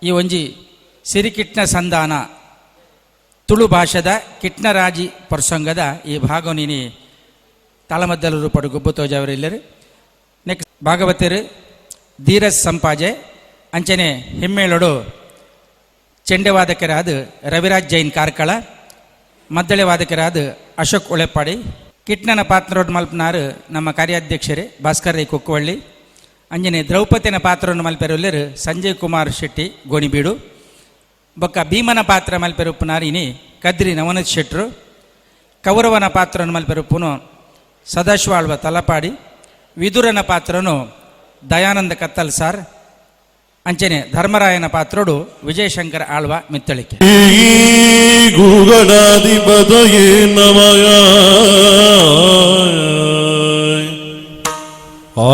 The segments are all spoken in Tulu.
ಈ ಒಂಜಿ ಸಿರಿಕಿಟ್ನ ಸಂಧಾನ ತುಳು ಭಾಷೆದ ಕಿಟ್ನರಾಜಿ ಪ್ರಸಂಗದ ಈ ಭಾಗವನಿನಿ ತಾಳಮದ್ದಲ ರೂಪಡು ಗೊಬ್ಬು ತೋಜಾವರಿಲ್ಲರು. ನೆಕ್ಸ್ಟ್ ಭಾಗವತರು ಧೀರಜ್ ಸಂಪಾಜೆ, ಅಂಚನೆ ಹಿಮ್ಮೇಳೊಡು ಚೆಂಡೆವಾದಕರಾದ ರವಿರಾಜ್ ಜೈನ್ ಕಾರ್ಕಳ, ಮದ್ದಳೆ ವಾದಕರಾದ ಅಶೋಕ್ ಒಳೆಪ್ಪಾಡಿ, ಕಿಟ್ನನ ಪಾತ್ರರೋಡ್ ಮಲ್ಪನಾರು ನಮ್ಮ ಕಾರ್ಯಾಧ್ಯಕ್ಷರೇ ಭಾಸ್ಕರ್ ರೈ ಕುಕ್ಕವಳ್ಳಿ, ಅಂಜನೆ ದ್ರೌಪದಿನ ಪಾತ್ರವನ್ನು ಮಲ್ಪೆರುಲ್ಲೆರು ಸಂಜಯ್ ಕುಮಾರ್ ಶೆಟ್ಟಿ ಗೋಣಿಬೀಡು, ಬೊಕ್ಕ ಭೀಮನ ಪಾತ್ರ ಮಲ್ಪೆರುಪ್ಪುನಾರು ಇನಿ ಕದ್ರಿ ನವನತ್ ಶೆಟ್ರು, ಕೌರವನ ಪಾತ್ರವನ್ನು ಮಲ್ಪೆರುಪ್ಪುನು ಸದಾಶಿವ ಆಳ್ವ ತಲಪಾಡಿ, ವಿದುರನ ಪಾತ್ರನು ದಯಾನಂದ ಕತ್ತಲ್ ಸಾರ್, ಅಂಚನೆ ಧರ್ಮರಾಯನ ಪಾತ್ರೋಡು ವಿಜಯಶಂಕರ್ ಆಳ್ವ ಮಿತ್ತಳಿಕೆ. ಗೂಗಣಾಧಿಪತಯೇ ನಮಃ. ಆ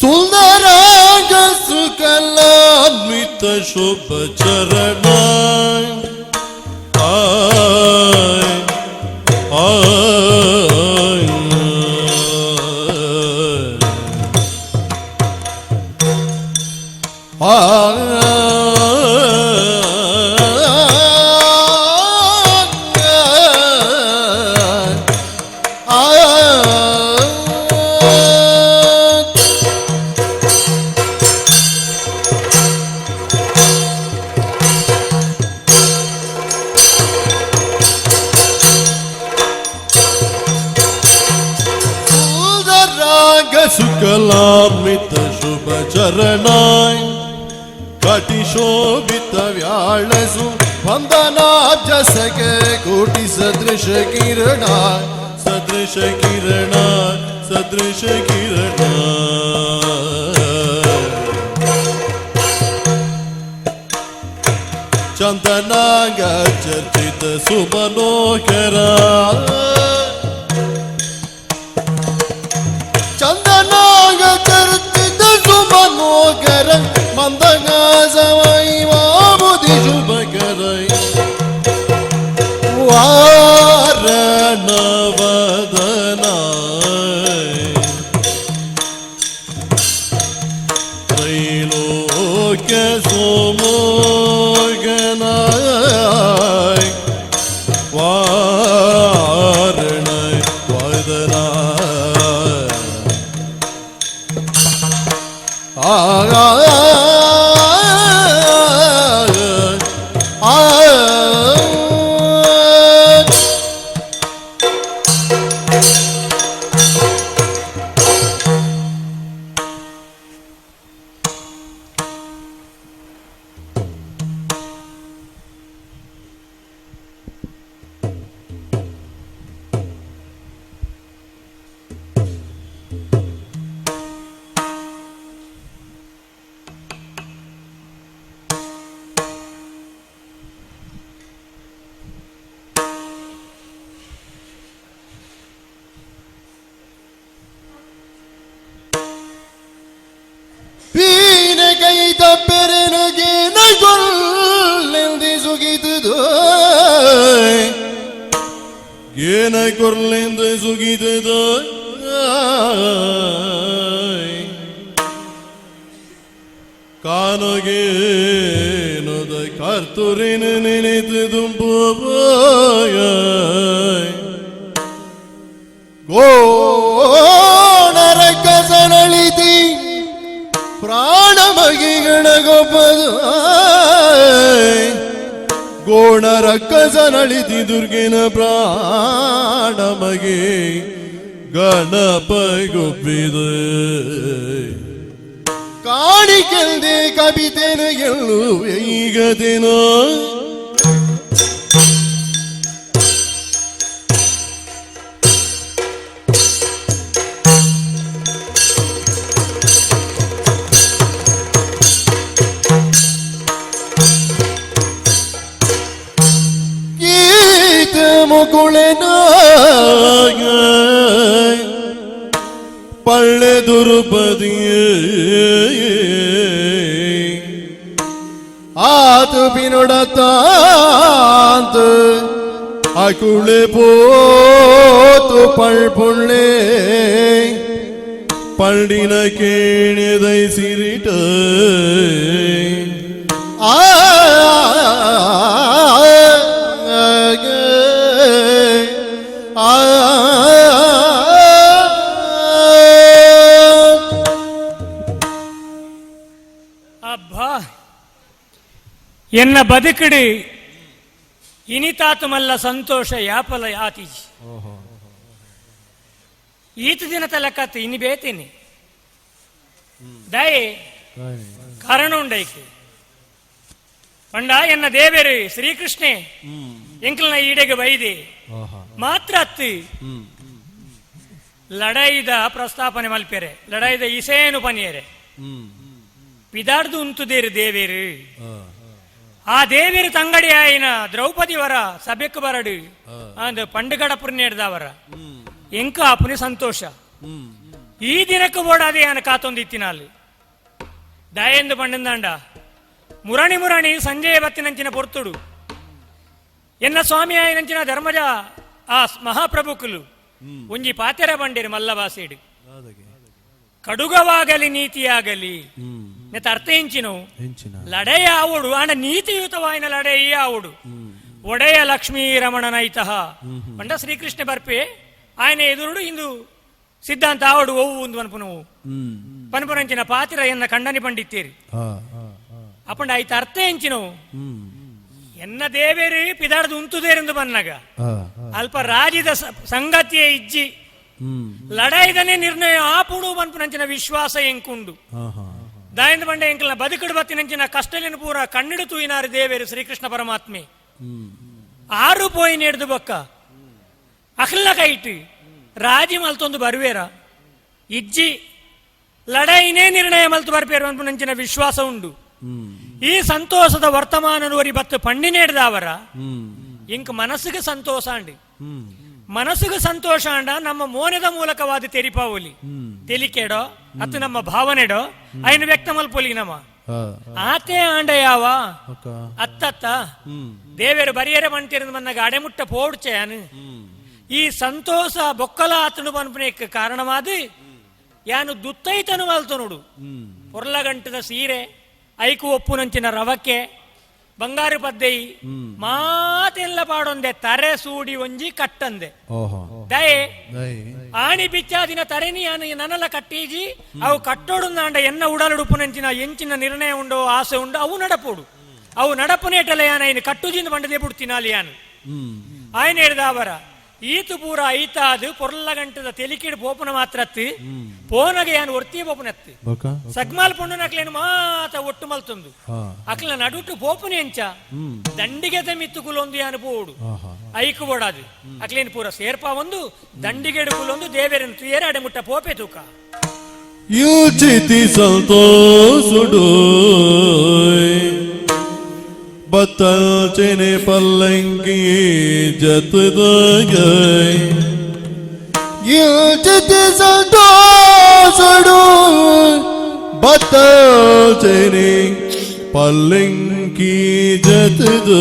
ಸುಂದರಾಂಗ ಸುಕಲಾನ್ವಿತ ಶುಭ ಚರಣ ಆಯ್ ಆಯ್ ಆ ಸುಂದರಾಂಗ ಸುಕಲಾಮಿತ ಶುಭ ಚರಣಾಯ ಕಟಿಶೋಭಿತ ವ್ಯಾಳಸು ವಂದನಾಬ್ಜಸಗೆ ಕೋಟಿ ಸದೃಶ ಕಿರಣ ಸದೃಶ ಕಿರಣ ಸದೃಶ ಕಿರಣ. ಚಂದನಾಂಗ ಚರ್ಚಿತ ಸುಮನೋಹರ ಚಂದನಾಗ ಚರ್ಚಿತ ಸುಮನೋಹರ ಮಂದಗಾಸವೈ ವಾಮುದಿ ಶುಭಕರ ವಾರಣವದನ ತ್ರೈಲೋಕ್ಯ ಸೋಮೋಗನಾಯ ವಾರಣ ವದನ ಆ ಆ ಆ. ಪೀನೆ ಕೈ ತಪ್ಪೆರೆನಗೆ ನೈಗೊಲ್ಲೆಂದೆ ಸುಗಿತುದು ಏನ ಕೊರ್ಲೆಂದು ಸುಗಿತುದು ಕಾನಗೇನದ ಕರ್ತುರಿನ ನೆನೆತು ಗೋಣರ ಕಸನಳಿತಿ ಪ್ರಾಣಮಗಿಗಳ ಗೊಬ್ಬದು ಗೋಣರ ಕಸನಳಿತಿ ದುರ್ಗಿನ ಪ್ರಾಣಮಗೆ ಗಣಪ ಗೊಬ್ಬಿದ ಕಾಣಿಕೆಲ್ದೆ ಕವಿತೆನು ಗೆಲ್ಲುವೆ ಈಗ ದಿನ. ಗೀತ ಮುಕುಳೆನ ಪಳ್ಳೆ ದುರುಪದಿಯೇ ಆತು ಬಿನುಡತಾಂತ ಅಕುಳೆ ಪೋತು ಪಳ್ಪುಳ್ಳೆ. ಪಂಡಿನ ಕೇಣಿದೈ ಸಿರಿಟ ಆ ಆ. ಅಬ್ಬಾ, ಎನ್ನ ಬದುಕಡಿ ಇನಿತಾತು ಮಲ್ಲ ಸಂತೋಷ ಯಾಪಲ ಯಾತೀಜಿ. ಈತ ದಿನ ತಲಕತ್ತು ಇನಿ ಬೇತೀನಿ ದಯೆ ಕಾರಣ ಉಂಡೈಕೆ ಪಂಡ ಎನ್ನ ದೇವೇರು ಶ್ರೀಕೃಷ್ಣೆ ಎಂಕಲ್ನ ಈಡೆಗೆ ಬೈದೆ ಮಾತ್ರ ಅತ್ತು ಲಡಾಯಿದ ಪ್ರಸ್ತಾಪನೆ ಮಲ್ಪೆರೆ, ಲಡಾಯಿದ ಇಸೇನು ಪನಿಯರೆ ಪಿದಾರ್ದು ಉಂತುದೇರು ದೇವೇರು. ಆ ದೇವೇರು ತಂಗಡಿ ಆಯಿನ ದ್ರೌಪದಿವರ ಸಭೆಕ್ ಬರಡು ಅಂದ್ ಪಂಡುಗಡ ಪುರ್ನೇಡ್ದವರ ಎಂಕ ಆಪುನಿ ಸಂತೋಷ. ಈ ದಿನಕ್ಕೆ ಬೋಡಾದೆ ಯಾನ ಕಾತೊಂದಿತ್ತಿನಾಲು. ದಯೆಂದು ಪಂಡಂದಾಂಡ ಮುರಣಿ ಮುರಣಿ ಸಂಜೆಯ ಬತ್ತಿನಂಚಿನ ಪೊರ್ತುಡು ಎನ್ನ ಸ್ವಾಮಿ ಆಯಿನಂಚಿನ ಧರ್ಮಜ ಆ ಮಹಾಪ್ರಭುಕುಲು ಒಂಜಿ ಪಾತೆರ ಬಂಡೇರು ಮಲ್ಲವಾಸೇಡು, ಕಡುಗವಾಗಲಿ ನೀತಿಯಾಗಲಿ. ನೆತ್ತ ಅರ್ಥ ಎಂಚಿನವು? ಲಡೆಯ ಆವುಡು ಆಂಡ ನೀತಿಯುತವಾಯಿನ ಲಡೆಯ ಆವುಡು. ಒಡೆಯ ಲಕ್ಷ್ಮೀ ರಮಣನೈತಃ ಪಂಡ ಶ್ರೀಕೃಷ್ಣ ಬರ್ಪೆ, ಆಯನ ಎದುರುಡು ಇಂದು ಸಿದ್ಧಾಂತ ಆವಡು ಒವು ಒಂದು ಪನ್ಪುನವು ಪನ್ಪುನಂಚಿನ ಪಾತಿರ ಎನ್ನ ಕಂಡನಿ ಪಂಡಿತ್ತೀರಿ. ಅಪಂಡ ಐತ ಅರ್ಥ ಎಂಚಿನವು? ಎನ್ನ ದೇವೇರಿ ಪಿದಾರ್ದು ಉಂತುದೇರೆಂದು ಬನ್ನಗ ಅಲ್ಪ ರಾಜಿದ ಸಂಗತಿಯೇ ಇಜ್ಜಿ, ಲಡಾಯಿದನೇ ನಿರ್ಣಯ ಆಪುಡು ಪನ್ಪುನಂಚಿನ ವಿಶ್ವಾಸ ಎಂಕುಂಡು. ದಾಯಂದ ಬಂಡೆ ಎಂಕಲ್ನ ಬದುಕಡು ಬತ್ತಿನಂಚಿನ ಕಷ್ಟಲಿನ ಪೂರ ಕಣ್ಣಿಡು ತೂಯಿನಾರು ದೇವೇರು ಶ್ರೀಕೃಷ್ಣ ಪರಮಾತ್ಮೆ. ಆರು ಪೋಯಿ ನೆಡ್ದು ಬೊಕ್ಕ ಅಖಿಲ್ನ ಕೈಟ್ ರಾಜಿ ಮಲ್ತೊಂದು ಬರುವೇರ ಇಜ್ಜಿ, ಲಡಾಯಿನೇ ನಿರ್ಣಯ ಮಲ್ತು ಬರ್ಪೇರು ಅನ್ಪುನಂಚಿನ ವಿಶ್ವಾಸ ಉಂಡು. ಈ ಸಂತೋಷದ ವರ್ತಮಾನನುವರಿ ಬತ್ತು ಪಣ್ಣಿನೇಡ್ದಾವರ ಇಂಕ್ ಮನಸ್ಸಿಗೆ ಸಂತೋಷ ಅಂಡಿ. ಮನಸ್ಸಿಗೆ ಸಂತೋಷ ಅಂಡ ನಮ್ಮ ಮೋನದ ಮೂಲಕವಾದ ತೆರಿಪಾವಲಿ ತೆಲಿಕೆಡೋ ಅತ್ತು ನಮ್ಮ ಭಾವನೆಡೋ ಐನು ವ್ಯಕ್ತ ಮಲ್ಪೊಲಿ ನಮ್ಮ ಆತೆ ಆಂಡ ಯಾವ ಅತ್ತತ್ತ ದೇವೇರು ಬರಿಯರೆ ಬಂಟಿರಂದು ಮನ್ನಾಗ ಅಡೆಮುಟ್ಟ ಪೋಡ್ಚೆ ಅನು. ಈ ಸಂತೋಷ ಬೊಕ್ಕಲ ಆತನು ಪನ್ಪುನೇಕ್ ಕಾರಣವಾದ ಯಾನು ದುತ್ತೈತನು ಮಲ್ತನುಡು. ಪೊರ್ಲಗಂಟದ ಸೀರೆ, ಐಕು ಒಪ್ಪುನಂಚಿನ ರವಕೆ, ಬಂಗಾರು ಪದ್ದೈ ಮಾತೆಲ್ಲ ಪಾಡೊಂದೆ, ತರೆ ಸೂಡಿ ಒಂಜಿ ಕಟ್ಟಂದೆ. ದಯೆ ಆಣಿ ಬಿಚ್ಚಾದಿನ ತರೆನಿ ಯಾನು ನನಲ ಕಟ್ಟೀಜಿ. ಅವು ಕಟ್ಟೋಡು ನಾಂಡ ಎನ್ನ ಉಡಲುಡುಪುನಂಚಿನ ಎಂಚಿನ ನಿರ್ಣಯ ಉಂಡೋ, ಆಸೆ ಉಂಡೋ, ಅವು ನಡಪೋಡು. ಅವು ನಡಪುನೇಟಲ ಯಾನ ಇನ್ನು ಕಟ್ಟುಜಿಂದ ಬಂಡದೆ ಬಿಡ್ತಿನಾಲಿ ಯಾನು. ಆಯನ ಹಿಡ್ದಾವರ ಈತು ಪೂರ ಐತಾದು ಪೊರ್ಲ ಗಂಟದ ತೆಲಿಕಿಡ್ ಪೋಪುನ ಮಾತ್ರತ್ತಿ, ಪೋನಗ ಯಾನು ಒರ್ತಿ ಪೋಪುನತ್ತಿ. ಸಗ್ಮಾಲ್ ಪೊಣ್ಣು ನಕ್ಲೇನು ಮಾತ ಒಟ್ಟು ಮಲ್ತೊಂದು ಅಕ್ಲ ನಡುಟು ಪೋಪುನೆ ಎಂಚ ದಂಡಿಗೆ ಮಿತ್ತು ಕುಲೊಂದು ಯಾನು ಪೋಡು ಐಕು ಬೋಡಾದು ಅಕ್ಲೇನು ಪೂರ ಸೇರ್ಪ ಒಂದು ದಂಡಿಗೆಡು ಕುಲೊಂದು ದೇವೆರನ್ನು ತುಯೇರ ಅಡೆ ಮುಟ್ಟ ಪೋಪೆ ತೂಕ. ಯುಚಿತಿ ಸಂತೋಷುಡು ಬತ್ತಲ್ಚೆನೆ ಪಲ್ಲಂಕಿ ಜತದ ಯುಚಿತಿ ಸಂತೋಷುಡು ಬತ್ತಲ್ಚೆನೆ ಪಲ್ಲಂಕಿ ಜತದ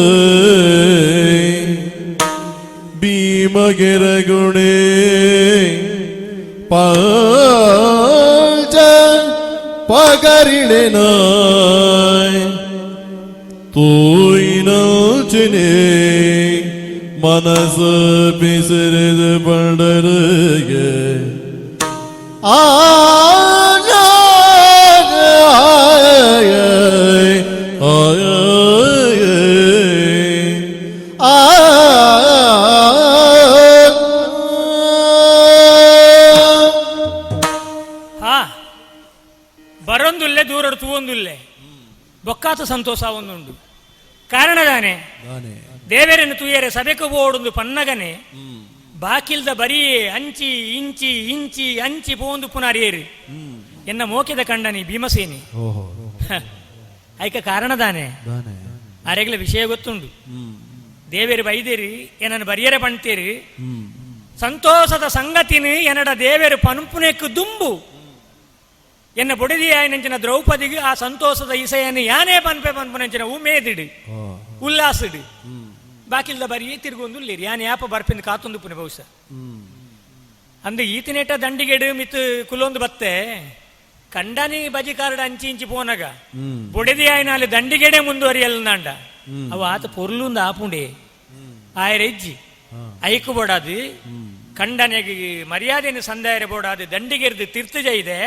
ಭೀಮಗೆರಗುಣೆ ಪಾಂಚ ಪಗರಿಳೆ ನಾಯ್ ತೋಯಿನಚನೆ ಮನಸ ಬಿಸಿರಿದ ಬಂಡರಗೆ ಆ ಆ. ಹಾ ಬರೊಂದುಲ್ಲೆ, ದೂರಡು ತೂವೊಂದುಲ್ಲೆ, ಬೊಕ್ಕಾತ ಸಂತೋಷ ಒಂದುಂಡು. ಕಾರಣದಾನೆ? ದೇವರನ್ನು ತೂಯರೆ ಸಭೆக்கு ಬೋಡುಂದು ಪನ್ನಗನೆ ಬಾಕಿಲ್ದ ಬರಿಯೇ ಅಂಚಿ ಇಂಚಿ ಇಂಚಿ ಅಂಚಿ ಪೋಂದು ಪುನಾರಿಯೇರು ಎನ್ನ ಮೋಕೆದ ಕಂಡನಿ ಭೀಮಸೇನಿ. ಐಕ ಕಾರಣದಾನೆ? ಅರೆಗ್ಲ ವಿಷಯ ಗೊತ್ತುಂಡು. ದೇವೇರು ಬೈದೇರಿ, ಏನನ್ನು ಬರಿಯರೆ ಪಣ್ತೇರಿ. ಸಂತೋಷದ ಸಂಗತಿನಿ ಎನ್ನಡ ದೇವೇರು ಪನುಪುನೆಕ್ಕು ದುಂಬು ಎನ್ನ ಬೊಡಿದಿ ಆಯ್ನಂಚಿನ ದ್ರೌಪದಿಗೆ ಆ ಸಂತೋಷದ ಇಸೆಯನ್ನು ಯಾನೇ ಪನ್ಪೆ ಪನ್ಪುನೆಂಚಿನ ಉಮೇದಿಡು ಉಲ್ಲಾಸಡು ಬಾಕಿಲ್ದ ಬರಿಯೇ ತಿರುಗೊಂದು ಯಾನ್ ಯಾಪ ಬರ್ಪಿಂದ ಕಾತೊಂದು ಪುನೆ ಬಹುಶಃ. ಅಂದು ಈತನೇಟ ದಂಡಿಗೆಡು ಮಿತ್ ಕುಲೊಂದು ಬತ್ತೆ ಕಂಡನಿ ಬಜಿ ಕಾರ್ಡ್ ಅಂಚಿ ಇಂಚಿ ಪೋನಗ ಬುಡೆದಿ ಆಯ್ನಾಲೆ ದಂಡಿಗೆಡೆ ಮುಂದುವರಿಯಲ್ನಾಂಡ ಅವ ಆತ ಪೊರ್ಲುಂದು ಆಪುಂಡೆ ಆಯರ ಇಜ್ಜಿ ಐಕು ಬೋಡಾದು ಕಂಡನೆಗೆ ಮರ್ಯಾದೆಯನ್ನು ಸಂದಾಯರ ಬೋಡಾದು ದಂಡಿಗೆರ್ದು ತೀರ್ಥ ಜೈದೆ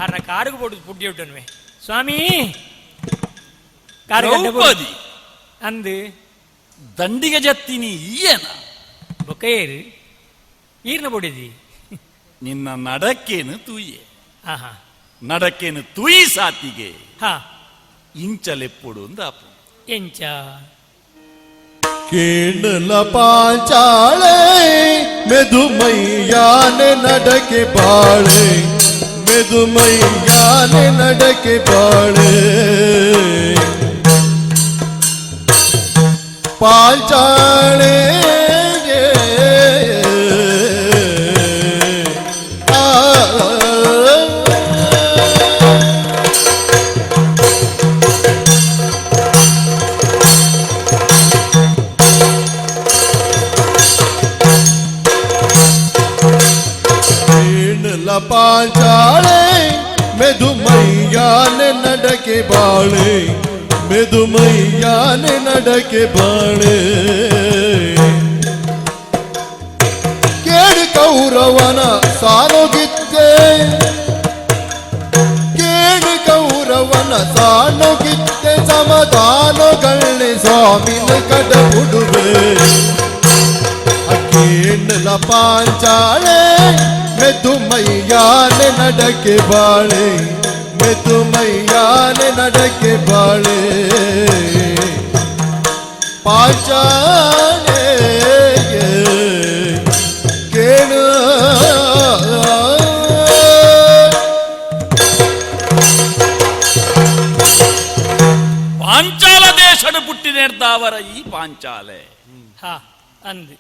ಆರ್ನ ಕಾರುಗು ಬೋಡುದು ಪುಡ್ಡಿ ಉಡ್ಡನ್ವೆ ಸ್ವಾಮಿ ಕಾರು ಗಡ್ಡೆ ಬೋಡು. ದ್ರೌಪದಿ ಅಂದು ದಂಡಿಗೆ ಜತ್ತಿನಿ ಈಯನ ಬೊಕ್ಕೇರು ಈರ್ನ ಬೊಡಿದಿ ನಿನ್ನ ನಡಕ್ಕೇನು ತೂಯೆ ಆಹಾ ನಡಕ್ಕೇನು ತೂಯಿ ಸಾತಿಗೆ ಹಾ ಇಂಚಲೆಪ್ಪುಡು ಅಂದಾಪು ಎಂಚ ಕೇಣಲ ಪಾಂಚಾಳೆ ಮೆದು ಮೈಯಾನೆ ನಡಕೆ ಬಾಳೆ ಮೆದು ಮೈಯಾನೆ ನಡಕೆ ಬಾಳೆ ಪಾಂಚಾಳೆ ಆ. ಏಣಲ ಪಾಂಚಾಳೆ ಮೆದು ಮೈಯಾನೆ ನಡಕೆ ಬಾಳೆ ಮೆದು ಮೈಯಾನೆ ನಡಕೆ ಬಾಳೆ ಕೇಳಿ ಕೌರವನ ಸಾಲೋಗಿತ್ತೆ ಕೇಳಿ ಕೌರವನ ಸಾಲೋಗಿತ್ತೆ ಸಮಾಧಾನಗಳ್ಳೆ ಸ್ವಾಮಿನ ಕಡಬುಡುವೆ ಅಕ್ಕೇಣಲ ಪಾಂಚಾಳೆ ಮೆದು ಮೈಯಾನೆ ನಡಕೆ ಬಾಳೆ ಮೆದು ಮೈಯಾನೆ ನಡಕೆ ಬಾಳೆ ಪಾಂಚಾಳೆ ಕೇಳು ಪಾಂಚಾಲ ದೇಶಡು ಪುಟ್ಟಿನೇರ್ದಾವರ ಈ ಪಾಂಚಾಲೆ ಹಾ ಅಂದು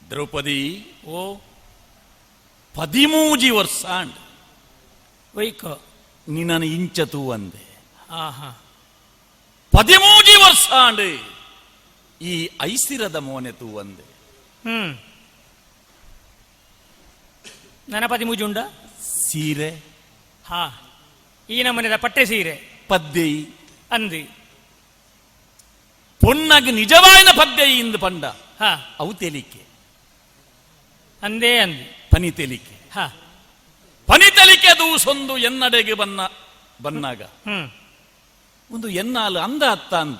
ದ್ರೌಪದಿ ಓ ಪದಿಮೂಜಿ ವರ್ಷ ಅಂಡ್ ವೈಕೋ ನಿನ್ನನ್ನು ಇಂಚತು ಅಂದೆ ಆಹಾ ಪದಿಮೂಜಿ ವರ್ಷ ಅಂಡ್ ಈ ಐಸಿರದ ಮೋನೆ ತೂವಂದೆ ಹ್ಮ್ ನನಪತಿ ಮುಜುಂಡ ಸೀರೆ ಹಾ ಈ ನಮ್ಮನೆದ ಪಟ್ಟೆ ಸೀರೆ ಪದ್ದೆಯಿ ಅಂದು ಪೊಣ್ಣಗ್ ನಿಜವಾಯಿನ ಪದ್ದೆಯಿ ಇಂದು ಪಂಡ ಹಾ ಅವು ತೆಲಿಕೆ ಅಂದೇ ಅಂದು ಪನಿ ತೆಲಿಕೆ ಹಾ ಪನಿ ತೆಲಿಕೆ ದೂಸೊಂದು ಎನ್ನಡೆಗೆ ಬನ್ನ ಬನ್ನಾಗ ಹ್ಮ್ ಒಂದು ಎನ್ನಾಲು ಅಂದ ಅತ್ತ ಅಂದ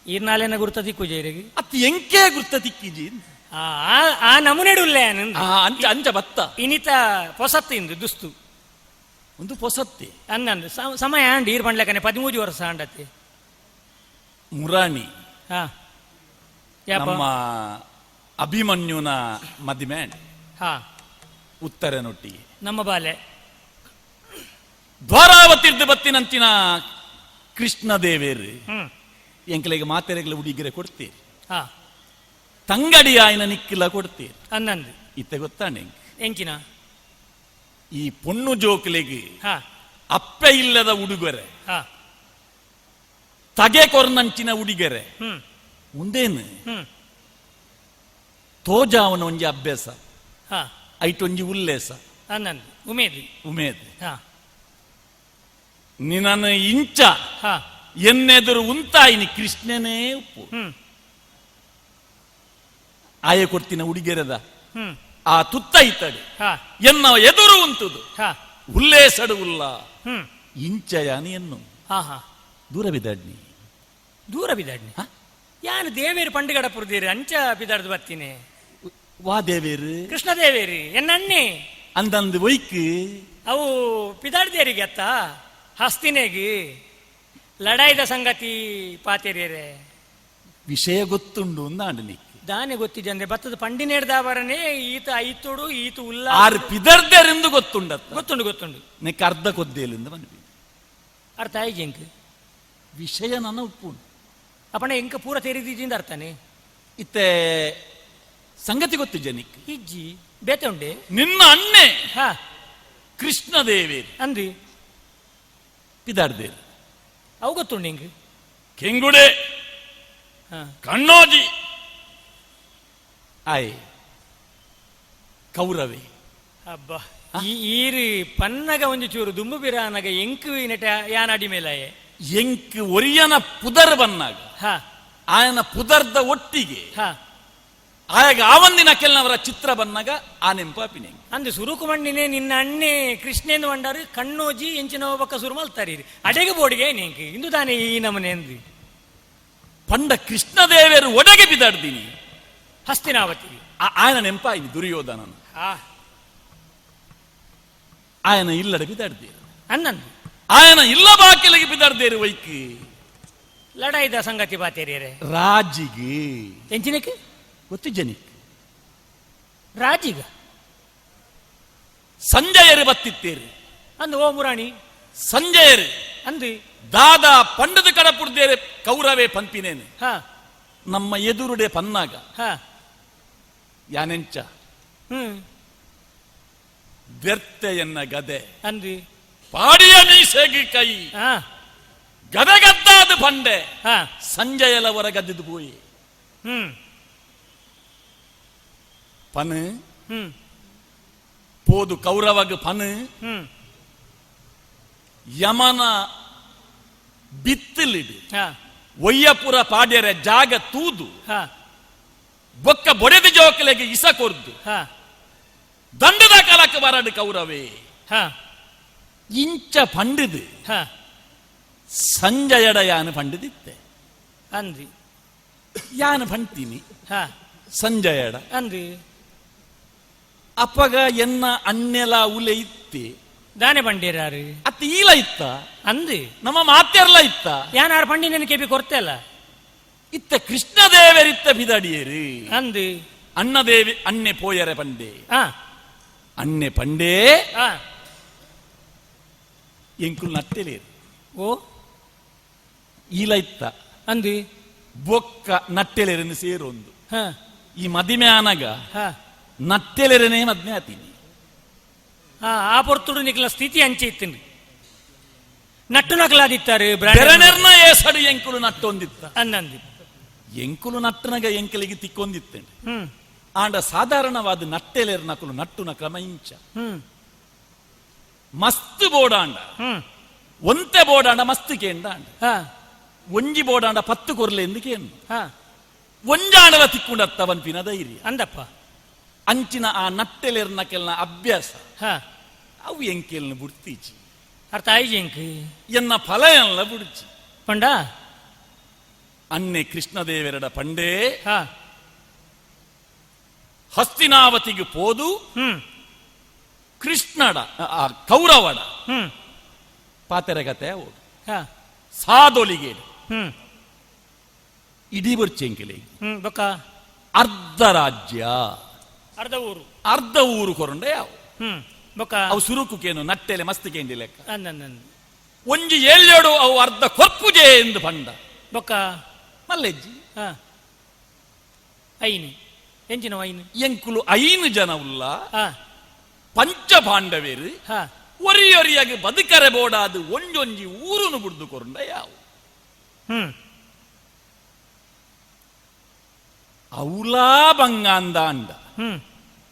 ಈರ್ನಾಲೇನ ಗುರುತ ದಿಕ್ಕು ಜೈರಿಗೆ ಅತ್ ಎಂಕೆ ಗುರ್ತ ತಿಕ್ಕಿಜಿ ಇಂದ್. ಆ ಆ- ಆ ನಮೂನೆಡುಲ್ಲೆ ಆ ಅಂಚ ಅಂಚ ಬತ್ತ ಇನಿತ ಪೊಸತ್ತು ಇಂದು ದುಸ್ತು ಒಂದು ಪೊಸತ್ತೆ ಅಂದಂದು ಸಮಯ ಆಂಡ್ ಈರ್ ಪಂಡ್ಲಕನೆ ಪದಿಮೂಜು ವರ್ಷ ಆಂಡತ್ತೆ ಮುರಾಣಿ ಹಾ ಯಾಪ ನಮ್ಮ ಅಭಿಮನ್ಯುನ ಮದಿಮೆ ಹಾ ಉತ್ತರನೊಟ್ಟಿಗೆ ನಮ್ಮ ಬಾಲೆ ದ್ವಾರಾವತಿರ್ದು ಬತ್ತಿನಂಚಿನ ಕೃಷ್ಣ ದೇವೇರು ಹ್ಮ್ ಎಂಕಲೆಗೆ ಮಾತೆರೆಗಳ ಉಡಿಗೆರೆ ಕೊಡ್ತೀರಿ ಹಾ ತಂಗಡಿ ಆಯ್ನ ನಿಕ್ಕಿಲ ಕೊಡ್ತೀರಿ ಅಂದಂದು ಇತ್ತೆ ಗೊತ್ತಾನೆ ಎಂಚಿನ ಈ ಪೊಣ್ಣು ಜೋಕ್ಲೆಗೆ ಹಾ ಅಪ್ಪೆ ಇಲ್ಲದ ಉಡುಗೊರೆ ಹಾ ತಗೆ ಕೊರ್ನಂಚಿನ ಉಡಿಗೆರೆ ಹ್ಮ್ ಮುಂದೇನು ಹ್ಮ್ ತೋಜಾವನ ಒಂಜಿ ಅಭ್ಯಾಸ ಹಾ ಐಟೊಂಜಿ ಉಲ್ಲೇಸ ಅಂದಂದು ಉಮೇದು ಉಮೇದ್ ಹಾ ನಿನ್ನನ್ನು ಇಂಚ ಹಾ ಎನ್ನೆದುರು ಉಂತಾಯಿನಿ ಕೃಷ್ಣನೇ ಉಪ್ಪು ಹ್ಮ್ ಆಯ ಕೊಡ್ತಿನ ಉಡಿಗೆರೆದ ಹ್ಮ್ ಆ ತುತ್ತ ಇತ್ತಡು ಹಾ ಎನ್ನ ಎದುರು ಉಂತುದು ಹಾ ಉಲ್ಲೇಸಡು ಉಲ್ಲ ಹ್ಮ್ ಇಂಚಯಾನಿ ಎನ್ನು ಹಾ ಹಾ ದೂರ ಬಿದ್ದಾಡ್ನಿ ದೂರ ಬಿದಾಡ್ನಿ ಹಾ? ಯಾನು ದೇವೇರು ಪಂಡುಗಡ ಪುರ್ದೀರಿ ಅಂಚ ಬಿದಾಡ್ದು ಬರ್ತೀನಿ ವಾ ದೇವೇರು ಕೃಷ್ಣ ದೇವೇರಿ ಎನ್ನಣ್ಣಿ ಅಂದಂದು ಒಯ್ಕ್ ಅವು ಪಿದಾಡ್ದೇರಿಗೆ ಅತ್ತ ಹಸ್ತಿನೇಗಿ ಲಡಾಯ್ದ ಸಂಗತಿ ಪಾತೇರಿಯರೆ ವಿಷಯ ಗೊತ್ತುಂಡು ಅಂದಾಂಡು ನಿಕ್ ದಾನೆ ಗೊತ್ತಿದೆ ಅಂದ್ರೆ ಭತ್ತದ ಪಂಡಿನೇಡ್ದಾವರನೇ ಈತ ಐತೋಡು ಈತ ಉಲ್ಲ ಆರು ಪಿದರ್ದೆರೆಂದು ಗೊತ್ತುಂಡತ್ತ ಗೊತ್ತುಂಡು ಗೊತ್ತುಂಡು ನಿಕ್ ಅರ್ಧ ಕೊದ್ದೇಲಿಂದ ಮನವಿ ಅರ್ಥ ಆಯ್ತು ಎಂಕ್ ವಿಷಯ ನನ್ನ ಉಪ್ಪುಂಡು ಅಪ್ಪಣ ಎಂಕ ಪೂರ ತೆರಿದಿಜಿಂದ ಅರ್ಥನೇ ಇತ್ತೆ ಸಂಗತಿ ಗೊತ್ತು ಜನಿಕ್ ಇಜ್ಜಿ ಬೇತೆ ಉಂಡೆ ನಿನ್ನ ಅಣ್ಣೆ ಹಾ ಕೃಷ್ಣ ದೇವೇರು ಅಂದು ಪಿದಾರ್ದೇರು ಅವು ಗೊತ್ತುಂಡು ಇಂಕ್ ಕೆಂಗುಡೆ ಹಾ ಕಣ್ಣೋಜಿ ಆಯ್ ಕೌರವೆ. ಅಬ್ಬಾ, ಈ ಈರು ಪನ್ನಗ ಒಂಜಿ ಚೂರು ದುಂಬು ಬಿರಾನಗ ಎಂಕು ನೆಟ ಯಾನ್ ಅಡಿ ಮೇಲಾಯೆ. ಎಂಕ್ ಒರಿಯನ ಪುದರ್ ಬನ್ನಾಗ ಆಯನ ಪುದರ್ದ ಒಟ್ಟಿಗೆ ಆಯಾಗ ಆವಂದಿನ ಕೆಲವರ ಚಿತ್ರ ಬನ್ನಾಗ ಆ ನೆಂಪಾಪಿನೆ. ಅಂದು ಸುರುಕು ಮಣ್ಣಿನೇ ನಿನ್ನ ಅಣ್ಣೆ ಕೃಷ್ಣೇಂದು వండారు ಕಣ್ಣೋಜಿ ಎಂಚಿನ ಬೊಕ್ಕ ಸುರು ಮಲ್ತಾರೀರಿ ಅಡೆಗೆ ಬೋಡಿಗೆ ನಿಂಕ್ ಇಂದು ತಾನೇ ಈ ನಮನೆ ಅಂದು. ಪಂಡ ಕೃಷ್ಣದೇವರು ಒಡಗೆ ಬಿದಾಡ್ದೀನಿ. ಹಸ್ತಿನಾವತಿ. ಆಯನ ನೆಂಪಾಯಿನಿ ದುರ್ಯೋಧನನ. ಆಯನ ಇಲ್ಲಡೆ ಬಿದಾಡ್ದೇರು. ಅನ್ನಂದು. ಆಯನ ಇಲ್ಲ ಬಾಕಿಲಿಗೆ ಬಿದಾಡ್ದೇರು ವೈಕ್. ಲಡಾಯಿದ ಸಂಗತಿ ಬಾತೇರಿಯರೆ. ರಾಜಿಗೆ. ಎಂಚಿನಕ್ಕೆ? ಗೊತ್ತು ಜನಿಕ್. ರಾಜಿಗ. ಸಂಜಯರು ಬತ್ತಿತ್ತೇರು. ಅಂದು ಓ ಮುರಾಣಿ. ಸಂಜಯರು. ಅಂದು. ದಾದಾ ಪಂಡದ ಕಡಪುಡ್ದೇರೆ ಕೌರವೇ ಪಂಪಿನೇನೆ. ನಮ್ಮ ಎದುರುಡೆ ಪನ್ನಾಗ ಯಾನೆಂಚ ವ್ಯರ್ಥೆಯನ್ನ ಗದೆ. ಅಂದು. ಪಾಡಿಯ ಮೀಸೆಗೆ ಕೈ. ಗದಗದ್ದಾದ ಪಂಡೆ. ಸಂಜಯಲವರ ಗದ್ದಿದ್ದು ಪೋಯಿ. ಪನ್ ಪೋದು ಕೌರವಗ ಪನ್ ಯಮನ ಬಿತ್ತಲಿಡು ಒಯ್ಯಪುರ ಪಾಡ್ಯರ ಜಾಗ ತೂದು ಬೊಕ್ಕ ಬೊಡೆದ ಜೋಕಲೆಗೆ ಇಸ ಕೊರ್ದು ದಂಡದ ಕಾಲಕ್ಕೆ ಬರಡು ಕೌರವೇ. ಇಂಚ ಪಂಡಿದು ಸಂಜಯಡ ಯಾನು ಪಂಡಿದಿತ್ತೆ. ಅಂದು. ಯಾನು ಪಂತೀನಿ ಸಂಜಯಡ. ಅಂದು. ಅಪ್ಪಗ ಎನ್ನ ಅಣ್ಣೆಲ ಉಲೆ ಇತ್ತೆ. ದಾನೆ ಬಂಡೀರಾರು. ಅತ್ತ ಈಲ ಇತ್ತ. ಅಂದು. ನಮ್ಮ ಮಾತೆರ್ಲ ಇತ್ತ. ಯಾನಾರು ಪಂಡಿನ ಕೆಪಿ ಕೊರ್ತೆಲ್ಲ. ಇತ್ತ ಕೃಷ್ಣದೇವರಿತ್ತ ಬಿದಡಿಯೇರಿ. ಅಂದು. ಅಣ್ಣದೇವಿ ಅಣ್ಣೆ ಪೋಯರೆ ಪಂಡೆ. ಅಣ್ಣೆ ಪಂಡೆ. ಎಂಕುಲ್ ನಟ್ಟೆಲೇರು. ಓ. ಈಲ ಇತ್ತ. ಅಂದು. ಬೊಕ್ಕ ನಟ್ಟೆಲೆರನ್ನು ಸೇರೊಂದು. ಈ ಮದಿಮೆ ಆನಗ ನಟ್ಟೆಲೆರನೇ ಮದ್ಮೆ ಆತೀನಿ. ಆ ಪೊರ್ತುಡು ನಿಕ್ಲ ಸ್ಥಿತಿ ಅಂಚೆ ಇತ್ತು ನಟ್ಟು ನಕಲಾದಿತ್ತಾರೆ. ಬೆರನೆರ್ನ ಏಸಡು ಎಂಕುಲು ನಟ್ಟೊಂದಿತ್ತ. ಅನ್ನಂದು. ಎಂಕುಲು ನಟ್ಟನಗ ಎಂಕಲಿಗೆ ತಿಕ್ಕೊಂದಿತ್ತೇನೆ. ಆಂಡ ಸಾಧಾರಣವಾದ ನಟ್ಟೆಲೆರ್ ನಕುಲು ನಟ್ಟುನ ಕ್ರಮ ಇಂಚ. ಮಸ್ತ್ ಬೋಡಾಂಡ ಒಂತೆ ಬೋಡಾಂಡ ಮಸ್ತ್ ಕೇಂಡ ಆಂಡ ಒಂಜಿ ಬೋಡಾಂಡ 10 ಕೊರ್ಲೆ ಎಂದು ಕೇಂದು. ಒಂಜಾಂಡಲ ತಿಕ್ಕೊಂಡತ್ತವನ್ಪಿನ ಧೈರ್ಯ. ಅಂದಪ್ಪ. ಅಂಚಿನ ಆ ನಟ್ಟೆಲೆರ್ನ ಕೆಲ್ನ ಅಭ್ಯಾಸ ಅವು ಎಂಕೆಲ್ನ ಬುಡ್ತೀಚಿ. ಅರ್ಥ ಆಯ್ಜಿ ಎಂಕ್. ಎನ್ನ ಫಲ ಎಲ್ಲ ಬುಡ್ಚಿ. ಪಂಡ. ಅನ್ನೆ ಕೃಷ್ಣದೇವರಡ ಪಂಡೇ ಹಸ್ತಿನಾವತಿಗೆ ಪೋದು ಕೃಷ್ಣಡ ಆ ಕೌರವಡ ಪಾತೆರಗತೆ ಹೋದು ಸಾದೊಲಿಗೆ ಇಡೀ ಬರ್ಚೆಂಕೆಲೆ. ಬೊಕ್ಕ. ಅರ್ಧ ರಾಜ್ಯ. ಅರ್ಧ ಊರು. ಅರ್ಧ ಊರು ಕೊರಂಡೆ ಯಾವ ಬೊಕ್ಕ. ಅವು ಸುರುಕುಕೇನು ನಟ್ಟೆಲೆ ಮಸ್ತ್ ಕೇಂದಿ ಲೆಕ್ಕ. ಅಂದನ್ನಂದು. ಒಂಜಿ ಏಳ್ಯೋಡು ಅವು ಅರ್ಧ ಕೊರ್ಪುಜೆ ಎಂದು ಪಂಡ. ಬೊಕ್ಕ. ಮಲ್ಲೆಜ್ಜಿ. ಐನು ಎಂಚಿನ ಐನು. ಎಂಕುಲು 5 ಜನ ಉಲ್ಲ ಪಂಚ ಪಾಂಡವೇರು ಒರಿಯೊರಿಯಾಗಿ ಬದುಕರೆ ಬೋಡಾದು ಒಂಜೊಂಜಿ ಊರುನು ಬುಡ್ದು ಕೊರಂಡ ಯಾವು ಅವುಲಾ ಬಂಗಾಂದ ಅಂಡ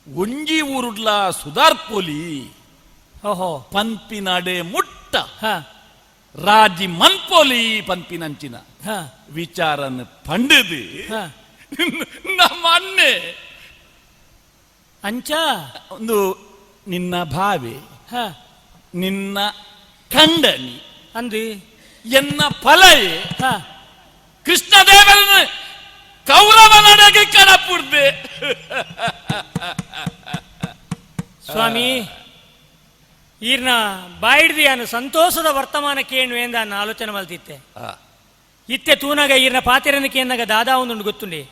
ಒಂಜಿ ಊರುಡ್ಲ ಸುಧಾರ್ಪೊಲಿ ಓಹೋ. ಪಂಪಿನಡೆ ಮುಟ್ಟ ರಾಜಿ ಮನ್ಪೊಲಿ ಪಂಪಿನಂಚಿನ ವಿಚಾರನ ಪಂಡದು ನಮ್ಮ ಅಣ್ಣೆ ಅಂಚ. ಒಂದು ನಿನ್ನ ಭಾವೆ ನಿನ್ನ ಖಂಡನಿ ಅಂದು. ಎನ್ನ ಫಲಯೇ ಕೃಷ್ಣದೇವರನ್ನು ಕೌರವನಡೆಗೆ ಕಡಪುಡ್ದೆ. ಸ್ವಾಮಿ, ಈರ್ನ ಬಾಯಿಡ್ದಿಯಾನು ಸಂತೋಷದ ವರ್ತಮಾನ ಕೇಣು ಎಂದ ಆಲೋಚನೆ ಮಲ್ತಿತ್ತೆ. ಇತ್ತೆ ತೂನಗ ಈರ್ನ ಪಾತೆರನ ಕೇನ್ನಗ ದಾದಾ ಒಂದುಂಡು ಗೊತ್ತುಂಡೆ.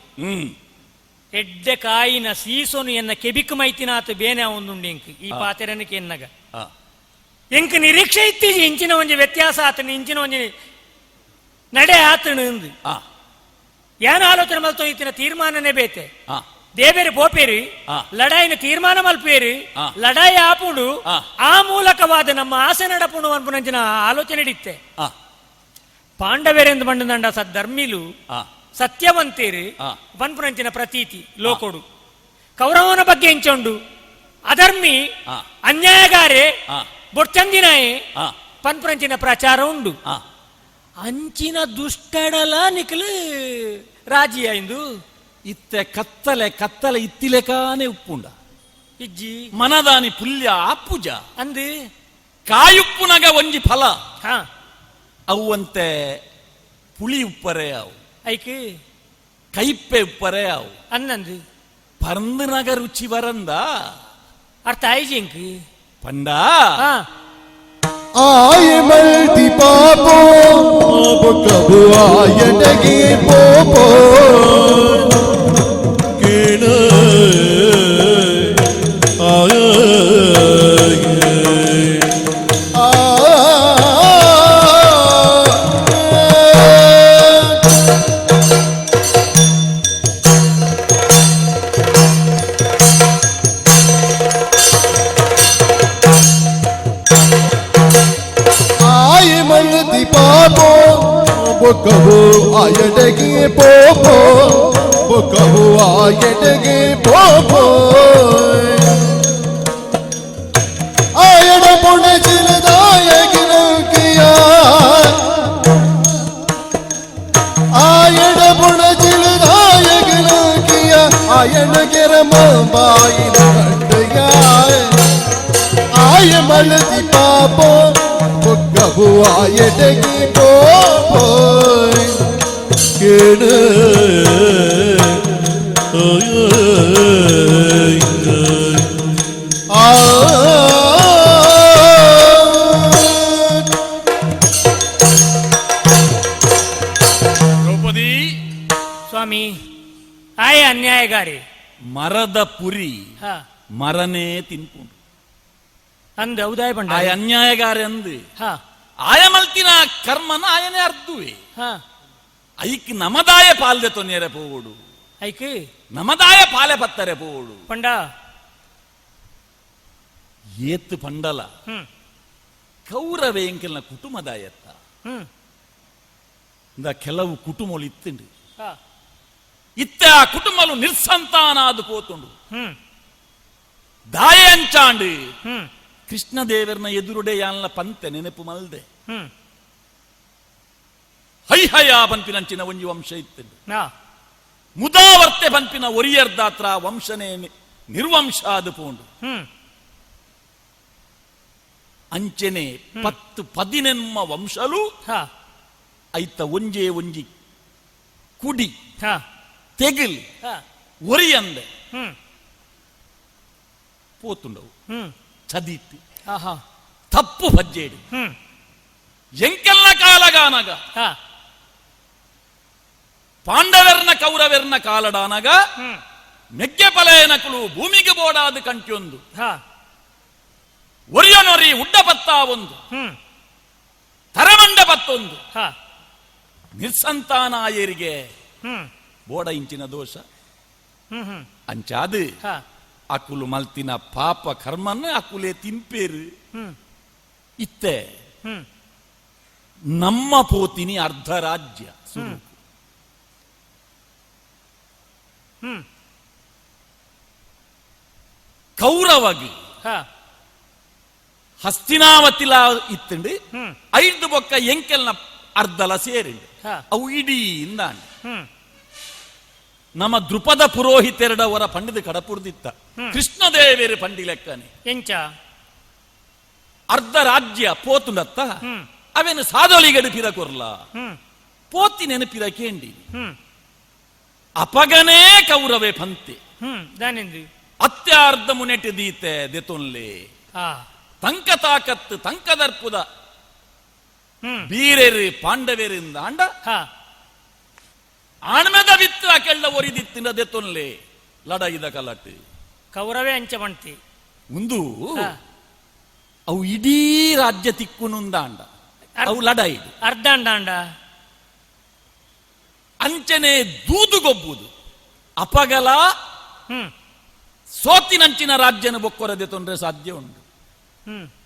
ಎಡ್ಡೆ ಕಾಯಿನ ಸೀಸೋನು ಎನ್ನ ಕೆಬಿಕ್ ಮೈತಿನಾತ ಬೇನೆ ಒಂದುಂಡು ಎಂಕ್ ಈ ಪಾತೆರನ ಕೇನ್ನಗ. ಎಂಕ್ ನಿರೀಕ್ಷೆ ಇತ್ತೀಜಿ ಇಂಚಿನ ಒಂಜಿ ವ್ಯತ್ಯಾಸ ಆತನ ಇಂಚಿನ ಒಂಜಿ ನಡೆ ಆತನು ಇಂದು. ಏನ ಆಲೋಚನೆ ಮಲ್ತೋ ಇತ್ತಿನ ತೀರ್ಮಾನನೇ ಬೇತೆ. ದೇವೇರು ಪೋಪೇರಿ ಲಡಾಯಿನ ತೀರ್ಮಾನ ಮಲ್ಪೇರಿ ಲಡಾಯಿ ಆಪುಂಡು ಆ ಮೂಲಕವಾದ ನಮ್ಮ ಆಸೆ ನಡಪುಂಡು ಅನ್ಪುನಂಚಿನ ಆಲೋಚನೆ ಇಡಿತ್ತೆ. ಪಾಂಡವೇರೆಂದು ಬಂಡದಂಡ ಸದ್ಧರ್ಮಿಲು ಸತ್ಯವಂತೇರು ಪನ್ಪುನಂಚಿನ ಪ್ರತೀತಿ ಲೋಕೋಡು. ಕೌರವನ ಬಗ್ಗೆ ಎಂಚೊಂಡು. ಅಧರ್ಮಿ, ಅನ್ಯಾಯಗಾರೆ, ಬೊಡ್ಚಂದಿನಾಯಿ ಪನ್ಪುರಂಚಿನ ಪ್ರಚಾರ ಉಂಡು. ಅಂಚಿನ ದುಷ್ಟಡಲ ನಿಕ್ಲು ರಾಜಿ ಆಯಿಂದು. ಇತ್ತೆ ಕತ್ತಲೆ ಕತ್ತಲೆ ಇತ್ತಿಲೆಕಾನೆ ಉಪ್ಪುಂಡ. ಇಜ್ಜಿ. ಮನದಾನಿ ಪುಲ್ಯ ಆಪುಜ. ಅಂದು. ಕಾಯುಪ್ಪುನಗ ಒಂಜಿ ಫಲ. ಅವುವಂತೆ ಪುಳಿ ಉಪ್ಪರೆ ಅವು. ಐಕ್ ಕೈಪೆ ಉಪ್ಪರೆ ಅವು. ಅನ್ನಂದು. ಪರಂದನಗ ರುಚಿ ಬರಂದ. ಅರ್ಥ ಆಯ್ಜಿ ಇಂಕ್. ಪಂಡ. ಆಯ ಮಲ್ತಿ ಪಾಪೋ ಕಬು ಆಯಟಗೆ ಪೋಪೋ ಕೇಣ ಆಯ ಆ. ಆಯ ಮಲ್ತಿ ಪಾಪೋ ಬೊಕ್ಕವು ಆಯಟಗೆ ಪೋಪೋ ಬೊಕ್ಕವು ಆಯಟಗೆ ಪೋಪೋ ಆಯಡ ಪುಣಚಿಲದಾಯಗಿನಂಕಿಯ ಆಯಡ ಪುಣಚಿಲದಾಯಗಿನಂಕಿಯ ಆಯಣ ಕೆರಮ ಬಾಯಿನ ಕಂಡಯ್ಯ ಆಯ ಮಲತಿ ಪಾಪೋ ಬೊಕ್ಕವು ಆಯಟಗೆ ಪೋಪೋ ಕೇಣ ಆ. ದ್ರೌಪದಿ. ಸ್ವಾಮಿ, ಆಯ ಅನ್ಯಾಯಗಾರಿ. ಮರದ ಪುರಿ ಮರನೇ ತಿನ್ಪುಂಡು. ಅಂದ ಉದಾಯ ಬಂಡ. ಆಯ ಅನ್ಯಾಯಗಾರೆ ಅಂದು. ಆಯ ಮಲ್ತಿನ ಕರ್ಮನ ಆಯನೇ ಅರ್ದುವೆ. ಐಕ್ ನಮದಾಯ ಪಾಲ್ದೆ ತೊನ್ಯರೆ ಪೋವುಡು. ಐಕ್ ನಮದಾಯ ಪಾಲೆ ಪತ್ತರೆ ಪೋವುಡು. ಪಂಡ. ಏತ್ ಪಂಡಲ. ಕೌರವೆ ಎಂಕೆಲ್ನ ಕುಟುಂಬದಾಯತ್ತ. ಇಂದ ಕೆಲವು ಕುಟುಂಬలు ಇತ್ತುಂಡು. ಇತ್ತೆ ಆ ಕುಟುಂಬಲು ನಿರ್ಸಂತಾನಾದು ಪೋತುಂಡು. ದಾಯ ಅಂಚಾಂಡು. ಕೃಷ್ಣದೇವರ್ನ ಎದುರುಡೆ ಯಾನ್ಲ ಪಂತೆ ನೆನಪು ಮಲ್ದೆ. ಹೈಹಯ ಪಂಪಿನಂಚಿನ ಒಂಜಿ ವಂಶ ಇತ್ತುಂಡು. ಮುದಾವರ್ತೆ ಪಂಪಿನ ಒರಿಯರ್ದಾತ್ರ ವಂಶನೇ ನಿರ್ವಂಶ ಅದು ಪೋಂಡು. ಅಂಚೆನೆ 10 ಪದಿನೆನ್ಮ ವಂಶಲು ಐತ ಒಂಜೇ ಒಂಜಿ ಕುಡಿ ತೆಗಿಲ್ ಒರಿಯಂದೆ ಪೋತುಂಡವು. ಚದಿಟ್ಟು ತಪ್ಪು ಪಜ್ಜೇಡು. ಎಂಕೆಲ್ಲ ಕಾಲಗಾನಗ ಪಾಂಡವೆರ್ನ ಕೌರವೆರ್ನ ಕಾಲಡಾನಗ ಮೆಗ್ಗೆ ಪಲೆಯನಕುಲು ಭೂಮಿಗೆ ಬೋಡಾದ ಕಂಟಿಯೊಂದು ಒರಿಯನೊರಿ ಉಡ್ಡ ಪತ್ತ ಒಂದು ತರಮಂಡ ಪತ್ತೊಂದು ನಿರ್ಸಂತಾನ ಆಯರಿಗೆ ಬೋಡ ಇಂಚಿನ ದೋಷ. ಹ್ಮ್ ಹ್ಮ್ ಅಂಚಾದು ಅಕುಲು ಮಲ್ತಿನ ಪಾಪ ಕರ್ಮನ್ನ ಅಕುಲೆ ತಿಂಪೇರು. ಇತ್ತೆ ನಮ್ಮ ಪೋತಿನಿ ಅರ್ಧ ರಾಜ್ಯ ಸುರುಕು. ಕೌರವಗಿ ಹಸ್ತಿನಾವತಿಲ ಇತ್ತಂಡು. ಐದು ಬೊಕ್ಕ ಎಂಕೆಲ್ನ ಅರ್ಧಲ ಸೇರಿಂಡು. ಅವು ಇಡೀ ಇಂದಾಂಡ್. ನಮ್ಮ ದ್ರುಪದ ಪುರೋಹಿತೆರಡವರ ಪಂಡಿತ ಕಡಪುರ್ದಿತ್ತ ಕೃಷ್ಣದೇವೇರು ಪಂಡಿ ಲೆಕ್ಕನೆ. ಎಂಚ? ಅರ್ಧ ರಾಜ್ಯ ಪೋತುಂಡತ್ತ. ಅವೇನು ಸಾದೋಳಿಗಡು ಪಿರ ಕೊರ್ಲ. ಪೋತಿ ನೆನಪಿರ ಕೇಂಡಿ. ಅಪಗನೇ ಕೌರವೆ ಪಂತೆ. ದಾನೆಂದು? ಅತ್ಯಾರ್ಧ ಮುನೆಟ್ಟು ದೀತೆ ದೆತೊನ್ಲೆ. ತಂಕ ತಾಕತ್ತು ತಂಕದರ್ಪುದ ಬೀರೆರು ಪಾಂಡವೇರಿಂದ ಅಂಡ ಆಣ್ಮೆದ ಬಿತ್ತು ಅಕೆಳ್ಳ ಒರಿದಿತ್ತಿನ ದೆತೊನ್ಲೆ ಲಡಾಯಿದ ಕಲಟ್. ಕೌರವೇ ಅಂಚ ಬಂತಿ. ಉಂದು ಅವು ಇಡೀ ರಾಜ್ಯ ತಿಕ್ಕುನುಂದಾಂಡ ಅವು ಲಡಾಯಿ. ಅರ್ಧ ಅಂಡ. ಅಂಚನೆ ದೂದುಗೊಬ್ಬುದು ಅಪಗಲ ಸೋತಿನಂಚಿನ ರಾಜ್ಯನ ಬೊಕ್ಕೊರದೆ ತೊಂದರೆ ಸಾಧ್ಯ ಉಂಟು.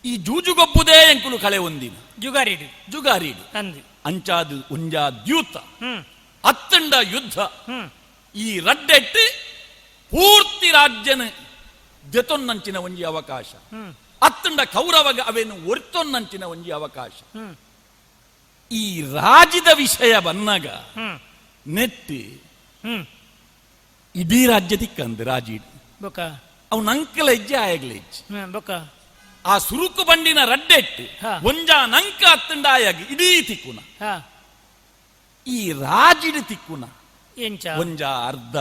ಈ ಜೂಜುಗೊಬ್ಬುದೇ ಎಂಕುಲು ಕಳೆ ಒಂದಿನ. ಜುಗಾರಿಡು. ಜುಗಾರಿಡು. ಅಂದು. ಅಂಚಾದು ಉಂಜಾ ದ್ಯೂತ ಅತ್ತಂಡ ಯುದ್ಧ. ಈ ರಡ್ಡೆಟ್ಟು ಪೂರ್ತಿ ರಾಜ್ಯನ ದೆತೊನ್ನಂಚಿನ ಒಂಜಿ ಅವಕಾಶ ಅತ್ತಂಡ ಕೌರವಗ ಅವೇನು ಒರ್ತೊನ್ನಂಚಿನ ಒಂಜಿ ಅವಕಾಶ. ಈ ರಾಜ್ಯದ ವಿಷಯ ಬನ್ನಾಗ ನೆಟ್ಟಿ ಇಡೀ ರಾಜ್ಯ ತಿಕ್ಕಂದು ರಾಜಿ ಅವನ ಅಂಕಲ ಹೆಜ್ಜೆ ಆಯಗ್ಲ ಹೆಜ್ಜೆ ಆ ಸುರುಕು ಬಂಡಿನ ರಡ್ಡೆಟ್ಟು ಒಂಜಾ ನಂಕ ಅತ್ತಂಡ ಆಯಾಗಿ ಇಡೀ ತಿಕ್ಕುನ ಈ ರಾಜಿಡ್ ತಿಕ್ಕುನ ಒಂಜ ಅರ್ಧ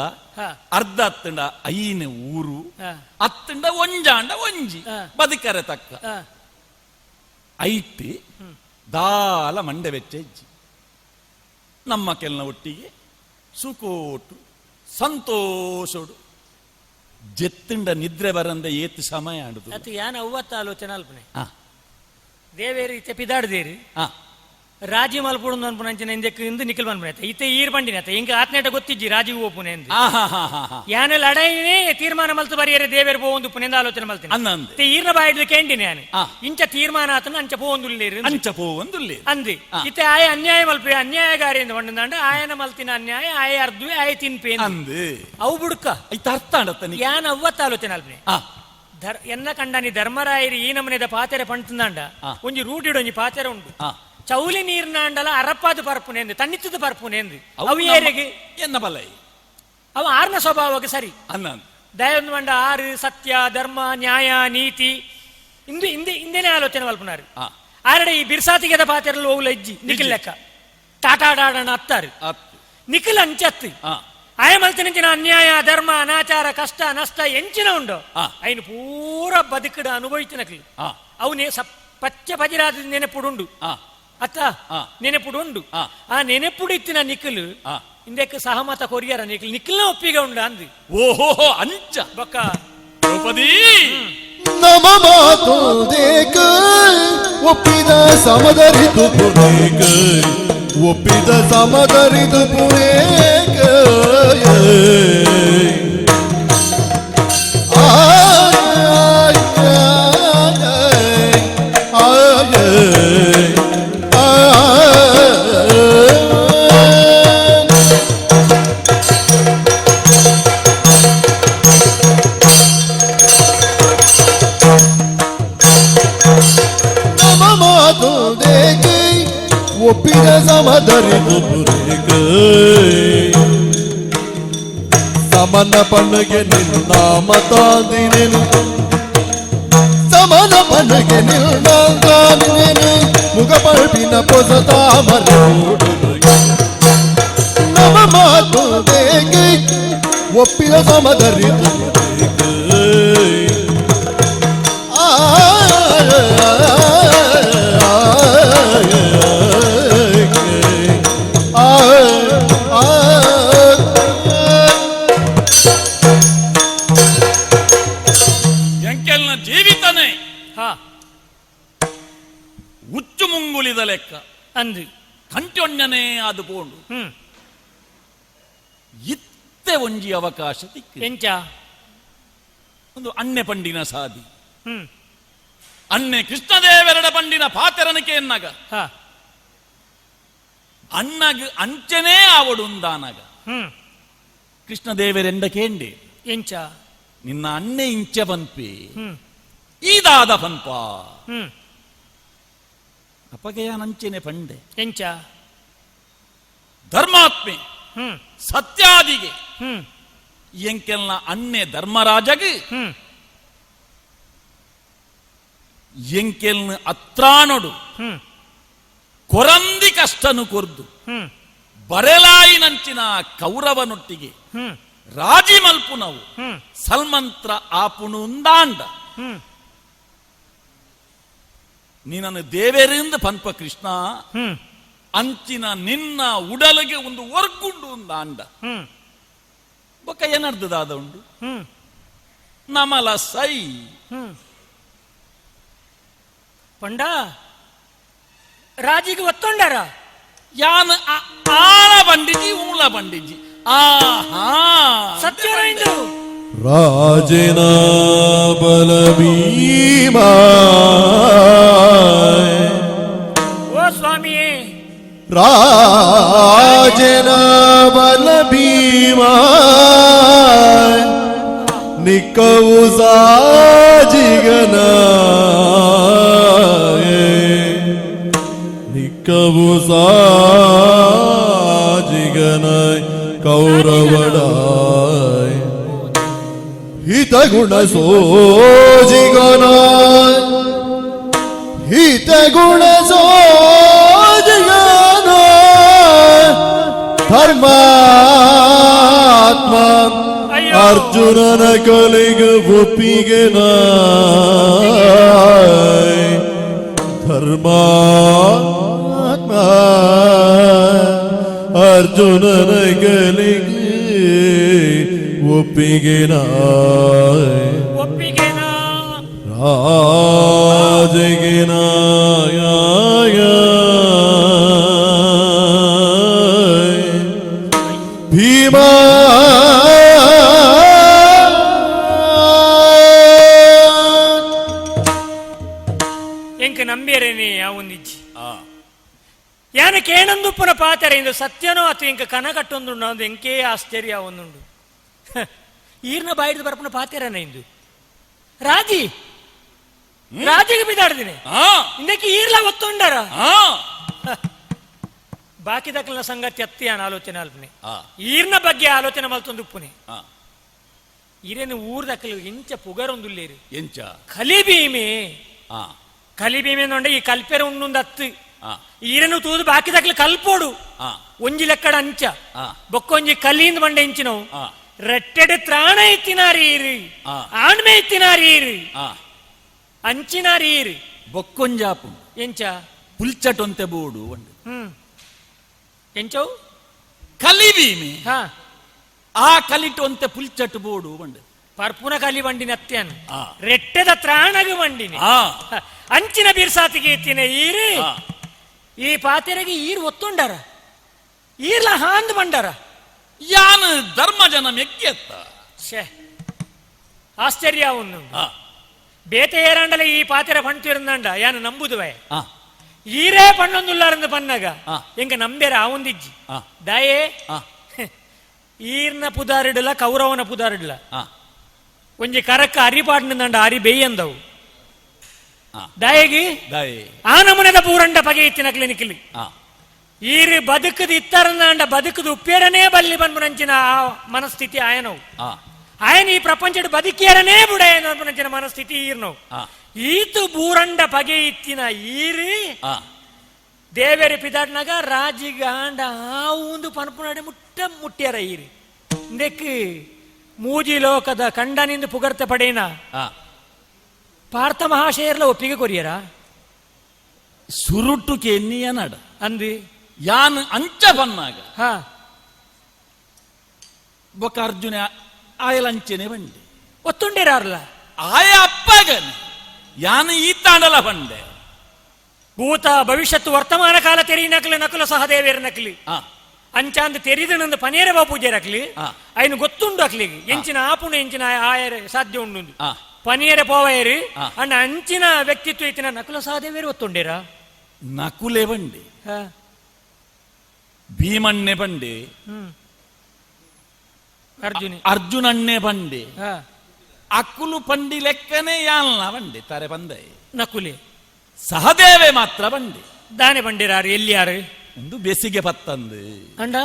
ಅರ್ಧ ಅತ್ತಂಡ ಐನ ಊರು ಅತ್ತಂಡ ಒಂಜಾಂಡ ಒಂಜಿ ಬದುಕರೆ ತಕ್ಕ ಐಟ್ ದಾಲ ಮಂಡೆ ವೆಚ್ಚ ಹೆಜ್ಜಿ ನಮ್ಮ ಕೆಲ್ನ ಒಟ್ಟಿಗೆ ಸುಕೋಟು ಸಂತೋಷೋಡು ಜೆತ್ತುಂಡ ನಿದ್ರೆ ಬರಂದ ಏತ್ ಸಮಯ ಆಡುದು ಅದು ಯಾನ ಅವ್ವತ್ತ ಆಲೋಚನೆ ಅಲ್ಪನೆ ದೇವೇರಿ ಇತ್ತೆ ಪಿದಾಡ್ದೇರಿ ರಾಜಿ ಮಲ್ಪುಡು ಅನ್ಪುನಂಚಿನ ಇಂದಕ್ಕೆ ಇಂದು ನಿಖಲ್ ಬಂದ್ಬಿಡ ಇತ್ತೆ ಈರ್ ಬಂಡಿನ ಇಂಕ ಆತ್ನೇಟ ಗೊತ್ತಿಜ್ಜಿ ರಾಜಿ ಓಪುನೆ ಎಂದು ಯಾನ ಲಡೈನೇ ತೀರ್ಮಾನ ಮಲ್ತು ಬರಿಯರೆ ದೇವೇರ್ ಪೋವೊಂದು ಪುನೆಂದ ಆಲೋಚನೆ ಮಲ್ತೀನಿ ಅನ್ನಂದೆ ಈರ್ನ ಬಾಯಿಡ್ದು ಕೇಂಡಿನ ಯಾನೆ ಇಂಚ ತೀರ್ಮಾನ ಆತನ ಅಂಚ ಪೋವೊಂದುಲ್ಲೇರು ಅಂಚ ಪೋವೊಂದುಲ್ಲೇರು ಅಂದಿ ಇತ್ತೆ ಆಯ ಅನ್ಯಾಯ ಮಲ್ಪೆ ಅನ್ಯಾಯಗಾರಿ ಎಂದು వండిందంటే ఆయన ಮಲ್ತಿನ ಅನ್ಯಾಯ ಆಯ ಅರ್ದುವೆ ಆಯ ತಿನ್ಪೆ ಅಂದು ಅವು ಬುಡ್ಕ ಐತ ಅರ್ಥ ಆಡತ್ತ ಯಾನ ಅವ್ವತ್ತ ಆಲೋಚನೆ ಅಲ್ಪನೆ ಎನ್ನ ಕಂಡನಿ ಧರ್ಮರಾಯರಿ ಈ ನಮನೆದ ಪಾತೆರೆ ಪಂಟಂದಾಂಡ ಒಂಜಿ ರೂಟಿಡ್ ಒಂಜಿ ಪಾತೆರೆ ಉಂಡು ಚೌಲಿ ನೀರ್ನಾಂಡಲ ಅರಪ್ಪಾದ ಪರ್ಪುನೆಂದು ತನ್ನಿತ್ತದ ಪರ್ಪುನೆಂದು ಅವು ಏರಿಗೆ ಎನ್ನ ಬಲ ಅವ ಆರ್ನ ಸ್ವಭಾವಕ್ಕೆ ಸರಿ ಅನ್ನ ದಯೊಂದು ಮಂಡ ಆರು ಸತ್ಯ ಧರ್ಮ ನ್ಯಾಯ ನೀತಿ ಇಂದು ಹಿಂದೆ ಹಿಂದೆನೇ ಆಲೋಚನೆ ಮಲ್ಪನಾರು ಆರಡೆ ಈ ಬಿರ್ಸಾತಿಗೆದ ಪಾತೆರಲು ಹೋಗ್ಲ ಇಜ್ಜಿ ನಿಖಿಲ್ ಲೆಕ್ಕ ಟಾಟಾಡಾಡಣ ಅತ್ತಾರು ನಿಖಿಲ್ ಅಂಚತ್ತು ಆಯ ಮಲ್ತಿನಂಚಿನ ಅನ್ಯಾಯ ಧರ್ಮ ಅನಾಚಾರ ಕಷ್ಟ ನಷ್ಟ ಎಂಚಿನ ಉಂಡು ಐನು ಪೂರ ಬದುಕಡ ಅನುಭವಿಸಿನಕ್ಲಿ ಅವನೇ ಪಚ್ಚ ಪಜಿರಾದ ನೆನಪುಡುಂಡು ಅತ್ತ ನೆನಪುಡು ಉಂಡು ಆ ನೆನಪುಡು ಇತ್ತಿನ ನಿಖಲು ಇಂದಕ್ಕೆ ಸಹಮತ ಕೊರಿಯರ ನಿಖಲ್ ನಿಖಲ್ನ ಒಪ್ಪಿಗೆ ಉಂಡು ಅಂದು ಓಹೋ ಅಂಚ ಬೊಕ್ಕ ದ್ರೌಪದಿ ನಮ ಮಾತು ದೇಕ ಒಪ್ಪಿದ ಸಮದರಿದು ಪುಣೇಕ ಒಪ್ಪಿದ ಸಮದರಿದು ಪುಣೇಕ ಒಪ್ಪಿದ ಸಮದರಿದು ಪುರೇಕ ಸಮನ ಪಣ್ಣಗೆ ನಿನ್ನ ಮತಾದಿನೇನು ಸಮನ ಪಣ್ಣಗೆ ನಿನ್ನ ತಾನಿನೇನು ಮುಗ ಪಳ್ಪಿನ ಪೊಸ ತಾಮರ ನಮ ಮಾತು ದೇಕಿ ಒಪ್ಪಿದ ಸಮದರಿದು ಪುರೇಕ ಆ ಎಂಕೆಲ್ನ ಜೀವಿತನೇ ಉಚ್ಚು ಮುಂಗುಲಿದ ಲೆಕ್ಕ ಅಂದು ಕಂಟೊಣ್ಣನೇ ಅದು ಪೋಂಡು ಇತ್ತೆ ಒಂಜಿ ಅವಕಾಶ ತಿಕ್ಕ ಎಂಚ ಒಂದು ಅಣ್ಣೆ ಪಂಡಿನ ಸಾದಿ ಅಣ್ಣೆ ಕೃಷ್ಣದೇವರಡ ಪಂಡಿನ ಪಾತೆರನಿಕೆ ಎನ್ನಗ ಅಣ್ಣಗ ಅಂಚನೇ ಆವಡುಂದಾನಗ ಕೃಷ್ಣದೇವರೆಂಡ ಕೇಂಡೆ ಎಂಚ ನಿನ್ನ ಅಣ್ಣೆ ಇಂಚ ಪನ್ಪಿ ಈದಾದ ಪನ್ಪ ಅಪಗೆಯ ನಂಚೆನೆ ಪಂಡೆ ಎಂಚ ಧರ್ಮಾತ್ಮೆ ಸತ್ಯಾದಿಗೆ ಎಂಕೆಲ್ನ ಅಣ್ಣೆ ಧರ್ಮರಾಜಗ್ ಎಂಕೆಲ್ನ ಅತ್ರಾಣೊಡು ಕೊರಂದಿ ಕಷ್ಟನು ಕೊರ್ದು ಬರೆಲಾಯಿನಂಚಿನ ಕೌರವನೊಟ್ಟಿಗೆ ರಾಜಿ ಮಲ್ಪುನವು ಸಲ್ಮಂತ್ರ ಆಪುಣು ಉಂದಾಂಡ ನೀನನ್ನು ದೇವೇರಿಂದ ಪನ್ಪ ಕೃಷ್ಣ ಅಂಚಿನ ನಿನ್ನ ಉಡಲಿಗೆ ಒಂದು ವರ್ಗುಂಡು ಉಂದಾಂಡ ಬೊಕ್ಕ ಏನರ್ಧದಾದ ಉಂಡು ನಮಲ ಸೈ ಪಂಡ ರಾಜಿಗೆ ಒತ್ತೊಂಡಾರ ಯಾನ ಆಲ ಬಂಡಿಜಿ ಊಲ ಬಂಡಿಜಿ ಆಹಾ ಸತ್ಯರೇಂದು ರಾಜನ ಬಲ ಭೀಮ ಓ ಸ್ವಾಮಿಯೇ ರಾಜನ ಬಲ ಭೀಮ ನಿಕ್ಕವು ಸಾಧಿನ ಕವು ಸಾಜಿಗನಾಯ್ ಕೌರವಡಾಯ್ ಹಿತಗುಣ ಸೋಜಿಗನಾಯ್ ಹಿತಗುಣ ಸೋಜಿಗನಾಯ್ ಧರ್ಮಾತ್ಮ ಅಯ್ಯೋ. ಅರ್ಜುನನ ಕಲಿಗ ಒಪ್ಪಿಗೆ ನಾಯ್ ಧರ್ಮಾತ್ಮ ಅರ್ಜುನನ ಕಲಿಗೆ ಒಪ್ಪಿಗೆ ನಾಯ್ ಒಪ್ಪಿಗೆನಾ? ರಾಜಗಿನಾಯ ಭೀಮ ಎಂಕ ನಂಬೇರೇನೆ ಯಾವೊಂದಿಜ್ಜಿ ಯಾನ ಕೇಣಂದುಪ್ಪುನ ಪಾತೆರೆ ಇಂದು ಸತ್ಯನೋ ಅಥವಾ ಇಂಕ ಕನ ಕಟ್ಟೊಂದುಂಡು ಅದು ಎಂಕೇ ಆಶ್ಚರ್ಯ ಒಂದುಂಡು. ಈರ್ನ ಬಾಯಿಡ್ದು ಬರ್ಪುನ ಪಾತೆರನ ಇಂದು ರಾಜಿ ರಾಜಿಗೆ ಬಿದಾಡ್ದಿನಿ ಇಂದಕ್ಕೆ ಈರ್ಲ ಒತ್ತುಂಡಾರ ಬಾಕಿ ದಕ್ಕಲ್ನ ಸಂಗತಿ ಅತ್ತಿಯಾನ ಆಲೋಚನೆ ಅಲ್ಪನೆ ಈರ್ನ ಬಗ್ಗೆ ಆಲೋಚನೆ ಮಲ್ತೊಂದುಪ್ಪುನೆ. ಈರೇನು ಊರ್ ದಕ್ಕಲು ಇಂಚ ಪುಗರೊಂದುಲ್ಲೇರು. ಎಂಚ? ಕಲಿಬೀಮೆ. ಕಲಿಬೀಮೆ ನೋಂಡ ಈ ಕಲ್ಪೆರ ಉಂಡುಂದು ಅತ್ತು. ಈರನು ತೂದು ಬಾಕಿ ದಕ್ಕಲು ಕಲ್ಪೋಡು. ಒಂಜಿ ಲೆಕ್ಕಡ ಅಂಚ. ಬೊಕ್ಕೊಂಜಿ ಕಲಿಯಿಂದ ಬಂಡೆ ಇಂಚಿನವು. ರೆಟ್ಟೆಡೆ ತ್ರಾಣ ಇತ್ತಿನಾರಿ ಈರು. ಆಣ್ಮೆ ಇತ್ತಿನಾರಿ ಈರು. ಅಂಚಿನಾರಿ ಈರು. ಬೊಕ್ಕೊಂಜಾಪು. ಎಂಚ? ಪುಲ್ಚಟೊಂತೆ ಬೋಡು ಒಂದು. ಎಂಚವು? ಕಲಿಬೀಮೆ. ಆ ಕಲಿಟೊಂತೆ ಪುಲ್ಚಟ್ ಬೋಡು ಒಂದು. ಪರ್ಪುನ ಕಲಿ ಬಂಡಿನ ಅತ್ಯಾನ. ರೆಟ್ಟೆದ ತ್ರಾಣಗ ಬಂಡಿನಿ. ಅಂಚಿನ ಬಿರ್ಸಾತಿಗೆ ಇತ್ತಿನ ಈರು. ಈ ಪಾತೆರೆಗೆ ಈರು ಒತ್ತುಂಡಾರ ಈರ್ಲ ಹಾಂದ್ ಬಂಡಾರ. ಯಾನ ಧರ್ಮ ಜನ ಮೆಕ್ಕೆತ್ತ. ಛೇ, ಆಶ್ಚರ್ಯ ಒಂದು. ಬೇತೆ ಏರಾಂಡಲ ಈ ಪಾತೆರ ಪಣ್ತಿರಂದಂಡ ಯಾನು ನಂಬುದುವೆ. ಈರೇ ಪಣ್ಣೊಂದುಲ್ಲಾರಂದು ಪನ್ನಾಗ ಎಂಕ ನಂಬೇರ ಆವೊಂದಿಜ್ಜಿ. ದಾಯೆ ಈರ್ನ ಪುದಾರಿಡಲ ಕೌರವನ ಪುದಾರಿಡಲ. ಒಂಜಿ ಕರಕ್ಕ ಅರಿಪಾಡ್ನಂಡ ಅರಿ ಬೇಯಂದವು. ದಾಯೆಗಿ? ದಾಯೆ? ಆ ನಮೂನೆದ ಪೂರಂಡ ಪಗೆ ಇತ್ತಿನ ಕ್ಲಿನಿಕ್ಲಿ. ಈರು ಬದುಕದ ಇತ್ತರಂದಾಂಡ ಬದುಕದ ಉಪ್ಪೇರನೇ ಬಲ್ಲಿ ಬನ್ಬುನಂಚಿನ ಆ ಮನಸ್ಥಿತಿ ಆಯನವು. ಆಯನ ಈ ಪ್ರಪಂಚದ ಬದುಕಿಯರನೇ ಬುಡಯನ ಅನ್ಪುನಂಚಿನ ಮನಸ್ಥಿತಿ ಈರ್ನವು. ಈತು ಬೂರಂಡ ಪಗೆ ಇತ್ತಿನ ಈರು ದೇವೇರಿ ಪಿದಾಡ್ನಾಗ ರಾಜಿಗಾಂಡ ಆ ಒಂದು ಪನ್ಪುನಾಡೆ ಮುಟ್ಟ ಮುಟ್ಟ್ಯಾರ ಈರು. ಇಂದಕ್ಕೆ ಮೂಜಿ ಲೋಕದ ಕಂಡನಿಂದ ಪುಗರ್ತೆ ಪಡೇನ ಪಾರ್ಥ ಮಹಾಶಯರ್ಲ ಒಪ್ಪಿಗೆ ಕೊರಿಯರ? ಸುರುಟು ಕೆನ್ನಿಯ ನಡ. ಅಂದಿ. ಯಾನ್ ಅಂಚ ಬನ್ನಾಗ ಬೊಕ್ಕ ಅರ್ಜುನ ಆಯಲಂಚನೆ ಬಂಡೆ. ಒತ್ತುಂಡಿರಾರ್ಲ. ಆಯ ಅಪ್ಪಗನೆ ಯಾನ್ ಈ ತಾಂಡಲ ಬಂಡೆ. ಭೂತ ಭವಿಷ್ಯತ್ತು ವರ್ತಮಾನ ಕಾಲ ತೆರಿ ನಕಲು ನಕಲು ಸಹದೇವೇರ ನಕಲಿ. ಅಂಚಾಂದ್ ತೆರಿದು ನಂದು ಪನೇರ ಬಾಪೂಜೆ ರಕ್ಲಿ. ಐನು ಗೊತ್ತುಂಡು ಅಕ್ಲಿಗೆ ಎಂಚಿನ ಆಪುಣ ಎಂಚಿನ ಆಯರೆ ಸಾಧ್ಯ ಉಂಡು. ಪನಿಯರೆ ಪೋವಯರು. ಅಣ್ಣ ಅಂಚಿನ ವ್ಯಕ್ತಿತ್ವ ಇತ್ತಿನ ನಕುಲ ಸಹದೇವೇರು ಒತ್ತುಂಡೇರಾ? ನಕುಲೆ ಬಂಡೆ. ಭೀಮಣ್ಣೆ ಬಂಡೆ. ಅರ್ಜುನಿ. ಅರ್ಜುನಣ್ಣೆ ಬಂಡೆ. ಅಕ್ಕುಲು ಪಂಡಿ ಲೆಕ್ಕನೆ ಯಾನ್ಲ ಬಂಡೆ ತಾರೆ ಬಂದೆ. ನಕುಲೆ. ಸಹದೇವೆ ಮಾತ್ರ ಬಂಡೆ. ದಾನೆ ಬಂಡಿರಾರು ಎಲ್ಲಿಯಾರು? ಒಂದು ಬೆಸಿಗೆ ಪತ್ತಂದು. ಅಂಡ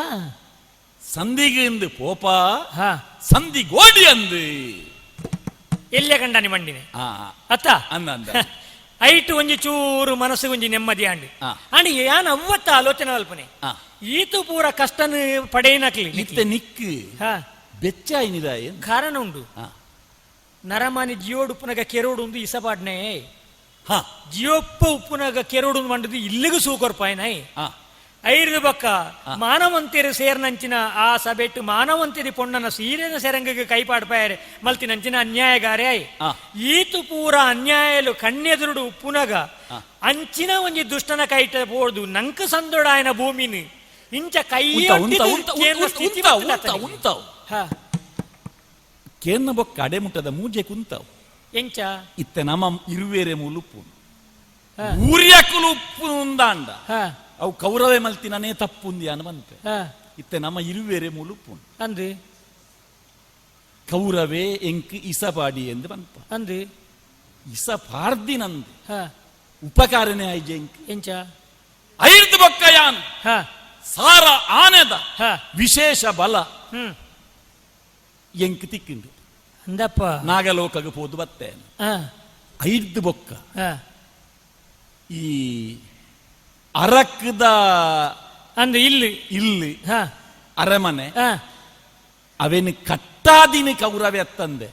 ಸಂಧಿಗೆ ಎಂದು ಪೋಪ. ಸಂಧಿ ಗೋಡಿ ಅಂದು. ಎಲ್ಲೇ ಕಂಡಾನಿ ಮಂಡಿನೆ? ಅತ್ತ? ಅಂದ ಅಂದ. ಐಟು ಒಂಜಿ ಚೂರು ಮನಸ್ಸು ಒಂಜಿ ನೆಮ್ಮದಿ ಆಂಡ್. ಅಂಡ್ ಯಾನ್ ಅವ್ವತ್ತ ಆಲೋಚನೆ ಅಲ್ಪನೆ. ಈತು ಪೂರ ಕಷ್ಟನ ಪಡೆಯಿನಕ್ಲಿ. ನಿತ್ತೆ ನಿಕ್ ಬೆಚ್ಚ ಐನಿದಾಯ. ಕಾರಣ ಉಂಡು. ನರಮಾನಿ ಜಿಯೋಡು ಉಪ್ಪುನಗ ಕೆರೋಡು ಉಂದು ಇಸಪಾಡ್ನೆ. ಜಿಯೋಪ್ಪ ಉಪ್ಪುನಗ ಕೆರೋಡು ಮಂಡದು ಇಲ್ಲಿಗೂ ಸೂಕೊರ್ಪಾಯನೈ. ಐರ್ದು ಬಕ್ಕ ಮಾನವಂತಿರು ಸೇರ್ನಂಚಿನ ಆ ಸಭೆಟ್ಟು ಮಾನವಂತಿರಿ ಪೊಣ್ಣನ ಸೀರೆನ ಸೆರಂಗಿಗೆ ಕೈಪಾಡ್ಪಾಯರೆ ಮಲ್ತಿನಂಚಿನ ಅನ್ಯಾಯಗಾರೆ ಆಯ್. ಈತು ಪೂರ ಅನ್ಯಾಯಲು ಕಣ್ಣೆದುರುಡು ಉಪ್ಪುನಗ ಅಂಚಿನ ಒಂಜಿ ದುಷ್ಟನ ಕೈಟ ಪೋದು ನಂಕು ಸಂದೊಡಾಯನ ಭೂಮಿನಿ ಇಂಚ ಕೈ ಉಂತಾವ್ ಕೇನ್ನ ಬೊಕ್ಕ ಅಡೆ ಮುಟ್ಟದ ಮೂಜೆ ಕುಂತಾವ್. ಎಂಚ? ಇತ್ತೆ ನಮ್ಮ ಇರುವೇರೆ ಮೂಲುಪ್ಪು ಊರ್ಯಕುಲು ಉಪ್ಪು ಉಂದಾಂಡ. ಅವು ಕೌರವೆ ಮಲ್ತಿನೇ ತಪ್ಪುಂದಿ ಅನ್ ಬಂತೆ. ಇತ್ತೆ ನಮ್ಮ ಇರುವೇರೆ ಮೂಲುಪ್ಪು. ಅಂದು. ಕೌರವೆ ಎಂಕ್ ಇಸಪಾಡಿ ಎಂದು ಬಂತ. ಅಂದು. ಇಸ ಪಾರ್ದಿನಂದು. ಉಪಕಾರನೇ ಆಯ್ಜೆ ಎಂಕ್. ಎಂಚ? ಐದು ಬೊಕ್ಕಯಾನ್ ಸಾರ ಆನೆದ ವಿಶೇಷ ಬಲ ಎಂಕ್ ತಿಕ್ಕಿಂಡು. ಅಂದಪ್ಪ. ನಾಗಲೋಕಗ ಪೋದು ಬತ್ತೇನೆ. ಐದು ಬೊಕ್ಕ ಈ ಅರಕ್ಕದ ಅಂದು ಇಲ್ಲಿ ಇಲ್ಲಿ ಅರಮನೆ ಅವೇನು ಕಟ್ಟಾದಿನ ಕೌರವೆ ಅತ್ತಂದೆ.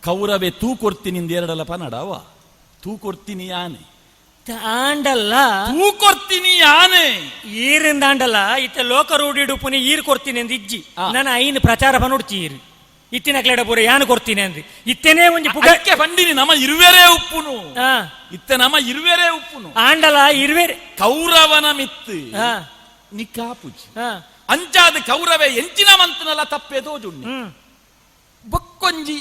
ಕೌರವೆ ತೂ ಕೊಡ್ತೀನಿ ಎರಡಲ್ಲ ಪನಡವ ತೂ ಕೊಡ್ತೀನಿ ಯಾನೆ. ಆಂಡಲ್ಲ. ತೂ ಕೊಡ್ತೀನಿ ಯಾನೆ. ಈರಿಂದ ಆಂಡಲ್ಲ ಇತ್ತ ಲೋಕ ರೂಢಿಡು ಪುನಿ ಈರ್ ಕೊಡ್ತೀನಿ ಅಂದ್ ಇಜ್ಜಿ. ನಾನು ಐನ್ ಪ್ರಚಾರ ಪನುಡ್ಚಿ ಈರು ಇತ್ತಿನ ಕ್ಲೇಡ ಪೂರ ಯಾನು ಕೊಡ್ತೀನಿ ಅಂದ್ ಇತ್ತೇನೆ ಒಂಜಿ ಪುಗ ಅದಕ್ಕೆ ಬಂದಿನಿ ನಮ್ಮ ಇರುವೆರೇ ಉಪ್ಪುನು. ಇತ್ತ ನಮ್ಮ ಇರುವೆರೇ ಉಪ್ಪುನು. ಆಂಡಲ ಇರುವೆರೆ. ಕೌರವನ ಮಿತ್ತು ನಿಕ್ಕಾಪುಜಿ. ಅಂಚಾದ ಕೌರವೆ ಎಂಚಿನ ಮಂತನಲ್ಲ ತಪ್ಪೆ ತೋಜುಣ್ಣಿ. ಬಕ್ಕೊಂಜಿ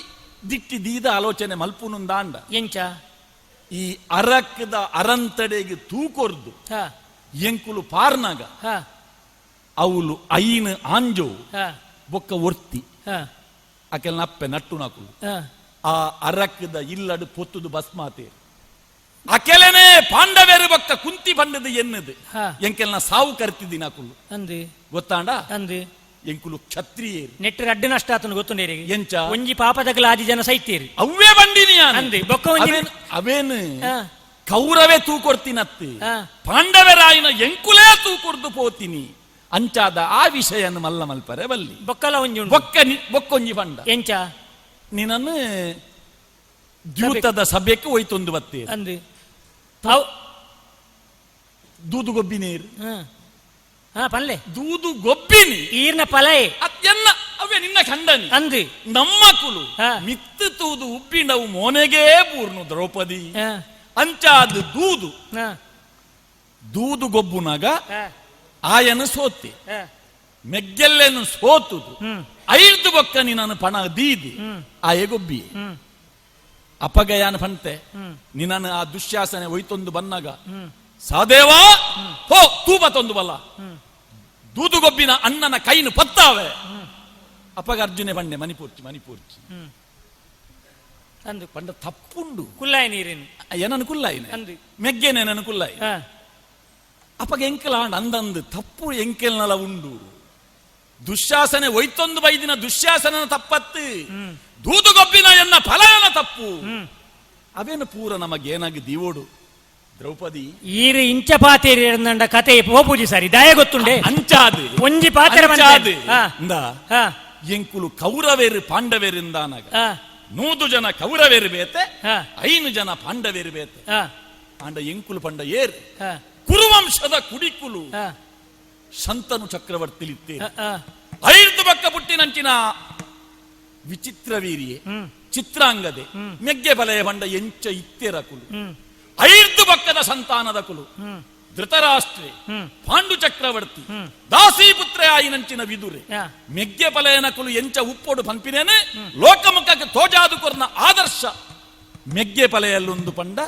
ದಿಟ್ಟಿ ದೀದ ಆಲೋಚನೆ ಮಲ್ಪುನುಂದಾಂಡ. ಎಂಚ? ಈ ಅರಕ್ಕದ ಅರಂತಡೆಗೆ ತೂಕೊರ್ದು ಎಂಕುಲು ಪಾರ್ನಾಗ ಅವಳು ಐನ್ ಆಂಜೋ ಬೊಕ್ಕ ಒರ್ತಿ ಅಕೆಲ್ನ ಅಪ್ಪೆ ನಟ್ಟು ನಾಕುಲು ಆ ಅರಕ್ಕದ ಇಲ್ಲಡು ಪೊತ್ತುದು ಬಸ್ಮಾತೆ ಅಕೆಲನೆ ಪಾಂಡವೇರು ಬೊಕ್ಕ ಕುಂತಿ ಬಂಡದು ಎನ್ನದು ಎಂಕೆಲ್ನ ಸಾವು ಕರ್ತಿದ್ದಿ ನಾಕುಲು. ಅಂದು. ಗೊತ್ತಾಂಡ? ಅಂದು. ಎಂಕುಲು ಕ್ಷತ್ರಿಯೇರು. ನೆಟ್ಟು ರಡ್ಡು ನಷ್ಟ ಆತನು ಗೊತ್ತುಂಡೇರಿಗೆ. ಎಂಚ? ಒಂಜಿ ಪಾಪದಕಲ ಆದಿ ಜನ ಸೈತೀರಿ. ಅವ್ವೇ ಬಂಡಿನಿ. ಅಂದು ಬೊಕ್ಕ ಒಂಜಿ ಅವೇನು ಕೌರವೇ ತೂಕೊಡ್ತೀನತ್ತಿ, ಪಾಂಡವರಾಯಿನ ಎಂಕುಲೇ ತೂಕೊಡ್ದು ಪೋತೀನಿ ಅಂಚಾದ ಆ ವಿಷಯನ ಮಲ್ಲ ಮಲ್ಪರೆ ಬಲ್ಲಿ. ಬೊಕ್ಕಲ ಒಂಜಿ ಉಂಡು. ಬೊಕ್ಕ ಬೊಕ್ಕೊಂಜಿ ಬಂಡ. ಎಂಚ? ನಿನ್ನನ್ನು ದ್ಯೂತದ ಸಭೆಗೆ ಹೋಯ್ತೊಂದು ಬತ್ತಿ. ಅಂದು. ದೂದು ಗೊಬ್ಬಿ ನೀರು. ಹಾ ಪಲ್ಲೆ. ದೂದು ಗೊಬ್ಬಿನಿ. ಈರ್ನ ಪಲಯೆ. ಅತ್ಯನ್ನ ಅವೇ ನಿನ್ನ ಖಂಡನಿ. ಅಂದು. ನಮ್ಮ ಕುಲು ಮಿತ್ತು ತೂದು ಉಬ್ಬಿಂಡವು ಮೋನೆಗೇ ಪೂರ್ಣು ದ್ರೌಪದಿ. ಅಂಚಾದ ದೂದು ದೂದು ಗೊಬ್ಬುನಾಗ ಆಯನ ಸೋತಿ ಮೆಗ್ಗೆಲ್ಲೆನು ಸೋತುದು ಐದು ಬೊಕ್ಕ ನಿನ್ನನ್ನು ಪಣ ದೀದಿ ಆಯೆ ಗೊಬ್ಬಿ ಅಪಗಯಾನ ಪಂತೆ ನಿನ್ನನ್ನು ಆ ದುಶ್ಯಾಸನೆ ಒಯ್ತೊಂದು ಬನ್ನಾಗ ಸಾದೇವಾ ಹೋ ತೂಬ ತಂದು ಬಲ್ಲ ದೂದುಗೊಬ್ಬಿನ ಅಣ್ಣನ ಕೈನು ಪತ್ತಾವೆ. ಅಪಗ ಅರ್ಜುನೆ ಬಂಡೆ ಮಣಿಪೂರ್ಚಿ ಮಣಿಪೂರ್ಚಿ ಅಂದು. ಪಂಡ ತಪ್ಪುಂಡು. ಕುಲ್ಲಾಯ ನೀರಿನ. ಏನನು ಕುಲ್ಲಾಯಿನ. ಅಂದು. ಮೆಗ್ಗೆನೆ ಏನನು ಕುಲ್ಲಾಯಿ. ಅಪಗ ಎಂಕೆಲ ಅಂದಂದು ತಪ್ಪು ಎಂಕೆಲ್ನಲ ಉಂಡು. ದುಶ್ಯಾಸನೆ ಒಯ್ತೊಂದು ಬೈದಿನ ದುಶ್ಯಾಸನ ತಪ್ಪತ್ತು ದೂದುಗೊಬ್ಬಿನ ಎನ್ನ ಫಲಯನ ತಪ್ಪು ಅವೇನು ಪೂರ ನಮಗೇನಾಗಿ ದೀವೋಡು ದ್ರೌಪದಿ. ಈರು ಇಂಚ ಪಾತೇರಿ ಎಂದಂಡ ಕತೆ ಪೋಪೂಜಿ ಸರಿ ದಾಯ ಗೊತ್ತುಂಡೆ. ಅಂಚಾದು. ಒಂಜಿ ಪಾತೆರ. ಅಂಚಾದು ಇಂದ ಎಂಕುಲು ಕೌರವೇರು ಪಾಂಡವೇರಿಂದಾನಗ 100 ಜನ ಕೌರವೇರು ಬೇತೆ, 5 ಜನ ಪಾಂಡವೇರು ಬೇತೆ. ಆಂಡ ಎಂಕುಲು ಪಂಡ ಏರ್ ಕುರುವಂಶದ ಕುಡಿಕುಲು ಶಂತನು ಚಕ್ರವರ್ತಿಲಿತ್ತೇ ಐದು ಬಕ್ಕ ಪುಟ್ಟಿನಂಚಿನ ವಿಚಿತ್ರ ವೀರಿಯೆ ಚಿತ್ರಾಂಗದೆ ಮೆಗ್ಗೆ ಬಲೆಯ ಬಂಡ ಎಂಚ ಇತ್ತೆರ ಕುಲು ಐದು ಬಕ್ಕದ ಸಂತಾನದ ಕುಲು ಧೃತರಾಷ್ಟ್ರೆ ಪಾಂಡು ಚಕ್ರವರ್ತಿ ದಾಸೀಪುತ್ರ ಆಯಿನಂಚಿನ ವಿದುರೆ ಮೆಗ್ಗೆ ಬಲೆಯನ ಕುಲು ಎಂಚ ಉಪ್ಪೋಡು ಪಂಪಿನೇನೆ ಲೋಕಮುಖಕ್ಕೆ ತೋಜಾದು ಕೊರ್ನ ಆದರ್ಶ ಮೆಗ್ಗೆ ಪಲೆಯಲ್ಲೊಂದು ಪಂಡ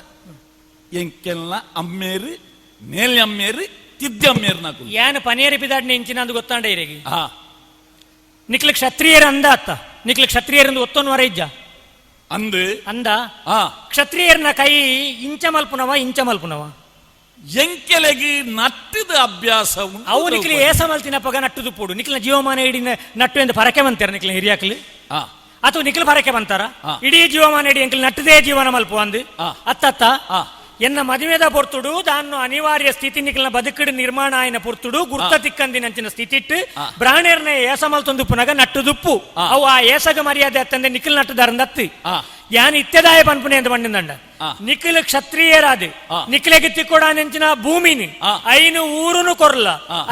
ಎಂಕೆಲ್ನ ಅಮ್ಮೇರು ನೇಲ್ಯ ಅಮ್ಮೇರು ತಿದ್ದೆ ಅಮ್ಮೇರು ನಕುಲು. ಯಾನ ಪನೇರಿ ಪಿದಾಡ್ನೆ ಇಂಚಿನ ಅಂದು ಗೊತ್ತಾಂಡ ಇರೆಗಿ. ನಿಕ್ಲ ಕ್ಷತ್ರಿಯರ ಅಂದ ಅತ್ತ ನಿಕ್ಲ ಕ್ಷತ್ರಿಯರಂದು ಒತ್ತೊನ್ ವರ ಇಜ್ಜ. ಅಂದು. ಅಂದ. ಕ್ಷತ್ರಿಯರ್ನ ಕೈ ಇಂಚ ಮಲ್ಪುನವ ಇಂಚ ಮಲ್ಪುನವ. ಎಂಕೆಲೆಗೆ ನಟ್ಟದ ಅಭ್ಯಾಸ. ಅವು ನಿಕ್ಲಿ ಏಸ ಮಲ್ತಿನ ಪಗ ನಟ್ಟುದು ಪೋಡು ನಿಕ್ಲ ಜೀವಮಾನ ಇಡೀ ನಟ್ಟು ಎಂದು ಪರಕೆ ಬಂತಾರ ನಿಕ್ಲ ಹಿರಿಯಾಕ್ಲಿ ಅಥವಾ ನಿಕ್ಲ ಪರಕೆ ಬಂತಾರ ಇಡೀ ಜೀವಮಾನ ಇಡೀ ಎಂಕ್ಲ ನಟ್ಟದೇ ಜೀವನ ಮಲ್ಪು ಅಂದು ಅತ್ತತ್ತ. ಎನ್ನ ಮದುವೆದ ಪೊರ್ತುಡು ದಾನ್ನು ಅನಿವಾರ್ಯ ಸ್ಥಿತಿ ನಿಕ್ಲನ ಬದುಕಿಡು ನಿರ್ಮಾಣ ಆಯ್ನ ಪೊರ್ತುಡು ಗುರ್ತ ತಿಕ್ಕಂದಿನಂಚಿನ ಸ್ಥಿತಿ ಇಟ್ಟು ಬ್ರಾಣೇರ್ನ ಏಸ ಮಲ್ತೊಂದುಪ್ಪುನಗ ನಟ್ಟುದುಪ್ಪು ಅವು ಆ ಏಸಗ ಮರ್ಯಾದೆ ಅತ್ತಂದೆ ನಿಖಿಲ್ ನಟ್ಟುದಾರಂದತ್ತಿ. ಯಾನ್ ಇತ್ಯದಾಯ ಪನ್ಪುನೆ ಅಂತ ಬಂಡಿಂದಂಡ. ನಿಖಿಲ್ ಕ್ಷತ್ರಿಯರಾದ ನಿಖಿಲೆಗೆ ತಿಕ್ಕೊಡಾನೆಂಚಿನ ಭೂಮಿನಿ ಐನು ಊರುನು ಕೊರ್ಲ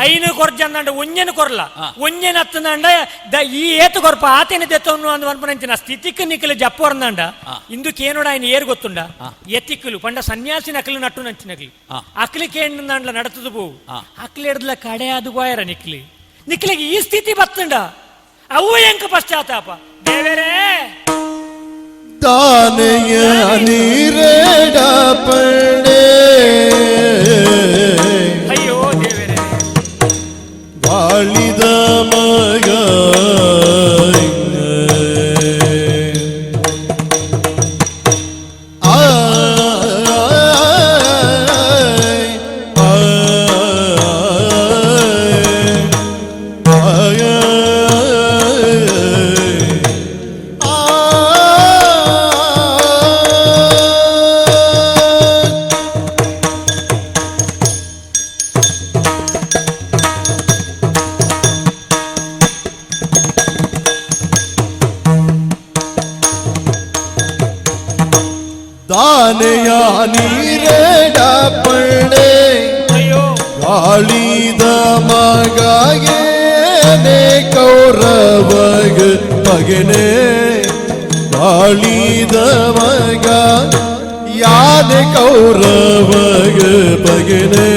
ಐನು ಕೊರ್ಜಂದಂಡ ಒಂಜೆನು ಕೊರ್ಲ ಒಂಜೆನ ಅತ್ತಂದಂಡ ಈ ಏತು ಕೊರ್ಪ ಆತೇನೆ ದೆತ್ತೊನ್ನು ಅಂದ್ ಪನ್ಪುನೆಂಚಿನ ಸ್ಥಿತಿಕ್ ನಿಖಿಲ್ ಜಪ್ಪೋರ್ಂದಂಡ ಇಂದು ಕೇನೋಡ ఆయన ಏರು ಗೊತ್ತುಂಡ ಎತ್ತಿಕ್ಕಲು ಪಂಡ ಸನ್ಯಾಸಿ ನಕಲು ನಟ್ಟು ನಂಚಿನಕ್ಲಿ ಅಕ್ಲಿ ಕೇಂದ್ರ ನಡತದು ಪೋವು ಅಕ್ಲಿ ಎಡ್ದಲ ಕಡೆ ಅದು ಗೋಯರ ನಿಕ್ಲಿ ನಿಕ್ಲಿಗೆ ಈ ಸ್ಥಿತಿ ಬತ್ತುಂಡ ಅವು ಎಂಕ ಪಶ್ಚಾತ್ತಾಪ ದೇವರೇ. ದಾನೆಯ ನೀರೇಡ ಪಂಡೆ. ಅಯ್ಯೋ ದೇವರೇ. ವಾಳಿದ ಮಗ ಆ ಆ. ಯಾನೀರೇಡ ಪಳ್ಳೆ ಅಯ್ಯೋ ಗಾಳಿದ ಮಗೇನೆ ಕೌರವಗ ಮಗನೇ ಗಾಳಿದ ಮಗ ಯಾನೆ ಕೌರವಗ ಮಗನೇ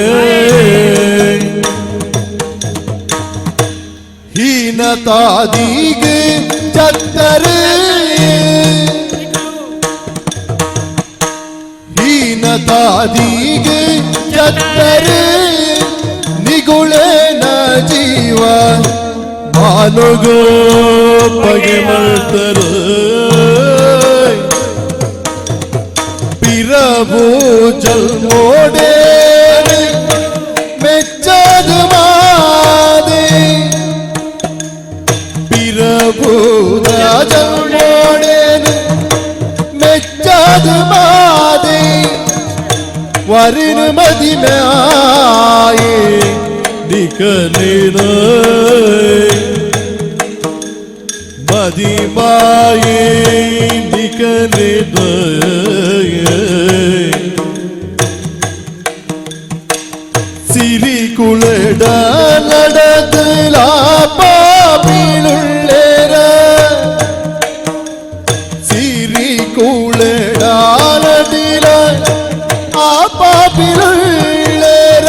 ಹೀನತಾದೀಗ ಚತ್ತರೆ ಹೀನತಾದೀಗ ಚತ್ತರೆ ನಿಗುಳೇನ ಜೀವ ಮಾನುಗೋ ಪಗೆ ಮಲ್ತರು ಪಿರವು ಜಲ್ಮೋಡೆ ಮೆಚ್ಚದ ಮಾದೆ ಪಿರಬೂದ ಜಲ್ಮೋಡೇನು ಮೆಚ್ಚದ ಮಾದೆ ವರಿನ ಮದಿಮಾಯೆ ನಿಕಲಿನ ಮದಿಮಾಯೆ ನಿಕಲಿನ ಸಿರಿ ಕುಳಡ நடதுலா பாபிலுள்ளேர ಸಿರಿ ಕುಳಡಾಲದಿಲ ಆ ಪಾಪಿಲುಳ್ಳೇರ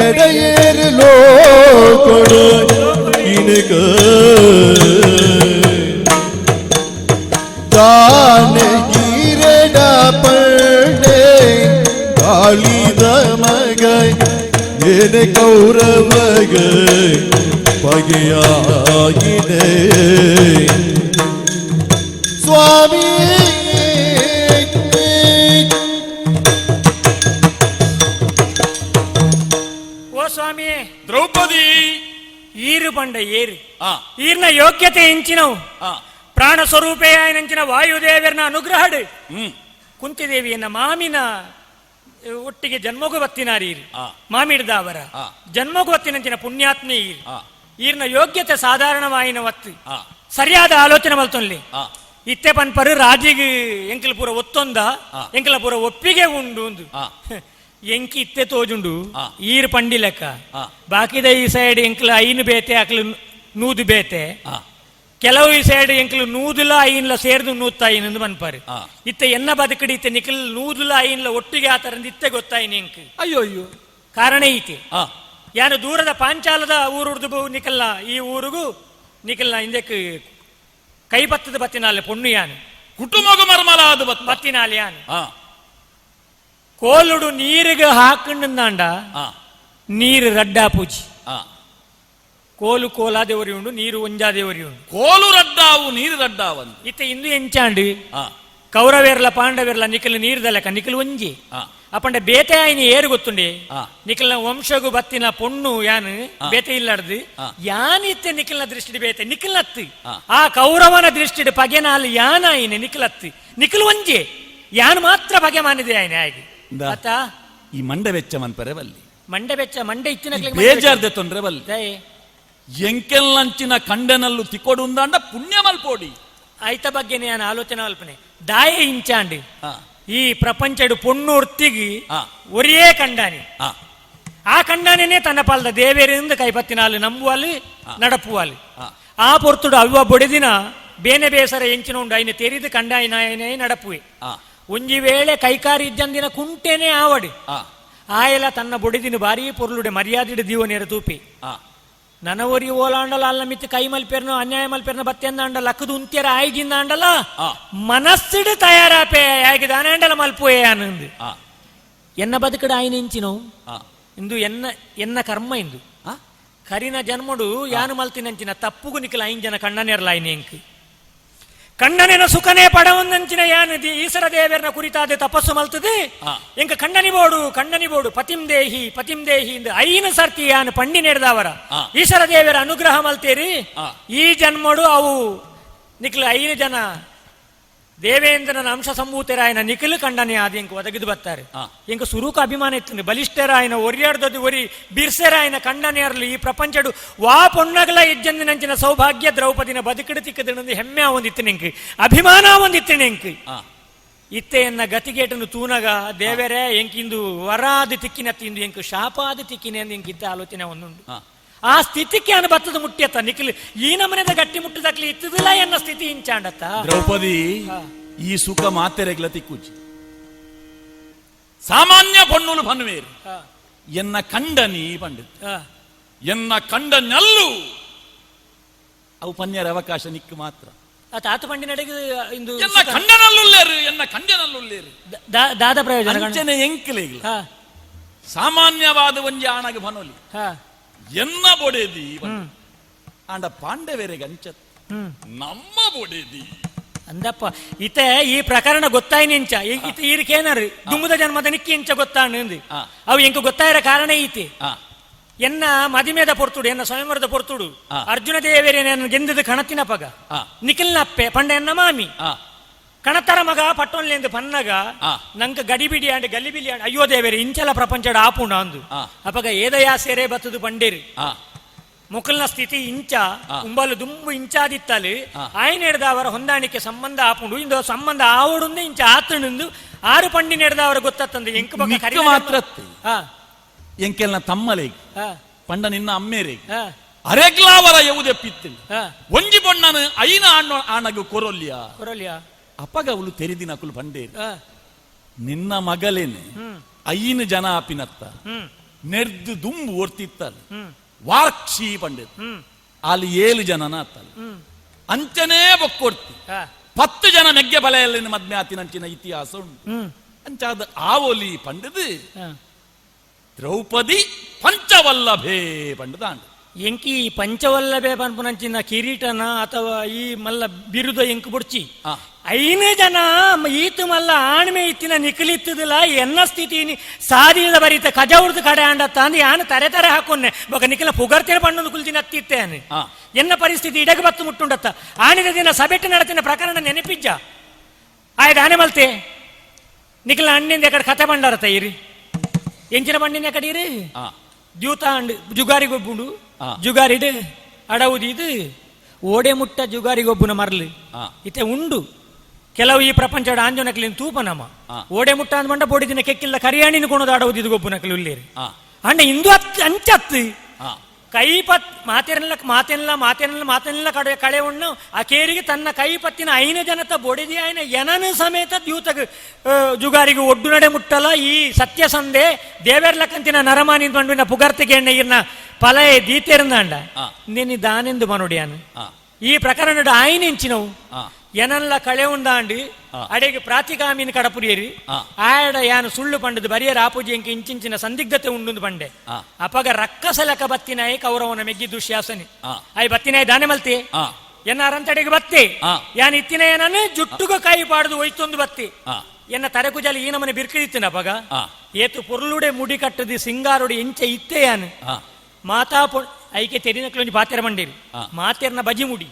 ಎಡೆಯೇರು ಲೋಕೊಡು ಇನಕ ದಾನೆ ಗಿರಡ ಪಳ್ಳೆ ಗಾಳಿದ ಮಗ ಏನೆ ಕೌರವಗ ಪಗೆಯಾಗಿದೆ ಸ್ವಾಮಿ. ಓ ಸ್ವಾಮಿಯೇ. ದ್ರೌಪದಿ. ಈರು ಪಂಡ ಏರು ಆ ಈರ್ನ ಯೋಗ್ಯತೆ ಇಂಚಿನವು ಆ ಪ್ರಾಣ ಸ್ವರೂಪೇ ಆಯನಂಚಿನ ವಾಯುದೇವರನ ಅನುಗ್ರಹಡು ಹ್ಮ್ ಕುಂತಿದೇವಿಯನ್ನ ಮಾಮಿನ ಒಟ್ಟಿಗೆ ಜನ್ಮಗು ಬತ್ತಿನಾರಿ ಈರು ಆ. ಮಾಮಿಡ್ದಾವರ ಆ. ಜನ್ಮಗು ಬತ್ತಿನಂಚಿನ ಪುಣ್ಯಾತ್ಮೆ ಈರು ಆ ಈರ್ನ ಯೋಗ್ಯತೆ ಸಾಧಾರಣವಾಯಿನ ಒತ್ತು ಆ ಸರಿಯಾದ ಆಲೋಚನೆ ಮಲ್ತೊನ್ಲಿ ಆ ಇತ್ತೆ ಪನ್ಪರು ರಾಜಿಗ್ ಎಂಕಲ್ ಪೂರ ಒತ್ತೊಂದ ಆ. ಎಂಕಲ ಪೂರ ಒಪ್ಪಿಗೆ ಉಂಡು ಅಂದು ಆ. ಎಂಕಿ ಇತ್ತೆ ತೋಜುಂಡು ಆ. ಈರ್ ಪಂಡಿ ಲೆಕ್ಕ ಆ. ಬಾಕಿದ ಈ ಸೈಡ್ ಎಂಕಲ ಐನು ಬೇತೆ ಅಕ್ಲು ನೂದು ಬೇತೆ ಆ ಕೆಲವು ಈ ಸೈಡ್ ಎಂಕಲು ನೂದುಲ ಐನ್ಲ ಸೇರ್ದು ನೂತ್ತ ಐನಂದು ಮನ್ಪಾರು ಆ. ಇತ್ತೆ ಎನ್ನ ಬದುಕಡಿ ಇತ್ತೆ ನಿಖಲ್ ನೂದುಲ ಐನ್ಲ ಒಟ್ಟಿಗೆ ಆತರಂದು ಇತ್ತೆ ಗೊತ್ತಾಯಿನಿ ಎಂಕ್ ಅಯ್ಯೋ ಅಯ್ಯೋ. ಕಾರಣ ಐತೆ ಆ ಯಾನು ದೂರದ ಪಾಂಚಾಲದ ಊರುಡ್ದು ನಿಕಲ್ನ ಈ ಊರಿಗೂ ನಿಕಲ್ನ ಹಿಂದಕ್ಕೆ ಕೈ ಬತ್ತದ ಬತ್ತಿನಾಲೆ ಪೊಣ್ಣು ಯಾನು ಕುಟುಂಬಗ ಮರ್ಮಲಾದ ಬತ್ತ ಬತ್ತಿನಾಲೆ ಯಾನು ಆ ಕೋಲುಡು ನೀರಿಗೆ ಹಾಕಂಡಂದಾಂಡ ಆ ನೀರು ರಡ್ಡಾ ಪೂಜಿ ಆ ಕೋಲು ಕೋಲಾದೇವರಿ ಉಂಡು ನೀರು ಒಂಜಾದೇವರಿ ಉಂಡು ಕೋಲು ರಡ್ಡಾವು ನೀರು ರಡ್ಡಾವಂದು ಇತ್ತೆ ಇಂದು ಎಂಚಾಂಡು ಆ ಕೌರವೇರ್ಲ ಪಾಂಡವೇರ್ಲ ನಿಖಲ್ ನೀರ್ದಲಕ ನಿಖಲ್ ಒಂಜಿ ಆ ಅಪ್ಪಂಡ ಬೇತೆ ಆಯ್ನ ಏರು ಗೊತ್ತುಂಡೆ ಆ. ನಿಖಲ್ನ ವಂಶಗು ಬತ್ತಿನ ಪೊಣ್ಣು ಯಾನು ಆ. ಬೇತೆ ಇಲ್ಲಾಡ್ದು ಆ. ಯಾನಿತ್ತೆ ನಿಖಲ್ನ ದೃಷ್ಟಿ ಬೇತೆ ನಿಖಲ್ನತ್ತು ಆ. ಆ ಕೌರವನ ದೃಷ್ಟಿಡ್ ಪಗೆನಾಲ್ ಯಾನಾಯಿನ ನಿಖಲತ್ತು ನಿಖಲ್ ಒಂಜಿ ಯಾನ್ ಮಾತ್ರ ಪಗೆ ಮಾನಿದೆ ಆಯ್ನೆ ಆಗಿ ಇಂದಾ. ಆತ ಈ ಮಂಡೆ ವೆಚ್ಚ ಮನ್ಪರೆ ಬಲ್ಲಿ ಮಂಡೆ ಬೆಚ್ಚ ಮಂಡೆ ಇತ್ತಿನ ಬೇಜಾರ್ದೆ ತೊಂದ್ರೆ ಬಲ್ಲಿ ಎಂಕೆಲ್ಲಂಚಿನ ಕಂಡನಲ್ಲು ತಿಕ್ಕೊಡು ಉಂದಾಂಡ ಪುಣ್ಯ ಮಲ್ಪೋಡಿ. ಆಯ್ತ ಬಗ್ಗೆ ನಾನು ಆಲೋಚನೆ ಅಲ್ಪನೆ ದಾಯೆ ಇಂಚಾಂಡಿ ಆ ಈ ಪ್ರಪಂಚಡು ಪೊಣ್ಣು ಒರ್ತಿಗಿ ಆ. ಒರಿಯೇ ಕಂಡಾನಿ ಆ ಆ ಕಂಡಾನೇ ತನ್ನ ಪಾಲ್ದ ದೇವೇರಿಂದ ಕೈಪತ್ತಿನಾಲು ನಂಬುವಲ್ಲಿ ನಡಪುವಲ್ಲಿ ಆ. ಆ ಪೊರ್ತುಡು ಅವ್ವ ಬೊಡೆದಿನ ಬೇನೆ ಬೇಸರ ಎಂಚಿನ ಉಂಡು ಐನ ತೆರಿದು ಕಂಡಾಯಿನ ನಡಪುವೆ ಆ ಒಂಜಿ ವೇಳೆ ಕೈಕಾರಿ ಇಜ್ಜಂದಿನ ಕುಂಟೇನೆ ಆವಡಿ ಆ ಆಯಲ ತನ್ನ ಬೊಡೆದಿನ ಭಾರೀ ಪೊರ್ಲುಡೆ ಮರ್ಯಾದಿಡು ದೀವ ನೇರ ತೂಪಿ ಆ ನನವರಿ ಓಲಾಂಡಲ ಅಲ್ಲ ಮಿತ್ತು ಕೈ ಮಲ್ಪೆರ್ನ ಅನ್ಯಾಯ ಮಲ್ಪೆರ್ನ ಬತ್ತೆಂದ ಅಂಡಲ ಅಕ್ಕದು ಉಂತ್ಯರ ಆಯ್ಗಿಂದ ಅಂಡಲ ಆ. ಮನಸ್ಸಿಡು ತಯಾರಾಪೆ ಆಯ್ಗಿದ ಅನಾಂಡಲ ಮಲ್ಪುವೆ ಅನಂದು ಆ ಎನ್ನ ಬದುಕಡ ಆಯ್ನ ಇಂಚಿನೋ ಆ ಇಂದು ಎನ್ನ ಎನ್ನ ಕರ್ಮ ಇಂದು ಆ ಕರಿನ ಜನ್ಮಡು ಯಾನು ಮಲ್ತಿನಂಚಿನ ತಪ್ಪುಗು ನಿಖಲ ಐನ್ ಜನ ಕಣ್ಣನೇರ್ಲ ಐನ ಎಂಕ್ ಕಣ್ಣನೆನ ಸುಖನೇ ಪಡವಂದಂಚಿನ ಯಾನು the ಈಸರ ದೇವರನ ಕುರಿತಾದ ತಪಸ್ಸು ಮಲ್ತದೆ ಆ. ಎಂಕ ಕಣ್ಣನಿ ಬೋಡು ಕಣ್ಣನಿ ಬೋಡು ಪತಿಂ ದೇಹಿ ಪತಿಂ ದೇಹಿ ಇಂದು ಐನ ಸರ್ತಿ ಯಾನು ಪಂಡಿ ನೆಡ್ದವರ ಆ. ಈಸರ ದೇವರ ಅನುಗ್ರಹ ಮಲ್ತೇರಿ ಆ. ಈ ಜನ್ಮಡು ಅವು ನಿಖಲ ಐನು ಜನ ದೇವೇಂದ್ರನ ಅಂಶ ಸಂಭೂತರಾಯನ ನಿಖಲು ಕಂಡನೆ ಆದ ಎಂಕ ಒದಗಿದು ಬರ್ತಾರೆ ಆ. ಎಂಕ ಸುರೂಕ ಅಭಿಮಾನ ಇತ್ತು ಬಲಿಷ್ಠರಾಯನ ಒರಿಯಾಡ್ದದ್ದು ಒರಿ ಬಿರ್ಸೆರಾಯನ ಕಂಡನೆ ಅರ್ಲು ಈ ಪ್ರಪಂಚಡು ವಾ ಪೊಣ್ಣಗಲ ಇಜ್ಜಂದಿನಂಚಿನ ಸೌಭಾಗ್ಯ ದ್ರೌಪದಿನ ಬದುಕಿಡು ತಿಕ್ಕದಿನೊಂದು ಹೆಮ್ಮೆ ಒಂದಿತ್ತು ನಿಂಕ್ ಅಭಿಮಾನ ಒಂದಿತ್ತು ನಿಂಕ್ ಆ ಇತ್ತೆಯನ್ನ ಗತಿಗೇಟನ್ನು ತೂನಗ ದೇವರೇ ಎಂಕಿಂದು ವರಾದ ತಿಕ್ಕಿನತ್ತ ಇಂದು ಎಂಕು ಶಾಪಾದ ತಿಕ್ಕಿನ ಎಂದು ಎಂಕಿತ್ತ ಆಲೋಚನೆ ಒಂದುಂಡು. ಆ ಸ್ಥಿತಿಗೆ ಅನು ಬತ್ತದ ಮುಟ್ಟಿಯತ್ತ ನಿಖಿಲ್ ಈ ನಮನೆದ ಗಟ್ಟಿ ಮುಟ್ಟದಕ್ಲಿ ಇತ್ತದಿಲ್ಲ ಎನ್ನ ಸ್ಥಿತಿ ಇಂಚಾಂಡತ್ತ. ದ್ರೌಪದಿ, ಈ ಸುಖ ಮಾತೆರೆಗ್ಲ ತಿಕ್ಕುಜಿ. ಸಾಮಾನ್ಯ ಪೊಣ್ಣುಲು ಪನ್ವೇರು ಎನ್ನ ಕಂಡನಿ ಪಂಡಿತ್, ಎನ್ನ ಕಂಡನಲ್ಲು ಅವು ಪನ್ಯರ ಅವಕಾಶ ನಿಕ್ಕು ಮಾತ್ರ. ಆ ತಾತ ಪಂಡಿನಡೆಗೆ ಇಂದು ಎನ್ನ ಕಂಡನಲ್ಲುಲ್ಲೇರು, ಎನ್ನ ಕಂಡನಲ್ಲುಲ್ಲೇರು. ದಾದ ಪ್ರಯೋಜನ? ಅಂಚನೆ ಎಂಕಲೆಗ್ಲ ಸಾಮಾನ್ಯವಾದ ಒಂಜಿ ಆಣಗ ಬನೊಲಿ ಎನ್ನ ಬೊಡೆದಿ ಆಂಡ ಪಾಂಡವೆರೆಗೆ ಅಂಚತ್ ನಮ್ಮ ಬೊಡೆದಿ. ಅಂದಪ್ಪ ಇತೆ ಈ ಪ್ರಕರಣ ಗೊತ್ತಾಯ್ ನಿಂಚ ಇತ ಈರಿಕೇನಾರು ದುಮ್ಮದ ಜನ್ಮದ ನಿಕ್ಕಿ ಇಂಚ ಗೊತ್ತಾಣ. ಅವು ಎಂಕ ಗೊತ್ತಾಯಿರ ಕಾರಣ ಈತಿ. ಎನ್ನ ಮದಿಮೇದ ಪೊರ್ತುಡು, ಎನ್ನ ಸ್ವಯಂವರದ ಪೊರ್ತುಡು ಅರ್ಜುನ ದೇವರೇ ಗೆಂದದ ಕಣತಿನ ಪಗ ನಿಖಿಲ್ನಪ್ಪೆ ಪಂಡ ಎನ್ನ ಮಾಮಿ ಕಣತರ ಮಗ ಪಟ್ಟೊನ್ಲೆಂದು ಪನ್ನಗ ನಂಗೆ ಗಡಿಬಿಡಿ ಆಂಡ್ ಗಲಿಬಿಲಿ ಆಂಡ್ ಅಯ್ಯೋ ದೇವೇರಿ ಇಂಚಲ ಪ್ರಪಂಚಡ ಆಪುಂಡ ಅಂದು. ಅಪಗ ಏದಯಾ ಸೇರೆ ಬತ್ತದು ಪಂಡೇರಿ ಮುಕಲ್ನ ಸ್ಥಿತಿ ಇಂಚ ಉಂಬಲು ದುಂಬು ಇಂಚಾದಿತ್ತಲು ಆಯ್ನ ಅವರ ಹೊಂದಾಣಿಕೆ ಸಂಬಂಧ ಆಪುಂಡು ಇಂದು ಸಂಬಂಧ ಆವಡುಂದು ಇಂಚ ಆತಣಂದು ಆರು ಪಂಡಿ ಅವರ ಗೊತ್ತಂದು ಎಂಕ ನಿಕ್ಕು ಮಾತ್ರ ಎಂಕೆಲ್ನ ತಮ್ಮಲೇಗ್ ಪಂಡ ನಿನ್ನ ಅಮ್ಮೇರೇಗ್ ಅರೆಗ್ಲಾವರ ಯವುದೆಪ್ಪಿತ್ತು ಒಂಜಿ ಬೊಣ್ಣನು ಐನ ಆಣ್ಣ ಆಣಗು ಕೊರೊಲ್ಯ ಕೊರೊಲ್ಯ. ಅಪಗ ಅವಳು ತೆರಿದಿನ ಅಕುಲು ಪಂಡೇರು ನಿನ್ನ ಮಗಲೇನೆ ಐನು ಜನ ಆಪಿನತ್ತ ನೆರ್ದು ದುಂಬು ಒರ್ತಿತ್ತಲ್ಲ ವಾರ್ಕ್ಷಿ ಪಂಡಿತ್ ಅಲ್ಲಿ 7 ಜನನ ಅತ್ತಲ್ಲ ಅಂಚನೇ ಬೊಕ್ಕೊರ್ತಿ 10 ಜನ ಮೆಗ್ಗೆ ಬಲೆಯಲ್ಲಿ ಮದ್ಮೆ ಆತಿನಂಚಿನ ಇತಿಹಾಸ ಉಂಟು. ಅಂಚಾದ ಆವೊಲಿ ಪಂಡದು ದ್ರೌಪದಿ ಪಂಚವಲ್ಲಭೇ ಪಂಡದಾಂಡ. ಎಂಕಿ ಪಂಚವಲ್ಲಭೆ ಪನ್ಪುನಂಚಿನ ಕಿರೀಟನ ಅಥವಾ ಈ ಮಲ್ಲ ಬಿರುದ ಎಂಕು ಬುಡ್ಚಿ ಐನು ಜನ ಈತು ಮಲ್ಲ ಆಣ್ಮೆ ಇತ್ತಿನ ನಿಖಲಿತ್ತದಿಲ್ಲ ಎನ್ನ ಸ್ಥಿತಿ ಸಾದಿದ ಬರೀತ ಕಜ ಉಡ್ದು ಕಡೆ ಅಂಡತ್ತ ಅಂದ್ ಯಾನು ತರೆ ತರೆ ಹಾಕೊನ್ನೆ ಬೊಕ ನಿಖಲ ಪುಗರ್ತಿರ ಪಣ್ಣೊಂದು ಕುಲ್ದಿನ ಅತ್ತಿತ್ತೇನೆ ಎನ್ನ ಪರಿಸ್ಥಿತಿ ಇಡಗ ಬತ್ತು ಮುಟ್ಟುಂಡತ್ತ. ಆಣಿದ ದಿನ ಸಬೆಟ್ಟು ನಡತಿನ ಪ್ರಕರಣ ನೆನಪಿಜ್ಜ ಆಯ್ತು ಆನೆ ಮಲ್ತೆ ನಿಖಲ ಅಣ್ಣಿಂದ ಎಕಡೆ ಕತೆ ಬಂಡಾರತ್ತ ಇರಿ ಎಂಚಿನ ಬಂಡಿನ ಎಕಡೆ ಇರಿ ದ್ಯೂತ ಅಂಡ್ ಜುಗಾರಿಗೊಬ್ಬುಂಡು ಜುಗಾರಿಡ್ ಅಡವುದಿ ಇದು ಓಡೆ ಮುಟ್ಟ ಜುಗಾರಿಗೊಬ್ಬುನ ಮರ್ಲು ಇತ್ತೆ ಉಂಡು ಕೆಲವು ಈ ಪ್ರಪಂಚದ ಆಂಜನಕ್ಲಿನ ತೂಪ ನಮ ಓಡೆ ಮುಟ್ಟ ಅಂದ್ ಬಂಡ ಬೋಡಿ ದಿನ ಕೆಕ್ಕಿಲ್ಲ ಕರಿಯಾಣಿನ ಕೊಣದ ಅಡವುದಿ ಇದು ಗೊಬ್ಬುನಕ್ಲಿ ಉಲ್ಲೇರಿ ಅಂಡ ಇಂದು ಅತ್ ಅಂಚತ್ತು ಕೈಪತ್ ಮಾತೆರೆಲ್ಲ ಮಾತೆಲ್ಲ ಮಾತೆಲ್ಲ ಮಾತೆಲ್ಲ ಕಡೆ ಕಳೆ ಉಣ್ಣು ಆ ಕೇರಿಗೆ ತನ್ನ ಕೈಪತ್ತಿನ ಐನ ಜನತ ಬೊಡೆದಿ ಆಯ್ನ ಎನನು ಸಮೇತ ದ್ಯೂತಗ ಜುಗಾರಿಗೆ ಒಡ್ಡು ನಡೆ ಮುಟ್ಟಲ ಈ ಸತ್ಯಸಂಧೆ ದೇವೆರ್ಲಕ್ಕಂತಿನ ನರಮಾನಿ ಬಂಡುವಿನ ಪುಗರ್ತಿಗೆ ಎಣ್ಣೆ ಇರ್ನ ಪಲಯ ದೀತೆರ್ನಾಂಡ ನಿನ್ನ ದಾನೆಂದು ಮನುಡಿಯಾನು ಈ ಪ್ರಕರಣದ ಆಯ್ನೆಂಚಿನವು ಎನಲ್ಲ ಕಳೆ ಉಂದಾಂಡಿ ಅಡೆಗೆ ಪ್ರಾತಿಕಾಮಿನ ಕಡಪುರಿಯರಿ ಆಯಡ ಯಾನು ಸುಳ್ಳು ಪಂಡದು ಬರಿಯರ ಆಪೂಜಿ ಎಂಕ ಇಂಚಿಂಚಿನ ಸಂದಿಗ್ಧತೆ ಉಂಡುಂದು ಪಂಡೆ. ಅಪಗ ರಕ್ಕಸಲಕ ಬತ್ತಿನಾಯಿ ಕೌರವನ ಮೆಗ್ಗಿ ದುಶ್ಯಾಸನಿ I ಬತ್ತಿನಾಯಿ ದಾನೆ ಮಲ್ತಿ ಎನ್ನ ಅರಂತಡೆಗೆ ಬತ್ತಿ ಯಾನ್ ಇತ್ತಿನ ಏನನ್ನು ಜುಟ್ಟುಗ ಕಾಯಿ ಪಾಡುದು ಒಯ್ತೊಂದು ಬತ್ತಿ ಎನ್ನ ತರೆಕುಜಾಲಿ ಈ ನಮನೆ ಬಿರ್ಕಿದಿತ್ತಿನ ಅಪಗ ಏತು ಪೊರ್ಲುಡೆ ಮುಡಿ ಕಟ್ಟದಿ ಸಿಂಗಾರುಡೆ ಎಂಚೆ ಇತ್ತೆ ಯಾನು ಮಾತಾ ಪೊ ಐಕೆ ತೆರಿನಕ್ಲೊಂಜಿ ಪಾತೆರ ಮಂಡೇರಿ ಮಾತೆರ್ನ ಬಜಿ ಮುಡಿ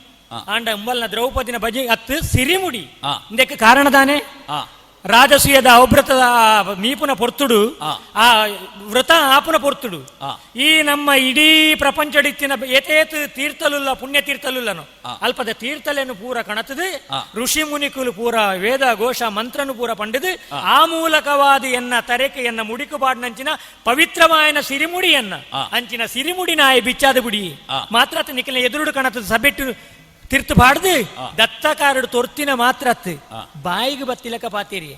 ಆಂಡ ಉಂಬಲ್ನ ದ್ರೌಪದಿನ ಬಜಿ ಅತ್ತು ಸಿರಿಮುಡಿ ಇಂದಕ್ಕೆ ಕಾರಣದಾನೆ ರಾಜಸೂಯದ ಅವಭೃತದ ಮೀಪುನ ಪೊರ್ತುಡು ಆ ವ್ರತ ಆಪುನ ಪೊರ್ತುಡು ಈ ನಮ್ಮ ಇಡೀ ಪ್ರಪಂಚಡಿತ್ತಿನ ಏತೇತು ತೀರ್ಥಲುಲ್ಲ ಪುಣ್ಯ ತೀರ್ಥಲುಲ್ಲನು ಅಲ್ಪದ ತೀರ್ಥಲೇನು ಪೂರ ಕಣತದು ಋಷಿ ಮುನಿಕುಲು ಪೂರ ವೇದ ಘೋಷ ಮಂತ್ರನು ಪೂರ ಪಂಡಿದು ಆ ಮೂಲಕವಾದ ಎನ್ನ ತರೆಕೆ ಎನ್ನ ಮುಡಿಕು ಪಾಡ್ನಂಚಿನ ಪವಿತ್ರವಾಯನ ಸಿರಿಮುಡಿಯನ್ನ ಅಂಚಿನ ಸಿರಿಮುಡಿ ನಾಯಿ ಬಿಚ್ಚಾದ ಬುಡಿ ಮಾತ್ರ ನಿಖಿಲ ಎದುರುಡು ಕಣತದ ಸಬೆಟ್ಟು ತಿರ್ತು ಪಾಡ್ದು ದತ್ತಕಾರಡು ತೊರ್ತಿನ ಮಾತ್ರ ಬಾಯಿಗೆ ಬತ್ತಿಲಕ ಪಾತೀರಿ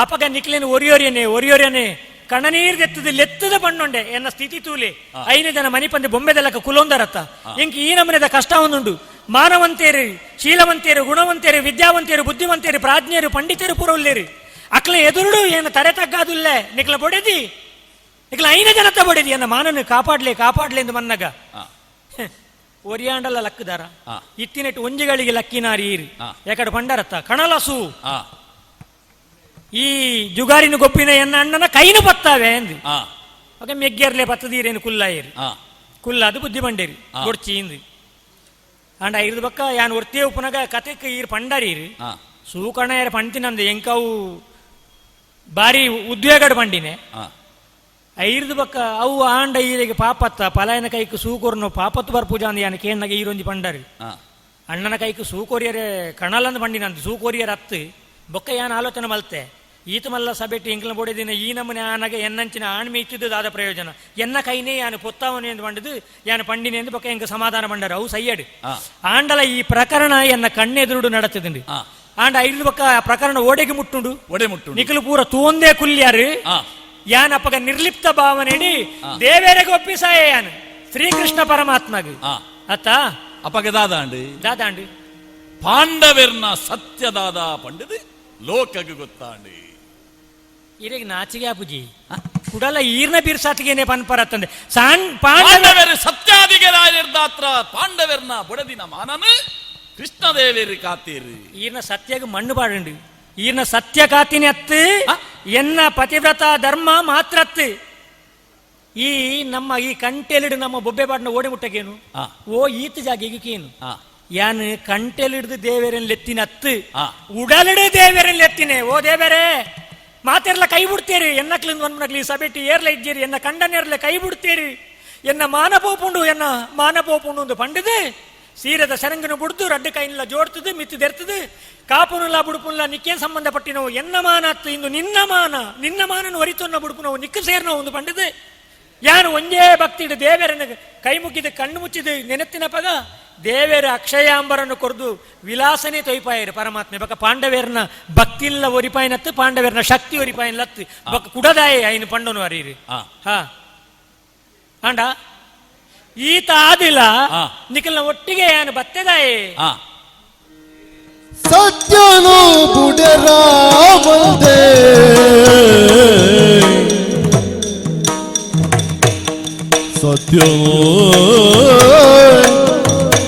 ಅಪಗ ನಿಕ್ಲೇನು ಒರಿಯೋರಿಯನೆ ಒರಿಯೋರಿಯನೆ ಕಣನೀರ್ ದೆತ್ತದ ಲೆತ್ತದ ಬಣ್ಣೊಂಡೆ ಎನ್ನ ಸ್ಥಿತಿ ತೂಲೆ ಐನ ಜನ ಮನಿಪಂದೆ ಬೊಂಬೆದಲಕ ಕುಲೊಂದರತ್ತ ಎಂಕ್ ಈ ನಮನೆದ ಕಷ್ಟ ಒಂದುಂಡು. ಮಾನವಂತೇರು ಶೀಲವಂತೇರು ಗುಣವಂತೇರು ವಿದ್ಯಾವಂತೇರು ಬುದ್ಧಿವಂತೇರು ಪ್ರಾಜ್ಞರು ಪಂಡಿತರು ಪೂರವುಲ್ಲೇರು ಅಕ್ಲ ಎದುರುಡು ಏನು ತರೆ ತಗ್ಗಾದುಲ್ಲೆ ನಿಕ್ಲ ಬೊಡೆದಿ ನಿಕ್ಲ ಐನ ಜನತ ಬೊಡೆದಿ ಎನ್ನ ಮಾನನ್ನು ಕಾಪಾಡ್ಲೆ ಕಾಪಾಡ್ಲೆ ಎಂದು ಮನ್ನಗ ಒರಿಯಾಂಡಲ ಲಕ್ಕದಾರ ಇತ್ತಿನೆಟ್ಟು ಒಂಜಿಗಳಿಗೆ ಲಕ್ಕಿನಾರಿ ಈರಿ ಯಾಕಡೆ ಪಂಡರತ್ತ ಕಣಲಸು ಈ ಜುಗಾರಿನ ಗೊಪ್ಪಿನ ಎನ್ನ ಅಣ್ಣನ ಕೈನು ಪತ್ತಾವೆ ಅಂದು ఒక ಮೆಗ್ಗೆರ್ಲೆ ಪತ್ತದೀರೇನು ಕುಲ್ಲಾಯೇರಿ ಕುಲ್ಲಾದು ಬುದ್ಧಿ ಬಂಡೇರಿ ಗೊಡ್ಚಿ ಇಂದು ಅಂಡ ಐದು ಬಕ್ಕ ಯಾನ್ ಒರ್ತಿಯ ಉಪನಗ ಕತೆಕ್ ಈರ್ ಪಂಡರೀರು ಸೂಕಣ ಪಂತಿನಂದು ಎಂಕವು ಬಾರಿ ಉದ್ವೇಗಡ್ ಪಂಡಿನೆ ಐರ್ದು ಬಕ್ಕ ಅವು ಆಂಡ ಈರಿಗೆ ಪಾಪತ್ತ ಪಲಾಯನ ಕೈಕ್ ಸೂಕೊರ್ನು ಪಾಪತ್ತು ಬರ್ಪೂಜಾ ಅಂದ ಯಾನ್ ಕೇಣ್ಣಗ ಈರೊಂಜಿ ಪಂಡರಿ ಅಣ್ಣನ ಕೈಕ್ ಸೂಕೊರಿಯರೆ ಕಣಲಂದು ಪಂಡಿನಂದು ಸೂಕೊರಿಯರ್ ಅತ್ತು ಬೊಕ್ಕ ಯಾನ್ ಆಲೋಚನೆ ಮಲ್ತೆ ಈತ ಮಲ್ಲ ಸಭೆಟ್ಟು ಇಂಕ್ಲ ಬೋಡಿದಿನ ಈ ನಮೂನೆ ಆನಗ ಎನ್ನಂಚಿನ ಆಣ್ಮೆ ಇತ್ತಿದ್ದು ದಾದ ಪ್ರಯೋಜನ ಎನ್ನ ಕೈನೇ ಯಾನು ಪೊತ್ತಾವನೆ ಎಂದು ಪಂಡದು ಯಾನು ಪಂಡಿನಿ ಎಂದು ಬೊಕ್ಕ ಎಂಕ ಸಮಾಧಾನ ಪಂಡರು ಅವು ಸಯ್ಯಡು. ಆಂಡಲ ಈ ಪ್ರಕರಣ ಎನ್ನ ಕಣ್ಣೆದುರುಡು ನಡತದಂಡು. ಆಂಡ ಐದು ಬೊಕ್ಕ ಆ ಪ್ರಕರಣ ಓಡೆಗೆ ಮುಟ್ಟುಂಡು. ಒಡೆ ಮುಟ್ಟು. ನಿಖಲು ಪೂರ ತೂಂದೇ ಕುಲ್ಯಾರು. ಯಾನ್ ಅಪ್ಪಗ ನಿರ್ಲಿಪ್ತ ಭಾವನೆಡಿ ದೇವೇರೆಗೆ ಒಪ್ಪಿಸಾಯ ಯಾನು ಶ್ರೀಕೃಷ್ಣ ಪರಮಾತ್ಮಗ. ಅತ್ತ. ಅಪಗ ದಾದಾಂಡು. ದಾದಾಂಡು. ಪಾಂಡವೆರ್ನ ಸತ್ಯದಾದ ಪಂಡದು ಲೋಕಗ್ ಗೊತ್ತಾಂಡು. ಇರೆಗ್ ನಾಚಿಗೆ ಅಪುಜಿ ಕುಡಲ ಈರ್ನ ಬಿರ್ಸಾತಿಗೇನೆ ಪನ್ಪರತ್ತಂದೆ ಸಾಣ್ ಪಾಂಡವ ಪಾಂಡವೆರ್ ಸತ್ಯಾದಿಗರಾಯರ್ದಾತ್ರ ಪಾಂಡವೆರ್ನ ಬೊಡದಿನ ಮಾನನು ಕೃಷ್ಣದೇವೇರು ಕಾತೀರು. ಈರ್ನ ಸತ್ಯಗ ಮಣ್ಣು ಬಾಡುಂಡು ಈರ್ನ ಸತ್ಯ ಕಾತಿನಿ ಅತ್ತು ಎನ್ನ ಪತಿವ್ರತ ಧರ್ಮ ಮಾತ್ರತ್ತು ಈ ನಮ್ಮ ಈ ಕಂಟೆಲಿಡು ನಮ್ಮ ಬೊಬ್ಬೆ ಬಾಡಿನ ಓಡಿ ಮುಟ್ಟಕೇನು. ಓ ಈತ ಜಾಗೆಗೆ ಕೇನು. ಯಾನ್ ಕಂಟೆಲಿಡ್ದು ದೇವೆರನ್ ಲೆತ್ತಿನ ಅತ್ತು. ಉಡಲಿಡು ದೇವೆರನ್ ಲೆತ್ತಿನೆ ಓ ದೇವರೇ ಮಾತೆರ್ಲ ಕೈ ಬಿಡ್ತೀರಿ ಎನ್ನಕ್ಲಿಂದ ಒಂದ್ಮನಕ್ಲಿ ಸಬೆಟ್ಟಿ ಏರ್ಲ ಇದ್ದೀರಿ ಎನ್ನ ಕಂಡನೇರ್ಲ ಕೈ ಬಿಡ್ತೀರಿ ಎನ್ನ ಮಾನ ಪೋಪುಂಡು ಎನ್ನ ಮಾನ ಪೋಪುಂಡು ಒಂದು ಪಂಡಿದು ಸೀರೆದ ಸೆರಂಗನು ಬುಡ್ದು ರಡ್ಡು ಕೈನೆಲ್ಲ ಜೋಡ್ತದು ಮಿತ್ತು ದೆರ್ತದು ಕಾಪುನುಲ ಬುಡುಪುನುಲ ನಿಕ್ಕೇನ್ ಸಂಬಂಧಪಟ್ಟಿನವು ಎನ್ನ ಮಾನ ಅತ್ತು ಇಂದು ನಿನ್ನ ಮಾನ ನಿನ್ನ ಮಾನನು ಒರಿತೊನ್ನ ಬುಡುಪುನವು ನಿಕ್ಕ ಸೇರ್ನವು ಒಂದು ಪಂಡಿದು ಯಾನು ಒಂದೇ ಭಕ್ತಿಡು ದೇವರನ್ನು ಕೈ ಮುಗಿದು ಕಣ್ಣು ಮುಚ್ಚಿದು ನೆನೆತ್ತಿನ ಪದ ದೇವೇರ ಅಕ್ಷಯಾಂಬರನ್ನು ಕೊರ್ದು ವಿಲಾಸನೆ ತೊಯ್ಪಾಯರು ಪರಮಾತ್ಮೆ ಬಕ ಪಾಂಡವೇರ್ನ ಭಕ್ತಿಲ್ಲ ಒರಿಪಾಯಿನತ್ತು ಪಾಂಡವೇರ್ನ ಶಕ್ತಿ ಒರಿಪಾಯಿನಲತ್ತು ಬಕ ಕುಡದಾಯ ಐನು ಪಂಡನು ಅರೀರಿ. ಹಾ ಆಂಡ ಈತ ಆದಿಲ್ಲ. ನಿಖಲ್ನ ಒಟ್ಟಿಗೆ ಯಾನು ಬತ್ತೆದಾಯೆ. ಸತ್ಯನು ಬುಡರಾವಂದೆ ಸತ್ಯನು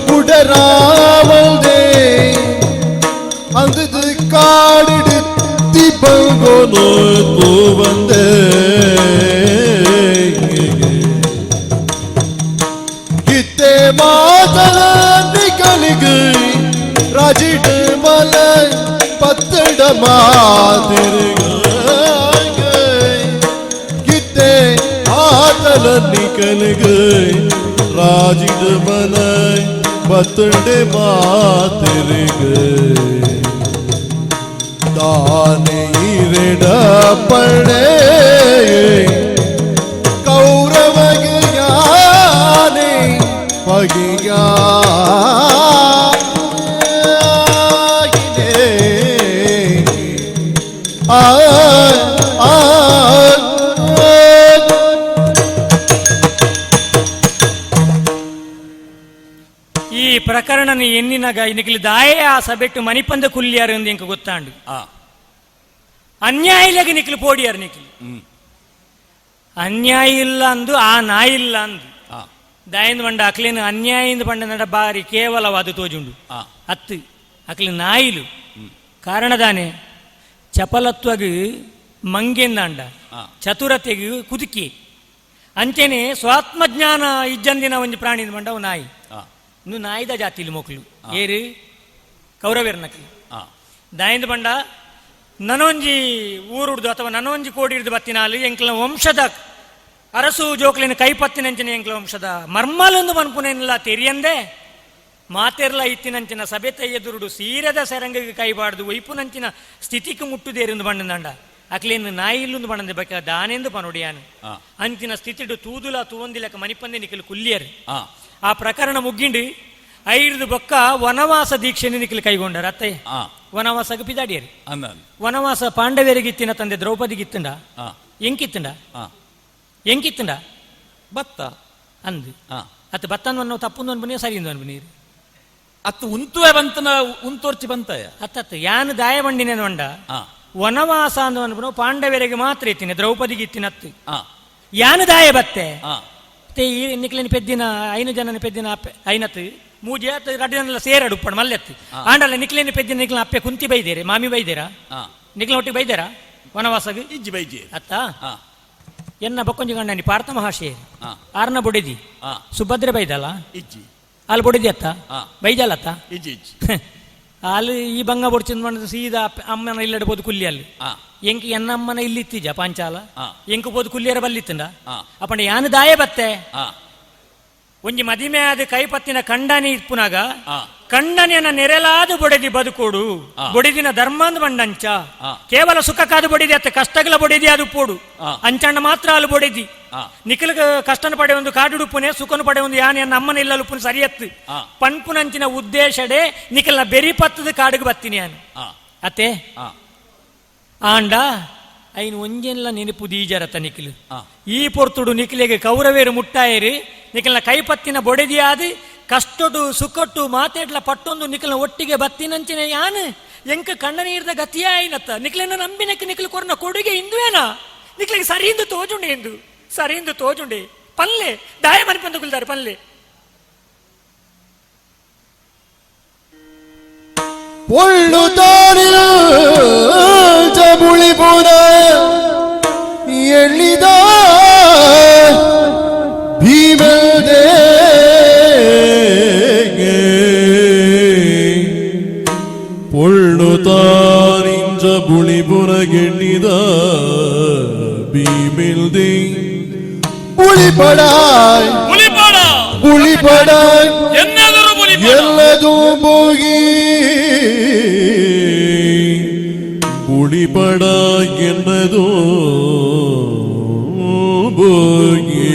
ಬುಡರಾವಂದೆ ಅಂದು ಕಾಡಿಡುತ್ತಿ ಬಂಗೋನು ಬಂದೆ ಗಿತ್ತೆ ಮಾತನ ನಿಕಲಿಗೆ ರಾಜಿಡ ಮಲ ಪತ್ತಡ ಮಾತಿರುಗ ಗಿತ್ತೆ ಆತಲ ನಿಕಲಿಗೆ ರಾಜಿಡ ಮಲ ಪತ್ತಡ ಮಾತಿರುಗ தானே இரிட படே கௌரவகியானே பகியானே ஆ ஆ. ಈ ಪ್ರಕರಣನ ಎನ್ನಿನಗ ನಿಖಲ್ ದಾಯೇ ಆ ಸಬೆಟ್ಟು ಮಣಿಪಂದ ಕುಲ್ಯಾರು ಎಂದು ಇಂಕ ಗೊತ್ತಾಂಡು. ಅನ್ಯಾಯಲಾಗಿ ನಿಖಲ್ ಪೋಡಿಯಾರು ನಿಖಲ್ ಅನ್ಯಾಯ ಇಲ್ಲ ಅಂದು ಆ ನಾಯಿ ಇಲ್ಲ ಅಂದು ದಾಯಿಂದ ಬಂಡ ಅಕ್ಲೇನು ಅನ್ಯಾಯಿಂದ ಬಂಡ ನಡ ಬಾರಿ ಕೇವಲವಾದ ತೋಜುಂಡು. ಅತ್ತು ಅಕ್ಲಿ ನಾಯಿಲು ಕಾರಣದಾನೆ ಚಪಲತ್ವಗ್ ಮಂಗೆಂದಾಂಡ ಚತುರತೆಗ್ ಕುದುಕಿ ಅಂಚೆನೆ ಸ್ವಾತ್ಮಜ್ಞಾನ ಇಜ್ಜಂದಿನ ಒಂಜಿ ಪ್ರಾಣಿ ಬಂಡ ಅವು ನಾಯಿ. ಇನ್ನು ನಾಯಿದ ಜಾತಿಲಿ ಮೋಕ್ಲು ಏರು ಕೌರವೇರ್ನಕ್ಲು ದಾಯಿಂದ ಬಂಡ ನನೊಂಜಿ ಊರುಡ್ದು ಅಥವಾ ನನೊಂಜಿ ಕೋಡಿ ಹಿಡ್ದು ಬತ್ತಿನಾಲು ಎಂಕ್ಲ ವಂಶದ ಅರಸು ಜೋಕ್ಲಿನ ಕೈಪತ್ತಿನಂಚಿನ ಎಂಕ್ಲ ವಂಶದ ಮರ್ಮಲೊಂದು ಮನ್ಪುನೆಲ್ಲ ತೆರಿಯಂದೆ ಮಾತೆರ್ಲ ಇತ್ತಿನಂಚಿನ ಸಭೆತ ಎದುರುಡು ಸೀರದ ಸೆರಂಗಿಗೆ ಕೈಬಾರ್ದು ಒಯ್ಪುನಂಚಿನ ಸ್ಥಿತಿಗೆ ಮುಟ್ಟುದೇರಿಂದು ಬಣ್ಣದಂಡ ಅಕ್ಲೇನು ನಾಯಿಲ್ಲೊಂದು ಬಣ್ಣಂದೆ ಬೇಕ ದಾನೆಂದು ಪನೊಡಿಯಾನು. ಅಂಚಿನ ಸ್ಥಿತಿಡು ತೂದುಲ ತೂವಂದಿಲಕ ಮನಿಪಂದೆ ನಿಖಲು ಕುಲ್ಲಿಯರು. ಆ ಪ್ರಕರಣ ಮುಗ್ಗಿಂಡು ಐದು ಬೊಕ್ಕ ವನವಾಸ ದೀಕ್ಷೆ ನಿಖಲು ಕೈಗೊಂಡರು ಅತ್ತೆ. ವನವಾಸಕ್ಕೆ ಪಿದಾಡಿಯರು. ವನವಾಸ ಪಾಂಡವರಿಗೆ ಇತ್ತಿನ ತಂದೆ ದ್ರೌಪದಿಗೆ ಇತ್ತುಂಡ? ಎಂಕಿತ್ತುಂಡ? ಎಂಕಿತ್ತುಂಡ? ಬತ್ತ. ಅಂದು ಅತ್ತ ಬತ್ತನ್ ತಪ್ಪುಂದು ಅನ್ಬನಿ ಸರಿ ಅನ್ಬನೀರು. ಅತ್ತು ಉಂತುವೆ ಬಂತನ ಉಂತೋರ್ಚಿ ಬಂತಯ. ಅತ್ತತ್ತು ಯಾನು ದಾಯ ಬಂಡಿನ ಒಂಡ ವನವಾಸ ಅಂದು ಅನ್ಬನು ಪಾಂಡವರಿಗೆ ಮಾತ್ರ ಇತ್ತಿನ ದ್ರೌಪದಿಗೆ ಇತ್ತಿನತ್ತು. ಯಾನು ದಾಯ ಬತ್ತೆ ಮತ್ತೆ ಈ ನಿಕ್ಲಿನ ಪೆದ್ದಿನ ಐನು ಜನನ ಪೆದ್ದಿನ ಅಪ್ಪೆ ಐನತ್ತು ಮೂಜೆ ಅತ್ತು ರಡ್ಡು ಜನಲ ಸೇರಡು ಉಪ್ಪಣ ಮಲ್ಲೆತ್ತು ಆಂಡಲ ನಿಕ್ಲಿನ ಪೆದ್ದಿನ ನಿಕ್ಲಿನ ಅಪ್ಪೆ ಕುಂತಿ ಬೈದೇರೆ ಮಾಮಿ ಬೈದೇರಾ? ನಿಕ್ಲಿನ ಒಟ್ಟಿಗೆ ಬೈದೇರಾ ವನವಾಸಗ್? ಇಜ್ಜಿ ಬೈಜಿ. ಅತ್ತ ಎನ್ನ ಬಕ್ಕೊಂಜಿ ಗಂಡನಿ ಪಾರ್ಥ ಮಹಾಶಯ ಆರ್ನ ಬೊಡಿದಿ ಸುಭದ್ರೆ ಬೈದಲ್ಲ? ಇಜ್ಜಿ. ಅಲ್ಲಿ ಬೊಡಿದಿ ಅತ್ತ ಬೈಜಾಲತ್ತ? ಇಜ್ಜಿ ಇಜ್ಜಿ. ಅಲ್ಲಿ ಈ ಬಂಗ ಬೊಡ್ಚಿಂದ ಬಂದ ಸೀದಾ ಅಮ್ಮನ ಇಲ್ಲಡ್ಬೋದು ಕುಲ್ಲಿ ಅಲ್ಲಿ. ಎಂಕ್ ಎನ್ನಮ್ಮನ ಇಲ್ಲಿ ಇತ್ತಿಜ ಪಾಂಚಾಲ. ಎಂಕು ಬೋದು ಕುಲ್ಲಿಯರ ಬಲ್ಲಿತ್ತಂಡ. ಅಪ್ಪಂಡ ಯಾನು ದಾಯ ಬತ್ತೆ. ಒಂಜಿ ಮದಿಮೆ ಆದ ಕೈಪತ್ತಿನ ಕಂಡನಿ ಇಪ್ಪುನಾಗ ಕಂಡನಿಯನ್ನ ನೆರೆಲಾದ ಬೊಡೆದಿ ಬದುಕೋಡು, ಬೊಡಿದಿನ ಧರ್ಮಾಂದ ಬಂಡಂಚ ಕೇವಲ ಸುಖಕ್ಕಾದ ಬೊಡಿದಿ ಅತ್ತ ಕಷ್ಟಗಳ ಬೊಡಿದಿ ಅದು ಪೋಡು ಅಂಚಣ್ಣ ಮಾತ್ರ ಅಲು ಬೊಡಿದಿ ನಿಖಲ ಕಷ್ಟನ ಪಡೆ ಒಂದು ಕಾಡುಡುಪ್ಪುನೆ ಸುಖನು ಪಡೆ ಒಂದು ಯಾನೆಯನ್ನ ಅಮ್ಮನ ಇಲ್ಲಲುಪ್ಪುನ ಸರಿಯತ್ತು ಪನ್ಪುನಂಚಿನ ಉದ್ದೇಶಡೆ ನಿಖಲ್ನ ಬೆರಿ ಪತ್ತದ ಕಾಡಿಗೆ ಬತ್ತೀನಿ ನಾನು ಅತ್ತೆ ಆಂಡ ಐನು ಒಂಜೆಲ್ಲ ನೆನಪು ದೀಜರತ ನಿಖಲು ಈ ಪೊರ್ತುಡು ನಿಖಲಿಗೆ ಕೌರವೇರು ಮುಟ್ಟಾಯರಿ ನಿಖಲ್ನ ಕೈಪತ್ತಿನ ಬೊಡೆದಿಯಾದ ಕಷ್ಟೊಡು ಸುಖಟ್ಟು ಮಾತೆಡ್ಲ ಪಟ್ಟೊಂದು ನಿಖಲ್ನ ಒಟ್ಟಿಗೆ ಬತ್ತಿನಂಚಿನ ಯಾನು ಎಂಕ ಕಣ್ಣ ನೀರ್ದ ಗತಿಯ ಆಯ್ನತ್ತ ನಿಖಲನ್ನ ನಂಬಿನಕ್ಕೆ ನಿಖಲು ಕೊರ್ನ ಕೊಡುಗೆ ಇಂದುವೇನಾ ನಿಖಲಿಗೆ ಸರಿಯಿಂದ ತೋಜುಂಡೆ ಎಂದು ಸರಿಯಿಂದ ತೋಜುಂಡೆ ಪಲ್ಲೆ ದಾಯ ಮನಿಪಂದು ಕುಲ್ದಾರೆ ಪಲ್ಲೆ ಪೊಳ್ಳು ತಾರಿಲ್ ಚಬುಳಿಪುರ ಎಳ್ಳಿದ ಭೀಮದೇ ಪೊಳ್ಳು ತಾರಿಂಚ ಬುಳಿಪುರ ಗೆಣ್ಣಿದ ಭೀಮಿಲ್ದಿ ಪುಳಿಪಡಾಯ್ ಬುಲಿಪಾಡ ಪುಳಿಪಡಾಯ್ ಎನ್ನೆದುರು ಬುಲಿಪಾಡ ಎಲ್ಲದೂ ಹೋಗಿ ಪುಳಿಪಡ ಎನ್ನದೋ ಹೋಗಿ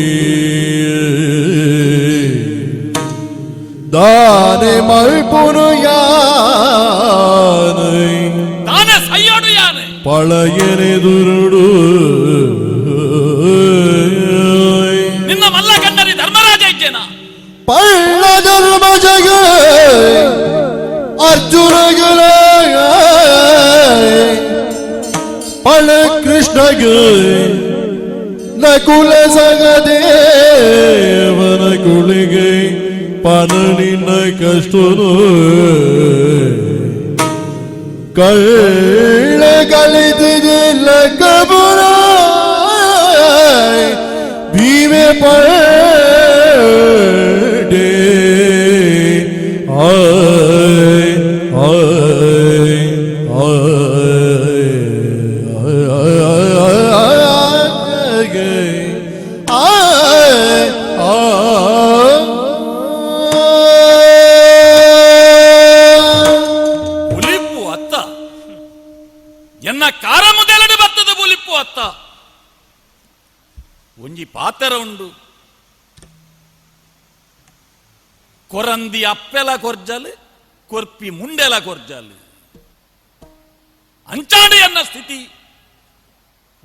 ದಾನೆ ಮಲ್ಪುನು ಯಾனை ತಾನೇ ಸೈಯೋಡು ಯಾನೆ ಪಳಗೆನೆದುರುಡು ನಿನ್ನ ಮಲ್ಲ ಕಂಡರಿ ಧರ್ಮರಾಜ ಇದ್ದೇನಾ ಪಳ್ಳ ಧರ್ಮ ಜಗ ಅರ್ಜುನಗಳ ಪಳ ಕೃಷ್ಣಗ ನಕುಲ ಸಗದೇವನ ಕುಳಿಗೆ ಪನನಿನ ಕಷ್ಟನು ಕಳ್ಳ ಕಲಿತಿದಿಲ್ಲ ಕಬುರ ಭೀಮೆ ಪಡೆ ಆಯ್ ಆಯ್ ಆಯ್ ಆಯ್ ಆಯ್ ಬುಲಿಪ್ಪು ಅತ್ತ ಎನ್ನ ಕಾರ ಮೊದಲಡೆ ಬತ್ತದ ಬುಲಿಪ್ಪು ಅತ್ತ ಒಂಜಿ ಪಾತೆರ ಉಂಡು ಕೊರಂದಿ ಅಪ್ಪೆಲ ಕೊರ್ಜಲ್ ಕೊರ್ಪಿ ಮುಂಡೆಲ ಕೊರ್ಜಲ್ ಅಂಚಾಡಿ ಎನ್ನ ಸ್ಥಿತಿ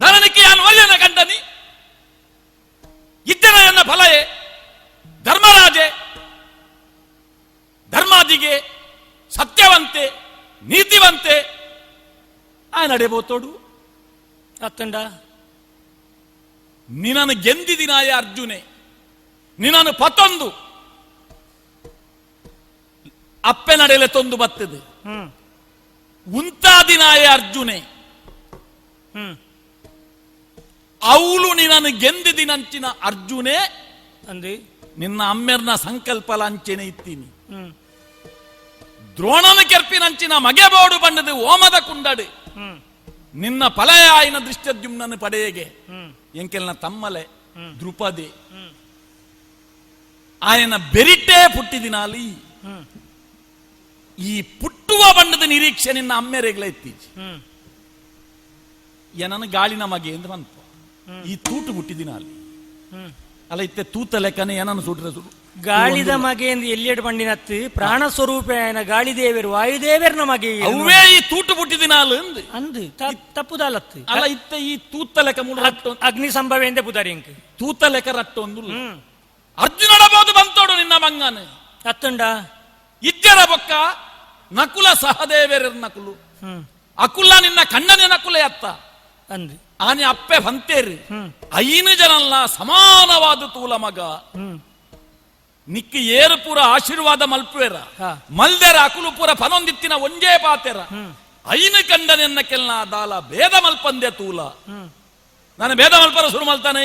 ಧನನಿಕ್ಕೆ ಯಾನು ಒಳ್ಳೆನ ಕಂಡನಿ ಇದ್ದನ ಎನ್ನ ಫಲಯೇ ಧರ್ಮರಾಜೆ ಧರ್ಮಾದಿಗೆ ಸತ್ಯವಂತೆ ನೀತಿವಂತೆ ಆ ನಡೆಬೋತೋಡು ಅತ್ತಂಡ ನಿನ್ನನ್ನು ಗೆಂದಿದಿನಾಯ ಅರ್ಜುನೆ ನಿನ್ನನ್ನು ಪತೊಂದು ಅಪ್ಪೆ ನಡೆಯಲೆ ತೊಂದು ಬತ್ತದೆ ಉಂತಾದಿನಾಯ ಅರ್ಜುನೆ ಅವಳು ನಿನ್ನನ್ನು ಗೆಂದಿದಿನಂಚಿನ ಅರ್ಜುನೆ ಅಂದು ನಿನ್ನ ಅಮ್ಮೆರ್ನ ಸಂಕಲ್ಪ ಅಂಚೆನೆ ಇತ್ತೀನಿ ದ್ರೋಣನ ಕೆರ್ಪಿನಂಚಿನ ಮಗೆಬೋಡು ಬಂಡದು ಓಮದ ಕುಂಡಡು ನಿನ್ನ ಫಲಯಾಯಿನ ದೃಷ್ಟದ್ಯುಮ್ನನ್ನು ಪಡೆಯಗೆ ಎಂಕೆಲ್ನ ತಮ್ಮಲೆ ದ್ರುಪದೆ ಆಯನ ಬೆರಿಟೇ ಪುಟ್ಟಿದಿನಾಲಿ ಈ ಪುಟ್ಟುವ ಬಣ್ಣದ ನಿರೀಕ್ಷೆ ನಿನ್ನ ಅಮ್ಮೆರೆಗ್ಲ ಇತ್ತೀಚೆ ಏನನ ಗಾಳಿನ ಮಗೆ ಎಂದು ಬಂತು ಈ ತೂಟು ಹುಟ್ಟಿದಿನಾಲಿ ಅಲ್ಲ ಇತ್ತೆ ತೂತ ಲೆಕ್ಕನೆ ಏನನ್ನು ಸುಟ್ರೆ ಸುಡು ಗಾಳಿದ ಮಗೆ ಎಂದು ಎಲ್ಲಿಯಡು ಬಂಡಿನತ್ತು ಪ್ರಾಣ ಸ್ವರೂಪ ಗಾಳಿ ದೇವರು ವಾಯುದೇವರ್ನ ಮಗೆ ಅವೇ ಈ ತೂಟು ಪುಟ್ಟಿದಿನಾಲು ಅಂದು ಅಂದು ತಪ್ಪುದಾಲತ್ತು ಅಲ್ಲ ಇತ್ತ ಈ ತೂತ ಲೆಕ್ಕ ಮೂಡು ರಟ್ಟು ಅಗ್ನಿ ಸಂಭವ ಎಂದೆ ಪುದಾರಿ ಇಂಕ್ ತೂತ ಲೆಕ್ಕ ರಟ್ಟು ಒಂದು ಅರ್ಜುನಡಬಹುದು ಬಂತೋಡು ನಿನ್ನ ಮಂಗನ ಅತ್ತುಂಡ ಇಜ್ಜರ ಬೊಕ್ಕ ನಕುಲ ಸಹದೇವರ ನಕುಲು ಅಕುಲ ನಿನ್ನ ಕಣ್ಣನೆ ನಕುಲೆ ಅತ್ತ ಅಂದು ಆನೆ ಅಪ್ಪೆ ಬಂತೇರಿ ಐನು ಜನಲ್ಲ ಸಮಾನವಾದ ತೂಲ ಮಗ ನಿಕ್ಕ ಏರು ಪೂರ ಆಶೀರ್ವಾದ ಮಲ್ಪುವೆರ ಮಲ್ದೆರ ಅಕುಲು ಪೂರ ಪನೊಂದಿತ್ತಿನ ಒಂಜೇ ಪಾತೆರ ಐನು ಕಂಡನೆನ್ನ ಕೆಲ್ನ ದಾಲ ಭೇದ ಮಲ್ಪಂದೆ ತೂಲ ನಾನು ಭೇದ ಮಲ್ಪರ ಶುರು ಮಲ್ತಾನೆ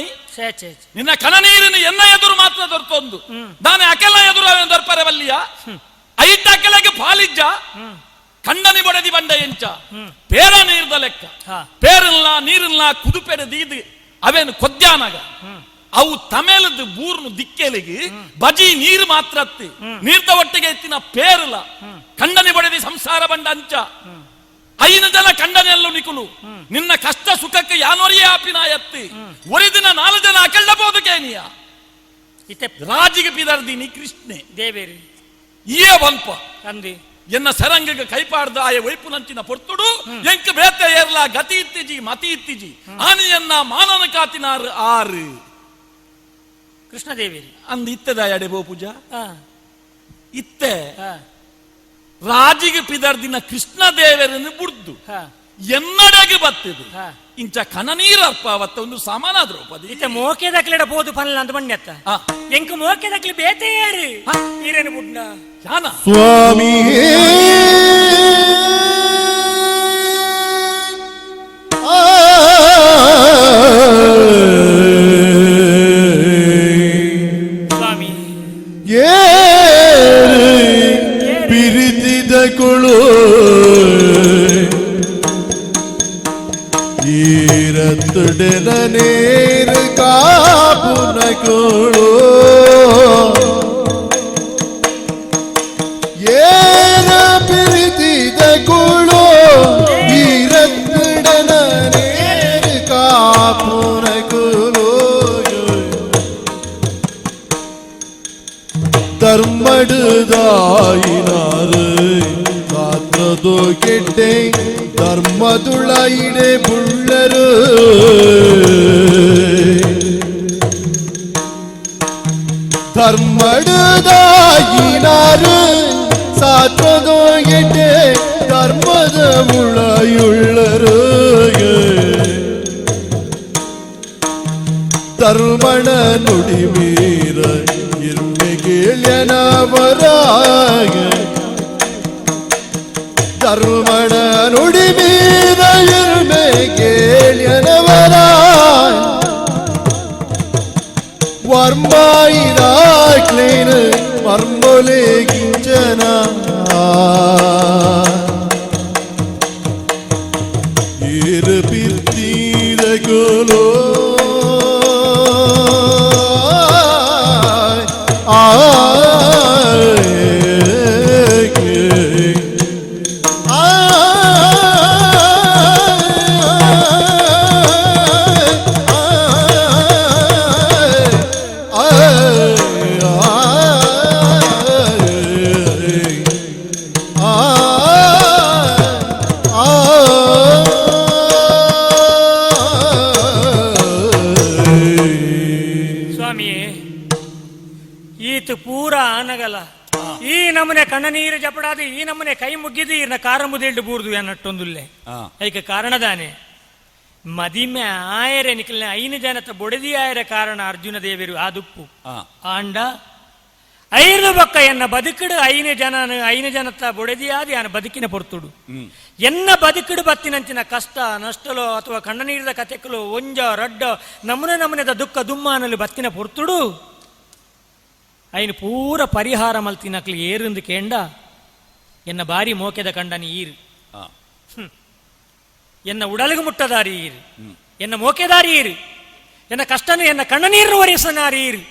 ನಿನ್ನ ಕಣ ನೀರಿನ ಎನ್ನ ಎದುರು ಮಾತ್ರ ದೊರ್ತೊಂದು ದಾನೆ ಅಕೆಲ್ಲ ಎದುರು ಅವನ ದೊರ್ಪರೆ ಬಲ್ಲಿಯ ಐತ ಅಕೆಲಗೆ ಪಾಲಿಜ್ಜ ಕಂಡನಿ ಬೊಡೆದಿ ಬಂಡ ಎಂಚ ಪೇರ ನೀರ್ದ ಲೆಕ್ಕ ಪೇರಿಲ್ಲ ನೀರಿಲ್ಲ ಕುದುಪೆಡೆ ದೀದು ಅವೇನು ಕೊದ್ಯಾನಗ ಅವು ತಮೇಲದ ಬೂರ್ನು ದಿಕ್ಕೆಲಿಗೆ ಬಜಿ ನೀರು ಮಾತ್ರ ಅತ್ತಿ ನೀರ್ದ ಒಟ್ಟಿಗೆ ಎತ್ತಿನ ಪೇರಲ ಖಂಡನೆ ಬಡದಿ ಸಂಸಾರ ಬಂಡ ಅಂಚ ಐನು ಜನ ಖಂಡನೆಯಲ್ಲೂ ನಿಕುಲು ನಿನ್ನ ಕಷ್ಟ ಸುಖಕ್ಕೆ ಯಾನೊರಿಯೇ ಆಪಿನ ಎತ್ತಿ ಒರಿದಿನ ನಾಲು ಜನ ಅಕಳ್ಳಬಹುದು ಕೇನಿಯ ಇತ್ತೆ ರಾಜಿಗೆ ಪಿದರ್ದಿನಿ ಕೃಷ್ಣೆ ದೇವೇರಿ ಇಯೇ ಬಂಪ ಅಂದಿ ಎನ್ನ ಸರಂಗಗೆ ಕೈಪಾಡ್ದ ಆಯ ವೈಪುನಂಚಿನ ಪೊರ್ತುಡು ಎಂಕ್ ಬೇತೆ ಏರ್ಲ ಗತಿ ಇತ್ತಿಜಿ ಮತಿ ಇತ್ತಿಜಿ ಆನಿಯನ್ನ ಮಾನನ ಕಾತಿನಾರು ಆರು ಕೃಷ್ಣ ದೇವೇರಿ ಅಂದ್ ಇತ್ತದ ಎಡೆ ಬೋಪೂಜ ಇತ್ತೆ ರಾಜಿಗೆ ಪಿದರ್ದಿನ ಕೃಷ್ಣ ದೇವರನ್ನು ಬುಡ್ದು ಎನ್ನಡೆಗೆ ಬತ್ತಿದು ಇಂಚ ಕನನೀರ ಅರ್ಪಾವತ್ತ ಒಂದು ಸಮಾನ ದ್ರೌಪದಿ ಇತ್ತೆ ಮೋಕೆದಕ್ಲೆಡ ಬೋದು ಪನ್ಲ ಅಂತ ಬಣ್ಣೆತ್ತ ಎಂಕ್ ಮೋಕೆದಕ್ಲೆ ಬೇತೆ ಯಾರು ಈರೇನು ಬುಡ್ನ ಜಾನ ಸ್ವಾಮಿ ಸ್ವಾಮಿ ಏರು ಪಿರಿತಿದ ಕುಳು ಈರತ್ತುಡೆನ ನೇರು ಕಾಪುನ ಕುಳು ಏನ ಪಿರಿತಿದ ಕುಳು ಈರತ್ತುಡೆನ ನೇರು ಕಾಪುನ ಕುಳು ಧರ್ಮಡುದಾಯಿನಾರು ಕಾತ್ರದು ಕೆಟ್ಟೆ ಧರ್ಮದುಳ ಇಡೆ ಬುಳ್ಳರು ಧರ್ಮಡುದಾಯಿನಾರು ಸಾತ್ರದು ಕೆಟ್ಟೆ ಧರ್ಮದ ಮುಳಯುಳ್ಳರು ಧರ್ಮಣ ನುಡಿ ಮೀರ ಇರ್ಮೆ ಕೇಳ್ಯನವರಾಗ ಧರ್ಮಣ ನುಡಿ ಮೀರ ಇರ್ಮೆ ಕೇಳ್ಯನವರ ವರ್ಮಾಯಿದಾಕ್ಲೇನ ಮರ್ಮೊಲೆ ಕಿಂಚನ ಏರು ಪಿರ್ತೀರ ಕೋಲೋ ಸ್ವಾಮಿಯೇ ಈತ ಪೂರ ಆನಗಲ ಈ ನಮನೆ ಕಣ್ಣನೀರು ಜಪಡಾದ ಈ ನಮನೆ ಕೈ ಮುಗ್ಗಿದು ಈರ್ನ ಕಾರ ಮುದಿಲ್ಡು ಬೂರ್ದು ಅನ್ನಟ್ಟೊಂದುಲ್ಲೆ ಐಕ ಕಾರಣದಾನೆ ಮದಿಮೆ ಆಯರೆ ನಿಖಲ್ನ ಐನು ಜನತ ಬೊಡೆದಿ ಆಯರೆ ಕಾರಣ ಅರ್ಜುನ ದೇವರು ಆ ದುಪ್ಪು ಆಂಡ ಐದು ಬೊಕ್ಕ ಎನ್ನ ಬದುಕಿಡು ಐನು ಜನನು ಐನು ಜನತ ಬೊಡೆದಿಯಾದಿ ಆನ ಬದುಕಿನ ಪೊರ್ತುಡು ಎನ್ನ ಬದುಕಿಡು ಬತ್ತಿನಂಚಿನ ಕಷ್ಟ ನಷ್ಟಲೋ ಅಥವಾ ಕಣ್ಣನೀರಿದ ಕತೆಕಲು ಒಂಜ ರಡ್ಡ ನಮುನೆ ನಮುನೆದ ದುಃಖ ದುಮ್ಮಾನಲು ಬತ್ತಿನ ಪೊರ್ತುಡು ಐನು ಪೂರ ಪರಿಹಾರ ಮಲ್ತಿನಕ್ಲು ಏರಿಂದು ಕೇಂಡ ಎನ್ನ ಬಾರಿ ಮೋಕೆದ ಕಂಡನಿ ಈರು ಎನ್ನ ಉಡಲಿಗೆ ಮುಟ್ಟದಾರಿ ಈರು ಎನ್ನ ಮೋಕೆದಾರಿ ಈರು ಎನ್ನ ಕಷ್ಟನು ಎನ್ನ ಕಣ್ಣನೀರು ಒರೆಸನಾರಿ ಈರು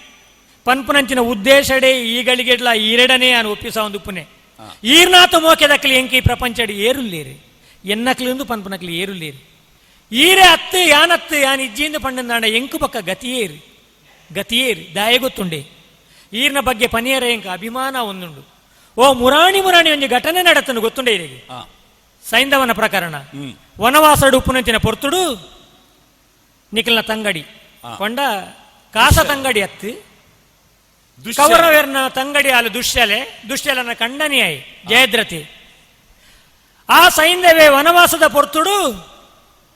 ಪನ್ಪುನಂಚಿನ ಉದ್ದೇಶಡೆ ಈಗಳಿಗೆಡ್ಲ ಈರೆಡನೇ ಅನು ಒಪ್ಪಿಸ ಒಂದು ಉಪ್ಪುನೆ ಈರ್ನಾಥ ಮೋಕೆದಕ್ಲಿ ಎಂಕಿ ಈ ಪ್ರಪಂಚಡಿ ಏರುಲ್ಲೇರು ಎನ್ನಕ್ಲಿಂದು ಪನ್ಪುನಕ್ಲಿ ಏರುಲ್ಲೇರು ಈರೆ ಅತ್ತು ಯಾನತ್ತು ಯಾನ್ ಇಜ್ಜಿಂದು ಪಂಡಂದಾಂಡ ಎಂಕು ಪಕ್ಕ ಗತಿಯೇರು ಗತಿಯೇರು ದಾಯ ಗೊತ್ತುಂಡೆ ಈರ್ನ ಬಗ್ಗೆ ಪನಿಯರ ಎಂಕ ಅಭಿಮಾನ ಒಂದುಂಡು ಓ ಮುರಾಣಿ ಮುರಾಣಿ ಒಂಜಿ ಘಟನೆ ನಡತನು ಗೊತ್ತುಂಡೆ ಇರಿಗೆ ಸೈಂಧವನ ಪ್ರಕರಣ ವನವಾಸಡು ಉಪ್ಪುನಂಚಿನ ಪೊರ್ತುಡು ನಿಖಲ್ನ ತಂಗಡಿ ಕೊಂಡ ಕಾಸ ತಂಗಡಿ ಅತ್ತು ಕೌರವೆರ್ನ ತಂಗಡಿ ಆಲು ದುಶ್ಯಲೆ ದುಶ್ಯಲನ ಕಂಡನಿಯಾಯಿ ಜಯದ್ರಥಿ ಆ ಸೈಂಧವೇ ವನವಾಸದ ಪೊರ್ತುಡು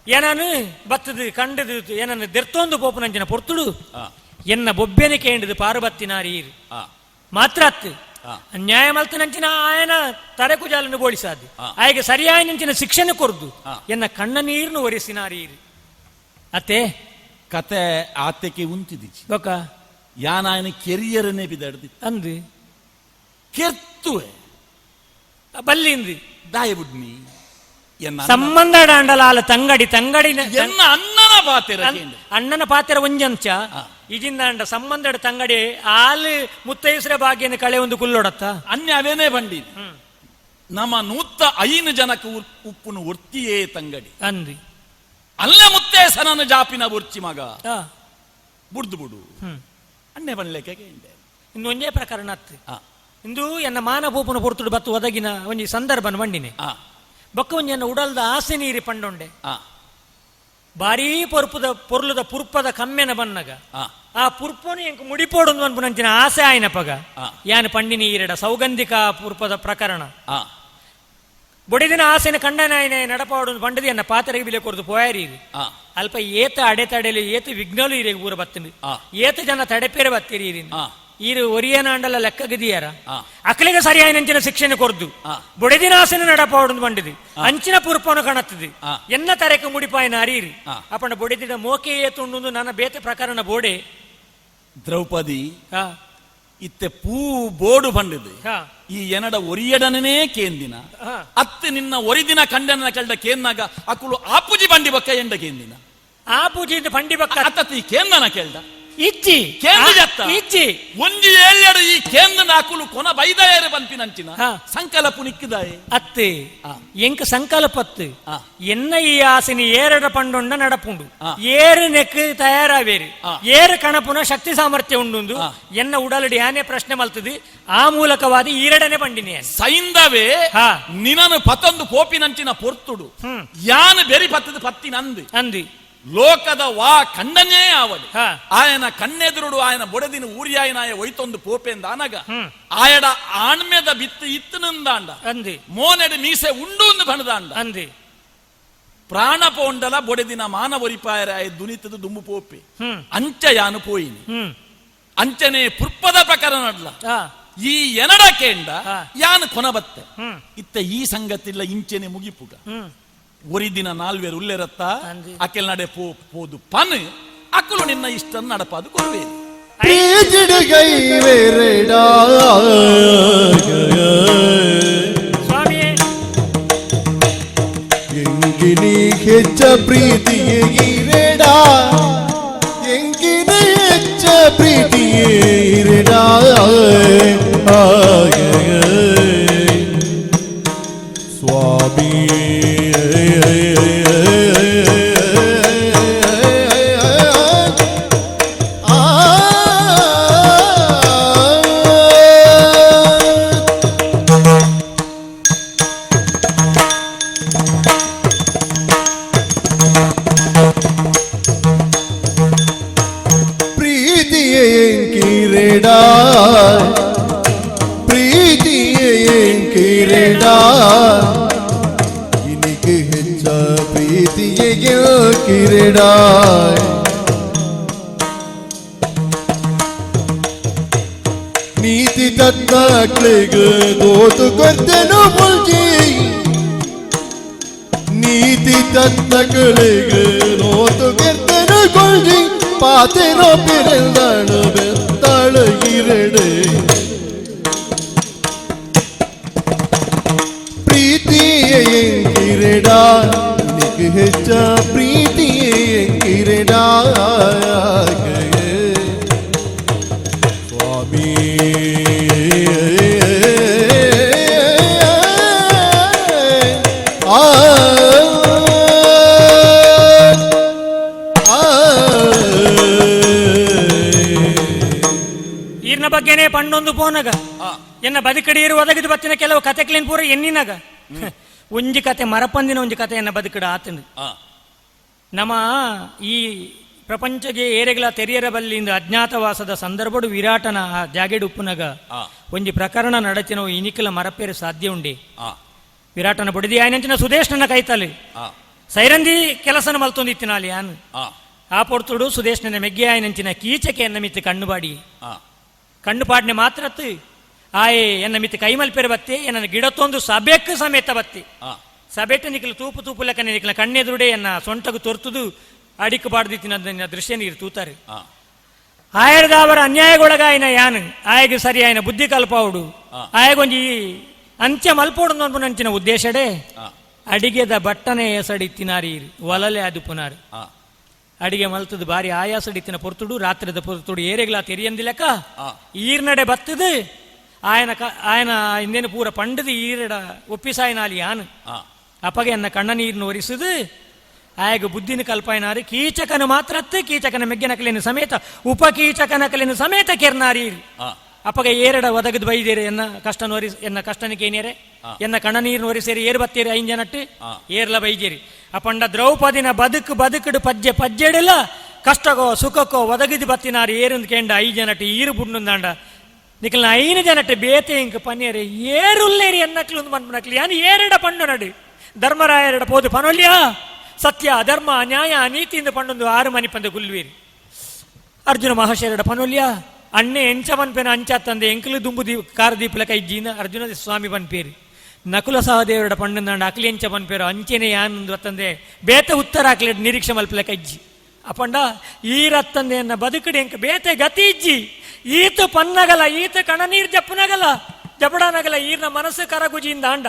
ಏನನು ಬತ್ತದು ಕಂಡದು ಏನನ್ನು ದೆರ್ತೊಂದು ಪೋಪುನಂಚಿನ ಪೊರ್ತುಡು ಎನ್ನ ಬೊಬ್ಬೆನೆ ಕೇಂಡದು ಪಾರ್ವತಿನಾರಿ ಮಾತ್ರ ಅತ್ತು ಅನ್ಯಾಯ ಮಲ್ತನಂಚಿನ ಆಯನ ತರೆಕುಜಾಲನ್ನು ಬೋಳಿಸಾದು ಆಯಗೆ ಸರಿಯಾಯನಂಚಿನ ಶಿಕ್ಷಣ ಕೊರ್ದು ಎನ್ನ ಕಣ್ಣ ನೀರ್ನು ಒರೆಸಿನಾರೀರು ಅತ್ತೆ ಕತೆ ಆತೆಗೆ ಉಂತಿದಿಚಿ ಬೊಕ ಯಾನಾಯನ ಕೆರಿಯರನೇ ಬಿದಡ್ದಿ ಅಂದು ಕೆರ್ತುವೆ ಬಲ್ಲಿಂದು ದಾಯ ಬುಡ್ನಿ ಎನ್ನ ಸಂಬಂಧ ಡಾಂಡಲ ಆಲ ತಂಗಡಿ ತಂಗಡಿನ ಎನ್ನ ಅಣ್ಣನ ಪಾತೆರ. ಅಣ್ಣನ ಪಾತೆರ ಒಂಜಂಚ ಇಜಿಂದಾಂಡ ಸಂಬಂಧದ ತಂಗಡಿ ಆಲ್ ಮುತ್ತೈಸ್ರ ಭಾಗ್ಯನ ಕಳೆ ಒಂದು ಕುಲ್ಲೊಡತ್ತ. ಅನ್ಯ ಅವೇನೇ ಬಂಡಿ ನಮ್ಮ 105 ಜನಕ್ಕೆ ಉಪ್ಪುನು ಒರ್ತಿಯೇ ತಂಗಡಿ ಅಂದಿ. ಅಲ್ಲೇ ಮುತ್ತೇಸನನ ಜಾಪಿನ ಒರ್ಚಿ ಮಗ ಬುಡ್ದು ಬುಡು. ಅಣ್ಣೆ ಬಣ್ಲೆಕ್ಕೆ ಕೇಂಡೆ. ಇಂದು ಒಂಜೇ ಪ್ರಕರಣ ಅತ್ತು. ಇಂದು ಎನ್ನ ಮಾನಭೂಪನ ಪೊರ್ತುಡು ಬತ್ತು ಒದಗಿನ ಒಂಜಿ ಸಂದರ್ಭನ ಬಂಡಿನೆ. ಬೊಕ್ಕ ಒಂಜಿ ಎನ್ನ ಉಡಲ್ದ ಆಸೆ ನೀರಿ ಪಂಡೊಂಡೆ. ಬಾರೀ ಪೊರ್ಪುದ ಪೊರ್ಲುದ ಪುರ್ಪದ ಕಮ್ಮೆನ ಬನ್ನಗ ಆ ಪುರ್ಪನು ಎಂಕ್ ಮುಡಿಪೋಡು ಅನ್ಪುನಂಚಿನ ಆಸೆ ಆಯ್ನ ಪಗ ಯಾನ್ ಪಂಡಿನಿ ಈರಡ ಸೌಗಂಧಿಕ ಪುರ್ಪದ ಪ್ರಕರಣ. ಬೊಡಿದಿನ ಆಸೆನ ಕಂಡನಾಯನೆ ನಡಪಾಡು ಪಂಡದಿ ಎನ್ನ ಪಾತ್ರೆಗೆ ಬಿಲೆ ಕೊರ್ದು ಪೋಯಾರಿ. ಅಲ್ಪ ಏತ ಅಡೆತಡೆಲು ಏತ ವಿಘ್ನಲು ಇರೆಗ್ ಊರ ಬತ್ತಂದು. ಏತ ಜನ ತಡೆಪೇರೆ ಬತ್ತೀರಿ ಇರಿನ್. ಈರು ಒರಿಯನಾಂಡಲ ಲೆಕ್ಕಗದಿಯಾರ ಅಕ್ಲಿಗೆ ಸರಿಯಾಯಿನಂಚಿನ ಶಿಕ್ಷಣ ಕೊರ್ದು ಬೊಡೆದಿನ ಆಸೆನ ನಡಪಾಡು ಬಂಡಿದು ಅಂಚಿನ ಪುರ್ಪನು ಕಾಣುತ್ತದೆ ಎನ್ನ ತರೆಕ ಮುಡಿಪಾಯಿನ ಅರೀರಿ. ಅಪ್ಪಣ ಬೊಡೆದಿನ ಮೋಕೆ ಏತುಂಡು ನನ್ನ ಬೇತೆ ಪ್ರಕರಣ ಬೋಡೆ. ದ್ರೌಪದಿ ಇತ್ತೆ ಪೂ ಬೋಡು ಬಂಡಿದೆ ಈ ಎನಡ ಒರಿಯಡನೇ ಕೇಂದಿನ ಅತ್ತೆ ನಿನ್ನ ಒರಿದಿನ ಕಂಡನ ಕಳ್ದ ಕೇಂದಾಗ ಅಕುಲು ಆಪುಜಿ ಬಂಡಿ ಬಕ್ಕ ಎಂಡ ಕೇಂದಿನ. ಆ ಪೂಜಿ ಬಂಡಿ ಬಕ್ಕ. ಅತ್ತ ಈ ಕೇಂದನ ಕೇಳ್ದ. ಇಜ್ಜಿ. ಕೇಂದ್ರ ಜತ್ತ. ಇಜ್ಜಿ. ಒಂಜಿ ಏಳ್ಯಡು ಈ ಕೇಂದ್ರನ ಅಕುಲು ಕೊನ ಬೈದಾಯರು ಪನ್ಪಿನಂಚಿನ ಸಂಕಲ್ಪ ನಿಕ್ಕಿದಾಯೆ. ಅತ್ತೆ ಎಂಕ್ ಸಂಕಲ್ಪತ್ತು ಎನ್ನ ಈ ಆಸೆನಿ ಏರಡ ಪಂಡೊಂಡ ನಡಪುಂಡು ಏರು ನೆಕ್ ತಯಾರಾವೇರು ಏರು ಕಣಪುನ ಶಕ್ತಿ ಸಾಮರ್ಥ್ಯ ಉಂಡುಂದು ಎನ್ನ ಉಡಲಡಿ ಯಾನೇ ಪ್ರಶ್ನೆ ಮಲ್ತದು ಆ ಮೂಲಕವಾದ ಈರಡನೆ ಪಂಡಿನಿ. ಸೈಂದವೇ ನಿನನು ಪತೊಂದು ಪೋಪಿನಂಚಿನ ಪೊರ್ತುಡು ಯಾನು ಬೆರಿ ಪತ್ತದ ಪತ್ತಿ ನಂದು ಅಂದಿ. ಲೋಕದ ವಾ ಕಣ್ಣನೇ ಆವಡು ಆಯನ ಕಣ್ಣೆದುರುಡು ಆಯನ ಬೊಡೆದಿನ ಊರ್ಯಾಯನಾಯ ಒಯ್ತೊಂದು ಪೋಪೆಂದ ಅನಗ ಆಯಡ ಆಣ್ಮೆದ ಬಿತ್ತು ಇತ್ತನಿಂದಾಂಡ ಅಂದಿ. ಮೋನೆಡು ಮೀಸೆ ಉಂಡು ಬಣದಾಂಡ ಅಂದಿ. ಪ್ರಾಣ ಪೋಂಡಲ ಬೊಡೆದಿನ ಮಾನವರಿಪಾಯರ ಆಯ ದುನಿತದ ದುಂಬು ಪೋಪೆ ಅಂಚ ಯಾನು ಪೋಯಿನಿ ಅಂಚನೆ ಪುರ್ಪದ ಪ್ರಕರಣ ಈ ಎನಡ ಕೇಂಡ ಯಾನು ಕೊನಬತ್ತೆ ಇತ್ತ ಈ ಸಂಗತಿಲ್ಲ ಇಂಚೆನೆ ಮುಗಿಪುಗ ಒರಿದಿನ ನಾಲ್ವೇರು ಉಲ್ಲೆರತ್ತ ಅಕೆಲ್ ನಡೆ ಪೋ ಪೋದು ಪನ್ ಅಕುಲು ನಿನ್ನ ಇಷ್ಟ ನಡಪಾದು ಕೊರುವೆ. ಸ್ವಾಮಿಯೇ. ಎಂಗಿನಿ ಹೆಚ್ಚ ಪ್ರೀತಿಯೇ ಇರೆಡ, ಎಂಗಿನ ಹೆಚ್ಚ ಪ್ರೀತಿಯೇ ಇರೆಡ. ಸ್ವಾಮಿ ಪ್ರೀತಿಯೇ ಕಿರಡ, ಪ್ರೀತಿಯೇ ಕಿರಡ, ಇನಿಗೆ ಹೆಚ್ಚ ಪ್ರೀತಿಯೇ ಕಿರಡ. ನೀತಿ ತತ್ವಗಳಿಗೆ ದೋತು ಕೊರ್ತೆನು ಮುಲ್ಜಿ, ನೀತಿ ತತ್ವಗಳಿಗೆ ನೋತು ಕೆರ್ತನು ಕೊಲ್ಜಿ, ಪಾತೆನೋ ಪಿರೆಂದಳು ಬೆತ್ತಳು ಇರಡೆ. ಪ್ರೀತಿಯೇ ಕಿರಡ, ನಿನಗೆ ಹೆಚ್ಚ ಪ್ರೀತಿಯೇ ಕಿರಡ. ಸ್ವಾಮಿ ಆ ಆ ಈರ್ನ ಬಗ್ಗೆನೇ ಪಣ್ಣೊಂದು ಪೋನಗ ಎನ್ನ ಬದುಕಡಿ ಒದಗಿದು ಬತ್ತಿನ ಕೆಲವು ಕತೆಕ್ಲೇನ್ ಪೂರ ಎನ್ನಿನಾಗ ಒಂಜಿ ಕತೆ ಮರಪಂದಿನ ಒಂಜಿ ಕತೆ ಎನ್ನ ಬದುಕಡ ಆತಂದು. ನಮ್ಮ ಈ ಪ್ರಪಂಚಗೆ ಏರೆಗಳ ತೆರಿಯರ ಬಲ್ಲಿಂದ ಅಜ್ಞಾತವಾಸದ ಸಂದರ್ಭಡು ವಿರಾಟನ ಆ ಜಾಗೆಡು ಉಪ್ಪುನಗ ಒಂಜಿ ಪ್ರಕರಣ ನಡಚಿನವು ಇನಿಕಲ ಮರಪೇರು ಸಾಧ್ಯ ಉಂಡೆ. ವಿರಾಟನ ಬುಡಿದಿ ಆಯನಂಚಿನ ಸುದೇಶ್ನ ಕೈತಲಿ ಸೈರಂದಿ ಕೆಲಸನ ಮಲ್ತೊಂದಿತ್ತಿನಾಲಿ ಯಾನು. ಆ ಪೊರ್ತುಡು ಸುದೇಶ್ನ ಮೆಗ್ಗೆ ಆಯನಂಚಿನ ಕೀಚಕೆ ಎನ್ನ ಮಿತ್ತು ಕಣ್ಣು ಬಾಡಿ ಕಣ್ಣು ಪಾಡ್ನೆ ಮಾತ್ರತ್ತು ಆಯೆ ಎನ್ನ ಮಿತ್ತು ಕೈಮಲ್ಪೆರ ಬತ್ತಿ ಎನ್ನ ಗಿಡತ್ತೊಂದು ಸಬೆಕ್ ಸಮೇತ ಬತ್ತಿ ಸಬೆಟ್ಟು ನಿಖಲು ತೂಪು ತೂಪು ಲೆಕ್ಕನೆ ನಿಖಲ ಕಣ್ಣೆದುರುಡೆ ಎನ್ನ ಸೊಂಟಗು ತೊರ್ತುದು ಅಡಿಕ್ ಪಾಡ್ದಿತ್ತಿನ ದೃಶ್ಯ ನೀರು ತೂತಾರೆ. ಆಯರ್ದಾವರ ಅನ್ಯಾಯಗೊಳಗಾಯಿನ ಯಾನು ಆಯಗ್ ಸರಿ ಆಯನ ಬುದ್ಧಿ ಕಲ್ಪಾವುಡು ಆಯಗೊಂಜಿ ಅಂತ್ಯ ಮಲ್ಪೋಡು ನಂಚಿನ ಉದ್ದೇಶಡೆ ಅಡಿಗೆದ ಬಟ್ಟನೆ ಎಸಡಿತ್ತಿನಾರಿ ಒಲಲೆ ಅದು ಪುನಾರು. ಅಡಿಗೆ ಮಲ್ತದ ಬಾರಿ ಆಯಾಸಡಿತ್ತಿನ ಪೊರ್ತುಡು ರಾತ್ರಿದ ಪೊರ್ತುಡು ಏರೆಗ್ಲಾ ತೆರಿಯಂದಿಲಕ ಈರ್ನಡೆ ಬತ್ತದು ಆಯನ ಆಯನ ಇಂದೇನು ಪೂರ ಪಂಡದು ಈರಡ ಒಪ್ಪಿಸಾಯನಾಲಿ ಯಾನು ಅಪಗೆ ಎನ್ನ ಕಣ್ಣ ನೀರನ್ನು ಒರಿಸುದು ಆಯಗ ಬುದ್ಧಿನ ಕಲ್ಪಾಯನಾರು ಕೀಚಕನು ಮಾತ್ರ ಕೀಚಕನ ಮೆಗ್ಗೆನಕಲಿನ ಸಮೇತ ಉಪಕೀಚಕನಕಲಿನ ಸಮೇತ ಕೆರ್ನಾರಿ ಅಪಗ ಏರಡ ಒದಗದು ಬೈದೇರೆ ಎನ್ನ ಕಷ್ಟ ನೋರಿ ಎನ್ನ ಕಷ್ಟನಿಗೆ ಏನೇರೆ ಎನ್ನ ಕಣ್ಣ ನೀರು ಒರಿಸೇರಿ ಏರು ಬತ್ತೀರಿ ಐನ್ ಜನಟ್ಟು ಏರ್ಲ ಬೈಜೇರಿ. ಅಪಂಡ ದ್ರೌಪದಿನ ಬದುಕು ಬದುಕುಡು ಪಜ್ಜೆ ಪಜ್ಜೆಡಿಲ್ಲ ಕಷ್ಟಕೋ ಸುಖಕ್ಕೋ ಒದಗಿದು ಬತ್ತಿನಾರು ಏರುಂದು ಕೇಂಡ I ಜನಟ್ಟು ಈರು ಬುಡ್ನುಂದಾಂಡ ನಿಕಲ್ನ ಐನು ಜನಟ್ಟು ಬೇತೆ ಇಂಕ್ ಪನ್ನೇರೆ ಏರುಲ್ಲೇರಿ ಎನ್ನಕ್ಲು ಮನ್ಪನಕ್ಲು ಯಾನು ಏರಡ ಪಂಡು ನಡು ಧರ್ಮರಾಯರಡ ಪೋದು ಪನೊಲ್ಯ ಸತ್ಯ ಧರ್ಮ ನ್ಯಾಯ ನೀತಿಯಿಂದ ಪಂಡೊಂದು ಆರು ಮನಿ ಪಂದ ಗುಲ್ವೀರಿ. ಅರ್ಜುನ ಮಹಾಶಯರಡ ಪನೊಲ್ಯ ಅಣ್ಣೆ ಎಂಚ ಪನ್ಪೇನ ಅಂಚಾತ್ತಂದೆ ಎಂಕಲು ದುಂಬು ದೀಪ ಕಾರ ದೀಪಲ ಕೈಜ್ಜಿನ ಅರ್ಜುನ ಸ್ವಾಮಿ ಪನ್ಪೇರಿ. ನಕುಲ ಸಹದೇವರಡ ಪಂಡಂದಾಂಡ ಅಕ್ಲಿ ಎಂಚ ಪನ್ಪೇರು ಅಂಚೆನೆ ಯಾನಂದು ಅತ್ತಂದೆ ಬೇತೆ ಉತ್ತರ ಅಕ್ಲೆ ನಿರೀಕ್ಷೆ ಮಲ್ಪಲ ಕಜ್ಜಿ. ಅಪಂಡ ಈರತ್ತಂದೆ ಎನ್ನ ಬದುಕಡಿ ಎಂಕ ಬೇತೆ ಗತಿ ಇಜ್ಜಿ ಈತ ಪನ್ನಗಲ ಈತ ಕಣನೀರ್ ಜಪ್ಪನಗಲ ಜಪಡನಗಲ ಈರ್ನ ಮನಸ್ಸು ಕರಗುಜಿಯಿಂದ ಅಂಡ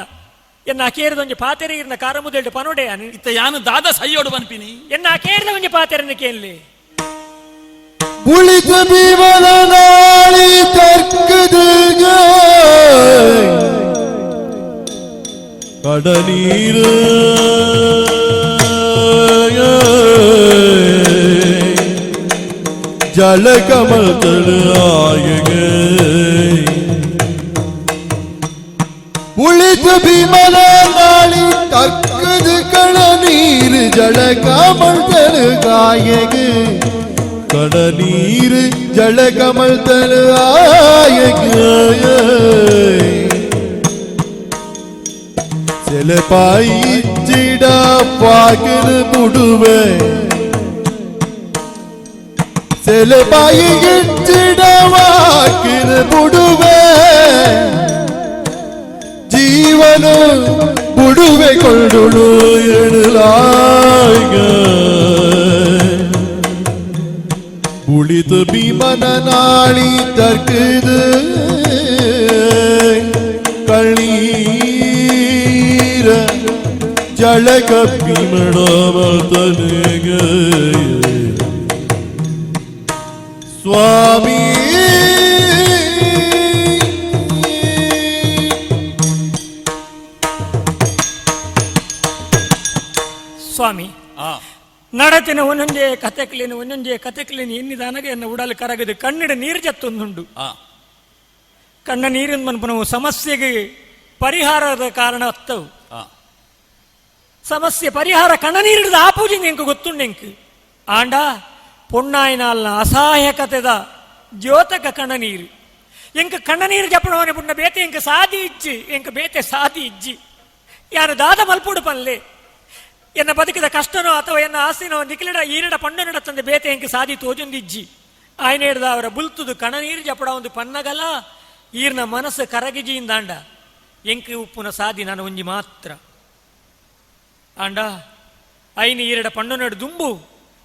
ಎನ್ನ ಅಕೇರಿದ ಒಂಜಿ ಪಾತೆರೆ ಈರ್ನ ಕಾರಮುದೆಲ್ಡು ಪನೋಡೆ ಇತ್ತ ಯಾನು ದಾದ ಸೈಯೋಡು ಪನ್ಪಿನಿ. ಎನ್ನ ಅಕೇರಿದ ಒಂಜಿ ಪಾತೆರನ್ನು ಕೇಳಿ. ಉಳಿದ ಭೀಮನ ನಾಳಿ ತರ್ಕದ கடநீர் ஜலகமல் தடுஆயக உளிது பீமன நாளி தற்குது களநீர் ஜலகமல் தடுகாயகு கடநீர் ஜலகமல் தடுஆயகு செலபாயிச்சிட பாக்கின புடுவே செலபாயிச்சிட வாக்கின புடுவே ஜீவன புடுவை கொண்டுழு எழுலாய்க புளிது பீமன நாளி தற்குது கண்ணீர ஜலக பீமடமர்த்தனுக சுவாமி. ಸ್ವಾಮಿ, ನಡತಿನ ಒಂದೊಂದೇ ಕತೆಕ್ಲೇನು ಒಂದೊಂದೇ ಕತೆಕ್ಲೇನು ಎನ್ನಿದಾನಗ ಎನ್ನ ಉಡಲು ಕರಗದು ಕಣ್ಣಿಡ ನೀರು ಜತ್ತೊಂದುಂಡು. ಕಣ್ಣ ನೀರಿನ ಮನ್ಪುನವು ಸಮಸ್ಯೆಗೆ ಪರಿಹಾರದ ಕಾರಣ ಅತ್ತವು. ಸಮಸ್ಯೆ ಪರಿಹಾರ ಕಣ್ಣ ನೀರಿಡದ ಆಪೂಜಿಂದ ಎಂಕ್ ಗೊತ್ತುಂಡು ಎಂಕ್. ಆಂಡ ಪೊಣ್ಣಾಯಿನಾಲ್ನ ಅಸಹಾಯಕತೆದ ದ್ಯೋತಕ ಕಣ್ಣ ನೀರು ಎಂಕ್ ಕಣ್ಣ ನೀರು ಜಪ್ಪಣವನೆ ಪುಣ್ಣ ಬೇತೆ ಎಂಕ್ ಸಾದಿ ಇಜ್ಜಿ ಎಂಕ್ ಬೇತೆ ಸಾದಿ ಇಜ್ಜಿ ಯಾರು ದಾದ ಮಲ್ಪುಡು ಪನ್ಲೆ ಎನ್ನ ಬದುಕಿದ ಕಷ್ಟನೋ ಅಥವಾ ಎನ್ನ ಆಸ್ತಿನೋ ನಿಖಿಲಡ ಈರಡ ಪಣ್ಣು ನಡತಂದೆ ಬೇತೆ ಎಂಕ್ ಸಾದಿ ತೋಜೊಂದಿಜ್ಜಿ. ಆಯ್ನ ಹಿಡ್ದ ಅವರ ಬುಲ್ತುದು ಕಣ ನೀರು ಜಪಡ ಒಂದು ಪನ್ನಗಲ ಈರ್ನ ಮನಸ್ಸು ಕರಗಿಜಿಯಿಂದಾಂಡ ಎಂಕ್ ಉಪ್ಪುನ ಸಾದಿ ನಾನು ಒಂಜಿ ಮಾತ್ರ. ಆಂಡ ಐನ ಈರಡ ಪಣ್ಣು ನಡು ದುಂಬು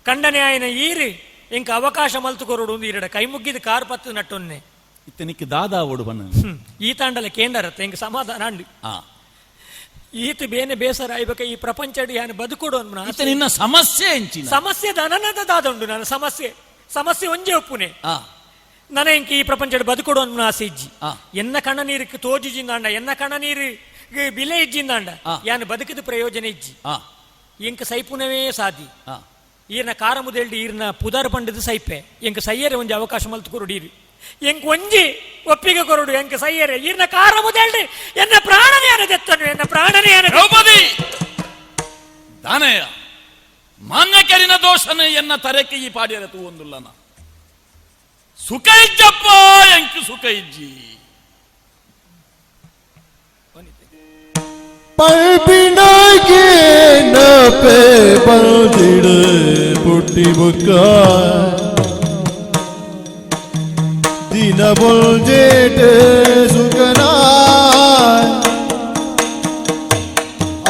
ಕಂಡನೆ ಆಯ್ನ ಈರು ಎಂಕ್ ಅವಕಾಶ ಮಲ್ತು ಕೊರಡು ಒಂದು ಈರಡ ಕೈ ಮುಗ್ಗಿದ ಕಾರ್ ಪತ್ತು ನಟ್ಟೊನ್ನೆ. ಇತ್ತನಿಕ್ ದಾದಾ ಓಡು ಬನ್ನ. ಈ ತಾಂಡಲ ಕೇಂದ್ರತ್ತೆ ಎಂಕ್ ಸಮಾಧಾನ ಅಂಡು. ಈತ ಬೇನೆ ಬೇಸರ ಆಯ್ಬೇಕ ಈ ಪ್ರಪಂಚಡಿ ಯಾನು ಬದುಕೊಡು ಅನ್ಮನ. ಇತ್ತ ನಿನ್ನ ಸಮಸ್ಯೆ ಎಂಚಿನ? ಸಮಸ್ಯೆ ದನನದ ದಾದುಂಡು ನನ್ನ ಸಮಸ್ಯೆ ಸಮಸ್ಯೆ ಒಂಜೆ ಒಪ್ಪುನೆ. ನನ ಎಂಕ್ ಈ ಪ್ರಪಂಚಡ್ ಬದುಕೊಡು ಅನ್ಮನ ಆಸೆ ಇಜ್ಜಿ. ಎನ್ನ ಕಣ್ಣ ನೀருக்கு ತೋಜಿಜಿಂದಾಂಡ ಎನ್ನ ಕಣ್ಣ ನೀರು ಬಿಲೆ ಇಜ್ಜಿಂದಾಂಡ ಯಾನು ಬದುಕಿದ ಪ್ರಯೋಜನ ಇಜ್ಜಿ. ಎಂಕ್ ಸೈಪುನವೇ ಸಾದಿ. ಈರ್ನ ಕಾರ ಮುದೆಲ್ಡಿ ಈರ್ನ ಪುದರ್ ಪಂಡದ ಸೈಪೆ ಎಂಕ್ ಸೈಯರೆ ಒಂಜಿ ಅವಕಾಶ ಮಲ್ತು ಕೊರಡು ಎಂಕ್ ಒಂಜಿ ಒಪ್ಪಿಗೆ ಕೊರಡು ಎಂಕ್ ಸೈಯರೆ ಈರ್ನ ಕಾರ ಮುದೆಲ್ಡಿ ಎನ್ನ ಪ್ರಾಣನೇ ಅನದೆತ್ತನು ಎನ್ನ ಪ್ರಾಣನೇ ಅನ. ದ್ರೌಪದಿ ದಾನಯ್ಯ ಮಾನ್ಯ ಕೆರಿನ ದೋಷನ ಎನ್ನ ತರೆಕ್ಕೆ ಈ ಪಾಡ್ಯರ ತೂವೊಂದುಲ್ಲನ ಸುಖ ಇಜ್ಜಪ್ಪ ಎಂಕ್ ಸುಖ ಇಜ್ಜಿ. பல்பினாகே நப்பே பல்திடு புட்டி புக்கா தினபொல் ஜேட்டு சுகனாய்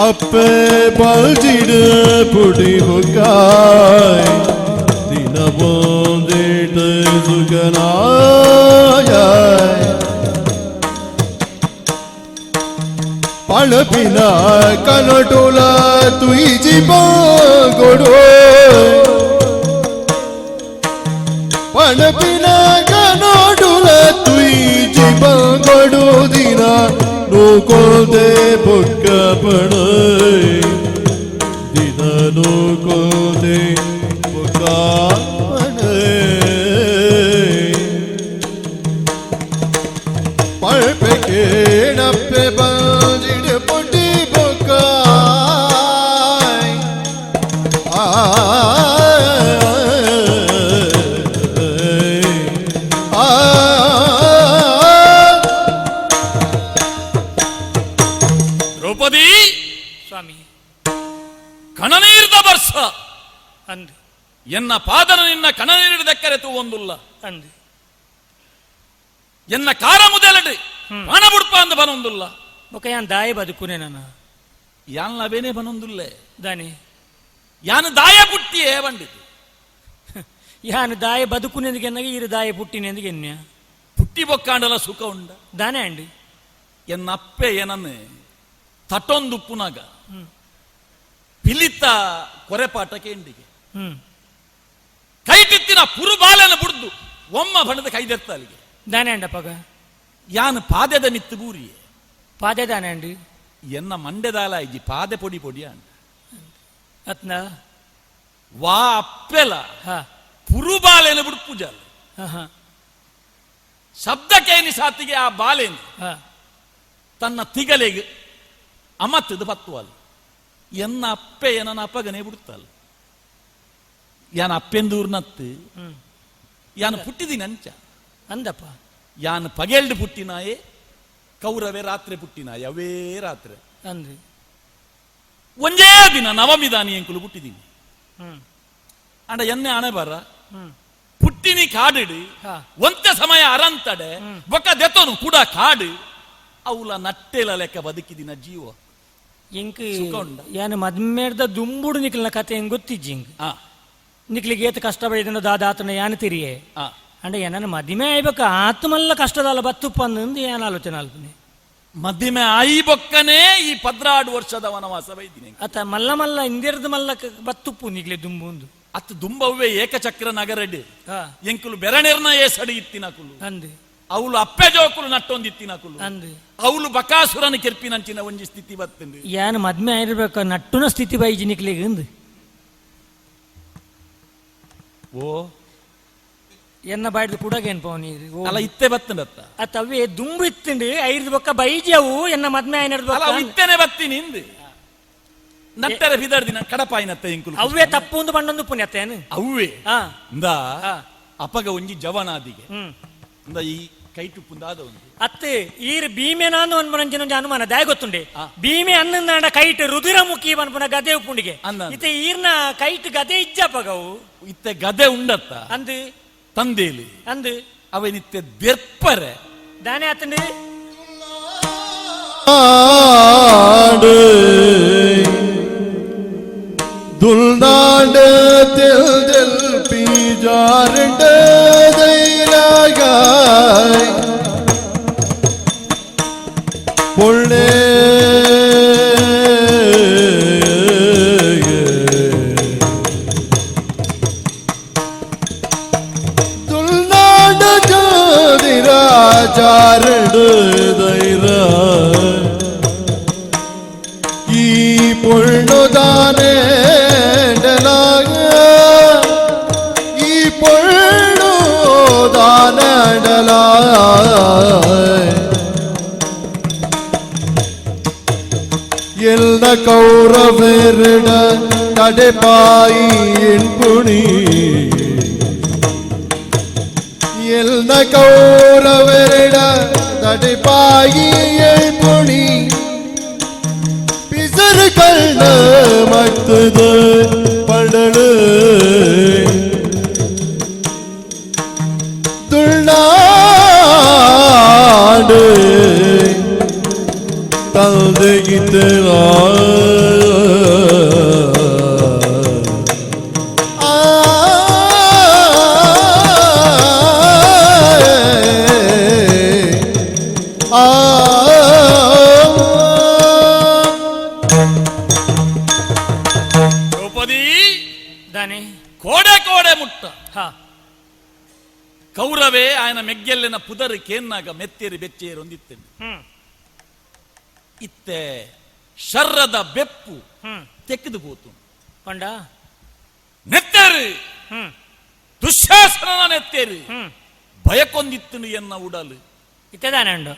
அப்பே பல்திடு புட்டி புக்காய் தினபொல் ஜேட்டு சுகனாய் பழப்பின கனடோல துயிஜி கொடு. ಪಣಪಿನ ನೋಡುಲ ತುಯ್ಜಿ ಬಂಗೊಡು ದಿನ ನೂಕೋದೆ ಬೊಕ್ಕ ಪಣ ದಿನ ನೂಕೋದೆ ಬೊಕ್ಕ ಪಣ ಪಳ್ಪೆ ಕೇಣಪ್ಪೆ ಬಂಜಿಡು ಪೊಟ್ಟಿ ಬೊಕ್ಕ ಆ ದ್ರೌಪದಿ ಸ್ವಾಮಿ ಕಣನೀರ್ದ ಬರ್ಸ ಅಂದು ಎನ್ನ ಪಾದನ ನಿನ್ನ ಕಣನೀರಿದ ದಕ್ಕರೆ ತೂವೊಂದುಲ್ಲ ಅಂದು ಎನ್ನ ಕಾರ ಮುದೆಲಡು ಪಣ ಬುಡ್ಪ ಅಂದ ಬನೊಂದುಲ್ಲ ಬೊಕ ಯಾನ್ ದಾಯ ಬದುಕುನೆ ನಾನು ಯಾನ್ ಲವೇನೆ ಬನೊಂದುಲ್ಲೆ ದಾನಿ ಯಾನ್ ದಾಯ ಪುಟ್ಟಿಯೇ ಬಂಡಿತು ಯಾನ್ ದಾಯ ಬದುಕುನೆಂದಿಗೆ ಎನ್ನಗ ಈರು ದಾಯ ಪುಟ್ಟಿನೆಂದಿಗೆ ಎನ್ಯ ಪುಟ್ಟಿ ಬೊಕ್ಕಾಂಡಲ ಸುಖ ಉಂಡ ದಾನೆ ಅಂಡಿ ಎನ್ನ ಅಪ್ಪೆ ಏನನ್ನು ತಟೊಂದುಪ್ಪುನಾಗ ಪಿಲಿತ ಕೊರೆಪಾಟಕ್ಕೆ ಎಂಡಿಗೆ ಹ್ಮ್ ಕೈಟಿತ್ತಿನ ಪುರುಬಾಲನ ಬುಡ್ದು ಒಮ್ಮ ಬಣ್ಣದ ಕೈದೆತ್ತ ಅಲ್ಲಿಗೆ ದಾನೆ ಅಂಡಪ್ಪಗ ಯಾನ್ ಪಾದೆದ ಮಿತ್ತು ಬೂರಿಯೆ ಪಾದೆ ದಾನೆ ಅಂಡಿ ಎನ್ನ ಮಂಡೆದಾಲ ಇಜ್ಜಿ ಪಾದೆ ಪೊಡಿ ಪೊಡಿ ಅಂಡ ಅತ್ನ ವಾ ಅಪ್ಪೆಲ ಹಾ ಪುರುಬಾಲೆನ ಬುಡ್ಪುಜಲ್ ಹಾ ಹಾ ಶಬ್ದ ಕೇನಿ ಸಾತಿಗೆ ಆ ಬಾಲೆನು ಹಾ ತನ್ನ ತಿಗಲೆಗೆ ಅಮತ್ತದ ಪತ್ತುವಲ್ ಎನ್ನ ಅಪ್ಪೆ ಏನನ ಅಪ್ಪಗನೇ ಬಿಡುತ್ತಲ್ಲ ಯಾನ ಅಪ್ಪೆಂದೂರ್ನತ್ತು ಹ್ಮ್ ಯಾನ ಪುಟ್ಟಿದಿನ ಅಂಚ ಅಂದಪ್ಪ ಯಾನ್ ಪಗೆಲ್ಡ್ ಪುಟ್ಟಿನಾಯೆ ಕೌರವೆ ರಾತ್ರಿ ಪುಟ್ಟಿನಾಯೆ ಅವೇ ರಾತ್ರಿ ಅಂದು ಒಂದೇ ದಿನ ನವಮಿದಾನಿ ಎಂಕುಲು ಪುಟ್ಟಿದೀನಿ ಹ್ಮ್ ಅಂಡ ಎನ್ನೆ ಹಣೆ ಬರ ಹ್ಮ್ ಪುಟ್ಟಿನಿ ಕಾಡಿಡು ಹಾ. ಒಂತೆ ಸಮಯ ಅರಂತಡೆ ಬೊಕ್ಕ ದೆತ್ತೋನು ಕೂಡ ಕಾಡು ಅವುಲ ನಟ್ಟೆಲ ಲೆಕ್ಕ ಬದುಕಿದಿನ ಜೀವ ಎಂಕ್ ಸುಖ ಉಂಡ. ಯಾನ್ ಮದ್ಮೇರ್ದ ದುಂಬುಡು ನಿಕ್ಲಿನ ಕತೆ ಹೆಂಗ್ ಗೊತ್ತಿಜ್ಜಿ ಇಂಕ್ ಆ ನಿಕ್ಲಿಗೆ ಏತ್ ಕಷ್ಟ ಬೈದನ ದಾದಾತನ ಯಾನ್ ತಿರಿಯೆ ಆ ಅಂಡ ಏನನ ಮದಿಮೆ ಆಯ್ಬೇಕು ಆತ್ಮಲ್ಲ ಕಷ್ಟದಲ್ಲ ಬತ್ತುಪ್ಪ ಅಂದು ಏನ್ ಆಲೋಚನೆ ಅಲ್ಪನೆ ಮದಿಮೆ ಆಯಿ ಬೊಕ್ಕನೇ ಈ ಪದ್ರಾಡು ವರ್ಷದ ವನವಾಸ ಬೈದಿನಿ ಅತ ಮಲ್ಲ ಮಲ್ಲ ಇಂದಿರದ ಮಲ್ಲ ಬತ್ತುಪ್ಪು ನಿಕ್ಲೆ ದುಂಬು ಒಂದು ಅತ್ ದುಂಬವ್ವೆ ಏಕಚಕ್ರ ನಗರಡ್ ಹಾ ಎಂಕುಲು ಬೆರಣೆರ್ನ ಏ ಸಡಿ ಇತ್ತಿನಕುಲು ಅಂದು ಅವಳು ಅಪ್ಪೆ ಜೋಕುಲು ನಟ್ಟೊಂದಿತ್ತಿನಕುಲು ಅಂದು ಅವಳು ಬಕಾಸುರನ ಕೆರ್ಪಿನಂಚಿನ ಒಂಜಿ ಸ್ಥಿತಿ ಬತ್ತುಂಡು ಯಾನ್ ಮದ್ಮೆ ಆಯಿರ್ಬೇಕು ನಟ್ಟುನ ಸ್ಥಿತಿ ಬೈಜಿ ನಿಕ್ಲಿಗೆ ಅಂದು ಓ ಎನ್ನ ಬಾಯ್ದು ಕುಡಗೇನ್ ಪವನಿ ಅಲ್ಲ ಇತ್ತೆ ಬತ್ತುಂಡತ್ತ ಅತ್ತ ಅವೇ ದುಂಬು ಇತ್ತುಂಡು ಐದು ಬೊಕ್ಕ ಬೈಜಿ ಅವು ಎನ್ನ ಮದ್ಮೆ ಆಯ್ನರ್ದು ಅಲ್ಲ ಅವು ಇತ್ತೇನೆ ಬತ್ತೀನಿ ಇಂದು ನಟ್ಟರೆ ಬಿದರ್ದಿನ ಕಡಪಾಯಿನತ್ತ ಎಂಕುಲು ಅವೇ ತಪ್ಪು ಒಂದು ಬಂಡೊಂದು ಪುಣ್ಯತ್ತೇನು ಅವ್ವೇ ಹಾ ಇಂದ ಹಾ. ಅಪಗ ಒಂಜಿ ಜವನಾದಿಗೆ ಹ್ಮ್ ಇಂದ ಈ ಕೈಟುಪ್ಪುಂದಾದ ಒಂದು ಅತ್ತೆ ಈರ್ ಭೀಮೆನಾನು ಅನ್ಪುನಂಚಿನ ಒಂಜಿ ಅನುಮಾನ ದಾಯ ಗೊತ್ತುಂಡೆ ಆ. ಭೀಮೆ ಅನ್ನಂದಾಂಡ ಕೈಟ್ ರುಧಿರಮುಖಿ ಪನ್ಪುನ ಗದೆ ಉಪ್ಪುಂಡಿಗೆ ಅಂದ ಅಂದ. ಇತ್ತೆ ಈರ್ನ ಕೈಟ್ ಗದೆ ಇಜ್ಜಪಗವು ಇತ್ತೆ ಗದೆ ಉಂಡತ್ತ ಅಂದು ತಂದೇಲಿ ಅಂದು ಅವನಿತ್ತೆ ದೆರ್ಪರೆ ದಾನೆ ಆತಂಡು ಆಡು ದುಲ್ನಾಡ ತಿಲ್ ದಿಲ್ ಪೀಜಾರಂಡ ದೈರಾಗಾಯ್ ಪೊಳ್ಳೆ துள்நாடு ஜோதிராஜாரடு தைர ಈ ಪೊಳ್ಳುದಾನೆ ಈ ಪೊಳ್ಳು ದಾನಡಲ ಎಲ್ಲ ಕೌರವೆರಡ ತಡೆಪಾಯಿ ಎನ್ಪುಣಿ ಎಲ್ಲ ಕೌರವೆರಡ ತಡೆಪಾಯಿ ಎಳ್ಪುಣಿ ಪಿಸರು ಕಳ್ಳ ಮತ್ತದ ಪಡಳು ತುಳ್ನಾಡು ತಂದೆಗಿದ್ದ ಆ ದ್ರೌಪದಿ ದಾನೆ ಕೋಡೆ ಕೋಡೆ ಮುಟ್ಟ ಹಾ ಕೌರವೇ ಆಯನ ಮೆಗ್ಗೆಲ್ಲಿನ ಪುದರ್ ಕೇನ್ನಾಗ ಮೆತ್ತೇರಿ ಬೆಚ್ಚೇರಿ ಒಂದಿತ್ತೇನೆ. ಇತ್ತೆ ಶರ್ರದ ಬೆಪ್ಪು ತೆಕ್ಕದು ಪೋತು. ಪಂಡ? ನೆತ್ತೇರು, ದುಶ್ಯಾಸನ ನೆತ್ತೇರು ಭಯಕೊಂದಿತ್ತನು ಎನ್ನ ಉಡಲು. ಇತ್ತದಾನೆ ಉಂಡು.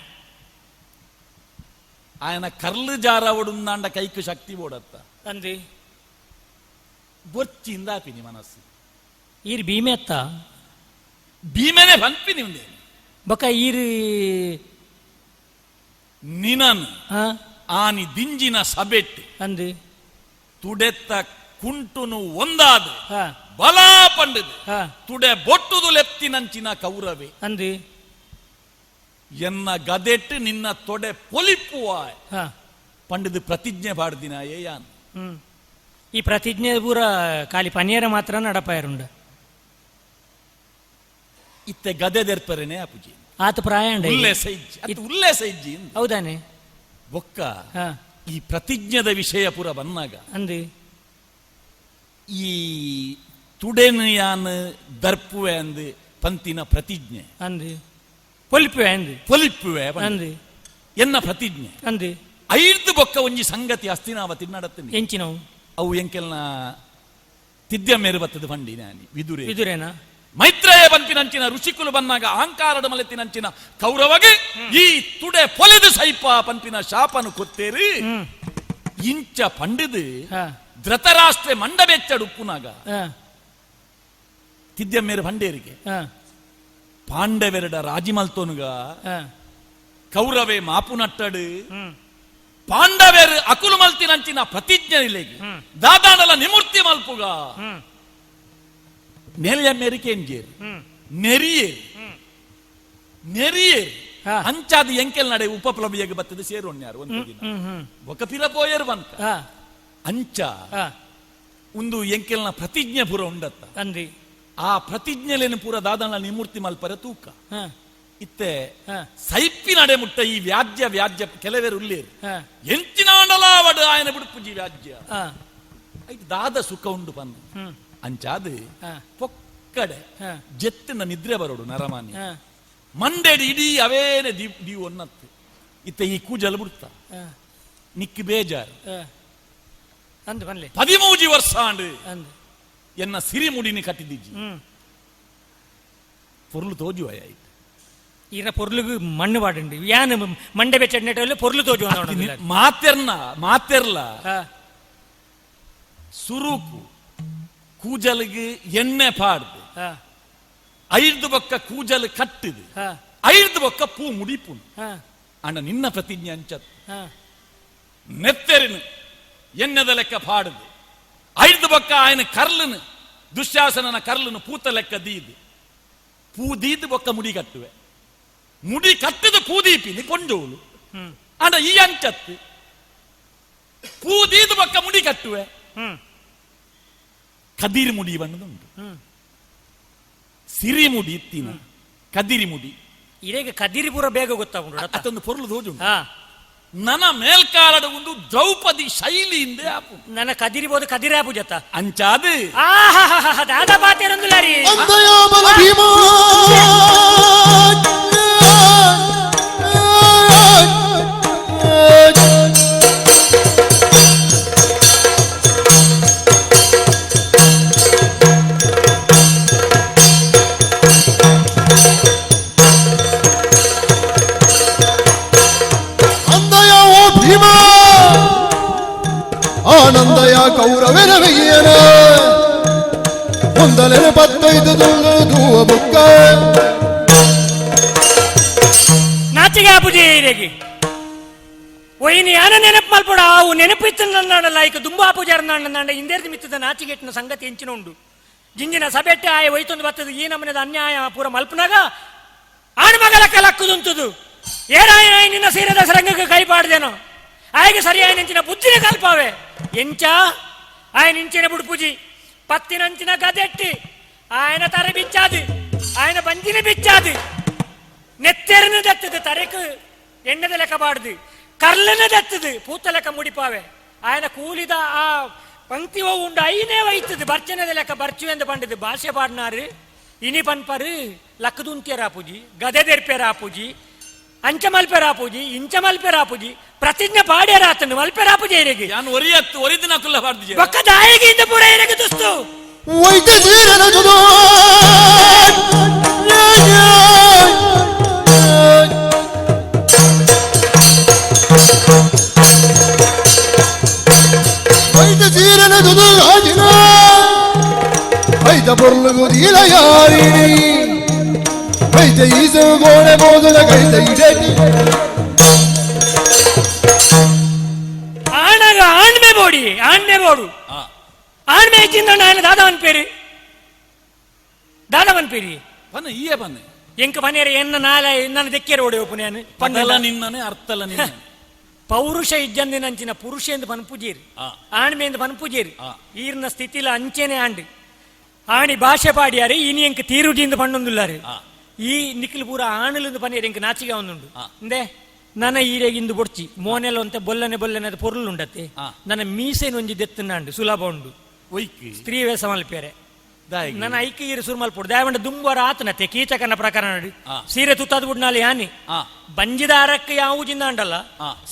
ఆయన ಕರ್ಲು ಜಾರವಡುಂದಾಂಡ ಕೈಕು ಶಕ್ತಿ ಬೋಡತ್ತ. ಅಂದಿ. ಬೊರ್ಚಿಂದ ಆಪಿನಿ ಮನಸ್ಸು. ಈರ್ ಭೀಮೆ ಅತ್ತ? ಭೀಮನೆ ಪನ್ಪಿನಿ ಉಂದೆ. ಬೊಕ ಈರ್? ನಿನನ್ ಆನಿ ದಿಂಜಿನ ಸಬೆಟ್ ಅಂದು. ತುಡೆತ್ತ ಕುಂಟುನು ಒಂದಾದ ಬಲ ಪಂಡದು ತುಡೆ ಬೊಟ್ಟುದು ಲೆಪ್ತಿನಂಚಿನ ಕೌರವೆ. ಅಂದು. ಎನ್ನ ಗದೆಟ್ಟು ನಿನ್ನ ತೊಡೆ ಪೊಲಿಪುವ ಪಂಡದು ಪ್ರತಿಜ್ಞೆ ಪಾಡ್ದಿನ ಏಯಾನ್. ಈ ಪ್ರತಿಜ್ಞೆ ಪೂರ ಖಾಲಿ ಪನಿಯರ ಮಾತ್ರ ನಡಪಾಯರುಂಡು. ಇತ್ತೆ ಗದೆ ದೆರ್ಪರೆನೆ ಅಪುಜಿ. ಆತ ಪ್ರಾಯ. ಉಲ್ಲೇಸ ಇಜ್ಜಿ ಅತ್ ಉಲ್ಲೇಸ ಇಜ್ಜಿ. ಹೌದಾನೆ. ಬೊಕ್ಕ ಈ ಪ್ರತಿಜ್ಞೆದ ವಿಷಯ ಪೂರ ಬಂದಾಗ ಅಂದು. ಈ ತುಡೆನು ಯಾನ್ ದರ್ಪುವೆ ಅಂದು ಪಂತಿನ ಪ್ರತಿಜ್ಞೆ. ಅಂದು ಪೊಲಿಪುವೆ ಅಂದು. ಪೊಲಿಪುವೆ ಅಂದು ಎನ್ನ ಪ್ರತಿಜ್ಞೆ. ಅಂದು. ಐದು ಬೊಕ್ಕ ಒಂಜಿ ಸಂಗತಿ ಅಸ್ತಿನಾವತಿ ನಡತ್ತೀನಿ. ಎಂಚಿನವು? ಅವು ಎಂಕೆಲ್ನ ತಿದ್ಯ ಮೇರು ಬತ್ತದ ಬಂಡಿ ನಾನಿ ವಿದುರೆ. ವಿದುರೇನಾ? ಮೈತ್ರೇಯ ಬಂಪಿನಂಚಿನ ಋಷಿಕುಲು ಬಂದಾಗ ಅಹಂಕಾರದ ಮಲೆತಿನಂಚಿನ ಕೌರವಗೆ ಈ ತುಡೆ ಪೊಲಿದು ಸೈಪ ಪಂಪಿನ ಶಾಪನು ಕೊತ್ತೇರಿ. ಇಂಚ ಪಂಡಿದು ಧೃತರಾಷ್ಟ್ರೆ ಮಂಡಬೆಚ್ಚಡು ಉಪ್ಪುನಾಗ ತಿದ್ಯ ಮೇರು ಬಂಡೇರಿಗೆ ಪಾಂಡವೆರಡ ರಾಜಿಮಲ್ತೋನುಗ ಕೌರವೆ ಮಾಪು ನಟ್ಟಡು ಪಾಂಡವೆರು ಅಕುಲು ಮಲ್ತಿನಂಚಿನ ಪ್ರತಿಜ್ಞೆ ಇಲ್ಲೇಗಿ ದಾದಾಂಡಲ ನಿಮೂರ್ತಿ ಮಲ್ಪುಗ ನೆಲೆಯ ಮೇರಿಕೆಂಜೇರು ನೆರಿಯೇರು ನೆರಿಯೇರು ಅಂಚಾದ ಎಂಕೆಲ್ ನಡೆ ಉಪಪ್ಲವಿಯಾಗಿ ಬತ್ತದ ಸೇರೋಣ್ಯಾರು ಒಂದು ದಿನ ಬೊಕ ಪಿರ ಪೋಯರು ಬಂತ ಅಂಚ ಒಂದು ಎಂಕೆಲ್ನ ಪ್ರತಿಜ್ಞೆ ಪೂರ ಉಂಡತ್ತ. ಅಂದಿ. ಆ ಪ್ರತಿಜ್ಞೆಲೇನು ಪೂರ ದಾದನ ನಿಮೂರ್ತಿ ಮಲ್ಪರ ತೂಕ ಇತ್ತೆ ಸೈಪಿ ನಡೆ ಮುಟ್ಟ ಈ ವ್ಯಾಜ್ಯ ವ್ಯಾಜ್ಯ ಕೆಲವೇರು ಉಲ್ಲೇರು ಎಂಚಿನಾಂಡಲಾವಡು ಆಯನ ಬಿಡುಪುಜಿ ವ್ಯಾಜ್ಯ ಐಟ್ ದಾದ ಸುಖ ಉಂಡು ಪಂದು ಅಂಚಾದ ಪೊಕ್ಕಡೆ ಜೆತ್ತಿನ ನಿದ್ರೆ ಬರೋಡು ನರಮಾನಿ ಮಂಡೆಡಿ ಇಡೀ ಅವೇನೆ ದೀವು ಒನ್ನತ್ತು ಇತ್ತೆ ಈ ಕೂಜಲ್ ಬಿಡ್ತ ನಿಕ್ ಬೇಜಾರು. ಅಂದು ಬನ್ಲೆ. 13 ವರ್ಷ ಆಂಡು ಎನ್ನ ಸಿರಿಮುಡಿನಿ ಕಟ್ಟಿದಿಜ್ಜಿ ಪೊರ್ಲು ತೋಜುವ ಆಯ್ತು. ಈರ ಪೊರ್ಲುಗು ಮಣ್ಣು ಪಾಡುಂಡು ಯಾನ್ ಮಂಡೆ ಬೆಚ್ಚ ಪೊರ್ಲು ತೋಜು. ಮಾತೆರ್ನ ಮಾತೆರ್ಲ ಸುರುಕು ಕೂಜಲಿಗೆ ಎಣ್ಣೆ ಪಾಡ್ದು ಐದು ಬೊಕ್ಕ ಕೂಜಲ್ ಕಟ್ಟಿದು ಐದು ಬೊಕ್ಕ ಪೂ ಮುಡಿಪು ಅಣ್ಣ ನಿನ್ನ ಪ್ರತಿಜ್ಞೆ ಅಂಚತ್ ನೆತ್ತೆರಿನು ಎಣ್ಣೆದ ಲೆಕ್ಕ ಪಾಡುದು ಐದು ಬೊಕ್ಕ ಆಯನ ಕರ್ಲನು ದುಶ್ಯಾಸನನ ಕರ್ಲನು ಪೂತ ಲೆಕ್ಕ ದೀದು ಪೂ ದೀದು ಬೊಕ್ಕ ಮುಡಿ ಕಟ್ಟುವೆ ಮುಡಿ ಕಟ್ಟಿದ ಪೂದೀಪಿನಿ ಕೊಂಡೋಳು ಅಣ್ಣ ಈ ಅಂಚತ್ತು ಪೂ ದೀದು ಬೊಕ್ಕ ಮುಡಿ ಕಟ್ಟುವೆ ಕದಿರಿ ಮುಡಿ ಬಣ್ಣದುಂಟು ಸಿರಿ ಮುಡಿ ಇತ್ತಿನ ಕದಿರಿ ಮುಡಿ. ಇದೇಗ ಕದಿರಿ ಪೂರ ಬೇಗ ಗೊತ್ತಾಗುಂಡು. ಅತ್ತೊಂದು ಪೊರ್ಲು ತೋಜುಂಡು ನನ್ನ ಮೇಲ್ಕಾಲದ ಒಂದು ದ್ರೌಪದಿ ಶೈಲಿಯಿಂದ ಆಪು. ನನ್ನ ಕದಿರಿ ಬೋದು ಕದಿರಿ ಆಪು ಜತ್ತ. ಅಂಚಾದು ಆಹಾ ದಾದಾ ಬಾತೇರೊಂದುಲಾರಿ. ಅಂದಯಾಮಲ ಭೀಮ ಅಂದಯ ಓ ಭೀಮ ಆನಂದಯ ಕೌರವೆನವೆಯ್ಯನ ಒಂದಲೆನೆ ಪತ್ತೈದು ದುಂಡು ಬುಕ್ಕ. ನಾಚಿಗೆ ಆಪುಜಿ ಇರೇಗಿ ಒಯ್ನಿ ಯಾನ ನೆನಪು ಮಲ್ಪಡ ಆವು ನೆನಪಿತ್ತು ನನ್ನಾಡಲ್ಲ ಐಕ ದುಂಬಾ ಪೂಜಾರ ನಾಡ ಇಂದೇರ್ದು ಮಿತ್ತದ ನಾಚಿಗೆಟ್ಟಿನ ಸಂಗತಿ ಎಂಚಿನ ಉಂಡು ಜಿಂಜಿನ ಸಬೆಟ್ಟೆ ಆಯ ಒಯ್ತೊಂದು ಬತ್ತದ ಈ ನಮ್ಮನೆದ ಅನ್ಯಾಯ ಪೂರ ಮಲ್ಪನಾಗ ಆಣ್ಮಗಳ ಕಲಕ್ಕುದುಂತುದು ಏನಾಯ ನಿನ್ನ ಸೀರೆದ ಸರಂಗಕ್ಕೆ ಕೈ ಪಾಡ್ದೇನೋ ಆಯ್ಗೆ ಸರಿಯಾಯ ನೆಂಚಿನ ಬುದ್ಧಿನ ಕಲ್ಪಾವೆ ಎಂಚ ఆయన ಇಂಚಿನ ಬುಡ್ಪುಜಿ ಪತ್ತಿನಂಚಿನ ಗದೆಟ್ಟಿ ఆయన ತರೆ ಬಿಚ್ಚಾದು ఆయన ಬಂಜಿನ ಬಿಚ್ಚಾದು ನೆತ್ತೆರನು ದತ್ತದು ತರೆಕು ಎಣ್ಣೆದ ಲೆಕ್ಕ ಬಾಡ್ದು ಕರ್ಲನ ದತ್ತದು ಪೂತ ಲೆಕ್ಕ ಮುಡಿಪಾವೆ ఆయన ಕೂಲಿದ ಆ ಪಂಕ್ತಿ ಉಂಡು ಐನೇ ವೈತದು ಬರ್ಚನದ ಲೆಕ್ಕ ಬರ್ಚು ಎಂದು ಪಂಡದು ಭಾಷೆ ಪಾಡ್ನಾರು. ಇನಿ ಪನ್ಪರು ಲಕ್ಕದುಂತ್ಯರಾಪುಜಿ, ಗದೆ ದೆರ್ಪೆರಾಪುಜಿ, ಅಂಚ ಮಲ್ಪೆರಾಪುಜಿ, ಇಂಚ ಮಲ್ಪೆರಾಪುಜಿ, ಪ್ರತಿಜ್ಞೆ ಪಾಡ್ಯರಾತನು ಮಲ್ಪೆರಾಪುಜಿ ಏರಿಗೆ. ಯಾನ್ ಒರಿಯತ್ತು ಒರಿದಿನ ಕುಲ್ಲ ಪಾಡ್ದಿಜೆ. ಬೊಕ್ಕ ದಾಯಿಗೆ ಇಂದ ಪೂರ ಏರಿಗೆ ದುಸ್ತು. ವೈದ್ಯ ಜೀರನ ಜುದು ವೈದ್ಯ ಜೀರನ ಜುದು ರಾಜಿನ ಐದ ಪೊರ್ಲುಗು ದೀಲ ಯಾರಿಣಿ ವೈದ್ಯ ಈಸು ಗೋಡೆ ಬೋದುಲ ಕೈತ ಇಡೆ. ಆಣಗ ಆಣ್ಮೆ ಬೋಡಿ, ಆಣ್ಮೆ ಬೋಡು. ಆಣ್ಮೆ ಇಚ್ಚಿಂದ ఆయన దాదావని పేరు, దాదావని పేరు. ಪನ್ನ ಈಯೆ ಪನ್ನೆ. ಎಂಕ ಪನೇರ ಎನ್ನ ನಾಲ ನನ್ನ ದೆಕ್ಕೇರ ಓಡಿ ನಾನು. ಪದಲ ನಿನ್ನನೆ ಅರ್ಥಲ ನಿನ್ನ. ಪೌರುಷ ಇಜ್ಜಂದಿನಂಚಿನ ಪುರುಷ ಎಂದು ಪನ್ಪುಜೇರಿ, ಆಣ್ಮೆ ಎಂದು ಪನ್ಪುಜೇರಿ. ಈರ್ನ ಸ್ಥಿತಿಲ ಅಂಚೆನೆ ಆಂಡ್ ಆಣಿ ಭಾಷೆ ಪಾಡಿಯಾರೆ ಇನಿ ಎಂಕ್ ತೀರುಜಿಂದ ಪಣ್ಣೊಂದುಲ್ಲಾರೆ. ಈ ನಿಖಿಲ್ ಪೂರ ಆಣುಲಿಂದ ಪನೇರು ಎಂಕ್ ನಾಚಿಗೆ ಒಂದುಂಡು. ಇಂದೆ ನನ್ನ ಈರೆಗೆ ಇಂದು ಬೊಡ್ಚಿ ಮೋನೆಲ ಒಂತೆ ಬೊಲ್ಲನೆ ಬೊಲ್ಲನೆ ಅದು ಪೊರುಳುಂಡತ್ತೆ. ನನ್ನ ಮೀಸೆನ ಒಂಜಿ ದೆತ್ತನಾಂಡು ಸುಲಭ ಉಂಡು. ಒಯ್ಕ್ ಸ್ತ್ರೀ ವೇಷ ಮಲ್ಪೇರೆ. ದಾಯಿಗೆ? ನನ್ನ ಐಕ ಈರು ಸುರು ಮಲ್ಪೊಡು ದಾವಂಡ ದುಂಬರ ಆತನತ್ತೆ ಕೀಚಕನ ಪ್ರಕರಣ. ಸೀರೆ ತುತ್ತಾದ ಬುಡ್ನಾಲಿ ಯಾನಿ ಬಂಜಿದಾರಕ್ಕೆ ಯಾವುಜಿಂದ ಅಂಡಲ್ಲ.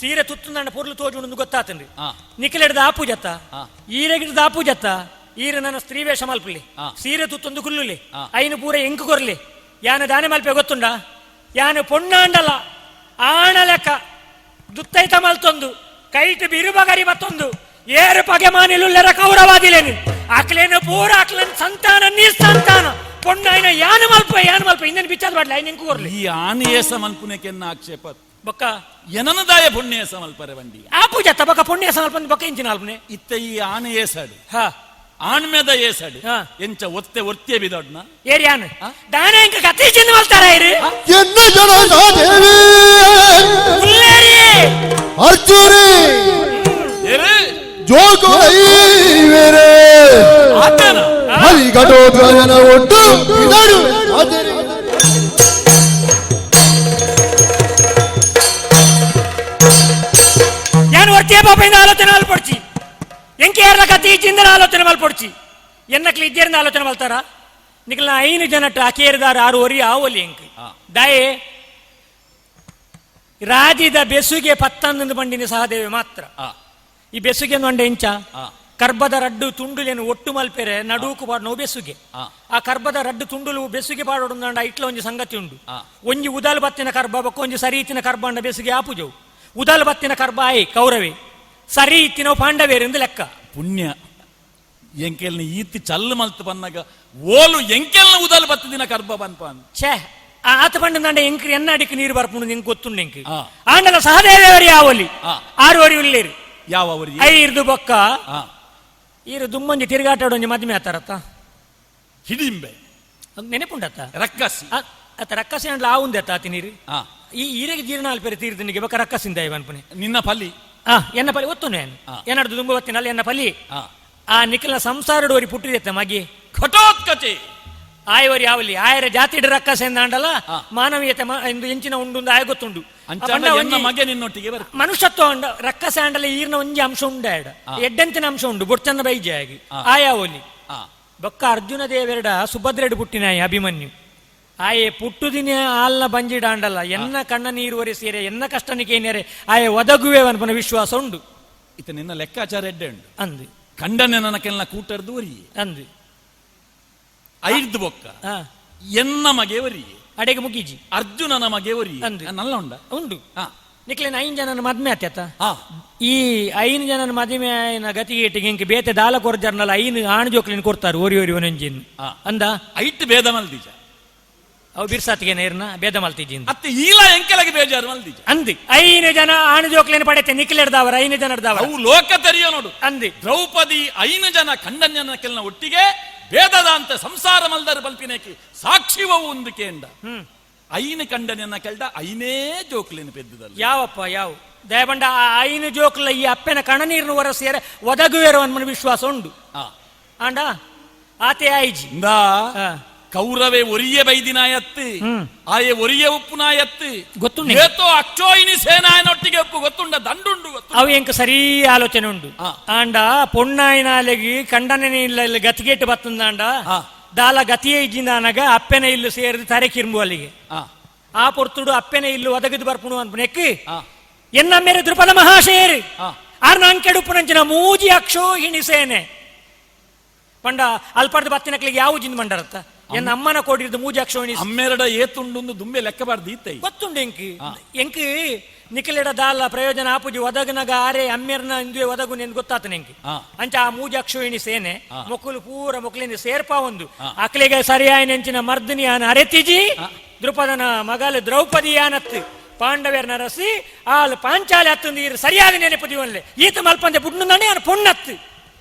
ಸೀರೆ ತುತ್ತುಂದಾಂಡ ಪೊರ್ಲು ತೋಜುಂಡು ಗೊತ್ತಾತಂಡ್ರಿ. ನಿಖಿಲೆಡ್ದ ಆಪು ಜತ್ತ, ಈರೆಗಿಡ್ದ ಆಪು ಜತ್ತ. ಈರ ನನ್ನ ಸ್ತ್ರೀ ವೇಷ ಮಲ್ಪಲಿ, ಸೀರೆ ತುತ್ತೊಂದು ಕುಲ್ಲುಲಿ, ಐನು ಪೂರ ಎಂಕು ಕೊರ್ಲಿ. ಯಾನ ದಾನೆ ಮಲ್ಪೆ ಗೊತ್ತುಂಡ? ಯಾನು ಪೊಣ್ಣಾಂಡಲ ಆಣ ಲೆಕ್ಕ ದುತ್ತೈತ ಮಲ್ತೊಂದು ಕೈಟ್ ಬಿರುಬಗರಿ ಮತ್ತೊಂದು ಏರು ಪಗೆ ಮಾನಿಲುಲ್ಲೆರ ಕೌರವಾದಿಲೇನು ಅಕ್ಲೇನು ಪೂರ ಅಕ್ಲೇನು ಸಂತಾನ ನಿಸ್ಸಂತಾನ ಪೊಣ್ಣಾಯಿನ ಯಾನು ಮಲ್ಪ, ಯಾನು ಮಲ್ಪ ಇಂದನ್ ಬಿಚ್ಚಾದ ಬಾಡ್ಲ ಐನು ಎಂಕು ಕೊರ್ಲಿ. ಈ ಆನೆಯೇಸ ಮಲ್ಪುನೆಕೆನ್ನ ಆಕ್ಷೇಪ. ಬೊಕ್ಕ ಎನನದಾಯ ಪುಣ್ಯೇಸ ಮಲ್ಪರೆ ಬಂಡಿ. ಆ ಪೂಜಾ ಬೊಕ್ಕ ಪುಣ್ಯ ಮಲ್ಪ ಬೊಕ್ಕ ಇಂಚಿನ ಅಲ್ಪನೆ. ಇತ್ತ ಈ ಆನೆ ಏಸಾಡು ಆಣ್ಮೆದ ಏಸಾಡು. ಎಂಚ ಒತ್ತೆ ಒತ್ತೆ ಬಿದೊಡ್ನ. ಏರಿ ಯಾನು ದಾನೆ ಇಂಕ ಕತ್ತಿ ಚಿನ್ನ ಮಲ್ತಾರ ಇರು. ಎನ್ನ ಜನ ದೇವಿ ಉಲ್ಲೇರಿ. ಅರ್ಜುನಿ ಏರು ಜೋಗೋರೇ ಆತನ ಹರಿಗಡೋದ್ರನ ಒಡ್ಡು ಇದರು. ಯಾನು ಒರ್ತಿಯ ಪಾಪದಿಂದ ಆಲೋಚನೆ ಮಲ್ಪೊಡ್ಚಿ, ಎಂಕೆ ಯಾರ್ಲ ಕತ್ತಿ ಚಿಂದನ ಆಲೋಚನೆ ಮಲ್ಪೊಡ್ಚಿ. ಎನ್ನಕ್ಲಿ ಇಜ್ಜೇರಿಂದ ಆಲೋಚನೆ ಮಲ್ತಾರ? ನಿಖಲ ಐನು ಜನಟ್ ಅಕೇರಿದಾರ ಆರು ಒರಿ ಆವೊಲಿ ಎಂಕ್. ದಾಯೆ ರಾಜಿದ ಬೆಸುಗೆ ಪತ್ತಂದು ಬಂಡಿನ ಸಹದೇವೆ ಮಾತ್ರ. ಈ ಬೆಸುಗೆ ಒಂಡೆ ಇಂಚ ಕರ್ಬದ ರಡ್ಡು ತುಂಡುಲೇನು ಒಟ್ಟು ಮಲ್ಪೆರೆ ನಡುಕು ಪಾಡ್ ನೋವು ಬೆಸುಗೆ. ಆ ಕರ್ಬದ ರಡ್ಡು ತುಂಡುಲು ಬೆಸುಗೆ ಪಾಡೋಡು ಇಟ್ಲ ಒಂಜಿ ಸಂಗತಿ ಉಂಡು. ಒಂಜಿ ಉದಾಲ್ ಬತ್ತಿನ ಕರ್ಬ ಬೊಕ್ಕ ಒಂಜಿ ಸರಿ ಇತ್ತಿನ ಕರ್ಬ ಅಂಡ ಬೆಸುಗೆ ಆಪುಜವು. ಉದಾಲ್ ಬತ್ತಿನ ಕರ್ಬ ಆಯ್ ಕೌರವೆ, ಸರಿ ಇತ್ತಿನವು ಪಾಂಡವೇರೆಂದು ಲೆಕ್ಕ. ಪುಣ್ಯ ಎಂಕೆಲ್ನ ಈತಿ ಚಲ್ಲು ಮಲ್ತು ಬನ್ನಗ ಓಲು ಎಂಕೆಲ್ನ ಉದಲ್ ಬತ್ತಿದಿನ ಕರ್ಬ ಬನ್ಪಾನ್. ಛೇ, ಆ ಆತ ಪಂಡ ಎಂಕ್ ಎನ್ನ ಅಡಿಕ್ ನೀರು ಬರ್ಪುಂಡು ನಿಂಗೆ ಗೊತ್ತುಂಡು ಎಂಕ್. ಆಂಡಲ ಸಹದೇವರಿ ಯಾವಲಿ ಆರು ವರಿ ಉಲ್ಲೇರು. ಯಾವ ಅವರಿ? I ಇರ್ದು ಬೊಕ್ಕ ಈರು ದುಮ್ಮೊಂಜಿ ತಿರುಗಾಟಾಡೊಂಜಿ ಮದ್ಮೆ ಆತಾರತ್ತ. ಹಿಡಿಂಬೆ. ನೆನಪುಂಡತ್ತ? ರಕ್ಕಸಿ. ಅತ್ತ ರಕ್ಕಸಿ ಅಂಡ್ಲ ಆ ಉಂದೆತ್ತ ಆತಿ ನೀರು. ಈ ಈರೆಗೆ ಜೀರ್ಣ ಅಲ್ಪೇರೆ ತೀರ್ದಿನಿಗೆ ಬೊಕ್ಕ ರಕ್ಕಸಿಂದ ಅನ್ಪುನೆ. ನಿನ್ನ ಪಲ್ಲಿ. ಎನ್ನ ಪಲಿ ಒತ್ತುನೆ. ಏನಾಡ್ದು ದುಂಬು ಬತ್ತಿನಲ್ಲ ಎನ್ನ ಪಲಿ. ಆ ನಿಖಿಲ ಸಂಸಾರಡೋರಿ ಪುಟ್ಟಿದೆತ್ತ ಮಗಿ. ಘಟೋತ್ಕಚೆ. ಆಯವರಿ ಯಾವಲಿ ಆಯರ ಜಾತಿ ರಕ್ಕಸ ಎಂದಾಂಡಲ ಮಾನವೀಯತೆ ಎಂದು ಎಂಚಿನ ಉಂಡು ಆಯ ಗೊತ್ತುಂಡು. ಅಂಚಾಂಡ ಪಂಡ ಎನ್ನ ಒಂಜಿ ಮಗೆ ನಿನ್ನೊಟ್ಟಿಗೆ ಬರ್ ಮನುಷ್ಯತ್ವ ಉಂಡ ರಕ್ಕಸ ಆಂಡಲ ಈರ್ನ ಒಂಜಿ ಅಂಶ ಉಂಡ ಎಡ್ಡಂತಿನ ಅಂಶ ಉಂಡು ಬೊಡ್ಚನ್ನ ಬೈಜೆ ಆಗಿ ಆಯಾವಲಿ. ಬೊಕ್ಕ ಅರ್ಜುನ ದೇವೆರಡ ಸುಭದ್ರೆಡು ಪುಟ್ಟಿನಾಯಿ ಅಭಿಮನ್ಯು ಆಯೆ ಪುಟ್ಟುದಿನ ಆಲ್ನ ಬಂಜಿಡಾಂಡಲ್ಲ ಎನ್ನ ಕಣ್ಣ ನೀರು ಒರೆ ಸೇರೆ ಎನ್ನ ಕಷ್ಟನಿಗೆ ಏನೇರೆ ಆಯೆ ಒದಗುವೆ ಅನ್ಪನ ವಿಶ್ವಾಸ ಉಂಡು. ಇತ ನಿನ್ನ ಲೆಕ್ಕಾಚಾರ ಎಡ್ಡೆ ಉಂಡು. ಅಂದು. ಕಂಡನೆ ನನ್ನ ಕೆಲ್ನ ಕೂಟರ್ದು ಒರಿಯೆ. ಅಂದು. ಐರ್ದು ಬೊಕ್ಕ ಎನ್ನ ಮಗೆ ಒರಿಯೆ. ಅಡೆಗೆ ಮುಗಿಜಿ. ಅರ್ಜುನನ ಮಗೆ ಒರಿಯೆ. ಅಂದು. ನಲ್ಲ ಉಂಡ. ಉಂಡು. ನಿಕ್ಲೇನ ಐನ್ ಜನನ ಮದ್ಮೆ ಆತ್ಯತ. ಈ ಐನು ಜನನ ಮದುವೆ ಆಯ್ನ ಗತಿಗೆ ಇಂಕ್ ಬೇತೆ ದಾಲ ಕೊರ್ಜರ್ನಲ್ಲ ಐನು ಆಣು ಜೋಕ್ಲಿನ ಕೊಡ್ತಾರೆ ಓರಿ ಓರಿ ಒಂಜಿನ್. ಅಂದ. ಐಟ್ ಭೇದ ಮಲ್ದಿಜ. ಅವು ಬಿರ್ಸಾತಿಗೆ ನೇರ್ನ ಭೇದ ಮಲ್ತಿಜಿಂದ. ಅತ್ತೆ ಈಲ ಎಂಕೆಲಗೆ ಬೇಜಾರು ಮಲ್ದಿಜ. ಅಂದಿ ಐನು ಜನ ಆಣು ಜೋಕ್ಲಿನ ಪಡೆತೆ ನಿಕ್ಲೆಡ್ದವರ ಐನು ಜನರ್ದವರ. ಅವು ಲೋಕ ತೆರೆಯೋ ನೋಡು. ಅಂದಿ. ದ್ರೌಪದಿ ಐನು ಜನ ಖಂಡನ್ಯನ ಕೆಲ್ನ ಒಟ್ಟಿಗೆ ಭೇದದ ಅಂತ ಸಂಸಾರ ಮಲ್ದರ್ ಬಲ್ಪಿನೇಕಿ ಸಾಕ್ಷಿವವು ಒಂದು ಕೇಂಡ. ಐನು ಕಂಡನೆನ್ನ ಕೆಲ್ಡ ಐನೇ ಜೋಕ್ಲಿನ ಪೆದ್ದುದಲ್ಲ. ಯಾವಪ್ಪ ಯಾವ ದಯಬಂಡ ಆ ಐನು ಜೋಕ್ಲ ಈ ಅಪ್ಪನ ಕಣನೀರ್ನ ಹೊರ ಸೇರ ಒದಗುವೇರೋ ಅನ್ಮನ ವಿಶ್ವಾಸ ಉಂಡು. ಆಂಡ ಆತೆ ಆಯ್ಜಿ. ಇಂದಾ ಕೌರವೆ ಒರಿಯ ಬೈದಿನಾಯತ್ತು ಆಯೆ ಒರಿಯ ಉಪ್ಪುನಾಯತ್ತು. ಗೊತ್ತುಂಡು. ಏತೋ ಅಕ್ಷೋಹಿಣಿ ಸೇನಾಯನೊಟ್ಟಿಗೆ ಉಪ್ಪು ಗೊತ್ತುಂಡ ದಂಡುಂಡು ಗೊತ್ತು. ಅವು ಎಂಕ ಸರಿ ಆಲೋಚನೆ ಉಂಡು. ಆಂಡ ಪೊಣ್ಣಾಯಿನಾಲೆಗಿ ಕಂಡನೆ ಇಲ್ಲ ಗತಿಗೇಟು ಬತ್ತಂದಾಂಡ. ದಾಲ ಗತಿಯೇ ಇಜ್ಜಿಂದಾನಗ ಅಪ್ಪೆನ ಇಲ್ಲು ಸೇರಿದು ತರೆ ಕಿರ್ಂಬು ಅಲ್ಲಿಗೆ. ಆ ಪೊರ್ತುಡು ಅಪ್ಪೆನ ಇಲ್ಲು ಒದಗದು ಬರ್ಪುಣು ಅನ್ಪುನೆಕ್ ಎನ್ನ ಮೇರೆ ದೃಪದ ಮಹಾಶಯರು ಆರ್ನ ಅಂಕೆಡುಪ್ಪುನಂಚಿನ ಮೂಜಿ ಅಕ್ಷೋಹಿಣಿ ಸೇನೆ ಪಂಡ ಅಲ್ಪರ್ದ ಬತ್ತಿನಕ್ಲಿಗೆ ಯಾವ ಜಿಂದ್ ಮಂಡರತ್ತ ಎನ್ನ ಅಮ್ಮನ ಕೋಡಿರ್ದು ಮೂಜಿ ಅಕ್ಷೋಹಿಣಿ. ಅಮ್ಮೆರಡ ಏತುಂಡುಂದು ದುಂಬೆ ಲೆಕ್ಕಬಾರ್ದು ಈತೈ. ಗೊತ್ತುಂಡು ಎಂಕ್. ಎಂಕ್ ನಿಖಿಲೆಡ ದಾಲ ಪ್ರಯೋಜನ ಆಪುಜಿ ಒದಗನಗ ಆರೆ ಅಮ್ಮೆರ್ನ ಇಂದುವೆ ಒದಗು ನೆನ್ ಗೊತ್ತಾತನ ಎಂಕ್. ಅಂಚ ಆ ಮೂಜಿ ಅಕ್ಷೋಹಿಣಿ ಸೇನೆ ಮೊಕ್ಕಲು ಪೂರ ಮೊಕ್ಕಲಿಂದ ಸೇರ್ಪಾ ಒಂದು ಅಕ್ಲಿಗೆ ಸರಿಯಾಯ ನೆಂಚಿನ ಮರ್ದಿನಿ ಆನ ಅರೆತಿಜಿ ದೃಪದನ ಮಗಲು ದ್ರೌಪದಿ ಆನತ್ತು ಪಾಂಡವೇರ್ ನರಸಿ ಆಲ್ ಪಾಂಚಾಲೆ ಅತ್ತಂದು ಈರು ಸರಿಯಾದ ನೆನಪು ದಿವನ್ಲೆ ಈತ ಮಲ್ಪಂದೆ ಬುಡ್ನು ಆನ ಪೊಣ್ಣತ್ತು.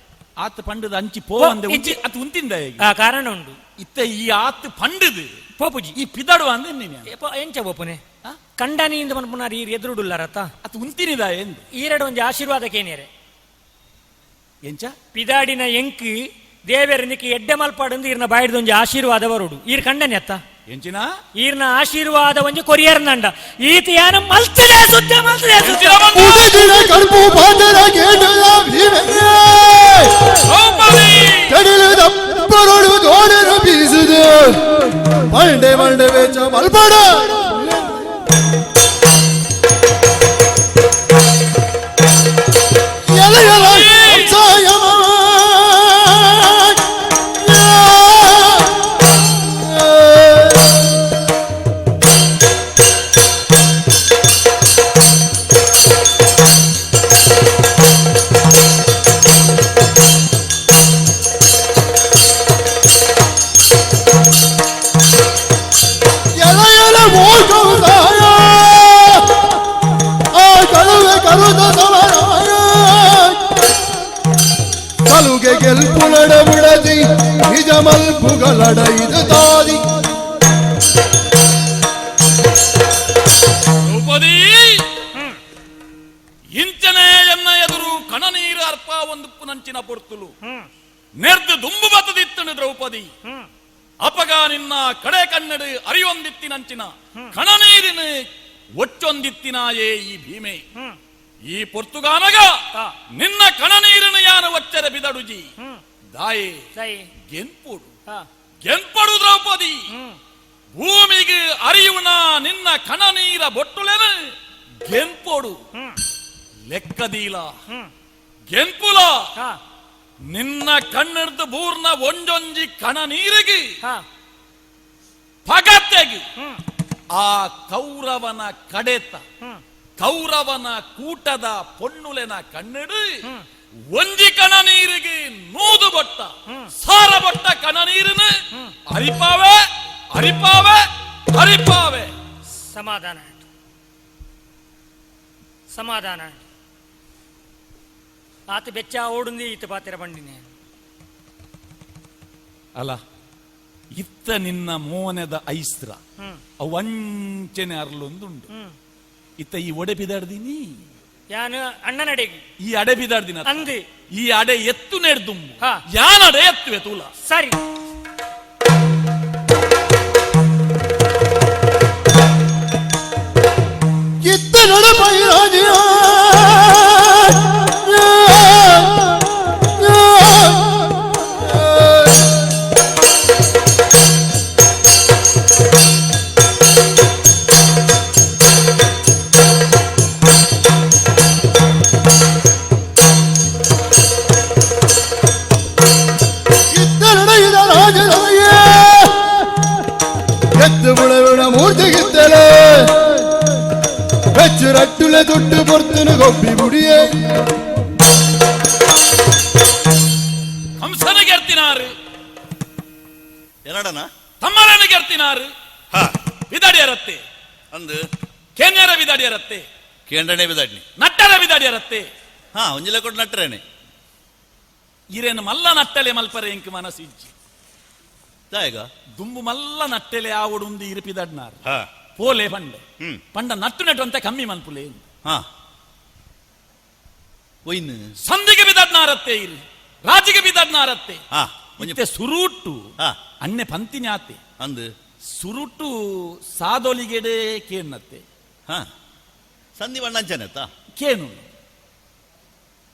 ಆತ ಪಂಡದ ಅಂಚಿ ಪೋವಂದೆ. ಇಜ್ಜಿ. ಉಂಚಿ ಅತ್ ಉಂತಿಂದ ಈಗ. ಆ ಕಾರಣ ಉಂಡು. ಇತ್ತ ಈ ಆತ್ ಪಂಡದು ಪೋಪುಜಿ. ಈ ಪಿದಡುವ ಅಂದ್ರೆ ನೀನು ಎಂಚ ಪೋಪುನೆ ಕಂಡನಿಯಿಂದ ಮನ್ಪುನಾರ್ ಈರ್ ಎದುರುಡುಲ್ಲಾರತ್ತ. ಅತ್ ಉಂತಿನಿದ ಎಂದು. ಈರಡು ಒಂಜಿ ಆಶೀರ್ವಾದ ಕೇನಿಯರೆ. ಎಂಚ? ಪಿದಾಡಿನ ಎಂಕ್ ದೇವೆರ್ ನಿಕ್ ಎಡ್ಡೆ ಮಲ್ಪಾಡಂದು ಈರ್ನ ಬಾಯಿಡ್ದ ಒಂಜಿ ಆಶೀರ್ವಾದ ಬರುಡು ಈರ್ ಕಂಡನೆ ಅತ್ತ. ಎಂಚಿನ? ಈರ್ನ ಆಶೀರ್ವಾದ ಒಂಜಿ ಕೊರಿಯರ್ನಂಡ ಈತ ಯಾನ ಮಲ್ತದೆ ಸುದ್ದ ಮಲ್ತದೆ ಸುದ್ದ. ಉದಗಿನ ಕಡುಪು ಪಾದರ ಕೇಂದ್ರ ಭೀಮೆ ದ್ರೌಪದಿ ಕಡಿಲು ದಪ್ಪರೊಡು ದೋಡರು ಬೀಸುದು ಮಂಡೆ ಮಂಡೆ ವೆಚ್ಚ ಮಲ್ಪಡ. ಎಲ ಎಲ ಸಾಯಮ. ಎಲ ಎಲ ಮೋಸವುದಾಯ ಆ ಕಳುವೆ ಕರುದ ಸಮರಾಯ ಕಲುಗೆ ಗೆಲ್ಪುಲಡ ಬಿಡದಿ ನಿಜ ಮಲ್ಪುಗಳಡ ಇದು ತಾದಿ. ದ್ರೌಪದಿ ಇಂಚನೆ ಎನ್ನ ಎದುರು ಕಣನೀರು ಅರ್ಪ ಒಂದು ಪುನಂಚಿನ ಪೊರ್ತುಲು ನೆರ್ದು ದುಂಬು ಬತದಿತ್ತನು ದ್ರೌಪದಿ. ಅಪಗ ನಿನ್ನ ಕಡೆ ಕನ್ನಡ ಅರಿಯೊಂದಿತ್ತಿನಂಚಿನ ಕಣನೀರಿನ ಒಚ್ಚೊಂದಿತ್ತಿನಾಯೇ ಈ ಭೀಮೆ. ಈ ಪೊರ್ತುಗಾನಗ ನಿನ್ನ ಕಣನೀರಿನ ಯಾನ ಒಚ್ಚರ ಬಿದಡುಜಿ ದಾಯೆ. ಸೈ. ಗೆನ್ಪುಡು ಗೆನ್ಪಡು ದ್ರೌಪದಿ, ಭೂಮಿಗೆ ಅರಿಯುನ ನಿನ್ನ ಕಣನೀರ ಬೊಟ್ಟುಲೆನ ಗೆನ್ಪೊಡು ಲೆಕ್ಕದೀಲ ಗೆನ್ಪುಲ. ನಿನ್ನ ಕಣ್ಣಿಡ್ದು ಬೂರ್ನ ಒಂಜೊಂಜಿ ಕಣ ನೀರಿಗೆ ಪಗತ್ತೆಗಿ ಆ ಕೌರವನ ಕಡೆತ ಕೌರವನ ಕೂಟದ ಪೊಣ್ಣುಲೆನ ಕಣ್ಣಿಡು ಒಂಜಿ ಕಣ ನೀರಿಗೆ ನೂದು ಬೊಟ್ಟ ಸಾರ ಬೊಟ್ಟ ಕಣ ನೀರಿನ ಅರಿಪಾವೆ ಅರಿಪಾವೆ ಅರಿಪಾವೆ. ಸಮಾಧಾನ ಆಯ್ತು, ಸಮಾಧಾನ ಆಯ್ತು. ಆತ ಬೆಚ್ಚ ಓಡುಂದಿ ಈತ ಪಾತಿರ ಬಂಡಿನಿ. ಅಲ್ಲ, ಇತ್ತ ನಿನ್ನ ಮೋನದ ಐಸ್ತ್ರ ಅವು ಅಂಚೆನೆ ಅರ್ಲೊಂದುಂಡು. ಇತ್ತ ಈ ಒಡೆ ಬಿದಾಡ್ದಿನಿ. ಯಾನು ಅಣ್ಣನಡೆಗೆ. ಈ ಅಡೆ ಬಿದಾಡ್ದಿನ. ಅಂದು. ಈ ಅಡೆ ಎತ್ತು ನೆಡ್ದುಂಬು ಯಾನಡೆ ಎತ್ತುವೆ ತೂಲ. ಸರಿ. ಇತ್ತ ನಡಪೈರಾಜಿಯ ಇತ್ತ ನಡೆಯಿದ ರಾಜರಾಯ ಎತ್ತು ಬುಳವಿನ ಮೂರ್ತಿಗಿತ್ತಲೇ வெச்சு ரட்டுல தொட்டு பொறுத்துன்னு கொப்பி முடியே. ಕಂಸನಿಗೆ ಎರ್ತಿನಾರು. ಎನ್ನಡನ. ತಮ್ಮಲನಿಗೆ ಎರ್ತಿನಾರು. ಬಿದಾಡಿಯರತ್ತೆ. ಅಂದು. ಕೇನ್ಯರ ಬಿದಾಡಿಯರತ್ತೆ. ಕೇಂದ್ರನೇ ಬಿದಾಡ್ನಿ. ನಟ್ಟರ ಬಿದಾಡಿಯರತ್ತೆ. ಹಾ, ಒಂಜಿಲ ಕೊಟ್ಟು ನಟ್ಟರೇನೆ. ಇರೇನು ಮಲ್ಲ ನಟ್ಟಲೆ ಮಲ್ಪರೆ ಇಂಕ್ ಮನಸ್ಸಿಜ್ಜಿ. ದಾಯಗ? ದುಂಬು ಮಲ್ಲ ನಟ್ಟೆಲೆ ಆವಡುಂದು ಇರಿಪಿದಡ್ನಾರ್. ಪೋಲೆ ಪಂಡೆ. ಪಂಡ ನಟ್ಟು ನೆಟ್ಟು ಅಂತ ಕಮ್ಮಿ ಮನ್ಪುಲೆ. ಹಾ, ಒಯ್ನು. ಸಂದಿಗೆ ಬಿದಡ್ನಾರತ್ತೆ ಇರು ರಾಜಿಗೆ ಬಿದಡ್ನಾರತ್ತೆ. ಒಂಜಿ. ಇತ್ತೆ ಸುರುಟು ಅಣ್ಣೆ ಪಂತಿನಾತೆ. ಅಂದು. ಸುರುಟು ಸಾದೊಲಿಗೆಡೆ ಕೇನ್ನತ್ತೆ. ಹಾ, ಸಂಧಿ ಬಣ್ಣಂಚನೆತ್ತ. ಕೇನು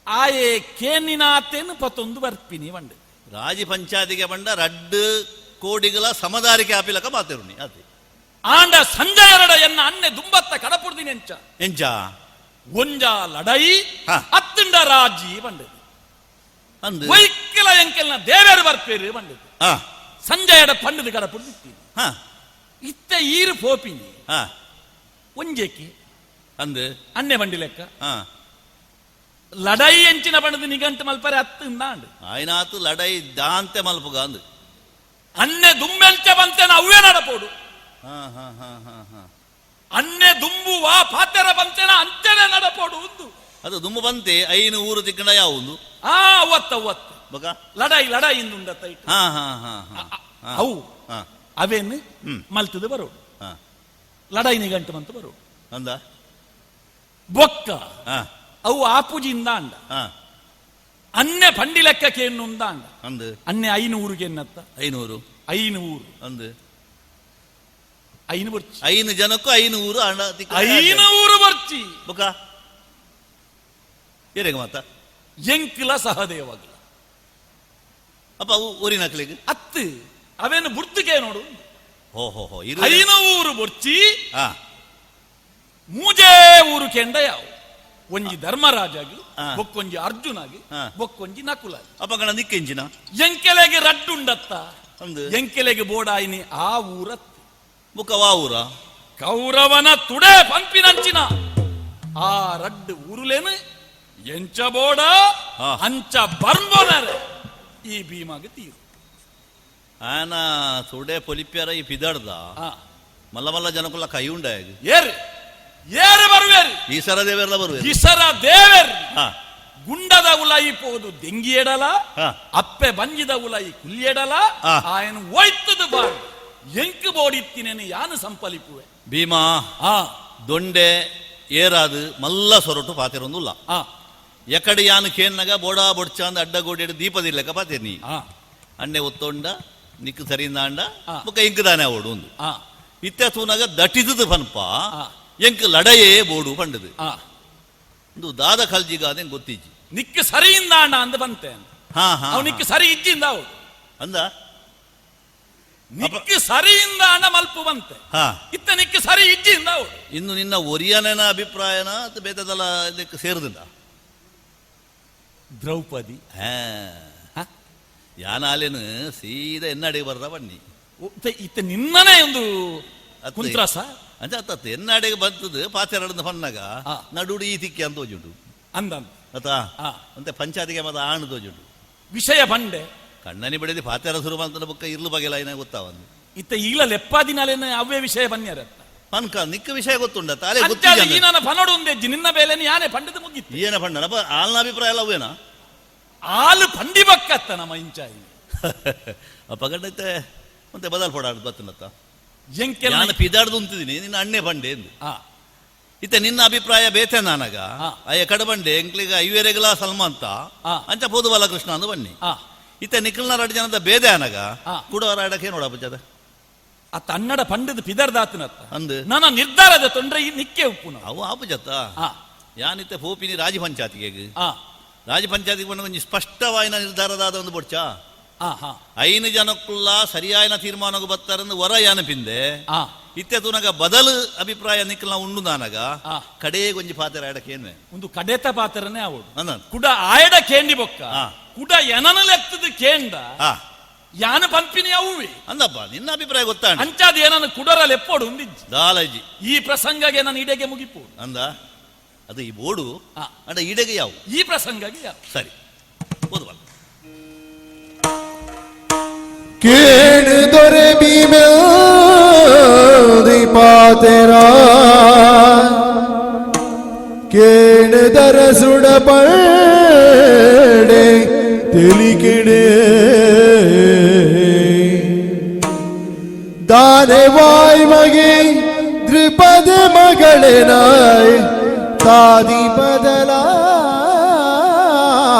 ಆಯೆ ಕೇನಿನಾತೇನು ಪತ್ತೊಂದು ಬರ್ಪಿನಿ ಬಂಡೆ. ರಾಜಿ ಪಂಚಾಯತಿಗೆ ಬಂಡ ರಡ್ಡು. ಕೋಡಿಗಲ ಸಮದಾರಿಕೆ ಆಪಿಲಕ ಮಾತಿರುನಿ ಅದೇ. ಆಂಡ ಸಂಜಯರಡ ಎನ್ನ ಅನ್ನೆ ದುಂಬತ್ತ ಕಡಪುಡ್ದಿನಿ ಎಂಚ? ಎಂಚ? ಒಂಜ ಲಡೈ ಹಾ. ಅತ್ತಂಡ ರಾಜಿ ಬಂಡದು. ಅಂದು. ವೈಕ್ಕಿಲ ಎಂಕೆಲ್ನ ದೇವೇರು ಬರ್ಪೇರು ಬಂಡದು. ಸಂಜಯಡ ಪಂಡದು ಕಡಪುಡ್ದಿತ್ತೀನಿ. ಇತ್ತೆ ಈರು ಪೋಪಿನಿ. ಒಂಜೇಕಿ ಅಂದು. ಅನ್ನೆ ಬಂಡಿ ಲೆಕ್ಕ. ಲಡೈ ಎಂಚಿನ ಬಣ್ಣದ ನಿಗಂಟು ಮಲ್ಪರೆ ಅತ್ತು ಅಂಡ್. ಆಯ್ನಾತು ಲಡೈ ದಾಂತೆ ಮಲ್ಪುಗ ಅಂದು. ಅನ್ನೆ ದುಂಬೆಂಚ ಬಂತೆನ ಅವ್ವೇ ನಡಪೋಡು. ಹಾ ಹಾ ಹಾ ಹಾ ಹಾ ಅನ್ನೆ ದುಂಬು ವಾ ಪಾತೆರ ಬಂತೆನ ಅಂಚನೆ ನಡಪೋಡು ಉಂದು. ಅದು ದುಂಬು ಬಂತೆ ಐನು ಊರು ತಿಕ್ಕಂಡ ಯಾವುದು? ಆ ಅವತ್ತ ಅವತ್ತು ಬಕ ಲಡೈ ಲಡೈ ಇಂದುಂಡತ್ತ ಇಟ್ಟು. ಹಾ ಹಾ ಹಾ ಹಾ ಹಾ. ಅವು ಅವೇನು ಮಲ್ತದ ಬರೋಡು. ಲಡೈ ನಿಗಂಟು ಬಂತ ಬರೋಡು. ಅಂದ. ಬೊಕ್ಕ ಅವು ಆಪುಜಿಂದ ಅಂಡ. ಅನ್ನೆ ಪಂಡಿ ಲೆಕ್ಕಕ್ಕೆ ಎನ್ನುಂದ ಅಂಡ. ಅಂದು. ಅನ್ನೆ 500ಗೆ ಎನ್ನತ್ತ. 500. 500. ಅಂದು. ಐನು ಬರ್ಚಿ. ಐನು ಜನಕ್ಕೂ 500 ಅಂಡ. 500 ಬರ್ಚಿ. ಬೊಕ ಏರೇಗ ಮಾತ? ಎಂಕ್ಲ ಸಹದೇವಗ್ಲ. ಅಪ್ಪ ಅವು ಊರಿನ ನಕ್ಲಿಗೆ ಅತ್ತು ಅವೇನು ಬುರ್ತಿಗೆ ನೋಡು. ಹೋ ಹೋ ಹೋ ಇರು. 500 ಬೊರ್ಚಿ. ಮೂಜೇ ಊರು ಕೆಂಡ ಯಾವ ಒಂಜಿ ಧರ್ಮರಾಜಾಗಿ, ಬೊಕ್ಕೊಂಜಿ ಅರ್ಜುನಾಗಿ, ಬೊಕ್ಕೊಂಜಿ ನಕುಲಾಗಿ. ಅಪ್ಪ ಗಣ ನಿಕ್ಕೆಂಚಿನ? ಎಂಕೆಲೆಗೆ ರಡ್ಡುಂಡತ್ತ. ಅಂದು. ಎಂಕೆಲೆಗೆ ಬೋಡಾಯಿನಿ ಆ ಊರತ್. ಬುಕ್ಕ ವಾ ಊರ? ಕೌರವನ ತುಡೆ ಪಂಪಿನಂಚಿನ ಆ ರಡ್ಡು ಊರುಲೇನು ಎಂಚ ಬೋಡ ಅಂಚ ಬರ್ಂಬೋನರೆ ಈ ಭೀಮಾಗ ತೀರು. ಆನ ತುಡೆ ಪೊಲಿಪ್ಯಾರ ಈ ಪಿದಾಡ್ದ ಮಲ್ಲ ಮಲ್ಲ ಜನಕುಲ್ಲ ಕೈ ಉಂಡ. ಏರು ಏರು ಬರುವೇರು. ಈ ಸರ ದೇವೆಲ್ಲ ಬರುವೇರು. ಈಸರ ದೇವೇರ್. ಗುಂಡದ ಉಲಾಯಿ ಪೋದು ದೆಂಗಿ ಎಡಲ, ಅಪ್ಪೆ ಬಂಜಿದ ಉಲಾಯಿ ಕುಲ್ಯೆಡಲ. ಆಯನ ಒಯ್ತದ ಬಾರ್ದು ಎಂಕ್ ಬೋಡಿತ್ತಿನೇನು ಯಾನು ಸಂಪಲಿಪುವೆ. ಭೀಮಾ, ದೊಂಡೆ ಏರಾದು ಮಲ್ಲ ಸೊರಟು ಪಾತಿರೊಂದುಲ್ಲ. ಎಕಡೆ ಯಾನು ಕೇನ್ನಗ ಬೋಡಾ ಬೊಡ್ಚಾಂದ ಅಡ್ಡ ಗೋಡೆ ದೀಪದಿಲ್ಲಕ ಪಾತಿರ್ನಿ. ಅಣ್ಣೆ ಒತ್ತೊಂಡ ನಿಕ್ಕು ಸರಿಂದಾಂಡ ಬೊಕ್ಕ ಇಂಕ್ ದಾನೆ ಅವಡು ಒಂದು. ಇತ್ತೆ ತೂನಗ ದಟಿದುದು ಪನ್ಪ. ಎಂಕ್ ಲಡಯೇ ಬೋಡು ಪಂಡದು. ಒಂದು ದಾದ ಕಲ್ಜಿಗ ಅದೇನ್ ಗೊತ್ತಿಜ್ಜಿ. ನಿಕ್ಕು ಸರಿಯಿಂದ ಅಣ್ಣ ಅಂದ ಬಂತೆ. ಹಾ ಹಾ ಅವ್ ನಿಕ್ಕು ಸರಿ ಇಜ್ಜಿಂದ ಅವು. ಅಂದ. ನಿಕ್ಕು ಸರಿಯಿಂದ ಅಣ್ಣ ಮಲ್ಪು ಬಂತೆ. ಇತ್ತ ನಿಕ್ಕು ಸರಿ ಇಜ್ಜಿಂದ ಅವು. ಇನ್ನು ನಿನ್ನ ಒರಿಯನ ಅಭಿಪ್ರಾಯನ ಅದು ಬೇತದಲ್ಲ ಇದಕ್ಕೆ ಸೇರುದಿಲ್ಲ. ದ್ರೌಪದಿ. ಯಾನಾಲೇನು ಸೀದಾ ಎನ್ನಡಿಗೆ ಬರ್ದ ಬನ್ನಿ. ಇತ್ತ ನಿನ್ನನೇ ಒಂದು ಕುಂತ್ರಸ. ಅಂಚ ಅತ್ತ ಎನ್ನಡಿಗೆ ಬಂತದ್ದು ಪಾತೆರಡದ ಪನ್ನಾಗ ನಡುಡು ಈ ತಿಕ್ಕಿ ಅಂತ ತೋಜುಂಡು. ಅಂದ. ಅತ್ತ ಅಂತೆ ಪಂಚಾಯತಿಗೆ ಮತ್ತೆ ಆಣು ತೋಜುಂಡು. ವಿಷಯ ಬಂಡೆ. ಕಣ್ಣನಿ ಬಿಡದಿ ಪಾತೆರ ಸುರು ಅಂತ ಬುಕ್ಕ ಇರ್ಲು ಬಗೆಲ ಏನ ಗೊತ್ತಾವಂದು. ಇತ್ತ ಈಲ ಲೆಪ್ಪಾದಿನಾಲೇನ ಅವ್ವೇ ವಿಷಯ ಬನ್ಯಾರ. ಪನ್ಕ ನಿಕ್ಕ ವಿಷಯ ಗೊತ್ತುಂಡ ತಾಲೆ. ಅಂಚಾದ ಈ ನನ್ನ ಪನೋಡು ಒಂದೆಜ್ಜಿ ನಿನ್ನ ಬೇಲೆನ ಯಾನೆ ಪಂಡದ ಮುಗಿತ್ತು. ಏನ ಪಂಡನಪ್ಪ ಆಲ್ನ ಅಭಿಪ್ರಾಯ ಅಲ್ಲ ಅವೇನಾ? ಆಲು ಪಂಡಿ ಬಕ್ಕತ್ತ ನಮ್ಮ ಇಂಚಾಯಿ. ಪಗಡೈತೆ ಮತ್ತೆ ಬದಲ್ ಪಡಾಡ್ದು ಬತ್ತನತ್ತ. ಎಂಕೆಲ್ಲ ನಾನು ಪಿದಾಡ್ದು ಉಂತಿದ್ದೀನಿ ನಿನ್ನ ಅಣ್ಣೆ ಬಂಡೆ ಎಂದು. ಇತ್ತೆ ನಿನ್ನ ಅಭಿಪ್ರಾಯ ಬೇತೆ ನಾನಗ. ಅಯ್ಯ ಕಡ ಬಂಡೆ ಎಂಕ್ಲಿಗ ಐವೇರೆಗಲ ಸಲ್ಮಂತ ಅಂಚ ಪೋದು ಬಾಲಕೃಷ್ಣ ಅಂದು ಬನ್ನಿ. ಇತ್ತೆ ನಿಖಲ್ನ ರಡ್ ಜನದ ಬೇದೆ ಅನಗ ಕುಡವರ ಅಡಕೆ ನೋಡ ಪಂಚದ. ಆ ತನ್ನಡ ಪಂಡದ ಪಿದರ್ದಾತನತ್ತ. ಅಂದು. ನನ್ನ ನಿರ್ಧಾರದ ತೊಂದ್ರೆ ಈ ನಿಕ್ಕೆ ಉಪ್ಪುನ. ಅವು ಆಪುಜತ್ತ. ಯಾನಿತ್ತೆ ಪೋಪಿನಿ ರಾಜ ಪಂಚಾಯತಿಗೆ. ರಾಜ ಪಂಚಾಯತಿಗೆ ಬಂದ ಒಂಜಿ ಸ್ಪಷ್ಟವಾಯಿನ ನಿರ್ಧಾರದಾದ ಒಂದು ಬೊಡ್ಚ. ಐನು ಜನಕ್ಕುಲ್ಲ ಸರಿಯಾಯಿನ ತೀರ್ಮಾನಕ್ಕೆ ಬತ್ತಾರಂದು ವರ ಯಾನ ಪಿಂದೆ. ಇತ್ತೆ ತುನಗ ಬದಲು ಅಭಿಪ್ರಾಯ ನಿಕ್ಕಲ್ನ ಉಂಡು ನಾನಗ. ಕಡೇ ಗೊಂಜಿ ಪಾತ್ರ ಎಡಕೇನ್ವೆ. ಒಂದು ಕಡೆತ ಪಾತ್ರನೇ ಅವಳು. ಅಂದ. ಕುಡ ಆಯಡ ಕೇಂಡಿ ಬೊಕ್ಕ. ಕುಡ ಎನನ ಲೆತ್ತದ ಕೇಂಡ. ಯಾನ ಪಂಪಿನಿ ಅವುವೆ. ಅಂದಪ್ಪ ನಿನ್ನ ಅಭಿಪ್ರಾಯ ಗೊತ್ತಾಂಡ. ಅಂಚಾದ ಏನನ್ನು ಕುಡರ ಲೆಪ್ಪೋಡು ಉಂದಿಜ್ಜಿ. ದಾಲಜಿ. ಈ ಪ್ರಸಂಗಗೆ ನಾನು ಇಡೆಗೆ ಮುಗಿಪೋಡು. ಅಂದ ಅದು ಈ ಬೋಡು. ಅಂಡ ಇಡೆಗೆ ಯಾವು? ಈ ಪ್ರಸಂಗಗೆ ಯಾವ? ಸರಿ ಓದುವಲ್ಲ. ಕೇಳು ದೊರೆ ಭೀಮೆ ಪಾತೆರ ಕೇಳುದರ ಸುಡಪಡೆ ತಿಳಿಕಿಡೆ ದಾನೆ ವಾಯ್ ಮಗೆ ದ್ರಿಪದ ಮಗಳೇ ನಾಯ್ ತಾದಿ ಬದಲಾಡೆ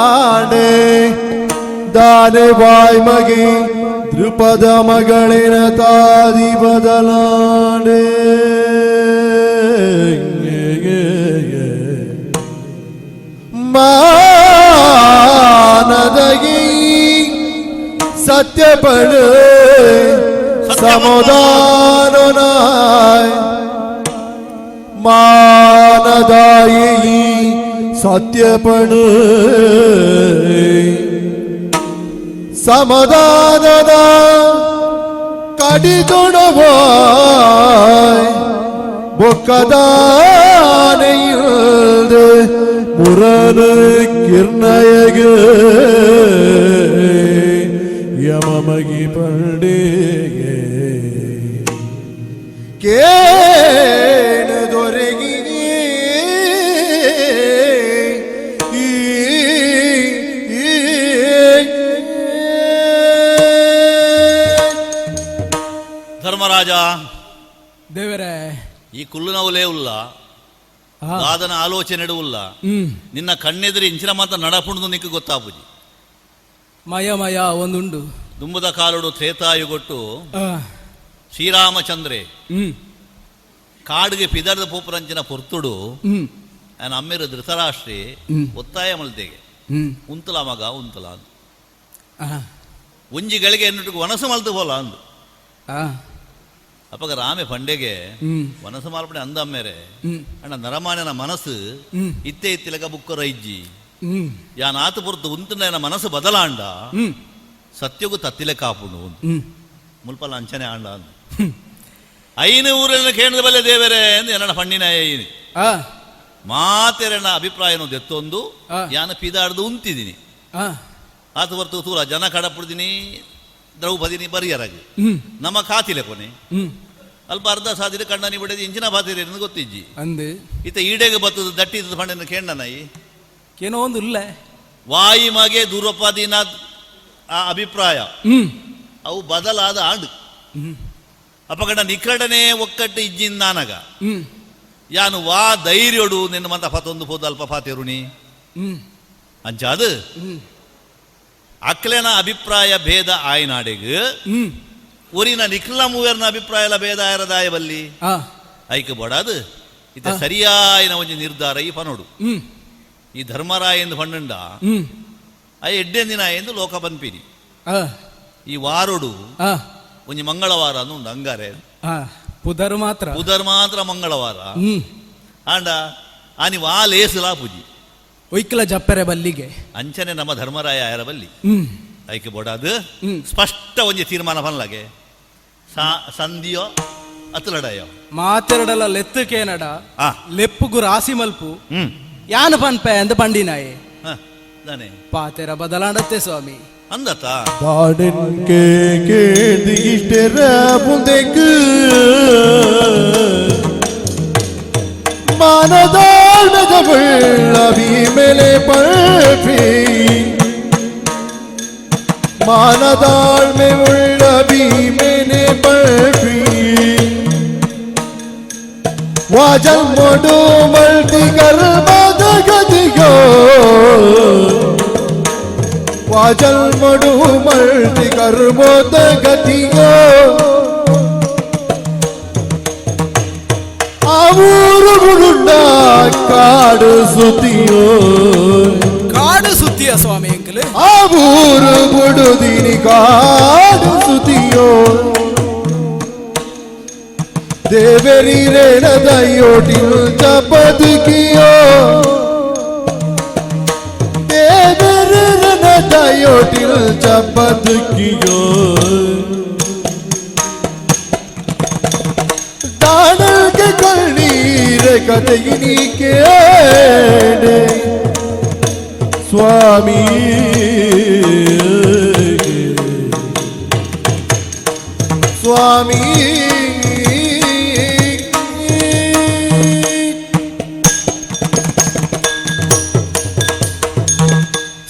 ದಾನೆ ವಾಯ್ ಮಗೆ ದ್ರುಪದ ಮಗಳಿನ ತಾದಿ ಬದಲಾಡೆ ಮಾನದಗಿ ಸತ್ಯಪಡು. ಸಮದಾನನಾಯ್ ಮಾನದಾಯಿ ಸತ್ಯಪಣ ಸಮದಾನದ ಕಡಿದೊಡವಾಯ್ ಬೊಕ್ಕದಾನೆಯುಲ್ದು ಮುರನು ಕಿರ್ನಯಗ ಯಮಮಗಿ ಪಂಡಿಗೆ ಕೇಣ ದೊರೆಗಿ ಧರ್ಮರಾಜ ದೇವರೇ. ಈ ಕುಲ್ಲುನವುಲೇ ಉಲ್ಲ ದಾದನ ಆಲೋಚನೆ ಉಲ್ಲ. ನಿನ್ನ ಕಣ್ಣೆದುರು ಇಂಚಿನ ಮಾತ್ರ ನಡಪುಂಡು ನಿಕ್ಕ ಗೊತ್ತಾಪುಜಿ. ಮಯ ಮಯ ಒಂದುಂಡು. ದುಂಬುದ ಕಾಲುಡು ತ್ರೇತಾಯುಗೊಟ್ಟು ಶ್ರೀರಾಮಚಂದ್ರೆ ಕಾಡಿಗೆ ಪಿದರ್ದ ಪೋಪುರಂಚಿನ ಪೊರ್ತುಡು ఆయన ಅಮ್ಮೆರು ಧೃತರಾಷ್ಟ್ರಿ ಒತ್ತಾಯ ಮಲ್ತೆಗೆ ಉಂತಲ ಮಗ ಉಂತಲ ಅಂದು. ಒಂಜಿ ಗಳಿಗೆ ಎನ್ನುಟು ವನಸು ಮಲ್ತು ಪೋಲ ಅಂದು. ಅಪ್ಪಗ ರಾಮೆ ಪಂಡೆಗೆ ವನಸು ಮಾಲ್ಪಡೆ ಅಂದ ಅಮ್ಮೇರೆ ಅಣ್ಣ ನರಮಾನ್ಯನ ಮನಸ್ಸು ಇತ್ತೆ ಇತ್ತಿಲಕ ಬುಕ್ಕರ ಇಜ್ಜಿ ಯಾನಾತು ಪೊರ್ತು ಉಂತುಂಡ ಮನಸ್ಸು ಬದಲಾಂಡ ಸತ್ಯಗೂ ತತ್ತಿಲೆ ಕಾಪುಂಡು ಮುಲ್ಪಲ ಅಂಚನೆ ಆಂಡ ಅಂದು. ಐನು ಊರಲ್ಲಿ ಕೇಂದ್ರ ಬಲ್ಲೆ ದೇವರೇ ಎಂದು ಎನ್ನ ಪಣ್ಣಿನ ಐನಿ ಮಾತೆರನ ಅಭಿಪ್ರಾಯನು ದೆತ್ತೊಂದು ಯಾನ ಪಿದಾಡ್ದು ಉಂತಿದ್ದೀನಿ. ಆತು ಹೊರ್ತು ತೂರ ಜನ ಕಡಪುಡ್ದಿನಿ ದ್ರೌಪದಿನಿ ಬರಿಯರಾಗಿ ನಮ್ಮ ಕಾತಿಲೆ ಕೊನೆ ಅಲ್ಪ ಅರ್ಧ ಸಾದಿರ ಕಣ್ಣನಿ ಬಿಡದಿ ಇಂಚಿನ ಬಾತಿರೆ ಗೊತ್ತಿಜ್ಜಿ. ಅಂದು ಇತ್ತ ಈಡೆಗೆ ಬತ್ತದ ದಟ್ಟಿದ ಪಂಡಿನ ಕೇಂಡನಾಯಿ ಏನೋ ಒಂದು ಇಲ್ಲ. ವಾಯಿ ಮಗೆ ದೂರಪದಿನ ಆ ಅಭಿಪ್ರಾಯ ಅವು ಬದಲಾದ ಆಂಡು ಅಪಗಡ ನಿಕಡನೆ ಒಕ್ಕಟ್ಟು ಇಜ್ಜಿಂದಾನಗ ಯಾನು ವಾ ಧೈರ್ಯಡು ನಿನ್ನ ಮಂತ ಪತೊಂದು ಪೋದು ಅಲ್ಪ ಪಾತಿರುಣಿ ಅಂಚಾದು ಅಕ್ಲೆನ ಅಭಿಪ್ರಾಯ ಭೇದ ಆಯ್ನಾಡೆಗ್ ಊರಿನ ನಿಖಿಲ ಮೂವರ್ನ ಅಭಿಪ್ರಾಯ ಭೇದ ಆಯರದಾಯ ಬಲ್ಲಿ ಐಕ್ ಬಡಾದು ಇತ ಸರಿಯಾಯಿನ ಒಂಜಿ ನಿರ್ಧಾರ ಈ ಪನೋಡು. ಈ ಧರ್ಮರಾಯ ಎಂದು ಪಣ್ಣುಂಡ I ಎಡ್ಡೆಂದಿನ ಎಂದು ಲೋಕ ಪನ್ಪಿನಿ. ಈ ವಾರೋಡು ಒಂಜಿ ಮಂಗಳವಾರ ಉಂಡು ಅಂಗಾರೆ. ಪುದರ್ ಮಾತ್ರ. ಪುದರ್ ಮಾತ್ರ ಮಂಗಳವಾರ. ಆಂಡ ಆನಿ ವಾಲೇಸುಲಾ ಪೂಜಿ ಒಯ್ಕಲ ಜಪ್ಪರೆ ಬಲ್ಲಿಗೆ. ಅಂಚನೆ ನಮ್ಮ ಧರ್ಮರಾಯ ಆಯರ ಬಲ್ಲಿ ಐಕೆ ಬೋಡಾದು ಸ್ಪಷ್ಟ ಒಂಜಿ ತೀರ್ಮಾನ ಪನ್ಲಾಗೆ ಸಂಧಿಯೋ ಅತಲಡಯೋ ಮಾತೆರಡಲ ಲೆತ್ತುಕೇನಡ ಲೆಪ್ಪುಗು ರಾಸಿ ಮಲ್ಪು ಯಾನು ಪನ್ಪೆ ಅಂದ ಪಂಡಿನಾಯೆ ಪಾತೆರ ಬದಲಾಡತ್ತೆ ಸ್ವಾಮಿ ಅಂದತ தாடென்கே கேது இஷ்டர புந்தைக்கு மானதாள் மேலே பழப்பி மானதாழ்மை உள்ள பீமேனே பழப்பி வாஜல் மொடு மல்டி கர்மத கதியோ ವಾಜಲ್ಮಡು ಮಲ್ಟಿ ಕರ್ಮೋದ ಗತಿಯೋ ಆ ಊರು ಗುಡುಂಡ ಕಾಡು ಸುತಿಯೋ ಕಾಡು ಸುತ್ತಿಯ ಸ್ವಾಮಿ ಅಂಕಲ್. ಆ ಊರು ಬುಡುದಿನಿ ಕಾಡು ಸುತಿಯೋ ದೇವರಿ ರೇಣದಯೋಟಿಲ್ ಬದುಕಿಯೋ ದೇವರಿ ಬದುಕಿಯೋ ದಾಣಕ್ಕೆ ಕಣ್ಣೀರ ಕಥೆಯಿನಿ ಕೇಡೆ ಸ್ವಾಮಿ ಸ್ವಾಮಿ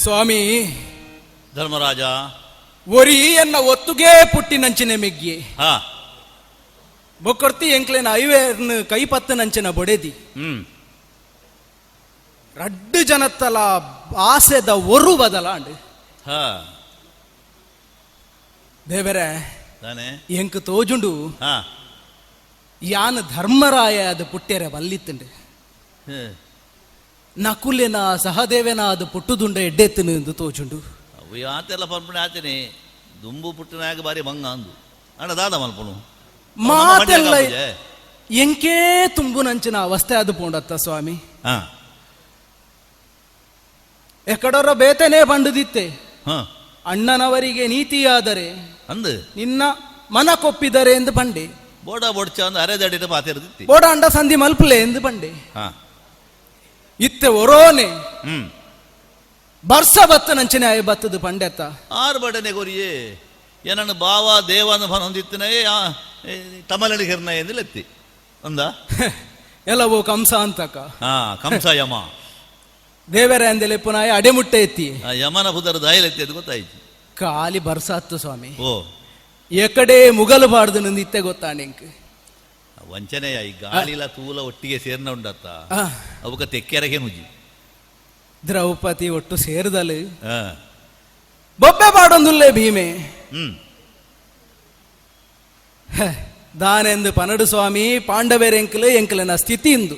ಸ್ವಾಮಿ ಧರ್ಮರಾಜ ಒರಿ ಎನ್ನ ಒತ್ತುಗೆ ಪುಟ್ಟಿನಂಚಿನ ಮೆಗ್ಗಿ ಬೊಕ್ಕರ್ತಿ ಎಂಕ್ಲೆನ ಐವೇರ್ನ ಕೈ ಪತ್ತನಂಚಿನ ಬೊಡೆದಿ ರಡ್ಡು ಜನತ್ತಲ ಆಸೆದ ಒರು ಬದಲಾಂಡ್ ದೇವರೇ ಎಂಕ್ ತೋಜುಂಡು ಯಾನ್ ಧರ್ಮರಾಯ ಅದು ಪುಟ್ಟೆರೆ ಬಲ್ಲಿತ್ತುಂಡು ನಕುಲೆನ ಸಹದೇವನ ಅದು ಪುಟ್ಟುದುಂಡ ಎಡ್ಡೆತ್ತನು ಎಂದು ತೋಜುಂಡು. ಅವು ಆತೆಲ್ಲ ಪಂಪಣೆ ಆತೇನೆ ದುಂಬು ಪುಟ್ಟನಾಗ ಬಾರಿ ಬಂಗ ಅಂದು. ಅಣ್ಣ ದಾದ ಮಲ್ಪನು ಮಾತೆಲ್ಲ ಎಂಕೇ ತುಂಬುನಂಚಿನ ಅವಸ್ಥೆ ಅದು ಪೋಂಡತ್ತ ಸ್ವಾಮಿ. ಎಕಡೊರ ಬೇತನೇ ಬಂಡುದಿತ್ತೆ. ಅಣ್ಣನವರಿಗೆ ನೀತಿಯಾದರೆ ಅಂದು ನಿನ್ನ ಮನ ಕೊಪ್ಪಿದರೆ ಎಂದು ಬಂಡೆ. ಬೋಡ ಬೊಡ್ಚ ಅಂದ್ ಅರೆದಡಿದ ಪಾತಿರದಿತ್ತಿ. ಬೋಡ ಅಂಡ ಸಂಧಿ ಮಲ್ಪಲೆ ಎಂದು ಬಂಡೆ. ಇತ್ತೆ ಒರೋನೆ ಬರ್ಸ ಬತ್ತ ನಂಚಿನ ಆಯ ಬತ್ತದು ಪಂಡೆತ್ತ. ಆರು ಬಡನೆ ಗೊರಿಯೇ ಏನನ್ನು ಬಾವ ದೇವನ ಹೊಂದಿತ್ತನೇ ತಮಲಡಿ ಹಿರ್ನ ಎಂದು ಲೆತ್ತಿ ಅಂದ. ಎಲ್ಲವೋ ಕಂಸ ಅಂತಕ. ಕಂಸ ಯಮ. ದೇವರ ಅಂದೆಲೆ ಪುನಾಯ ಅಡೆಮುಟ್ಟೆ ಎತ್ತಿ. ಯಮನ ಪುದರ ದಾಯಲೆತ್ತಿ ಅದು ಗೊತ್ತಾಯ್ತು. ಖಾಲಿ ಬರ್ಸಾತ್ತು ಸ್ವಾಮಿ. ಓ ಎಕಡೆ ಮುಗಲು ಬಾರ್ದು ನಿಂದಿತ್ತೆ ಗೊತ್ತಾ ನಿಂಕ್. ವಂಚನೆಯ ಈ ಗಾಳಿಲ ತೂಲ ಒಟ್ಟಿಗೆ ಸೇರ್ನ ಉಂಡತ್ತ. ಅವಕ ತೆಕ್ಕೆರಗೆ ನುಜಿ. ದ್ರೌಪದಿ ಒಟ್ಟು ಸೇರಿದಲು ಬೊಬ್ಬೆ ಪಾಡೊಂದುಲ್ಲೇ ಭೀಮೆ. ದಾನೆಂದು ಪನಡು ಸ್ವಾಮಿ ಪಾಂಡವೇರೆಂಕಲು ಎಂಕಲಿನ ಸ್ಥಿತಿ ಇಂದು.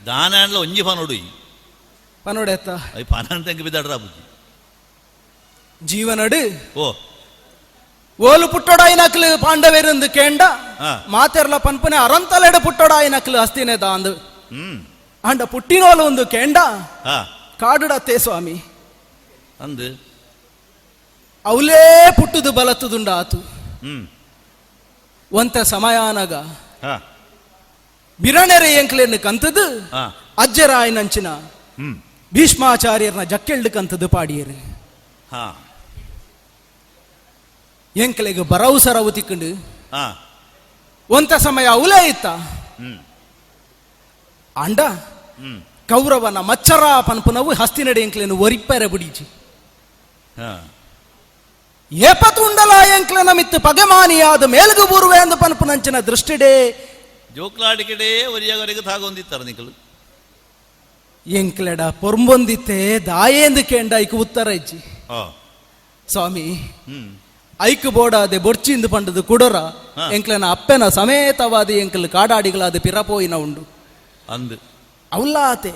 ದಾನಾಂಡ್ಲ ಒಂಜಿ ಪನೊಡು. ಪನೊಡೆತ್ತ. ಅಯ್ ಪನ ಅಂತ ಬಿದ್ದಾಡ್ರ ಬುದ್ಧಿ. ಜೀವನಡು ಓ ಓಲು ಪುಟ್ಟೊಡಾಯಿನಕ್ಲು ಪಾಂಡವೇರೆಂದು ಕೇಂಡ ಮಾತೆರ್ಲ ಪನ್ಪುನೆ ಅರಂತಲೆಡು ಪುಟ್ಟೊಡಾಯಿನಕ್ಲು ಅಸ್ತಿನೆ ದಾಂದು. ಅಂಡ ಪುಟ್ಟಿನೋಲು ಒಂದು ಕೇಂಡ ಕಾಡುಡತ್ತೆ ಸ್ವಾಮಿ. ಅಂದು ಅವಲೇ ಪುಟ್ಟುದು ಬಲತ್ತುದುಂಡ ಆತು. ಒಂತ ಸಮಯಾನಗ ಬಿರಣೆರೆ ಎಂಕ್ಲೇನು ಕಂತದು ಅಜ್ಜರಾಯನಂಚಿನ ಭೀಷ್ಮಾಚಾರ್ಯರ್ನ ಜಕ್ಕೆಳ್ಳು ಕಂತದು ಪಾಡಿಯರು. ಎಂಕ್ಲೆಗ್ ಬರವು ಸರವು ತಿಕ್ಕಂಡು ಒಂತ ಸಮಯ ಅವಲೇ ಇತ್ತ. ಅಂಡ ಕೌರವನ ಮಚ್ಚರ ಪನ್ಪುನವು ಹಸ್ತಿನಡೆ ಎಂಕ್ಲೇನು ಒರಿಪ್ಪೆರೆ ಬುಡೀಚಿ. ಏಪತುಂಡಲ ಎಂಕ್ಲೆನ ಮಿತ್ತು ಪಗೆಮಾನಿಯಾದ ಮೇಲ್ಗು ಬೂರುವೆ ಅಂದು ಪನ್ಪುನಂಚಿನ ದೃಷ್ಟಿಡೇ ಜೋಕ್ಲಾಡಿಕೆಡೆ ಒರಿಯಾಗವರೆಗೆ ತಾಗೊಂದಿತ್ತಾರೆ ನಿಕಲು. ಎಂಕ್ಲೆಡ ಪೊರ್ಂಬೊಂದಿತ್ತೆ ದಾಯೇಂದು ಕೇಂಡ ಐಕ್ ಉತ್ತರ ಇಜ್ಜಿ. ಸ್ವಾಮಿ ಐಕ್ ಬೋಡಾದೆ ಬೊಡ್ಚಿಂದು ಪಂಡದು ಕುಡೊರ ಎಂಕ್ಲೆನ ಅಪ್ಪೆನ ಸಮೇತವಾದ ಎಂಕಲ್ ಕಾಡಾಡಿಗಳಾದ ಪಿರಪೋಯಿನ ಉಂಡು. ಅಂದು ಅವಲ್ಲಾತೆ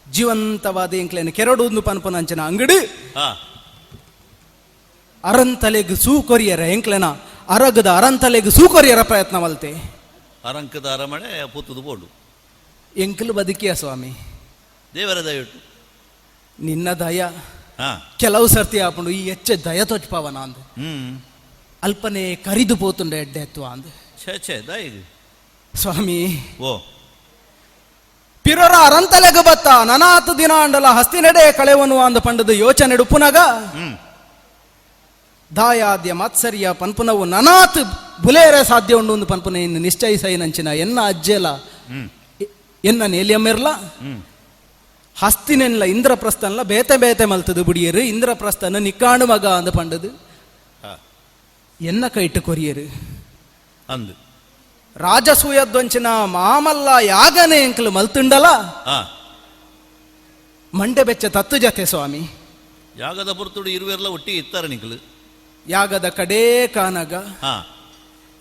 ಜೀವಂತವಾದ ಎಂಕ್ಲೆನ ಕೆರಡುಂದು ಪನ್ಪುನಂಚಿನ ಅಂಗಡಿ ಅರಂತಲೆಗ್ ಸೂಕೊರಿಯರ ಎಂಕ್ಲೆನ ಅರಗದ ಅರಂತಲೆಗ್ ಸೂಕೊರಿಯರ ಪ್ರಯತ್ನ ಮಲ್ತೆ. ಅರಂಕದ ಅರಮನೆ ಪುತ್ತುದು ಬೋಡು. ಎಂಕಲ್ ಬದುಕಿಯ ಸ್ವಾಮಿ. ದೇವರ ದಯವಿಟ್ಟು. ನಿನ್ನ ದಯ ಕೆಲವು ಸರ್ತಿ ಆಪುಂಡು ಈ ಎಚ್ಚ ದಯ ತೋಚ್ಪವನ ಅಂದ್. ಅಲ್ಪನೆ ಕರಿದು ಪೋತುಂಡ ಎಡ್ಡೆ ಎತ್ವ ಅಂದ್. ಛೇ ಛೇ ದಯ ಸ್ವಾಮಿ. ಓ ಪಿರೊರ ಅರಂತಲೆಗ್ ಬತ್ತ ನನಾತು ದಿನ ಅಂಡಲ ಹಸ್ತಿನೆಡೆ ಕಳೆವನು ಅಂದ ಪಂಡದು ಯೋಚನೆ ಉಪ್ಪುನಗ ದಾಯಾದ್ಯ ಮಾತ್ಸರ್ಯ ಪನ್ಪುನವು ನನಾತ್ ಬುಲೇರೆ ಸಾಧ್ಯ ಉಂಡು ಒಂದು ಪನ್ಪುನ ಇನ್ನು ನಿಶ್ಚಯಿಸೈನಂಚಿನ ಎನ್ನ ಅಜ್ಜೆಲ ಎನ್ನ ನೇಲಿಯಮ್ಮೆರ್ಲ ಹಸ್ತಿನೆಲ್ಲ ಇಂದ್ರಪ್ರಸ್ಥನ್ಲ ಬೇತೆ ಬೇತೆ ಮಲ್ತದು ಬುಡಿಯರು ಇಂದ್ರಪ್ರಸ್ಥನ ನಿಕ್ಕಾಣು ಮಗ ಅಂದ ಪಂಡದು ಎನ್ನ ಕೈಟ್ಟು ಕೊರಿಯರು. ಅಂದು ರಾಜಸೂಯದ್ವಂಚಿನ ಮಾಮಲ್ಲ ಯಾಗನೆ ಎಂಕಲು ಮಲ್ತುಂಡಲ ಮಂಡೆ ಬೆಚ್ಚ ತತ್ತು ಜತೆ ಸ್ವಾಮಿ. ಯಾಗದ ಪುರ್ತುಡು ಇರುವೆರ್ಲ ಒಟ್ಟಿಗೆ ಇತ್ತಾರೆ ನಿಕಲು. ಯಾಗದ ಕಡೇ ಕಾನಗ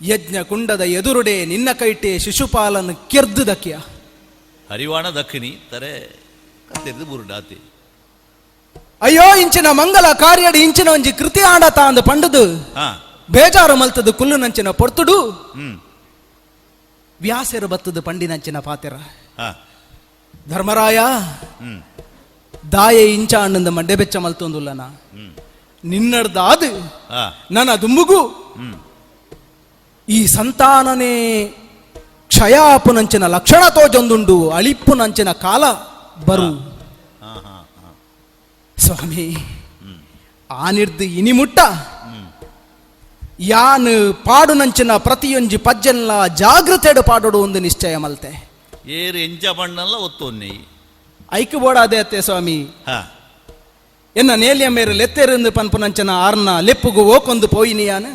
ಯಜ್ಞ ಕುಂಡದ ಎದುರುಡೆ ನಿನ್ನ ಕೈಟೆ ಶಿಶುಪಾಲನ ಕೆರ್ದು ದಕ್ಕಿಯ. ಹರಿವಾಣ ದಕ್ಷಿಣಿ ತರೆ ಕತ್ತೆರ್ದು ಬುರುಡಾತಿ. ಅಯ್ಯೋ ಇಂಚಿನ ಮಂಗಲ ಕಾರ್ಯಡು ಇಂಚಿನ ಒಂಜಿ ಕೃತಿ ಆಡತ ಅಂದ ಪಂಡುದು ಬೇಜಾರು ಮಲ್ತದು ಕುಲ್ಲು ನಂಚಿನ ಪೊರ್ತುಡು ವ್ಯಾಸರು ಬತ್ತದು ಪಂಡಿನಂಚಿನ ಪಾತೆರ. ಧರ್ಮರಾಯ ದಾಯೆ ಇಂಚ ಅಣ್ಣಂದ ಮಂಡೆ ಬೆಚ್ಚ ಮಲ್ತೊಂದುಲ್ಲನ ನಿನ್ನಡ್ದಾದು ನನ್ನ ದುಂಬುಗು ಈ ಸಂತಾನನೇ ಕ್ಷಯಾಪುನಂಚಿನ ಲಕ್ಷಣ ತೋಜೊಂದುಂಡು ಅಳಿಪ್ಪುನಂಚಿನ ಕಾಲ ಬರು. ಸ್ವಾಮಿ ಆನಿರ್ದು ಇನಿಮುಟ್ಟ ಯಾನ್ ಪಾಡುನಂಚಿನ ಪ್ರತಿಯೊಂಜಿ ಪಜ್ಜೆಲ್ಲ ಜಾಗೃತೆಡು ಪಾಡೋಡು ಒಂದು ನಿಶ್ಚಯ ಮಲ್ತೆ. ಏರು ಎಂಚ ಪಣ್ಣಲ್ಲ ಒತ್ತೊನ್ನೆ. ಐಕು ಬೋಡಾದೆ ಅತ್ತೆ ಸ್ವಾಮಿ. ಎನ್ನ ನೇಲಿಯ ಮೇರೆ ಲೆತ್ತೆರೆಂದು ಪನ್ಪುನಂಚಿನ ಆರ್ನ ಲೆಪ್ಪುಗು ಓಕೊಂದು ಪೋಯಿನಿಯಾನ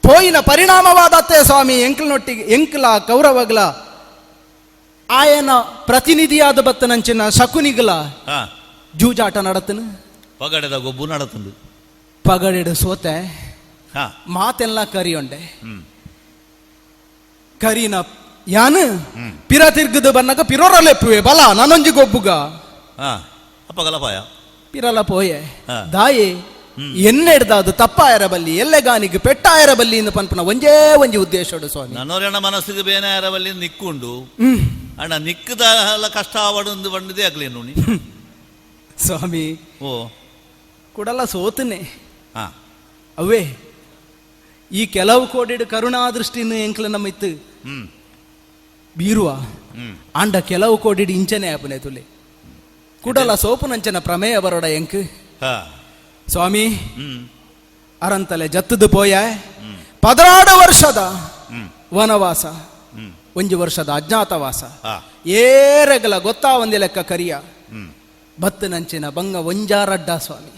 ಪೋಯಿನ ಪರಿಣಾಮವಾದತ್ತೆ ಸ್ವಾಮಿ. ಎಂಕ್ಲನೊಟ್ಟಿಗೆ ಎಂಕ್ಲ ಕೌರವಗ್ಲ ಆಯನ ಪ್ರತಿನಿಧಿಯಾದ ಬತ್ತನಂಚಿನ ಶಕುನಿಗ್ಲ ಜೂಜಾಟ ನಡತನು. ಪಗಡೆದ ಗೊಬ್ಬು ನಡತಂದು. ಪಗಡೆಡು ಸೋತೆ ಮಾತೆಲ್ಲ ಕರಿಯೊಂಡೆ ಕರಿನ ಯಾನು ಪಿರ ತಿರ್ಗದು ಬನ್ನಗ ಪಿರೋರಲೆಪ್ಪುವೆ ಬಲ ನಾನೊಂಜಿ ಗೊಬ್ಬುಗ. ಅಪ್ಪಗಲ ಪಾಯ ಪಿರಲ ಪೋಯೆ ದಾಯೆ. ಎನ್ನೆಡ್ದ ಅದು ತಪ್ಪಾಯರ ಬಲ್ಲಿ ಎಲ್ಲೆಗಾನಿಗೆ ಪೆಟ್ಟಾಯರ ಬಲ್ಲಿ ಇಂದು ಪನ್ಪುನ ಒಂಜೇ ಒಂಜಿ ಉದ್ದೇಶಡು ಸ್ವಾಮಿ. ನನೋರೆಣ ಮನಸ್ಸಿಗೆ ಬೇನಾಯರ ಬಲ್ಲಿ ನಿಕ್ಕುಂಡು ಅಣ್ಣ ನಿಕ್ಕದ ಕಷ್ಟ ಆವಡು ಬಂಡಿದೆ ಆಗ್ಲೇನು ನೀ ಸ್ವಾಮಿ. ಓ. ಕುಡಲ ಸೋತನೆ. ಹಾ. ಅವೇ ಈ ಕೆಲವು ಕೋಡಿಡು ಕರುಣಾದೃಷ್ಟಿನ ಎಂಕ್ಲ ನಮ್ಮ ಇತ್ತು ಬೀರುವ ಆಂಡ ಕೆಲವು ಕೋಡಿಡು ಇಂಚನೆ ಆಪುನೆ ತುಲೆ ಕುಡಲ ಸೋಪುನಂಚನ ಪ್ರಮೇಯ ಬರೋಡ ಎಂಕ್. ಸ್ವಾಮಿ, ಅರಂತಲೆ ಜತ್ತದು ಪೋಯ 16 ವರ್ಷದ ವನವಾಸ, ಒಂಜಿ ವರ್ಷದ ಅಜ್ಞಾತವಾಸ, ಏರೆಗಲ ಗೊತ್ತಾ ಒಂದಿ ಲೆಕ್ಕ ಕರಿಯ ಬತ್ತನಂಚಿನ ಬಂಗ ಒಂಜಾರಡ್ಡ ಸ್ವಾಮಿ,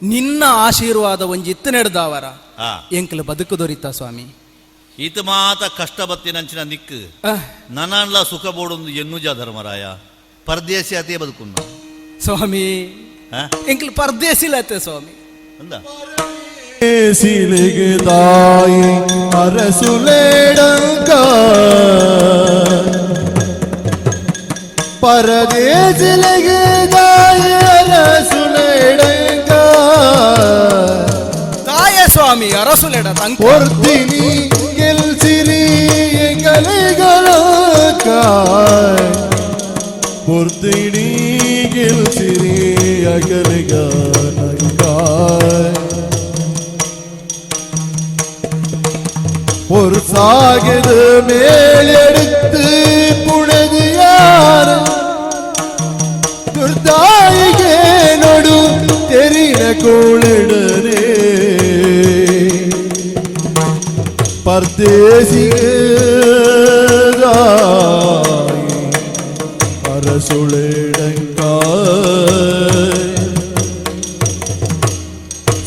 ನಿನ್ನ ಆಶೀರ್ವಾದ ಒಂಜಿ ಇತ್ತು ನೆಡ್ದಾವರ ಎಂಕಲು ಬದುಕು ದೊರಿತ ಸ್ವಾಮಿ. ಈತ ಮಾತ ಕಷ್ಟ ಬತ್ತಿನಂಚಿನ ನಿಕ್ಕು ನನನ್ಲ ಸುಖ ಬೋಡೊಂದು ಎನ್ನುಜ ಧರ್ಮರಾಯ, ಪರದೇಸಿ ಅದೇ ಬದುಕುನ್ನ ಸ್ವಾಮಿ. ಎಂಕಲು ಪರದೇಸಿಲತ್ತೆ ಸ್ವಾಮಿ. ಅಂದ ಸಿಲಿಗೆ ತಾಯಿ ಅರಸುಲೇಡಂಕ ಪರದೇಸಿಲಿಗೆ ತಾಯಿ ಅರಸುಲೇಡಂಕ ತಾಯ ಸ್ವಾಮಿ ಅರಸುಲೆಡ ತಂಕ பொர்த்தினி ಗೆಲ್ಸಿರಿ ಎಂಗಲಿಗಳಕಾಯ್ பொர்த்தினி ಗೆಲ್ಸಿರಿ ಅಗಲಿಗಾನಕಾಯ್ ஒரு சாகிது மேலெடுத்து புனது யார் துர்தாயிகே நொடு தெரின கோளிடனே பர்தேசிகே அரசுளிடங்காய்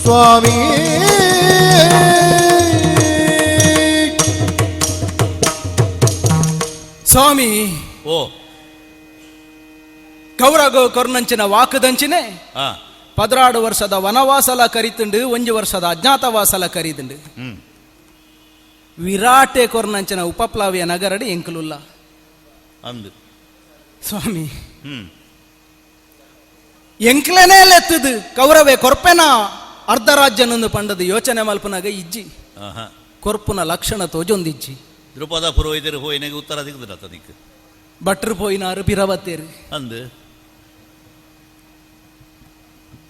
சுவாமி. ಸ್ವಾಮಿ. ಓ. ಕೌರಗ ಕೊರ್ನಂಚಿನ ವಾಕದಂಚಿನೆ 16 ವರ್ಷದ ವನವಾಸಲ ಕರಿತುಂಡು, ಒಂಜಿ ವರ್ಷದ ಅಜ್ಞಾತವಾಸಲ ಕರಿದುಂಡು. ವಿರಾಟೆ ಕೊರ್ನಂಚಿನ ಉಪಪ್ಲಾವಿಯ ನಗರಡಿ ಎಂಕಲುಲ್ಲ ಅಂದು ಸ್ವಾಮಿ. ಎಂಕ್ಲೆನೇ ಲೆತ್ತದು ಕೌರವೆ ಕೊರ್ಪೆನ ಅರ್ಧ ರಾಜ್ಯನೊಂದು ಪಂಡದು ಯೋಚನೆ ಮಲ್ಪನಾಗ ಇಜ್ಜಿ ಕೊರ್ಪುನ ಲಕ್ಷಣ ತೋಜೊಂದಿಜ್ಜಿ. ದ್ರುಪದ ಪುರೋಹಿತರು ಹೋಯಿನಾಗ ಉತ್ತರ ದಿಕ್ಕದ ನಿಕ್ ಭಟ್ರು ಪೋಯಿನಾರು ಪಿರಬತ್ತೇರು ಅಂದು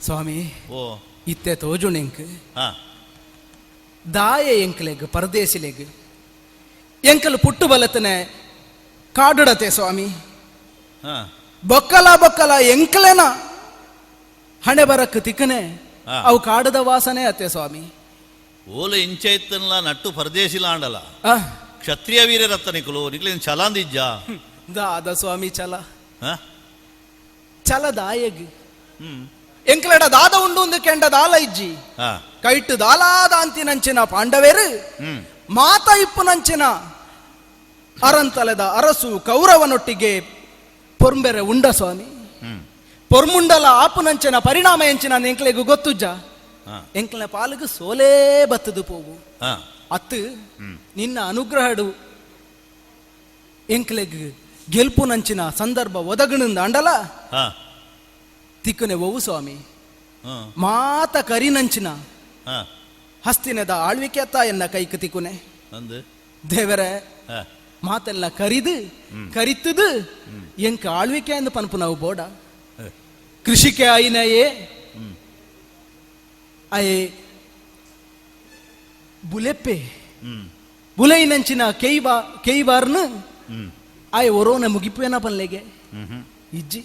ಸ್ವಾಮಿ. ಓ. ಇತ್ತೆ ತೋಜುಣೆಂಕ್ ದಾಯ ಎಂಕ್ಲೆಗ್ ಪರದೇಸಿಲೆಗ್ ಎಂಕಲ್ ಪುಟ್ಟು ಬಲತನೆ ಕಾಡುಡತೆ ಸ್ವಾಮಿ. ಬೊಕ್ಕಲ ಬೊಕ್ಕಲ ಎಂಕ್ಲೆನ ಹಣೆ ಬರಕ್ ತಿಕ್ಕನೆ ಅವು ಕಾಡದ ವಾಸನೆ ಅತ್ತೆ ಸ್ವಾಮಿ. ಓಲು ಇಂಚೈತನ್ಲ ನಟ್ಟು ಪರದೇಶಿಲ ಆಂಡಲ ಕ್ಷತ್ರಿಯ ವೀರ ರತ್ತನಿಕುಲು ನಿಕ್ಲೇನ್ ಚಲಾಂದಿಜ್ಜ? ದಾದ ಸ್ವಾಮಿ ಚಲ ಚಲ ದಾಯಗ್ ಎಂಕ್ಲೆಡ ದಾದ ಉಂಡು ಒಂದು ಕೆಂಡ ದಾಲ ಇಜ್ಜಿ ಕೈಟು ದಾಲಾದ ಅಂತಿನಂಚಿನ ಪಾಂಡವೇರು ಮಾತ ಇಪ್ಪುನಂಚಿನ ಅರಂತಲೆದ ಅರಸು ಕೌರವನೊಟ್ಟಿಗೆ ಪೊರ್ಂಬೆರೆ ಉಂಡ ಸ್ವಾಮಿ. ಪೊರ್ಮುಂಡಲ ಆಪುನಂಚಿನ ಪರಿಣಾಮ ಎಂಚಿನ ಎಂಕ್ಲೆಗು ಗೊತ್ತುಜ್ಜ? ಎಂಕ್ಲೆನ ಪಾಲಿಗೆ ಸೋಲೇ ಬತ್ತದು ಪೋವು ಅತ್ತು ನಿನ್ನ ಅನುಗ್ರಹಡು ಎಂಕ್ಲೆಗ್ ಗೆಲ್ಪುನಂಚಿನ ಸಂದರ್ಭ ಒದಗಣಿಂದ ಅಂಡಲ ತಿಕ್ಕನೆ ಒವು ಸ್ವಾಮಿ. ಮಾತ ಕರಿನಂಚಿನ ಹಸ್ತಿನದ ಆಳ್ವಿಕೆ ಎನ್ನ ಕೈಕ್ ತಿಕ್ಕುನೆ ದೇವರೇ ಮಾತೆಲ್ಲ ಕರಿದು ಕರಿತದು ಎಂಕ ಆಳ್ವಿಕೆ ಎಂದು ಪನ್ಪು ನಾವು ಬೋಡ ಕೃಷಿಕೆ ಆಯಿನಯೇ ಅಯೇ ಬುಲೆಪ್ಪೆ ಬುಲೈನಂಚಿನ ಕೆಯ್ಬಾ ಕೆಯ್ಬಾರ್ನು ಆಯ್ ಒರೋನ ಮುಗಿಪೇನ ಪನ್ಲೆಗೆ ಇಜ್ಜಿ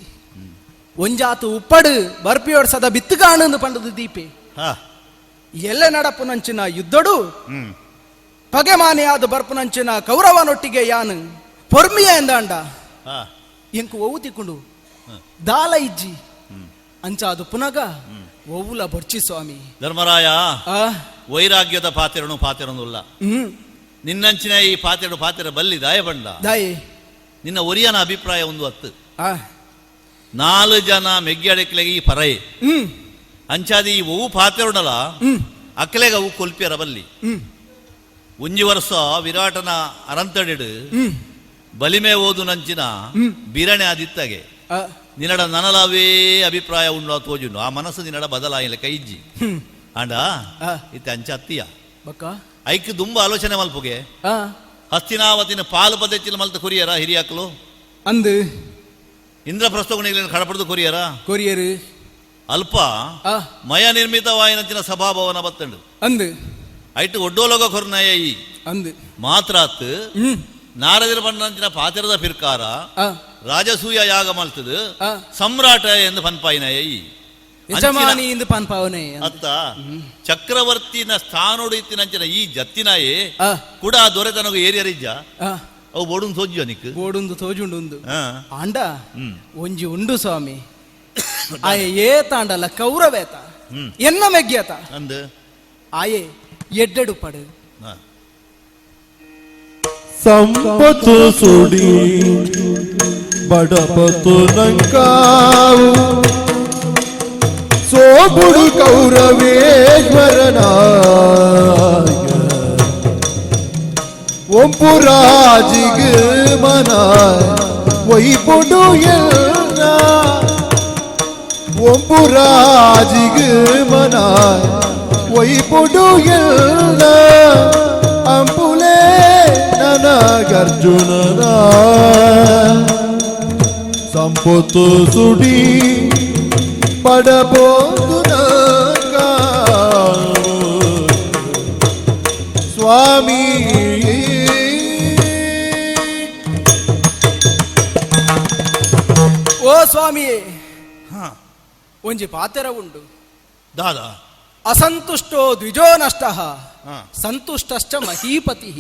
ಒಂಜಾತು ಉಪ್ಪಡು ಬರ್ಪಿಯೋಡ್ ಸದ ಬಿತ್ತುಗಾಣಂದು ಪಂಡದು ದೀಪೆ ಎಲ್ಲ ನಡಪುನಂಚಿನ ಯುದ್ಧಡು ಪಗೆಮಾನೆಯಾದ ಬರ್ಪುನಂಚಿನ ಕೌರವನೊಟ್ಟಿಗೆ ಯಾನು ಪೊರ್ಮಿಯ ಎಂದಾಂಡ ಎಂಕು ಒವು ತಿಕ್ಕೊಂಡು ದಾಲ ಇಜ್ಜಿ ಅಂಚಾದು ಪುನಗ ಒವುಲ ಬೊರ್ಚಿ ಸ್ವಾಮಿ. ಧರ್ಮರಾಯ, ವೈರಾಗ್ಯದ ಪಾತಿರನು ಪಾತಿರನುಲ್ಲ ನಿನ್ನಂಚಿನ ಈ ಪಾತಿರಡು ಪಾತಿರ ಬಲ್ಲಿ ದಾಯ ಬಂಡ ದಾಯಿ ನಿನ್ನ ಒರಿಯನ ಅಭಿಪ್ರಾಯ ಒಂದು ಹತ್ತು ನಾಲು ಜನ ಮೆಗ್ಗಿ ಈ ಪರೈ ಅಂಚಾದಿ ಈ ಒವು ಪಾತಿರುಡಲ ಅಕ್ಕಲೆಗ ಅವು ಕೊಲ್ಪಿಯರ ಬಲ್ಲಿ ಒಂಜಿ ವರ್ಷ ವಿರಾಟನ ಅರಂತಡಿಡು ಬಲಿಮೆ ಓದು ನಂಚಿನ ಬಿರಣೆ ಆದಿತ್ತಾಗೆ ನಿನ್ನಡ ನನಲವೇ ಅಭಿಪ್ರಾಯ ಉಂಡು ತೋಜುಂಡು ಆ ಮನಸ್ಸು ನಿನ್ನಡ ಬದಲಾಯಿಲ್ಲ ಕೈಜ್ಜಿ. ಆಂಡ ಇತ್ತೆ ಅಂಚ ಅತ್ತಿಯ ಬೊಕ್ಕ ಐಕ್ ದುಂಬ ಆಲೋಚನೆ ಮಲ್ಪುಗೆ. ಹಸ್ತಿನಾವತಿನ ಪಾಲು ಪದೆಚ್ಚಿನ ಮಲ್ತ ಕೊರಿಯರ ಹಿರಿಯಾಕ್ಲು ಅಂದು ಇಂದ್ರಪ್ರಸ್ಥಗುಣಿಗಳನ್ನು ಕಡಪಡ್ದು ಕೊರಿಯರ ಕೊರಿಯರು ಅಲ್ಪ ಮಯ ನಿರ್ಮಿತವಾಯಿನಂಚಿನ ಸಭಾಭವನ ಬತ್ತಂಡು ಅಂದು ಐಟ್ ಒಡ್ಡೋಲೋಗ ಕೊರ್ನಯ ಈ ಅಂದು ಮಾತ್ರಾತ್ ನಾರದಿರ ಪಣ್ಣಂಚಿನ ಪಾತಿರದ ಪಿರ್ಕಾರ ರಾಜಸೂಯ ಯಾಗ ಮಲ್ತದು ಸಮ್ರಾಟ ಎಂದು ಪನ್ಪಾಯಿನಯ ಈ ಯಜಮಾನಿ ಎಂದು ಪನ್ಪಾವನೆ ಅತ್ತ ಚಕ್ರವರ್ತಿನ ಸ್ಥಾನೋಡು ಇತ್ತಿನಂಚಿನ ಈ ಜತ್ತಿನಾಯೇ ಕೂಡ ದೊರೆತನಗು ಏರಿಯರಿಜ್ಜ ಅವು ಬೋಡುನ್ ಸೋಜ್ಜು ನಿಕ್ ಬೋಡುಂದು ತೋಜುಂಡು ಆಂಡ ಒಂಜಿ ಉಂಡು ಸ್ವಾಮಿ ಆಯೆ ಏತಾಂಡಲ ಕೌರವೇತ ಎನ್ನ ಮೆಗ್ಯತ ಅಂದು ಆಯೆ ಎಡ್ಡೆಡು ಪಡು ಸಂಪತ್ತು ಸುಡಿ ಬಡಪತ್ತು ನಂಕಾವು ಸೋಬುಡು ಕೌರವೇಶ್ವರನ ಒಂಪುರಾಜಿಗೆ ಮನ ಒಯ್ಪುಡು ಎಲ್ಲ ಒಂಪುರಾಜಿಗೆ ಮನ ಒಯ್ಪುಡು ಎಲ್ಲ ಅಂಪುಲೇ ನನಗರ್ಜುನನ ಸಂಪತ್ತು ಸುಡಿ ಪಡಬೋದು ಸ್ವಾಮಿ. ಓ ಸ್ವಾಮಿಯೇ, ಒಂಜಿ ಪಾತೆರ ಉಂಡು. ದಾದಾ ಅಸಂತುಷ್ಟೋ ದ್ವಿಜೋ ನಷ್ಟ ಸಂತುಷ್ಟಶ್ಚ ಮಹೀಪತಿ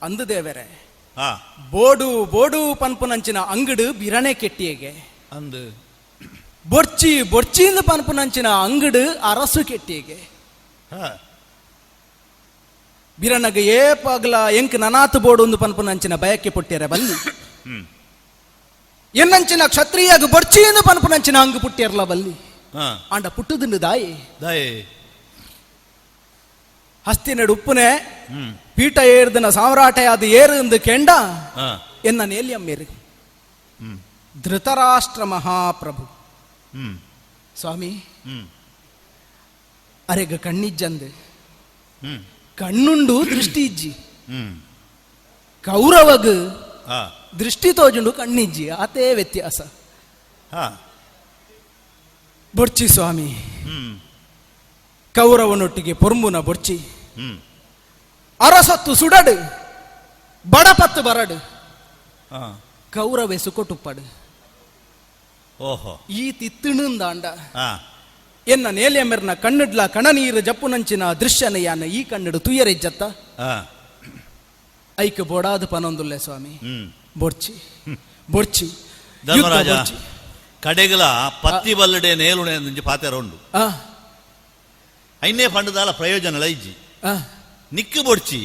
ಅಂದು ದೇವರೇ. ಬೋಡು ಬೋಡು ಪನ್ಪುನಂಚಿನ ಅಂಗಡು ಬಿರಣೆ ಕೆಟ್ಟಿಯಗೆ ಅಂದು ಬೊರ್ಚಿ ಬೊರ್ಚಿಂದ ಪನ್ಪುನಂಚಿನ ಅಂಗಡು ಅರಸು ಕೆಟ್ಟಿಯಗೆ ಬಿರನಗ ಏಪಗ್ಲ ಎಂಕ್ ನನಾತು ಬೋಡು ಒಂದು ಪನ್ಪುನಂಚಿನ ಬಯಕೆ ಪುಟ್ಟಿಯರ ಬಲ್ಲಿ ಎನ್ನಂಚಿನ ಕ್ಷತ್ರಿಯಾಗ ಬೊರ್ಚಿಂದು ಪನ್ಪುನಂಚಿನ ಅಂಗು ಪುಟ್ಟಿಯರ್ಲ ಬಲ್ಲಿ ಆಂಡ ಪುಟ್ಟುದುಂಡು ದಾಯಿ ದಾಯಿ ಹಸ್ತಿನಡು ಉಪ್ಪುನೆ ಪೀಠ ಏರ್ದನ ಸಾಮ್ರಾಟಯಾದ ಏರು ಎಂದು ಕೆಂಡ ಎನ್ನ ನೇಲ್ಯಮ್ಮೇರು ಧೃತರಾಷ್ಟ್ರ ಮಹಾಪ್ರಭು ಸ್ವಾಮಿ ಅರೆಗ ಕಣ್ಣಿಜ್ಜಂದು ಕಣ್ಣುಂಡು ದೃಷ್ಟಿ ಇಜ್ಜಿ ಕೌರವಗ್ ದೃಷ್ಟಿ ತೋಜುಂಡು ಕಣ್ಣಿಜ್ಜಿ ಆತೇ ವ್ಯತ್ಯಾಸ. ಬೊರ್ಚಿ ಸ್ವಾಮಿ ಕೌರವನೊಟ್ಟಿಗೆ ಪೊರ್ಂಬುನ ಬೊರ್ಚಿ ಅರಸತ್ತು ಸುಡಡು ಬಡಪತ್ತು ಬರಡು ಕೌರವೆ ಸುಕೊಟುಪ್ಪಡು. ಓಹೋ ಈ ತಿತ್ತಣಂದಾಂಡ ಎನ್ನ ನೇಲಿಯಮ್ಮೆರ್ನ ಕಣ್ಣಿಡ್ಲ ಕಣನೀರು ಜಪ್ಪುನಂಚಿನ ದೃಶ್ಯನ ಯಾನ ಈ ಕಣ್ಣಡು ತುಯರೆಜ್ಜತ್ತ ಐಕ್ ಬೋಡಾದ ಪನೊಂದುಲ್ಲೆ ಸ್ವಾಮಿ. ಬೊರ್ಚಿ ಬೊರ್ಚಿ ಧರ್ಮರಾಜ ಕಡೆಗಲ ಪತ್ತಿ ಬಲ್ಲಡೆ ನೇಲುಣೆ నుంచి ಪಾತೆರ ಉಂಡು. ಐನೇ ಪಂಡದಾಲ ಪ್ರಯೋಜನ ಇಜ್ಜಿ ನಿಕ್ಕು ಬೊಡ್ಚಿ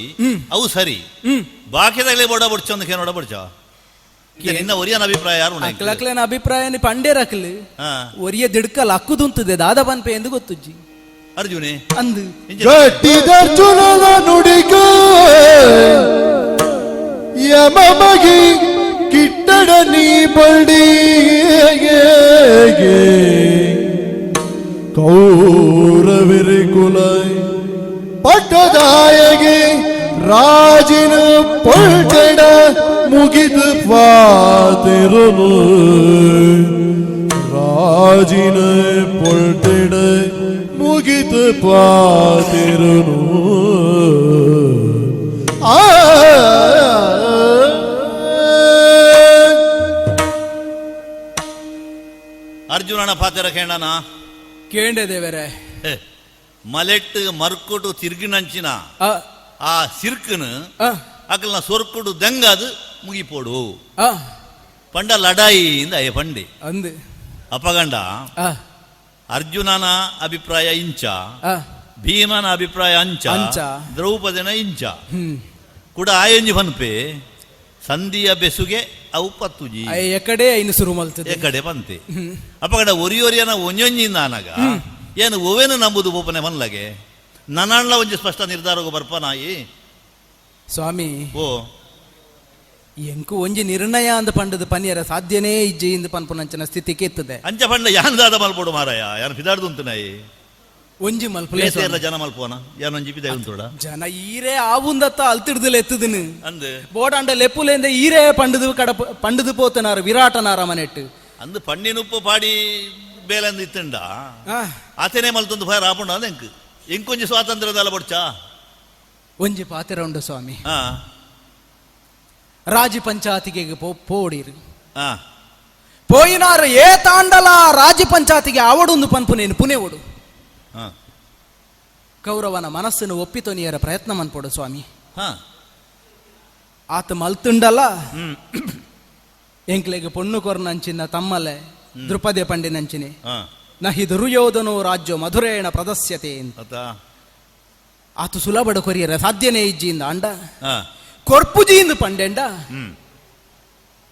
ಅವು ಸರಿ ಬಾಕಿದಾಗಲೇ ಬೋಡ ಬೊಡ್ಚಿ ಒಂದು ಕೇನೋಡ ಬೊಡ್ಚ ನಿನ್ನ ಒರಿಯನ ಅಭಿಪ್ರಾಯ ಯಾರು ಅಕ್ಲಕ್ಲೇನ ಅಭಿಪ್ರಾಯ ಪಂಡೇರಕ್ಲು ಒರಿಯ ದಿಡ್ಕಲ್ ಅಕ್ಕುದುಂತದೆ ದಾದ ಪನ್ಪೆ ಎಂದು ಗೊತ್ತುಜ್ಜಿ ಅರ್ಜುನೆ ಅಂದು ಗಟ್ಟಿದರ್ಜುನನ ನುಡಿಗ ಯಮಮಗಿ ಕಿಟ್ಟಡ ನೀ ಬಳ್ಳಿ ಕೌರವಿರಿ ಕುಲ ಪಟ್ಟದಾಯಗೆ ರಾಜಿನ ಪೊಳ್ತೆಡ ಮುಗಿದು ಪಾತಿರುನು ರಾಜಿನ ಪೊಳ್ತೆಡ ಮುಗಿದು ಪಾತಿರುನು ಆ ಅರ್ಜುನನ ಪಾತೆರ ಕೇಳಣ ಕೇಂಡೆ ದೇವರೇ. ಮಲೆಟ್ಟು ಮರ್ಕೊಟ್ಟು ತಿರ್ಗಿನಂಚಿನ ಆ ಸಿರ್ಕನು ಅಕಲ್ನ ಸೊರ್ಕುಡು ದೆಂಗಾದು ಮುಗಿಪೋಡು ಪಂಡ ಲಡಾಯಿ ಇಂದ ಅಯ್ಯ ಪಂಡೆ ಅಂದು ಅಪಗಂಡ ಅರ್ಜುನನ ಅಭಿಪ್ರಾಯ ಇಂಚ, ಭೀಮನ ಅಭಿಪ್ರಾಯ ಅಂಚ, ದ್ರೌಪದಿನ ಇಂಚ ಕೂಡ ಆಯಂಜಿ ಪನ್ಪೆ ಸಂಧಿಯ ಬೆಸುಗೆ ಅವು ಪತ್ತುಜಿ ಎಕಡೆ ಐನು ಸುರು ಮಲ್ತದೆ ಎಕಡೆ ಪಂತೆ ಅಪಗಡ ಒರಿಯೊರಿಯನ ಒಂಜೊಂಜಿಂದ ಆನಗ ಏನು ಒವೇನು ನಂಬುದು ಬೋಪನೆ ಮನ್ಲಗೆ ನನ್ನಣ್ಣ ಒಂಜಿ ಸ್ಪಷ್ಟ ನಿರ್ಧಾರಗು ಬರ್ಪನಾಯಿ ಸ್ವಾಮಿ. ಓ ಎಂಕು ಒಂಜಿ ನಿರ್ಣಯ ಅಂದ ಪಂಡದ ಪನಿಯರ ಸಾಧ್ಯನೇ ಇಜ್ಜೆ ಇಂದು ಪನ್ಪುನಂಚಿನ ಸ್ಥಿತಿ ಕೆತ್ತದೆ. ಅಂಚ ಪಂಡ ಯಾನ್ ದಾದ ಮಲ್ಪೋಡು ಮಾರಾಯ ಯಾನ್ ಫಿದಾಡ್ದುಂತುನಾಯಿ. ಒಂಜಿ ಮಲ್ಪುಲೆ ಬೇತೆಲ್ಲ ಜನ ಮಲ್ಪೋನ ಯಾನೊಂಜಿ ಪಿದಾಯಿ ಉಂತೋಡ ಜನ ಈರೇ ಆವುಂದತ್ತ ಅಲ್ತಿಡ್ದಲೆ ಎತ್ತುದಿನು. ಅಂದ್. ಬೋಡಾಂಡ ಲೆಪ್ಪುಲೇಂದ ಈರೇ ಪಂಡುದು ಕಡ ಪಂಡುದು ಪೋತನಾರು ವಿರಾಟನಾರ ಮನೆಟ್ಟು. ಅಂದ್ ಪಣ್ಣಿನುಪ್ಪು ಪಾಡಿ ಬೇಲಂದು ಇತ್ತಂಡ ಆತೇನೆ ಮಲ್ತೊಂದು ಫೈರ್ ಆಪುಂಡ ಅಂದ್ ಎಂಕ್ ಎಂಕೊಂಜಿ ಸ್ವಾತಂತ್ರ್ಯದಲ್ಲ ಬೊಡ್ಚಾ. ಒಂಜಿ ಪಾತೆರ ಉಂಡು ಸ್ವಾಮಿ. ರಾಜಿ ಪಂಚಾಯತಿಗೆ ಪೋಡಿರು. ಪೋಯಿನಾರು ಏ ತಾಂಡಲ ರಾಜಿ ಪಂಚಾಯತಿಗೆ ಆವಡುಂದು ಪನ್ಪು ನೇನು ಪುನೆವುಡು. ಕೌರವನ ಮನಸ್ಸನ್ನು ಒಪ್ಪಿತೊನಿಯರ ಪ್ರಯತ್ನ ಮನ್ಪೊಡು ಸ್ವಾಮಿ. ಆತ ಮಲ್ತುಂಡಲ ಎಂಕ್ಲೆಗ್ ಪೊಣ್ಣು ಕೊರ್ನಂಚಿನ ತಮ್ಮಲೆ ದೃಪದೆ ಪಂಡಿನಂಚಿನಿ ನಹಿ ದುರ್ಯೋಧನೋ ರಾಜ್ಯ ಮಧುರೇಣ ಪ್ರದಸ್ಯತೆ ಅತ್ತ. ಆತ ಸುಲಭಡ ಕೊರಿಯರ ಸಾಧ್ಯನೇ ಇಜ್ಜಿಂದ ಅಂಡ ಕೊರ್ಪುಜಿಂದು ಪಂಡೆಂಡ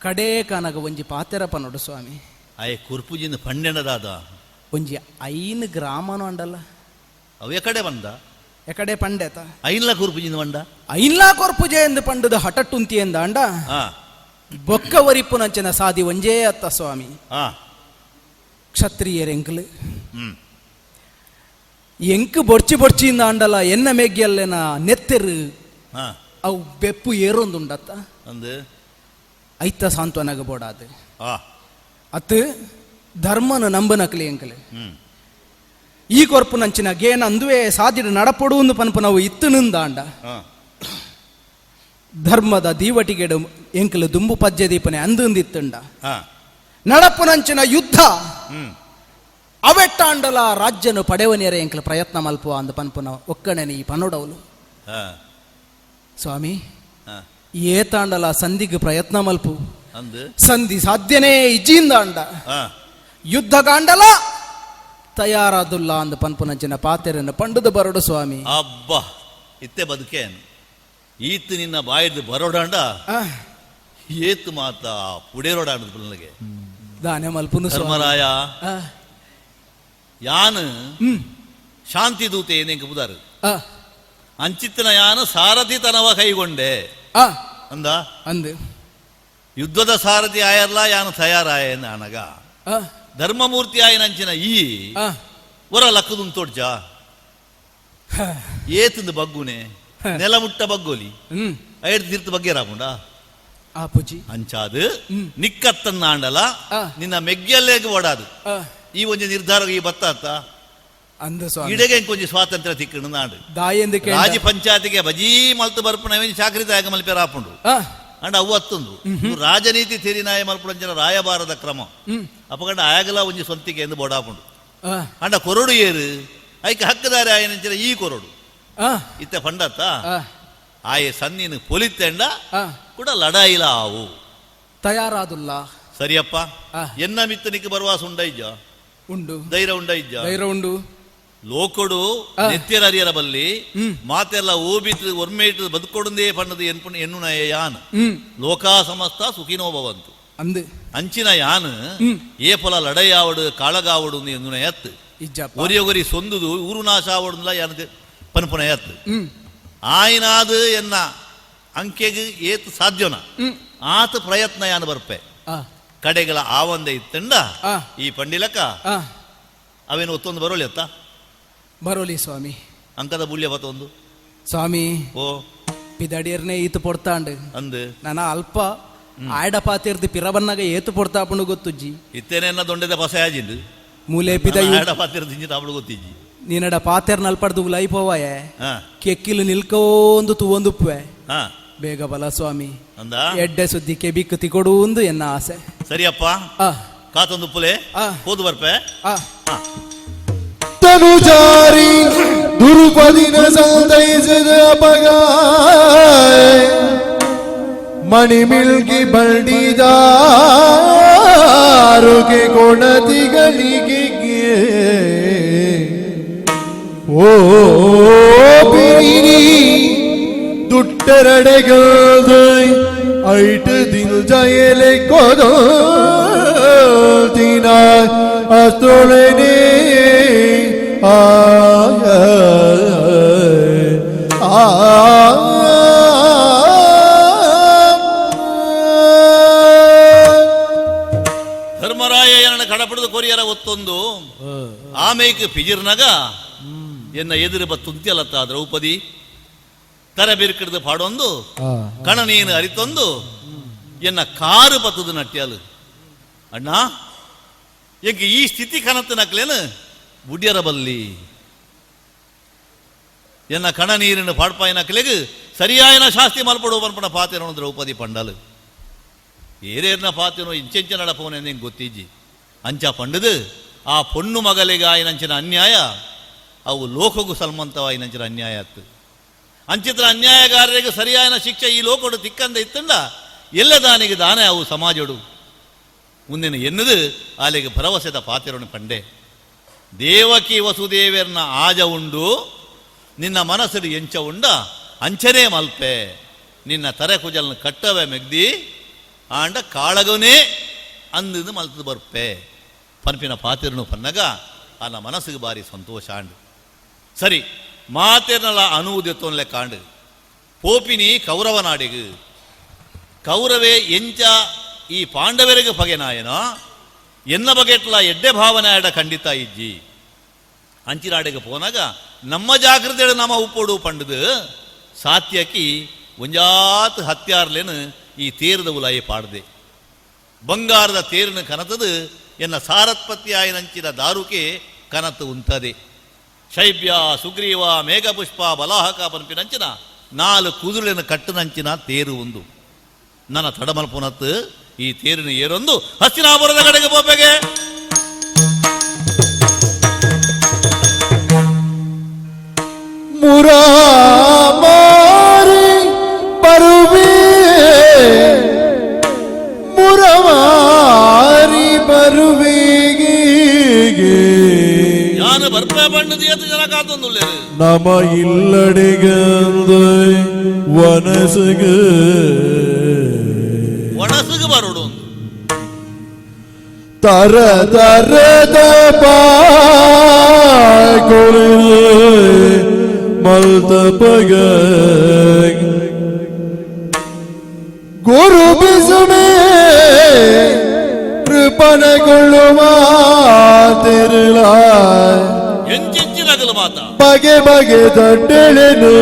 ಕಡೇ ಕನಗ ಒಂಜಿ ಪಾತೆರ ಪನೊಡು ಸ್ವಾಮಿ. ಆಯೆ ಕುರ್ಪುಜಿಂದ ಪಂಡೆಂಡದಾದ ಒಂಜಿ ಐನ್ ಗ್ರಾಮನು ಅಂಡಲ್ಲ. ಅವು ಎಕಡೆ ಬಂದ? ಎಕಡೆ ಪಂಡೆತ. ಐನ್ಲ ಕುರ್ಪುಜಿಂದ ಬಂಡ? ಐನ್ಲಾ ಕೊರ್ಪುಜೆ ಎಂದು ಪಂಡದ ಹಠಟ್ಟುಂತಿ ಎಂದ ಅಂಡ ಬೊಕ್ಕ ವರಿಪುನಂಚಿನ ಸಾದಿ ಒಂಜೇ ಅತ್ತ ಸ್ವಾಮಿ. ಕ್ಷತ್ರಿಯರೆಂಕ್ಲು ಎಂಕ್ ಬೊರ್ಚಿ ಬೊರ್ಚಿಂದ ಅಂಡಲ ಎನ್ನ ಮೇಗ್ಯಲ್ಲೆನ ನೆತ್ತೆರು ಅವು ಬೆಪ್ಪು ಏರೊಂದುಂಡತ್ತ. ಅಂದ್. ಐತ ಸಾಂತ್ವನಗ ಬೋಡಾದು ಅತ್ತು ಧರ್ಮನ ನಂಬನಕ್ಲಿ ಎಂಕಲೆ ಈ ಕೊರ್ಪುನಂಚಿನ ಗೇನ ಅಂದುವೆ ಸಾದಿಡು ನಡಪೊಡು ಪನ್ಪು ನಾವು ಇತ್ತುನುಂದಾಂಡ ಧರ್ಮದ ದೀವಟಿಗೆಡು ಎಂಕಲು ದುಂಬು ಪಜ್ಜೆ ದೀಪನೆ ಅಂದುಂದಿತ್ತುಂಡ ನಡಪುನಂಚಿನ ಯುದ್ಧ ಅವೆಟ್ಟಾಂಡಲ ರಾಜ್ಯನು ಪಡೆವನೇರ ಎಂಕಲು ಪ್ರಯತ್ನ ಮಲ್ಪುವ ಅಂದ ಪನ್ಪುನ ಒಕ್ಕಣೆ ಈ ಪನುಡವಲು. ಸ್ವಾಮಿ, ಏತಾಂಡಲ ಸಂಧಿಗೆ ಪ್ರಯತ್ನ ಮಲ್ಪು. ಅಂದ್. ಸಂಧಿ ಸಾಧ್ಯನೇ ಇಜ್ಜಿಂದ ಅಂಡ ಯುದ್ಧಗಾಂಡಲ ತಯಾರಾದುಲ್ಲ ಅಂದ ಪನ್ಪುನಂಚಿನ ಪಾತೆರನ್ನು ಪಂಡುದು ಬರಡು ಸ್ವಾಮಿ. ಅಬ್ಬಾ, ಇತ್ತೆ ಬದುಕೇನು ಈತ್ ನಿನ್ನ ಬಾಯಿದ್ದು ಬರೋಡಾಂಡ ಏತು ಮಾತ ಪುಡೇರೋಡಾಂಡ ನನಗೆ. ದಾನೆ ಮಲ್ಪುನು ಸ್ವಾಮಿ. ಧರ್ಮರಾಯ, ಯಾನು ಶಾಂತಿ ದೂತೆ ಏನೆಂಕ ಬುದಾರು ಅಂಚಿತ್ತಿನ ಯಾನು ಸಾರಥಿ ತನವ ಕೈಗೊಂಡೆ ಅಂದ. ಅಂದು. ಯುದ್ಧದ ಸಾರಥಿ ಆಯರ್ಲ ಯಾನು ತಯಾರಾಯ ಅನಗ ಧರ್ಮಮೂರ್ತಿ ಆಯನಂಚಿನ ಈ ಒರ ಲಕ್ಕದುಂತೋಡ್ಜ ಏತಂದು ಬಗ್ಗುನೆ ನೆಲ ಮುಟ್ಟ ಬಗ್ಗೋಲಿ ಐದು ತೀರ್ಥ ಬಗ್ಗೆ ರಾಪುಂಡ. ಆ ಪೂಜಿ. ಅಂಚಾದು ನಿಕ್ಕತ್ತನ್ನ ಆಂಡಲ ನಿನ್ನ ಮೆಗ್ಗಿಯಲ್ಲೇಗೆ ಓಡಾದು ಈ ಒಂಜಿ ನಿರ್ಧಾರ ಈ ಬತ್ತ ಅಂದು ಸ್ವಾಮಿ. ಇಡೆಗೆ ಇಂಕೊಂಜಿ ಸ್ವಾತಂತ್ರ್ಯ ತಿಕ್ಕಣ ನಾಡು. ದಾಯೆಂದು ರಾಜಿ ಪಂಚಾಯತಿಗೆ ಬಜೀ ಮಲ್ತು ಬರ್ಪುನ ಚಾಕ್ರಿ ತಾಯಕ ಮಲ್ಪೆ ರಾಪುಂಡು ಅಂಡ ಅವು ಅತ್ತೊಂದು ರಾಜನೀತಿ ತೆರಿನಾಯ ಮಲ್ಪುಂಚಿನ ರಾಯಭಾರದ ಕ್ರಮ ಅಪಗಂಡ ಆಯಗಲ ಒಂಜಿ ಸ್ವಂತಿಕೆ ಎಂದು ಬೋಡಾಪುಂಡು. ಅಂಡ ಕೊರಡು ಏರು ಐಕೆ ಹಕ್ಕದಾರಿ ಆಯನಂಚಿನ ಈ ಕೊರಡು ಇತ್ತೆ ಫಂಡತ್ತ ಆಯೆ ಸನ್ನಿನ ಪೊಲಿತೆಂಡ ಕೂಡ ಲಡಾಯಿಲ ಆವು ತಯಾರಾದುಲ್ಲ. ಸರಿಯಪ್ಪ. ಎನ್ನ ಮಿತ್ತನಿಗೆ ಬರುವಾಸ ಉಂಡೈಜ? ಉಂಡು. ಧೈರ್ಯ ಉಂಡೈಜ? ಧೈರ್ಯ ಉಂಡು. ಲೋಕಡು ನೆತ್ಯರರಿಯರ ಬಲ್ಲಿ ಮಾತೆಲ್ಲ ಓಬಿತು ಒರ್ಮೇಟು ಬದುಕೊಡುಂದೇ ಪಣ್ಣದು ಎನ್ಪುಣ ಎನ್ನುನಯ ಯಾನ್ ಲೋಕಾ ಸಮಸ್ತ ಸುಖಿನೋ ಭವಂತು ಅಂದು. ಅಂಚಿನ ಯಾನ್ ಏ ಫಲ ಲಡೈಯಾವಡು ಕಾಳಗಾವಡು ಎನ್ನುನಯತ್ತು ಇಜ್ಜಪ್ಪ. ಒರಿಯೊಗರಿ ಸೊಂದುದು ಊರು ನಾಶ ಆವಡುಂದ್ಲ ಯಾನ್ ಪನ್ಪುನಯತ್ತು ಆಯ್ನಾದು ಎನ್ನ ಅಂಕೆಗೆ ಏತ್ ಸಾಧ್ಯನ ಆತ ಪ್ರಯತ್ನ ಯಾನ್ ಬರ್ಪೆ ಕಡೆಗಳ ಆವಂದೆ ಇತ್ತಂಡ ಈ ಪಂಡಿಲಕ ಅವೇನು ಒತ್ತೊಂದು ಬರೋಲಿ ಅತ್ತ. ಬರೋಲಿ ಸ್ವಾಮಿ. ಅಂಕದ ಬುಲ್ಯ ಬತ್ತೊಂದು ಸ್ವಾಮಿ. ಓ. ಪಿದಡಿಯರ್ನೇ ಈತು ಪೊಡ್ತಾಂಡು ಅಂದು. ನಾನ ಅಲ್ಪ ಆಯಡ ಪಾತಿರ್ದು ಪಿರಬನ್ನಾಗ ಏತು ಪೊಡ್ತಾಪುಂಡು ಗೊತ್ತುಜ್ಜಿ. ಇತ್ತೇನೆನ್ನ ದೊಂಡೆದ ಪಸಯಾಜಿಂದು ಮೂಲೆ ಪಿದ ಆಯಡ ಪಾತಿರ್ದು ಇಂಜಿ ತಾಪಡು ಗೊತ್ತಿಜ್ಜಿ. ನೀನಡ ಪಾತೆರ್ ನಲ್ಪಡ್ದು ಉಲೈ ಪೋವಾಯೆ ಕೆಕ್ಕಿಲು ನಿಲ್ಕೋಂದು ತೂವೊಂದುಪ್ಪುವೆ. ಬೇಗ ಬಲ ಸ್ವಾಮಿ. ಅಂದ. ಎಡ್ಡೆ ಸುದ್ದಿ ಕೆಬಿಕ್ ತಿಕೊಡೂಂದು ಎನ್ನ ಆಸೆ. ಸರಿಯಪ್ಪ. ಕಾತೊಂದುಪ್ಪುಲೆ ಹೋದು ಬರ್ಪೆ. ತನುಜಾರಿ ದುರುಪದಿನ ಸಂತೈಸಿದ ಅಪಗ ಮಣಿಮಿಳ್ಗಿ ಬಂಡಿದಾರುಗೆ ಕೊಣತಿಗಳಿಗೆ ಓ ಪಿರಿನಿ ದುಟ್ಟರಡೆಗಲ್ದು ಐಟು ದಿಲ್ ಜಯಲೆ ಕೊದೋ ದಿನ ಅಸ್ತೊಳನೆ ಆ ಆ. ಧರ್ಮರಾಯ ಏನನ್ನ ಕಡಪಡದು ಕೊರಿಯರ ಒತ್ತೊಂದು ಆಮೇಕ್ ಪಿಜಿರ್ನಗ ಎನ್ನ ಎದುರು ಬತ್ತುಂತ್ಯಲತ್ತ ದ್ರೌಪದಿ ತರ ಬಿರ್ಕಿಡ್ದು ಪಾಡೊಂದು ಕಣ ನೀನು ಅರಿತೊಂದು ಎನ್ನ ಕಾರು ಬತ್ತದು ನಟ್ಯಾಲು ಅಣ್ಣ ಎಂಕ್ ಈ ಸ್ಥಿತಿ ಕನತ್ತು ನಕ್ಲೇನು ಬುಡ್ಯರ ಬಲ್ಲಿ ಎನ್ನ ಕಣ ನೀರಿನ ಪಾಡ್ಪಾಯಿನ ನಕ್ಲೆಗ್ ಸರಿಯಾಯನ ಶಾಸ್ತಿ ಮಲ್ಪಡು ಪನ್ಪಣ ಪಾತೆನೋ ದ್ರೌಪದಿ ಪಂಡಲು ಏರೇರ್ನ ಪಾತೆನೋ ಇಂಚೆಂಚ ನಡಪವನೆ ಗೊತ್ತಿಜ್ಜಿ ಅಂಚ ಪಂಡದು ಆ ಪೊಣ್ಣು ಮಗಲಿಗಾಯಿನಂಚಿನ ಅನ್ಯಾಯ ಅವು ಲೋಕಗೂ ಸಲ್ಮಂತವಾಯಿನಂಚಿನ ಅನ್ಯಾಯ ಅತ್ತು ಅಂಚಿತ್ರ ಅನ್ಯಾಯಗಾರರಿಗೆ ಸರಿಯಾದ ಶಿಕ್ಷೆ ಈ ಲೋಕಡು ತಿಕ್ಕಂದ ಇತ್ತಂಡ ಎಲ್ಲ ದಾನಿಗೆ ದಾನೆ ಅವು ಸಮಾಜಡು ಮುಂದಿನ ಎನ್ನುದು ಆಲೆಗೆ ಭರವಸೆದ ಪಾತಿರೋಣ ಪಂಡೆ ದೇವಕಿ ವಸುದೇವರ್ನ ಆಜ ಉಂಡು ನಿನ್ನ ಮನಸ್ಸು ಎಂಚ ಉಂಡ ಅಂಚನೇ ಮಲ್ಪೆ ನಿನ್ನ ತರೆ ಕುಜಲ್ನ ಕಟ್ಟವೆ ಮೆಗ್ದಿ ಆಂಡ ಕಾಳಗನೇ ಅಂದು ಮಲ್ತದ ಬರ್ಪೆ ಪನ್ಪಿನ ಪಾತಿರನು ಪನ್ನಗ ಆನ ಮನಸ್ಸಿಗೆ ಬಾರಿ ಸಂತೋಷ ಆಂಡು ಸರಿ ಮಾತೆರ್ನಲ ಅನುವುದೆತ್ತೊನ್ಲೆ ಕಾಂಡು ಪೋಪಿನಿ ಕೌರವನಾಡಿಗು ಕೌರವೇ ಎಂಚ ಈ ಪಾಂಡವರಿಗೆ ಪಗೆನಾಯನ ಎನ್ನ ಬಗೆಟ್ಲ ಎಡ್ಡೆ ಭಾವನೆ ಆಡ ಖಂಡಿತ ಇಜ್ಜಿ ಅಂಚಿನಾಡಿಗೆ ಪೋನಾಗ ನಮ್ಮ ಜಾಗೃತಿ ನಮ್ಮ ಉಪ್ಪೋಡು ಪಂಡದು ಸಾತ್ಯಕಿ ಒಂಜಾತ್ ಹತ್ಯಾರ್ಲೇನು ಈ ತೇರದ ಉಲಾಯಿ ಪಾಡ್ದೆ ಬಂಗಾರದ ತೇರಿನ ಕನತದು ಎನ್ನ ಸಾರತ್ಪತ್ತಿ ಆಯನಂಚಿನ ದಾರುಕೆ ಕನತು ಉಂತದೆ ಶೈಬ್ಯ ಸುಗ್ರೀವ ಮೇಘಪುಷ್ಪ ಬಲಾಹಕ ಪನ್ಪಿನಂಚಿನ ನಾಲು ಕುದುರೆಯನ್ನು ಕಟ್ಟನಂಚಿನ ತೇರು ಒಂದು ನನ್ನ ತಡಮಲ್ಪುನತ್ತು ಈ ತೇರಿನ ಏರೊಂದು ಹಸ್ತಿನಾಪುರದ ಕಡೆಗೆ ಪೋಪೆಗೆ ಮುರಾಮಾರಿ ಬರುವೆ ಮುರಮಾರಿ ಬರುವೆಗೆ ಯಾನು ಬರ್ಪೆ ಬಣ್ಣದ ಏತು ಜನ ಕಾತೊಂದುಲ್ಲೇರು ನಮ ಇಲ್ಲಡಿಗಂದ ವನಸಗ ಒಣಸುಗು ಬರೋಡು ಒಂದು ತರ ತರದ ಬಾಕೊಳಿಲೆ ಮಲ್ತ ಪಗ ಗುರು ಬಿಸುಮೆ ಕೃಪಣಗೊಳ್ಳುವ ತಿರುಳ ಎಂಚೆಂಚಿನಗಲು ಮಾತ ಬಗೆ ಬಗೆ ದಡ್ಡೆಳೆನು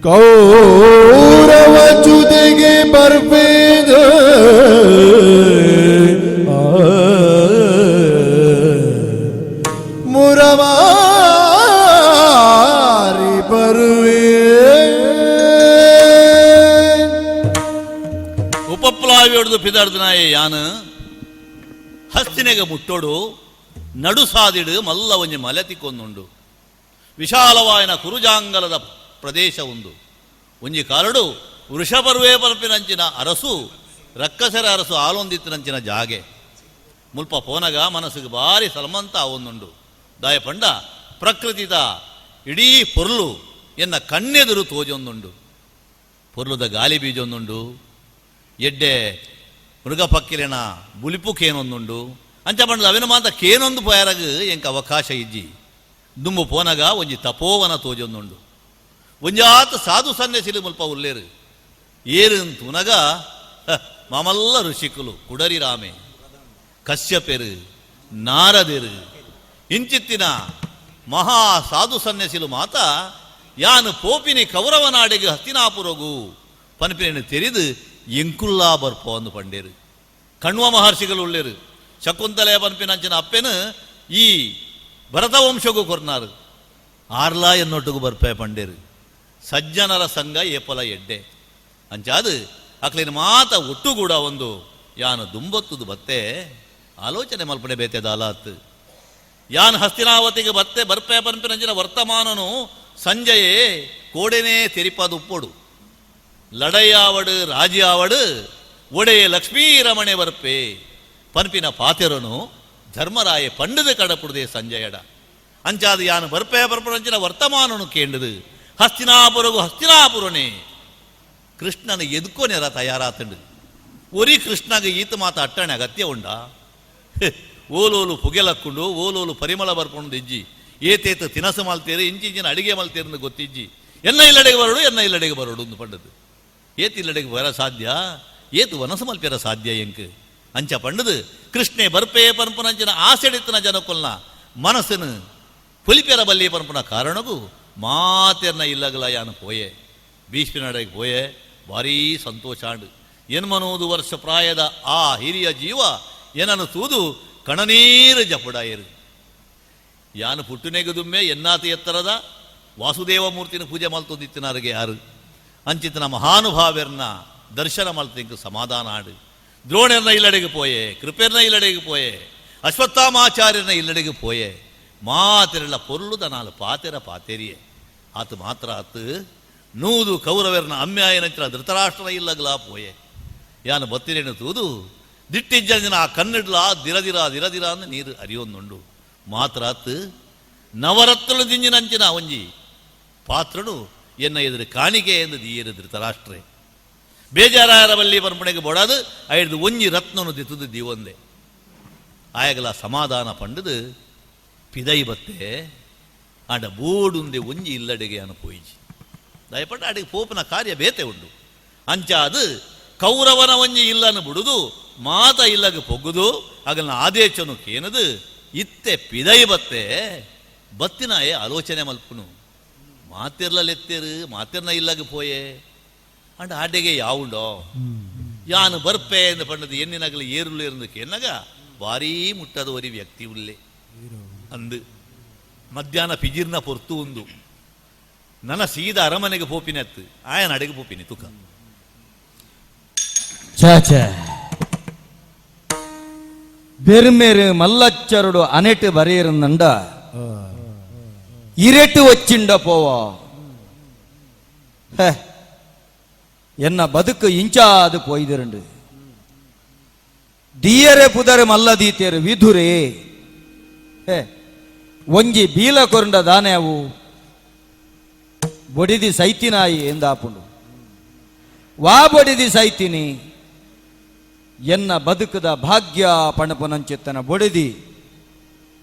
ಕೌರವ ಚುದೆಗೆ ಬರ್ಪೇದ ಮುರವಾರಿ ಬರುವೆ. ಉಪಪ್ಲಾವಿಯೊಡ್ದು ಪಿದಾರ್ದನಾಯ ಯಾನು ಹಸ್ತಿನೆಗ ಮುಟ್ಟೋಡು ನಡು ಸಾದಿಡು ಮಲ್ಲ ಒಂಜಿ ಮಲೆ ತಿಕ್ಕೊಂದುಂಡು ವಿಶಾಲವಾಯನ ಕುರುಜಾಂಗಲದ ಪ್ರದೇಶ ಉಂದು ಒಂಜಿ ಕಾಲಡು ವೃಷಪರ್ವೇ ಪರ್ಪಿನಂಚಿನ ಅರಸು ರಕ್ಕಸರ ಅರಸು ಆಲೊಂದಿತ್ತಿನಂಚಿನ ಜಾಗೆ ಮುಲ್ಪ ಪೋನಗ ಮನಸ್ಸಿಗೆ ಬಾರಿ ಸಲ್ಮಂತ ಒಂದುಂಡು ದಾಯ ಪಂಡ ಪ್ರಕೃತಿದ ಇಡೀ ಪೊರ್ಲು ಎನ್ನ ಕಣ್ಣೆದುರು ತೋಜೊಂದುಂಡು ಪೊರ್ಲುದ ಗಾಲಿ ಬೀಜೊಂದುಂಡು ಎಡ್ಡೆ ಮೃಗಪಕ್ಕಿಲಿನ ಬುಲಿಪು ಕೇನೊಂದುಂಡು ಅಂಚ ಪಂಡದ ಅವಿನ ಮಾತ ಕೇನೊಂದು ಪೋಯರಗ್ ಎಂಕ ಅವಕಾಶ ಇಜ್ಜಿ ದುಂಬು ಪೋನಗ ಒಂಜಿ ತಪೋವನ ತೋಜೊಂದುಂಡು ಒಂಜಾತ ಸಾಧು ಸನ್ಯಾಸಿಲು ಮುಲ್ಪ ಉಲ್ಲೇರು ಏರು ತುನಗ ಮಾಮಲ್ಲ ಋಷಿಕುಲು ಕುಡರಿ ರಾಮೆ ಕಶ್ಯಪೆರು ನಾರದೆರು ಇಂಚಿತ್ತಿನ ಮಹಾ ಸಾಧು ಸನ್ಯಾಸಿಲು ಮಾತ ಯಾನು ಪೋಪಿನಿ ಕೌರವನಾಡಿಗೆ ಹಸ್ತಿನಾಪುರಗು ಪನ್ಪಿನ ತೆರಿದು ಎಂಕುಲ್ಲಾ ಬರ್ಪೋ ಅಂದು ಪಂಡೇರು ಕಣ್ವ ಮಹರ್ಷಿಗಳು ಉಳ್ಳೇರು ಶಕುಂತಲೆ ಪನ್ಪಿನಂಚಿನ ಅಪ್ಪೆನು ಈ ಭರತವಂಶಗೂ ಕೊರ್ನಾರು ಆರ್ಲಾ ಎನ್ನೊಟ್ಟಿಗೂ ಬರ್ಪೆ ಪಂಡೇರು ಸಜ್ಜನರ ಸಂಘ ಏಪಲ ಎಡ್ಡೆ ಅಂಚಾದು ಅಕ್ಲಿನ ಮಾತ ಒಟ್ಟುಗೂಡ ಒಂದು ಯಾನು ದುಂಬೊತ್ತುದು ಬತ್ತೆ ಆಲೋಚನೆ ಮಲ್ಪನೆ ಬೇತೆ ದಾಲಾತ್ ಯಾನ್ ಹಸ್ತಿನಾವತಿಗೆ ಬತ್ತೆ ಬರ್ಪೆ ಪನ್ಪಿನಂಚಿನ ವರ್ತಮಾನನು ಸಂಜಯೇ ಕೋಡೆನೇ ತೆರಿಪಾದ ಉಪ್ಪೋಡು ಲಡೈಯಾವಡು ರಾಜಿಯಾವಡು ಒಡೆಯ ಲಕ್ಷ್ಮೀರಮಣೆ ಬರ್ಪೆ ಪನ್ಪಿನ ಪಾತೆರನು ಧರ್ಮರಾಯ ಪಂಡದ ಕಡಪುಡದೆ ಸಂಜಯಡ ಅಂಚಾದ ಯಾನು ಬರ್ಪೆ ಬರ್ಪನಂಚಿನ ವರ್ತಮಾನನು ಕೇಂಡದು ಹಸ್ತಿನಾಪುರಗು ಹಸ್ತಿನಾಪುರನೇ ಕೃಷ್ಣನ ಎದ್ಕೊನೆರ ತಯಾರಾತಂಡು ಒರಿ ಕೃಷ್ಣಗ ಈತ ಮಾತ ಅಟ್ಟಣೆ ಅಗತ್ಯ ಉಂಡಾ ಓಲೋಲು ಪುಗೆಲಕ್ಕೊಂಡು ಓಲೋಲು ಪರಿಮಳ ಬರ್ಕೊಂಡು ಇಜ್ಜಿ ಏತೇತ ತಿನಸು ಮಲ್ತೇರು ಇಂಚಿಂಚಿನ ಅಡಿಗೆ ಮಲ್ತೇರು ಗೊತ್ತಿಜ್ಜಿ ಎನ್ನ ಇಲ್ಲಡೆಗೆ ಬರೋಡು ಎನ್ನ ಇಲ್ಲಡೆಗೆ ಬರೋಡು ಅಂದು ಪಂಡದು ಏತ ಇಲ್ಲಡೆಗೆ ಬರ ಸಾಧ್ಯ ಏತು ವನಸಮಲ್ಪಿರ ಸಾಧ್ಯ ಎಂಕ್ ಅಂಚ ಪಂಡದು ಕೃಷ್ಣೆ ಬರ್ಪೇ ಪನ್ಪುನಂಚಿನ ಆಸೆಡಿತ್ತನ ಜನಕೊಲ್ನ ಮನಸ್ಸನ್ನು ಪುಲಿಪೆರ ಬಲ್ಲಿ ಪನ್ಪುನ ಕಾರಣಗೂ ಮಾತೆರ್ನ ಇಲ್ಲಗಲ ಯಾನು ಪೋಯೆ ಭೀಷ್ಮನಡೆಗೆ ಪೋಯೆ ಭಾರೀ ಸಂತೋಷ ಆಂಡು. ಎನ್ಮನೂದು ವರ್ಷ ಪ್ರಾಯದ ಆ ಹಿರಿಯ ಜೀವ ಏನನ್ನು ತೂದು ಕಣನೀರು ಜಪುಡಾಯರು. ಯಾನು ಪುಟ್ಟುನೆಗದುಮ್ಮೆ ಎನ್ನಾತ ಎತ್ತರದ ವಾಸುದೇವ ಮೂರ್ತಿನ ಪೂಜೆ ಮಲ್ತೊಂದಿತ್ತಿನಾರಿಗೆ ಯಾರು ಅಂಚಿತನ ಮಹಾನುಭಾವೆರ್ನ ದರ್ಶನ ಮಲ್ತಿಂಕು ಸಮಾಧಾನ ಆಡು. ದ್ರೋಣರ್ನ ಇಲ್ಲಡೆಗೆ ಪೋಯೆ, ಕೃಪೆರ್ನ ಇಲ್ಲಡೆಗೆ ಪೋಯೆ, ಅಶ್ವತ್ಥಾಮಾಚಾರ್ಯನ ಇಲ್ಲಡೆಗೆ ಪೋಯೆ. ಮಾತೆರೆಲ್ಲ ಪೊರ್ಲುದ ನಾಲು ಪಾತೆರ ಪಾತೆರಿಯೆ ಆತು ಮಾತ್ರ ಆತು ನೂದು ಕೌರವೆರ್ನ ಅಮ್ಯಾಯನಂಚಿನ ಧೃತರಾಷ್ಟ್ರನ ಇಲ್ಲಗಲಾ ಪೋಯೆ. ಯಾನು ಬತ್ತಿರೇನು ತೂದು ದಿಟ್ಟಿಜ್ಜಂಜಿನ ಆ ಕಣ್ಣಿಡ್ಲ ದಿರದಿರ ದಿರದಿರ ಅಂದ ನೀರು ಅರಿಯೊಂದುಂಡು. ಮಾತ್ರ ಆತು ನವರತ್ನಲು ದಿಂಜಿನಂಚಿನ ಒಂಜಿ ಪಾತ್ರನು ಎನ್ನ ಎದುರು ಕಾಣಿಕೆ ಎಂದು ದೀಯರು ಧೃತರಾಷ್ಟ್ರೆ. ಬೇಜಾರಾಯರ ಬಲ್ಲಿ ಪರ್ಪಣೆಗೆ ಬೊಡದು ಐದು ಒಂಜಿ ರತ್ನನು ದಿತ್ತದು ದೀವೊಂದೆ. ಆಯಗಲ ಸಮಾಧಾನ ಪಂಡದು ಪಿದೈ ಬತ್ತೆ ಆಂಡ ಬೋಡುಂದೆ ಒಂಜಿ ಇಲ್ಲಡೆಗೆ ಅನು ಪೋಯಿಜಿ. ದಯಪಟ್ಟ ಅಡಿಗೆ ಪೋಪನ ಕಾರ್ಯ ಬೇತೆ ಉಂಡು. ಅಂಚಾದು ಕೌರವನ ಒಂಜಿ ಇಲ್ಲನು ಬಿಡುದು ಮಾತ ಇಲ್ಲಗ ಪೊಗ್ಗುದು ಅಗಲ್ನ ಆದೇಶನು ಕೇನದು ಇತ್ತೆ ಪಿದೈ ಬತ್ತೆ ಬತ್ತಿನಾಯೆ ಆಲೋಚನೆ ಮಲ್ಪುನು ಮಾತಿರ್ಲಲೆತ್ತೇರು ಮಾತಿರ್ನ ಇಲ್ಲಗ ಪೋಯೆ ಅಂಡ ಆಡೆಗೆ ಯಾವುಂಡೋ ಯಾನು ಬರ್ಪೆ ಎಂದು ಪಂಡದು ಎನ್ನಿನಗಲು ಏರುಲು ಇருந்து ಕೇನಗ ಭಾರೀ ಮುಟ್ಟದ ಒರಿ ವ್ಯಕ್ತಿ ಉಲ್ಲೆ ಅಂದು ಮಧ್ಯಾಹ್ನ ಪಿಜಿರ್ನ ಪೊರ್ತು ಉಂದು ನನ್ನ ಸೀದ ಅರಮನೆಗೆ ಪೋಪಿನತ್ತು ಆಯನ ಅಡೆಗೆ ಪೋಪಿನಿ ತುಕ. ಛೇ ಬೆರ್ಮೆರು ಮಲ್ಲಚ್ಚರುಡು ಅನೆಟ್ ಬರೆಯಿರುಂದ ಇರೆಟು ವಚ್ಚಿಂಡ ಪೋವ ಹೇ, ಎನ್ನ ಬದುಕು ಇಂಚಾದು ಪೋಯ್ದಿರಂಡು ದೀಯರೆ ಪುದರೆ ಮಲ್ಲದೀತೇರು ವಿಧುರೇ. ಹೇ, ಒಂಜಿ ಬೀಲ ಕೊರಂಡ ದಾನೆ ಅವು ಬೊಡಿದಿ ಸೈತಿನಾಯಿ ಎಂದಾಪುಂಡು ವಾ ಬೊಡಿದಿ ಸೈತಿನಿ ಎನ್ನ ಬದುಕದ ಭಾಗ್ಯ ಪಣಪುನಂಚಿತ್ತನ ಬೊಡಿದಿ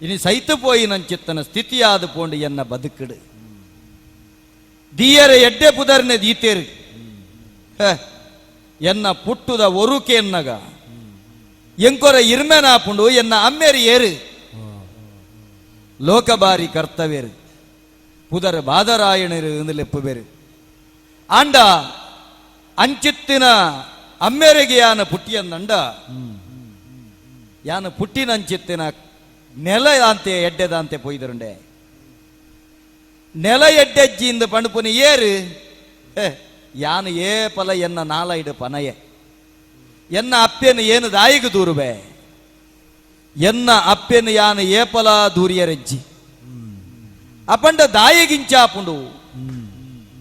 ಇನಿ ಸೈತು ಪೋಯಿನಂಚಿತ್ತನ ಸ್ಥಿತಿಯಾದ ಪೋಂಡು ಎನ್ನ ಬದುಕಡು ದೀಯರೆ ಎಡ್ಡೆ ಪುದರ್ನೆ ದೀತೇರು. ಹೇ, ಎನ್ನ ಪುಟ್ಟುದ ಒರುಕೆ ಎನ್ನಗ ಎಂಕೊರ ಇರ್ಮೆನಾಪುಂಡು ಎನ್ನ ಅಮ್ಮೇರಿ ಏರು ಲೋಕಬಾರಿ ಕರ್ತವ್ಯರು ಪುದರ್ ಬಾದರಾಯಣರು ಎಂದು ಲೆಪ್ಪು ಆಂಡ ಅಂಚಿತ್ತಿನ ಅಮ್ಮೆರೆಗೆ ಯಾನ ಪುಟ್ಟಿಯನ್ನಂಡ ಯಾನ ಪುಟ್ಟಿನಂಚಿತ್ತಿನ ನೆಲ ಅಂತೆ ಎಡ್ಡೆದಂತೆ ಪೊಯ್ದರುಂಡೆ ನೆಲ ಎಡ್ಡೆಜ್ಜಿಂದ ಪಣಪುನಿ ಏರು. ಹೇ, ಯಾನು ಏ ಪಲ ಎನ್ನ ನಾಲೈಡು ಪನಯೆ ಎನ್ನ ಅಪ್ಪೆನು ಏನು ದಾಯಿಗು ದೂರುವೆ ಎನ್ನ ಅಪ್ಪೆನು ಯಾನು ಏಪಲ ದೂರಿಯರೆಜ್ಜಿ ಅಪಂಡ ದಾಯಿಗಿಂಚಾಪುಂಡು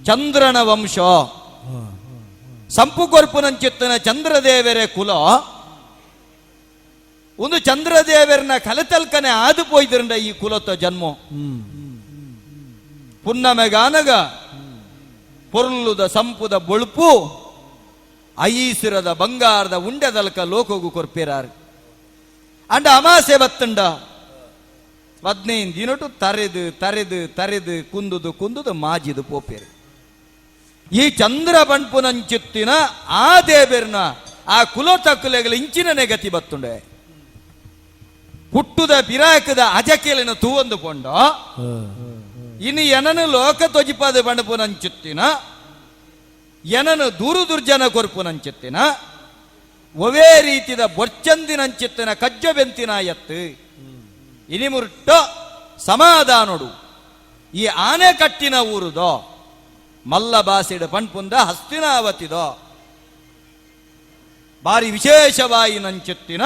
ಚಂದ್ರನ ವಂಶ ಸಂಪು ಕೊರ್ಪುನಂಚಿತ್ತನ ಚಂದ್ರದೇವರೇ ಕುಲ ಒಂದು ಚಂದ್ರದೇವರನ ಕಲೆತಲ್ಕನೆ ಆದು ಪೋಯ್ದಿರಂಡ ಈ ಕುಲತ ಜನ್ಮ ಪುನ್ನಮೆಗಾನಗ ಪೊರ್ಲುದ ಸಂಪುದ ಬೊಳುಪು ಐಸಿರದ ಬಂಗಾರದ ಉಂಡೆದಲ್ಕ ಲೋಕೋಗು ಕೊರ್ಪಿರಾರು. ಅಂಡ ಅಮಾಸೆ ಬತ್ತುಂಡ 15 ದಿನಟು ತರೆದು ತರೆದು ತರೆದು ಕುಂದುದು ಕುಂದುದು ಮಾಜಿದು ಪೋಪೇರು. ಈ ಚಂದ್ರ ಬಣ್ಪುನಂಚಿತ್ತಿನ ಆ ದೇವೆರ್ನ ಆ ಕುಲತಕ್ಕುಲೆಗಳ ಇಂಚಿನನೆ ಗತಿ ಬತ್ತುಂಡೆ ಪುಟ್ಟುದ ಪಿರಾಕದ ಅಜಕೆಲಿನ ತೂವೊಂದು ಪೊಂಡ ಇನ್ನು ಎನನು ಲೋಕ ತೊಜಿಪಾದ ಬಣಪುನಂಚುತ್ತಿನ ಎನನು ದೂರು ದುರ್ಜನ ಕೊರ್ಪುನಂಚಿತ್ತಿನ ಒವೇ ರೀತಿದ ಬೊಚ್ಚಂದಿನಂಚಿತ್ತಿನ ಕಜ್ಜ ಬೆಂತಿನ ಎತ್ತು ಇನಿ ಮುರುಟ್ಟ ಸಮಾಧಾನೊಡು ಈ ಆನೆ ಕಟ್ಟಿನ ಊರುದೋ ಮಲ್ಲ ಬಾಸಿಡ ಪಣ್ಪುಂದ ಹಸ್ತಿನಾವತಿದೋ ಬಾರಿ ವಿಶೇಷವಾಗಿ ನಂಚುತ್ತಿನ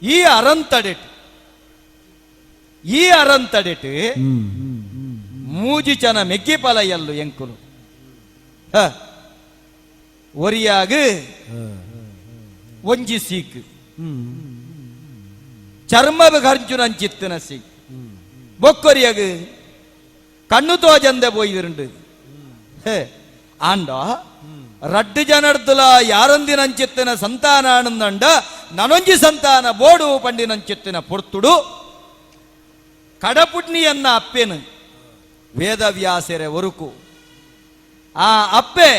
ಈ ಅರಂತಡೆಟ್ ಈ ಅರಂತಡೆಟ್ ಮೂಜಿ ಚನ ಮೆಗ್ಗಿ ಪಲಯಲ್ಲು ಎಂಕುಲು. ಹ, ಒರಿಯಾಗ ಒಂಜಿ ಸೀಕ್ ಚರ್ಮದ ಖರ್ಚುನಂಚಿತ್ತಿನ ಸೀಕ್ ಬೊಕ್ಕೊರಿಯಾಗ ಕಣ್ಣು ತೋಜಂದೆ ಪೋಯಿದುಂಡು. ಹೇ, ಆಂಡ ರಡ್ಡು ಜನರ್ದುಲ ಯಾರೊಂದಿನಂಚಿತ್ತಿನ ಸಂತಾನ ಆನಂದಂಡ ನನೊಂಜಿ ಸಂತಾನ ಬೋಡು ಪಂಡಿನಂಚಿತ್ತಿನ ಪೊರ್ತುಡು ಕಡಪುಟ್ನಿಯನ್ನ ಅಪ್ಪೇನು ವೇದವ್ಯಾಸರೆ ಒರುಕು ಆ ಅಪ್ಪೆ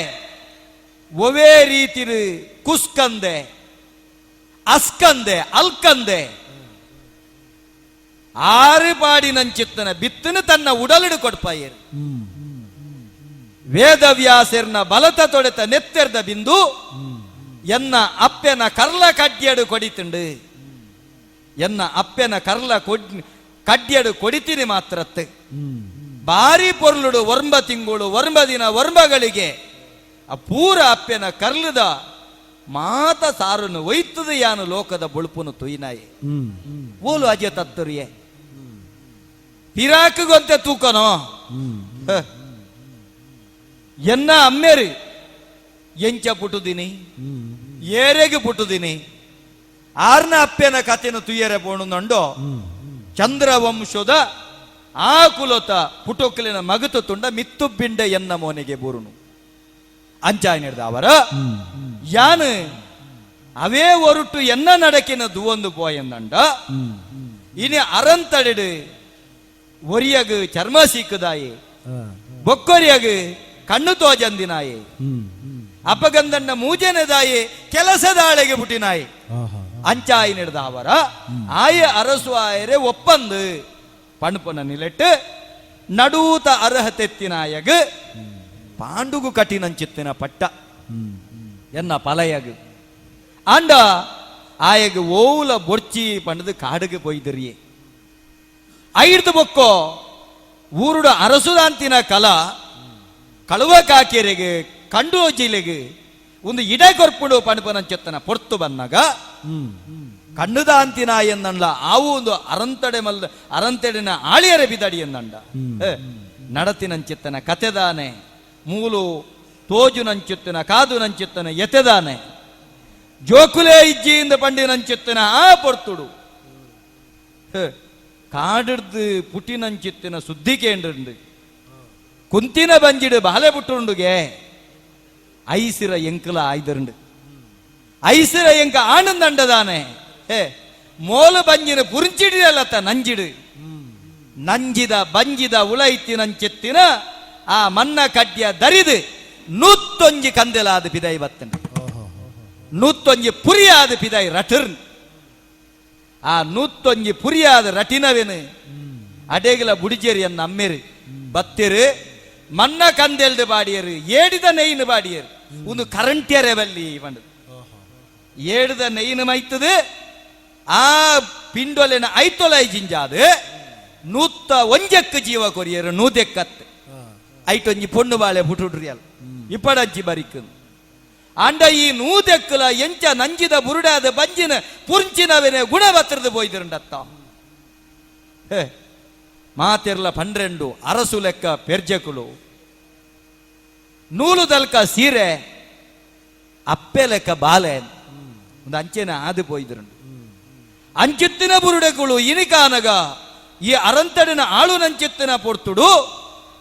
ಒವೇ ರೀತಿರು ಕುಸ್ಕಂದೆ ಅಸ್ಕಂದೆ ಅಲ್ಕಂದೆ ಆರು ಪಾಡಿನಂಚಿತ್ತನ ಬಿತ್ತನ ತನ್ನ ಉಡಲಿಡು ಕೊಡ್ಪಾಯರು. ವೇದವ್ಯಾಸರ್ನ ಬಲತ ತೊಡೆತ ನೆತ್ತೆರ್ದ ಬಿಂದು ಎನ್ನ ಅಪ್ಪೆನ ಕರ್ಲ ಕಡ್ಯಡು ಕೊಡಿತುಂಡು. ಎನ್ನ ಅಪ್ಪೆನ ಕರ್ಲ ಕಡ್ಯಡು ಕೊಡಿತೀನಿ ಮಾತ್ರತ್ತೆ. ಬಾರಿ ಪೊರ್ಲುಡು ಒರ್ಂಬ ತಿಂಗಳು ಒರ್ಂಬ ದಿನ ಒರ್ಂಬಗಳಿಗೆ ಆ ಪೂರ ಅಪ್ಪೆನ ಕರ್ಲದ ಮಾತ ಸಾರನ್ನು ಒಯ್ತದ ಯಾನು ಲೋಕದ ಬೊಳುಪುನು ತುಯ್ನಾಯೆ. ಓಲು ಅಜೆ ತತ್ತುರಿಯೆ ಪಿರಾಕುಗೊಂತೆ ತೂಕನೋ. ಎನ್ನ ಅಮ್ಮೇರಿ ಎಂಚ ಪುಟ್ಟುದಿನಿ ಏರೆಗೆ ಪುಟ್ಟುದಿನಿ ಆರ್ನ ಅಪ್ಪೆನ ಕತೆನು ತುಯ್ಯರೆ ಪೋಣುಂದೊಂಡು ಚಂದ್ರವಂಶದ ಆ ಕುಲತ ಪುಟೊಕ್ಕಲಿನ ಮಗತು ತುಂಡ ಮಿತ್ತುಬ್ಬಿಂಡ ಎನ್ನ ಮೋನೆಗೆ ಬೂರುನು ಅಂಚಾಯ ಅವರ ಯಾನು ಅವೇ ಒರುಟು ಎನ್ನ ನಡಕಿನ ದುವೊಂದು ಪೋಯಂದಂಡ ಇನಿ ಅರಂತಡಿಡು ಒರಿಯಗು ಚರ್ಮ ಸೀಕುದಾಯಿ ಬೊಕ್ಕೊರಿಯಗು ಕಣ್ಣು ತೋಜಂದಿನಾಯಿ ಅಪಗಂದಣ್ಣ ಮೂಜನೆದಾಯಿ ಕೆಲಸದಾಳೆಗೆ ಪುಟಿನಾಯಿ ಅಂಚಾಯಿ ನಡೆದ ಅವರ ಆಯ ಅರಸು ಆಯರೆ ಒಪ್ಪಂದು ಪಣಪನ ನಿಲೆಟ್ಟು ನಡೂತ ಅರ್ಹತೆತ್ತಿನಾಯಗ್ ಪಾಂಡುಗು ಕಠಿಣಂಚಿತ್ತಿನ ಪಟ್ಟ ಎನ್ನ ಪಲಯಗು ಆಂಡ ಆಯಗ್ ಓವುಲ ಬೊರ್ಚಿ ಪಂಡದು ಕಾಡುಗೆ ಪೊಯ್ದಿರಿಯೆ. ಐಡ್ದು ಬೊಕ್ಕೋ ಊರುಡ ಅರಸುದಾಂತಿನ ಕಲ ಕಳುವ ಕಾಕಿಯರಿಗೆ ಕಂಡು ಜಿಲೆಗೆ ಒಂದು ಇಡ ಕೊರ್ಪುಡು ಪಣಪನಂచెತ್ತನ ಪೊರ್ತು ಬನ್ನಗ ಕಣ್ಣುದಾಂತಿನ ಎನ್ನಂಡ ಆವು ಒಂದು ಅರಂತಡೆ ಮಲ್ಲ ಅರಂತಡೆನ ಆಳಿಯರ ಬಿದಡಿ ಎನ್ನಂಡ ನಡತಿನಂಚಿತ್ತನ ಕತೆದಾನೆ ಮೂಲು ತೋಜು ನಂಚುತ್ತಿನ ಕಾದು ನಂಚುತ್ತನ ಎತೆದಾನೆ ಜೋಕುಲೇ ಇಜ್ಜಿಯಿಂದ ಪಂಡಿನಂಚಿತ್ತನ ಆ ಪೊರ್ತುಡು ಕಾಡಿಡ್ದು ಪುಟಿನಂಚಿತ್ತಿನ ಸುದ್ದಿ ಕೇಂದ್ರಂಡು ಕುಂತಿನ ಬಂಜಿಡು ಬಾಲೆ ಪುಟ್ಟುಂಡುಗೆ ಐಸಿರ ಎಂಕಲ ಆಯ್ದರುಂಡು ಐಸಿರ ಎಂಕ ಆನಂದಂಡದಾನೆ. ಹೇ ಮೋಲು ಬಂಜಿನ ಪುರಿಂಚಿಡಿಯಲ್ಲತ್ತ ನಂಜಿಡು ನಂಜಿದ ಬಂಜಿದ ಉಳೈತಿನಂచెತ್ತಿನ ಆ ಮನ್ನ ಕಡ್ಯ ದರಿದು ನೂತ್ತೊಂಜಿ ಕಂದೆಲಾದ ಪಿದೈ ಬತ್ತನ ನೂತ್ತೊಂಜಿ ಪುರಿಯಾದ ಪಿದೈ ರಟಿರ್ನ್ ಆ ನೂತ್ತೊಂಜಿ ಪುರಿಯಾದ ರಟಿನವೇನು ಅಡೇಗಲ ಬುಡಿಜೇರಿ ಎನ್ನ ಅಮ್ಮೇರು ಬತ್ತಿರು ಮನ್ನ ಕಂದೆಲ್ದು ಬಾಡಿಯರು ಏಡಿದ ನೆಯ್ನು ಬಾಡಿಯರು ಒಂದು ಕರಂಟ್ಯರೆ ಬಲ್ಲಿ ಪಂಡು ಏಡಿದ ನೆಯ್ನು ಮೈತದು ಆ ಪಿಂಡೊಲೆನ ಐತೊಲೈ ಜಿಂಜಾದು ನೂತ್ತ ಒಂಜಕ್ಕು ಜೀವ ಕೊರಿಯರು ನೂದೆಕ್ಕತ್ತು ಐಟೊಂಜಿ ಪೊಣ್ಣು ಬಾಳೆ ಪುಟುಡ್ರಿಯಲ್ ಇಪ್ಪಡಜ್ಜಿ ಬರಿಕು ಅಂಡ ಈ ನೂದೆಕ್ಕಲ ಎಂಚ ನಂಜಿದ ಬುರುಡಾದ ಬಂಜಿನ ಪುಂಚಿನವೆನೆ ಗುಣ ಬತ್ತಿರದು ಪೋಯ್ದಿರುಂಡತ್ತ. ಹೇ ಮಾತೆರ್ಲ ಪನ್ರೆಂಡು ಅರಸು ಲೆಕ್ಕ ಪೆರ್ಜಕುಲು ನೂಲು ದಲ್ಕ ಸೀರೆ ಅಪ್ಪೆ ಲೆಕ್ಕ ಬಾಲೆ ಒಂದು ಅಂಚೆನ ಆದು ಪೋಯ್ದಿರುಂಡು ಅಂಚಿತ್ತಿನ ಬುರುಡೆಗಳು ಇನಿಕಾನಗ ಈ ಅರಂತಡಿನ ಆಳು ನಂಚಿತ್ತಿನ ಪೊರ್ತುಡು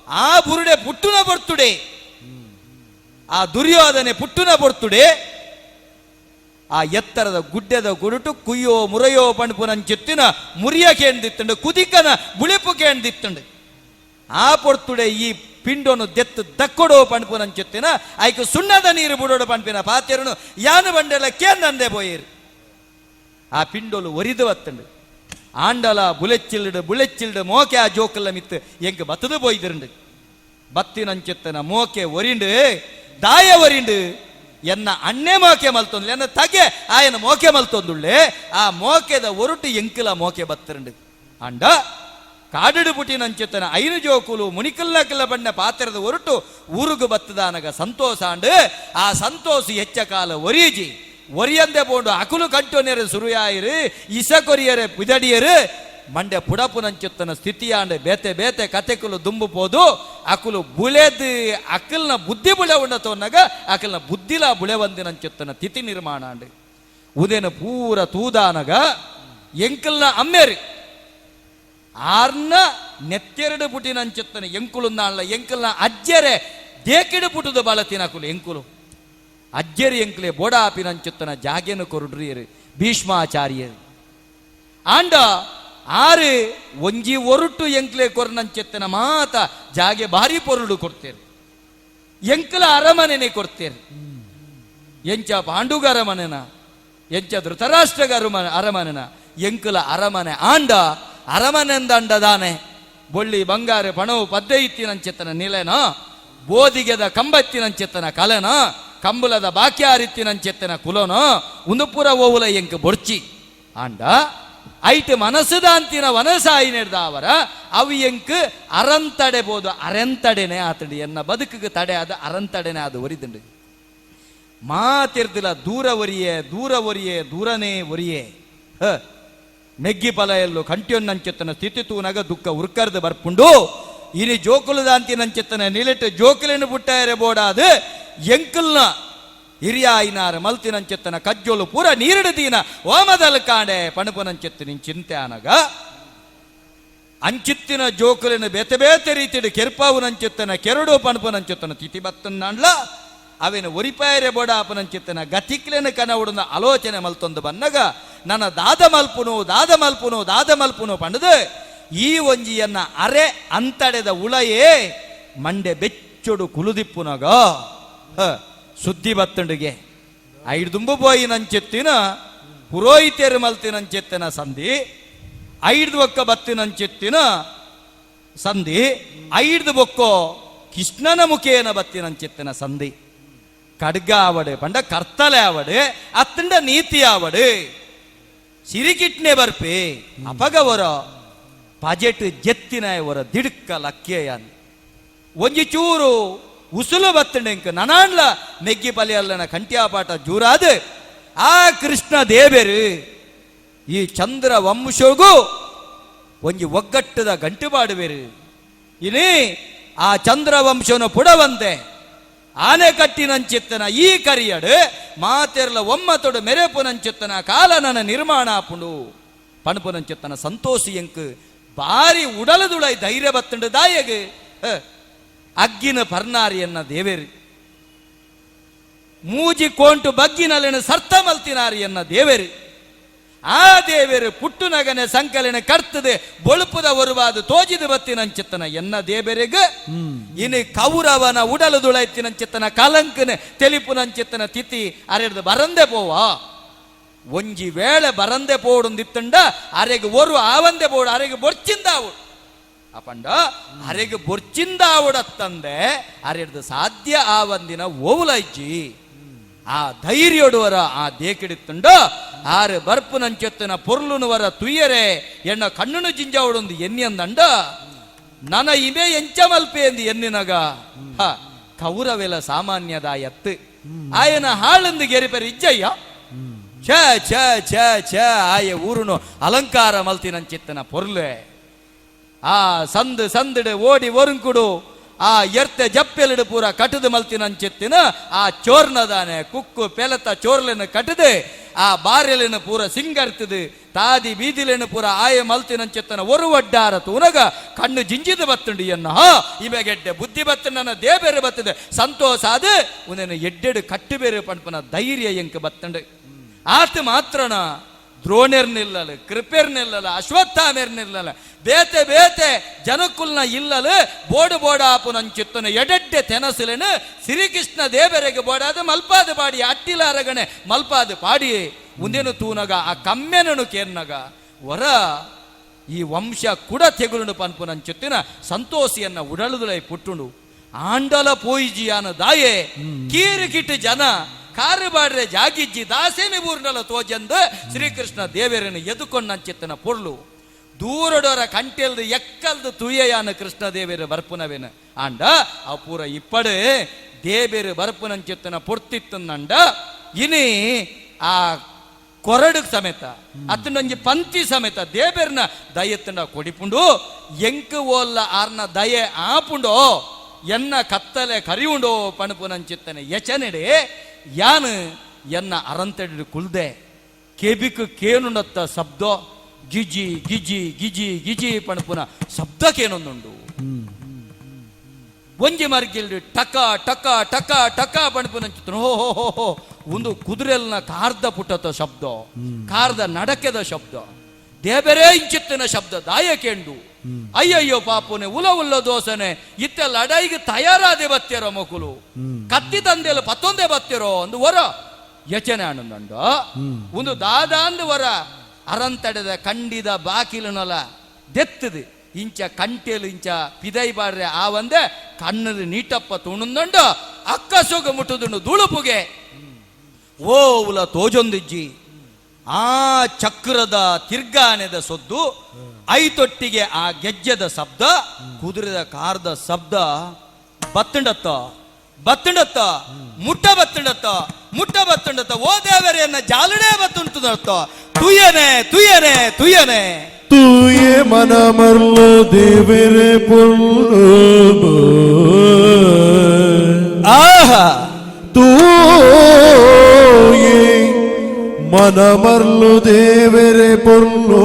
ಆ ಬುರುಡೆ ಪುಟ್ಟುನ ಪೊರ್ತುಡೆ ಆ ದುರ್ಯೋಧನೆ ಪುಟ್ಟುನ ಪೊರ್ತುಡೆ ಆ ಎತ್ತರದ ಗುಡ್ಡೆದ ಗುರುಟು ಕುಯ್ಯೋ ಮುರೆಯೋ ಪಣಪು ನಂಚಿತ್ತಿನ ಮುರಿಯ ಕೇಂದಿತ್ತುಂಡು ಕುದಿಕನ ಬುಳಿಪು ಕೇಂದಿತ್ತುಂಡು ಆ ಪೊರ್ತುಡೆ ಈ ಪಿಂಡೋನು ದೆತ್ತು ದಕ್ಕೊಡೋ ಪಣಪು ನಂಚಿತ್ತಿನ ಐಕು ಸುಣ್ಣದ ನೀರು ಬುಡೋಡು ಪಣಪಿನ ಪಾತೆರನು ಯಾನು ಬಂಡೆಲ್ಲ ಕೇಂದಂದೆ ಪೋಯಿರು ಆ ಪಿಂಡೋಲು ಒರಿದು ಬತ್ತುಂಡು ಆಂಡಲ ಬುಲೆಚ್ಚಿಲ್ಡು ಬುಲೆಚ್ಚಿಲ್ಡು ಮೋಕೆ ಆ ಜೋಕಲ್ಲ ಮಿತ್ತು ಎಂಕ್ ಬತ್ತದು ಪೋಯ್ದಿರುಂಡು ಬತ್ತಿನಂಚಿತ್ತನ ಮೋಕೆ ಒರಿಂಡು ದಾಯ ಒರಿಂಡು ಎನ್ನ ಅಣ್ಣೆ ಮೋಕೆ ಮಲ್ತೊಂದು ಎನ್ನ ತಗೆ ಆಯನ ಮೋಕೆ ಮಲ್ತೊಂದುಳ್ಳೆ ಆ ಮೋಕೆದ ಒರುಟು ಎಂಕಲ ಮೋಕೆ ಬತ್ತರಂಡು ಅಂಡ ಕಾಡಿಡು ಪುಟಿನಂಚಿತ್ತನ ಐನು ಜೋಕುಲು ಮುನಿಕಲ್ಲಕಲ್ಲ ಬಣ್ಣ ಪಾತ್ರದ ಒರುಟು ಊರುಗು ಬತ್ತದಾನಗ ಸಂತೋಷ ಅಂಡು ಆ ಸಂತೋಷ ಹೆಚ್ಚ ಕಾಲ ಒರೀಜಿ ಒರಿಯಂದೆ ಪೋಂಡು ಅಕುಲು ಕಂಟೊನೆರೆ ಸುರುಯಾಯಿರು ಇಸ ಕೊರಿಯರೆ ಪಿದಡಿಯರು ಮಂಡ್ಯ ಪುಡಪುನಂಚಿತ್ತನ ಸ್ಥಿತಿಯಾಂಡ ಬೇತೆ ಬೇತೆ ಕತೆಕುಲು ದುಂಬು ಪೋದು ಅಕುಲು ಬುಳೆದು ಅಕಲ್ನ ಬುದ್ಧಿ ಬುಳೆ ಉಂಡ ತೋನ್ನಗ ಅಕಲ್ನ ಬುದ್ಧಿಲ ಬುಳೆ ಬಂದಿನಂಚಿತ್ತನ ತಿಥಿ ನಿರ್ಮಾಣ ಅಂಡು ಉದೇನ ಪೂರ ತೂದಾನಗ ಎಂಕಲ್ನ ಅಮ್ಮೇರು ಆರ್ನ ನೆತ್ತೆರಡು ಪುಟಿನಂಚಿತ್ತನ ಎಂಕುಲು ನಾಳ್ಲ ಎಂಕಲ್ನ ಅಜ್ಜರೆ ದೇಕಿಡು ಪುಟದ ಬಾಳತಿನ ಅಕುಲು ಎಂಕುಲು ಅಜ್ಜರಿ ಎಂಕುಲೆ ಬೋಡಾಪಿನಂಚಿತ್ತನ ಜಾಗೆನು ಕೊರುಡ್ರಿಯರು ಭೀಷ್ಮಾಚಾರ್ಯರು ಆಂಡ ಆರು ಒಂಜಿ ಒರುಟು ಎಂಕ್ಲೆ ಕೊರ್ನಂಚೆತ್ತನ ಮಾತ ಜಾಗೆ ಭಾರಿ ಪೊರುಡು ಕೊಡ್ತೇನೆ ಎಂಕಲ ಅರಮನೆನೆ ಕೊಡ್ತೇನೆ. ಎಂಚ ಪಾಂಡುಗ ಅರಮನೆನ ಎಂಚ ಧೃತರಾಷ್ಟ್ರಗ ಅರಮನೆನ ಎಂಕುಲ ಅರಮನೆ ಆಂಡ ಅರಮನೆಂದಂಡ ದಾನೆ ಬೊಳ್ಳಿ ಬಂಗಾರ ಪಣವು ಪದ್ದೆ ಇತ್ತಿನಂಚೆತ್ತನ ನಿಲೆನ ಬೋದಿಗೆದ ಕಂಬತ್ತಿನಂಚೆತ್ತನ ಕಲೆನ ಕಂಬುಲದ ಬಾಕ್ಯಾರಿತ್ತಿನಂಚೆತ್ತನ ಕುಲನ ಉಂದುಪುರ ಓವುಲ ಎಂಕ್ ಬೊರ್ಚಿ ಆಂಡ ಐಟ್ ಮನಸ್ಸುದಾಂತಿನ ವನಸಾಯಿ ನೆಡ್ದಾವರ ಅವು ಎಂಕ್ ಅರಂತಡೆ ಬೋದು ಅರೆಂತಡೆನೆ ಆತಂಡು ಎನ್ನ ಬದುಕಿಗೆ ತಡೆ ಆದ ಅರಂತಡೆನೆ ಅದು ಒರಿದುಂಡು ಮಾತಿರ್ದಿಲ್ಲ ದೂರ ಒರಿಯೆ ದೂರ ಒರಿಯೆ ದೂರನೇ ಒರಿಯೆ ಹ ಮೆಗ್ಗಿ ಫಲ ಎಲ್ಲು ಕಂಟಿಯೊನ್ನಂಚೆತ್ತನ ಸ್ಥಿತಿ ತೂನಗ ದುಃಖ ಉರ್ಕರ್ದು ಬರ್ಪುಂಡು ಇನಿ ಜೋಕುಲದಾಂತಿನಂಚೆತ್ತನ ನಿಲೆಟ್ಟು ಜೋಕುಲೆನು ಪುಟ್ಟಾಯರೆ ಬೋಡಾದು ಎಂಕಲ್ನ ಹಿರಿಯಾಯಿನಾರ ಮಲ್ತಿನಂಚೆತ್ತನ ಕಜ್ಜೋಲು ಪೂರ ನೀರಿಡು ದೀನ ಓಮದಲ್ ಕಾಂಡೆ ಪಣಪುನಂಚೆತ್ತು ನಿನ್ ಚಿಂತೆ ಆನಗ ಅಂಚಿತ್ತಿನ ಜೋಕುಲಿನ ಬೇತೆ ಬೇತೆ ರೀತಿಡು ಕೆರ್ಪಾವುನಂಚೆತ್ತನ ಕೆರಡು ಪಣಪುನಂಚೆತ್ತನ ತಿಥಿ ಬತ್ತನ್ನಾಂಡ್ಲ ಅವೇನು ಒರಿಪಾಯರೆ ಬೋಡಾಪನಂಚಿತ್ತನ ಗತಿಕ್ಲೆನ ಕನವುಡುನ ಆಲೋಚನೆ ಮಲ್ತೊಂದು ಬನ್ನಗ ನನ್ನ ದಾದ ಮಲ್ಪುನು ದಾದ ಮಲ್ಪುನು ದಾದ ಮಲ್ಪುನು ಪಂಡದು ಈ ಒಂಜಿಯನ್ನ ಅರೆ ಅಂತಡೆದ ಉಳಯೇ ಮಂಡೆ ಬೆಚ್ಚೊಡು ಕುಲುದಿಪ್ಪುನಗ ಸುದ್ದಿ ಬತ್ತಂಡಿಗೆ ಐಡ್ದುಂಬು ಪೋಯಿನಂಚೆತ್ತಿನ ಪುರೋಹಿತೆರು ಮಲ್ತಿನಂಚೆತ್ತಿನ ಸಂಧಿ ಐಡ್ದು ಒಕ್ಕ ಬತ್ತಿನಂಚೆತ್ತಿನ ಸಂಧಿ ಐಡ್ದು ಬೊಕ್ಕೋ ಕೃಷ್ಣನ ಮುಖೇನ ಬತ್ತಿನಂಚೆತ್ತಿನ ಸಂಧಿ ಕಡ್ಗ ಆವಡು ಪಂಡ ಕರ್ತಲೆ ಆವಡು ಅತ್ತಂಡ ನೀತಿ ಆವಡು ಸಿರಿಕಿಟ್ನೆ ಬರ್ಪಿ ಅಪಗವರ ಪಜೆಟ್ ಜೆತ್ತಿನ ಅವರ ದಿಡ್ಕ ಲಕ್ಕೆಯನ್ ಒಂಜಿ ಚೂರು ಉಸುಲು ಬತ್ತಂಡೆಂಕ್ ನನಾನ್ಲ ಮೆಗ್ಗಿ ಪಲಿಯಲ್ಲನ ಕಂಟ್ಯಾಪಾಟ ಜೂರಾದ ಆ ಕೃಷ್ಣ ದೇವೆರು ಈ ಚಂದ್ರ ವಂಶಗೂ ಒಂಜಿ ಒಗ್ಗಟ್ಟದ ಗಂಟು ಬಾಡುವೆರು ಇನಿ ಆ ಚಂದ್ರವಂಶನ ಪುಡವಂತೆ ಆನೆ ಕಟ್ಟಿನಂಚಿತ್ತನ ಈ ಕರಿಯಡು ಮಾತೆರ್ಲ ಒಮ್ಮತೊಡು ಮೆರೆಪುನಂಚಿತ್ತನ ಕಾಲನನ ನಿರ್ಮಾಣ ಆಪುಂಡು ಪಣಪುನಂಚಿತ್ತನ ಸಂತೋಷಿ ಎಂಕ್ ಬಾರಿ ಉಡಲದುಳೈ ಧೈರ್ಯ ಬತ್ತುಂಡು ದಾಯಗ್ ಅಗ್ಗಿನ ಪರ್ನಾರಿಯನ್ನ ದೇವೇರು ಮೂಜಿ ಕೋಂಟು ಬಗ್ಗಿನಲ್ಲಿನ ಸರ್ತ ಮಲ್ತಿನಾರಿಯನ್ನ ದೇವೇರು ಆ ದೇವೇರು ಪುಟ್ಟುನಗನೆ ಸಂಕಲಿನ ಕರ್ತದೆ ಬೊಳುಪುದ ಒರುವಾದ ತೋಜಿದ ಬತ್ತಿನಂಚಿತ್ತನ ಎನ್ನ ದೇವರಿಗ ಇನಿ ಕೌರವನ ಉಡಲದುಳೈತಿನಂಚಿತ್ತನ ಕಲಂಕನ ತೆಲಿಪುನಂಚಿತ್ತನ ತಿಥಿ ಅರೆಡ್ದು ಬರಂದೆ ಪೋವಾ ಒಂಜಿ ವೇಳೆ ಬರಂದೆ ಪೋಡುಂದಿತ್ತಂಡ ಅರೆಗೆ ಒರು ಆವಂದೆ ಪೋಡು ಅರೆಗೆ ಬೊರ್ಚಿಂದಾವು ಅಪಂಡ ಅರೆಗೆ ಬೊರ್ಚಿಂದಾವುಡತ್ತಂದೆ ಅರೆಡ್ದು ಸಾಧ್ಯ ಆವಂದಿನ ಓವುಲೈಜಿ ಆ ಧೈರ್ಯೊಡುವರ ಆ ದೇಕಿಡಿತ್ತುಂಡ ಆರು ಬರ್ಪುನಂಚೆತ್ತನ ಪೊರ್ಲುನುವರ ತುಯ್ಯರೆ ಎಣ್ಣ ಕಣ್ಣುನು ಜಿಂಜಾವುಡೊಂದು ಎನ್ನಿಯಂದಂಡ ನನ ಇಮೆ ಎಂಚ ಮಲ್ಪೆ ಎಂದು ಎನ್ನಿನಗ ಹ ಕೌರವೆಲ ಸಾಮಾನ್ಯದ ಎತ್ತು ಆಯನ ಹಾಳಂದು ಗೆರಿಪೆರೆ ಇಜ್ಜಯ್ಯ ಛ ಛ ಛ ಛ ಆಯ ಊರುನು ಅಲಂಕಾರ ಮಲ್ತಿನಂಚಿತ್ತನ ಪೊರ್ಲೆ ಆ ಸಂದು ಸಂದಿಡು ಓಡಿ ಒರುಂಕುಡು ಆ ಎರ್ತೆ ಜಪ್ಪೆಲಿಡು ಪೂರ ಕಟದು ಮಲ್ತಿನಂಚಿತ್ತಿನ ಆ ಚೋರ್ನದಾನೆ ಕುಕ್ಕು ಪೆಲತ ಚೋರ್ಲೆನ ಕಟದೆ ಆ ಬಾರೆಲಿನ ಪೂರ ಸಿಂಗರ್ತದು ತಾದಿ ಬೀದಿಲೆನ ಪೂರ ಆಯ ಮಲ್ತಿನಂಚಿತ್ತನ ಒರು ಒಡ್ಡಾರ ತೂನಗ ಕಣ್ಣು ಜಿಂಜಿದ ಬತ್ತುಂಡು ಎನ್ನ ಇವೆಗೆಡ್ಡೆ ಬುದ್ಧಿ ಬತ್ತು ನನ್ನ ದೇಬೇರೆ ಬತ್ತದೆ ಸಂತೋಷ ಅದು ಉನೇನು ಎಡ್ಡೆಡು ಕಟ್ಟು ಬೇರೆ ಪಣ್ಪನ ಧೈರ್ಯ ಎಂಕ ಬತ್ತುಂಡು. ಆತ ಮಾತ್ರನ ದ್ರೋಣೆರ್ ನಿಲ್ಲಲು ಕೃಪೆರ್ ನಿಲ್ಲಲು ಅಶ್ವತ್ಥಾಮೆರ್ ನಿಲ್ಲಲು ಬೇತೆ ಬೇತೆ ಜನಕುಲ್ನ ಇಲ್ಲಲು ಬೋಡು ಬೋಡಾಪುನಂಚಿತ್ತನ ಎಡೆಡ್ಡೆ ತೆನಸುಲೆನು ಶ್ರೀಕೃಷ್ಣ ದೇವರಿಗೆ ಬೋಡಾದ ಮಲ್ಪಾದ ಪಾಡಿ ಅಟ್ಟಿಲಾರಗಣೆ ಮಲ್ಪಾದ ಪಾಡಿ ಉಂದೇನು ತೂನಗ ಆ ಕಮ್ಮೆನನು ಕೇರ್ನಗ ವರ ಈ ವಂಶ ಕುಡ ತೆಗುಲುನು ಪನ್ಪುನಂಚಿತ್ತಿನ ಸಂತೋಷಿಯನ್ನ ಉಡಲುದುಲೈ ಪುಟ್ಟುಂಡು ಆಂಡಲ ಪೋಯಿಜಿಯಾನ ದಾಯೆ ಕೀರು ಕಿಟ್ಟು ಜನ ಕಾರು ಬಾಡ್ರೆ ಜಾಗಿಜ್ಜಿ ದಾಸೇನಿ ಊರ್ನಲ ತೋಜಂದು ಶ್ರೀಕೃಷ್ಣ ದೇವರನ್ನು ಎದುಕೊಂಡಂಚಿತ್ತನ ಪೊರ್ಲು ದೂರಡೋರ ಕಂಟೆಲ್ದು ಎಕ್ಕಲ್ದು ತುಯ್ಯಯಾನ ಕೃಷ್ಣ ದೇವೇರು ಬರ್ಪುನವೇನ ಆಂಡ ಆ ಪೂರ ಇಪ್ಪಡು ದೇವೇರು ಬರ್ಪುನಂಚಿತ್ತನ ಪೊರ್ತಿತ್ತಂದಂಡ ಇನಿ ಆ ಕೊರಡು ಸಮೇತ ಅತ್ತನೊಂಜಿ ಪಂತಿ ಸಮೇತ ದೇಬೇರ್ನ ದಯತ್ತಂಡ ಕೊಡಿಪುಂಡು ಎಂಕ್ ಓಲ್ಲ ಆರ್ನ ದಯೆ ಆಪುಂಡೋ ಎನ್ನ ಕತ್ತಲೆ ಕರಿಯುಂಡೋ ಪಣಪುನಂಚಿತ್ತನೆ ಯಚನೆಡೆ ಯಾನು ಎನ್ನ ಅರಂತಡಿ ಕುಲ್ದೆ ಕೆಬಿಕು ಕೇನುಂಡತ್ತ ಶಬ್ದೋ ಗಿಜಿ ಗಿಜಿ ಗಿಜಿ ಗಿಜಿ ಪಣಪುನ ಶಬ್ದಕ್ಕೇನೊಂದುಂಡು ಒಂಜಿ ಮರ್ಗಿಲ್ಡು ಟಕ ಟಕ ಟಕ ಟಕ ಪಣಪುನಂಚಿತ್ತನು ಹೋ ಹೋ ಹೋ ಹೋ ಒಂದು ಕುದುರೆಲ್ನ ಕಾರ್ದ ಪುಟ್ಟತ ಶಬ್ದ ಕಾರ್ದ ನಡಕೆದ ಶಬ್ದ ದೇಬರೇ ಇಂಚಿತ್ತಿನ ಶಬ್ದ ದಾಯಕೆಂಡು ಅಯ್ಯಯ್ಯೋ ಪಾಪುನೆ ಉಲ ಉಲ್ಲ ದೋಸನೆ ಇತ್ತ ಲಡಾಯಿಗೆ ತಯಾರಾದೆ ಬತ್ತಿರೋ ಮಕ್ಕಳು ಕತ್ತಿ ತಂದೆಲ್ಲ ಪತ್ತೊಂದೇ ಬತ್ತಿರೋ ಒಂದು ವರ ಯಚನೆ ಆನಂದಂಡು ಒಂದು ದಾದಾಂದು ವರ ಅರಂತಡೆದ ಕಂಡಿದ ಬಾಕಿಲುನಲ ದೆತ್ತದು ಇಂಚ ಕಂಟೆಲು ಇಂಚ ಪಿದೈ ಬಾಡ್ರೆ ಆ ಒಂದೇ ಕಣ್ಣದು ನೀಟಪ್ಪ ತುಣುಂದುಂಡು ಅಕ್ಕ ಸೊಗ ಮುಟ್ಟುದುಂಡು ದುಳುಪುಗೆ ಓ ಉಲ ತೋಜೊಂದಿಜ್ಜಿ ಆ ಚಕ್ರದ ತಿರ್ಗಾನೆದ ಸೊದ್ದು ಐತೊಟ್ಟಿಗೆ ಆ ಗೆಜ್ಜೆದ ಶಬ್ದ ಕುದುರೆದ ಕಾರದ ಶಬ್ದ ಬತ್ತುಂಡತ್ತ ಬತ್ತುಂಡತ್ತ ಮುಟ್ಟ ಬತ್ತುಂಡತ್ತ ಮುಟ್ಟ ಬತ್ತುಂಡತ್ತ ಓ ದೇವರೆಯನ್ನ ಜಾಲಡೇ ಬತ್ತುಂಟುದತ್ತ ತುಯನೆ ತುಯನೆ ತುಯನೆ ತೂಯೆ ಮನ ಮರ್ಲು ದೇವರೇ ಪೊಲ್ಲು ಆಹಾ ತೂಯೆ ಮನ ಮರ್ಲು ದೇವರೇ ಪೊಲ್ಲು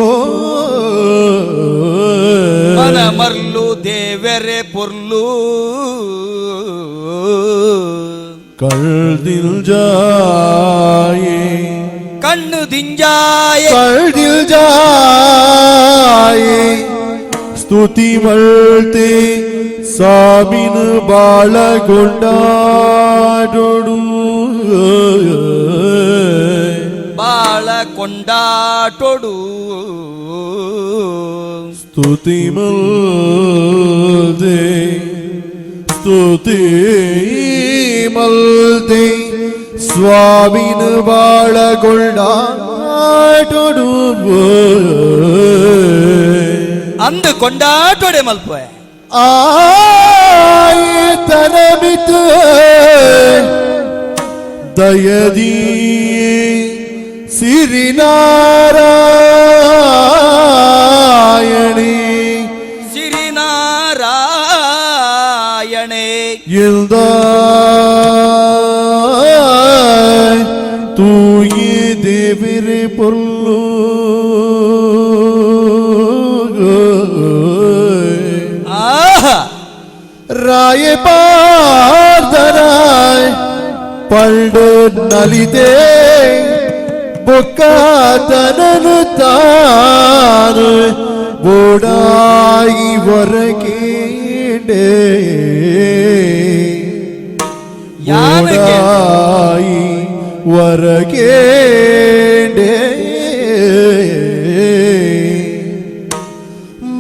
ಮನ ಮರ್ಲು ದೇವರೇ ಪೊರ್ಲು ಕಳ್ದಿಲ್ ಜಾಯೆ ಕಣ್ಣು ದಿಂಜಾಯ ಕಳ್ದಿಲ್ ಜಾಯೆ ಸ್ತುತಿ ಮಳ್ತೆ ಸಾಮಿನ ಬಾಳ ಕೊಂಡಾಡೋಡು ಬಾಳ ಕೊಂಡಾಟೊಡು ಸ್ತುತಿ ಮಲ್ದೆ ಸ್ತುತಿ ಮಲ್ದೆ ಸ್ವಾಮಿನ ಬಾಳ ಕೊಂಡಾಟೊಡು ಅಂದು ಕೊಂಡಾಟೊಡೆ ಮಲ್ಪೆ ಆಯತನಮಿತ ದಯದಿ ಸಿರಿನಾರಾಯಣಿ ಸಿರಿನಾರಾಯಣೇ ಇಲ್ದ ತೂಯಿ ದೇವಿರೆ ಪೊಲ್ಲು ಆಹಾ ರಾಯ ಪಾರ್ದರಾಯ್ ಪಂಡು ನಲಿದೆ ಬೊಕ್ಕಾತನನು ತಾನು ಬೋಡಾಯಿ ಹೊರಕೇಂಡೆ ಯಾನಕ್ಕೆ ಬೋಡಾಯಿ ಹೊರಕೇಂಡೆ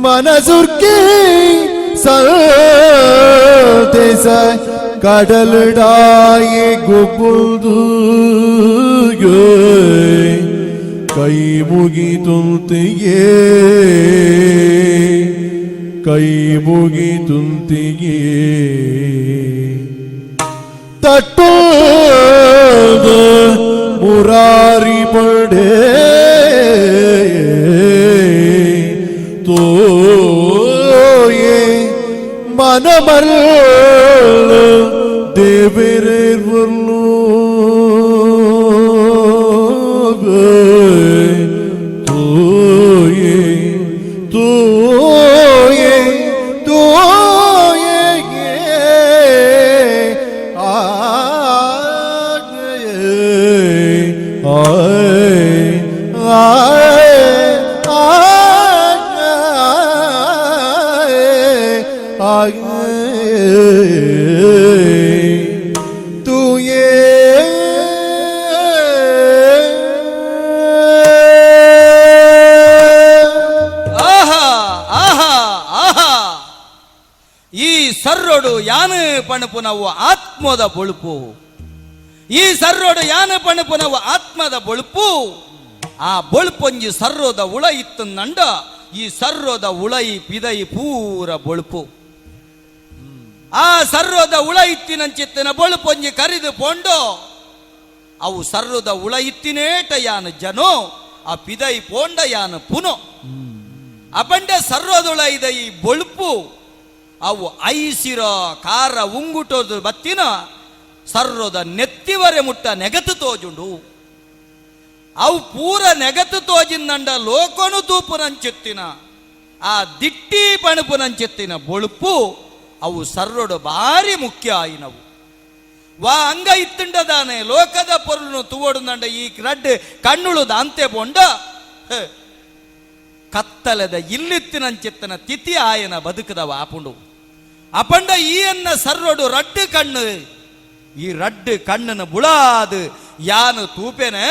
ಮನಸುರ್ಕಿ ಸಂತೇಸ ಕಡಲಡಾಯಿ ಗುಬ್ಬುದು ಕೈ ಮುಗಿತುಂತಿಗೆ ಕೈ ಮುಗಿತುಂತಿಗೆ ತಟ್ಟೋದು ಮುರಾರಿ ಪಡೆ ತೋಯೆ ಮನಮರ್ಲು ದೇವರೇರ್ವರ್ಲು ತೋಯೆ ತೋಯೆ ತೋಯೆ ಆಹಾ ಆಹಾ ಆಹಾ ಈ ಸರ್ರೊಡು ಯಾನು ಪಣಪು ನಾವು ಆತ್ಮದ ಬೊಳುಪು ಈ ಸರ್ರೊಡು ಯಾನು ಪಣಪು ನಾವು ಆತ್ಮದ ಬೊಳುಪು ಆ ಬೊಳುಪೊಂಜಿ ಸರ್ರೋದ ಉಳ ಇತ್ತು ನಂಡ ಈ ಸರ್ರೋದ ಉಳೈ ಪಿದೈ ಪೂರ ಬೊಳುಪು ಆ ಸರ್ರೋದ ಉಳ ಇತ್ತಿನಂಚಿತ್ತಿನ ಬೊಳುಪೊಂಜಿ ಕರಿದು ಪೋಂಡೋ ಅವು ಸರ್ರೋದ ಉಳ ಇತ್ತಿನೇಟ ಯಾನು ಜನೋ ಆ ಪಿದೈ ಪೋಂಡ ಯಾನು ಪುನೋ ಅಪಂಡೆ ಸರ್ರೋದುಳ ಇದ ಈ ಬೊಳುಪು ಅವು ಐಸಿರೋ ಖಾರ ಉಂಗುಟೋದು ಬತ್ತಿನ ಸರ್ರೋದ ನೆತ್ತಿವರೆ ಮುಟ್ಟ ನೆಗತು ತೋಜುಂಡು ಅವು ಪೂರ ನೆಗತು ತೋಜಿಂದಂಡ ಲೋಕನು ತೂಪುನಂಚೆತ್ತಿನ ಆ ದಿಟ್ಟಿ ಪಣಪುನಂಚೆತ್ತಿನ ಬೊಳುಪು ಅವು ಸರ್ರೋಡು ಭಾರಿ ಮುಖ್ಯ ಆಯಿನವು ವಾ ಅಂಗ ಇತ್ತುಂಡದಾನೆ ಲೋಕದ ಪೊರುಳು ತುವಡುಂದಂಡ ಈ ರಡ್ಡು ಕಣ್ಣುಳು ದಾಂತೆ ಪೊಂಡ ಕತ್ತಲದ ಇಲ್ಲಿತ್ತಿನಂಚಿತ್ತನ ತಿಥಿ ಆಯನ ಬದುಕದ ವಾಪುಂಡು ಅಪಂಡ ಈ ಎನ್ನ ಸರ್ರೊಡು ರಡ್ಡು ಕಣ್ಣು ಈ ರಡ್ಡು ಕಣ್ಣನ ಬುಳಾದು ಯಾನು ತೂಪೆನೆ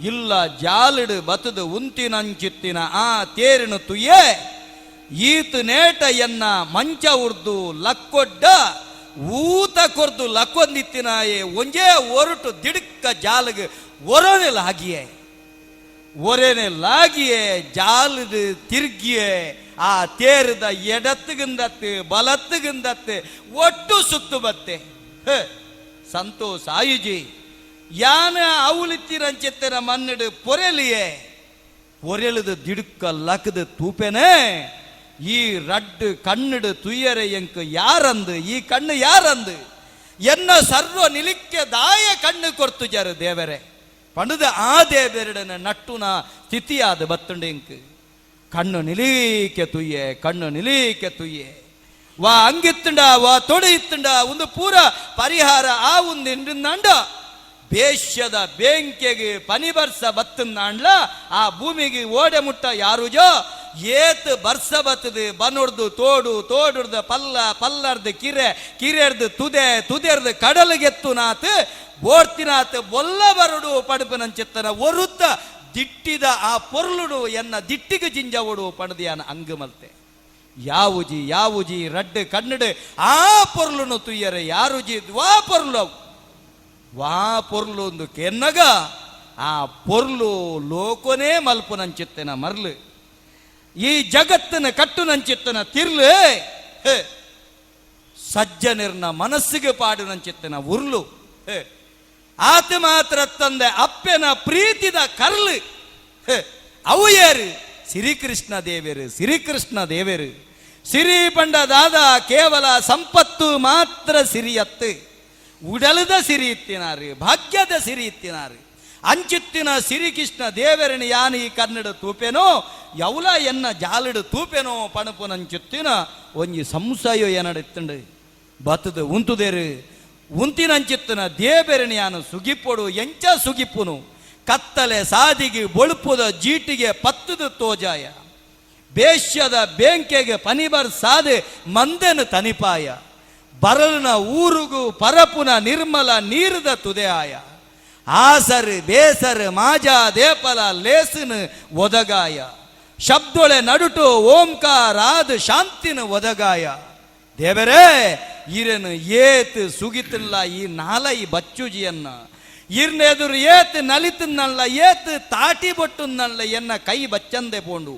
ಇಲ್ಲ ಜಾಲಿಡು ಬತದು ಉಂತಿನಂಚಿತ್ತಿನ ಆ ತೇರಿನ ತುಯೆ ಈತ ನೇಟ ಎನ್ನ ಮಂಚ ಉರ್ದು ಲಕ್ಕೊಡ್ಡ ಊತ ಕೊರ್ದು ಲಕ್ಕೊಂದಿತ್ತಿನಾಯೆ ಒಂಜೇ ಒರಟು ದಿಡುಕ್ಕ ಜಾಲಗ ಒರನೆ ಲಾಗಿಯೇ ಒರೆನೆ ಲಾಗಿಯೇ ಜಾಲದು ತಿರ್ಗಿಯೇ ಆ ತೇರದ ಎಡತ್ತುಗಿಂದತ್ತು ಬಲತ್ತುಗಿಂದತ್ತು ಒಟ್ಟು ಸುತ್ತು ಬತ್ತೆ. ಸಂತೋಷ ಆಯುಜಿ ಯಾನ ಅವಲಿತ್ತಿರಂచెತ್ತಿನ ಮನ್ನಿಡು ಪೊರೆಲಿಯೇ ಪೊರೆಲುದು ದಿಡುಕ್ಕ ಲಕದು ತೂಪೆನೆ ಈ ರಡ್ಡು ಕಣ್ಣಿಡು ತುಯ್ಯರೆ ಎಂಕು ಯಾರಂದು ಈ ಕಣ್ಣು ಯಾರಂದು ಎನ್ನ ಸರ್ವ ನಿಲಿಕ್ಕೆ ದಾಯ ಕಣ್ಣು ಕೊರ್ತು ಜರು ದೇವರೇ ಪಣದ ಆ ದೇವರಡನ ನಟ್ಟುನ ಸ್ಥಿತಿಯಾದ ಬತ್ತುಂಡು ಎಂಕು ಕಣ್ಣು ನಿಲೀಕೆ ತುಯ್ಯೆ ಕಣ್ಣು ನಿಲೀಕೆ ತುಯ್ಯೆ ವಾ ಅಂಗಿತ್ತುಂಡ ವಾ ತೊಡಿ ಇತ್ತುಂಡ ಒಂದು ಪೂರ ಪರಿಹಾರ ಆ ಒಂದು ನಂಡ ಬೇಷ್ಯದ ಬೇಂಕೆಗೆ ಪನಿ ಬರ್ಸ ಬತ್ತಂದಾಂಡ್ಲ ಆ ಭೂಮಿಗೆ ಓಡೆ ಮುಟ್ಟ ಯಾರುಜೋ ಏತ್ ಬರ್ಸ ಬತ್ತದು ಬನುಡ್ದು ತೋಡು ತೋಡುರ್ದ ಪಲ್ಲ ಪಲ್ಲರ್ದು ಕಿರೆ ಕಿರೆರ್ದು ತುದೆ ತುದೆರ್ದು ಕಡಲಿಗೆತ್ತು ನಾತ್ ಬೋರ್ತಿನಾತ್ ಬೊಲ್ಲ ಬರುಡು ಪಡುಪನಂಚಿತ್ತನ ಒರುತ್ತ ದಿಟ್ಟಿದ ಆ ಪೊರ್ಲುಡು ಎನ್ನ ದಿಟ್ಟಿಗೆ ಜಿಂಜವುಡು ಪಣದಿಯಾನ ಅಂಗುಮಲ್ತೆ ಯಾವುಜಿ ಯಾವುಜಿ ರಡ್ಡು ಕಣ್ಣಡು ಆ ಪೊರ್ಲುನು ತುಯ್ಯರೆ ಯಾರುಜಿ ವಾ ಪೊರ್ಲು ಅವು ವಾ ಪೊರ್ಲು ಒಂದು ಕೆನ್ನಗ ಆ ಪೊರ್ಲು ಲೋಕನೇ ಮಲ್ಪುನಂಚಿತ್ತನ ಮರ್ಲು ಈ ಜಗತ್ತಿನ ಕಟ್ಟುನಂಚಿತ್ತನ ತಿರ್ಲು ಸಜ್ಜನಿರ್ನ ಮನಸ್ಸಿಗೆ ಪಾಡುನಂಚಿತ್ತನ ಉರ್ಲು ಆತ ಮಾತ್ರ ತಂದೆ ಅಪ್ಪನ ಪ್ರೀತಿದ ಕರ್ಲು ಅವು ಏರು ಶ್ರೀಕೃಷ್ಣ ದೇವರು ಶ್ರೀಕೃಷ್ಣ ದೇವರು ಸಿರಿ ಪಂಡ ದಾದ ಕೇವಲ ಸಂಪತ್ತು ಮಾತ್ರ ಸಿರಿಯತ್ತು ಉಡಲದ ಸಿರಿ ಇತ್ತಿನಾರು ಭಾಗ್ಯದ ಸಿರಿ ಇತ್ತಿನಾರು ಅಂಚಿತ್ತಿನ ಸಿರಿಕೃಷ್ಣ ದೇವರನ ಯಾನ ಈ ಕನ್ನಡ ತೂಪೆನೋ ಯೌಲ ಎನ್ನ ಜಾಲಡು ತೂಪೆನೋ ಪಣಪುನಂಚಿತ್ತಿನ ಒಂಜಿ ಸಂಶಯ ಏನಡಿತ್ತಂಡು ಬತ್ತದ ಉಂತುದೇರು ಉಂತಿನಂಚಿತ್ತಿನ ದೇವರನ ಯಾನು ಸುಗಿಪೊಡು ಎಂಚ ಸುಗಿಪುನು ಕತ್ತಲೆ ಸಾದಿಗೆ ಬೊಳುಪುದ ಜೀಟಿಗೆ ಪತ್ತದ ತೋಜಾಯ ಬೇಶ್ಯದ ಬೇಂಕೆಗೆ ಪನಿಬರ್ ಸಾದೆ ಮಂದೆನು ತನಿಪಾಯ ಬರಲಿನ ಊರುಗು ಪರಪುನ ನಿರ್ಮಲ ನೀರದ ತುದೆಯಾಯ ಆಸರು ಬೇಸರು ಮಾಜಾ ದೇಪಲ ಲೇಸನು ಒದಗಾಯ ಶಬ್ದೊಳೆ ನಡುಟು ಓಂಕಾರಾದ ಶಾಂತಿನ ಒದಗಾಯ ದೇವರೇ ಈರನು ಏತ್ ಸುಗಿತಿಲ್ಲ ಈ ನಾಲೈ ಬಚ್ಚುಜಿಯನ್ನ ಇರ್ನೆದುರು ಏತ್ ನಲಿತನ್ನಲ್ಲ ಏತ್ ತಾಟಿ ಬೊಟ್ಟುನ್ನಲ್ಲ ಎನ್ನ ಕೈ ಬಚ್ಚಂದೆ ಪೋಂಡು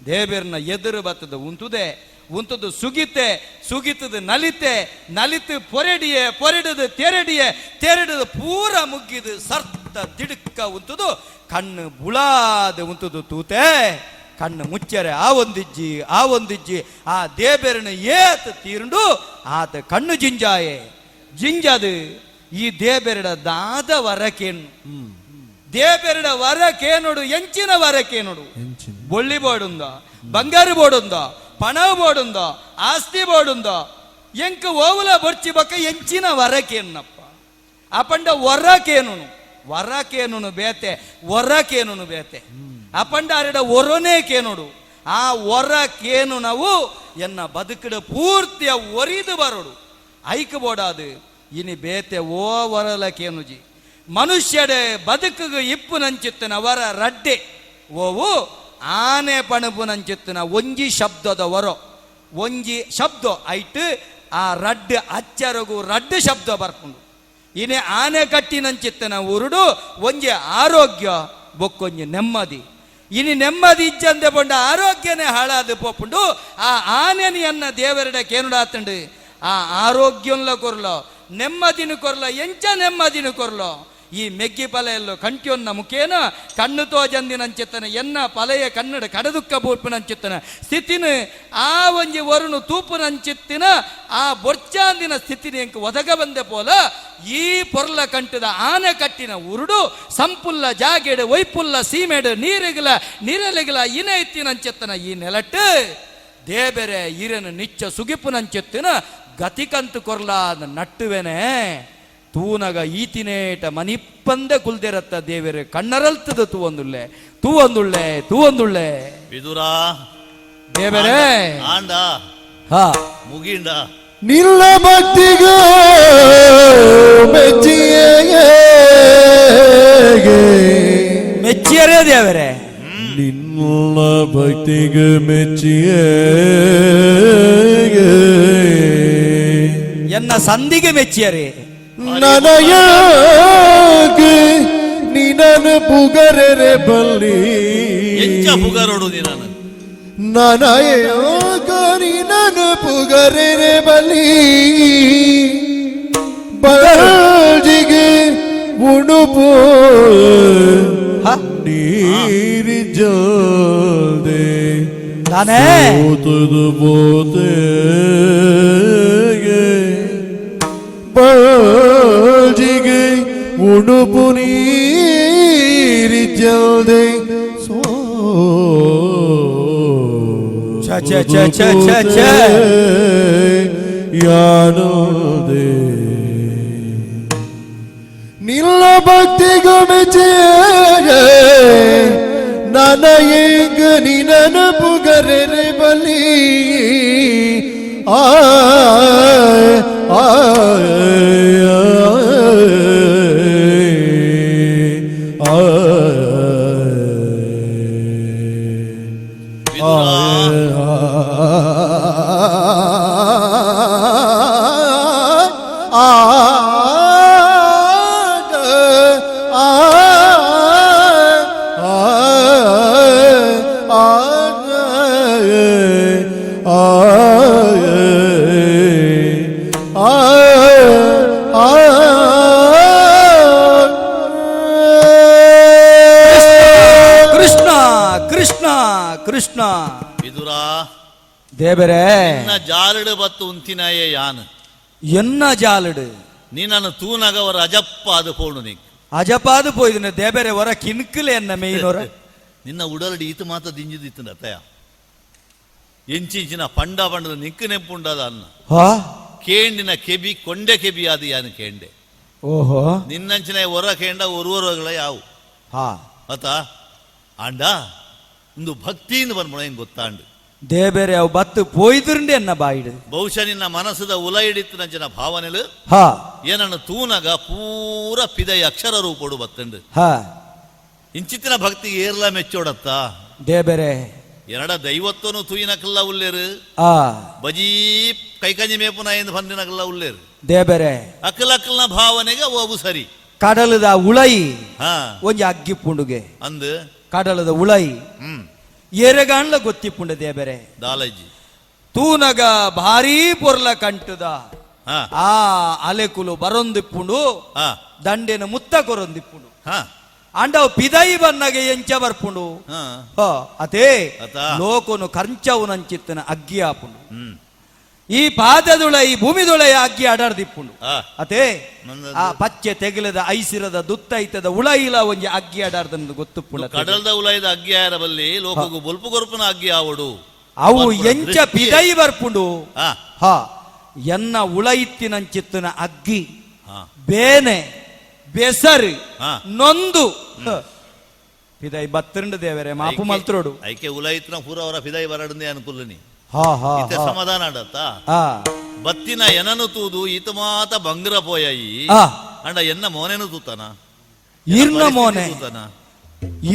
ದೇವರನ್ನ ಎದುರು ಬತ್ತದ ಉಂತುದೆ ಉಂತದು ಸುಗಿತೆ ಸುಗಿತದ ನಲಿತೆ ನಲಿತು ಪೊರೆಡಿಯೆ ಪೊರೆಡದು ತೆರಡಿಯೆ ತೆರಡದು ಪೂರ ಮುಗ್ಗಿದು ಸರ್ತ ದಿಡುಕ್ಕ ಉಂತುದು ಕಣ್ಣು ಬುಳಾದ ಉಂತುದು ತೂತೆ ಕಣ್ಣು ಮುಚ್ಚರೆ ಆ ಒಂದಿಜ್ಜಿ ಆ ಒಂದಿಜ್ಜಿ ಆ ದೇಬೆರನ ಏತ್ ತೀರುಂಡು ಆತ ಕಣ್ಣು ಜಿಂಜಾಯೆ ಜಿಂಜದು ಈ ದೇಬೆರಡ ದಾದ ವರಕೇನು ದೇಬೆರಡ ವರಕೇನುಡು ಎಂಚಿನ ವರಕೇನುಡು ಬೊಳ್ಳಿ ಬೋಡುಂದ ಬಂಗಾರು ಬೋಡುಂದ ಪಣ ಬೋಡುಂದ ಆಸ್ತಿ ಬೋಡುಂದ ಎಂಕ ಓವುಲ ಬೊರ್ಚಿ ಬಕ್ಕ ಎಂಚಿನ ವರಕೇನಪ್ಪ ಅಪಂಡ ವರಕೇನುನು ವರಕೇನುನು ಬೇತೆ ವರಕೇನುನು ಬೇತೆ ಅಪಂಡ ಅರೆಡ ಒರನೇ ಕೇನುಡು ಆ ವರ ಕೇನು ನಾವು ಎನ್ನ ಬದುಕಿಡ ಪೂರ್ತಿಯ ಒರಿದು ಬರೋಡು ಐಕ ಬೋಡಾದು ಇನಿ ಬೇತೆ ಓ ವರಲ ಕೇನುಜಿ ಮನುಷ್ಯಡೆ ಬದುಕಿಗೆ ಇಪ್ಪು ನಂಚಿತ್ತನ ವರ ರಡ್ಡೆ ಓವು ಆನೆ ಪಣಪು ನಂಚಿತ್ತನ ಒಂಜಿ ಶಬ್ದದ ವರೋ ಒಂಜಿ ಶಬ್ದ ಐಟ್ ಆ ರಡ್ಡು ಅಚ್ಚರಗು ರಡ್ಡು ಶಬ್ದ ಬರ್ಪುಂಡು ಇನಿ ಆನೆ ಕಟ್ಟಿನಂಚಿತ್ತನ ಉರುಡು ಒಂಜಿ ಆರೋಗ್ಯ ಬೊಕ್ಕೊಂಜಿ ನೆಮ್ಮದಿ ಇನಿ ನೆಮ್ಮದಿ ಇಜ್ಜಂದೆ ಪಂಡ ಆರೋಗ್ಯನೇ ಹಾಳಾದ ಪೋಪುಂಡು ಆ ಆನೆನಿಯನ್ನ ದೇವರಡ ಕೇನುಡಾತಂಡು ಆ ಆರೋಗ್ಯಂಲ ಕೊರ್ಲೋ ನೆಮ್ಮದಿನ ಕೊರ್ಲ ಎಂಚ ನೆಮ್ಮದಿನ ಕೊರ್ಲೋ ಈ ಮೆಗ್ಗಿ ಪಲೆಯಲ್ಲೋ ಕಂಟ್ಯೊನ್ನ ಮುಖೇನ ಕಣ್ಣು ತೋಜಂದಿನಂಚಿತ್ತನ ಎನ್ನ ಪಲೆಯ ಕನ್ನಡ ಕಡದುಕ್ಕ ಬೂರ್ಪುನಂಚಿತ್ತನ ಸ್ಥಿತಿನ ಆ ಒಂಜಿ ವರುಣು ತೂಪುನಂಚಿತ್ತಿನ ಆ ಬೊರ್ಚಾಂದಿನ ಸ್ಥಿತಿನ ಎಂಕ್ ಒದಗ ಬಂದೆ ಪೋಲ ಈ ಪೊರ್ಲ ಕಂಟದ ಆನೆ ಕಟ್ಟಿನ ಉರುಡು ಸಂಪುಲ್ಲ ಜಾಗೆಡು ವೈಪುಲ್ಲ ಸೀಮೆಡು ನೀರಿಗಲ ನೀರಲಿಗಲ ಇನ ಇತ್ತಿನಂಚಿತ್ತನ ಈ ನೆಲಟ್ಟು ದೇಬೆರೆ ಇರನು ನಿಚ್ಚ ಸುಗಿಪುನಂಚಿತ್ತಿನ ಗತಿಕಂತು ಕೊರ್ಲ ನಟ್ಟುವೆನೆ ತೂನಗ ಈತಿನೇಟ ಮನಿಪ್ಪಂದೆ ಕುಲ್ದಿರತ್ತ ದೇವೆರೆ ಕಣ್ಣರಲ್ತದ ತೂವೊಂದುಳ್ಳೆ ತೂವೊಂದುಳ್ಳೆ ತೂವೊಂದುಳ್ಳೆ ವಿದುರಾ ದೇವರೇ ಆಂಡ ಹಾ ಮುಗಿಂಡ. ನಿಲ್ಲ ಭಕ್ತಿಗ ಮೆಚ್ಚಿಯೇ. ಮೆಚ್ಚಿಯರೇ ದೇವರೇ. ನಿನ್ನ ಭಕ್ತಿಗೆ ಮೆಚ್ಚಿಯೇ. ಎನ್ನ ಸಂಧಿಗೆ ಮೆಚ್ಚಿಯರೇ. ನನಯಾಗೆ ನಿನನು ಪುಗರೆರೆ ಬಲ್ಲಿ. ಎಂಚ ಪುಗರೋಡು ನೀನು? ನನಯಾಗ ನಿನನು ಪುಗರೆರೆ ಬಲಿ. ಬಲ್ಜಿಗೆ ಉಡುಪು ನೀರಿ ಜಲ್ದೆ ನಾನೇ ಸೋತದು ಬೋತೆ. ಬಲ್ಜಿಗೆ ಉಡುಪು ನೀರಿ ಜಲ್ದೆ ಸೋ ಛ, ಛ, ಛ, ಛ, ಛ, ಛ. ಯಾನೋದೆ ನಿಲ್ಲ ಭಕ್ತಿಗೂ ಮೆಚ್ಚೆ ನನಯೇಗ ನಿನನ ಪುಗರೆರೆ ಬಲಿ. ಆ ಆ ಆ. ವಿದುರ. ಕೃಷ್ಣ ಕೃಷ್ಣ ಕೃಷ್ಣ. ವಿದುರ. ದೇವರೇ. ನಿನ್ನ ಜಾಲಡು ಬತ್ತು ಉಂತಿನಾಯೇ ಯಾನ್. ಎನ್ನ ಜಾಲಡು? ನಿನ್ನನ್ನು ತೂನಗ ಅವರ ಅಜಪ್ಪ ಅದು ಪೋಣು ನೀ. ಅಜಪಾದು ಪೋಯ್ದಿನ ದೇಬೆರೆ ಹೊರ ಕಿನ್ಕಲೆ ಎನ್ನ ಮೇಯ್ನೊರ. ನಿನ್ನ ಉಡಲಡಿ ಈತ ಮಾತ ದಿಂಜಿದಿತ್ತು ಅತ್ತಯ ಎಂಚಿಂಚಿನ ಪಂಡ ಪಂಡದ ನಿಕ್ಕು ನೆಂಪುಂಡದ ಅನ್ನ. ಹಾ. ಕೇಂಡಿನ ಕೆಬಿ ಕೊಂಡೆ ಕೆಬಿ ಅದು ಯಾನು ಕೇಂಡೆ. ಓಹೋ. ನಿನ್ನಂಚಿನ ಹೊರ ಕೇಂಡ ಒರುವರುಗಳ ಯಾವು. ಹಾ. ಅತ ಆಂಡ ಒಂದು ಭಕ್ತಿಯಿಂದ ಬಂದ್ಬಿಡ ಹೆಂಗ್ ಗೊತ್ತಾಂಡು. ದೇಬೇರೆ ಅವು ಬತ್ತು ಪೋಯ್ದುಂಡೆ ಎನ್ನ ಬಾಯಿಡು. ಬಹುಶಃ ನಿನ್ನ ಮನಸ್ಸದ ಉಲ ಹಿಡಿತು ನಂಚಿನ ಭಾವನೆಲು ಹಾ. ಏನನ್ನು ತೂನಗ ಪೂರ ಪಿದೈ ಅಕ್ಷರ ರೂಪೋಡು ಬತ್ತಂಡು. ಹಾ. ಇಂಚಿತ್ತಿನ ಭಕ್ತಿ ಏರ್ಲ ಮೆಚ್ಚೋಡತ್ತ. ದೇಬೇರೆ. ಎರಡ ದೈವತ್ವನು ತೂಯಿನಕಲ್ಲ ಉಲ್ಲೇರು. ಆ. ಬಜೀ ಕೈಕಂಜಿ ಮೇಪುನ ಎಂದು ಬಂದಿನಕಲ್ಲ ಉಲ್ಲೇರು. ದೇಬೇರೆ. ಅಕ್ಕಲಕ್ಕಲ್ನ ಭಾವನೆಗೆ ಅವು ಸರಿ. ಕಡಲದ ಉಳೈ ಹಾ. ಒಂಜಿ ಅಗ್ಗಿ ಪುಂಡುಗೆ. ಅಂದು. ಕಡಲದ ಉಳೈ ಎರೆಗಾಣ್ಲ ಗೊತ್ತಿಪ್ಪುಂಡ ದೇಬೇರೆ. ದಾಲಜ್ಜಿ. ತೂನಗ ಭಾರೀ ಪೊರ್ಲ ಕಂಟುದ ಹಾ. ಆ ಅಲೆಕುಲು ಬರೊಂದಿಪ್ಪುಂಡು. ಹಾ. ದಂಡೆನ ಮುತ್ತ ಕೊರೊಂದಿಪ್ಪುಂಡು. ಹಾ. ಅಂಡವು ಪಿದೈ ಬನ್ನಗೆ ಎಂಚ ಬರ್ಪುಂಡು. ಹಾ. ಹ ಅದೇ. ಅತ. ಲೋಕನು ಕಂಚವು ನಂಚಿತ್ತನ ಅಗ್ಗಿ ಆಪುಂಡು. ಈ ಪಾದದುಳ ಈ ಭೂಮಿದುಳ ಅಗ್ಗಿ ಅಡರ್ದಿಪ್ಪುಂಡು. ಆ. ಅದೇ. ನಂದದು. ಆ ಪಚ್ಚೆ ತೆಗಲದ ಐಸಿರದ ದುತ್ತೈತದ ಉಳ ಇಲ್ಲ ಒಂಜಿ ಅಗ್ಗಿ ಅಡಾರ್ದನ್ನು ಗೊತ್ತುಪ್ಪುಂಡು. ಕಡಲ್ದ ಉಲೈದ ಅಗ್ಗಿ ಆಯರ ಬಲ್ಲಿ ಲೋಕಗು ಬೊಲ್ಪು ಕೊರ್ಪುನ ಅಗ್ಗಿ ಆವಡು. ಅವು ಬರ್ಪುನ ಎಂಚ ದೃಷ್ಟಿ. ಪಿದೈ ಬರ್ಪುಂಡು. ಹಾ. ಹ ಎನ್ನ ಉಳೈತ್ತಿನಂಚಿತ್ತನ ಅಗ್ಗಿ ಹಾ. ಬೇನೆ ಬೆಸರು ಹಾ. ನೊಂದು ಪಿದೈ ಬತ್ತರಂಡು ದೇವರೇ ಮಾಪು ಮಲ್ತ್ರೋಡು. ಐಕೆ ಉಲೈತ್ನ ಪೂರ ಅವರ ಫಿದೈ ಬರಡಂದೆ ಅನುಕೂಲನಿ. ಹಾ ಹಾ. ಇತ್ತೆ ಹಾ. ಸಮಾಧಾನ ಆಡತ್ತ. ಆ. ಬತ್ತಿನ ಎನನು ತೂದು ಈತ ಮಾತ ಬಂಗ್ರ ಪೋಯಾಯಿ. ಆ. ಅಂಡ ಎನ್ನ ಮೋನೆನು ತೂತನ. ಇರ್ನ ಮೋನೆ. ತೂತನ.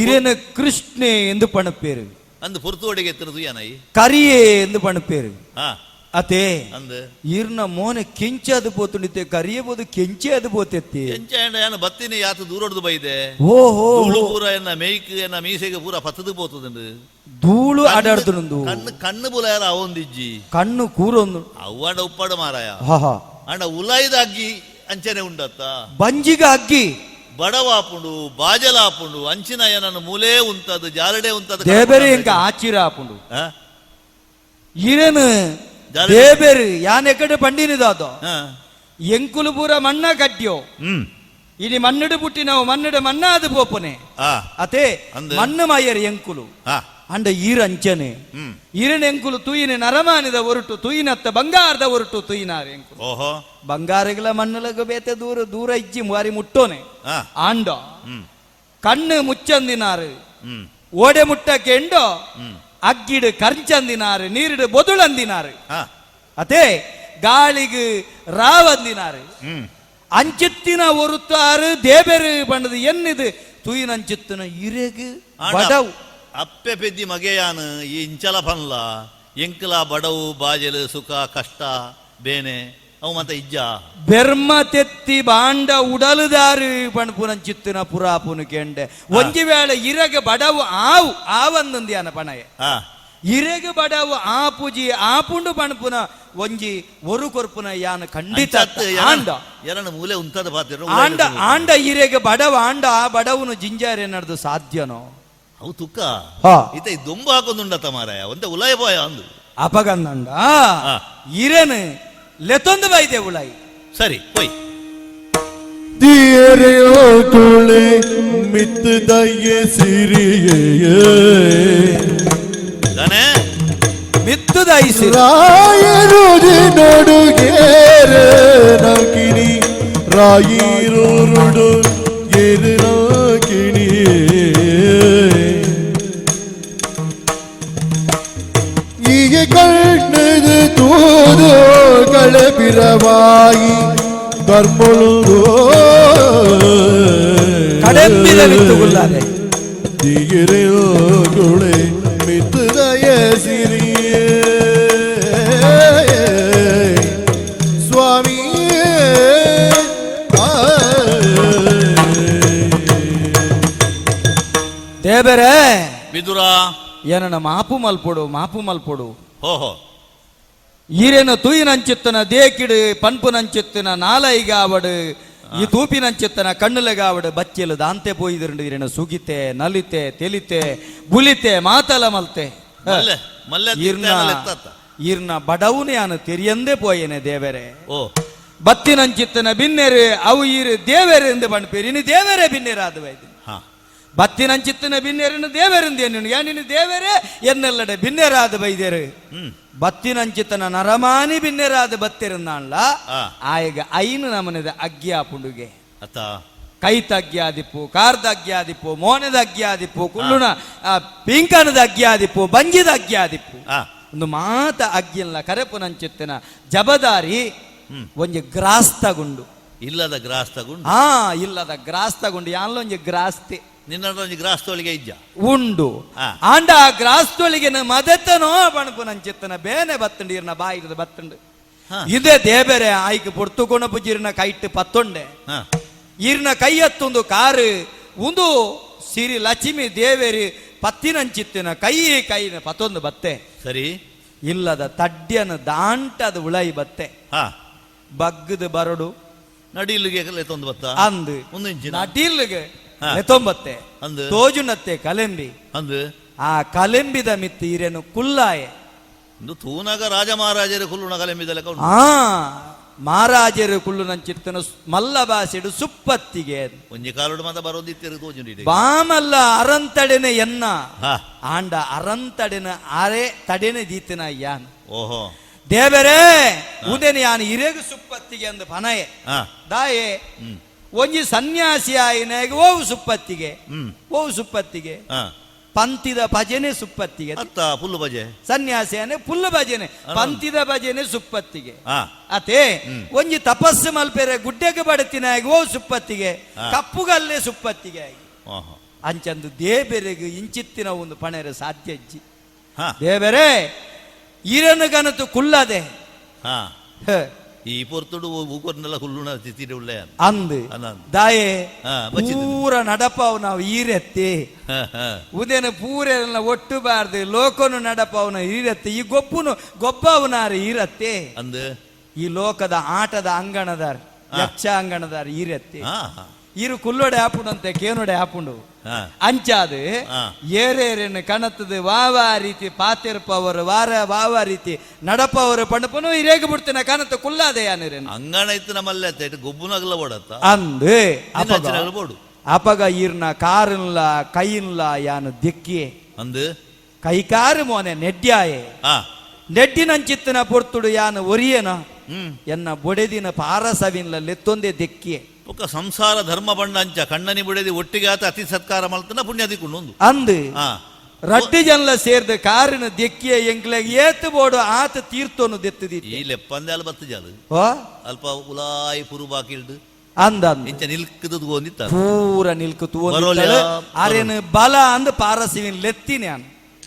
ಇರೇನ ಕೃಷ್ಣೆ ಎಂದು ಪಣಪೇರು. ಅಂದು ಪುರ್ತುವಡಿಗೆ ಎತ್ತಿನ ತೂಯನೈ. ಕರಿಯೇ ಎಂದು ಪಣಪೇರು. ಹಾ. ಅತೆ. ಅಂದು. ಇರ್ನ ಮೋನೆ ಕೆಂಚಾದ ಪೋತುಂಡಿತೆ ಕರಿಯಬಹುದು ಕೆಂಚೆ ಅದು ಪೋತೆತ್ತಿ. ಎಂಚ ಅಂಡ ಯಾನ ಬತ್ತಿನ ಯಾತ ದೂರೊಡ್ದು ಬೈದೆ. ಓಹೋ. ಧೂಳು ಪೂರ ಎನ್ನ ಮೇಯ್ಕ್ ಎನ್ನ ಮೀಸೆಗೆ ಪೂರ ಪತ್ತದು ಪೋತದಂಡು. ಧೂಳು ಅಡಾಡ್ದುಂಡು. ಕಣ್ಣು ಕಣ್ಣು ಬುಲಾಯರ ಅವೊಂದಿಜ್ಜಿ. ಕಣ್ಣು ಕೂರೊಂದು. ಅವ್ವಾಡ ಉಪ್ಪಾಡು ಮಾರಾಯ. ಹಾ ಹಾ. ಅಂಡ ಉಲಾಯ್ದ ಅಗ್ಗಿ ಅಂಚನೆ ಉಂಡತ್ತ. ಬಂಜಿಗ ಅಗ್ಗಿ. ಬಡವಾಪುಂಡು ಬಾಜಲಾಪುಂಡು ಅಂಚಿನ ಏನನ್ನು ಮೂಲೆ ಉಂತದು ಜಾಲಡೆ ಉಂತದು. ದೇಬೇರೆ ಇಂಕ ಆಚಿರ ಆಪುಂಡು. ಆ? ಇರೇನು ಜಾಲಡೆ- ದೇಬೇರು ಯಾನ್ ಎಕಡೆ ಪಂಡಿನಿದಾದೋ. ಹಾ. ಎಂಕುಲು ಪೂರ ಮಣ್ಣ ಕಟ್ಟಿಯೋ. ಇನಿ ಮಣ್ಣಡು ಪುಟ್ಟಿನವು ಮಣ್ಣಡು ಮಣ್ಣ ಅದು ಪೋಪನೆ. ಆ. ಅತೆ. ಅಂದ್. ಮಣ್ಣು ಮಾಯರ್ ಎಂಕುಲು. ಆ. ಅಂಡ ಈರ ಅಂಚನೆ. ಈರನ ಎಂಕುಲು ತೂಯಿನ ನರಮಾನಿದ ಒರಟು ತೂಯಿನತ್ತ ಬಂಗಾರದ ಒರಟು ತೂಯಿನಾರ ಎಂಕುಲು. ಓಹೋ. ಬಂಗಾರಗಳ ಮಣ್ಣುಲಗ ಬೇತೆ ದೂರ ದೂರ ಇಜ್ಜಿ ಮಾರಿ ಮುಟ್ಟೋನೆ. ಆ. ಆಂಡ ಕಣ್ಣು ಮುಚ್ಚಂದಿನಾರು. ಓಡೆ ಮುಟ್ಟ ಕೆಂಡೋ ಅಗ್ಗಿಡು ಕರ್ಚಂದಿನಾರು ನೀರಿಡು ಬೊದುಳಂದಿನಾರು. ಆ. ಅದೇ. ಗಾಳಿಗೆ ರಾವಂದಿನಾರು. ಅಂಚಿತ್ತಿನ ಒರುತ್ತಾರು ದೇಬೆರು ಪಂಡದು ಎನ್ನಿದು ತೂಯಿನಂಚಿತ್ತಿನ ಇರೆಗ್ ಬಡವು. ಅಪ್ಪೆ ಪೆದ್ದಿ ಮಗೆಯಾನು ಈ ಇಂಚಲ ಪನ್ಲ ಎಂಕಲ ಬಡವು ಬಾಜಲು ಸುಖ ಕಷ್ಟ ಬೇನೆ ಅವು ಮತ್ತ ಇಜ್ಜ. ಬೆರ್ಮ ತೆತ್ತಿ ಬಾಂಡ ಉಡಲುದಾರು ಪಣಪುನಂಚಿತ್ತಿನ ಪುರಾಪುನು ಕೆಂಡೆ ಒಂಜಿ ವೇಳೆ ಇರಗ ಬಡವು ಆವು ಆವಂದಂದಿಯಾನ ಪಣಯೆ. ಇರೆಗ್ ಬಡವು ಆಪುಜಿ ಆಪುಂಡು ಪಣಪುನ ಒಂಜಿ ಒರು ಕೊರ್ಪುನ ಯಾನ ಖಂಡಿತ ಆಂಡ. ಎರನ ಮೂಲೆ ಉಂತದ ಪಾತ್ರ. ಆಂಡ ಆಂಡ ಇರೆಗ್ ಬಡವ ಆಂಡ ಆ ಬಡವುನು ಜಿಂಜಾರೆ ನಡೆದು ಸಾಧ್ಯನೋ? ಅವು ತುಕ್ಕ ಇತ ದೊಂಬು ಹಾಕೊಂದುಂಡತ್ತ ಮಾರಾಯ ಒಂತೆ ಉಲಾಯ ಪೋಯ ಅಂದು. ಅಪಗಂದಂಡ ಇರೆನು ಲೆತೊಂದು ಬೈದೆ ಉಲಾಯಿ. ಸರಿ ಪೋಯ್. ದಿಯರೆಯೋ ಕುಳೆ ಮಿತ್ ದಯ್ಯೆ ಸಿರಿಯೇ. ದಾನೆ ಮಿತ್ತುದೈ ಸಿರಿ. ರಾಯರುಜಿ ನಡುಗೇರ ನಕಿನಿ ರಾಯಿರುರುಡು ಏರು ನಕಿನಿ ಈಗ ಕಣ್ಣದು ತೂದು ಕಳಪಿರವಾಯಿ ಧರ್ಮೊಳು ಕಡೆಂಬಿದ ಮಿತ್ತುಗುಲ್ಲಾರೆ. ದಿಗಿರೆಯೋ ಕುಳೆ ಮಿತ್ತದಯ ಸಿರಿಯೇ ಸ್ವಾಮಿ. ದೇಬರೇ ಬಿದುರ ಏನನ ಮಾಪು ಮಲ್ಪೊಡು ಮಾಪು ಮಲ್ಪೊಡು. ಹೋ ಹೋ. ಈರೇನು ತೂಯಿನಂಚಿತ್ತನ ದೇಕಿಡು ಪನ್ಪುನಂಚಿತ್ತನ ನಾಲೈಗಾವಡು ಈ ತೂಪಿನಂಚಿತ್ತನ ಕಣ್ಣುಲೆಗಾವಡು ಬಚ್ಚೆಲು ದಾಂತೆ ಪೋಯಿದಿರಂಡು ಈರೇನು ಸುಗಿತೆ ನಲಿತೆ ತೆಲಿತೆ ಬುಲಿತೆ ಮಾತಲ ಮಲ್ತೆ. ಮಲ್ಲೆ ಮಲ್ಲೆ. ಈರ್ನ ಈರ್ನ ಬಡವುನು ಯಾನು ತೆರಿಯಂದೇ ಪೋಯೇನೆ ದೇವರೇ. ಓ. ಬತ್ತಿನಂಚಿತ್ತನ ಬಿನ್ನೆರು ಅವು ಈರು ದೇವೆರೆ ಎಂದು ಪಣ್ಪೇರು ಇನ್ನು ದೇವರೇ ಬಿನ್ನೆರಾದ ವೈದ್ಯ. ಬತ್ತಿನಂಚಿತ್ತನ ಬಿನ್ನೆರನ್ನು ದೇವರಿಂದ ಏನು ಯಾನಿನ ದೇವರೇ ಎನ್ನೆಲ್ಲಡೆ ಬಿನ್ನೆರಾದ ಬೈದೇರು. ಬತ್ತಿನಂಚಿತನ ನರಮಾನಿ ಬಿನ್ನೆರಾದ ಬತ್ತಿರನ್ನಾನ್ಲ ಆಯಗ ಐನು ನಮನದ ಅಗ್ಗ್ಯಾ ಪುಂಡುಗೆ. ಅತ್ತ. ಕೈತ ಅಗ್ಗ್ಯಾದಿಪ್ಪು ಕಾರ್ದ ಅಗ್ಗ್ಯಾದಿಪ್ಪು ಮೋನದ ಅಗ್ಗ್ಯಾದಿಪ್ಪು ಕುಳ್ಳುನ ಪಿಂಕನದ ಅಗ್ಗ್ಯಾದಿಪ್ಪು ಬಂಜಿದ ಅಗ್ಗ್ಯಾದಿಪ್ಪು ಒಂದು ಮಾತ ಅಗ್ಗಿಲ್ಲ ಕರೆಪುನಂಚಿತ್ತನ ಜಬದಾರಿ ಒಂಜಿ ಗ್ರಾಸ್ ತಗುಂಡು. ಇಲ್ಲದ ಗ್ರಾಸ್ ತಗುಂಡು. ಆ ಇಲ್ಲದ ಗ್ರಾಸ್ ತಗುಂಡು ಯಾನ್ಲೊಂಜಿ ಗ್ರಾಸ್ತಿ. ನಿನ್ನ ಒಂಜಿ ಗ್ರಾಸ್ತೊಳಿಗೆ ಇಜ್ಜ. ಉಂಡು. ಆಂಡ ಆ ಗ್ರಾಸ್ತೊಳಿಗೆ ಮದತನೋ ಪಣಪು ನಂಚಿತ್ತನ ಬೇನೆ ಬತ್ತುಂಡು ಇರ್ನ ಬಾಯಿರದ ಬತ್ತುಂಡು. ಇದೇ ದೇಬೆರೆ ಆಯ್ಕೆ ಪೊರ್ತು ಕೊಣಪುಜಿರ್ನ ಕೈಟ್ ಪತ್ತೊಂಡೆ. ಇರ್ನ ಕೈ ಹತ್ತೊಂದು ಕಾರು ಉಂದು ಸಿರಿ ಲಕ್ಷ್ಮಿ ದೇವೇರಿ ಪತ್ತಿನಂಚಿತ್ತಿನ ಕೈ ಕೈನ ಪತ್ತೊಂದು ಬತ್ತೆ. ಸರಿ. ಇಲ್ಲದ ತಡ್ಯನ ದಾಂಟದ ಉಳೈ ಬತ್ತೆ. ಬಗ್ಗದ ಬರಡು. ನಡಿಲಿಗೆ ಲೆತ್ತೊಂದು ಬತ್ತ. ಅಂದು. ಒಂದು ಇಂಚಿನ ನಡಿಲ್ಗೆ ಲೆತ್ತೊಂಬತ್ತೆ. ಅಂದು. ತೋಜುನತ್ತೆ ಕಲೆಂಬಿ. ಅಂದು. ಆ ಕಲೆಂಬಿದ ಮಿತ್ತು ಈರೇನು ಕುಲ್ಲಾಯೆ. ಇಂದು ತೂನಗ ರಾಜ ಮಹಾರಾಜರು ಕುಲ್ಲುನ ಕಲೆಂಬಿದ ಲೆಕ್ಕ ಉಂಟು. ಆ ಮಹಾರಾಜರು ಕುಳ್ಳುನಂಚಿತ್ತನ ಮಲ್ಲ ಬಾಸಿಡು ಸುಪ್ಪತ್ತಿಗೆ. ಒಂಜಿ ಕಾಲುಡು ಮಾತ ಬರೋದಿತ್ತಿರು ತೋಜುಂಡು. ಬಾಮಲ್ಲ ಅರಂತಡೆನೆ ಎನ್ನ. ಆಂಡ ಅರಂತಡೆನ ಅರೆ ತಡೆನೆ ದೀತನ ಯಾನ್. ಓಹೋ. ದೇವರೇ ಉದೆನೆ ಯಾನ್ ಇರೆಗು ಸುಪ್ಪತ್ತಿಗೆ ಅಂದು ಪನಯೆ. ದಾಯೆ ಒಂಜಿ ಸನ್ಯಾಸಿ ಆಯಿನಾಗ ಓವು ಸುಪ್ಪತ್ತಿಗೆ. ಓವು ಸುಪ್ಪತ್ತಿಗೆ. ಪಂತಿದ ಭಜನೆ ಸುಪ್ಪತ್ತಿಗೆ. ಅತ್ತ ಪುಲ್ಲು ಭಜೆ. ಸನ್ಯಾಸಿ ಅನೆ ಪುಲ್ಲು ಭಜನೆ ಪಂತಿದ ಭಜನೆ ಸುಪ್ಪತ್ತಿಗೆ. ಅತೆ ಒಂಜಿ ತಪಸ್ಸು ಮಲ್ಪೆರೆ ಗುಡ್ಡೆಗೆ ಬಡತಿನಾಗ ಓ ಸುಪ್ಪತ್ತಿಗೆ. ಕಪ್ಪುಗಲ್ಲೇ ಸುಪ್ಪತ್ತಿಗೆ ಆಗಿ. ಅಂಚಂದು ದೇಬೆರೆಗು ಇಂಚಿತ್ತಿನ ಒಂದು ಪಣೆರೆ ಸಾಧ್ಯ ಇಜ್ಜಿ. ದೇಬೆರೆ ಇರನು ಗನತು ಕುಲ್ಲದೆ. ಈ ಪೊರ್ತುಡು ಊಕೊರ್ನೆಲ್ಲ ಕುಲ್ಲುನ ತಿಥಿ ಉಳ್ಳೆ ಅಂದು ದಾಯೆ ಪೂರ ನಡಪಾವು ನಾವು ಈರೆತ್ತಿ. ಉದೇನ ಪೂರೆಲ್ಲ ಒಟ್ಟು ಬಾರ್ದು ಲೋಕನು ನಡಪಾವನ ಈರತ್ತೆ ಈ ಗೊಪ್ಪುನು ಗೊಬ್ಬವನಾರು ಈರತ್ತೆ. ಅಂದು ಈ ಲೋಕದ ಆಟದ ಅಂಗಣದಾರ್ ಯಕ್ಷ ಅಂಗಣದಾರ್ ಈರತ್ತೆ. ಇರು ಕುಲ್ಲೊಡೆ ಆಪುಂಡಂತೆ ಕೇನೊಡೆ ಆಪುಂಡು. ಅಂಚಾದು ಏರೇರೇನು ಕಣತದ ವಾವಾ ರೀತಿ ಪಾತಿರ್ಪವರು ವಾರ ವಾವಾ ರೀತಿ ನಡಪವರು ಪಂಡಪನು ಇರೇಗ ಬಿಡ್ತೇನೆ ಕಣತ ಕುಲ್ಲಾದೆ ಯಾನೇರೇನು. ಅಂಗಣ ಇತ್ತು ನಮ್ಮಲ್ಲೇ ಗೊಬ್ಬುನಗಲ ಓಡತ್ತ. ಅಂದು ಅಪಗ ಈರ್ನ ಕಾರುನ್ಲ ಕೈಯಿನ್ಲ ಯಾನು ದಿಕ್ಕಿ. ಅಂದು ಕೈಕಾರು ಮೋನೆ ನೆಡ್ಯಾಯೆ. ನೆಡ್ಡಿನಂಚಿತ್ತಿನ ಪೊರ್ತುಡು ಯಾನು ಒರಿಯನ ಎನ್ನ ಬೊಡೆದಿನ ಪಾರಸವಿನ್ಲ ಲೆತ್ತೊಂದೇ ದಿಕ್ಕಿಯೆ. ಬೊಕ್ಕ ಸಂಸಾರ ಧರ್ಮ ಬಂಡ ಅಂಚ ಕಣ್ಣನಿ ಬುಡೆದಿ ಒಟ್ಟಿಗೆ ಆತ ಅತಿ ಸತ್ಕಾರ ಮಲ್ತನ ಪುಣ್ಯ ದಿಕ್ಕುಂಡು ಅಂದು. ರಡ್ಡಿ ಜನಲ ಸೇರ್ದ ಕಾರಿನ ದೆಕ್ಕಿಯ ಎಂಕ್ಲೆ ಏತ್ ಬೋಡು ಆತ ತೀರ್ಥೋನು ದೆತ್ತದಿ. ಈ ಲೆಪ್ಪಂದೆ ಅಲ್ಲ ಬತ್ತು ಜಾಲು. ಅಲ್ಪ ಉಲಾಯಿ ಪುರು ಬಾಕಿಲ್ಡು. ಅಂದ. ಇಂಚ ನಿಲ್ಕದ ಗೊಂದಿತ್ತ. ಪೂರ ನಿಲ್ಕು. ಬರೋಲ್ಯಾ? ಅರೇನು ಬಲ ಅಂದ್ ಪಾರಸಿವಿನ್ ಲೆತ್ತಿನ.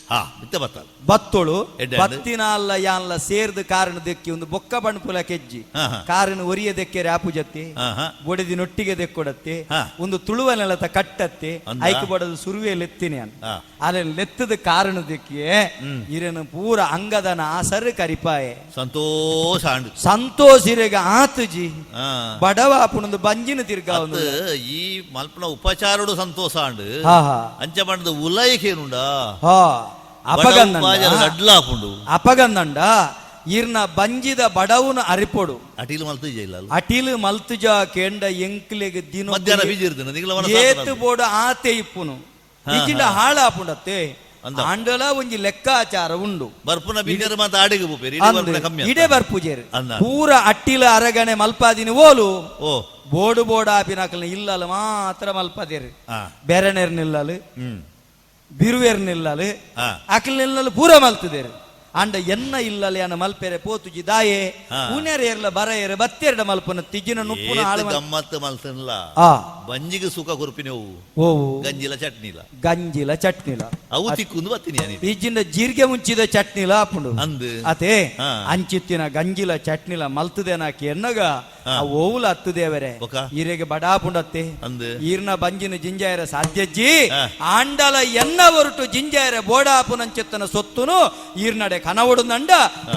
ಹಾ, ಇತ್ತ ಬತ್ತಾಲ. ಬತ್ತೋಳು. ಎಡ್ಡೆ. ಬತ್ತಿನ ಅಲ್ಲ ಯಾನ್ಲ ಸೇರ್ದು ಕಾರಣ ದೆಕ್ಕಿ ಒಂದು ಬೊಕ್ಕ ಬಣ್ಪುಲ ಕೆಜ್ಜಿ. ಹಾ, ಹಾ. ಕಾರಣ ಒರಿಯ ದೆಕ್ಕೆರೆ ಆಪುಜತ್ತಿ. ಹಾ, ಹಾ. ಬೊಡೆದಿ ನೊಟ್ಟಿಗೆ ದೆಕ್ಕೊಡತ್ತಿ. ಒಂದು ತುಳುವ ನೆಲತ ಕಟ್ಟತ್ತಿ. ಅಂದ? ಐಕ್ ಬಡದು ಸುರುವೆ ಲೆತ್ತಿನಿ ಅನ್. ಅಲ್ಲ, ಲೆತ್ತದ ಕಾರಣ ದೆಕ್ಕಿಯೇ ಇರನು ಪೂರ ಅಂಗದನ ಆಸರು ಕರಿಪಾಯೆ. ಸಂತೋಷ ಆಂಡು. ಸಂತೋಷ ಇರೆಗ ಆತುಜಿ. ಬಡವ ಪುಣದು ಬಂಜಿನ ತಿರ್ಗ. ಅತ್, ಈ ಮಲ್ಪನ ಉಪಚಾರಡು ಸಂತೋಷ ಆಂಡು. ಹಾ ಹಾ ಅಂಚ ಪಂಡದ ಉಲೈಕೇನುಂಡ. ಹಾ, ಅಪಗಂದಂಡ. ಅಡ್ಲಾಪುಂಡು. ಅಪಗಂದಂಡ ಇರ್ನ ಬಂಜಿದ ಬಡವನ ಅರಿಪೊಡು. ಅಟೀಲ್ ಮಲ್ತು ಇಲ್ಲ. ಅಟಿಲ್ ಮಲ್ತುಜ ಕೇಂಡ ಎಂಕ್ಲೆಗ್ ದಿನ ಮಧ್ಯಾಹ್ನ ಬೀಜ ಇರ್ತದೆ ನಿಂಗ್ಲ. ಏತ್ ಬೋಡು ಆತೆ ಇಪ್ಪುನು. ಇಜಿಂಡ ಹಾಳಾಪುಂಡತ್ತೆ. ಅಂದ. ಆಂಡಲ ಒಂಜಿ ಲೆಕ್ಕಾಚಾರ ಉಂಡು. ಬರ್ಪುನ ಬೀಜರ ಮಾತ ಆಡಿಗೆ ಪೋಪೇರಿ, ಇಡೆ ಬರ್ಪುನ ಕಮ್ಮಿ ಇಡೆ ಬರ್ಪುಜೇರು. ಅಂದ. ಪೂರ ಅಟ್ಟಿಲ ಅರಗಣೆ ಮಲ್ಪಾದಿನಿ ಓಲು. ಓ. ಬೋಡು ಬೋಡು ಆಪಿನಕಲ್ನ ಇಲ್ಲಲು ಮಾತ್ರ ಮಲ್ಪದೇರು. ಬೆರನೆರ್ ನಿಲ್ಲಲು, ಬಿರುವೆರ್ ನಿಲ್ಲಲು, ಅಕಲ್ ನಿಲ್ಲಲು ಪೂರ ಮಲ್ತದೇರು. ಅಂಡ ಎನ್ನ ಇಲ್ಲಲೆ ಅನ್ನ ಮಲ್ಪೆರೆ ಪೋತುಜಿ ದಾಯೆ? ಉನೆರ್ ಏರ್ಲ ಬರ ಏರ್ ಬತ್ತೆರಡ ಮಲ್ಪುನ ತಿಜಿನ ನುಪ್ಪುನ ಹಾಳು ಏತ್ ಗಮ್ಮತ್ತು ಮಲ್ತನ್ಲ. ಬಂಜಿಗೆ ಸುಖ ಕೊರ್ಪಿನ ಅವು. ಓ. ಗಂಜಿಲ ಚಟ್ನಿಲ. ಗಂಜಿಲ ಚಟ್ನಿಲ. ಅವು ತಿಕ್ಕೊಂದು ಬತ್ತೀನಿ ಅನಿ. ಇಜ್ಜಿಂದ ಜೀರಿಗೆ ಮುಂಚಿದ ಚಟ್ನಿಲ ಆಪುಂಡು. ಅಂದ್. ಅತೆ. ಅಂಚಿತ್ತಿನ ಗಂಜಿಲ ಚಟ್ನಿಲ ಮಲ್ತದೇನಾಕಿ ಎನ್ನಗ ಆ ಓವುಲ ಅತ್ತು ದೇವರೇ. ಬೊಕ? ಈರೆಗೆ ಬಡಾಪುಂಡತ್ತೆ. ಅಂದ್. ಈರ್ನ ಬಂಜಿನ ಜಿಂಜಾಯರ ಸಾಧ್ಯಜ್ಜಿ. ಆಂಡಲ ಎನ್ನ ಹೊರಟು ಜಿಂಜಾಯರ ಬೋಡಾಪುನಂಚಿತ್ತನ ಸೊತ್ತುನು ಈರ್ನಡೆ ಕನವಡು ನಂಡ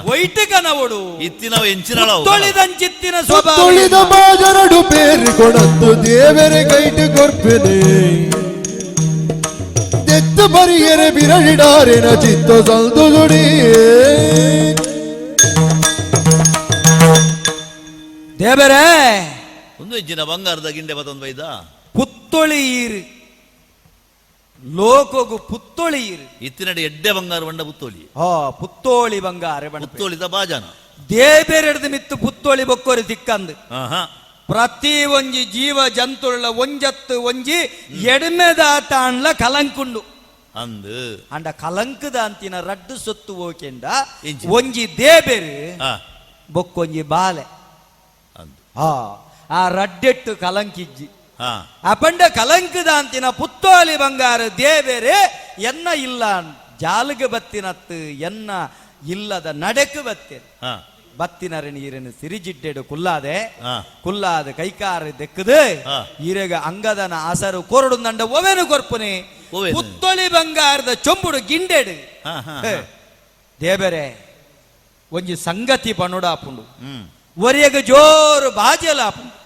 ಒಯ್ಟ್ ಕನವಡು. ಇತ್ತಿನವ ಎಂಚಿನಳ. ತೊಳಿದಂಚಿತ್ತಿನ ಸ್ವಭಾವ. ತೊಳಿದ ಬಾಜರಡು ಪೇರು ಕೊಡತ್ತು ದೇವರೆ ಕೈಟು ಕೊರ್ಪೆನೆ ದೆತ್ತು ಬರಿಯರೆ ಬಿರಳಿಡಾರೆನ ಚಿತ್ತ ಸಂತು ದುಡಿ. ದೇವರೇ. ಒಂದು ಎಂಚಿನ ಬಂಗಾರದ ಗಿಂಡೆ ಬತ್ತೊಂದು ಬೈದ. ಪುತ್ತೊಳಿ ಈರು ಲೋಕೋಗು ಪುತ್ತೊಳಿ ಈರು. ಇತ್ತಿನಡೆ ಎಡ್ಡೆ ಬಂಗಾರ ಬಂಡ ಪುತ್ತೋಲಿ. ಹಾ, ಪುತ್ತೋಳಿ ಬಂಗಾರ. ಪುತ್ತೋಳಿದ ಬಾಜನ. ದೇಬೇರೆಡ್ದು ಮಿತ್ತು ಪುತ್ತೋಳಿ ಬೊಕ್ಕೋರಿ ತಿಕ್ಕಂದು. ಆಹಾ ಪ್ರತಿ ಒಂಜಿ ಜೀವ ಜಂತುಳ್ಳ ಒಂಜತ್ತು ಒಂಜಿ ಎಡ್ಮೆದ ತಾಣ್ಲ ಕಲಂಕುಂಡು. ಅಂದ್. ಅಂಡ ಕಲಂಕದ ಅಂತಿನ ರಡ್ಡು ಸೊತ್ತು ಓಕೆಂಡ. ಇಂಚಿ. ಒಂಜಿ ದೇಬೇರು, ಬೊಕ್ಕೊಂಜಿ ಬಾಲೆ. ಅಂದ್. ಹಾ, ಆ ರಡ್ಡೆಟ್ಟು ಕಲಂಕಿಜ್ಜಿ. ಅಪಂಡ ಕಲಂಕದ ಅಂತಿನ ಪುತ್ತೋಲಿ ಬಂಗಾರ ದೇಬೇರೆ ಎನ್ನ ಇಲ್ಲ ಜಾಲಗ ಬತ್ತಿನತ್ತು ಎನ್ನ ಇಲ್ಲದ ನಡೆಕು ಬತ್ತೇನೆ. ಬತ್ತಿನರ ನೀರನ್ನು ಸಿರಿಜಿಡ್ಡೆಡು ಕುಲ್ಲಾದೆ. ಕುಲ್ಲಾದ ಕೈಕಾರ ದೆಕ್ಕದು. ಈರೆಗ ಅಂಗದನ ಆಸರು ಕೋರಡು ನಂಡ ಒವೆನು ಕೊರ್ಪುನೆ? ಒವೆನು? ಪುತ್ತೊಳಿ ಬಂಗಾರದ ಚೊಂಬುಡು ಗಿಂಡೆಡು. ಹಾ, ಹಾ, ಹೇ, ದೇಬರೆ ಒಂಜಿ ಸಂಗತಿ ಪಣುಡಾಪುಂಡು. ಒರಿಯಗ ಜೋರು ಬಾಜಲಾಪುಂಡು.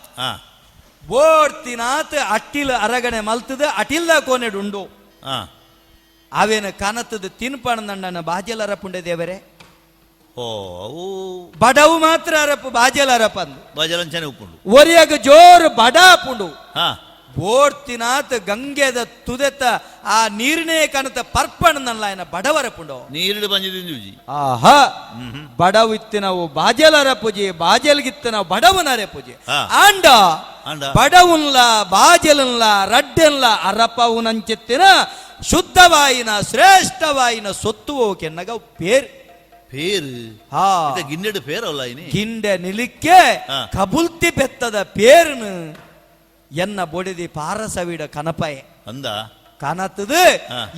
ಬೋಡ್ತಿನಾತ್ ಅಟ್ಟಿಲ್ ಅರಗಣೆ ಮಲ್ತದ ಅಟಿಲ್ದ ಕೋನೆಡುಂಡು. ಅವೇನು ಕನತದ ತಿನ್ಪಣ ನಂಡನ ಬಾಜಲ್ ಅರಪುಂಡೆ ದೇವರೇ? ಓ, ಅವು. ಬಡವು ಮಾತ್ರ ಅರಪು, ಬಾಜಲ್ ಅರಪಂದು. ಬಾಜಲಂಚನೆ ಉಪ್ಪುಂಡು. ಒರಿಯಗ ಜೋರು ಬಡಾಪುಂಡು. ಬೋಡ್ತಿನಾತ್ ಗಂಗೆದ ತುದೆತ ಆ ನೀರಿನೇ ಕನತ ಪರ್ಪಣ ನಲ್ಲ ಬಡವರಪುಂಡು. ನೀರಿಡು ಬಂಜಿದಿಂಜುಜಿ. ಆಹಾ, ಬಡವು ಇತ್ತಿನವು ಬಾಜಲರ ಪೂಜೆ, ಬಾಜಲ್ಗಿತ್ತನವು ಬಡವನರೆ ಪೂಜೆ. ಆಂಡ ಆಂಡ. ಬಡವುನ್ಲ ಬಾಜಲನ್ಲ ರಡ್ಡೆನ್ಲ ಅರಪವುನಂಚಿತ್ತಿನ ಶುದ್ಧವಾಯಿನ ಶ್ರೇಷ್ಠವಾಯಿನ ಸೊತ್ತು ಕೆನ್ನಗ ಪೇರ್. ಪೇರು. ಹಾ. ಇತ್ತ ಗಿನ್ನೆಡು ಪೇರಲ್ಲ ಇನಿ. ಗಿಂಡೆ ನಿಲಿಕ್ಕೆ ಕಬುಲ್ತಿ ಬೆತ್ತದ ಪೇರ್ನು ಎನ್ನ ಬೊಡಿದಿ ಪಾರಸವಿಡ ಕನಪಾಯೆ. ಅಂದ. ಕನತದು.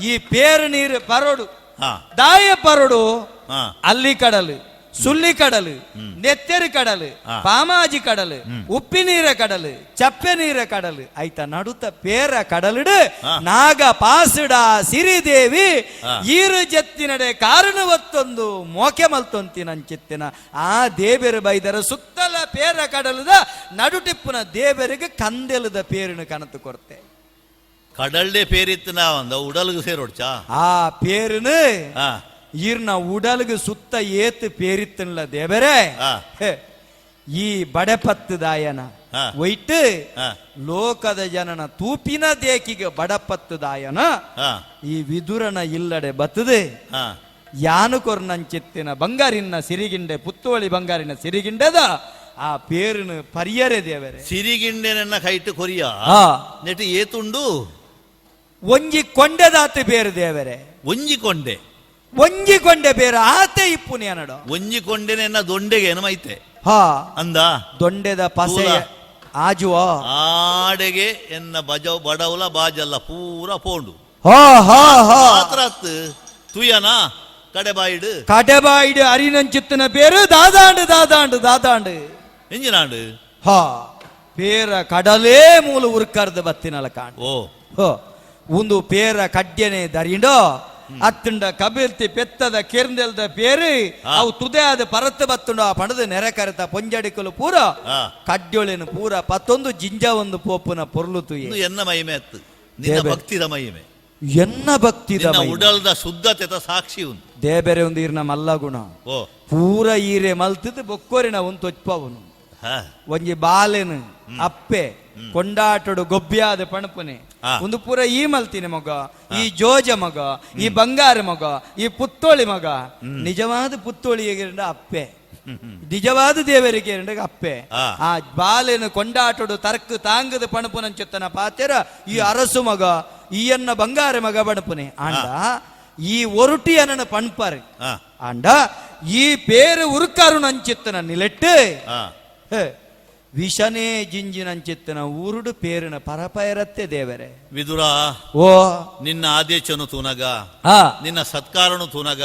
ಈ ಪೇರು ನೀರು ಪರೋಡು. ದಾಯ ಪರೋಡು. ಅಲ್ಲಿ ಕಡಲು, ಸುಳ್ಳಿ ಕಡಲು, ನೆತ್ತೆರು ಕಡಲು, ಪಾಮಾಜಿ ಕಡಲು, ಉಪ್ಪಿ ನೀರ ಕಡಲು, ಚಪ್ಪೆ ನೀರ ಕಡಲು ಐತ ನಡುತ ಪೇರ ಕಡಲಿಡು. ನಾಗ ಪಾಸುಡ ಸಿರಿದೇವಿ. ಈರು ಜತ್ತಿನಡೆ ಕಾರಣ ಒತ್ತೊಂದು ಮೋಕೆ ಮಲ್ತೊಂತಿನಂಚಿತ್ತಿನ ಆ ದೇವೆರು ಬೈದರ ಸುತ್ತಲ ಪೇರ ಕಡಲದ ನಡುಟಿಪ್ಪುನ ದೇವರಿಗೆ ಕಂದೆಲದ ಪೇರಿನ ಕನತು ಕೊರ್ತೆ. ಕಡಲ್ಡೆ ಪೇರಿತ್ತು ನಾವಂದ ಉಡಲ್ಗೆ ಸೇರೋಡ್ಚಾ. ಆ ಪೇರುನು ಈರ್ನ ಉಡಲ್ಗೆ ಸುತ್ತ ಏತ್ ಪೇರಿತ್ತನ್ಲ ದೇವರೇ. ಹೇ, ಈ ಬಡಪತ್ತು ದಾಯನ ಒಯ್ಟ್ ಲೋಕದ ಜನನ ತೂಪಿನ ದೇಕಿಗೆ ಬಡಪತ್ತು ದಾಯನ ಈ ವಿದುರನ ಇಲ್ಲಡೆ ಬತ್ತದೆ. ಯಾನು ಕೊರ್ನಂಚಿತ್ತಿನ ಬಂಗಾರಿನ ಸಿರಿಗಿಂಡೆ, ಪುತ್ತೋಳಿ ಬಂಗಾರಿನ ಸಿರಿಗಿಂಡೆದ ಆ ಪೇರುನು ಪರಿಯರೆ ದೇವರೇ. ಸಿರಿಗಿಂಡೆನನ್ನ ಕೈಟ್ ಕೊರಿಯ. ನೆಟ್ ಏತುಂಡು? ಒಂಜಿ ಕೊಂಡೆದಾತು ಪೇರು ದೇವರೇ. ಒಂಜಿ ಕೊಂಡೆ ಒಂಜಿ ಕೊಂಡೆ ಬೇರೆ ಆತೆ ಇಪ್ಪುನಿ ಅನ್ನಡು ಒಂಜಿ ಕೊಂಡೆನೆ ಎನ್ನ ದೊಂಡೆಗೆ ಏನು ಮೈತೆ ಹಾ ಅಂದ ದೊಂಡೆದ ಪಸೆ ಪೂರ. ಆಜುವ ಆಡೆಗೆ ಎನ್ನ ಬಜವ್ ಬಡವಲ ಬಾಜಲ್ಲ ಪೂರ ಪೋಂಡು ಹಾ ಹಾ ಹಾ ಮಾತ್ರ ತುಯನಾ ಕಡೆ ಬಾಯಿಡು ಕಡೆಬಾಯಿಡು ಅರಿನಂಚಿತ್ತನ പേര് ದಾದಾಂಡು ದಾದಾಂಡು ದಾದಾಂಡು ಎಂಜಿನಾಂಡು ಹಾ ಪೇರ ಕಡಲೇ ಮೂಲ ಉರ್ಕರ್ದ ಬತ್ತಿನಲ ಕಾಂಡ್ ಓ ಹೋ ಒಂದು ಪೇರ ಕಡ್ಯನೆ ದರಿಂಡೋ ಅತ್ತುಂಡ ಕಬಿಲ್ತಿ ಪೆತ್ತದ ಕೆರ್ಂದೆಲ್ದ ಪೇರು ಅವು ತುದೆ ಆದ ಪರತ್ತು ಬತ್ತುಂಡ ಆ ಪಣದ ನೆರೆ ಕರೆತ ಪೊಂಜಡಿಕಲು ಪೂರ ಕಡ್ಯೊಳೆನು ಪೂರ ಪತ್ತೊಂದು ಜಿಂಜ ಒಂದು ಪೋಪುನ ಪೊರ್ಲು ತುಯೆ ಎನ್ನ ಮಹಿಮೆ ಅತ್ತು ನಿನ್ನ ಭಕ್ತಿದ ಮಹಿಮೆ ಎನ್ನ ಭಕ್ತಿದ ಉಡಲ್ದ ಶುದ್ಧತೆತ ಸಾಕ್ಷಿ ಉಂಟು ದೇಬೆರೆ ಒಂದು ಈರ್ನ ಮಲ್ಲ ಗುಣ ಓ ಪೂರ ಈರೆ ಮಲ್ತದ ಬೊಕ್ಕೋರಿನ ಒಂದು ತೊಚ್ಪವನು ಒಂಜಿ ಬಾಲೆನು ಅಪ್ಪೆ ಕೊಂಡಾಟಡು ಗೊಬ್ಬಿಯಾದ ಪಣಪುನೆ ಒಂದು ಪೂರ ಈ ಮಲ್ತಿನ ಮಗ ಈ ಜೋಜ ಮಗ ಈ ಬಂಗಾರ ಮಗ ಈ ಪುತ್ತೋಳಿ ಮಗ ನಿಜವಾದ ಪುತ್ತೋಳಿ ಅಪ್ಪೆ ನಿಜವಾದ ದೇವರಿಗೆ ಅಪ್ಪೆ ಆ ಬಾಲೆನು ಕೊಂಡಾಟಡು ತರ್ಕು ತಾಂಗದ ಪಣಪುನಂಚುತ್ತನ ಪಾತೆರ ಈ ಅರಸು ಮಗ ಈ ಎನ್ನ ಬಂಗಾರ ಮಗ ಪಣಪುನೆ ಆಂಡ ಈ ಒರುಟಿ ಅನ್ನ ಪಣ್ಪಾರು ಆಂಡ ಈ ಪೇರು ಉರುಕಾರು ನಂಚಿತ್ತನ ನಿಲೆಟ್ಟು ವಿಷನೇ ಜಿಂಜಿನಂಚಿತ್ತನ ಊರುಡು ಪೇರಿನ ಪರಪಯರತ್ತೆ ದೇವರೇ ವಿದುರ ಓ ನಿನ್ನ ಆದೇಶನು ತೂನಗ ನಿನ್ನ ಸತ್ಕಾರನು ತೂನಗ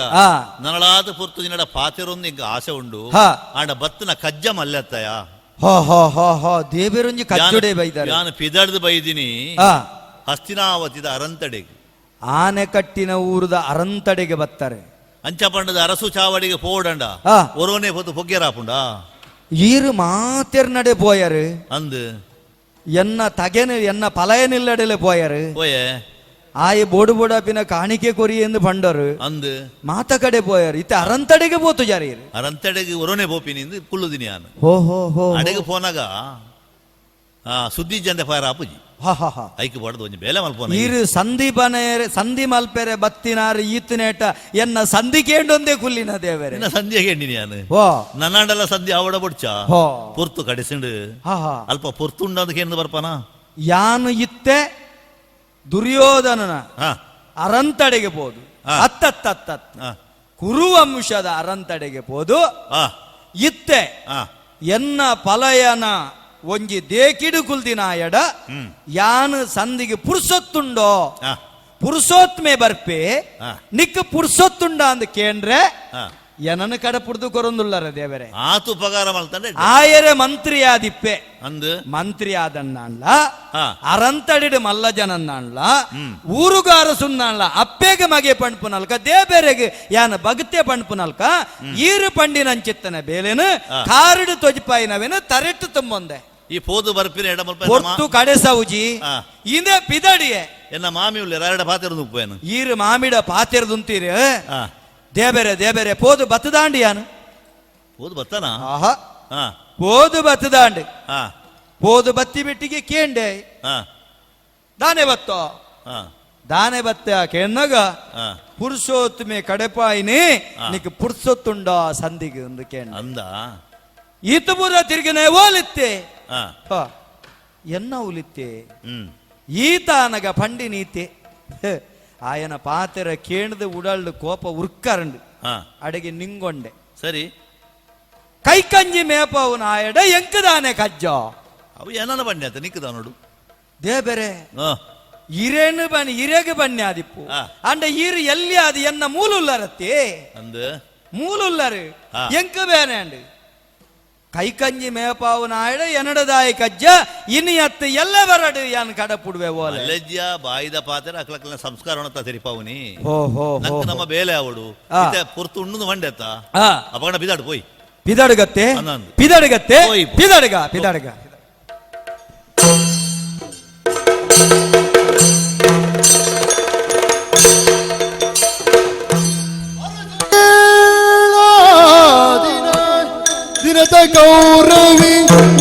ನನಳಾದ ಪುರ್ತು ನಿನ್ನಡ ಪಾತೆರೊಂದು ಇಂಕ ಆಸೆ ಉಂಡು ಆಂಡ ಬತ್ತನ ಕಜ್ಜ ಮಲ್ಲತ್ತಯ ಹೋ ಹೋ ಹೋ ಹೋ ದೇವರೊಂಜಿ ಕಜ್ಜೊಡೆ ಬೈದಾರೆ ನಾನು ಪಿದಡ್ದು ಬೈದಿನಿ ಹಸ್ತಿನಾವತಿದ ಅರಂತಡೆಗೆ ಆನೆ ಕಟ್ಟಿನ ಊರದ ಅರಂತಡೆಗೆ ಬತ್ತಾರೆ ಅಂಚಪಂಡದ ಅರಸು ಚಾವಡಿಗೆ ಪೋಡಂಡ ಒರೋನೆ ಪೊತ್ತು ಪೊಗ್ಗೆರಾಪುಂಡ ಈರು ಮಾತೆರ್ ನಡೆ ಪೋಯರು ಅಂದು ಎನ್ನ ತಗೆನ ಎನ್ನ ಪಲಯನಿಲ್ಲಡೆಲೆ ಪೋಯರು ಪೋಯೆ ಆಯೆ ಬೋಡು ಬೋಡಾಪಿನ ಕಾಣಿಕೆ ಕೊರಿ ಎಂದು ಪಂಡರು ಅಂದು ಮಾತ ಕಡೆ ಪೋಯರು ಇತ್ತ ಅರಂತಡೆಗೆ ಪೋತು ಜಾರಿ ಅರಂತಡೆಗೆ ಒರೋನೆ ಪೋಪಿನಿ ಎಂದು ಕುಳ್ಳುದಿನಿ ಯಾನು ಹೋ ಹೋ ಹೋ ಅಡೆಗೆ ಪೋನಾಗ ಸುದ್ದಿ ಜಂದೆ ಫಾಯರ್ ಆಪುಜಿ ಐಕ್ ಬಡದು ಒಂಜಿ ಬೇಲೆ ಮಲ್ಪೋನ ಈರು ಸಂಧಿ ಬನೆಯರೆ ಸಂಧಿ ಮಲ್ಪೆರೆ ಬತ್ತಿನಾರು ಈತನೇಟ ಎನ್ನ ಸಂಧಿ ಕೇಂಡೊಂದೇ ಕುಲ್ಲಿನ ದೇವರೇ ನಿನ್ನ ಸಂಧಿ ಕೇಂಡಿನಿ ಯಾನು ಹೋ ನನ್ನಾಂಡಲ ಸಂಧಿ ಆವಡ ಬೊಡ್ಚ ಹೋ ಪೊರ್ತು ಕಡಿಸಿಂಡು ಹಾ ಹಾ ಅಲ್ಪ ಪೊರ್ತುಂಡು ಅದಕ್ಕೆ ಏನು ಬರ್ಪಾನ ಯಾನು ಇತ್ತೆ ದುರ್ಯೋಧನನ ಅರಂತಡೆಗೆ ಪೋದು ಅತ್ತತ್ತತ್ತ ಕುರುವಂಶದ ಅರಂತಡೆಗೆ ಪೋದು ಇತ್ತೆ ಎನ್ನ ಪಲಯನ ಒಂಜಿ ದೇಕಿಡು ಕುಲ್ದಿನಾಯಡ ಯಾನು ಸಂದಿಗೆ ಪುರ್ಸೊತ್ತುಂಡೋ ಪುರುಷೋತ್ಮೆ ಬರ್ಪೆ ನಿಕ್ ಪುರ್ಸೊತ್ತುಂಡ ಅಂದ್ ಕೇಂದ್ರೆ ಏನನ್ನು ಕಡ ಪುಡ್ದು ಕೊರೊಂದುಳ್ಳಾರ ದೇವರೇ ಆತು ಉಪಕಾರ ಮಲ್ತಂಡೆ ಆಯರೆ ಮಂತ್ರಿ ಆದಿಪ್ಪೆ ಅಂದು ಮಂತ್ರಿ ಆದನ್ನಾನ್ಲ ಅರಂತಡಿಡು ಮಲ್ಲ ಜನನ್ನಾನ್ಲ ಊರುಗಾರ ಸುನ್ನಾನ್ಲ ಅಪ್ಪೆಗೆ ಮಗೆ ಪಣ್ಪುನಲ್ಕ ದೇಬೇರೆಗೆ ಯಾನ ಬಗತೆ ಪಣ್ಪುನಲ್ಕ ಈರು ಪಂಡಿನಂಚಿತ್ತನ ಬೇಲೆನು ಕಾರಿಡು ತೊಜಿಪಾಯಿನವೇನು ತರೆಟ್ಟು ತುಂಬೊಂದೆ ಈ ಪೋದು ಬರ್ಪಿನ ಎಡಮಲ್ಪ ಪೊರ್ತು ಕಡೆ ಸೌಜಿ ಇಂದೇ ಪಿದಡಿಯೆ ಎನ್ನ ಮಾಮಿ ಉಳ್ಳೆ ಎರಡ ಪಾತೆರದು ಉಪ್ಪೇನು ಈರು ಮಾಮಿಡ ಪಾತೆರದುಂತೀರಿ ದೇಬೇರೆ ದೇಬೇರೆ ಪೋದು ಬತ್ತದಾಂಡಿ ಯಾನು ಪೋದು ಬತ್ತನಾ ಆಹಾ ಪೋದು ಬತ್ತದಾಂಡಿ ಪೋದು ಬತ್ತಿ ಬಿಟ್ಟಿಗೆ ಕೇಂಡೆ ದಾನೆ ಬತ್ತೋ ದಾನೆ ಬತ್ತ ಕೇಣ್ಣಗ ಪುರುಷೋತ್ತಮೆ ಕಡೆಪಾಯಿನಿ ನಿಕ್ ಪುರ್ಸೊತ್ತುಂಡ ಸಂದಿಗೆ ಒಂದು ಕೇಂಡ ಅಂದ ಈತಪುರ ತಿರುಗಿನ ಓಲಿತ್ತೆ ಎನ್ನ ಉಲಿತ್ತೆ ಈತಾನಗ ಪಂಡಿ ನೀತೆ ಆಯನ ಪಾತೆರ ಕೇಣದ ಉಡಲ್ಡು ಕೋಪ ಉರ್ಕರಂಡು ಅಡಗೆ ನಿಂಗೊಂಡೆ ಸರಿ ಕೈಕಂಜಿ ಮೇಪವು ನಾಯಡ ಎಂಕದಾನೆ ಕಜ್ಜ ಅವು ಏನನ್ನ ಬಣ್ಣಿ ಅಂತ ನಿಕ್ಕದ ನೋಡು ದೇಬೆರೆ ಇರೇನು ಬನ್ನಿ ಇರೆಗೆ ಬನ್ನಿ ಆದಿಪ್ಪು ಅಂಡ ಈರು ಎಲ್ಲಿ ಅದು ಎನ್ನ ಮೂಲುಲ್ಲರತ್ತೆ ಅಂದು ಮೂಲುಲ್ಲರು ಎಂಕ ಬೇನೆ ಅಂಡು ಕೈಕಂಜಿ ಮೇಪಾವು ನಾಯಡ ಎನಡದಾಯ ಕಜ್ಜ ಇನಿ ಅತ್ತ ಎಲ್ಲ ಬರಡು ಯಾನ್ ಕಡಪುಡುವೆ ಓಲೆ ಅಲೆಜ್ಯ ಬಾಯಿದ ಪಾತ್ರೆ ಅಕ್ಲಕ್ಲ ಸಂಸ್ಕಾರ ತೆರಿಪಾವುನಿ ಹೋ ಹೋ ನಂಗೆ ನಮ್ಮ ಬೇಲೆ ಅವಡು ಪೊರ್ತು ಉಣ್ಣುದು ಮಂಡೆತ್ತ ಅಪಗಣ ಬಿದಾಡು ಪೋಯ್ ಪಿದಡುಗತ್ತೆ ಪಿದಡುಗತ್ತೆ ಪಿದಡುಗ ಪಿದಡುಗ ದಿನದ ಗೌರವಿ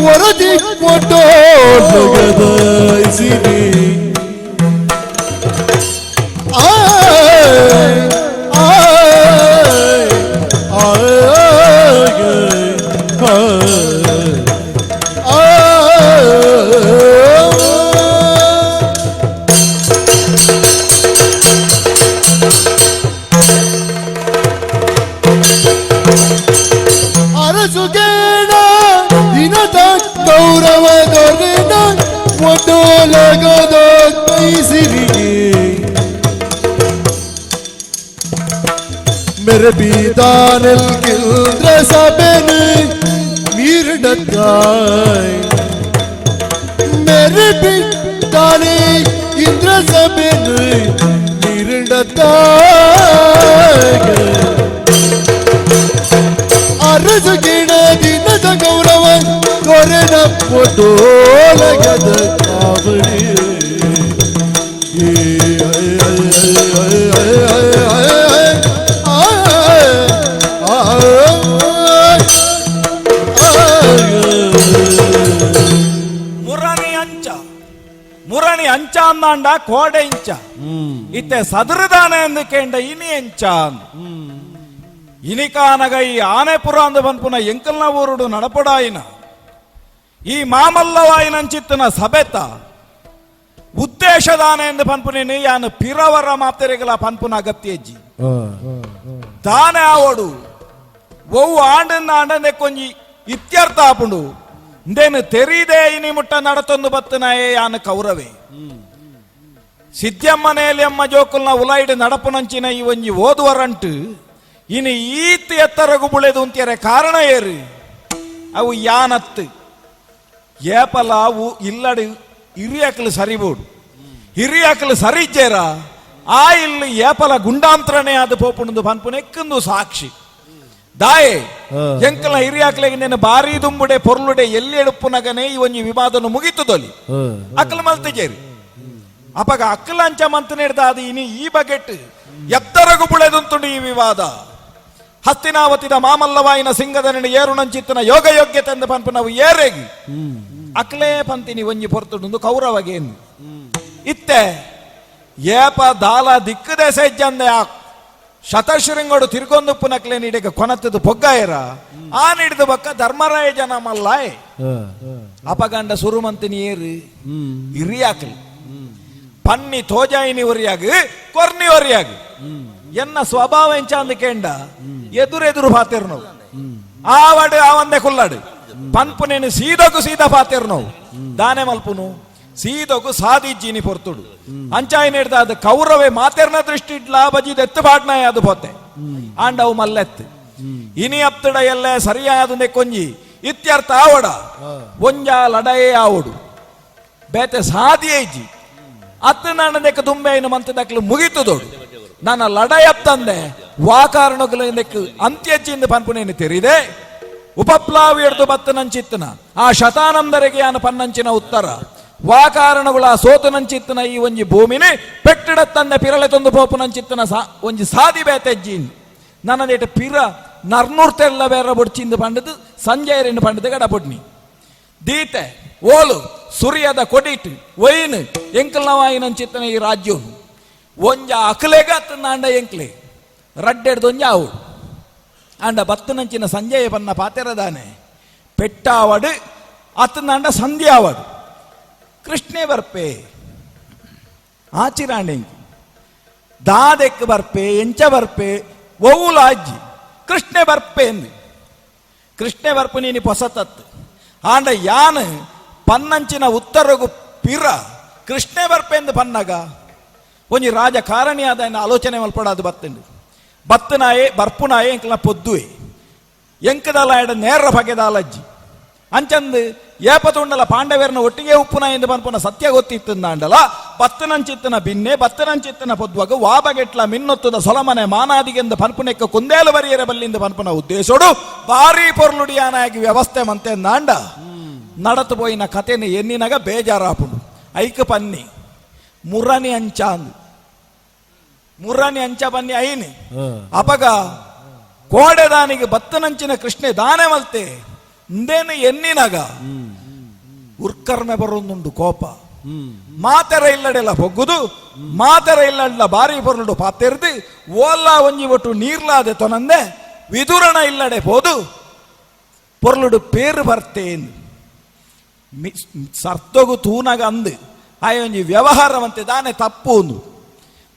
ವರದಿ ಕೊಟ್ಟೋ ಜಗದಾಯಿಸಿದೆ ಆ. ಅರಸುಗೇಣ ದಿನದ ಗೌರವ ದೊರೆನ ಒಡೋಲಗದ ಕೈಸಿರಿಗೆ मेरे बीदानिल किंद्र सबन मीरडताय मेरे बीदाने इंद्र सबन मीरडताय ಅರಸಗಿಣ ದಿನದ ಗೌರವ ದೊರೆನ ಪೊಡೋಲಗದ ಕಾವಡಿ ಮುರಣಿ ಅಂಚ ಮುರಣಿ ಅಂಚ ಅಂದಾಂಡ ಕೋಡೆ ಇಂಚ ಇತ್ತೆ ಸದೃದಾನೆ ಎಂದು ಕೇಂಡ ಇನಿ ಎಂಚ ಅಂದ್. ಇನಿಕಾನಗ ಈ ಆನೆಪುರ ಅಂದು ಪನ್ಪುನ ಎಂಕಲ್ನ ಊರುಡು ನಡಪಡಾಯಿನ ಈ ಮಾಮಲ್ಲವಾಯಿನಂಚಿತ್ತನ ಸಬೆತ ಉದ್ದೇಶದಾನೆ ಎಂದು ಪನ್ಪುನೇನು ಯಾನು ಪಿರವರ ಮಾತೆರೆಗಳ ಪನ್ಪುನ ಅಗತ್ಯ ಅಜ್ಜಿ ತಾನೆ ಆವಡು ಒವ್ವು ಆಂಡನ್ನ ಆಂಡಂದೆ ಕೊಂಜಿ ಇತ್ಯರ್ಥ ಆಪುಂಡು ಇಂದೇನು ತೆರೀದೆ ಇನಿ ಮುಟ್ಟ ನಡತೊಂದು ಬತ್ತನಾಯೇ ಯಾನು ಕೌರವೆ. ಸಿದ್ಯಮ್ಮನೇಲಿ ಅಮ್ಮ ಜೋಕುಲ್ನ ಉಲಾಯಿಡು ನಡಪುನಂಚಿನ ಈ ಒಂಜಿ ಓದುವರಂಟು ಇನಿ ಈತ್ ಎತ್ತರಗು ಬುಳೆದು ಅಂತ್ಯರೆ ಕಾರಣ ಏರು ಅವು ಯಾನತ್ತು ಏಪಲ ಅವು ಇಲ್ಲಡು ಹಿರಿಯಕಲು ಸರಿಬೋಡು ಹಿರಿಯಕಲು ಸರಿಜ್ಜೇರ ಆ ಇಲ್ಲಿ ಏಪಲ ಗುಂಡಾಂತರನೇ ಆದ ಪೋಪುಣದು ಪನ್ಪುನ ಎಕ್ಕಂದು ಸಾಕ್ಷಿ ದಾಯೆ ಎಂಕಲ್ನ ಹಿರಿಯಾಕ್ಲೆಗೆ ನೆನ ಬಾರಿ ದುಂಬುಡೆ ಪೊರ್ಲುಡೆ ಎಲ್ಲಿ ಎಡುಪುನಗನೆ ಈ ಒಂಜಿ ವಿವಾದನು ಮುಗಿತದೊಲಿ ಅಕ್ಕಲು ಮಲ್ತಿಜೇರಿ ಅಪಗ ಅಕ್ಕಲಂಚ ಮಂತ್ ಅದು ಇನಿ ಈ ಬಗೆಟ್ ಎತ್ತರಗು ಬುಳೆದುಂತುಂಡು ಈ ವಿವಾದ. ಹಸ್ತಿನಾವತಿದ ಮಾಮಲ್ಲವಾಯಿನ ಸಿಂಗದ ಏರುನಂಚಿತ್ತನ ಯೋಗ ಯೋಗ್ಯತೆ ಎಂದು ಪನ್ಪು ನಾವು ಏರೆಗಿ ಅಕ್ಲೇ ಪಂತಿನಿ ಒಂಜಿ ಪೊರ್ತುಂಡು ಕೌರವಗೇನು ಇತ್ತೆ ಏಪ ದಾಲ ದಿಕ್ಕದೆ ಸೆಜ್ಜಂದೆ ಆ ಶತಶೃಂಗೋಡು ತಿರ್ಗೊಂದುಪ್ಪು ನಕ್ಲೆ ನೀಡಿಗ ಕೊನತ್ತದು ಪೊಗ್ಗಾಯರ ಆ ನೀಡಿದ ಬಕ್ಕ ಧರ್ಮರಾಯ ಜನ ಮಲ್ಲಾಯ್ ಅಪಗಂಡ ಸುರುಮಂತಿನಿ ಏರು ಇರಿಯಾಕಲಿ ಪನ್ನಿ ತೋಜಾಯಿನಿ ಒರಿಯಾಗ ಕೊರ್ನಿ ಒರಿಯಾಗ ಎನ್ನ ಸ್ವಭಾವ ಎಂಚ ಅಂದ ಕೇಂಡ ಎದುರೆದುರು ಪಾತಿರ್ ನಾವು ಆವಡು ಆವಂದೆ ಕುಲ್ಲಾಡು ಪನ್ಪು ನೇನು ಸೀದಗು ಸೀದ ಪಾತಿರ್ ನಾವು ದಾನೆ ಮಲ್ಪುನು ಸೀದಗು ಸಾದಿಜ್ಜಿನಿ ಪೊರ್ತುಡು ಅಂಚಾಯಿ ನೀಡ್ದ ಅದು ಕೌರವೆ ಮಾತೆರ್ನ ದೃಷ್ಟಿ ಇಡ್ಲಾ ಬಜಿದ ಎತ್ತು ಪಾಟ್ನಾಯ ಅದು ಪೋತೆ ಆಂಡವು ಮಲ್ಲೆತ್ತು ಇನಿ ಅಪ್ತಡ ಎಲ್ಲ ಸರಿಯಾದ ಕೊಂಜಿ ಇತ್ಯರ್ಥ ಆವಡ ಒಂಜ ಲಡಯೇ ಆವಡು ಬೇತೆ ಸಾದಿಯೇಜಿ ಅತ್ತ ನನ್ನ ದುಂಬೆ ಮಂತದಕ್ಲು ಮುಗಿತದೋಡು ನನ್ನ ಲಡಯಪ್ತಂದೆ ವಾ ಕಾರಣಗಳು ಅಂತ್ಯಜ್ಜಿಂದ ಪನ್ಪುನೇನು ತೆರಿದೆ ಉಪಪ್ಲಾವಿ ಹಿಡ್ದು ಬತ್ತನಂಚಿತ್ತನ ಆ ಶತಾನಂದರಿಗೆ ಯಾನ ಪನ್ನಂಚಿನ ಉತ್ತರ ವಾ ಕಾರಣಗಳ ಸೋತುನಂಚಿತ್ತನ ಈ ಒಂಜಿ ಭೂಮಿನಿ ಪೆಟ್ಟಿಡ ತಂದೆ ಪಿರಳೆ ತಂದು ಪೋಪುನಂಚಿತ್ತನ ಸಾ ಒಂಜಿ ಸಾದಿ ಬೇತೆಜ್ಜಿ ನನ್ನ ಪಿರ ನರ್ನೂರ್ತೆಲ್ಲ ಬೇರೆ ಬೊಡ್ಚಿಂದು ಪಂಡದು ಸಂಜಯರಿನ ಪಂಡದು ಗಡಪುಡ್ನಿ ದೀತೆ ಓಲು ಸುರಿಯದ ಕೊಡಿಟ್ ಒಯ್ನ್ ಎಂಕಲ್ನವಾಯಿನಂಚಿತ್ತನ ಈ ರಾಜ್ಯನು ಒಂಜ ಅಕಲೆಗ ಅತ್ತಂದಾಂಡ ಎಂಕ್ಲೆ ರಡ್ಡೆಡ್ದು ಒಂಜ ಆವು ಆಂಡ ಬತ್ತನಂಚಿನ ಸಂಜಯ ಬನ್ನ ಪಾತೆರದಾನೆ ಪೆಟ್ಟಾವಡು ಅತ್ತಂದಾಂಡ ಸಂಧ್ಯಾವಡು ಕೃಷ್ಣೇ ಬರ್ಪೆ ಆಚಿರಾಂಡೆಂಕಿ ದಾದೆಕ್ ಬರ್ಪೆ ಎಂಚ ಬರ್ಪೆ ಒವ್ವುಲ ಅಜ್ಜಿ ಕೃಷ್ಣೆ ಬರ್ಪೆ ಎಂದು ಕೃಷ್ಣೆ ಬರ್ಪು ನೀನಿ ಪೊಸತತ್ತು ಆಂಡ ಯಾನ್ ಪನ್ನಂಚಿನ ಉತ್ತರಗು ಪಿರ ಕೃಷ್ಣೆ ಬರ್ಪೆ ಎಂದು ಪನ್ನಗ ಒಂಜಿ ರಾಜಕಾರಣಿಯಾದ ಆಲೋಚನೆ ಮಲ್ಪಡಾದು ಬತ್ತುಂಡು ಬತ್ತನಾಯೆ ಬರ್ಪುನಾಯೆ ಎಂಕಲ್ನ ಪೊದ್ದುವೆ ಎಂಕದಲ ಎಡ ನೇರ ಬಗೆದಾಲಜ್ಜಿ ಅಂಚಂದು ಏಪತುಂಡಲ ಪಾಂಡವೇರ್ನ ಒಟ್ಟಿಗೆ ಉಪ್ಪುನ ಎಂದು ಪನ್ಪುನ ಸತ್ಯ ಗೊತ್ತಿತ್ತಂದಾಂಡಲ ಬತ್ತನಂಚಿತ್ತನ ಬಿನ್ನೆ ಬತ್ತನಂಚಿತ್ತನ ಪೊದ್ವಾಗ ವಾಬಗೆಟ್ಲ ಮಿನ್ನೊತ್ತದ ಸೊಲಮನೆ ಮಾನಾದಿಗೆಂದು ಪನ್ಪುನೆಕ್ಕ ಕುಂದೇಲು ಬರಿಯರ ಬಲ್ಲಿಂದ ಪನ್ಪುನ ಉದ್ದೇಶೋಡು ಭಾರಿ ಪೊರ್ಲುಡಿಯಾನಾಗಿ ವ್ಯವಸ್ಥೆ ಮಂತೆ ನಾಂಡ ನಡತು ಪೋಯಿನ ಕಥೆನ ಎನ್ನಿನಾಗ ಬೇಜಾರಾಪುಂಡು ಐಕ ಪನ್ನಿ ಮುರನಿ ಅಂಚ ಅಂದು ಮುರನಿ ಅಂಚ ಬನ್ನಿ ಐನಿ ಅಪಗ ಕೋಡೆದಾನಿಗೆ ಬತ್ತನಂಚಿನ ಕೃಷ್ಣೆ ದಾನೆ ಮಲ್ತೆ ಇಂದೇನು ಎನ್ನಿನಾಗ ಉರ್ಕರ್ಮೆ ಬರೋದುಂಡು ಕೋಪ. ಮಾತೆರ ಇಲ್ಲಡೆಲ್ಲ ಪೊಗ್ಗುದು ಮಾತೆರ ಇಲ್ಲಡೆಲ್ಲ ಬಾರಿ ಪೊರ್ಲುಡು ಪಾತೆರ್ದು ಓಲ್ಲ ಒಂಜಿ ಒಟ್ಟು ನೀರ್ಲಾದೆ ತೊನಂದೆ ವಿದುರಣ ಇಲ್ಲಡೆ ಪೋದು ಪೊರ್ಲುಡು ಪೇರು ಬರ್ತೇನ್ ಸರ್ತೊಗು ತೂನಗ ಅಂದು ಆಯ ಒಂಜಿ ವ್ಯವಹಾರವಂತೆ ದಾನೆ ತಪ್ಪು ಒಂದು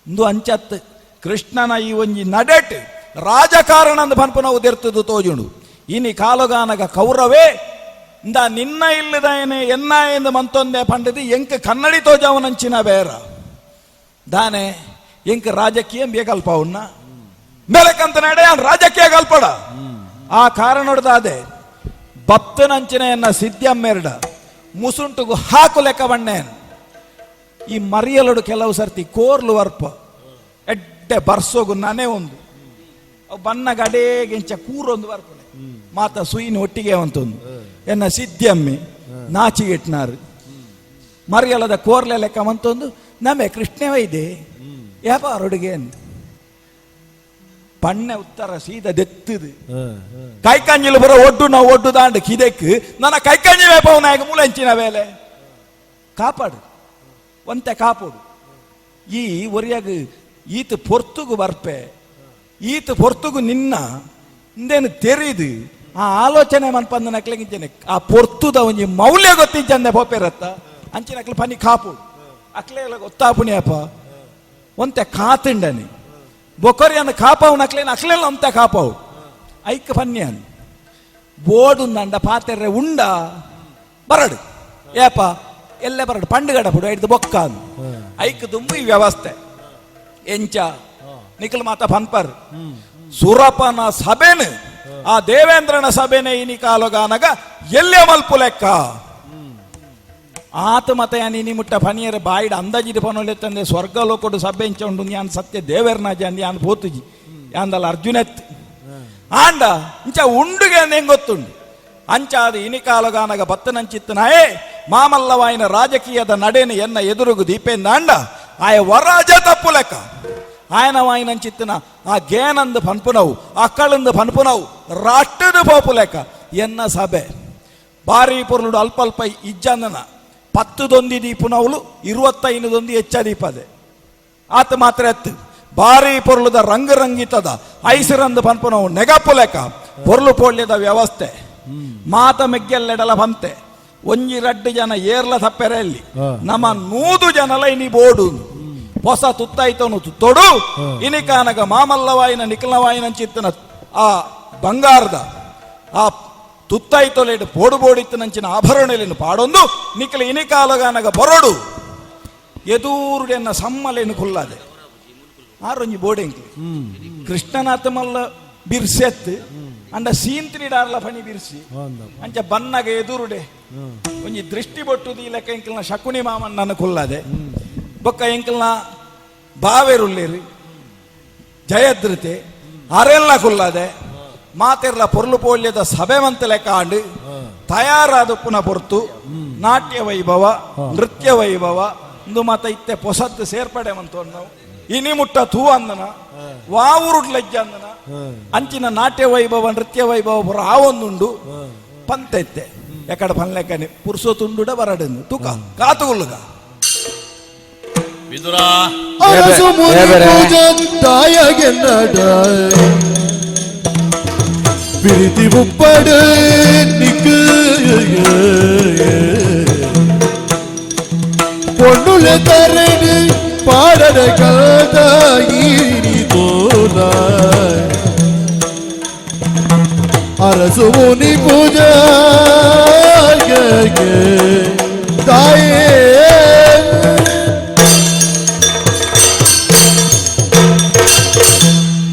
ಇಂದು ಅಂಚತ್ ಕೃಷ್ಣನ ಈ ಒಂಜಿ ನಡೆಟ್ ರಾಜಕಾರಣ ಅಂದ್ ಪನ್ಪುನ ಉದಿರ್ತದು ತೋಜುಂಡು. ಇನಿ ಕಾಲುಗಾನಗ ಕೌರವೇ ಇಂದ ನಿನ್ನ ಇಲ್ಲದಾಯನೆ ಎನ್ನ ಎಂದು ಮಂತೊಂದೆ ಪಂಡದಿ ಎಂಕ್ ಕನ್ನಡಿ ತೋಜಾವನಂಚಿನ ಬೇರ ದಾನೆ ಎಂಕ್ ರಾಜಕೀಯ ಬೇಕಲ್ಪ ಅವನ್ನ ಮೇಲಕ್ಕಂತ ನಡೆ ರಾಜಕೀಯ ಕಲ್ಪಡ ಆ ಕಾರಣದಾದೆ ಬತ್ತನಂಚಿನ ಸಿದ್ಧಮ್ಮೆರಡ ಮುಸುಂಟುಗು ಹಾಕು ಲೆಕ್ಕ ಬಣ್ಣೇನ್ ಈ ಮರಿಯಲಡು ಕೆಲವು ಸರ್ತಿ ಕೋರ್ಲು ವರ್ಪ ಎಡ್ಡೆ ಬರ್ಸೋಗು ನಾನೇ ಒಂದು ಅವು ಬಣ್ಣ ಗಡೇಗೆಂಚ ಕೂರೊಂದು ಬರ್ಪುನೆ ಮಾತ ಸುಯಿನ ಒಟ್ಟಿಗೆ ಅಂತೊಂದು ಎನ್ನ ಸಿದ್ಧಮ್ಮಿ ನಾಚಿಗೆಟ್ನಾರು ಮರಿಯಲದ ಕೋರ್ಲೆ ಲೆಕ್ಕ ಮಂತೊಂದು ನಮೆ ಕೃಷ್ಣವೇ ಇದೆ ವ್ಯಾಪಾರೊಡುಗೆ ಪಣ್ಣೆ ಉತ್ತರ ಸೀದ ದೆತ್ತದು ಕೈಕಂಜಿಲು ಬರೋ ಒಡ್ಡು ನಾವು ಒಡ್ಡು ದಾಂಡು ಕಿದೆಕ್ ನನ್ನ ಕೈಕಂಜಿ ವೇಪವು ನಾಯಕ ಮೂಲೆಂಚಿನ ವೇಲೆ ಕಾಪಾಡು ಒಂತೆ ಕಾಪೋಡು ಈ ಒರಿಯಾಗ ಈತ ಪೊರ್ತುಗು ಬರ್ಪೆ ಈತ ಪೊರ್ತುಗು ನಿನ್ನ ಇಂದೇನು ತೆರೀದು ಆ ಆಲೋಚನೆ ಮನ್ಪಂದ ನಕ್ಲೆಗಿಂಚನೆ ಆ ಪೊರ್ತುದ ಒಂಜಿ ಮೌಲ್ಯ ಗೊತ್ತಿಜ್ಜಂದೆ ಪೋಪೆರತ್ತ ಅಂಚಿನ ಅಕ್ಲೆ ಪನಿ ಕಾಪೋಡು ಅಕ್ಲೆ ಎಲ್ಲ ಗೊತ್ತಾಪುಣಿಯಪ್ಪ ಒಂತೆ ಕಾತುಂಡನಿ ಬೊಕೊರಿಯನ್ನು ಕಾಪಾವು ನಕ್ಲೇನು ಅಕ್ಲೆಲ್ಲ ಒಂತೆ ಕಾಪಾವು ಐಕ್ ಪನ್ಯಾನ್ ಬೋಡು ಪಾತೆರ್ರೆ ಉಂಡ ಬರಡು ಏಪ ಎಲ್ಲೆ ಬರಡು ಪಂಡುಗಡ ಪುಡು ಐಡ್ದು ಬೊಕ್ಕ ಐಕ್ ದುಂಬು ಈ ವ್ಯವಸ್ಥೆ ಎಂಚ ನಿಖಲ್ ಮಾತ ಪನ್ಪರ್ ಸುರಪನ ಸಭೆನು ಆ ದೇವೇಂದ್ರನ ಸಭೆನೆ ಇನಿ ಕಾಲುಗಾನಗ ಎಲ್ಲೆ ಮಲ್ಪು ಲೆಕ್ಕ ಆತ ಮತ ಯಾನ್ ಇನಿ ಮುಟ್ಟ ಪನಿಯರ ಬಾಯಿಡ್ ಅಂದಾಜಿದ ಪನೊಲೆತ್ತಂದೆ ಸ್ವರ್ಗ ಲೋಕಡು ಸಭೆ ಎಂಚ ಉಂಡು ಯಾನ್ ಸತ್ಯ ದೇವೇರ್ನ ಜಂದಿ ಯಾನ್ ಪೋತುಜಿ ಯಾಂದಲ್ಲ ಅರ್ಜುನೆತ್ ಆಂಡ ಇಂಚ ಉಂಡುಗೆ ಹೆಂಗ್ ಗೊತ್ತುಂಡು ಅಂಚಾದ ಇನಿಕಾಲಗಾನಗ ಬತ್ತನಂಚಿತ್ತನಾಯೇ ಮಾಮಲ್ಲವಾಯಿನ ರಾಜಕೀಯದ ನಡೆನು ಎನ್ನ ಎದುರುಗು ದೀಪೇಂದಾಂಡ ಆಯ ವರಾಜ ತಪ್ಪು ಲೆಕ್ಕ ಆಯನ ವಾಯಿನಂಚಿತ್ತನ ಆ ಗೇನಂದು ಪನ್ಪುನವು ಅಕ್ಕಳಂದು ಪನ್ಪುನವು ರಾಷ್ಟ್ರದ ಪೋಪು ಲೆಕ್ಕ ಎನ್ನ ಸಭೆ ಬಾರಿ ಪೊರ್ಲುಡು ಅಲ್ಪ ಅಲ್ಪ ಇಜ್ಜಂದನ 10 ದೀಪುನವಲು 25 ಹೆಚ್ಚ ದೀಪದೆ ಆತ ಮಾತ್ರ ಎತ್ತು ಬಾರಿ ಪೊರ್ಲುದ ರಂಗ ರಂಗಿತದ ಐಸರಂದು ಪನ್ಪುನವು ನೆಗಪ್ಪು ಲೆಕ್ಕ ಪೊರ್ಲು ಪೋಳ್ಯದ ವ್ಯವಸ್ಥೆ ಮಾತ ಮೆಗ್ಗೆಲ್ಲೆಡಲ ಬಂತೆ ಒಂಜಿ ರಡ್ಡು ಜನ ಏರ್ಲ ತಪ್ಪೆರಲ್ಲಿ ನಮ್ಮ 100 ಜನಲ ಇನಿ ಬೋಡು ಹೊಸ ತುತ್ತಾಯ್ತವನು ತುತ್ತೋಡು ಇನಿಕಾನಗ ಮಾಮಲ್ಲವಾಯಿನ ನಿಖಲವಾಯಿನ ಚಿತ್ತನ ಆ ಬಂಗಾರದ ಆ ತುತ್ತಾಯ್ತೊಲೆಡು ಬೋಡು ಬೋಡಿತ್ತನಂಚಿನ ಆಭರಣಲೇನು ಪಾಡೊಂದು ನಿಖಲ ಇನಿಕಾಲಗಾನಗ ಬರೋಡು ಎದೂರುಡೆನ್ನ ಸಮ್ಮಲೇನು ಕುಲ್ಲಾದೆ ಆರೊಂಜಿ ಬೋಡೆಂಕ್ ಕೃಷ್ಣನಾಥ ಮಲ್ಲ ಬಿರ್ಸೆತ್ ಅಂಡ ಸೀಂತ್ರಿಡಾರ್ಲ ಪಣಿ ಬಿರ್ಸಿ ಅಂಚ ಬನ್ನಗ ಎದುರುಡೆ ಒಂಜಿ ದೃಷ್ಟಿ ಬೊಟ್ಟು ಲೆಕ್ಕ ಎಂಕಲ್ನ ಶಕುನಿ ಮಾಮಣ್ಣನ ಕುಲ್ಲಾದೆ ಬೊಕ್ಕ ಎಂಕಲ್ನ ಬಾವೆರುಲ್ಲೇರಿ ಜಯದ್ರತೆ ಅರೆಲ್ಲ ಕುಲ್ಲಾದೆ ಮಾತೆರ್ಲ ಪೊರ್ಲು ಪೋಲ್ಯದ ಸಭೆ ಮಂತ ಲೆಕ್ಕ ಆಂಡು ತಯಾರಾದ ಪುನಃ ಪೊರ್ತು ನಾಟ್ಯ ವೈಭವ ನೃತ್ಯ ವೈಭವ ಇಂದು ಮಾತ ಇತ್ತೆ ಪೊಸತ್ತು ಸೇರ್ಪಡೆ ಮಂತು ನಾವು ಇನಿ ಮುಟ್ಟ ತೂ ಅಂದನ ವಾವುರುಡ್ ಲಜ್ಜ ಅಂದನ ಅಂಚಿನ ನಾಟ್ಯ ವೈಭವ ನೃತ್ಯ ವೈಭವ ಪುರ ಆ ಒಂದುಂಡು ಪಂತ ಇತ್ತೆ ಎಕಡ ಪನ್ಲೆಕ್ಕನೆ ಪುರುಸೋ ತುಂಡುಡ ಬರಡು ತೂಕ ಕಾತುಗುಲ್ಲುಗ ವಿದುರ ಅರಸು ಮುನಿ ಪೂಜಾಯಗೆನ್ನಡ பிரிதி உப்படு நிக்கு பொண்ணுல தரடு பாடட கதாயினி தோலாய் அரசு முனி பூஜா தாயே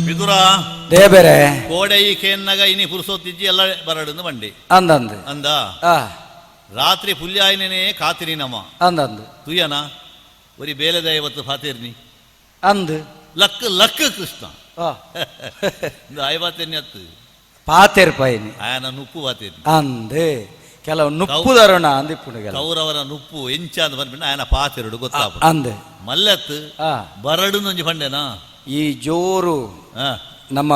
ವಿದುರ ದೇಬೆರೆ ಕೋಡೆ ಈ ಕೇನ್ನಗ ಇನಿ ಪುರುಸೊತ್ತಿಜ್ಜಿ ಎಲ್ಲ ಬರಡುಂದು ಬಂಡಿ ಅಂದಂದು ಅಂದ ರಾತ್ರಿ ಪುಲ್ಯಾಯಿನೇ ಕಾತಿರಿ ನಮ ಅಂದಂದು ತುಯ್ಯನ ಒರಿ ಬೇಲೆ ದೈವತ್ತು ಫಾತಿರ್ನಿ ಅಂದು ಲಕ್ ಲಕ್ ಕೃಷ್ಣ ಐವತ್ತೆನ್ನಿ ಹತ್ತು ಪಾತೆರ್ ಪೈನಿ ಆಯನ ನುಪ್ಪು ಪಾತೇರ್ನಿ ಅಂದೆ ಕೆಲವು ನುಪ್ಪುದರುಣ ಅಂದಿಪ್ಪುಂಡು ಕೆಲವು ಕೌರವರ ನುಪ್ಪು ಎಂಚ ಅಂದ್ ಬಂದ್ಬಿಟ್ಟು ಆಯನ ಪಾತೆರಡು ಗೊತ್ತಾಪ ಅಂದೆ ಮಲ್ಲತ್ತು ಬರಡು ಒಂಜಿ ಪಂಡೆನಾ ಈ ಜೋರು ನಮ್ಮ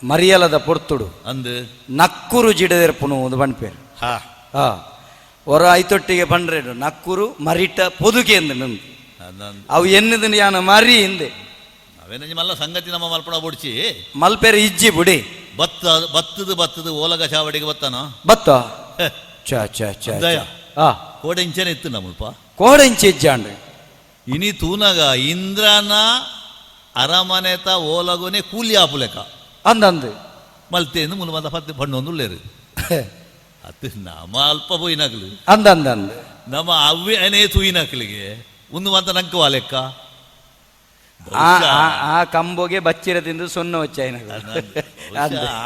ಮರಿಯಲದ ಪೊರ್ತುಡು ಅಂದು ನಕ್ಕುರು ಜಿಡದೆರ್ಪುನು ಒಂದು ಪನ್ಪೇರು ಹೊರ ಐತೊಟ್ಟಿಗೆ ಪಂಡ್ರೇಡು ನಕ್ಕುರು ಮರಿಟ ಪೊದುಕೆ ಎಂದು ನಂದು ಅವು ಎನ್ನದನ್ನು ಯಾನ ಮರಿ ಹಿಂದೆ ಅವೇನಂಜಿ ಮಲ್ಲ ಸಂಗತಿ ನಮ್ಮ ಮಲ್ಪಣ ಬುಡ್ಚಿ ಮಲ್ಪೇರು ಇಜ್ಜಿ ಬುಡಿ ಬತ್ತ ಬತ್ತದು ಬತ್ತದು ಓಲಗ ಚಾವಡಿಗೆ ಬತ್ತನ ಬತ್ತ ಚ ಚ ಚ ದಯ ಕೋಡೆಂಚನೆ ಇತ್ತು ನಮ್ಮಲ್ಪ ಕೋಡೆಂಚೆ ಇಜ್ಜಾಂಡು ಇನಿ ತೂನಗ ಇಂದ್ರನ ಅರಮನೆತ ಓಲಗುನೆ ಕೂಲಿ ಆಪುಲೆಕ ಅಂದಂದು ಮಲ್ತೇನು ಮುಲು ಮತ ಪತ್ತೆ ಪಣ್ಣೊಂದುಲ್ಲೇರು ಅತ್ತು ನಮ್ಮ ಅಲ್ಪ ಪೋಯಿನಕ್ಲು. ಅಂದ ಅಂದ ಅಂದ. ನಮ್ಮ ಅವ್ವೆ ಅನೇ ತೂಯಿನಕ್ಲಿಗೆ ಒಂದು ಮಾತ ನಂಕ ಲೆಕ್ಕ. ಆ ಆ ಕಂಬೋಗೆ ಬಚ್ಚಿರ ತಿಂದು ಸೊನ್ನ ವಚ್ಚಾಯಿನ.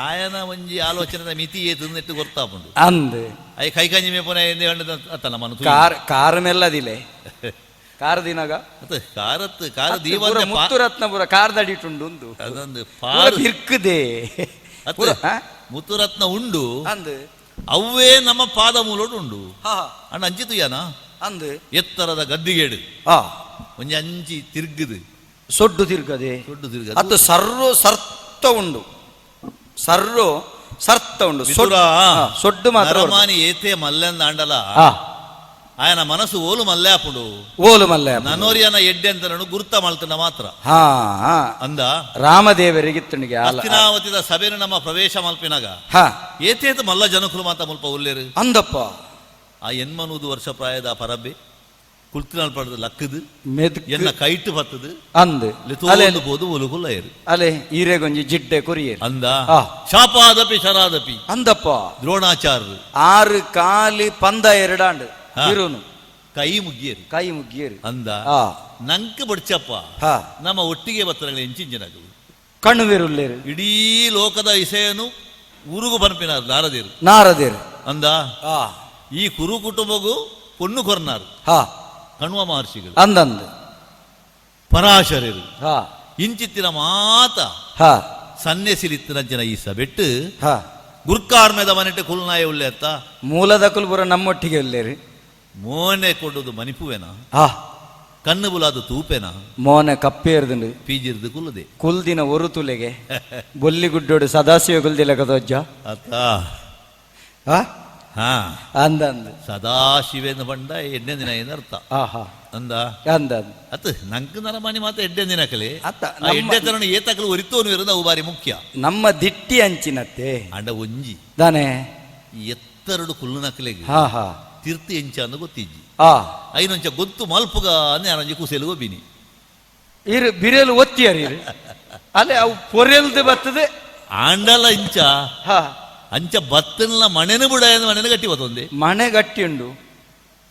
ಆಯನ ಒಂಜಿ ಆಲೋಚನೆದ ಮಿತಿ ಏತು ಗೊತ್ತಾಪುಂಡು. ಅಂದ್ I ಕೈಕಂಜಿ ಮೇಪುನ ಅತ್ತಲ್ಲ ಮನು. ಕಾರ್ ಕಾರ್ ಮೆಲ್ಲದಿಲೆ ಕಾರ್ ದಿನಗ ಅತ್ತ ಕಾರತ್ ಕಾರ ದೀವಂತೆ ಮುತ್ತುರತ್ನಪುರ ಕಾರ್ ದಡಿಟುಂಡು ಉಂದು. ಅದೊಂದು ಪೂರ ಬಿರ್ಕುದೆ. ಅತ್ತ ಮುತ್ತುರತ್ನ ಉಂಡು. ಅಂದ್ ಅವ್ವೇ ನಮ್ಮ ಪಾದ ಮೂಲೋಡು ಉಂಡು. ಅಣ್ಣ ಅಂಚಿತುಯಾನ ಅಂದ್ ಎತ್ತರದ ಗದ್ದಿಗೇಡು ಒಂಜಿ ಅಂಚಿ ತಿರ್ಗದು ಸೊಡ್ಡು ತಿರ್ಗದೆ ಸೊಡ್ಡು ತಿರ್ಗದು. ಅದು ಸರ್ರು ಸರ್ತ ಉಂಡು, ಸರ್ರು ಸರ್ತ ಉಂಡು. ಸೊಡ್ಡು ಮಾತ್ರ. ನರಮಾನಿ ಏತೆ ಮಲ್ಲೆಂದ ಆಂಡಲ ಆಯನ ಮನಸ್ಸು ಓಲು ಮಲ್ಲೆ ಆಪುಂಡು. ಓಲು ಮಲ್ಲೆ ನನೋರಿಯನ ಎಡ್ಡೆ ಅಂತ ಗುರ್ತ ಮಲ್ತನ ಮಾತ್ರ. ಹಾ ಅಂದ ರಾಮದೇವರಿಗೆ ಹಸ್ತಿನಾವತಿದ ಸಭೆನ ನಮ್ಮ ಪ್ರವೇಶ ಮಲ್ಪಿನಾಗ ಏತೇತ ಮಲ್ಲ ಜನಕುಲು ಮಾತ ಮುಲ್ಪ ಉಲ್ಲೇರು. ಅಂದಪ್ಪ ಆ ಎನ್ಮನೂದು ವರ್ಷ ಪ್ರಾಯದ ಪರಬ್ಬೆ ಕುಲ್ತಿನಾಲ್ ಪಡೆದು ಲಕ್ಕದು ಎನ್ನ ಕೈಟು ಬತ್ತದು ಅಂದ್ ಅಲೆ ಬೋದು ಒಲುಕುಲ್ಲ. ಅಲೆ ಈರೆಗೊಂಜಿ ಜಿಡ್ಡೆ ಕೊರಿಯೇರು ಅಂದ ಶಾಪಾದಪಿ ಶರಾದಪಿ ಅಂದಪ್ಪ ದ್ರೋಣಾಚಾರ್ಯರು ಆರು ಕಾಲಿ ಪಂದ ಎರಡಾಂಡು ಇರುನು ಕೈ ಮುಗ್ಗಿಯರು ಕೈ ಮುಗ್ಗಿಯರು ಅಂದ ನಂಕ್ ಬಡ್ಚಪ್ಪ ನಮ್ಮ ಒಟ್ಟಿಗೆ ಬತ್ತನಗಳು ಎಂಚಿಂಚಿನಗಳು ಕಣ್ಣುವಿರುಲ್ಲೇರು ಇಡೀ ಲೋಕದ ಇಸೆಯನ್ನು ಊರುಗು ಪನ್ಪಿನಾರು ನಾರದೇರು ನಾರದೇರು ಅಂದ ಈ ಕುರು ಕುಟುಂಬಗೂ ಪೊಣ್ಣು ಕೊರ್ನಾರು ಕಣ್ವ ಮಹರ್ಷಿಗಳು ಅಂದಂದು ಪರಾಶರರು ಇಂಚಿತ್ತಿನ ಮಾತ ಸನ್ನೆಸಿಲಿತ್ತಿನ ಜನ ಈ ಸಬೆಟ್ಟು ಗುರ್ಕಾರ್ಮೆದ ಮನೆಟ್ಟು ಕುಲ್ನಾಯ ಉಲ್ಲೇತ್ತ ಮೂಲದ ಕುಲ್ಪುರ ನಮ್ಮೊಟ್ಟಿಗೆ ಉಲ್ಲೇರಿ ಮೋನೆ ಕೊಡುದು ಮನಿಪುವೆನ ಕಣ್ಣು ಬುಲಾದು ತೂಪೆನ ಮೋನೆ ಕಪ್ಪೇರ್ದುಂಡು ಪೀಜಿರ್ದು ಕುಲ್ಲದೆ ಕುಲ್ದಿನ ಒರು ತುಲೆಗೆ ಬೊಲ್ಲಿಗುಡ್ಡೋಡು ಸದಾಶಿವ ಕುಲ್ದಿಲ ಕದೋಜ್ಜ ಅತ್ತ ಅಂದಂದು ಸದಾಶಿವೆಂದು ಬಂಡ ಎಡ್ಡೆ ದಿನ ಏನು ಅರ್ಥ ಅಂದ ಅಂದ ಅತ್ ನಂಕ್ ನರಮಾನಿ ಮಾತ್ರ ಎಡ್ಡೆ ದಿನ ಕಲೆ ಅತ್ತ ಎಡ್ಡೆ ತರಣ ಏತಕಲು ಒರಿತೋನು ಇರೋದು ಅವು ಬಾರಿ ಮುಖ್ಯ. ನಮ್ಮ ದಿಟ್ಟಿ ಅಂಚಿನತ್ತೆ ಅಂಡ ಒಂಜಿ ದಾನೆ ಎತ್ತರಡು ಕುಲ್ಲು ನಕಲೆಗೆ ತಿರ್ತು ಎಂಚ ಅಂದ ಗೊತ್ತಿಜ್ಜಿ ಐನೊಂಚ ಗೊತ್ತು ಮಲ್ಪುಗ ಅಂದ್ರೆ ಅನೊಂಜಿ ಕುಸೆಲು ಬಿನಿ ಇರು ಬಿರೆಲು ಒತ್ತಿಯರು ಇರು ಅಲ್ಲೇ ಅವು ಪೊರೆಲ್ದು ಬರ್ತದೆ ಆಂಡಲ ಇಂಚ ಅಂಚ ಬತ್ತನ್ಲ ಮಣೆನು ಬಿಡ ಮಣೆನು ಗಟ್ಟಿ ಬತ್ತೊಂದೆ ಮಣೆ ಗಟ್ಟಿ ಉಂಡು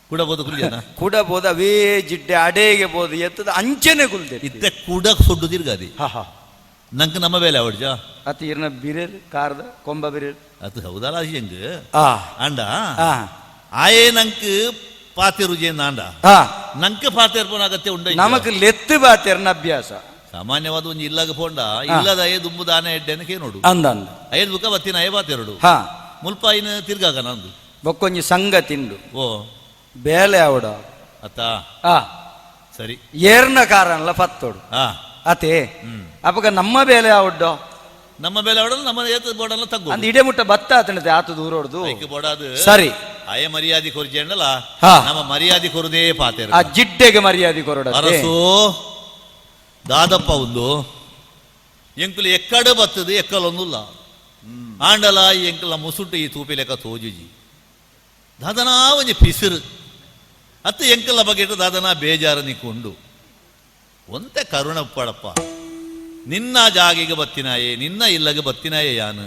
ಕೂಡ ಬೋದು ಕುಲ್ಜನ ಕೂಡ ಬೋದ ಅವೇ ಜಿಡ್ಡೆ ಅಡೇಗೆ ಬೋದು ಎತ್ತದ ಅಂಚನೆ ಕುಲ್ದೆ ಇತ್ತೆ ಕೂಡ ಸೊಡ್ಡು ತಿರ್ಗಾದಿ ನಂಗೆ ನಮ್ಮ ಬೇಲೆ ಅವಡ್ಜ ಅತಿ ಇರ್ನ ಬಿರೆಲ್ ಕಾರದ ಕೊಂಬ ಬಿರೆಲ್ ಅದು ಹೌದಲ್ಲ ಹೆಂಗ್ ಅಂಡ ಆಯೇ ನಂಕ್ ಪಾತೆರು ಆಂಡ ನಂಕ್ ಪಾತೆರ್ಪನ ಅಗತ್ಯ ಉಂಡ ನಮಕ್ ಲೆತ್ತು ಪಾತೆರ್ನ ಅಭ್ಯಾಸ ಸಾಮಾನ್ಯವಾದ ಒಂಜಿ ಇಲ್ಲಾಗ ಪೋಂಡ ಇಲ್ಲದ ಅಯ್ಯ ದುಂಬು ದಾನ ಎಡ್ಡೆನ ಕೇನೋಡು ಅಂದ ಅಂದ ಐದು ಬುಕ್ಕ ಬತ್ತಿನ ಅಯ್ಯ ಪಾತೆರಡು ಮುಲ್ಪ ಐನ ತಿರ್ಗಾಗ ನಂದು ಬೊಕ್ಕೊಂಜಿ ಸಂಘ ತಿಂಡು ಓ ಬೇಲೆ ಅವಡ ಅತ್ತ ಸರಿ ಏರ್ನ ಕಾರನ್ಲ ಪತ್ತೋಡು ಅತೆ ಅಪಗ ನಮ್ಮ ಬೇಲೆ ಆವಡ್ಡು ನಮ್ಮ ಬೇಲೆ ಅವಡಲ್ಲ ನಮ್ಮ ಏತ ಬೋಡಲ್ಲ ತಗ್ಗು ಅಂದ್ ಇಡೆ ಮುಟ್ಟ ಬತ್ತ ಆತನದೆ ಆತ ದೂರ ಹೊಡ್ದು ಬೋಡಾದು ಸರಿ ಅಯ ಮರ್ಯಾದೆ ಕೊರ್ಜೆಂಡಲ್ಲ ನಮ್ಮ ಮರ್ಯಾದೆ ಕೊರದೇ ಪಾತೆ ಆ ಜಿಡ್ಡೆಗೆ ಮರ್ಯಾದೆ ಕೊರಡ ಅರಸು ದಾದಪ್ಪ ಒಂದು ಎಂಕುಲು ಎಕ್ಕಡೆ ಬತ್ತದು ಎಕ್ಕಲೊಂದುಲ್ಲ ಆಂಡಲ ಎಂಕುಲ ಮುಸುಟು ಈ ತೂಪಿ ಲೆಕ್ಕ ತೋಜುಜಿ ದಾದನಾ ಒಂಜಿ ಪಿಸಿರು ಅತ್ತ ಎಂಕಲ ಬಗೆಟ್ ದಾದನಾ ಬೇಜಾರು ನಿಕ್ಕೊಂಡು ಒಂತೆ ಕರುಣ ಪಡಪ್ಪ ನಿನ್ನ ಜಾಗಿಗೆ ಬತ್ತಿನಾಯೆ ನಿನ್ನ ಇಲ್ಲಗೆ ಬತ್ತಿನಾಯೆ ಯಾನು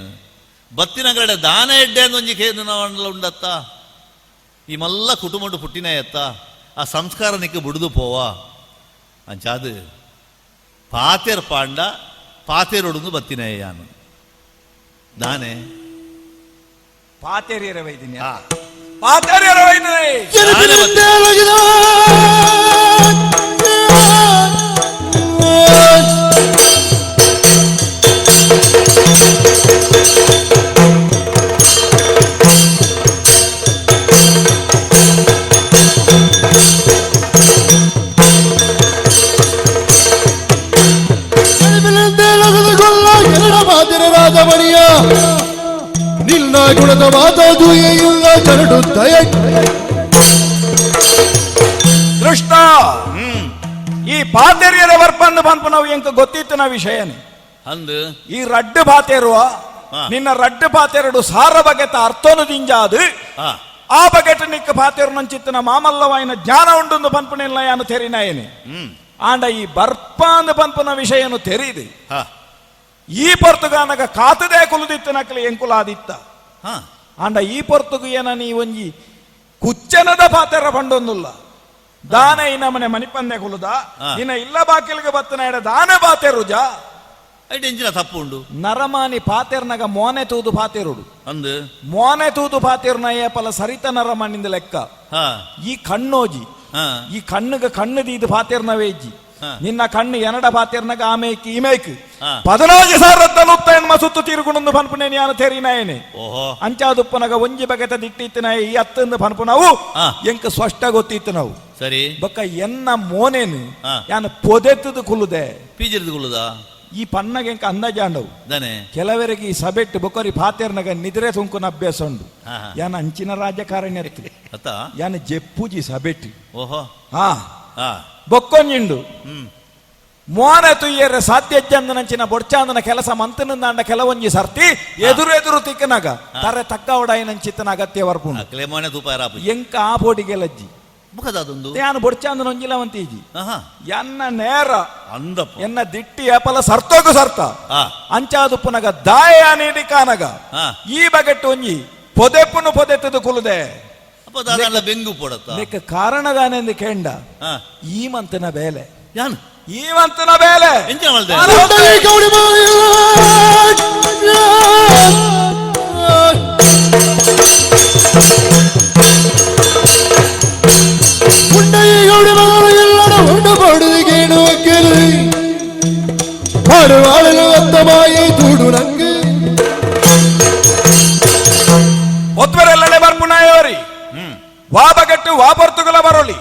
ಬತ್ತಿನ ಕಡೆ ದಾನ ಎಡ್ಡೆ ಒಂಜಿ ಕೇಂದ್ರ ಉಂಡತ್ತ ಈ ಮಲ್ಲ ಕುಟುಂಬ ಪುಟ್ಟಿನಾಯತ್ತ ಆ ಸಂಸ್ಕಾರ ನಿಕ್ಕ ಬುಡುದು ಪೋವಾ ಅಂಚಾದು ಪಾತೆರ್ ಪಾಂಡ ಪಾತೆರೊಡುಂದು ಬತ್ತಿನಾಯೆ ಯಾನು ದಾನೆ ಪಾತೆರಿಯರ ವೈದಿನಿ ಪಾತೆರಿಯರ ವೈದಿನಿ. ರಾಜಮಣಿಯ ನಿನ್ನ ಗುಣದ ಮಾತಾದು ಇಲ್ಲ ಚರಡು ದಯ ದೃಷ್ಟ ಈ ಪಾತೆರಿಯರ ವರ್ಪಂದು ಪನ್ಪು ನಾವು ಎಂಕ ಗೊತ್ತಿತ್ತು ನಾ ವಿಷಯನೇ ಅಂದು ಈ ರಡ್ಡು ಪಾತೆರುವ ನಿನ್ನ ರಡ್ಡು ಪಾತೆರಡು ಸಾರ ಬಗೆತ ಅರ್ಥನು ದಿಂಜಾದು ಆ ಬಗೆಟ ನಿಕ್ಕ ಪಾತೆರು ನಂಚಿತ್ತಿನ ಮಾಮಲ್ಲವಾಯಿನ ಜ್ಞಾನ ಉಂಡುಂದು ಪನ್ಪುನಿಲ್ಲ ಯಾನು ತೆರಿನಾಯನೆ ಆಂಡ ಈ ಬರ್ಪಾಂದು ಪನ್ಪುನ ವಿಷಯನು ತೆರೀದು. ಈ ಪೊರ್ತುಗಾನಗ ಕಾತದೇ ಕುಲುದಿತ್ತು ನಕಲಿ ಎಂಕುಲಾದಿತ್ತ. ಆಂಡ ಈ ಪೊರ್ತುಗು ಏನ ನೀ ಒಂಜಿ ಕುಚ್ಚನದ ಪಾತೆರ ಪಂಡೊಂದುಲ್ಲ ದಾನ ಈ ನಮನೆ ಮಣಿಪಂದೆ ಕುಲುದ ನಿನ್ನ ಇಲ್ಲ ಬಾಕಿಲ್ಗೆ ಬತ್ತನ ಎಡ ದಾನ ಬಾತೆರುಜ. ಐಟ್ ಎಂಚಿನ ತಪ್ಪು ಉಂಡು? ನರಮಾನಿ ಪಾತೆರ್ನಗ ಮೋನೆ ತೂದು ಪಾತೆರುಡು. ಅಂದು ಮೋನೆ ತೂದು ಪಾತೆರುನ ಏಪಲ ಸರಿತ ನರಮಾನಿಂದ ಲೆಕ್ಕ. ಈ ಕಣ್ಣೋಜಿ ಈ ಕಣ್ಣುಗ ಕಣ್ಣು ದೀದು ಪಾತೆರ್ನವೇಜ್ಜಿ. ನಿನ್ನ ಕಣ್ಣು ಎನಡ ಪಾತೆರ್ನಗ ಆಮೇಕ್ ಈಮೇಕ್ 15,000 ಉತ್ತ ಸುತ್ತು ತೀರುಗುಣಂದು ಪನ್ಪುನೆ ಯಾನು ತೆರಿನಾಯನೆ. ಅಂಚಾದುಪ್ಪನಗ ಒಂಜಿ ಬಗೆತ ದಿಟ್ಟಿತ್ತಿನ ಈ ಅತ್ತಂದು ಪನ್ಪುನವು ಎಂಕ್ ಸ್ಪಷ್ಟ ಗೊತ್ತಿತ್ತು ನಾವು. ಸರಿ. ಬೊಕ್ಕ ಎನ್ನ ಮೋನೇನು ಯಾನು ಪೊದೆತ್ತದು ಕುಲ್ಲುದೆ. ಪೀಜಿರ್ದು ಕುಲ್ಲುದ? ಈ ಪನ್ನಗ ಎಂಕ ಅಂದಾಜಾಂಡವು. ಕೆಲವರಿಗೆ ಈ ಸಬೆಟ್ಟು ಬೊಕ್ಕರಿ ಪಾತೆರ್ನಗ ನಿದ್ರೆ ತುಂಕುನ ಅಭ್ಯಾಸ ಉಂಡು. ಯಾನ ಅಂಚಿನ ರಾಜಕಾರಣಿ ಅತ್ತ ಯಾನ ಜೆಪ್ಪುಜಿ ಸಬೆಟ್ಟು. ಓಹೋ. ಹಾ ಬೊಕ್ಕೊಂಜಿಂಡು ಮೋನ ತುಯ್ಯರೆ ಸಾಧ್ಯ ನಂಚಿನ ಬೊಡ್ಚಾಂದನ ಕೆಲಸ ಮಂತನಂದಾಂಡ ಕೆಲವೊಂಜಿ ಸರ್ತಿ ಎದುರು ಎದುರು ತಿಕ್ಕನಾಗ ತರೆ ತಕ್ಕವಡಾಯಿನಂಚಿತ್ತನ ಅಗತ್ಯ ವರ್ಪುಂಡು. ಎಂಕ ಆ ಪೋಡಿಗೆ ಲಜ್ಜಿ ಯಾನು ಬೊಡ್ಚಾಂದನ ಒಂಜಿಲವಂತೀಜಿ ಎನ್ನ ನೇರ ಅಂದಪ್ಪ ಎನ್ನ ದಿಟ್ಟಿ ಏಪಲ ಸರ್ತೋಗು ಸರ್ತ ಅಂಚಾದುಪ್ಪುನಗ ದಾಯ ನೀಡಿ ಕಾನಗ ಈ ಬಗೆಟ್ಟು ಒಂಜಿ ಪೊದೆಪ್ಪುನು ಪೊದೆತ್ತದು ಕುಲುದೆ. ಬೆಂಗು ಪೊಡತ್ತ ಕಾರಣದಾನೆಂದು ಕೇಂಡ ಈ ಮಂತನ ಬೇಲೆ ಯಾನು ಈ ಮಂತನ ಬೇಲೆ ಎಂಚ ಮಲ್ದೆ? ಒತ್ವರೆಲ್ಲಡೆ ಬರ್ಪುನಾಯೋರಿ ವಾಬಗಟ್ಟು ವಾಪರ್ತುಗಳ ಬರೋಲಿ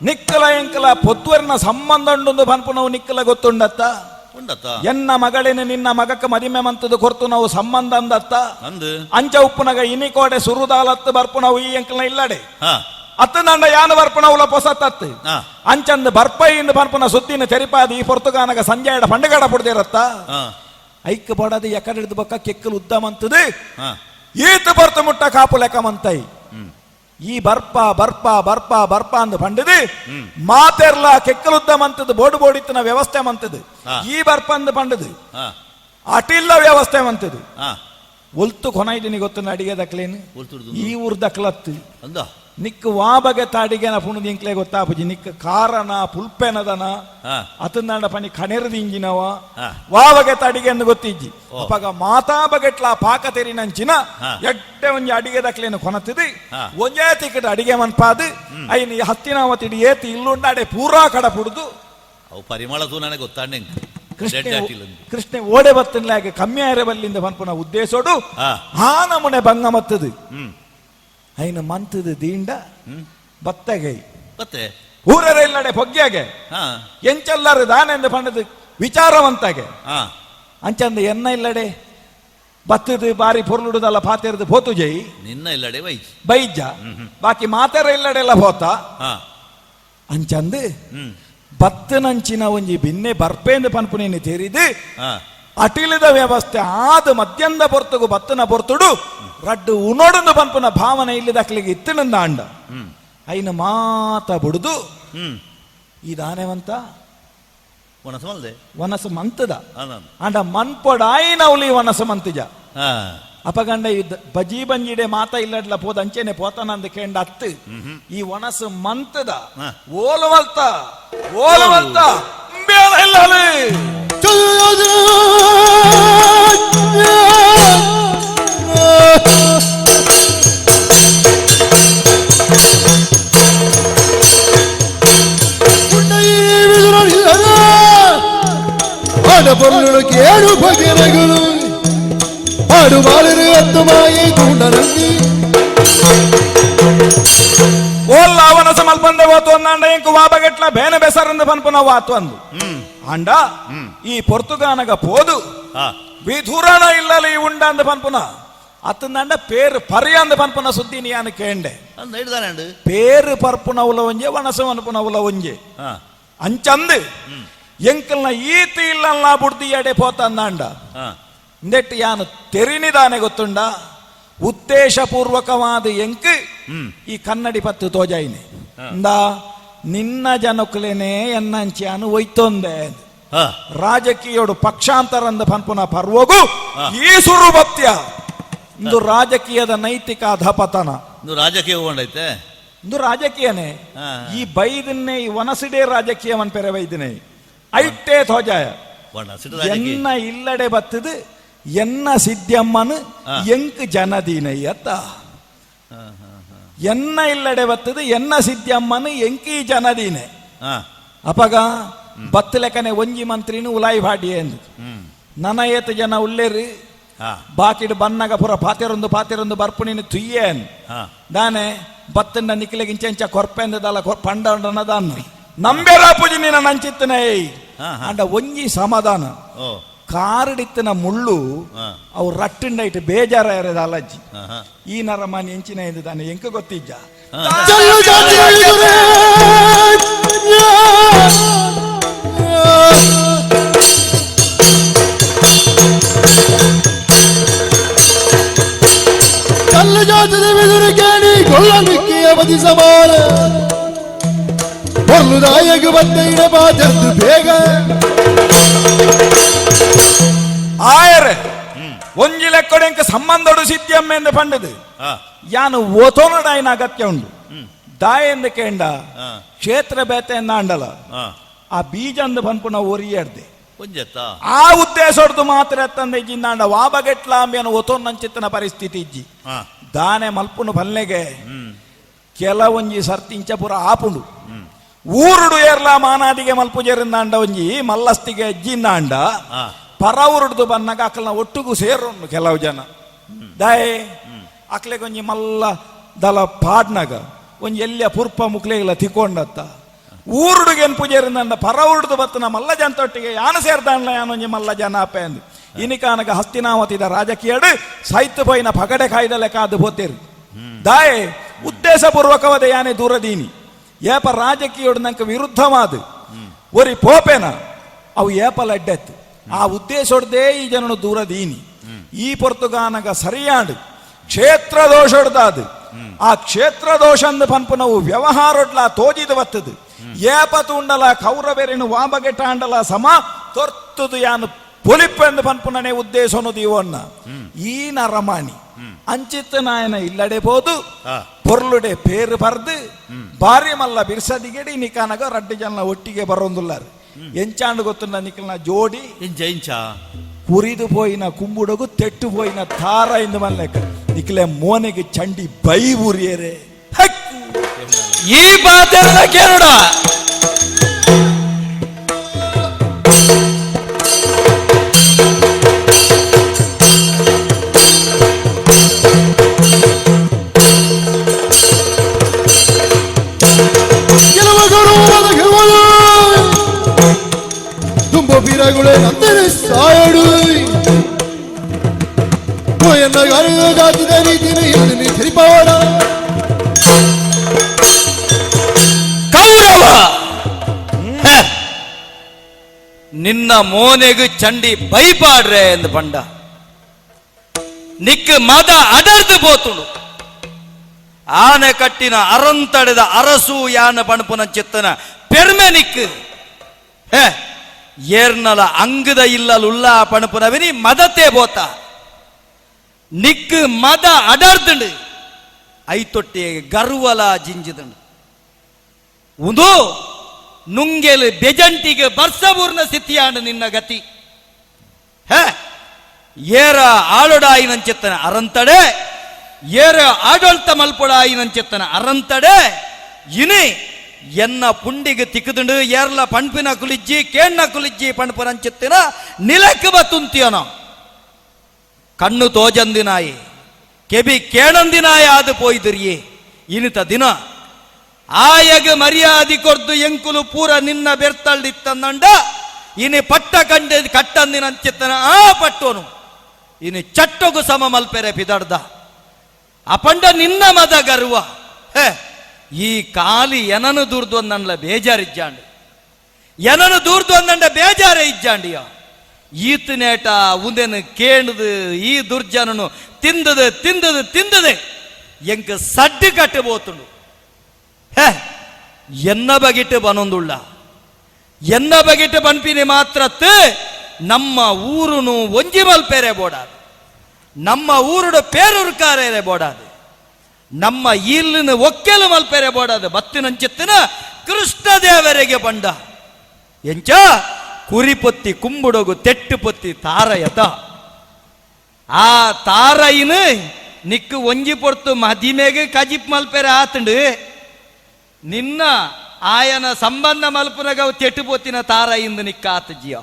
ನಿಕ್ಕಲ ಎಂಕಲ ಪೊತ್ವರಿನ ಸಂಬಂಧ ಉಂಡು ಪನ್ಪುನವು ನಿಕ್ಕಲ ಗೊತ್ತುಂಡತ್ತ. ಉಂಡತ್ತ. ಎನ್ನ ಮಗಳಿನ ನಿನ್ನ ಮಗಕ್ಕ ಮದಿಮೆ ಮಂತದ ಕೊರ್ತು ನಾವು ಸಂಬಂಧ ಅಂದತ್ತ. ಅಂಚ ಉಪ್ಪುನಗ ಇನಿಕೋಡೆ ಸುರುದಾಲತ್ತು ಬರ್ಪುನವು ಈ ಎಂಕಲ್ನ ಇಲ್ಲಡೆ ಅತ್ತ ನಂಡ ಯಾನ ಬರ್ಪುನವುಲ ಪೊಸತ್ತತ್ತು ಅಂಚಂದು ಬರ್ಪೈಂದು ಪನ್ಪುನ ಸುದ್ದಿನ ತೆರಿಪಾದ ಈ ಪೊರ್ತುಗಾನಗ ಸಂಜೆಡ ಪಂಡಗಡ ಪುಡ್ದಿರತ್ತ. ಐಕ್ ಬಡದು ಎಕಡೆ ಹಿಡಿದು ಬಕ್ಕ ಕೆಕ್ಕಲು ಉದ್ದ ಮಂತದು ಈತ ಬರ್ತ ಮುಟ್ಟ ಕಾಪು ಲೆಕ್ಕ ಮಂತೈ. ಈ ಬರ್ಪ ಬರ್ಪ ಬರ್ಪ ಬರ್ಪ ಅಂದು ಪಂಡದು ಮಾತೆರ್ಲ ಕೆಕ್ಕಲುದ್ದ ಮಂತದ್ದು ಬೋಡು ಬೋಡಿತ್ತಿನ ವ್ಯವಸ್ಥೆ ಮಂತದು. ಈ ಬರ್ಪ ಅಂದು ಪಂಡದು ಅಟಿಲ್ಲ ವ್ಯವಸ್ಥೆ ಮಂತದು. ಒಲ್ತು ಕೊನೈದಿನಿ ಗೊತ್ತು ಅಡಿಗೆ ದಕ್ಲೇನು ಈ ಊರ್ ದಕ್ಲತ್ತು ನಿಕ್ ವಾ ಬಗೆ ತಾಡಿಗೆನ ಪುಣದ ಇಂಕ್ಲೆ ಗೊತ್ತಾಪುಜಿ ನಿಕ್ ಕಾರನ ಪುಲ್ಪೆನದನ ಅತಂದಾಂಡ ಪನಿ ಕಣೆರದಿ ಇಂಜಿನವ ವಾ ಬಗೆ ತಾಡಿಗೆ ಎಂದು ಗೊತ್ತಿಜ್ಜಿ. ಅಪಗ ಮಾತಾ ಬಗೆಟ್ಲ ಪಾಕ ತೆರಿನಂಚಿನ ಎಡ್ಡೆ ಒಂಜಿ ಅಡಿಗೆ ದಕ್ಲೇನು ಕೊನತಿದಿ ಒಂಜೇ ತಿಕ್ಕಟ ಅಡಿಗೆ ಮನ್ಪಾದು ಐನ್ ಹತ್ತಿನ ಏತಿ ಇಲ್ಲುಂಡಾಡೆ ಪೂರಾ ಕಡ ಪುಡ್ದು. ಅವು ಪರಿಮಳ ತೂ ನನಗೆ ಗೊತ್ತಾಂಡೆ. ಕೃಷ್ಣ ಕೃಷ್ಣ ಓಡೆ ಬತ್ತನ್ಲಾಗ ಕಮ್ಮಿ ಆರೆ ಬಲ್ಲಿಂದ ಪನ್ಪುನ ಉದ್ದೇಶೋಡು ಆ ನಮುನೆ ಭಂಗ ಮತ್ತದು ಐನ ಮಂತದ ದೀಂಡ ಬತ್ತಗೈ ಬತ್ತೆ ಊರರ ಇಲ್ಲಡೆ ಪೊಗ್ಗ್ಯಾಗೆ ಎಂಚಲ್ಲರು ದಾನೆಂದು ಪಂಡದು ವಿಚಾರವಂತಾಗೆ ಅಂಚಂದ ಎನ್ನ ಇಲ್ಲಡೆ ಬತ್ತದು ಬಾರಿ ಪೊರ್ಲುಡುದಲ್ಲ ಪಾತೆರದು ಪೋತು ಜೈ ನಿನ್ನ ಇಲ್ಲಡೆ ಬೈಜ್ ಬೈಜ ಬಾಕಿ ಮಾತೆರ ಇಲ್ಲಡೆ ಎಲ್ಲ ಪೋತ ಅಂಚಂದು ಬತ್ತನಂಚಿನ ಒಂಜಿ ಬಿನ್ನೆ ಬರ್ಪೇಂದು ಪನ್ಪುನೇನು ತೆರಿದು ಅಟಿಲಿದ ವ್ಯವಸ್ಥೆ ಆದ ಮದ್ಯಂದ ಪೊರ್ತುಗು ಬತ್ತನ ಪೊರ್ತುಡು ರಡ್ಡು ಉನೊಡಂದು ಪನ್ಪುನ ಭಾವನೆ ಇಲ್ಲಿದಕ್ಲಿಗೆ ಇತ್ತಿನಂದ ಅಂಡ ಐನ ಮಾತ ಬುಡುದು ಈ ದಾನೆವಂತ ವನಸ ಮಲ್ದೆ ವನಸ ಮಂತದ ಅಂಡ ಮನ್ಪೊಡಾಯಿನ ಉಲಿ ವನಸ ಮಂತಿಜ. ಅಪಗಂಡ ಈ ಬಜಿ ಬಂಜಿಡೆ ಮಾತ ಇಲ್ಲಡ್ಲ ಪೋದ ಅಂಚೆನೆ ಪೋತನಂದ ಕೇಂಡ ಅತ್ತು ಈ ವನಸು ಮಂತದ ಓಲವಲ್ತ ಓಲವಲ್ತ ಬೇಡ ಇಲ್ಲಲಿ. ಕೇಳು ಬಗೆರಗಳು ಹಾಡು ಬಾಳರು ಅತ್ತಮಾಯಿ ತೂಂಡರಂಗಿ ಓಲ್ಲ ವನಸ ಮಲ್ಪಂದೆ ಹೋತು ಅಂದಾಂಡ ಇಂಕು ವಾಬಗೆಟ್ಲ ಬೇನೆ ಬೆಸರಂದು ಪನ್ಪುನ ವಾತು ಅಂದು ಅಂಡ ಈ ಪೊರ್ತುಗಾನಗ ಪೋದು ವಿಧುರಣ ಇಲ್ಲಲಿ ಉಂಡ ಅಂದ ಪನ್ಪುನ ಅತ್ತಂದಾಂಡ ಪೇರು ಪರಿ ಅಂದ ಪನ್ಪುನ ಸುದ್ದಿ ನೀನು ಕೇಂಡೆ. ಪೇರು ಪರ್ಪುನ ಉಲ ಒಂಜೆ ವನಸ ಅನ್ಪುನ ಉಲ ಒಂಜೆ ಅಂಚಂದು ಎಂಕಲ್ನ ಈತ ಇಲ್ಲಲ್ಲ ಬುಡ್ದಿ ಎಡೆ ಪೋತಂದಾಂಡ ಇಂದೆಟ್ಟು ಯಾನು ತೆರಿನಿದಾನೆ ಗೊತ್ತುಂಡ ಉದ್ದೇಶಪೂರ್ವಕವಾದ ಎಂಕ್ ಈ ಕನ್ನಡಿ ಪತ್ತು ತೋಜಾಯಿನಿ ಇಂದ ನಿನ್ನ ಜನಕ್ಕಲೇನೆ ಎನ್ನಂಚಿಯಾನು ಒಯ್ತೊಂದೆ. ರಾಜಕೀಯೋಡು ಪಕ್ಷಾಂತರಂದ ಪನ್ಪುನ ಪರ್ವಗು ಈ ಸುರು ಬತ್ಯ ಇಂದು ರಾಜಕೀಯದ ನೈತಿಕ ಅಧಪತನ. ಇಂದು ರಾಜಕೀಯ ಹೋಗೊಂಡೈತೆ. ಇಂದು ರಾಜಕೀಯನೇ. ಈ ಬೈದನ್ನೇ ಈ ವನಸಿಡೇ ರಾಜಕೀಯವನ್ ಪೆರೆ ಬೈದಿನೇ ಐಟೇ ತೋಜಾಯ. ಎನ್ನ ಇಲ್ಲಡೆ ಬತ್ತದು ಎನ್ನ ಸಿದ್ಧಮ್ಮನು ಎಂಕ್ ಜನದೀನಯ್ಯತ್ತ. ಎನ್ನ ಇಲ್ಲಡೆ ಬತ್ತದು ಎನ್ನ ಸಿದ್ಧಮ್ಮನು ಎಂಕಿ ಜನದೀನೆ. ಅಪಗ ಬತ್ತಲೆಕನೆ ಒಂಜಿ ಮಂತ್ರಿನು ಉಲಾಯಿ ಭಾಡಿ ಎಂದು ನನ ಏತ ಜನ ಉಲ್ಲೇರಿ ಬಾಕಿಡು ಬನ್ನಗ ಪುರ ಪಾತೆರೊಂದು ಪಾತೆರೊಂದು ಬರ್ಪುಣಿನ ತುಯ್ಯೇನ್ ದಾನೆ ಬತ್ತನ್ನ ನಿಕ್ಲೆಗೆ ಇಂಚ ಇಂಚ ಕೊರ್ಪೆಂದದಲ್ಲ ಪಂಡನ ದಾನ್ನ ನಂಬೆರ ಪೂಜೆ ನಿನ್ನ ನಂಚಿತ್ತನೇ. ಅಂಡ ಒಂಜಿ ಸಮಾಧಾನ ಕಾರಡಿತ್ತಿನ ಮುಳ್ಳು ಅವು ರಟ್ಟುಂಡೈಟ್ ಬೇಜಾರ ಅಲಜ್ಜಿ. ಈ ನರಮಾನಿ ಎಂಚಿನ ಎಂದು ತಾನೆ ಎಂಕ ಗೊತ್ತಿಜ್ಜ. ಚಲ್ಲು ಜಾತಿದ ಬಿದುರು ಕೇಣಿ ಗೊಲ್ಲನಿಕ್ಕೆ ಅವಧಿ ಸಮಾನ பொருளுதாயகு வந்த இடமாதந்து ಬೇಗ. ಆಯರೆ ಒಂಜಿ ಲೆಕ್ಕಡೆಂಕ ಸಂಬಂಧಡು ಸಿದ್ಧಮ್ಮ ಎಂದು ಪಂಡದು ಯಾನು ಓತೋನಡಾಯಿನ ಅಗತ್ಯ ಉಂಡು ದಾಯೆಂದು ಕೇಂಡ ಕ್ಷೇತ್ರ ಬೇತೆ ಎಂದಾಂಡಲ ಆ ಬೀಜಂದು ಪನ್ಪುನ ಒರಿಯರ್ದೆ ಒಂಜೆತ್ತ ಆ ಉದ್ದೇಶೊಡ್ದು ಮಾತ್ರ ಎತ್ತಂದೆ ಇಜ್ಜಿಂದಾಂಡ ವಾಬಗೆಟ್ಲಾಂಬಿಯನ ಒತೊನ್ನಂಚಿತ್ತನ ಪರಿಸ್ಥಿತಿ ಇಜ್ಜಿ. ದಾನೆ ಮಲ್ಪುನು ಪಲ್ಲೆಗೆ ಕೆಲವೊಂಜಿ ಸರ್ತಿ ಇಂಚ ಪೂರ ಆಪುಂಡು ಊರುಡು ಏರ್ಲ ಮಾನಾದಿಗೆ ಮಲ್ಪುಜರಿಂದಾಂಡ ಒಂಜಿ ಮಲ್ಲಸ್ತಿಗೆ ಅಜ್ಜಿಂದಾಂಡ ಪರ ಊರುಡ್ದು ಬನ್ನಗ ಅಕಲ್ನ ಒಟ್ಟುಗು ಸೇರುಂಡು ಕೆಲವು ಜನ. ದಾಯೆ ಅಕ್ಲೆಗೊಂಜಿ ಮಲ್ಲ ದಲ ಪಾಡ್ನಗ ಒಂಜಿ ಎಲ್ಲಿಯ ಪುರ್ಪ ಮುಕ್ಲೆಗಿಲ್ಲ ತಿಕ್ಕೊಂಡತ್ತ ಊರುಡುಗೆನ್ ಪೂಜೆರಿಂದಂಡ ಪರ ಊರುಡ್ದು ಬತ್ತನ ಮಲ್ಲ ಜನತೊಟ್ಟಿಗೆ ಯಾನ ಸೇರ್ದಾಂಡ್ಲ ಯಾನೊಂಜಿ ಮಲ್ಲ ಜನ ಅಪ್ಪೆ ಅಂದು ಇನಿಕಾನಗ ಹಸ್ತಿನಾವತಿದ ರಾಜಕೀಯಡು ಸೈತ್ ಪೋಯಿನ ಪಗಡೆ ಕಾಯ್ದಲೆ ಕಾದು ಪೋತೇರು. ದಾಯೆ ಉದ್ದೇಶಪೂರ್ವಕವಾದ ಯಾನೆ ದೂರದೀನಿ ಏಪ ರಾಜಕೀಯೋಡು ನಂಗೆ ವಿರುದ್ಧವಾದ ಒರಿ ಪೋಪೆನ ಅವು ಏಪ ಲಡ್ಡೆತ್ತು ಆ ಉದ್ದೇಶೊಡ್ದೇ ಈ ಜನನು ದೂರದೀನಿ. ಈ ಪೊರ್ತುಗಾನಗ ಸರಿಯಾಂಡು ಕ್ಷೇತ್ರ ದೋಷೊಡ್ದಾದು ಆ ಕ್ಷೇತ್ರ ದೋಷ ಅಂದ್ ಪನ್ಪುನವು ವ್ಯವಹಾರೊಡ್ಲ ತೋಜಿದ ಬತ್ತದು ಏಪ ತೂಂಡಲ ಕೌರವೆರಿನು ವಾಬಗೆಟಾಂಡಲ ಸಮ ತೊರ್ತುದು ಯಾನು ಪೊಲಿಪ್ಪೆಂದು ಪನ್ಪುನನೆ ಉದ್ದೇಶನು ದೀವನ್ನ ಈ ನರಮಾಣಿ ಅಂಚಿತ್ತ ನಾಯನ ಇಲ್ಲಡೆ ಪೋದು ಪೊರ್ಲುಡೆ ಪೇರು ಬರ್ದು ಬಾರಿ ಮಲ್ಲ ಬಿರ್ಸದಿಗೆಡಿ ನಿಕಾನಗ ರಡ್ಡು ಜನ ಒಟ್ಟಿಗೆ ಬರೋಂದುಲ್ಲಾರು ಎಂಚಾಂಡು ಗೊತ್ತುಂಡ ನಿಕಲ್ನ ಜೋಡಿ ಇಂಚ ಇಂಚ ಕುರಿದು ಪೋಯಿನ ಕುಂಬುಡಗು ತೆಟ್ಟು ಪೋಯಿನ ತಾರ ಇಂದು ಮಲ್ಲೆಕ್ಕ ನಿಕ್ಲೆ ಮೋನೆಗೆ ಚಂಡಿ ಬೈ ಊರಿಯರೆ. ಈ ಪಾತೆರದ ಕೇಳುಡ. ಕೆಲವು ಗೌರವವಾದ ಗೆಲುವುದು ತುಂಬ ವೀರಗಳೇ ನಂದನೆ ಸಾಯಡು ಎನ್ನ ಗಾರಿದ ಜಾತಿದ ರೀತಿನ ಇಲ್ಲಿ ತಿರಿಪಾಡ. ಕೌರವ ಹೆ! ನಿನ್ನ ಮೋನೆಗು ಚಂಡಿ ಬೈಪಾಡ್ರೆ ಎಂದು ಪಂಡ ನಿಕ್ ಮದ ಅಡರ್ದು ಪೋತುಂಡು ಆನೆ ಕಟ್ಟಿನ ಅರಂತಡೆದ ಅರಸು ಯಾನ ಪಣಪುನ ಚಿತ್ತನ ಪೆರ್ಮೆ ನಿಕ್ ಹೇ ಏರ್ನಲ ಅಂಗದ ಇಲ್ಲಲುಲ್ಲ ಪಣಪುನವಿನಿ ಮದತೆ ಬೋತ ನಿಕ್ ಮದ ಅಡರ್ದುಂಡು ಐತೊಟ್ಟಿ ಗರ್ವಲ ಜಿಂಜಿದಂಡು ಉಂದು ನುಂಗೆಲು ಬೆಜಂಟಿಗೆ ಬರ್ಸಬೂರ್ನ ಸ್ಥಿತಿಯಾಂಡು ನಿನ್ನ ಗತಿ. ಹೇ ಏರ ಆಳೊಡಾಯಿನಂచెತ್ತನ ಅರಂತಡೆ ಏರ ಆಡಳಿತ ಮಲ್ಪೊಡಾಯಿನಂచెತ್ತನ ಅರಂತಡೆ ಇನಿ ಎನ್ನ ಪುಂಡಿಗೆ ತಿಕ್ಕದುಂಡು ಏರ್ಲ ಪಣ್ಪಿನ ಕುಲಿಜ್ಜಿ ಕೇಣ್ಣ ಕುಲಿಜ್ಜಿ ಪಣ್ಪುನಂచెತ್ತಿನ ನಿಲಕ್ಕೆ ಬತ್ತುಂತಿಯನೋ ಕಣ್ಣು ತೋಜಂದಿನಾಯಿ ಕೆಬಿ ಕೇಣಂದಿನಾಯ ಆದು ಪೋಯ್ದಿರಿಯೇ ಇನಿತ ದಿನ ಆಯಗ ಮರ್ಯಾದಿ ಕೊರ್ದು ಎಂಕುಲು ಪೂರ ನಿನ್ನ ಬೆರ್ತಳ್ಳಿತ್ತಂದಂಡ ಇನಿ ಪಟ್ಟ ಕಂಡೆ ಕಟ್ಟಂದಿನಂಚಿತ್ತನ ಆ ಪಟ್ಟೋನು ಇನಿ ಚಟ್ಟೊಗು ಸಮ ಮಲ್ಪೆರೆ ಪಿದಡ್ದ ಅಪಂಡ ನಿನ್ನ ಮದ ಗರ್ವ. ಹೇ ಈ ಕಾಲಿ ಎನನು ದೂರ್ದು ಒಂದನ್ಲ ಬೇಜಾರಿಜ್ಜಾಂಡು ಎನನು ದೂರ್ದು ಒಂದಂಡ ಬೇಜಾರೇ ಇಜ್ಜಾಂಡಿಯ ಈತನೇಟ ಉಂದೆನು ಕೇಣದು ಈ ದುರ್ಜನನು ತಿಂದದು ತಿಂದದು ತಿಂದದೆ ಎಂಕ್ ಸಡ್ಡು ಕಟ್ಟು ಪೋತುಂಡು. ಹೇ ಎನ್ನ ಬಗಿಟ್ಟು ಬನೊಂದುಳ್ಳ ಎನ್ನ ಬಗೆಟ್ ಪನ್ಪಿನಿ ಮಾತ್ರತ್ ನಮ್ಮ ಊರುನು ಒಂಜಿ ಮಲ್ಪೆರೆ ಬೋಡಾದು, ನಮ್ಮ ಊರುಡು ಪೇರೂರುಕಾರೇರೆ ಬೋಡಾದು, ನಮ್ಮ ಇಲ್ಲಿನ ಒಕ್ಕೆಲು ಮಲ್ಪೆರೆ ಬೋಡಾದು. ಬತ್ತಿನಂಚಿತ್ತಿನ ಕೃಷ್ಣದೇವರಿಗೆ ಬಂಡ ಎಂಚ ಕುರಿಪೊತ್ತಿ ಕುಂಬುಡೋಗು ತೆಟ್ಟು ಪೊತ್ತಿ ತಾರಯತ ಆ ತಾರೈನು ನಿಕ್ಕು ಒಂಜಿ ಪೊರ್ತು ಮದಿಮೆಗೆ ಕಜಿಪ್ ಮಲ್ಪೆರೆ ಆತಂಡು ನಿನ್ನ ಆಯನ ಸಂಬಂಧ ಮಲ್ಪುನಗ ತೆಟ್ಟು ಪೊತ್ತಿನ ತಾರಯಿಂದ ನಿಕ್ಕ ಆತ ಜಿಯ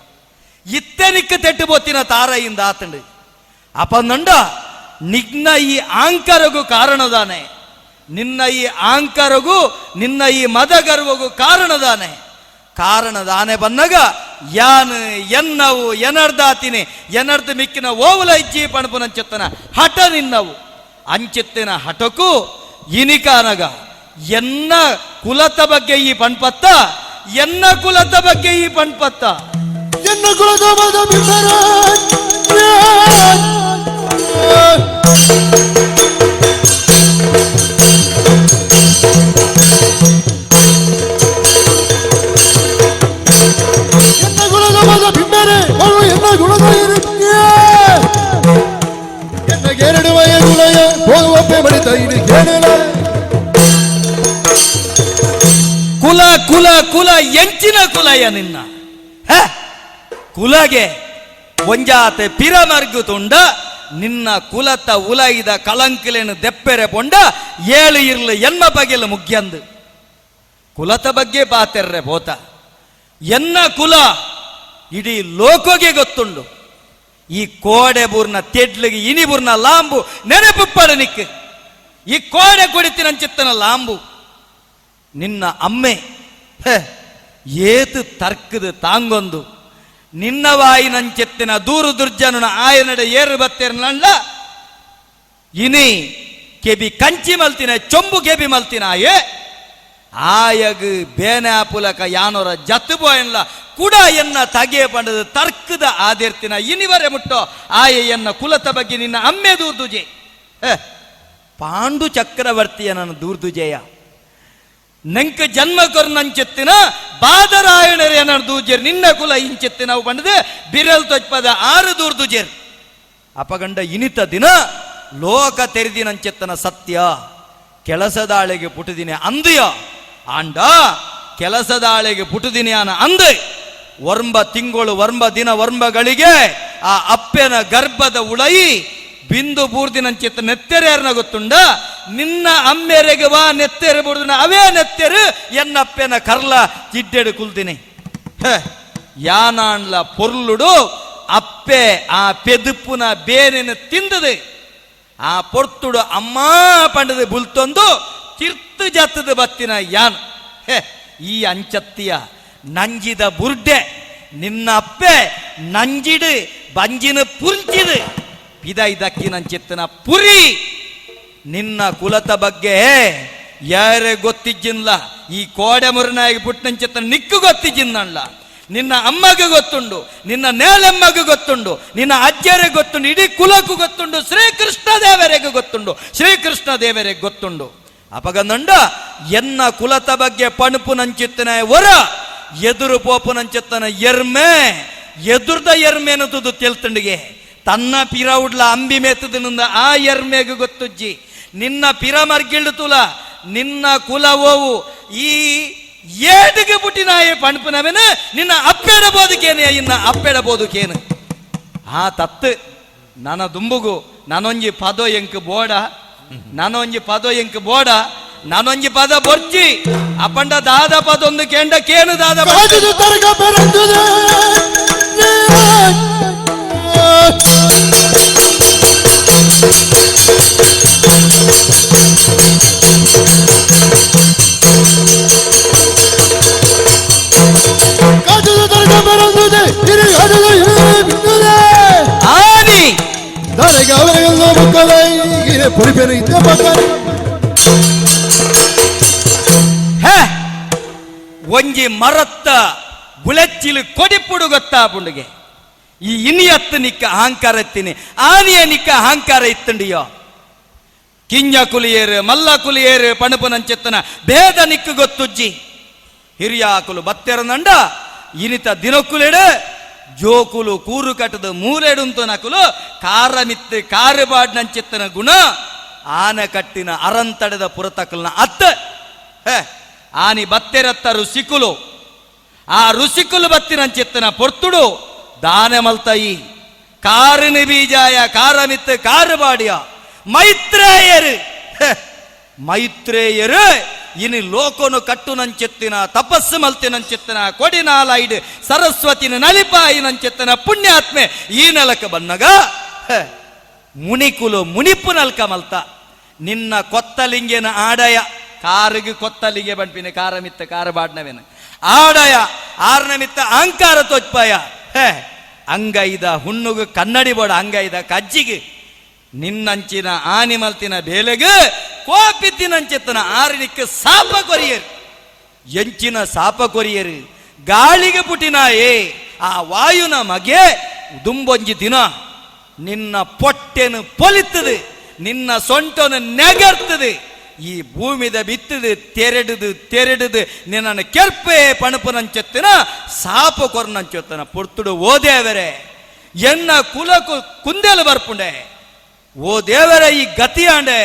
ಇತ್ತೆ ನಿಕ್ಕ ತೆಟ್ಟು ಪೊತ್ತಿನ ತಾರಯಿಂದ ಆತಂಡು. ಅಪಂದಂಡ ನಿಗ್ನ ಈ ಆಂಕರಗೂ ಕಾರಣದಾನೆ, ನಿನ್ನ ಈ ಆಂಕರಗೂ ನಿನ್ನ ಈ ಮದಗರ್ವಗೂ ಕಾರಣದಾನೆ. ಕಾರಣದಾನೆ ಬನ್ನಗ ಯಾನ್ ಎನ್ನವು ಎನರ್ದಾತಿನಿ ಎನರ್ದು ಮಿಕ್ಕಿನ ಓವಲ ಇಜ್ಜಿ ಪಣಪುನಂಚಿತ್ತನ ಹಠ ನಿನ್ನವು ಅಂಚಿತ್ತಿನ ಹಠಕ್ಕೂ ಇನಿಕಾನಗ ಎನ್ನ ಕುಲತ ಬಗ್ಗೆ ಈ ಪಣ್ಪತ್ತ, ಎನ್ನ ಕುಲತ ಬಗ್ಗೆ ಈ ಪಣ್ಪತ್ತ, ಎನ್ನ ಕುಲದ ಮದ ಬಿಟ್ಟರೆ ಎನ್ನ ಕುಲದ ಮದ ಬಿಟ್ಟರೆ ಎನ್ನ ಕುಲದ ಎನ್ನ ಎರಡು ವಯಗುಲಯ ಹೋಗುವಪ್ಪೆ ಬಡಿತ ಇಡಿ ಕೇಳಲ. ಕುಲ ಕುಲ ಕುಲ ಎಂಚಿನ ಕುಲಯ ನಿನ್ನ ಕುಲಗೆ ಒಂಜಾತೆ ಪಿರಮರ್ಗು ತುಂಡ ನಿನ್ನ ಕುಲತ ಉಲೈದ ಕಳಂಕಿಲೇನು ದೆಪ್ಪೆರೆ ಪೊಂಡ ಏಳು ಇರ್ಲು ಎನ್ಮ ಬಗೆಲು ಮುಗ್ಯಂದು ಕುಲತ ಬಗ್ಗೆ ಪಾತೆರ್ರೆ ಪೋತ. ಎನ್ನ ಕುಲ ಇಡೀ ಲೋಕೋಗೆ ಗೊತ್ತುಂಡು. ಈ ಕೋಡೆ ಬೂರ್ನ ತೆಡ್ಲಿಗೆ ಇನಿ ಬೂರ್ನ ಲಾಂಬು ನೆನಪುಪ್ಪಡು ನಿಕ್ ಈ ಕೋಡೆ ಕೊಡಿತಿನಂಚಿತ್ತನ ಲಾಂಬು ನಿನ್ನ ಅಮ್ಮೆ ಏತು ತರ್ಕದ ತಾಂಗೊಂದು ನಿನ್ನ ವಾಯಿನಂచెತ್ತಿನ ದೂರು ದುರ್ಜನುನ ಆಯನಡೆ ಏರು ಬತ್ತೇರ್ನಲ್ಲ ಇನಿ ಕೆಬಿ ಕಂಚಿ ಮಲ್ತಿನ ಚೊಂಬು ಕೆಬಿ ಮಲ್ತಿನ ಆಯೆ ಆಯಗ್ ಬೇನೆ ಪುಲಕ ಯಾನೋರ ಜತ್ತು ಬೋಯನ್ಲ ಕುಡ ಎನ್ನ ತಗೆ ಪಂಡದ ತರ್ಕದ ಆದಿರ್ತಿನ ಇನಿವರೆ ಮುಟ್ಟೋ ಆಯ ಎನ್ನ ಕುಲತ ಬಗ್ಗೆ ನಿನ್ನ ಅಮ್ಮೆ ದೂರ್ದುಜೆ. ಪಾಂಡು ಚಕ್ರವರ್ತಿಯ ನನ್ನ ದೂರ್ದುಜೆಯ ನಂಕ ಜನ್ಮ ಕೊರ್ನಂచెತ್ತಿನ ಬಾದರಾಯಣರು ಏನಾರು ದೂಜೆರ್ ನಿನ್ನ ಕುಲ ಇಂచెತ್ತಿನ ಅವು ಬಂಡದೆ ಬಿರಲ್ ತೊಜ್ಪದ ಆರು ದೂರ್ದುಜೆರ್ ಅಪಗಂಡ ಇನಿತ ದಿನ ಲೋಕ ತೆರೆದಿನಂచెತ್ತನ ಸತ್ಯ ಕೆಲಸದಾಳೆಗೆ ಪುಟುದಿನಿ ಅಂದೆಯ ಆಂಡ ಕೆಲಸದಾಳೆಗೆ ಪುಟುದಿನಿ ಅನ ಅಂದೆ ವರ್ಂಬ ತಿಂಗಳು ವರ್ಂಬ ದಿನ ವರ್ಂಬಗಳಿಗೆ ಆ ಅಪ್ಪೆನ ಗರ್ಭದ ಉಳಯಿ ಬಿಂದು ಬೂರ್ದಿನಂಚಿತ್ತ ನೆತ್ತೆರೇರ್ನ ಗೊತ್ತುಂಡ ನಿನ್ನ ಅಮ್ಮೆರೆಗೆ ವಾ ನೆತ್ತೆರೆ ಬೂರ್ದಿನ ಅವೇ ನೆತ್ತೆರು ಎನ್ನಪ್ಪೆನ ಕರ್ಲ ಚಿಡ್ಡೆಡು ಕುಲ್ದಿನಿ. ಯಾನಾಂಡ್ಲ ಪೊರ್ಲುಡು ಅಪ್ಪೆ ಆ ಪೆದುಪುನ ಬೇನೆನ ತಿಂದದೆ ಆ ಪೊರ್ತುಡು ಅಮ್ಮ ಪಂಡದ ಬುಲ್ತೊಂದು ತಿರ್ತು ಜತ್ತದ ಬತ್ತಿನ ಯಾನ್. ಈ ಅಂಚತ್ತಿಯ ನಂಜಿದ ಬುರ್ಡೆ ನಿನ್ನ ಅಪ್ಪೆ ನಂಜಿಡು ಬಂಜಿನ ಪುರ್ಜಿದು ಪಿದೈದಕ್ಕಿನಂಚಿತ್ತನ ಪುರಿ ನಿನ್ನ ಕುಲತ ಬಗ್ಗೆ ಯಾರೇ ಗೊತ್ತಿಜ್ಜಿನ್ಲ ಈ ಕೋಡೆ ಮುರುನಾಗಿ ಪುಟ್ಟನಂಚಿತ್ತನ ನಿಕ್ಕು ಗೊತ್ತಿಜ್ಜಿನ್ನಲ್ಲ ನಿನ್ನ ಅಮ್ಮಗೆ ಗೊತ್ತುಂಡು ನಿನ್ನ ನೇಲೆಮ್ಮಗೆ ಗೊತ್ತುಂಡು ನಿನ್ನ ಅಜ್ಜರಿಗೆ ಗೊತ್ತುಂಡು ಇಡೀ ಕುಲಕ್ಕೂ ಗೊತ್ತುಂಡು ಶ್ರೀಕೃಷ್ಣ ದೇವರಿಗೆ ಗೊತ್ತುಂಡು ಶ್ರೀಕೃಷ್ಣ ದೇವರಿಗೆ ಗೊತ್ತುಂಡು. ಅಪಗಂದಂಡ ಎನ್ನ ಕುಲತ ಬಗ್ಗೆ ಪಣಪುನಂಚಿತ್ತನ ವರ ಎದುರು ಪೋಪುನಂಚಿತ್ತನ ಎರ್ಮೆ ಎದುರ್ದ ಎರ್ಮೆನದು ತೆಲ್ತಂಡಿಗೆ ತನ್ನ ಪಿರವುಡ್ಲ ಅಂಬಿ ಮೇತದನಿಂದ ಆ ಎರ್ಮೆಗೆ ಗೊತ್ತುಜ್ಜಿ ನಿನ್ನ ಪಿರಮರ್ಗಿಲ್ಡು ತುಲ ನಿನ್ನ ಕುಲವೋವು ಈ ಏಟಿಗೆ ಪುಟ್ಟಿನಾಯೆ ಪಣಪುನವೆನ ನಿನ್ನ ಅಪ್ಪೆಡಬೋದಕ್ಕೇನೆ ಇನ್ನ ಅಪ್ಪೆಡಬೋದಕ್ಕೇನು ಆ ತತ್ತು ನನ್ನ ದುಂಬುಗು ನಾನೊಂಜಿ ಪದೋ ಎಂಕ್ ಬೋಡ ನಾನೊಂಜಿ ಪದೋ ಎಂಕ್ ಬೋಡ ನಾನೊಂಜಿ ಪದ ಬೊರ್ಚಿ ಅಪಂಡ ದಾದ ಪದೊಂದು ಕೇಂಡ ಕೇನು ದಾದ ಒಂಜಿ ಮರತ್ತ ಬುಳೆಚ್ಚಿಲು ಕೊಡಿಪುಡು ಗೊತ್ತಾಪುಂಡುಗೆ ಈ ಇನಿಯತ್ತು ನಿಕ್ಕ ಅಹಂಕಾರ ಇತ್ತೀನಿ ಆನಿಯ ನಿಕ್ಕ ಅಹಂಕಾರ ಇತ್ತುಂಡಿಯೋ ಕಿಂಜ ಕುಲಿಯೇರು ಮಲ್ಲ ಕುಲಿಯೇರು ಪಣಪುನಂచెತ್ತನ ಭೇದ ನಿಕ್ಕು ಗೊತ್ತುಜ್ಜಿ ಹಿರಿಯಾಕುಲು ಬತ್ತೆರನಂಡ ಇನಿತ ದಿನಕ್ಕುಲೆಡು ಜೋಕುಲು ಕೂರು ಕಟ್ಟದ ಮೂಲೆಡುಂತು ನಕುಲು ಕಾರ ಮಿತ್ತು ಕಾರು ಬಾಡ್ನಂಚಿತ್ತನ ಗುಣ ಆನ ಕಟ್ಟಿನ ಅರಂತಡೆದ ಪುರತಕಲ್ನ ಅತ್ತ. ಆನಿ ಬತ್ತೆರತ್ತ ರುಸಿಕುಲು, ಆ ರುಸಿಕುಲು ಬತ್ತಿನಂಚಿತ್ತನ ಪೊರ್ತುಡು ದಾನೆ ಮಲ್ತಯಿ ಕಾರಿನ ಬೀಜಾಯ ಕಾರ ಮಿತ್ತು ಕಾರು ಬಾಡಿಯ ಮೈತ್ರೇಯರು. ಮೈತ್ರೇಯರು ಇನಿ ಲೋಕನು ಕಟ್ಟುನಂచెತ್ತಿನ ತಪಸ್ಸು ಮಲ್ತಿನಂచెತ್ತಿನ ಕೊಡಿನಾಲೈಡ್ ಸರಸ್ವತಿನ ನಲಿಪಾಯಿನಂచెತ್ತಿನ ಪುಣ್ಯಾತ್ಮೆ ಈ ನೆಲಕ ಬನ್ನಗ ಮುನಿಕುಲು ಮುನಿಪು ನಲ್ಕ ಮಲ್ತ ನಿನ್ನ ಕೊತ್ತಲಿಂಗೆನ ಆಡಯ ಕಾರಿಗೆ ಕೊತ್ತಲಿಂಗೆ ಬಂಪಿನ ಕಾರ ಮಿತ್ತ ಕಾರ ಬಾಡ್ನವೇನ ಆಡಯ ಆರ್ನ ಮಿತ್ತ ಅಹಂಕಾರ ತೋಚ್ಪಾಯ. ಹೇ ಅಂಗೈದ ಹುಣ್ಣುಗು ಕನ್ನಡಿ ಬೋಡ ಅಂಗೈದ ಕಜ್ಜಿಗೆ ನಿನ್ನಂಚಿನ ಆನಿಮಲ್ತಿನ ಬೇಲೆಗೆ ಕೋಪಿತ್ತಿನಂಚಿತ್ತನ ಆರನಿಕ್ಕೆ ಸಾಪ ಕೊರಿಯರು, ಎಂಚಿನ ಸಾಪ ಕೊರಿಯರು. ಗಾಳಿಗೆ ಪುಟಿನಾಯೇ ಆ ವಾಯುನ ಮಗೆ ದುಂಬೊಂಜಿ ದಿನ ನಿನ್ನ ಪೊಟ್ಟೆನು ಪೊಲಿತದೆ, ನಿನ್ನ ಸೊಂಟನು ನೆಗರ್ತದೆ, ಈ ಭೂಮಿದ ಬಿತ್ತದು ತೆರೆಡುದು ತೆರೆಡುದು ನಿನ್ನನ್ನು ಕೆರ್ಪೆ ಪಣಪುನಂಚೆತ್ತಿನ ಸಾಪ ಕೊರ್ನಂಚೊತ್ತನ ಪೊರ್ತುಡು ಓ ದೇವರೇ ಎನ್ನ ಕುಲಕು ಕುಂದೆಲು ಬರ್ಪುಂಡೆ, ಓ ದೇವರೇ ಈ ಗತಿಯಾಂಡೆ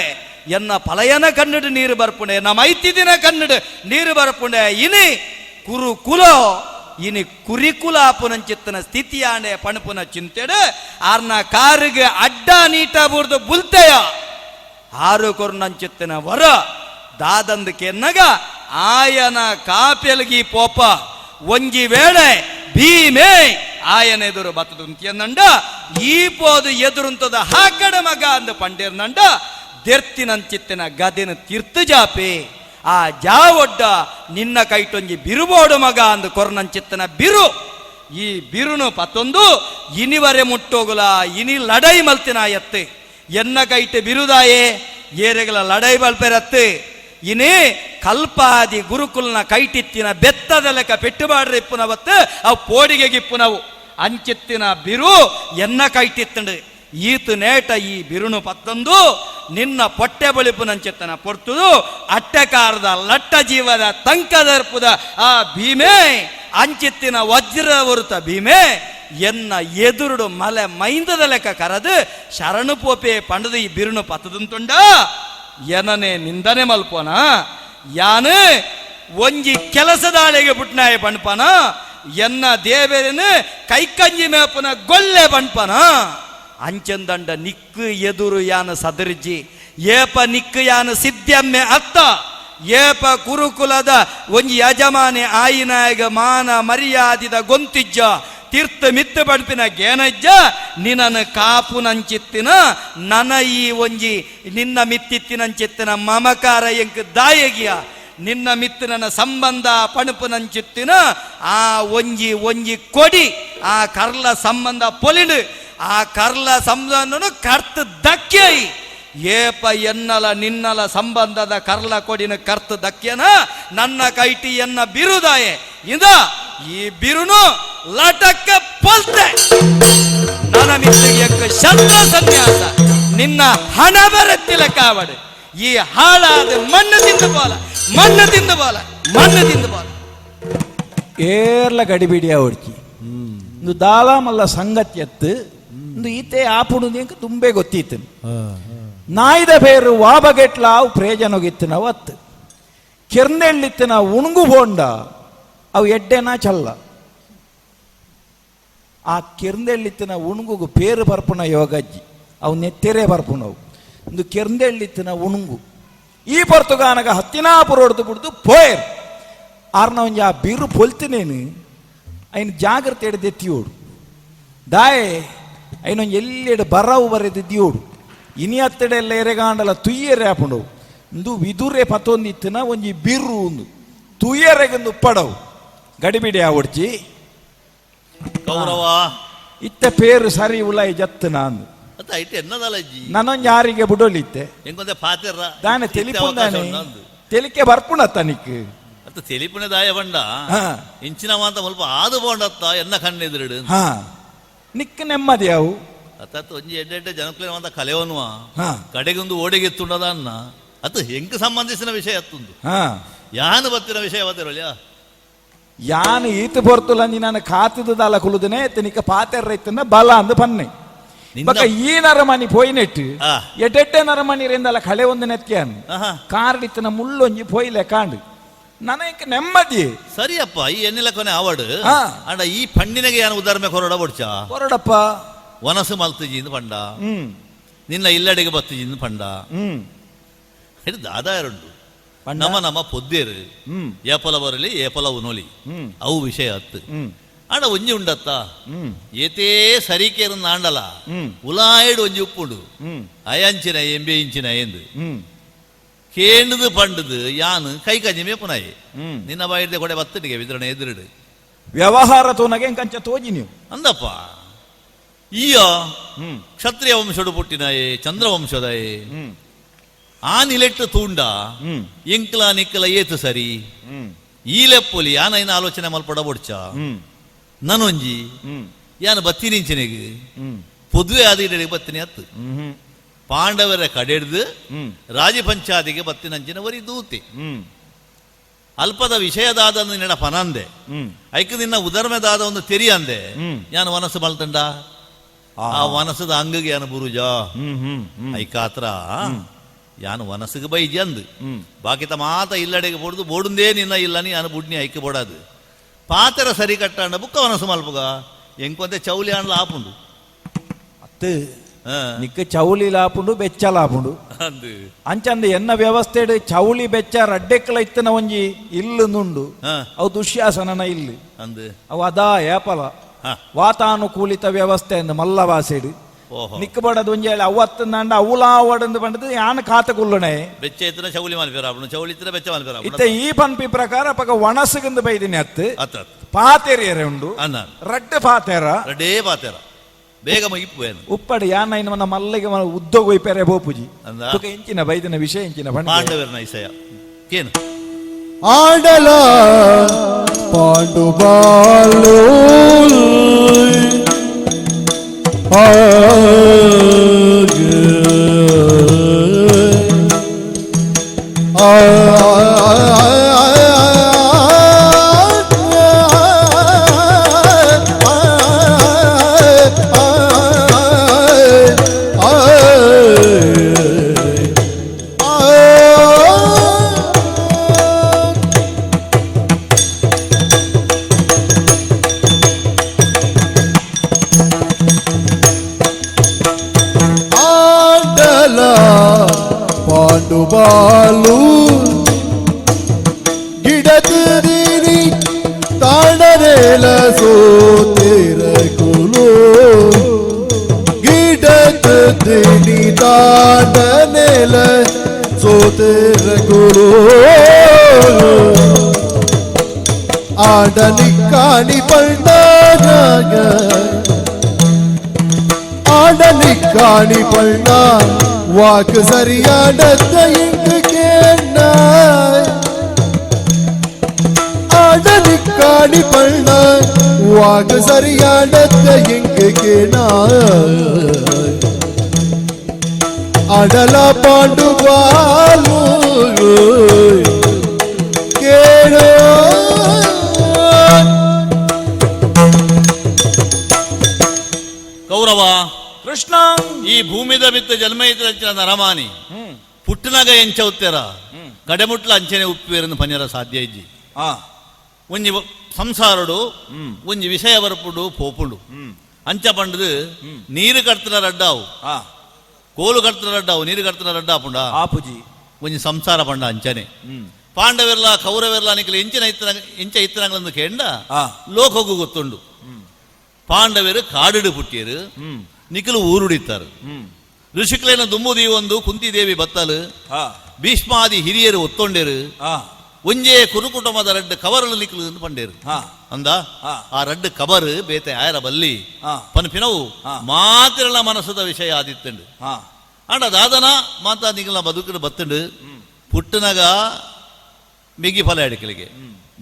ಎನ್ನ ಪಲಯನ ಕನ್ನಡ ನೀರು ಬರ್ಪುಂಡೆ, ನಮ್ಮ ಐತಿದಿನ ಕನ್ನಡ ನೀರು ಬರ್ಪುಂಡೆ, ಇನಿ ಕುರು ಕುಲೋ ಇನಿ ಕುರಿಕುಲ ಆಪುನಂಚಿತ್ತನ ಸ್ಥಿತಿಯಾಂಡೆ ಪಣಪುನ ಚಿಂತೆಡು ಆರ್ನ ಕಾರಿಗೆ ಅಡ್ಡ ನೀಟ ಬೂರ್ದು ಬುಲ್ತೆಯ ಆರು ಕೊರ್ನಂಚಿತ್ತನ ವರ ದಾದಂದು ಕೆನ್ನಗ ಆಯನ ಕಾಪೆಲಗಿ ಪೋಪ ಒಂಜಿ ವೇಳೆ ಭೀಮೆ ಆಯನ ಎದುರು ಬತ್ತದುಂತಿಯನ್ನಂಡ ಈ ಪೋದು ಎದುರುಂತದ ಹಾಕಡ ಮಗ ಅಂದ ಪಂಡೇರ್ನಂಡ ದೆರ್ತಿನಂಚಿತ್ತಿನ ಗದೆನ ತೀರ್ಥ ಜಾಪೆ ಆ ಜಾವೊಡ್ಡ ನಿನ್ನ ಕೈಟೊಂಜಿ ಬಿರುಬೋಡು ಮಗ ಅಂದು ಕೊರ್ನಂಚಿತ್ತನ ಬಿರು ಈ ಬಿರುನು ಪತ್ತೊಂದು ಇನಿವರೆ ಮುಟ್ಟೋಗುಲ ಇನಿ ಲಡೈ ಮಲ್ತಿನ ಎತ್ತೆ ಎನ್ನ ಕೈಟೆ ಬಿರುದಾಯೇ ಏರೆಗಳ ಲಡೈ ಬಲ್ಪೆರತ್ತೆ ಇನಿ ಕಲ್ಪಾದಿ ಗುರುಕುಲ್ನ ಕೈಟಿತ್ತಿನ ಬೆತ್ತದ ಲೆಕ್ಕ ಪೆಟ್ಟುಬಾಡ್ರೆ ಇಪ್ಪುನವತ್ತು ಅವು ಪೋಡಿಗೆ ಗಿಪ್ಪುನವು ಅಂಚಿತ್ತಿನ ಬಿರು ಎನ್ನ ಕೈಟಿತ್ತಂಡು ಈತು ನೇಟ ಈ ಬಿರುನು ಪತ್ತೊಂದು ನಿನ್ನ ಪೊಟ್ಟೆ ಬಳಿಪುನಂಚಿತ್ತನ ಪೊರ್ತುದು ಅಟ್ಟೆಕಾರದ ಲಟ್ಟ ಜೀವದ ತಂಕದರ್ಪುದ ಆ ಭೀಮೆ ಅಂಚಿತ್ತಿನ ವಜ್ರ ಒರುತ ಭೀಮೆ ಎನ್ನ ಎದುರುಡು ಮಲೆ ಮೈಂದದ ಲೆಕ್ಕ ಕರದು ಶರಣು ಪೋಪೆ ಪಂಡದು ಈ ಬಿರುನು ಪತ್ತದಂತುಂಡ ಏನನೆ ನಿಂದನೆ ಮಲ್ಪೋನ ಯಾನು ಒಂಜಿ ಕೆಲಸದಾಳೆಗೆ ಪುಟ್ನಾಯ ಪಣ್ಪನ ಎನ್ನ ದೇವರನು ಕೈಕಂಜಿ ಮೇಪನ ಗೊಲ್ಲೆ ಪಣ್ಪನ ಅಂಚಂದಂಡ ನಿಕ್ಕು ಎದುರು ಯಾನ ಸದರ್ಜಿ ಏಪ ನಿಕ್ಕು ಯಾನ ಸಿದ್ಧಮ್ಮೆ ಅತ್ತ ಏಪ ಕುರುಕುಲದ ಒಂಜಿ ಯಜಮಾನೆ ಆಯಿನಾಯಗ ಮಾನ ಮರ್ಯಾದಿದ ಗೊಂತಿಜ್ಜ ತೀರ್ಥ ಮಿತ್ತ ಬಡ್ಪಿನ ಗೇನಜ್ಜ ನಿನನ ಕಾಪು ನಂಚಿತ್ತಿನ ನನ ಈ ಒಂಜಿ ನಿನ್ನ ಮಿತ್ತಿತ್ತಿನಂಚಿತ್ತಿನ ಮಮಕಾರ ಎಂಕ್ ದಾಯಗಿಯ ನಿನ್ನ ಮಿತ್ತು ನನ್ನ ಸಂಬಂಧ ಪಣಪು ನಂಚಿತ್ತಿನ ಆ ಒಂಜಿ ಒಂಜಿ ಕೊಡಿ ಆ ಕರ್ಲ ಸಂಬಂಧ ಪೊಲಿಡು ಆ ಕರ್ಲ ಸಂಬಂಧನು ಕರ್ತ ದಕ್ಕೈ ಏಪ ಎನ್ನಲ ನಿನ್ನಲ ಸಂಬಂಧದ ಕರ್ಲ ಕೊಡಿನ ಕರ್ತ ದಕ್ಯನ ನನ್ನ ಕೈಟಿ ಎನ್ನ ಬಿರುದಾಯೆ ಇಂದ ಈ ಬಿರುನು ಲಟಕ್ಕ ಪೊಲ್ತೆ ನನ್ನ ಮಿತ್ತಿಗೆ ಶಸ್ತ್ರ ಸನ್ಯಾಸ ನಿನ್ನ ಹಣ ಬರತ್ತಿಲ್ಲ ಕಾವಡು ಈ ಹಾಳಾದ ಮಣ್ಣು ತಿಂದು ಬೋಲ ಮಣ್ಣು ತಿಂದು ಬೋಲ ಮಣ್ಣು ತಿಂದು ಬೋಲ ಏರ್ಲ ಗಡಿಬಿಡಿ ಅವಡ್ಕಿ ಇಂದು ದಾಲಾಮಲ್ಲ ಸಂಗತಿ ಎತ್ತು ಇಂದು ಈತೆ ಆಪುಡು ಎಂಕ್ ತುಂಬೆ ಗೊತ್ತಿತ್ತು. ನಾಯ್ದ ಪೇರು ವಾಬಗೆಟ್ಲ ಅವು ಪ್ರಯೋಜನಗಿತ್ತು ನಾವು ಅತ್ತು ಕೆರ್ನೆಳ್ಳಿತ್ತು ನಾವು ಉಣುಗು ಬೋಂಡ ಅವು ಎಡ್ಡೆನಾ ಚಲ್ಲ ಆ ಕೆರ್ಂದೆಳ್ಳಿತ್ತಿನ ಉಣುಗುಗು ಪೇರು ಬರ್ಪುನ ಯೋಗಜ್ಜಿ ಅವು ನೆತ್ತೆರೆ ಬರ್ಪುನವು ಇಂದು ಕೆರ್ಂದೆಳ್ಳಿತ್ತಿನ ಉಣುಗು ಈ ಪೊರ್ತುಗಾನಗ ಹತ್ತಿನಾಪುರ ಹೊಡೆದು ಬಿಡ್ದು ಪೋಯರ್ ಆರ್ನ ಒಂಜಿ ಆ ಬಿರು ಪೊಲ್ತಿನೇನು ಐನ್ ಜಾಗ್ರತೆ ಎಡ್ದೆತ್ತಿಯೋಡು ದಾಯೆ ಐನೊಂಜಿ ಎಲ್ಲೆಡು ಬರವು ಬರೆದಿದ್ಯೋಡು ಇನಿ ಅತ್ತಡೆಲ್ಲ ಎರೆಗಾಂಡಲ ತುಯ್ಯರೆ ಆಪುಂಡವು ಇಂದು ವಿದುರೆ ಪತ್ತೊಂದಿತ್ತಿನ ಒಂಜಿ ಬಿರು ಒಂದು ತುಯ್ಯರೆಗೊಂದು ಉಪ್ಪಡವು ಗಡಿಬಿಡಿ ಆವಡ್ಚಿ ಕೌರವ ಇತ್ತ ಪೇರು ಸರಿ ಉಲಾಯಿ ಜತ್ತು ನಾನು ಅತ್ತ ಐಟ್ ಎನ್ನದಲ್ಲ ಅಜ್ಜಿ ನಾನೊಂಜಿ ಯಾರಿಗೆ ಬುಡೋಲಿತ್ತೆ ಎಂಕೊಂದೆ ಪಾತೆರ್ರ ದಾನೆ ತೆಲಿಪುಂದಾನೆ ತೆಲಿಕೆ ಬರ್ಪುಣ ತನಿಕ್ ಅತ್ತ ತೆಲಿಪುಣೆ ದಾಯ ಬಂಡ ಇಂಚಿನ ಮಾತ ಸ್ವಲ್ಪ ಆದು ಬೋಂಡತ್ತ ಎನ್ನ ಕಣ್ಣೆದುರುಡು ಹಾ ನಿಕ್ ನೆಮ್ಮದಿ ಅವು ಅತ್ತ ಒಂಜಿ ಎಡ್ಡೆ ಎಡ್ಡೆ ಜನಕ್ಲೆ ಮಾತ ಕಲೆವನುವ ಕಡೆಗೊಂದು ಓಡೆಗೆ ಎತ್ತುಂಡದ ಅನ್ನ ಅತ್ತ ಹೆಂಗ್ ಸಂಬಂಧಿಸಿನ ವಿಷಯ ಅತ್ತುಂದು ಯಾನು ಬತ್ತಿನ ವಿಷಯ ಬತ್ತಿರಲಿಯ. ಯಾನ್ ಈತ ಪೊರ್ತುಲಂಜಿ ನಾನು ಕಾತುದಾಲ ಕುಲುದನೆ ನಿಕ್ಕ ಪಾತೆರ ಇತ್ತನ ಬಲ ಅಂದ್ ಪನ್ನೆ. ಬೊಕ ಈ ನರಮನಿ ಪೋಯಿನೆಟ್ ಎಡೆಡ್ಡೆ ನರಮನಿ ರಿಂದಲ ಕಳೆ ಒಂದು ನೆತ್ಯಾನ್ ಕಾರಡಿತ್ತನ ಮುಳ್ಳೊಂಜಿ ಪೋಯಿಲೆ ಕಾಂಡು ನನಗೆ ನೆಮ್ಮದಿ. ಸರಿಯಪ್ಪ, ಈ ಎನ್ನಿಲ ಕೊನೆ ಆವಡು. ಅಂಡ ಈ ಪಂಡಿನಗೆ ಯಾನು ಉದಾಹರಣೆ ಕೊರಡ ಬೊಡ್ಚ ಕೊರಡಪ್ಪ. ವನಸು ಮಲ್ತುಜಿಂದು ಪಂಡ, ನಿನ್ನ ಇಲ್ಲಡೆಗೆ ಬತ್ತುಜಿಂದು ಪಂಡ. ಇದು ದಾದಾ ಎರಡುಂಡು ನಮ್ಮ ನಮ್ಮ ಪೊದ್ದೇರು ಏಪಲ ಬರಲಿ ಏಪಲ ಉನೋಲಿ ಅವು ವಿಷಯ ಹತ್ತು. ಆಂಡ ಒಂಜಿ ಉಂಡತ್ತ ಏತೇ ಸರಿಕೇರು ನಾಂಡಲ ಉಲಾಯ್ಡು ಒಂಜಿ ಉಪ್ಪುಂಡು ಅಯಂಚಿನ ಎಂಬೆ ಇಂಚಿನ ಎಂದು ಕೇಂಡುದು ಪಂಡುದು ಯಾನು ಕೈ ಕಂಜಿ ಮೇಪುನಾಯಿ ನಿನ್ನ ಬಾಯಿಡ್ದೆ ಕೊಡೆ ಬತ್ತನಿಗೆ ವಿತರಣೆ ಎದುರುಡು ವ್ಯವಹಾರ ತೋನಗೆ ಕಂಚ ತೋಜಿ ನೀವು ಅಂದಪ್ಪ. ಈಯ ಕ್ಷತ್ರಿಯ ವಂಶಡು ಪುಟ್ಟಿನಾಯೆ ಚಂದ್ರವಂಶದಾಯೆ ಆ ನಿಲೆಟ್ಟು ತೂಂಡ ಎಂಕ್ಲ ನಿಕ್ಕಲ ಏತು ಸರಿ ಈ ಲೆಪ್ಪೊಲಿ ಯಾನ ಇನ್ನ ಆಲೋಚನೆ ಮಲ್ಪಡ ಬೊಡ್ಚ ನನೊಂಜಿ ಯಾನ ಬತ್ತಿ ನಿಂಚಿನೆಗ್ ಪೊದುವೆ ಆದಿಡೆಗೆ ಬತ್ತಿನಿ ಅತ್ತು ಪಾಂಡವರ ಕಡೆಡ್ದು ರಾಜಪಂಚಾದಿಗೆ ಬತ್ತಿನಂಚಿನ ಒರಿ ದೂತಿ ಅಲ್ಪದ ವಿಷಯದಾದ ನಿನ್ನ ಪನಂದೆ ಐಕ್ ನಿನ್ನ ಉದರ್ಮೆದಾದ ಒಂದು ತೆರಿಯಂದೆ ಯಾನು ಮನಸ್ಸು ಮಲ್ತಂಡ ಆ ವನಸದ ಅಂಗಗೆ ಯಾನು ಬುರುಜ ಐಕಾತ್ರ ಯಾನು ವನಸ್ಸಿಗೆ ಬೈಜಿ ಅಂದು ಬಾಕಿತ ಮಾತ ಇಲ್ಲಡೆಗೆ ಬೋಡುದು ಬೋಡುಂದೇ ನಿನ್ನ ಇಲ್ಲನಿ ಯಾನು ಬುಡ್ನಿ ಐಕ್ ಬೋಡಾದು ಪಾತೆರ ಸರಿ ಕಟ್ಟಾಂಡ ಬುಕ್ಕ ವನಸು ಮಲ್ಪುಗ ಎಂಕೊಂತೆ ಚೌಲಿ ಆಂಡ್ಲ ಆಪುಂಡು ಅತ್ತು ನಿಕ್ಕ ಚೌಲಿ ಲಾಪುಂಡು ಬೆಚ್ಚ ಲಾಪುಂಡು ಅಂಚಂದ ಎನ್ನ ವ್ಯವಸ್ಥೆಡ್ ಚೌಲಿ ಬೆಚ್ಚ ರಡ್ಡೆಕ್ಕಲ ಇತ್ತನ ಒಂಜಿ ಇಲ್ಲು ನುಂಡು ಅವು ದುಶ್ಯಾಸನನ ಇಲ್ಲು ಅವು ಅದಾ ಏಪಲ ವಾತಾನುಕೂಲಿತ ವ್ಯವಸ್ಥೆ ಅಂದ್ ಮಲ್ಲ ವಾಸೆಡ್ ನಿಕ್ಕಬಡದು ಒಂಜಿ ಹೇಳಿ ಅವತ್ತಂದಾಂಡ ಅವುಲಾವಡಂದು ಪಂಡದು ಯಾನ ಕಾತ ಕುಲ್ಲಣೆ ಬೆಚ್ಚ ಇತ್ತನ ಚೌಲಿ ಮಲ್ಪೆರ ಆಪುಂಡು ಚೌಲಿ ಇತ್ತನ ಬೆಚ್ಚ ಮಲ್ಪೆರ ಇತ್ತೆ ಈ ಪನ್ಪಿ ಪ್ರಕಾರ ಪಕ ವಣಸುಗಂದು ಬೈದಿನಿ ಅತ್ತು ಪಾತೆರಿಯರೆ ಉಂಡು ರಡ್ಡೆ ಪಾತೆರ ರಡ್ಡೇ ಪಾತೆರ ಬೇಗ ಮುಗಿಪು ಉಪ್ಪಡು ಯಾನ ಇನ್ನು ಮನ್ನ ಮಲ್ಲಿಗೆ ಉದ್ಯೋಗ ಪೆರೆ ಬೋಪುಜಿ ತುಕ ಇಂಚಿನ ಬೈದಿನ ವಿಷಯ ಇಂಚಿನ ಪಾಂಡವರನ ಇಸಯ ಕೇನು ಆಡಲ ಪಾಂಡು ಬಾಲು ಪಾಂಡುಬಾಲು ಗಿಡತಿರಿ ತಾಣರೇಲ ಸೋತಿರಕುಲು ಗಿಡತಿರಿ ತಾಣನೇಲ ಸೋತಿರಕುಲು ಆಡನಿ ಕಾಣಿ ಪಂಡ ಆಡನಿ ಕಾಣಿ ಪಣ್ಣ ವಾಕ್ சரியாடத்த இங்கு கேட்டாய் ஆடனி காணி பண்ண வாக்கு சரியாடத்த இங்கு கேனாய் அடல பாண்டு பாலு கேளோ. ಕೌರವ ಕೃಷ್ಣ ಈ ಭೂಮಿದ ಬಿತ್ತ ಜನ್ಮ ಇತ್ತಿನ ನರಮಾನಿ ಪುಟ್ಟನಾಗ ಎಂಚ ಉತ್ತೆರ ಕಡೆಮುಟ್ಲ ಅಂಚನೆ ಉಪ್ಪೇರನ್ನು ಪನ್ಯರ ಸಾಧ್ಯ ಇಜ್ಜಿ. ಒಂಜಿ ಸಂಸಾರಡು ಒಂಜಿ ವಿಷಯ ಬರಪುಡು ಪೋಪುಂಡು ಅಂಚ ಪಂಡದು ನೀರು ಕಡ್ತನ ರಡ್ಡಾವು ಕೋಲು ಕಡ್ತನ ರಡ್ಡಾವು ನೀರು ಕಡ್ತನ ರಡ್ಡ ಆಪುಂಡ ಆಪುಜಿ ಒಂಜಿ ಸಂಸಾರ ಪಂಡ ಅಂಚನೆ ಪಾಂಡವೆರ್ಲ ಕೌರವೆರ್ಲ ನಿಕಲ ಎಂಚಿನ ಇತ್ತನ ಎಂಚ ಇತ್ತನಂಗ್ಲಂದು ಕೇಂಡ ಲೋಕಗು ಗೊತ್ತುಂಡು. ಪಾಂಡವರು ಕಾಡಿಡು ಪುಟ್ಟಿಯರು ನಿಖಲು ಊರುಡಿತ್ತಾರೆ. ಋಷಿಕ್ಲೇನ ದುಮ್ಮುದಿ ಒಂದು ಕುಂತಿದೇವಿ ಬತ್ತಲು ಭೀಷ್ಮಾದಿ ಹಿರಿಯರು ಒತ್ತೊಂಡೇರು ಒಂಜೇ ಕುರುಕುಟುಂಬದ ರಡ್ಡು ಕವರಲು ನಿಕ್ಲು ಎಂದು ಪಂಡೇರು ಅಂದ ಆ ರಡ್ಡು ಕಬರು ಬೇತೆ ಆಯರ ಬಲ್ಲಿ ಪನ್ಪಿನವು ಮಾತಿರಳ ಮನಸ್ಸದ ವಿಷಯ ಆದಿತ್ತಂಡು. ಅಂಡ ದಾದನ ಮಾತಾ ನಿಗಲ ಬದುಕಿನ ಬತ್ತಂಡು ಪುಟ್ಟನಗ ಮಿಗಿ ಫಲ ಅಡಿಕಲಿಗೆ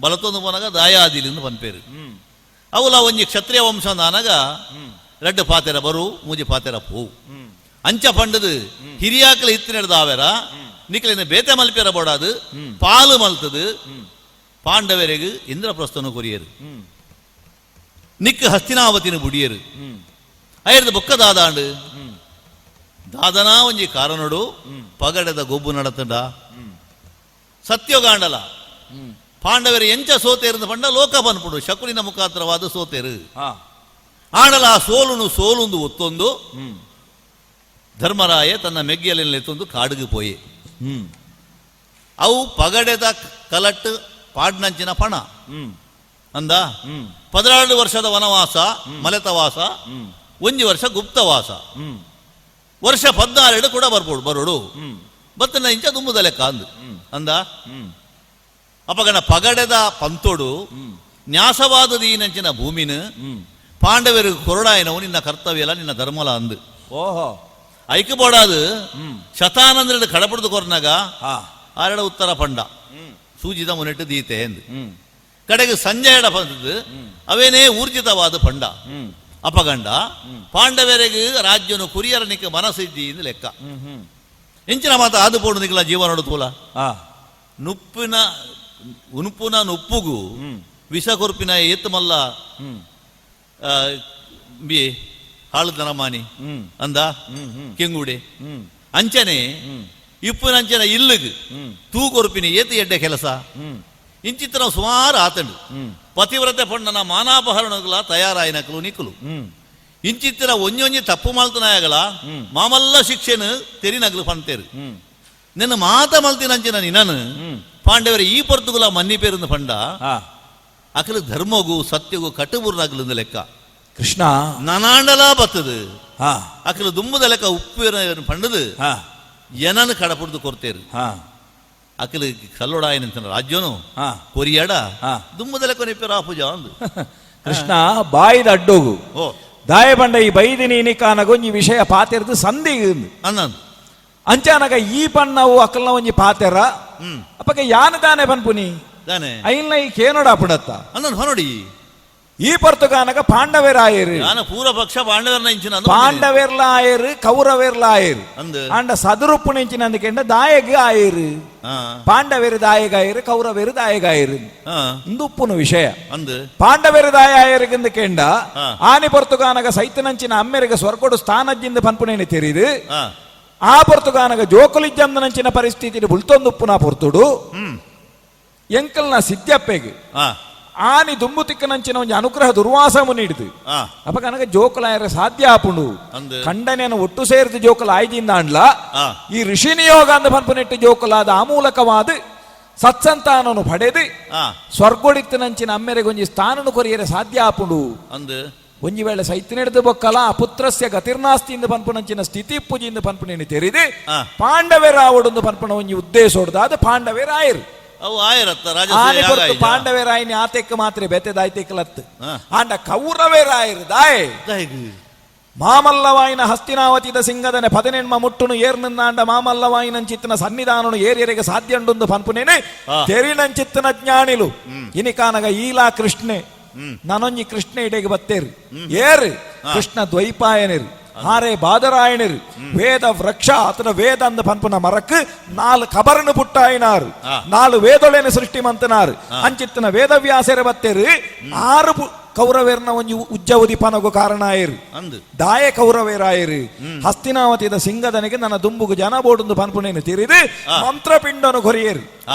ಬಲತೊಂದು ಪೋನಗ ದಾಯಾದಿಲಿಂದು ಪನ್ಪೇರು ಅವಲ ಒಂಜಿ ಕ್ಷತ್ರಿಯ ವಂಶ ನಾನಗ ರಡ್ಡು ಪಾತೆರ ಬರು ಮೂಜಿ ಪಾತೆರ ಪೋ ಅಂಚ ಪಂಡದು ಹಿರಿಯಾಕಲ ಇತ್ತಿನಡ್ದಾವೆರ ನಿಕ್ಲಿನ ಬೇತೆ ಮಲ್ಪೆರ ಬೋಡಾದು ಪಾಲು ಮಲ್ತದು. ಪಾಂಡವರಿಗೆ ಇಂದ್ರಪ್ರಸ್ಥನು ಕೊರಿಯರು ನಿಕ್ ಹಸ್ತಿನಾವತಿನ ಬುಡಿಯರು ಐರ್ದ ಬೊಕ್ಕ ದಾದಾಂಡು ದಾದನಾ ಒಂಜಿ ಕಾರಣಡು ಪಗಡೆದ ಗೊಬ್ಬು ನಡತಂಡ ಸತ್ಯಗಾಂಡಲ ಪಾಂಡವರು ಎಂಚ ಸೋತೇರು ಪಂಡ ಲೋಕ ಪನ್ಪುಡು ಶಕುನಿನ ಮುಖಾಂತರವಾದ ಸೋತೇರು ಆಡಲ ಆ ಸೋಲುನು ಸೋಲುಂದು ಒತ್ತೊಂದು ಧರ್ಮರಾಯ ತನ್ನ ಮೆಗ್ಗಿಯಲ್ಲಿ ಎತ್ತೊಂದು ಕಾಡಿಗೆ ಪೋಯೆ. ಅವು ಪಗಡೆದ ಕಲಟ್ಟು ಪಾಡ್ನಂಚಿನ ಪಣ ಅಂದ 12 ವರ್ಷದ ವನವಾಸ ಮಲೆತವಾಸ ಒಂಜಿ ವರ್ಷ ಗುಪ್ತವಾಸ ವರ್ಷ 16 ಕೂಡ ಬರ್ಬೋದು ಬರೋಡು ಬತ್ತನ ಇಂಚ ದುಂಬುದ ಲೆಕ್ಕ ಅಂದು ಅಂದ ಅಪಗಣ ಪಗಡೆದ ಪಂತೋಡು ನ್ಯಾಸವಾದದ ಈನಂಚಿನ ಭೂಮಿನ ಪಾಂಡವರು ಕೊರಡಾಯನವು ನಿನ್ನ ಕರ್ತವ್ಯ ಅಲ್ಲ ನಿನ್ನ ಧರ್ಮಲ ಅಂದು. ಓಹೋ ಐಕೆ ಬೋಡಾದು ಶತಾನಂದ್ರದ ಕಡಪಡ್ದು ಕೊರ್ನಾಗ ಆರಡ ಉತ್ತರ ಪಂಡ ಸೂಜಿದ ಮುನೆಟ್ಟು ದೀತೆ ಎಂದು ಕಡೆಗೆ ಸಂಜಯಡ ಬಂದದ್ದು ಅವೇನೇ ಊರ್ಜಿತವಾದ ಪಂಡ ಅಪಗಂಡ ಪಾಂಡವರಿಗೆ ರಾಜ್ಯನು ಕುರಿಯರನಿಕ್ಕೆ ಮನಸ್ಸಿದ್ದಿ ಎಂದು ಲೆಕ್ಕ. ಇಂಚಿನ ಮಾತ ಆದು ಪೋಡು ನಿಕ್ಕಲ ಜೀವನೋಡು ತೂಲ ನುಪ್ಪಿನ ಉನುಪುನ ನುಪ್ಪುಗು ವಿಷ ಕೊರ್ಪಿನ ಏತ್ ಮಲ್ಲ ಬಿ ಹಾಳು ನರಮಾನಿ ಅಂದ ಕೆಂಗುಡೆ ಅಂಚನೆ ಇಪ್ಪುನ ಅಂಚನೆ ಇಲ್ಲಗ್ ತೂ ಕೊರ್ಪಿನ ಏತು ಎಡ್ಡೆ ಕೆಲಸ ಇಂಚಿತ್ರ ಸುಮಾರು ಆತಂಡು ಪತಿವ್ರತೆ ಪಂಡನ ಮಾನಾಪಹರಣಗಳ ತಯಾರಾಯಿನಕಲು ನಿಕ್ಕಲು ಇಂಚಿತ್ತಿರ ಒಂಜೊಂಜಿ ತಪ್ಪು ಮಲ್ತನಾಯಗಳ ಮಾಮಲ್ಲ ಶಿಕ್ಷೆನು ತೆರಿನಗ್ಲು ಪಂತೇರು ನಿನ್ನ ಮಾತ ಮಲ್ತಿನಂಚಿನ ನಿನ್ನನು ಪಾಂಡವರ ಈ ಪರ್ತುಗುಲ ಮನ್ನಿಪೇರುಂದು ಪಂಡ ಅಕಲು ಧರ್ಮಗೂ ಸತ್ಯಗೂ ಕಟ್ಟುಬುರ್ನಗ್ಲು ಲೆಕ್ಕ. ಕೃಷ್ಣ ನನಾಂಡಲಾ ಬತ್ತದು ಅಕಲು ದುಂಬುದ ಲೆಕ್ಕ ಉಪ್ಪು ಪಂಡದು ಏನನ್ನು ಕಡಪುಡ್ದು ಕೊರ್ತೇರು ಅಕಲು ಕಲ್ಲೋಡಾಯನ ರಾಜ್ಯನು ಕೊರಿಯಾಡ ದುಂಬುದ ಲೆಕ್ಕ ನಿಪ್ಪೇರು ಆಪುಜ ಅಂದು. ಕೃಷ್ಣ ಬಾಯಿದ ಅಡ್ಡೋಗು ಓ ದಾಯ ಪಂಡ ಈ ಬೈದಿನಿ ಇನಿಕಾನಗ ಒಂಜಿ ವಿಷಯ ಪಾತೆರ್ದು ಸಂಧಿ ಅನ್ನಂದು ಅಂಚಾನಗ ಈ ಪಣ್ಣವು ಅಕಲ್ನ ಒಂಜಿ ಪಾತೆರ ಅಪ್ಪಗ ಯಾನ ದಾನೆ ಪನ್ಪುನಿ ದಾನೆ ಐಲ್ನ ಈ ಕೇನೋಡ ಅಪುಡತ್ತ ಅನ್ನನ್ ಹೊನೋಡಿ ಈ ಪರ್ತುಗಾನಗ ಪಾಂಡವೇರಾಯರು ಯಾನ ಪೂರ್ವ ಪಕ್ಷ ಪಾಂಡವರ್ನ ಇಂಚಿನ ಪಾಂಡವೇರ್ಲ ಆಯರು ಕೌರವೇರ್ಲ ಆಯರು ಅಂದು ಆಂಡ ಸದುರುಪ್ಪು ನಿಂಚಿನ ಅಂದಕೆಂಡ ದಾಯಗ್ ಆಯರು ಪಾಂಡವೇರು ದಾಯಗಾಯರು ಕೌರವೇರು ದಾಯಗಾಯರು ಇಂದುಪ್ಪುನು ವಿಷಯ ಅಂದು ಪಾಂಡವೇರು ದಾಯ ಆಯರಿಗಿಂದ ಕೆಂಡ ಆನಿ ಪೊರ್ತುಗಾನಗ ಸೈತನಂಚಿನ ಅಮ್ಮೆರಿಗೆ ಸ್ವರ್ಗೊಡು ಸ್ಥಾನಜ್ಜಿಂದ ಪನ್ಪುನೇನೆ ತೆರಿದು ಆ ಪೊರ್ತುಗಾನಗ ಜೋಕುಲಿಜ್ಜಂದನಂಚಿನ ಪರಿಸ್ಥಿತಿ ಬುಲ್ತೊಂದುಪ್ಪುನ ಪೊರ್ತುಡು ಎಂಕಲ್ನ ಸಿದ್ಯಪ್ಪೆಗೆ ಆನಿ ದುಂಬು ತಿಕ್ಕನಂಚಿನ ಒಂಜಿ ಅನುಗ್ರಹ ದುರ್ವಾಸಮು ನೀಡಿದು ಅಪ್ಪ ಕನಕ ಜೋಕುಲಾಯರ ಸಾಧ್ಯ ಆಪುಂಡು ಖಂಡನೆಯನ್ನು ಒಟ್ಟು ಸೇರಿದ ಜೋಕುಲ ಆಯ್ದಿಂದ ಅಂಡ್ಲ ಈ ಋಷಿ ನಿಯೋಗ ಅಂದ ಪನ್ಪುನೆಟ್ಟು ಜೋಕುಲಾದ ಆ ಮೂಲಕವಾದ ಸತ್ಸಂತಾನನು ಪಡೆದು ಸ್ವರ್ಗೊಡಿತ್ತನಂಚಿನ ಅಮ್ಮೆರೆಗೆ ಒಂಜಿ ಸ್ಥಾನನು ಕೊರಿಯರೆ ಸಾಧ್ಯ ಆಪುಂಡು ಅಂದು ಒಂಜಿ ವೇಳೆ ಸೈತನೆಡ್ದು ಬೊಕ್ಕಲ ಅಪುತ್ರಸ್ಯ ಗತಿರ್ನಾಸ್ತಿಯಿಂದ ಪನ್ಪುನಂಚಿನ ಸ್ಥಿತಿ ಪೂಜಿಯಿಂದ ಪನ್ಪುನೇನು ತೆರಿದು ಪಾಂಡವೇರಾವಡೊಂದು ಪನ್ಪುನ ಒಂಜಿ ಉದ್ದೇಶ ಹೊಡ್ದಾದ ಪಾಂಡವೇರಾಯರು ಅವು ಆಯರತ್ತ ಆನೆ ಪೊರ್ತು ಪಾಂಡವೇರಾಯಿನಿ ಆತೆಕ್ ಮಾತ್ರೆ ಬೆತೆದಾಯ್ತೆಕ್ಲತ್ತು ಆಂಡ ಕೌರವೇರಾಯರು ದಾಯೆ ಮಾಮಲ್ಲವಾಯಿನ ಹಸ್ತಿನಾವತಿದ ಸಿಂಗದನೆ ಪದಿನೆಣ್ಮ ಮುಟ್ಟುನು ಏರ್ನಿಂದಾಂಡ ಮಾಮಲ್ಲವಾಯಿನಂಚಿತ್ತನ ಸನ್ನಿಧಾನನು ಏರಿಯರಿಗೆ ಸಾಧ್ಯಂಡುಂದು ಪನ್ಪುನೇನೆ ತೆರಿನಂಚಿತ್ತನ ಜ್ಞಾನಿಲು ಇನಿಕಾನಗ ಈಲಾ ಕೃಷ್ಣೆ ನಾನೊಂಜಿ ಕೃಷ್ಣ ಇಡೆಗೆ ಬತ್ತೇರು ಏರು ಕೃಷ್ಣ ದ್ವೈಪಾಯನಿರು ಆರೆ ಬಾದರಾಯಣರು ವೇದ ವೃಕ್ಷ ಆತನ ವೇದ ಅಂದ ಪನ್ಪುನ ಮರಕ್ ನಾಲ್ ಕಬರನು ಪುಟ್ಟಾಯಿನಾರು ನಾಲು ವೇದೊಳೆನ ಸೃಷ್ಟಿ ಮಂತನಾರು ಅಂಚಿತ್ತನ ವೇದವ್ಯಾಸರ ಬತ್ತೇರು ಆರು ಕೌರವೇರ್ನ ಒಂಜಿ ಉಜ್ಜವದಿ ಪನಗು ಕಾರಣ ಆಯರು ದಾಯ ಕೌರವೇರಾಯರು ಹಸ್ತಿನಾವತಿದ ಸಿಂಗದನಿಗೆ ನನ್ನ ದುಂಬುಗು ಜನ ಬೋಡುಂದು ಪನ್ಪುನೇನು ತಿರಿದು ಮಂತ್ರಪಿಂಡನು ಕೊರಿಯರು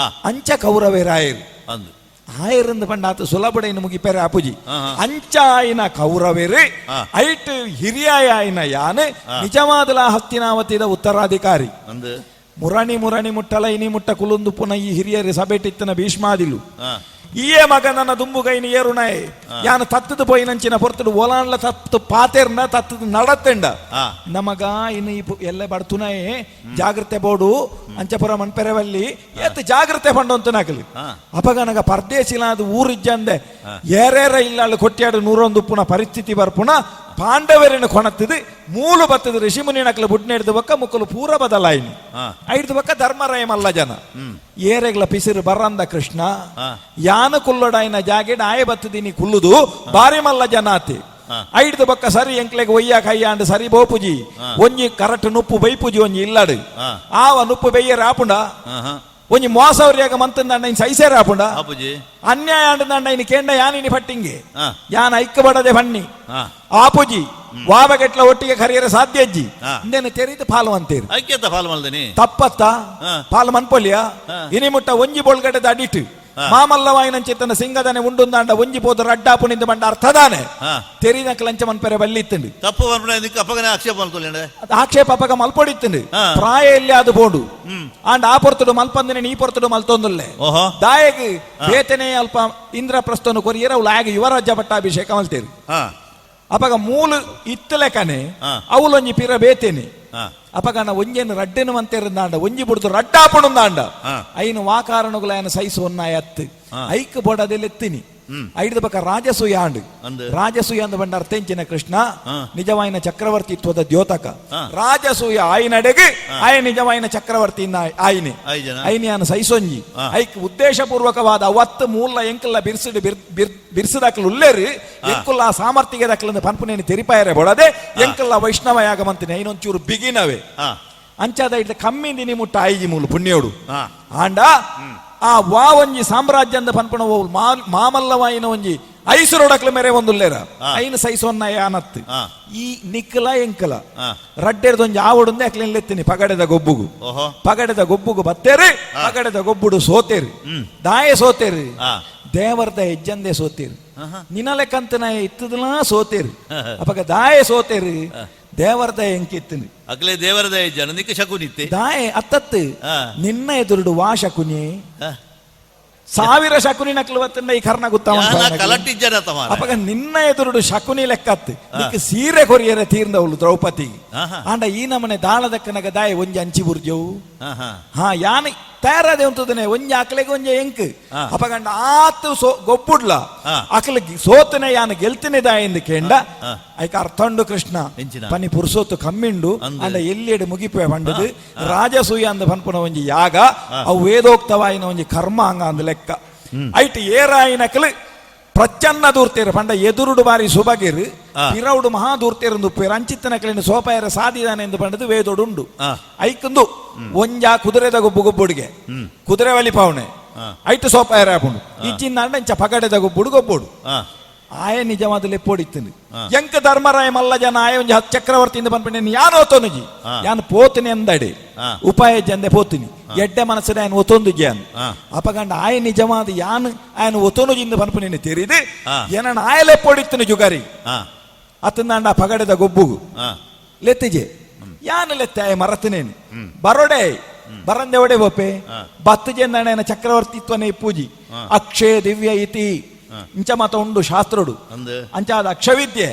ಅಂಚ ಕೌರವೇರಾಯರು ಆಯರಿಂದ ಪಂಡ ಆತ ಸುಲಭಡೈನ ಮುಗಿಪೆರೆ ಅಪುಜಿ ಅಂಚ ಆಯಿನ ಕೌರವೇರು ಐಟ್ ಹಿರಿಯಾಯ ಆಯಿನ ಯಾನ್ ನಿಜವಾದಲ ಹಸ್ತಿನಾವತಿದ ಉತ್ತರಾಧಿಕಾರಿ ಮುರಣಿ ಮುರಣಿ ಮುಟ್ಟಲ ಇನಿ ಮುಟ್ಟ ಕುಲುಂದು ಪುನ ಈ ಹಿರಿಯರು ಸಭೆಟಿತ್ತನ ಭೀಷ್ಮಾದಿಲು ಈಯೇ ಮಗ ನನ್ನ ದುಂಬುಗೈನ ಏರುನಾಯೆ ಯಾನು ತತ್ತದ ಪೋಯಿನಂಚಿನ ಪೊರ್ತುಡು ಓಲಾನ್ಲ ತತ್ತು ಪಾತೆರ್ನ ತತ್ತದ ನಡತೆಂಡ ನಮಗ ಇನ್ನು ಈ ಎಲ್ಲ ಬಡ್ತುನಾಯೆ ಜಾಗ್ರತೆ ಬೋಡು ಅಂಚಪುರ ಮನ್ಪೆರವಲ್ಲಿ ಏತ್ ಜಾಗ್ರತೆ ಪಂಡೊಂತನಾಗಲಿ ಅಪಗನಗ ಪರ್ದೇಶಿಲಾದ ಊರಿಜ್ಜಂದೆ ಏರೇರ ಇಲ್ಲಾಳು ಕೊಟ್ಯಾಡು ನೂರೊಂದು ಪುನ ಪರಿಸ್ಥಿತಿ ಬರ್ಪುಣ ಪಾಂಡವರಿನ ಕೊಣತ್ತಿದ್ ಮೂಲು ಬತ್ತದ ಋಷಿಮುನಿ ನಕಲು ಬುಡ್ನೆಡ್ದು ಬಕ್ಕ ಮುಕ್ಕಲು ಪೂರ ಬದಲಾಯಿನಿ ಐದು ಬಕ್ಕ ಧರ್ಮರಾಯ ಮಲ್ಲ ಜನ ಏರೆಗ್ಲ ಪಿಸಿರು ಬರಂದ ಕೃಷ್ಣ ಯಾನ ಕುಲ್ಲೊಡಾಯಿನ ಜಾಗೆಡ್ ಆಯ ಬತ್ತದಿನಿ ಕುಲ್ಲುದು ಬಾರಿ ಮಲ್ಲ ಜನಾತಿ ಐಡ್ದು ಬಕ್ಕ ಸರಿ ಎಂಕ್ಲೆಗ್ ಒಯ್ಯ ಕಯ್ಯಾಂಡ್ ಸರಿ ಬೋಪುಜಿ ಒಂಜಿ ಕರೆಕ್ಟ್ ನುಪ್ಪು ಬೈಪುಜಿ ಒಂಜಿ ಇಲ್ಲಡು ಆವ ನುಪ್ಪು ಬೆಯ್ಯರ ಆಪುಂಡ ಒಂಜಿ ಮೋಸವ್ರಿಯಾಗ ಮಂತಂದಾಂಡ ಇನ್ ಸೈಸೇರ ಆಪುಂಡ ಆಪುಜಿ. ಅನ್ಯಾಯ ಆಂಡದಾಂಡ ಇನ್ ಕೇಂಡ ಯಾನಿನಿ ಪಟ್ಟಿಂಗೆ ಯಾನ್ ಐಕ್ಕ ಬಡದೆ ಬನ್ನಿ ಆಪುಜಿ ವಾಬಗೆಟ್ಲ ಒಟ್ಟಿಗೆ ಕರಿಯರೆ ಸಾಧ್ಯ ಅಜ್ಜಿ ಇಂದೇನು ತೆರೀತು ಪಾಲು ಅಂತೀರಿ ಐಕ್ಯತ ಪಾಲು ಮಲ್ದನಿ ತಪ್ಪತ್ತ ಪಾಲು ಮನ್ಪೊಲಿಯ ಇನಿ ಮುಟ್ಟ ಒಂಜಿ ಬೊಳ್ಗಡೆದ ಅಡಿಟ್ ಮಾಮಲ್ಲವಾಯಿನಂಚಿತ್ತನ ಸಿಂಗದನೆ ಉಂಡುಂದಾಂಡ ಒಂಜಿ ಪೋದ ಅಡ್ಡಾಪುನಿಂದ ಬಂಡ ಅರ್ಥದಾನೆ ತೆರಿನ ಕ್ಲಂಚ ಮನ್ಪೆರೆ ಬಲ್ಲಿತ್ತುಂಡು ತಪ್ಪು ಅಪ್ಪಗನೆ ಆಕ್ಷೇಪ ಮಲ್ತೊಲ್ಲೇಂಡೆ ಆಕ್ಷೇಪ ಅಪಗ ಮಲ್ಪೊಡಿತ್ತುಂಡು ಪ್ರಾಯ ಎಲ್ಲಿ ಅದು ಬೋಡು ಆಂಡ ಆ ಪೊರ್ತುಡು ಮಲ್ಪಂದಿನ ಈ ಪೊರ್ತುಡು ಮಲ್ತೊಂದುಲ್ಲೆ ದಾಯಗ್ ಬೇತನೆ ಅಲ್ಪ ಇಂದ್ರಪ್ರಸ್ಥನು ಕೊರಿಯರ ಅವ್ಲು ಆಗ ಯುವರಾಜ್ಯ ಪಟ್ಟಾಭಿಷೇಕ ಮಲ್ತೇರಿ ಅಪಗ ಮೂಲ ಇತ್ತಲೆಕನೆ ಅವಲೊಂಜಿ ಪಿರ ಬೇತೇನೆ ಅಪಗಣ ಒಂಜೇನು ರಡ್ಡೆನು ಮಂತೇರಂದಾಂಡ ಒಂಜಿ ಬುಡ್ದು ರಡ್ಡಾಪುಣುಂದಾಂಡ ಐನು ವಾಕಾರಣಗುಲ ఆయన ಸೈಸು ಒನ್ನಾಯ ಅತ್ತು ಐಕ್ ಬೋಡದೆಲ್ಲೆತ್ತಿನಿ ಐದು ಪಕ್ಕ ರಾಜಸೂಯ ಆಂಡು ರಾಜಸೂಯ ಅಂದ ಬಂಡ ಅರ್ಥೆಂಚಿನ ಕೃಷ್ಣ ನಿಜವಾಯಿನ ಚಕ್ರವರ್ತಿತ್ವದ ದ್ಯೋತಕ ರಾಜಸೂಯ ಆಯ್ನಡೆಗೆ ಆಯ ನಿಜವಾಯಿನ ಚಕ್ರವರ್ತಿ ಆಯ್ನೆ ಐನಿಯಾನ ಸೈಸೊಂಜಿ ಐಕ್ ಉದ್ದೇಶಪೂರ್ವಕವಾದ ಅವತ್ತು ಮೂಲ ಎಂಕಲ್ಲ ಬಿರ್ಸಿಡು ಬಿರ್ಸಿದಾಕಲು ಉಲ್ಲೇರು ಎಂಕುಲ್ಲ ಸಾಮರ್ಥ್ಯ ದಾಖಲು ಪನ್ಪುನೇನು ತೆರಿಪಾಯರೆ ಬೊಡದೆ ಎಂಕಲ್ಲ ವೈಷ್ಣವ ಯಾಗಮಂತಿನ ಐನೊಂಚೂರು ಬಿಗಿನವೇ ಅಂಚಾದ ಇಡ್ದ ಕಮ್ಮಿ ದಿನಿ ಮುಟ್ಟ ಆಯಿಜಿ ಮೂಲು ಪುಣ್ಯೋಡು ಆಂಡ ಆ ವಾ ಒಂಜಿ ಸಾಮ್ರಾಜ್ಯ ಅಂದ ಪನ್ಪುಣ ಮಾಮಲ್ಲವಾಯಿನ ಒಂಜಿ ಐಸುರೊಡಕ್ಲ ಮೇರೆ ಒಂದುಲ್ಲೇರ ಐನ ಸೈಸೊನ್ನ ಯಾನತ್ತು ಈ ನಿಕ್ಕಲ ಎಂಕಲ ರಡ್ಡೆರ್ದೊಂಜಿ ಆವಡುಂದೆ ಅಕ್ಲೆನ್ ಪಗಡೆದ ಗೊಬ್ಬುಗು ಪಗಡೆದ ಗೊಬ್ಬುಗು ಬತ್ತೇರಿ ಪಗಡೆದ ಗೊಬ್ಬುಡು ಸೋತೇರಿ ದಾಯ ಸೋತೇರಿ ದೇವರ್ದ ಹೆಜ್ಜಂದೆ ಸೋತೇರಿ ನಿನಲೆಕ್ಕಂತ ನಾ ಇತ್ತದಲ ಸೋತೇರಿ ಅಪಗ ದಾಯ ಸೋತೇರಿ ದೇವರ್ದ ಎಂಕಿತ್ತನಿ ಅಗ್ಲೇ ದೇವರದ ಹೆಜ್ಜನ ನಿಕ್ಕ ಶಕುನಿತ್ತೆ ದಾಯ ಅತ್ತತ್ತು ನಿನ್ನ ಎದುರುಡು ವಾ ಶಕುನಿ ಸಾವಿರ ಶಕುನಿ ನಕ್ಲು ಬತ್ತಂಡ ಈ ಕರ್ಣ ಗುತ್ತ ಅಪಗ ನಿನ್ನ ಎದುರುಡು ಶಕುನಿ ಲೆಕ್ಕತ್ತು ನಿಕ್ಕ ಸೀರೆ ಕೊರಿಯರೆ ತೀರ್ದವಳು ದ್ರೌಪದಿ ಆಂಡ ಈ ನಮನೆ ದಾಳದಕ್ಕನಗ ದಾಯ ಒಂಜಿ ಅಂಚಿ ಬುರ್ಜವು ಹಾ ಯಾನಿ ತಯಾರಾದೆ ಉಂಟುದನೆ ಒಂಜಿ ಆಕಲೆಗೆ ಒಂಜಿ ಎಂಕ್ ಅಪಗಂಡ ಆತು ಸೋ ಗೊಬ್ಬುಡ್ಲ ಅಕಲ ಸೋತನೆ ಯಾನು ಗೆಲ್ತನೆ ದಾಯ ಕೇಂಡ ಐಕ ಅರ್ಥಂಡು ಕೃಷ್ಣ ಪನಿ ಪುರುಸೋತು ಕಮ್ಮಿಂಡು ಅಂಡ ಎಲ್ಲಿಯಡೆ ಮುಗಿಪೆ ಪಂಡದು ರಾಜಸೂಯ ಅಂದ ಪನ್ಪುನ ಒಂಜಿ ಯಾಗ ಅವು ವೇದೋಕ್ತವಾಯಿನ ಒಂಜಿ ಕರ್ಮ ಅಂಗ ಅಂದ ಲೆಕ್ಕ ಐಟ್ ಏರಾಯಿನಕಲು ಪ್ರಚನ್ನ ದೂರ್ತೇರು ಪಂಡ ಎದುರುಡು ಬಾರಿ ಸುಬಗಿರು ಪಿರೌಡು ಮಹಾ ದೂರ್ತೇರು ಉಪ್ಪೇರು ಅಂಚಿತ್ತನಕಲಿನ ಸೋಪಾಯರ ಸಾದಿದಾನೆ ಎಂದು ಪಂಡದು ವೇದೊಡುಂಡು ಐಕಂದು ಒಂಜಾ ಕುದುರೆದ ಗೊಬ್ಬು ಗೊಬ್ಬುಡಿಗೆ ಕುದುರೆ ವಲಿ ಪಾವಣೆ ಐಟು ಸೋಪಾಯರ ಆಪುಂಡು ಇಚ್ಚಿಂದ ಇಂಚ ಪಗಡೆದ ಗೊಬ್ಬುಡು ಗೊಬ್ಬುಡು ಆಯ ನಿಜವಾದ ಲೆಪ್ಪೊಡಿತ್ತುಂಡು ಎಂಕ ಧರ್ಮರಾಯ ಮಲ್ಲ ಜನ ಆಯ ಒಂಜಿ ಚಕ್ರವರ್ತಿಯಿಂದ ಪನ್ಪಂಡೆ ಯಾನ್ ಓತೋನುಜಿ ಯಾನ್ ಪೋತಿನಿ ಅಂದಡೆ ಉಪಾಯ ಜಂದೆ ಪೋತಿನಿ ಎಡ್ಡೆ ಮನಸ್ಸಿನ ಆಯನ ಒತ್ತೊಂದು ಜಾನ್ ಅಪಗಂಡ ಆಯ ನಿಜವಾದ ಯಾನ್ ಆಯನ ಒತ್ತೊನುಜಿಂದ ಪನ್ಪುನೇನು ತೆರಿದು ಏನನ ಆಯ ಲೆಪ್ಪೊಡಿತ್ತುನು ಜುಗಾರಿ ಅತ್ತಂದಾಂಡ ಪಗಡೆದ ಗೊಬ್ಬುಗು ಲೆತ್ತಿಜೆ ಯಾನ್ ಲೆತ್ತೆ ಆಯ ಮರತನೇನು ಬರೋಡೆ ಬರಂದೆ ಒಡೆ ಬೋಪೆ ಬತ್ತು ಜೆಂದಾಣ ಚಕ್ರವರ್ತಿತ್ವನೇ ಪೂಜಿ ಅಕ್ಷಯ ದಿವ್ಯ ಇತಿ ಇಂಚ ಮಾತ ಉಂಡು ಶಾಸ್ತ್ರೋಡು ಅಂಚಾದ ಅಕ್ಷವಿದ್ಯೆ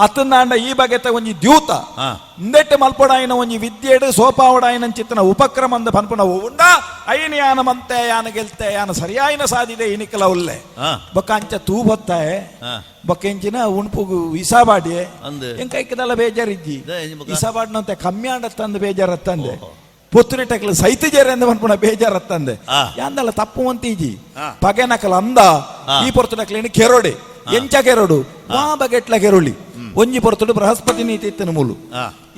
ಅತ್ತಂದಾಂಡ ಈ ಬಗೆತ ಒಂಜಿ ದ್ಯೂತ ಇಂದೆಟ್ಟು ಮಲ್ಪೊಡಾಯಿನ ಒಂಜಿ ವಿದ್ಯೆಡು ಸೋಪಾವಡಾಯಿನ ಚಿತ್ತನ ಉಪಕ್ರಮ ಅಂದ ಪನ್ಪುನ ಉಂಡ ಐನ ಯಾನ ಮಂತೆ ಯಾನ ಗೆಲ್ತೆ ಯಾನ ಸರಿಯಾಯಿನ ಸಾಧಿದೆ ಇನಿಕಲ ಉಲ್ಲೆ ಬೊಕ್ಕ ಅಂಚ ತೂ ಬತ್ತಾಯೆ ಬೊಕ್ಕ ಎಂಚಿನ ಉಣುಪುಗು ಇಸಾಬಾಡಿಯೆ ಎಂಕ ಐಕದಲ್ಲ ಬೇಜಾರಿಜ್ಜಿ ಇಸಾಬಾಡ್ನಂತೆ ಕಮ್ಮಿ ಆಂಡತ್ತಂದು ಬೇಜಾರತ್ತಂದೆ ಪೊತ್ತುನಿಟಕ್ಲು ಸೈತ ಜೇರೆ ಅಂದ ಪನ್ಪುನ ಬೇಜಾರತ್ತಂದೆ ಯಾಂದಲ್ಲ ತಪ್ಪು ಅಂತೀಜಿ ಪಗೆನಕಲ ಅಂದ ಈ ಪೊರ್ತುನಕ್ಲೇನು ಕೆರೋಡೆ ಎಂಚ ಕೆರೋಡು ವಾ ಬಗೆಟ್ಲ ಕೆರೊಳಿ ಒಂಜಿ ಪೊರ್ತುಡು ಬೃಹಸ್ಪತಿ ನೀತಿ ಇತ್ತನ ಮೂಲು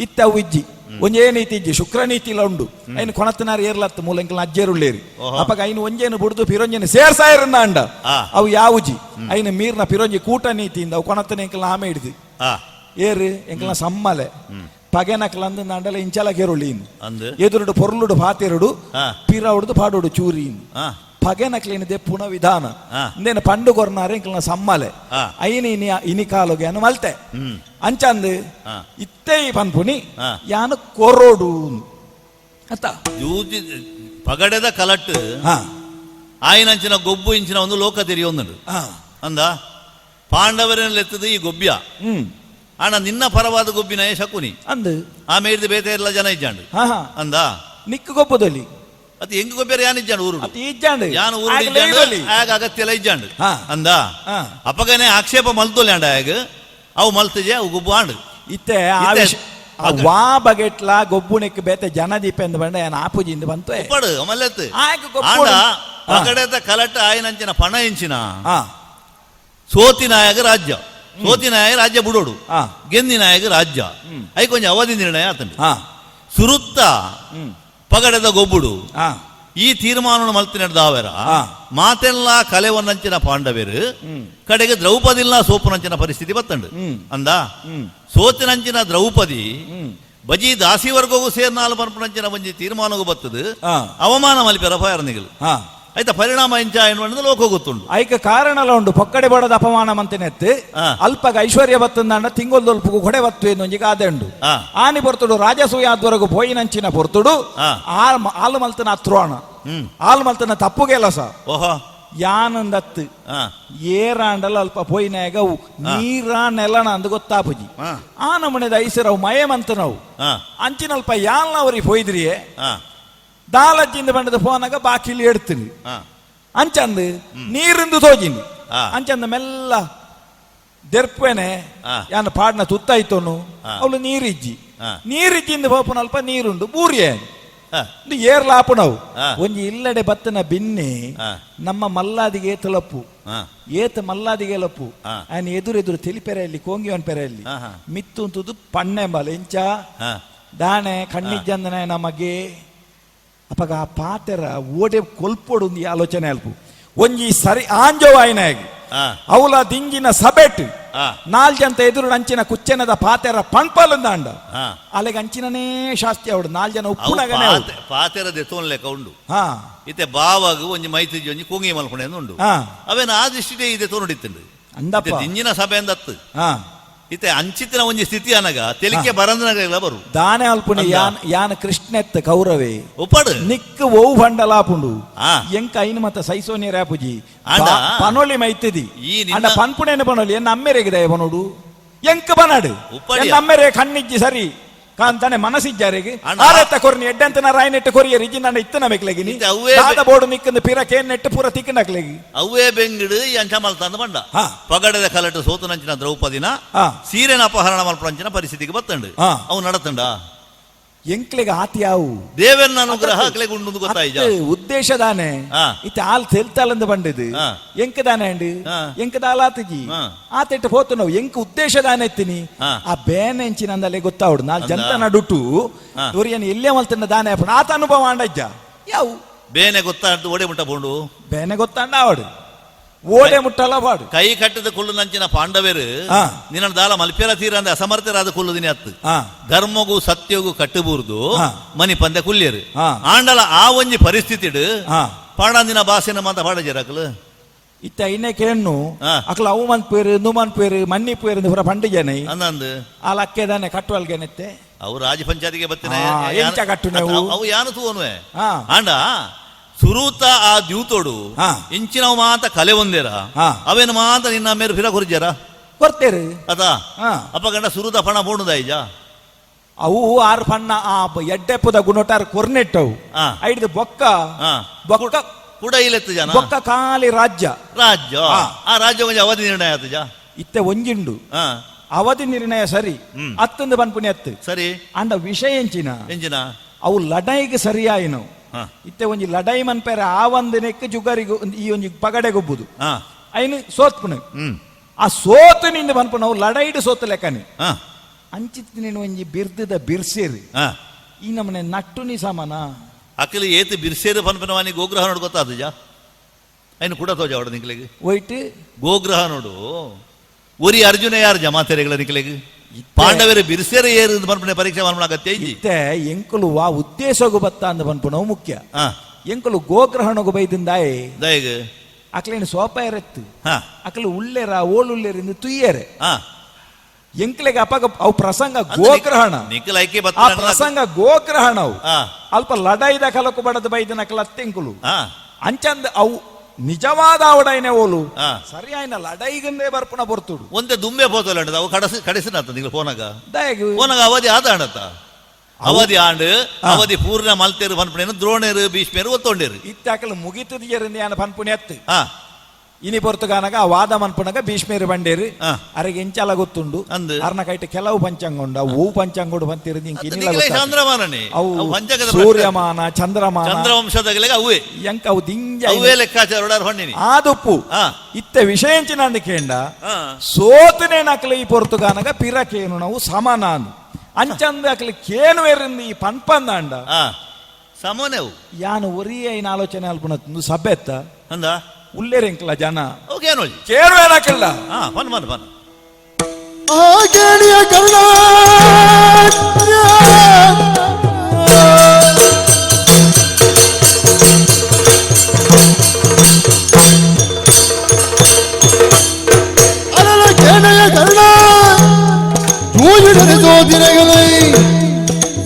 ಇತ್ತ ಅವು ಇಜ್ಜಿ ಒಂಜೇ ನೀತಿ ಇಜ್ಜಿ ಶುಕ್ರ ನೀತಿ ಇಲ್ಲ ಉಂಡು ಐನು ಕೊಣತನಾರು ಏರ್ಲತ್ತು ಮೂಲ ಎಂಕಲ್ ಅಜ್ಜೇರುಳ್ಳೇರಿ ಅಪಗ ಐನು ಒಂಜೇನು ಬುಡ್ದು ಪಿರೊಂಜೇನು ಸೇರ್ಸಾಯರನ್ನ ಅಂಡ ಅವು ಯಾವುಜಿ ಐನು ಮೀರ್ನ ಪಿರೊಂಜಿ ಕೂಟ ನೀತಿಯಿಂದ ಅವು ಕೊಣತನ ಎಂಕಲ್ ಆಮೆ ಹಿಡ್ದು ಏರು ಎಂಕಲ್ನ ಸಮ್ಮಲೆ ಪಗೆನಕಲ್ ಅಂದ ಅಂಡಲ ಇಂಚಲ ಕೆರುಳಿ ಎದುರುಡು ಪೊರ್ಲುಡು ಪಾತೆರುಡು ಪಿರವುಡುದು ಪಾಡೋಡು ಚೂರಿ ಪಗೆನಕ್ಲೇನ ದೆಪ್ಪುನ ವಿಧಾನ ಇಂದೇನು ಪಂಡು ಕೊರ್ನಾರೆ ಎಂಕಲ್ನ ಸಮ್ಮಲೆ ಐನಿ ಇನಿ ಇನಿ ಕಾಲುಗೆ ಅನು ಮಲ್ತೆ ಅಂಚಂದು ಇತ್ತೇ ಪನ್ಪುನಿ ಯಾನು ಕೊರೋಡು ಅತ್ತ ಜೂಜಿ ಪಗಡೆದ ಕಲಟ್ಟು ಆಯ್ನಂಚಿನ ಗೊಬ್ಬು ಇಂಚಿನ ಒಂದು ಲೋಕ ತೆರಿಯೊಂದುಂಡು ಅಂದ ಪಾಂಡವರನ್ನೆತ್ತದು ಈ ಗೊಬ್ಬ್ಯ ಆಣ ನಿನ್ನ ಪರವಾದ ಗೊಬ್ಬಿನ ಶಕುನಿ ಅಂದು ಆಮೇಲೆ ಬೇತೆ ಎಲ್ಲ ಜನ ಇಜ್ಜಾಂಡು ಅಂದ ನಿಕ್ಕು ಗೊಬ್ಬದಲ್ಲಿ ಅದು ಹೆಂಗ್ ಗೊಬ್ಬರ ಯಾನ್ ಇಜ್ಜಾಂಡು ಊರು ಅತಿ ಇಜ್ಜಾಂಡು ಯಾನ್ ಊರು ಇಜ್ಜಾಂಡು ಆಗ ಅಗತ್ಯ ಎಲ್ಲ ಇಜ್ಜಾಂಡು ಅಂದ ಅಪಗನೆ ಆಕ್ಷೇಪ ಮಲ್ತೊಲೆ ಅಂಡ ಆಗ ಅವು ಮಲ್ತಜೆ ಅವು ಗೊಬ್ಬು ಆಂಡು ಇತ್ತೆ ವಾ ಬಗೆಟ್ಲ ಗೊಬ್ಬುಣಿಕ್ ಬೇತೆ ಜನದೀಪ ಎಂದು ಬಂಡ ಯಾನ್ ಆಪುಜಿಂದ ಬಂತು ಉಪ್ಪಡು ಮಲ್ಲೆತ್ತು ಆಂಡ ಪಗಡೆದ ಕಲಟ ಆಯನಂಚಿನ ಪಣ ಇಂಚಿನ ಸೋತಿನಾಯಗ ರಾಜ್ಯ ಸೋತಿನಾಯ ರಾಜ್ಯ ಬುಡೋಡು ಗೆಂದಿನಾಯಗ ರಾಜ್ಯ I ಕೊಂಚ ಅವಧಿ ನಿರ್ಣಯ ಆತಂಡು ಸುರುತ್ತ ಪಗಡೆದ ಗೊಬ್ಬುಡು ಈ ತೀರ್ಮಾನ ಮಲ್ತಿನ ದಾವೆರ ಮಾತೆಲ್ಲ ಕಲೆವನ್ನಂಚಿನ ಪಾಂಡವೇರು ಕಡೆಗೆ ದ್ರೌಪದಿಲ್ಲ ಸೋಪುನಂಚಿನ ಪರಿಸ್ಥಿತಿ ಬತ್ತಂಡು ಅಂದ. ಸೋತಿನಂಚಿನ ದ್ರೌಪದಿ ಬಜಿ ದಾಸಿವರ್ಗಗೂ ಸೇರ್ನಾಲ್ ಪನ್ಪುನಂಚಿನ ಒಂಜಿ ತೀರ್ಮಾನಗೂ ಬತ್ತದು. ಅವಮಾನ ಮಲ್ಪೆರ ಫಾಯರ್ನಿಗಳು ಆಯ್ತಾ ಪರಿಣಾಮ ಇಂಚ ಏನು ಲೋಕ ಗೊತ್ತುಂಡು. ಐಕ ಕಾರಣಲ ಉಂಡು ಪೊಕ್ಕಡೆ ಬಡದ ಅಪಮಾನ ಮಂತಿನೆತ್ತು ಅಲ್ಪಗ ಐಶ್ವರ್ಯ ಬತ್ತಂದಾಂಡ ತಿಂಗೊಲ್ದೊಲ್ಪುಗು ಕೊಡೆ ಬತ್ತು ಒಂಜಿ ಗಾದೆ ಉಂಡು. ಆನಿ ಪೊರ್ತುಡು ರಾಜಸೂಯಾದ್ವರೆಗೂ ಪೋಯಿನಂಚಿನ ಪೊರ್ತುಡು ಆಲು ಮಲ್ತನ ಅತ್ರೋಣ ಆಲು ಮಲ್ತನ ತಪ್ಪು ಕೆಲಸ. ಓಹೋ ಯಾನಂದತ್ತು ಏರಾಂಡಲ ಅಲ್ಪ ಪೋಯಿನಾಗ ನೀರ ನೆಲನ ಅಂದ್ ಗೊತ್ತಾಪುಜಿ. ಆ ನಮೂನೆದ ಐಸರವು ಮಯ ಮಂತನವು ಅಂಚಿನಲ್ಪ ಯಾಲ್ನ ಅವ್ರಿಗೆ ಪೋಯ್ದ್ರಿಯೇ ದಾಲಜ್ಜಿಂದ ಬಂಡದ ಫೋನಾಗ ಬಾಕಿಲಿ ಎಡ್ತೀನಿ ಅಂಚಂದು ನೀರಿಂದು ತೋಜಿನಿ ಅಂಚಂದ ಮೆಲ್ಲ ದೆರ್ಪೆನೆ ಯಾನ್ ಪಾಡ್ನ ತುತ್ತಾಯ್ತೋನು ಅವಳು ನೀರಿಜ್ಜಿ ನೀರಿಜ್ಜಿಂದ ಪೋಪುನ ಅಲ್ಪ ನೀರುಂಡು ಬೂರಿಯೇ ಏರ್ಲಾಪುನವು ಒಂಜಿ ಇಲ್ಲಡೆ ಬತ್ತನ ಬಿನ್ನಿ ನಮ್ಮ ಮಲ್ಲಾದಿಗೆ ಏತಲಪ್ಪು ಏತ ಮಲ್ಲಾದಿಗೆ ಲಪ್ಪು ఆయన ಎದುರೆದುರು ತಿಳಿಪೆರೆಯಲ್ಲಿ ಕೋಂಗಿವನ್ ಪೆರೆಯಲ್ಲಿ ಮಿತ್ತುಂತುದು ಪಣ್ಣೆ ಬಲ ಎಂಚ ದಾಣೆ ಕಣ್ಣಿಜ್ಜಂದನೆ ನಮಗೆ ಅಪಗ ಆ ಪಾತೆರ ಓಡೆ ಕೊಲ್ಪೊಡು ಈ ಆಲೋಚನೆ ಅಲ್ಪು ಒಂಜಿ ಸರಿ ಆಂಜೋವಾಯಿನಾಗಿ ಅವಲ ದಿಂಗಿನ ಸಬೆಟ್ ನಾಲ್ ಜಂತ ಎದುರು ಅಂಚಿನ ಕುಚ್ಚನದ ಪಾತೆರ ಪಣ್ಪಲಂದಾಂಡ ಅಲೆಗೆ ಅಂಚಿನನೇ ಶಾಸ್ತಿ ಅವಡು ನಾಲ್ ಜನ ಉಪ್ಪುನಗನೆ ಪಾತೆರ ದೆತ್ತೋನ್ ಲೆಕ್ಕ ಉಂಡು. ಇತ್ತೆ ಬಾವಾಗ ಒಂಜಿ ಮೈತ್ರಿ ಒಂಜಿ ಕೂಂಗಿ ಮಲ್ಪುಣೆ ಉಂಡು. ಅವೇನ ಆ ದೃಷ್ಟಿಟೇ ಇದೆ ತೋನುಡಿತ್ತುಂಡು ಅಂದಪ್ಪ ದಿಂಜಿನ ಸಭೆಯಿಂದ ಅತ್ತು ಇತ್ತೆ ಅಂಚಿತಿನ ಒಂಜಿ ಸ್ಥಿತಿ ಅನಗ ತೆಲಿಕೆ ಬರಂದನಗ ಬರು ದಾನೆ ಅಲ್ಪುಣಿ ಯಾನ್ ಯಾನ್ ಕೃಷ್ಣೆತ್ತ ಕೌರವೆ ಉಪ್ಪಡು ನಿಕ್ ಓವು ಬಂಡಲಾಪುಂಡು ಎಂಕ ಐನು ಮತ್ತ ಸೈಸೋನಿ ರಾಪುಜಿ ಪನೊಲಿ ಮೈತಿದಿ ಅಂಡ ಪನ್ಪುಣೇನ ಪನೊಲಿ ಎನ್ನ ಅಮ್ಮೆರೆಗಿದೆ ಪನೋಡು ಎಂಕ ಬನಾಡು ಎನ್ನ ಅಮ್ಮೆರೆ ಕಣ್ಣಿಜ್ಜಿ ಸರಿ ಕಾಂತಾನೆ ಮನಸಿಜ್ಜಾರಿಗೆ ಆರತ್ತ ಕೊರ್ನಿ ಎಡ್ಡಂತನ ರಾಯನೆಟ್ಟು ಕೊರಿಯರ್ ಇಜ್ಜಿ ನನ್ನ ಇತ್ತನ ಬೇಕ್ಲೆಗಿನಿ ದಾದ ಬೋಡು ನಿಕ್ಕಂದು ಪಿರ ಕೇನ್ ನೆಟ್ಟು ಪೂರ ತಿಕ್ಕನಕ್ಲೆಗಿ ಅವ್ವೇ ಬೆಂಗಿಡು ಎಂಚ ಮಲ್ತಂದು ಬಂಡ ಪಗಡದ ಕಲಟು ಸೋತುನಂಚಿನ ದ್ರೌಪದಿನ ಸೀರೆನ ಅಪಹರಣ ಮಲ್ಪಂಚಿನ ಪರಿಸ್ಥಿತಿಗೆ ಬತ್ತಂಡು ಅವು ನಡತಂಡ ಎಂಕ್ಲೆಗೆ ಆತಿ ಯಾವು ದೇವರನ್ನ ಅನುಗ್ರಹ ಅಕ್ಲೆಗೆ ಉಂಡು ಗೊತ್ತಾಯ್ತ ಉದ್ದೇಶ ದಾನೆ ಇತ್ತೆ ಆಲ್ ತೆಲ್ತಾಲಂದು ಬಂಡಿದು ಎಂಕ ದಾನೆ ಅಂಡು ಎಂಕ ದಾಲಾತಜಿ ಆತೆಟ್ಟು ಪೋತು ನಾವು ಎಂಕ ಉದ್ದೇಶ ದಾನೆ ಎತ್ತಿನಿ ಆ ಬೇನೆ ಎಂಚಿನಂದಲೆ ಗೊತ್ತಾವಡು ನಾಲ್ ಜಂತ ನಡುಟು ದೊರಿಯನ್ ಎಲ್ಲೇ ಮಲ್ತನ ದಾನೆ ಅಪ್ಪಣ ಆತ ಅನುಭವ ಅಂಡಜ್ಜ ಯಾವು ಬೇನೆ ಗೊತ್ತಾಡ್ದು ಓಡೆ ಮುಟ್ಟ ಪೋಂಡು ಬೇನೆ ಗೊತ್ತಾಂಡ ಆವಡು ಓಡೆ ಮುಟ್ಟಲ್ಲ ಪಾಡು ಕೈ ಕಟ್ಟದ ಕುಳ್ಳು ನಂಚಿನ ಪಾಂಡವರು ನಿನ್ನ ದಾಲ ಮಲ್ಪೆರ ತೀರ ಅಂದ್ರೆ ಅಸಮರ್ಥರಾದ ಕುಳ್ಳುದಿನಿ ಅತ್ತು ಧರ್ಮಗೂ ಸತ್ಯಗೂ ಕಟ್ಟುಬೂರ್ದು ಮನಿ ಪಂದೆ ಕುಲ್ಯರು ಆಂಡಲ ಆ ಒಂಜಿ ಪರಿಸ್ಥಿತಿಡು ಪಾಡಂದಿನ ಭಾಷೆನ ಮಾತ ಪಾಡಜರಕಲು ಇತ್ತ ಇನ್ನೇ ಕೇಣ್ಣು ಅಕ್ಲ ಅವು ಮನ್ ಪೇರು ನುಮನ್ ಪೇರು ಮನ್ನಿ ಪೇರು ಪೂರ ಪಂಡಿಜನೆ ಅಂದಂದು ಆ ಲಕ್ಕೆದಾನೆ ಕಟ್ಟುವಲ್ಗೆನೆತ್ತೆ ಅವು ರಾಜ ಪಂಚಾಯತಿಗೆ ಬತ್ತಿನ ಎಂಚ ಕಟ್ಟುನೆ ಅವು ಯಾನು ತೂವನುವೆ ಆಂಡ ಸುರೂತ ಆ ದ್ಯೂತೋಡು ಇಂಚಿನವು ಮಾತ ಕಲೆ ಒಂದೇರ ಅವೇನು ಮಾತ ನಿನ್ನ ಮೇರು ಫಿರ ಕೊರ್ಜಾರ ಕೊರ್ತೇರು ಅದ ಅಪ್ಪ ಗಂಡ ಸುರೂತ ಪಣ ಪೋಣುದಾಯಿಜ ಅವು ಆರು ಪಣ್ಣ ಆ ಎಡ್ಡೆಪ್ಪದ ಗುಣಟಾರ್ ಕೊರ್ನೆಟ್ಟವು ಐಡ್ದು ಬೊಕ್ಕ ಬೊಕ್ಕ ಕೂಡ ಇಲೆತ್ತು ಜನ ಬೊಕ್ಕ ಖಾಲಿ ರಾಜ್ಯ ರಾಜ್ಯ ಆ ರಾಜ್ಯ ಒಂಜಿ ಅವಧಿ ನಿರ್ಣಯ ಆತಜ ಇತ್ತೆ ಒಂಜಿಂಡು ಅವಧಿ ನಿರ್ಣಯ ಸರಿ ಅತ್ತಂದು ಪನ್ಪುಣಿ ಅತ್ತು ಸರಿ ಅಂಡ ವಿಷಯ ಎಂಚಿನ ಎಂಚಿನ ಅವು ಲಡಾಯಿಗೆ ಸರಿಯಾಯಿನು ಇತ್ತೆ ಒಂಜಿ ಲಡಾಯಿ ಮನ್ಪೇರೆ ಆ ಒಂದು ನೆಕ್ ಜುಗರಿಗು ಈ ಒಂಜಿ ಪಗಡೆ ಗೊಬ್ಬುದು ಐನು ಸೋತ್ಪುಣ ಆ ಸೋತು ನಿಂದ ಪನ್ಪುಣ ಅವು ಲಡಾಯಿಡು ಸೋತು ಲೆಕ್ಕನೆ ಅಂಚಿತ್ ನೀನು ಒಂಜಿ ಬಿರ್ದದ ಬಿರ್ಸೇರಿ ಈ ನಮ್ಮನೆ ನಟ್ಟುನಿ ಸಮಾನ ಅಖಿಲ ಏತು ಬಿರ್ಸೇರು ಪನ್ಪನವಾನಿ ಗೋಗ್ರಹ ನೋಡು ಗೊತ್ತಾದಜ ಐನು ಕೂಡ ತೋಜ ಅವಡ ನಿಕ್ಲೆಗ್ ಒಯ್ಟ್ ಗೋಗ್ರಹ ನೋಡು ಒರಿ ಅರ್ಜುನ ಯಾರು ಜಮಾತೆರೆಗಳ ನಿಕ್ಲೆಗ್ ಪಾಂಡವರು ಬಿರ್ಸೇರ ಏರು ಪನ್ಪನೆ ಪರೀಕ್ಷೆ ಮನ್ಪಣ ಅಗತ್ಯ ಇಜ್ಜಿ ಇತ್ತೆ ಎಂಕುಲು ವಾ ಉದ್ದೇಶಗು ಬತ್ತ ಅಂದ ಪನ್ಪುನವು ಮುಖ್ಯ ಎಂಕುಲು ಗೋಗ್ರಹಣಗು ಬೈದಿಂದಾಯೆ ದಯಗ್ ಅಕ್ಲೇನು ಸೋಪ ಎರೆತ್ತು ಅಕ್ಲು ಉಲ್ಲೇರ ಓಳುಲ್ಲೇರಿಂದ ತುಯ್ಯರೆ ಎಂಕ್ಲೆಗೆ ಅಪಗ ಅವು ಪ್ರಸಂಗ ಗೋಗ್ರಹಣ ಆ ಪ್ರಸಂಗ ಗೋಗ್ರಹಣ ಅವು ಅಲ್ಪ ಲಡಾಯಿದ ಕಲಕು ಬಡದ ಬೈದಿನ ಅಕ್ಲ ಅತ್ತೆಂಕುಲು ಅಂಚಂದ ಅವು ನಿಜವಾದ ಅವಡೈನೆ ಓಲು ಸರಿಯಾಯಿನ ಲಡೈಗಂದೇ ಬರ್ಪುಣ ಬರ್ತುಡು ಒಂದೇ ದುಂಬೆ ಪೋತಲ್ಲ ಅವು ಕಡಸ ಕಡಸಿನ ನಿಂಗೆ ಫೋನಾಗ ಫೋನಾಗ ಅವಧಿ ಆದ ಅಣತ ಅವಧಿ ಆಂಡ್ ಅವಧಿ ಪೂರ್ಣ ಮಲ್ತೇರು ಪನ್ಪುಣೇನು ದ್ರೋಣೇರು ಭೀಷ್ಮೇರು ಒತ್ತೊಂಡೇರು ಇತ್ತಾಕಲು ಮುಗಿತದ ಯಾನ ಪನ್ಪುಣಿ ಅತ್ತು ಇನಿ ಪೊರ್ತುಗಾನಗ ಆ ವಾದ ಮನ್ಪುಣಗ ಭೀಷ್ಮೇರು ಬಂಡೇರು ಅರೆಗೆ ಎಂಚಲ ಗೊತ್ತುಂಡು ಅರ್ನ ಕೈಟ್ ಕೆಲವು ಪಂಚಾಂಗ ಉಂಡು ಅವು ಪಂಚಾಂಗೋಡು ಬಂತಿರು ಅವು ಸೂರ್ಯಮಾನ ಚಂದ್ರಮಾನ ಚಂದ್ರವಂಶದಗಲೆಗೆ ಅವೇ ಎಂಕ ಅವು ದಿಂಜ ಅವೇ ಲೆಕ್ಕಾಚಾರ ಹೊಣ್ಣಿನಿ ಆದುಪ್ಪು ಇತ್ತೆ ವಿಷಯಂಚಿನ ಕೇಂಡ ಸೋತನೆ ನಕಲು ಈ ಪೊರ್ತುಗಾನಗ ಪಿರಕೇನು ನಾವು ಸಮಾನಾನು ಅಂಚಂದ ಅಕಲು ಕೇನು ಎರಿಂದ ಈ ಪನ್ಪಂದಾಂಡ ಸಮೋನೆ ಅವು. ಯಾನು ಒರಿಯ ಐನ ಆಲೋಚನೆ ಅಲ್ಪುನ ಸಭೆ ಎತ್ತ ಅಂದ ಉಲ್ಲೇರೆಂಕ್ಲ ಜನ. ಓಕೆ ನೋಡಿ. ಕೇಳುವೇನಕ್ಕಿಲ್ಲ. ಹಾ, ಬನ್ ಬನ್ ಬನ್. ಆ ಕೇಣಿಯ ಕರ್ಣ ಅಲಲ ಕೇಣೆಯ ಕರ್ಣ ತೂಯಿಡನೆ ಸೋದಿನಗಲೈ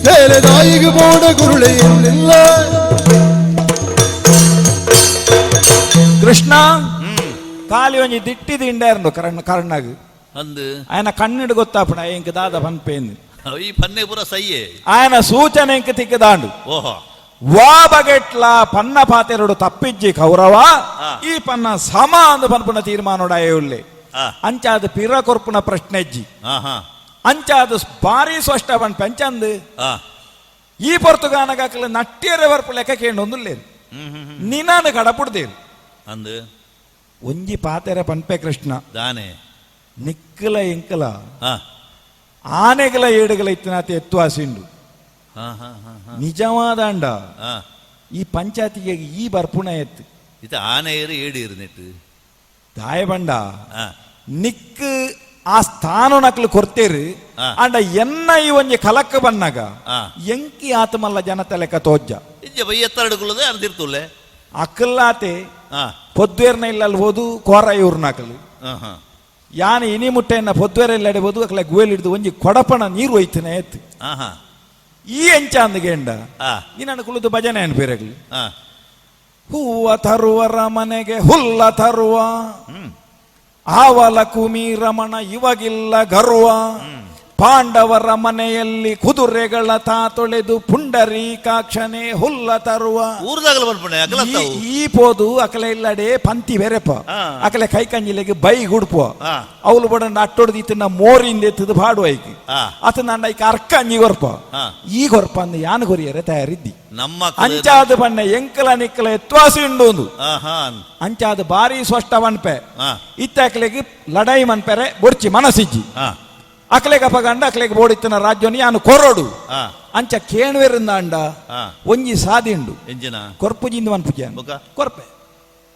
ಸೇಲೆ ತಾಯಿಗೆ ಬೋಡ ಗುರುಳೆ ಇಲ್ಲ. ಕೃಷ್ಣ ಕಾಲಿ ಒಂಜಿ ದಿಟ್ಟಿದ ಇಂಡೇರ್ನು ಕರ್ಣ ಕರ್ಣಗ್ ಅಂದು ఆయన ಕಣ್ಣಿಡು ಗೊತ್ತಾಪಣ ಎಂಕ್ ದಾದ ಪನ್ಪೇಂದು. ಈ ಪನ್ನೆ ಪೂರ ಸೈಯೇ. ఆయన ಸೂಚನೆ ಎಂಕ್ ತಿಕ್ಕದಾಂಡು. ಓಹೋ. ವಾ ಬಗೆಟ್ಲ ಪನ್ನ ಪಾತೆರಡು ತಪ್ಪಿಜ್ಜಿ ಕೌರವ. ಈ ಪನ್ನ ಸಮ ಅಂದು ಪನ್ಪುನ ತೀರ್ಮಾನೋಡ ಉಳ್ಳೆ. ಅಂಚಾದ ಪಿರ ಕೊರ್ಪುನ ಪ್ರಶ್ನೆಜ್ಜಿ. ಅಂಚಾದ ಭಾರಿ ಸ್ಪಷ್ಟ ಪನ್ ಪಂಚಂದು. ಈ ಪೊರ್ತುಗಾನಗಾಕಲ ನಟ್ಟಿಯರೆ ವರ್ಪು ಲೆಕ್ಕ ಕೇಂಡೊಂದುಲ್ಲೇರು. ನಿನಾನು ಕಡಪುಡ್ದೇರು. ಅಂದು ಒಂಜಿ ಪಾತೆರ ಪನ್ಪೆ ಕೃಷ್ಣ. ದಾನೆ. ನಿಕ್ಕಲ ಎಂಕಲ ಆನೆಗಳ ಏಡುಗಳ ಇತ್ತಿನಾತೆ ಎತ್ವಾಸಿಂಡು. ನಿಜವಾದ ಅಂಡ ಈ ಪಂಚಾಯತಿಗೆ ಈ ಬರ್ಪುಣ ಎತ್ತು. ಇತ ಆನೆ ಏರು ಏಡು ಏರು ನೆಟ್ಟು. ದಾಯ ಬಂಡ ನಿಕ್ ಆ ಸ್ಥಾನ ನಕಲು ಕೊರ್ತೇರು. ಅಂಡ ಎನ್ನ ಈ ಒಂಜಿ ಕಲಕ್ಕ ಬನ್ನಾಗ ಎಂಕಿ ಆತಮಲ್ಲ ಜನತೆ ಲೆಕ್ಕ ತೋಜ್ಜ. ಇಜ್ಜ ಬೈ ಎತ್ತರಡುಕೊಳ್ಳದೆ ಅನ್ ತಿರ್ತುಲ್ಲೆ. ಅಕ್ಕಲ್ಲಾತೆ ಪೊದ್ವೇರ್ನ ಇಲ್ಲಲ್ಲಿ ಹೋದು ಕೋರ ಇವ್ರನಾಕಲು. ಯಾನ ಇನಿ ಮುಟ್ಟೆಯನ್ನ ಪೊದ್ವೇರ ಇಲ್ಲ ಎಡೆಬೋದು ಅಕಲ ಗುವೆಲ್ ಹಿಡಿದು ಒಂಜಿ ಕೊಡಪಣ ನೀರು ಒಯ್ತನೆ ಎತ್ತು. ಈ ಎಂಚ ಅಂದ್ಗೆಂಡ ನಿನ್ನ ಕುಳಿತು ಭಜನೆ ಅನ್ಪೇರಗ್ಲಿ. ಹೂವ ತರುವರ ಮನೆಗೆ ಹುಲ್ಲ ತರುವ ಆವಲ ಕುಮಿ ರಮಣ ಇವಾಗಿಲ್ಲ ಗರ್ವ ಪಾಂಡವರ ಮನೆಯಲ್ಲಿ ಕುದುರೆಗಳ ತಾ ತೊಳೆದು ಪುಂಡರೀಕಾಕ್ಷಣೆ ಹುಲ್ಲ ತರುವ. ಈ ಪೋದು ಅಕಲೆ ಇಲ್ಲಡೆ ಪಂತಿ ಬೇರೆಪ್ಪ ಅಕಲೆ ಕೈ ಕಂಜಿಲೆಗೆ ಬೈ ಗುಡ್ಪುವ ಅವಳು ಬಡ ಅಟ್ಟೊಡ್ದು ಇತ್ತಿನ ಮೋರಿಂದ ಎತ್ತದು ಪಾಡು ಐಕ್ ಅತ ನನ್ನ ಐಕ್ ಅರ್ಕ ಅಂಜಿ ಕೊರ್ಪ ಈ ಕೊರ್ಪ ಅಂದ್ ಯಾನ್ ಕೊರಿಯರೆ ತಯಾರಿದ್ದಿ. ನಮ್ಮ ಅಂಚಾದ ಬಣ್ಣ ಎಂಕಲ ನಿಕ್ಕಲ ಎತ್ವಾಸಿ ಉಂಡು ಅಂಚಾದ ಬಾರಿ ಸ್ಪಷ್ಟ ಮನ್ಪೆ ಇತ್ತಕಲೆಗೆ ಲಡಾಯಿ ಮನ್ಪೆರೆ ಬೊಡ್ಚಿ ಮನಸ್ಸಿಜ್ಜಿ ಅಕ್ಲೆಗೆ ಅಪಗಂಡ ಅಕ್ಲೆಗೆ ಬೋಡಿತ್ತಿನ ರಾಜ್ಯನಿ ಯಾನು ಕೊರೋಡು ಅಂಚ ಕೇಣುವೆರಿಂದ ಅಂಡ ಒಂಜಿ ಸಾದಿಂಡು ಕೊರ್ಪುಜಿಂದ ಮನ್ಪುಜಿ ಕೊರ್ಪೆ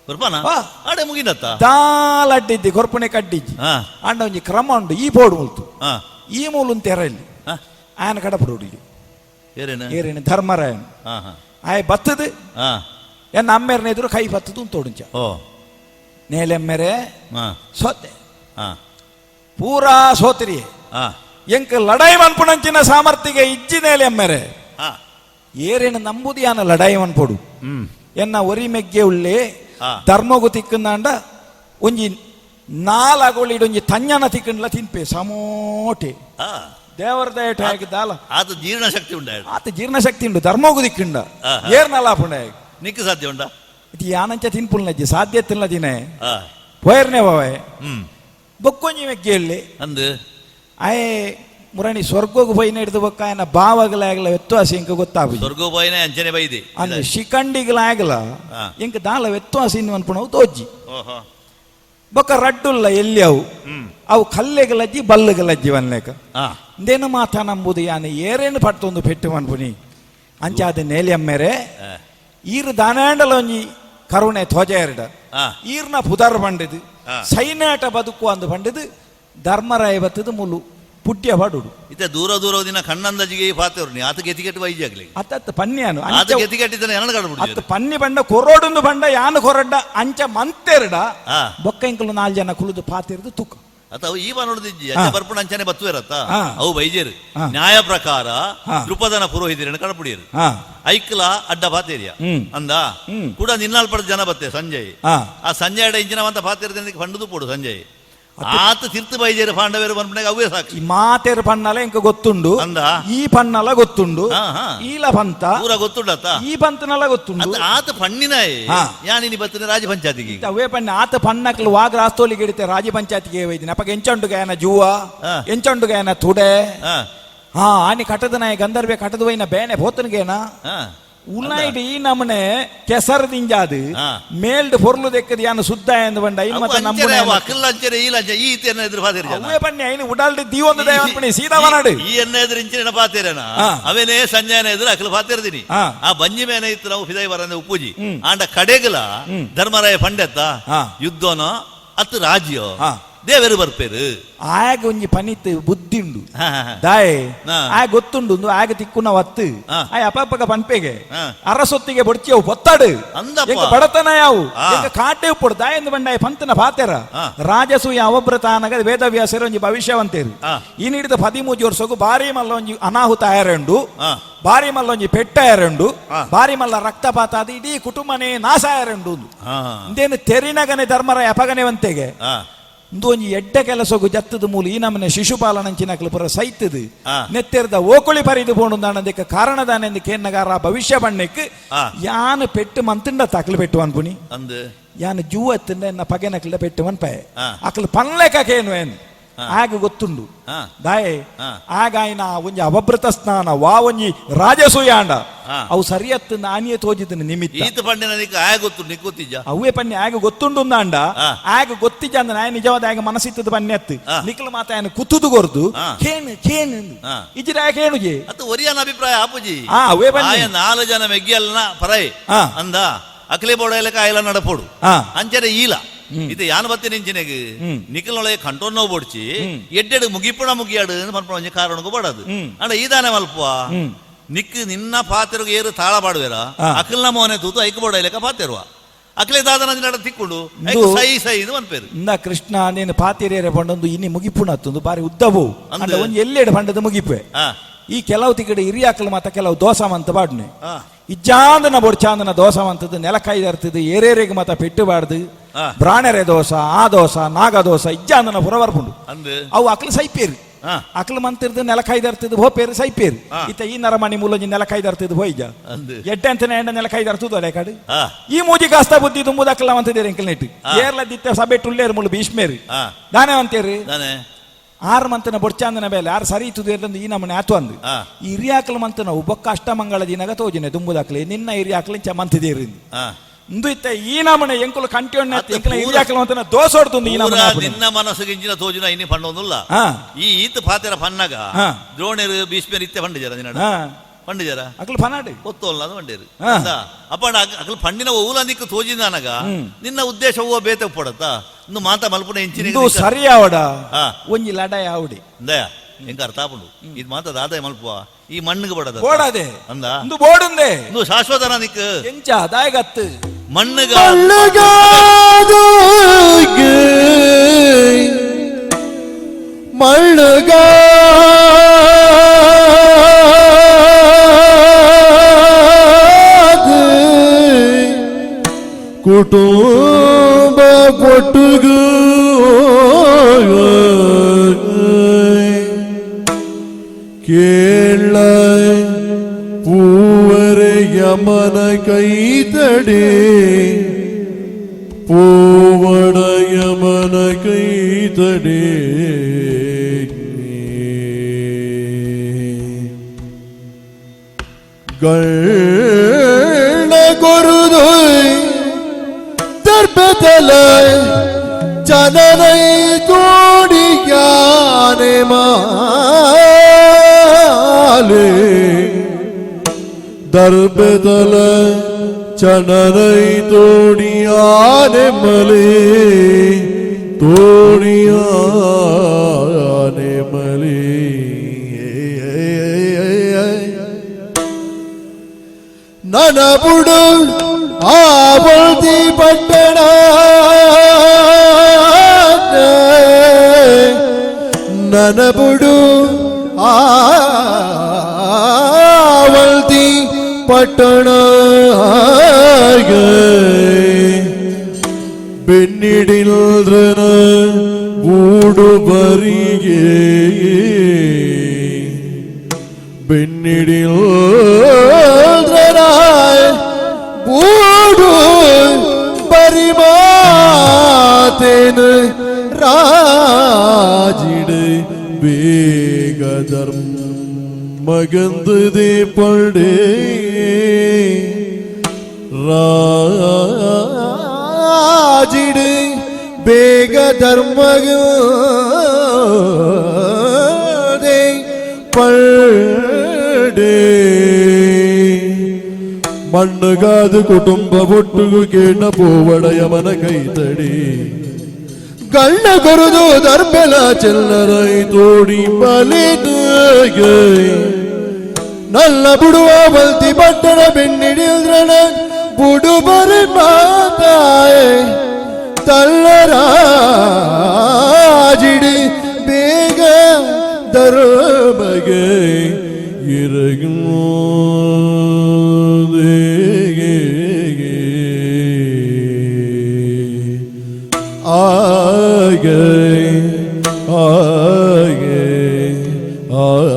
ಕೊರ್ಪನ ಆಡೆ ಮುಗಿದತ್ತ ದಾಲಡ್ಡಿದ್ದಿ ಕೊರ್ಪುನೆ ಕಡ್ಡಿಜ್ಜಿ ಅಂಡ ಒಂಜಿ ಕ್ರಮ ಉಂಡು ಈ ಬೋಡು ಮುಲ್ತು ಈ ಮೂಲುನ್ ತೆರಲ್ಲಿ ಆಯನ ಕಡಪಡು ಏರೇನು ಧರ್ಮರಾಯನ್ ಆಯ್ ಬತ್ತದು ಎನ್ನ ಅಮ್ಮೇರ್ನ ಎದುರು ಕೈ ಬತ್ತದು ತೋಡುಂಚ ನೇಲೆಮ್ಮೆರೆ ಸೋತೆ ಪೂರಾ ಸೋತಿರಿ ಎಂಕ್ ಲಡಾಯಿ ಮನ್ಪುಣಂಚಿನ ಸಾಮರ್ಥ್ಯಗೆ ಇಜ್ಜಿ ನೇಲೆ ಅಮ್ಮೆರೆ ಏರೇನು ನಂಬುದು ಯಾನ ಲಡಾಯಿ ಮನ್ಪೊಡು ಎನ್ನ ಒರಿ ಮೆಗ್ಗೆ ಉಳ್ಳೆ ಧರ್ಮಗು ತಿಕ್ಕಂದಾಂಡ ಒಂಜಿ ನಾಲಾಗೋಳಿ ಒಂಜಿ ತಂಜನ ತಿಕ್ಕಂಡ್ಲ ತಿನ್ಪೆ ಸಮೋಟೆ ದೇವರ ದಯಟ ಹಾಕಿದ್ದಾಲ. ಆತ ಜೀರ್ಣಶಕ್ತಿ ಉಂಡ. ಆತ ಜೀರ್ಣಶಕ್ತಿ ಉಂಡು ಧರ್ಮಗು ದಿಕ್ಕಂಡ ಏರ್ನಲ್ಲ ಪುಂಡ. ನಿಕ್ಕ ಸಾಧ್ಯ ಉಂಡ. ಇದು ಯಾನಂಚ ತಿನ್ಪುಲ್ನಜ್ಜಿ ಸಾಧ್ಯ ತಿನ್ಲ ದಿನೇ ಪೋಯರ್ನೆ ಬಾವೆ ಬೊಕ್ಕೊಂಜಿ ಮೆಗ್ಗೆ ಹೇಳಿ ಅಂದು ಆಯೆ ಮುರಣಿ ಸ್ವರ್ಗೋಗು ಪೈನ ಹಿಡಿದು ಬೊಕ್ಕ ಆಯನ ಭಾವಗಳ ಆಗಲ ವ್ಯತ್ಯಾಸ ಇಂಕ ಗೊತ್ತಾಪು. ಸ್ವರ್ಗೋ ಪೋಯಿನ ಅಂಚನೆ ಬೈದೆ. ಅಂದ್ ಶಿಖಂಡಿಗಳ ಆಗಲ ಇಂಕ ದಾಲ ವ್ಯತ್ಯಾಸ ಇನ್ನು ಅನ್ಪುಣವು ತೋಜ್ಜಿ. ಬೊಕ್ಕ ರಡ್ಡುಲ್ಲ ಎಲ್ಲಿ ಅವು ಅವು ಕಲ್ಲೆಗಳಜ್ಜಿ ಬಲ್ಲುಗಳಜ್ಜಿ ವನ್ಲೇಕ ಇಂದೇನು ಮಾತಾ ನಂಬುದು ಯಾನೆ ಏರೇನು ಪಡ್ತೊಂದು ಪೆಟ್ಟು ಮನ್ಪುನಿ ಅಂಚಾದ ನೇಲಿಯಮ್ಮೆರೆ ಈರು ದಾನಾಂಡಲ ಒಂಜಿ ಕರುಣೆ ಧ್ವಜ ಎರಡ ಈರ್ನ ಪುದರ್ ಬಂಡಿದು ಸೈನಾಟ ಬದುಕು ಅಂದು ಬಂಡಿದು ಧರ್ಮರಾಯ ಬತ್ತದು ಮುಲು ಪುಟ್ಯ ಪಾಡುಡು. ಇತ್ತೆ ದೂರ ದೂರ ದಿನ ಕಣ್ಣಂದಜಿಗೆ ಪಾತೆರು ಆತ ಗೆತಿಗೆಟ್ಟು ವೈದ್ಯ ಅತ್ತ ಪನ್ಯಾನು ಆತ ಗೆತಿಗೆಟ್ಟಿದ್ದಾನೆ ಎನಡು ಕಡ್ಬಿಡು. ಅತ್ತ ಪನ್ನಿ ಬಂಡ ಕೊರೋಡುಂದು ಬಂಡ ಯಾನು ಕೊರಡ್ಡ ಅಂಚ ಮಂತೆರಡ ಬೊಕ್ಕ ಇಂಕಲು ನಾಲ್ ಜನ ಕುಳಿದು ಪಾತಿರ್ದು ತುಕ್ಕ. ಅತ್ತ ಅವು ಈ ನೋಡುದಿಜ್ಜಿ ಅಂಚೆ ಬರ್ಪುಣ ಅಂಚನೆ ಬತ್ತುವೆರತ್ತ ಅವು ಬೈಜೇರು ನ್ಯಾಯ ಪ್ರಕಾರ ದೃಪದನ ಪುರೋಹಿತರನ್ನು ಕಡಪುಡಿಯರು ಐಕ್ಲ ಅಡ್ಡ ಪಾತೇರಿಯ ಅಂದ ಕೂಡ ನಿನ್ನಾಲ್ಪಡ ಜನ ಬತ್ತೆ ಸಂಜಯ್ ಆ ಸಂಜಯ್ ಅಡ ಇಂಚಿನ ಅಂತ ಪಾತೇರಿದ ಪಂಡುದು ಪೋಡು ಸಂಜಯ್ ಆತ ತಿರ್ತು ಬೈಜೇರು ಪಾಂಡವೇರು ಪನ್ಪುನಾಗ ಅವೇ ಸಾಕ್ಷಿ. ಈ ಮಾತೇರು ಪಣ್ಣಲ ಇಂಕ ಗೊತ್ತುಂಡು ಈ ಪಣ್ಣಲ ಗೊತ್ತುಂಡು ಈಲ ಪಂತ ಪೂರ ಗೊತ್ತುಂಡತ್ತ ಈ ಪಂತನಲ ಗೊತ್ತುಂಡು ಆತ ಪಣ್ಣಿನ ಯಾನಿನಿ ಬತ್ತಿನ ರಾಜ ಪಂಚಾಯತಿಗೆ ಅವೇ ಪಣ್ಣ ಆತ ಪಣ್ಣಕ್ಲು ವಾಗ್ ರಾಸ್ತೋಲಿಗೆ ಹಿಡಿತೆ ರಾಜ ಪಂಚಾಯತಿಗೆ ಒಯ್ದಿನ ಅಪ್ಪಗೆ ಎಂಚಂಡು ಗಾಯನ ಜೂವ ಎಂಚಂಡು ಗಾಯನ ತುಡೆ ಹಾ ಆನಿ ಕಟದ ನಾಯ ಗಂಧರ್ವೆ ಕಟದ ವೈನ ಬೇನೆ ಭೋತನಿಗೇನ ಉಲಾಯ್ಡ್ ಈ ನಮನೆ ಕೆಸರು ದಿಂಜಾದು ಮೇಲ್ಡ್ ಪೊರ್ಲು ದೆಕ್ಕದ ಯಾನ ಸುದ್ದ ಎಂದು ಬಂಡ ಐನ್ ಮತ್ತೆ ನಂಬುನ ಅಕಲ್ ಅಂಚನೆ ಈ ಲಂಚ ಈ ಇತ್ತೇನ ಎದುರು ಪಾತೇರಿ ಜನ. ಅವೇ ಬನ್ನಿ ಐನ್ ಉಡಾಲ್ಡ್ ದೀವೊಂದು ದಯ ಅನ್ಪಣಿ ಸೀದಾ ವನಾಡು ಈ ಎನ್ನ ಎದುರು ಇಂಚಿನ ಪಾತೇರನ ಅವೇನೇ ಸಂಜಯನ ಎದುರು ಅಕಲ್ ಪಾತೇರ್ದಿನಿ. ಆ ಬಂಜಿ ಮೇನ ಇತ್ತು ನಾವು ಫಿದೈ ಬರಂದೆ ಉಪ್ಪುಜಿ. ಆಂಡ ಕಡೆಗಲ ಧರ್ಮರಾಯ ಪಂಡೆತ್ತ ಯುದ್ಧನ ಅತ್ತು ರಾಜ್ಯ ದೇವರು ಬರ್ಪೇರು. ಆಗ ಒಂಜಿ ಪನಿತ್ ಬುದ್ಧಿ ಉಂಡು ದಾಯೆ ಆಗ ಗೊತ್ತುಂಡು ಒಂದು ಆಗ ತಿಕ್ಕುನ ವತ್ತು ಆಯ್ ಅಪಪಕ ಪನ್ಪೆಗೆ ಅರಸೊತ್ತಿಗೆ ಬೊಡ್ಚಿಯವು ಪೊತ್ತಾಡು ಎಂಕ ಬಡತನ ಯಾವು ಎಂಕ ಕಾಟೆ ಉಪ್ಪುಡು ದಾಯೆಂದು ಬಂಡಾಯ ಪಂತನ ಪಾತೆರ ರಾಜಸೂಯ ಅವಬ್ರತ ಅನಗ ವೇದವ್ಯಾಸರು ಒಂಜಿ ಭವಿಷ್ಯವಂತೇರು. ಈ ನೀಡಿದ 13 ವರ್ಷಕ್ಕೂ ಭಾರಿ ಮಲ್ಲ ಒಂಜಿ ಅನಾಹುತ ಆಯರಂಡು, ಭಾರಿ ಮಲ್ಲ ಒಂಜಿ ಪೆಟ್ಟ ಆಯರಂಡು, ಭಾರಿ ಮಲ್ಲ ರಕ್ತಪಾತ ಅದು ಇಡೀ ಕುಟುಂಬನೇ ನಾಶ ಆಯರಂಡು. ಇಂದೇನು ತೆರಿನಗನೆ ಧರ್ಮರಾಯ ಅಪಗನೆ ವಂತೆಗೆ ಇಂದು ಒಂಜಿ ಎಡ್ಡೆ ಕೆಲಸಗು ಜತ್ತದ ಮೂಲ ಈ ನಮ್ಮನೆ ಶಿಶುಪಾಲನಂಚಿನಕ್ಲು ಪುರ ಸೈತದು ನೆತ್ತೆರ್ದ ಓಕುಳಿ ಪರಿದು ಪೋಣುಂದಾನಂದಿಕ್ಕ ಕಾರಣದಾನೆಂದು ಕೇನ್ನಗಾರ ಭವಿಷ್ಯ ಬಣ್ಣಕ್ಕೆ ಯಾನು ಪೆಟ್ಟು ಮಂತುಂಡ ತಕ್ಲು ಪೆಟ್ಟು ಅನ್ಪುನಿ ಅಂದು ಯಾನು ಜೂವತ್ತಿಂದ ಎನ್ನ ಪಗೆನಕ್ಲ ಪೆಟ್ಟು ಮನ್ಪೆ ಅಕ್ಲು ಪನ್ಲೆಕ ಕೇನು ಏನ್ ಆಗ ಗೊತ್ತುಂಡು ದಾಯೆ ಆಗ ಆಯ್ನ ಒಂಜಿ ಅವಭೃತ ಸ್ನಾನ ವಾ ಒಂಜಿ ರಾಜಸೂಯಾಂಡ ಅವು ಸರಿಯತ್ತು ನಾನಿಯೇ ತೋಜಿದನು ನಿಮಿತ್ತ ಈತ ಪಂಡಿನ ನಿಕ್ ಆಯ ಗೊತ್ತು ನಿಕ್ ಗೊತ್ತಿಜ್ಜ ಅವೇ ಪನ್ನಿ ಆಗ ಗೊತ್ತುಂಡು ಅಂಡ ಆಗ ಗೊತ್ತಿಜ್ಜ ಅಂದ ನಾಯ ನಿಜವಾದ ಆಗ ಮನಸ್ಸಿತ್ತದ ಪನ್ನಿ ಅತ್ತು ನಿಕ್ಲ ಮಾತ ಆಯನ ಕುತ್ತುದು ಕೊರ್ದು ಕೇನು ಕೇನು ಇಜ್ಜಿರ ಕೇಣುಜಿ ಅತ್ತು ಒರಿಯನ ಅಭಿಪ್ರಾಯ ಆಪುಜಿ. ಅವೇ ಬನ್ನಿ ಆಯ ನಾಲು ಜನ ಮೆಗ್ಗಿಯಲ್ನ ಪರೈ ಅಂದ ಅಕ್ಲೆ ಬೋಡೈಲಕ ಆಯಲ ನಡಪೋಡು ಅಂಚನೆ ಈಲ ಇದು ಯಾನ ಬತ್ತಿ ನಿಂಚಿನೆಗ್ ನಿಖಲೊಳಗೆ ಕಂಟೋನ್ ನೋವು ಬೊಡ್ಚಿ ಎಡ್ಡೆಡು ಮುಗಿಪುಣ ಮುಗಿಯಾಡು ಪನ್ಪುಣ ಒಂಜಿ ಕಾರಣಕ್ಕೂ ಬಡದು. ಅಂಡ ಈದಾನೆ ಮಲ್ಪ ನಿಕ್ ನಿನ್ನ ಪಾತೆರುಗು ಏರು ತಾಳ ಪಾಡುವೆರ ಅಖಿಲ್ನ ಮೋನೆ ತೂತು ಐಕ್ ಬೋಡೈಲಕ ಪಾತೆರುವ ಅಕ್ಲೆ ದಾದನ ನಡ ತಿಕ್ಕೊಂಡು ಐಕ್ ಸೈ ಸೈ ಇದು ಮನ್ಪೇರು. ಇಂದ ಕೃಷ್ಣ ನೀನು ಪಾತಿರೇರೆ ಪಂಡೊಂದು ಇನ್ನಿ ಮುಗಿಪುಣ ಅತ್ತೊಂದು ಬಾರಿ ಉದ್ದವು ಅಂಡ ಒಂಜಿ ಎಲ್ಲೆಡು ಪಂಡದ ಮುಗಿಪೆ. ಈ ಕೆಲವು ತಿಗಡೆ ಹಿರಿಯಾಕಲು ಮಾತ ಕೆಲವು ದೋಸ ಮಂತ ಬಾಡ್ನೆ ಇಜ್ಜಾಂದನ ಬೊಡ್ಚಾಂದನ ದೋಸ ಮಂತದ್ದು ನೆಲಕಾಯ್ದರ್ತದ್ದು ಏರೇರಿಗೆ ಮಾತ ಪೆಟ್ಟುಬಾರ್ದು ಬ್ರಾಣರೆ ದೋಸ ಆ ದೋಸ ನಾಗ ದೋಸ ಇಜ್ಜಾಂದನ ಪುರವರ್ಪುಂಡು ಅವು ಅಕ್ಲು ಸೈಪೇರು ಅಕ್ಲು ಮಂತಿರ್ದು ನೆಲಕಾಯ್ದರ್ತದ್ದು ಹೋಪೇರು ಸೈಪೇರು ಇತ್ತ ಈ ನರಮಣಿ ಮೂಲಂಜಿ ನೆಲಕಾಯ್ದರ್ತದ್ದು ಹೋಯ್ಜ ಎಡ್ಡೆ ಅಂತಾನೆ ಎಂಡ ನೆಲಕಾಯ್ದರ್ತದ್ದು ಅಲೆ ಕಾಡು ಈ ಮೂಜಿ ಕಾಸ್ತ ಬುದ್ಧಿ ತುಂಬುದು ಅಕ್ಲ ಮಂತಿದ್ದೀರಿ ಎಂಕಲ್ ನೆಟ್ಟು ಏರ್ಲದಿತ್ತೆ ಸಭೆ ಟುಲ್ಲೇರು ಮುಳು ಭೀಷ್ಮೇರು ದಾನೆ ಅಂತೀರಿ ಆರು ಮಂತನ ಬೊಡ್ಚಾಂದನ ಮೇಲೆ ಆರು ಸರಿ ಇತ್ತು ಇರ್ಲಂದು ಈ ನಮ್ಮನೆ ಆತು ಅಂದು ಈ ಹಿರಿಯಾಕಲು ಮಂತನ ಬೊಕ್ಕ ಅಷ್ಟಮಂಗಳ ದಿನಗ ತೋಜಿನೆ ತುಂಬುದಾಕ್ಲೆ ನಿನ್ನ ಹಿರಿಯಾಕಲು ಇಂಚ ಮಂತಿದ್ದೀರಿ ಇಂದು ಇತ್ತ ಈ ನಮನೆ ಎಂಕುಲು ಕಂಟಿಯೊಣ್ಣ ಎಂಕಲ ಹಿರಿಯಾಕಲು ಮಂತನ ದೋಸೆ ಹೊಡ್ತುಂದು ಈ ನಮನೆ ಪೂರ ನಿನ್ನ ಮನಸ್ಸಿಗೆ ತೋಜಿನ ಇನ್ನಿ ಪಂಡೊಂದುಲ್ಲ ಈ ಈತ ಪಾತೆರ ಪನ್ನಾಗ ದ್ರೋಣರು ಭೀಷ್ಮರು ಇತ್ತೆ ಪಂಡಿಜರ ನಿನ್ನ ಪಂಡಿಜರ ಅಕ್ಲು ಪನಾಡು ಗೊತ್ತಲ್ಲ ಅದು ಪಂಡೇರು ಅಪ್ಪ ಅಕ್ಲು ಪಂಡಿನ ಓಲ ನಿಕ್ಕು ತೋಜಿನಾನಗ ನಿನ್ನ ಉದ್ದೇಶ ಹೂವ ಬೇತೆ ಪಡತ್ತ ಇನ್ನು ಮಾತಾ ಮಲ್ಪುನ ಇಂಚಿನ ಇಂದು ಸರಿ ಆವಡ ಒಂಜಿ ಲಡಾಯ ಆವಡಿ ದಯ ಎಂಕ ಅರ್ಥ ಆಪುಂಡು ಇದು ಮಾತ ದಾದಾಯ ಮಲ್ಪುವ ಈ ಮಣ್ಣಿಗೆ ಬಡದ ಬೋಡದೆ ಅಂದ ಇಂದು ಬೋಡುಂದೆ ಇಂದು ಶಾಶ್ವತನ ನಿಕ್ ಎಂಚ ದಾಯಗತ್ತು ಮಣ್ಣುಗ ಮಣ್ಣುಗ ಕುಟುಂಬ ಕೊಟ್ಟುಗು ಕೇಳ பூவரை யமன கைதடே பூவட யமன கைதடே ಗಳ್ಳ ಕೊರುದು ದರ್ಭದಲ ಜನನೈ ತೋಡಿಯಾನೆ ಮಾಲೆ ದರ್ಭದಲ ಚನನೈ ತೋಡಿಯಾನೆ ಮಲೆ ತೋಡಿಯಾನೆ ಮಲೆ ನನಬುಡು ಆವಲ್ದಿ ಪಟ್ಟಣ ನನಬುಡು ಆವಲ್ದಿ ಪಟ್ಟಣ ಬೆನ್ನಿಡಿಲ್ರನ ಗೂಡು ಬರಿಗೆ ಬೆನ್ನಿಡಿಲ್ರನ ಗೂಡು ಬರಿಮಾತೇನು ರಾಜಿಡು ಬೇಗ ಧರ್ಮರಾಯ. ಧರ್ಮಗಂದು ಪಡೆ ರಾಜಿಡು ಬೇಗ ಧರ್ಮಗೇ ಪಡೆ ಮಣ್ಣುಗಾದು ಕುಟುಂಬ ಒಟ್ಟುಗು ಕೇಣ ಪೋವಡಯಮನ ಕೈತಡಿ ಗಳ್ಳ ಕೊರುದು ದರ್ಬೆಲ ಚೆಲ್ಲರೈ ತೋಡಿ ಬಲಿದು ನಲ್ಲ ಬುಡುವ ಬಲ್ತಿ ಬಟ್ಟಣ ಬೆನ್ನಿಡಿಲ್ದ್ರಣ ಬುಡು ಬರಿ ಮಾತಾಯೆ ತಲ್ಲರಾಜಿಡಿ ಬೇಗ ಧರ್ಮಗೆ ಇರಗು ಆಗೆ ಆಗೆ ಆಗೆ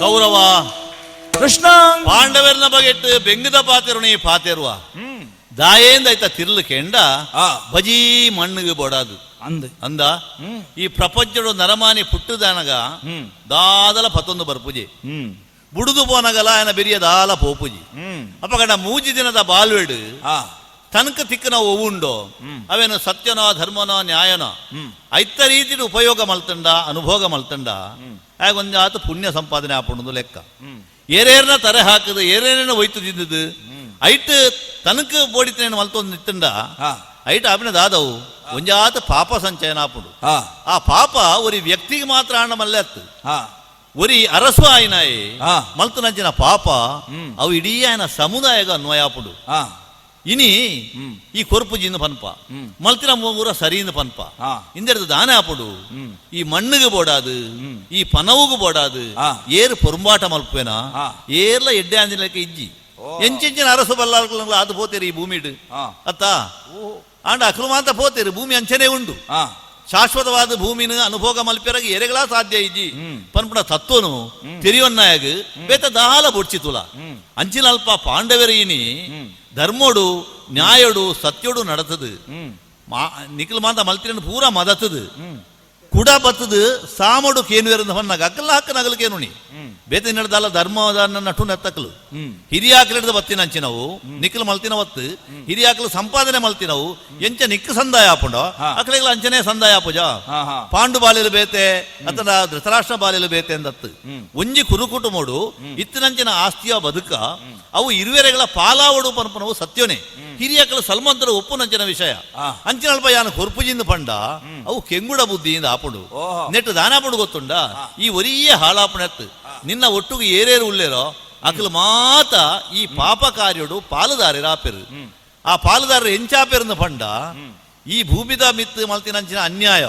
ಕೌರವ ಕೃಷ್ಣ ಪಾಂಡವರ್ನ ಬಗೆಟ್ಟು ಬೆಂಗದ ಪಾತೆರು ನೀ ಪಾತೆರುವ ದಾಯೇಂದ ಐತ ತಿರ್ಲು ಕೆಂಡ ಬಜೀ ಮಣ್ಣಿಗೆ ಬೋಡಾದು ಅಂದ್ ಅಂದ ಈ ಪ್ರಪಂಚಡು ನರಮಾನಿ ಪುಟ್ಟುದಾನಗ ದಾದಲ ಪತ್ತೊಂದು ಬರ್ಪುಜಿ ಬುಡುದು ಪೋನಗಲ ಆಯನ ಬೆರಿಯ ದಾಲ ಪೋಪುಜಿ ಅಪಗಡ ಮೂಜಿ ದಿನದ ಬಾಲ್ವೆಡು ತನಕ ತಿಕ್ಕನ ಒವುಂಡೋ ಅವೇನು ಸತ್ಯನೋ ಧರ್ಮನೋ ನ್ಯಾಯನೋ ಐತ ರೀತಿಯ ಉಪಯೋಗ ಮಲ್ತಂಡ ಅನುಭೋಗ ಮಲ್ತಂಡ ಆಗ ಪುಣ್ಯ ಸಂಪಾದನೆ ಆಪುಣದು ಲೆಕ್ಕ. ಏರೇರ್ನ ತರೆ ಹಾಕದು ಏರೇನ ಒಯ್ತು ತಿಂದದು ಐಟ್ ತನಕ ಬೋಡಿತೇನು ಮಲ್ತೊಂದು ನಿತ್ತಂಡ ಐಟ್ ಆಪಿನ ದಾದವು ಒಂಜಾತ ಪಾಪ ಸಂಚಯನ ಆಪುಂಡು. ಆ ಪಾಪ ಒರಿ ವ್ಯಕ್ತಿಗೆ ಮಾತ್ರ ಆಣ ಮಲ್ಲೆತ್ತು ಒರಿ ಅರಸು ಆಯ್ನಾಯಿ ಮಲ್ತನಂಚಿನ ಪಾಪ ಅವು ಇಡೀ ಆಯನ ಸಮುದಾಯಗ ಅನ್ವಯ ಆಪುಂಡು. ಇನಿ ಈ ಕೊರ್ಪುಜಿಂದ ಪನ್ಪ ಮಲ್ತಿನ ಮೂರ ಸರಿಯಿಂದ ಪನ್ಪ ಇಂದೆರ್ದು ದಾನೆ ಆಪುಡು ಈ ಮಣ್ಣಿಗೆ ಬೋಡಾದು ಈ ಪನವುಗು ಬೋಡಾದು ಏರು ಪೊರುಂಬಾಟ ಮಲ್ಪೇನ ಏರ್ಲ ಎಡ್ಡೆ ಅಂದಿನ ಇಜ್ಜಿ ಎಂಚೆಂಚಿನ ಅರಸು ಬಲ್ಲಾರ್ಕುಲ ಅದು ಪೋತೇರಿ ಈ ಭೂಮಿಡು ಅತ್ತ ಆಂಡ ಅಕ್ಲು ಮಾತ ಪೋತೇರಿ ಭೂಮಿ ಅಂಚನೆ ಉಂಡು. ಶಾಶ್ವತವಾದ ಭೂಮಿನ ಅನುಭೋಗ ಮಲ್ಪೆರಗ ಎರೆಗಳ ಸಾಧ್ಯ ಇಜ್ಜಿ ಪನ್ಪುಣ ತತ್ವನು ತೆರಿಯೊನ್ನಾಯಗ ಬೇತ ದಾಲ ಬೊಡ್ಚಿತುಲ ಅಂಚಿನ ಅಲ್ಪ ಪಾಂಡವರೀನಿ ಧರ್ಮೋಡು ನ್ಯಾಯೋಡು ಸತ್ಯೋಡು ನಡತದು ನಿಖಲ್ ಮಾತ ಮಲ್ತಿನ ಪೂರ ಮದತದು ಕುಡ ಬತ್ತದು ಸಾಮಡು ಕೇನುವೆರಂದ ಹೊನ್ನಾಗ ಅಕ್ಕಲ್ಲ ಹಕ್ಕ ನಗಲು ಕೇನುಣಿ ಬೇತ ನಡೆದಲ್ಲ ಧರ್ಮದ ನಟು ನೆತ್ತಕಲು ಹಿರಿಯಾಕಲಿಡ್ದ ಬತ್ತಿನ ಅಂಚಿನವು ನಿಖಲ್ ಮಲ್ತಿನ ಒತ್ತು ಹಿರಿಯಾಕಲು ಸಂಪಾದನೆ ಮಲ್ತಿನವು ಎಂಚ ನಿಕ್ಕ ಸಂದಾಯ ಆಪುಂಡ ಅಕಲಿಗಳ ಅಂಚನೆ ಸಂದಾಯ ಆಪುಜ ಪಾಂಡು ಬಾಲಿಲು ಬೇತೆ ಅಥವಾ ಧೃತರಾಷ್ಟ್ರ ಬಾಲಿಲು ಬೇತೆ ಅಂದತ್ತು ಒಂಜಿ ಕುರುಕುಟುಮೋಡು ಇತ್ತಿನಂಚಿನ ಆಸ್ತಿಯ ಬದುಕ ಅವು ಇರುವೆರೆಗಳ ಪಾಲಾವಡು ಪನ್ಪನವು ಸತ್ಯನೇ ಹಿರಿಯಕಲು ಸಲ್ಮಂತರ ಒಪ್ಪುನಂಚಿನ ವಿಷಯ ಅಂಚಿನ ಅಲ್ಪ ಯಾನ ಕೊರ್ಪುಜಿಂದ ಪಂಡ ಅವು ಕೆಂಗುಡ ಬುದ್ಧಿಯಿಂದ ಆಪುಂಡು ನೆಟ್ಟು ದಾನಾಪುಂಡು ಗೊತ್ತುಂಡ ಈ ಒರಿಯೇ ಹಾಳಾಪುಣೆತ್ತು ನಿನ್ನ ಒಟ್ಟುಗು ಏರೇರು ಉಲ್ಲೇರೋ ಅಕಲು ಮಾತ ಈ ಪಾಪ ಕಾರ್ಯಡು ಪಾಲುದಾರರ ಆಪೆರು ಆ ಪಾಲುದಾರರು ಎಂಚಾಪೆರಂದ ಪಂಡ ಈ ಭೂಮಿದ ಮಿತ್ತು ಮಲ್ತಿನಂಚಿನ ಅನ್ಯಾಯ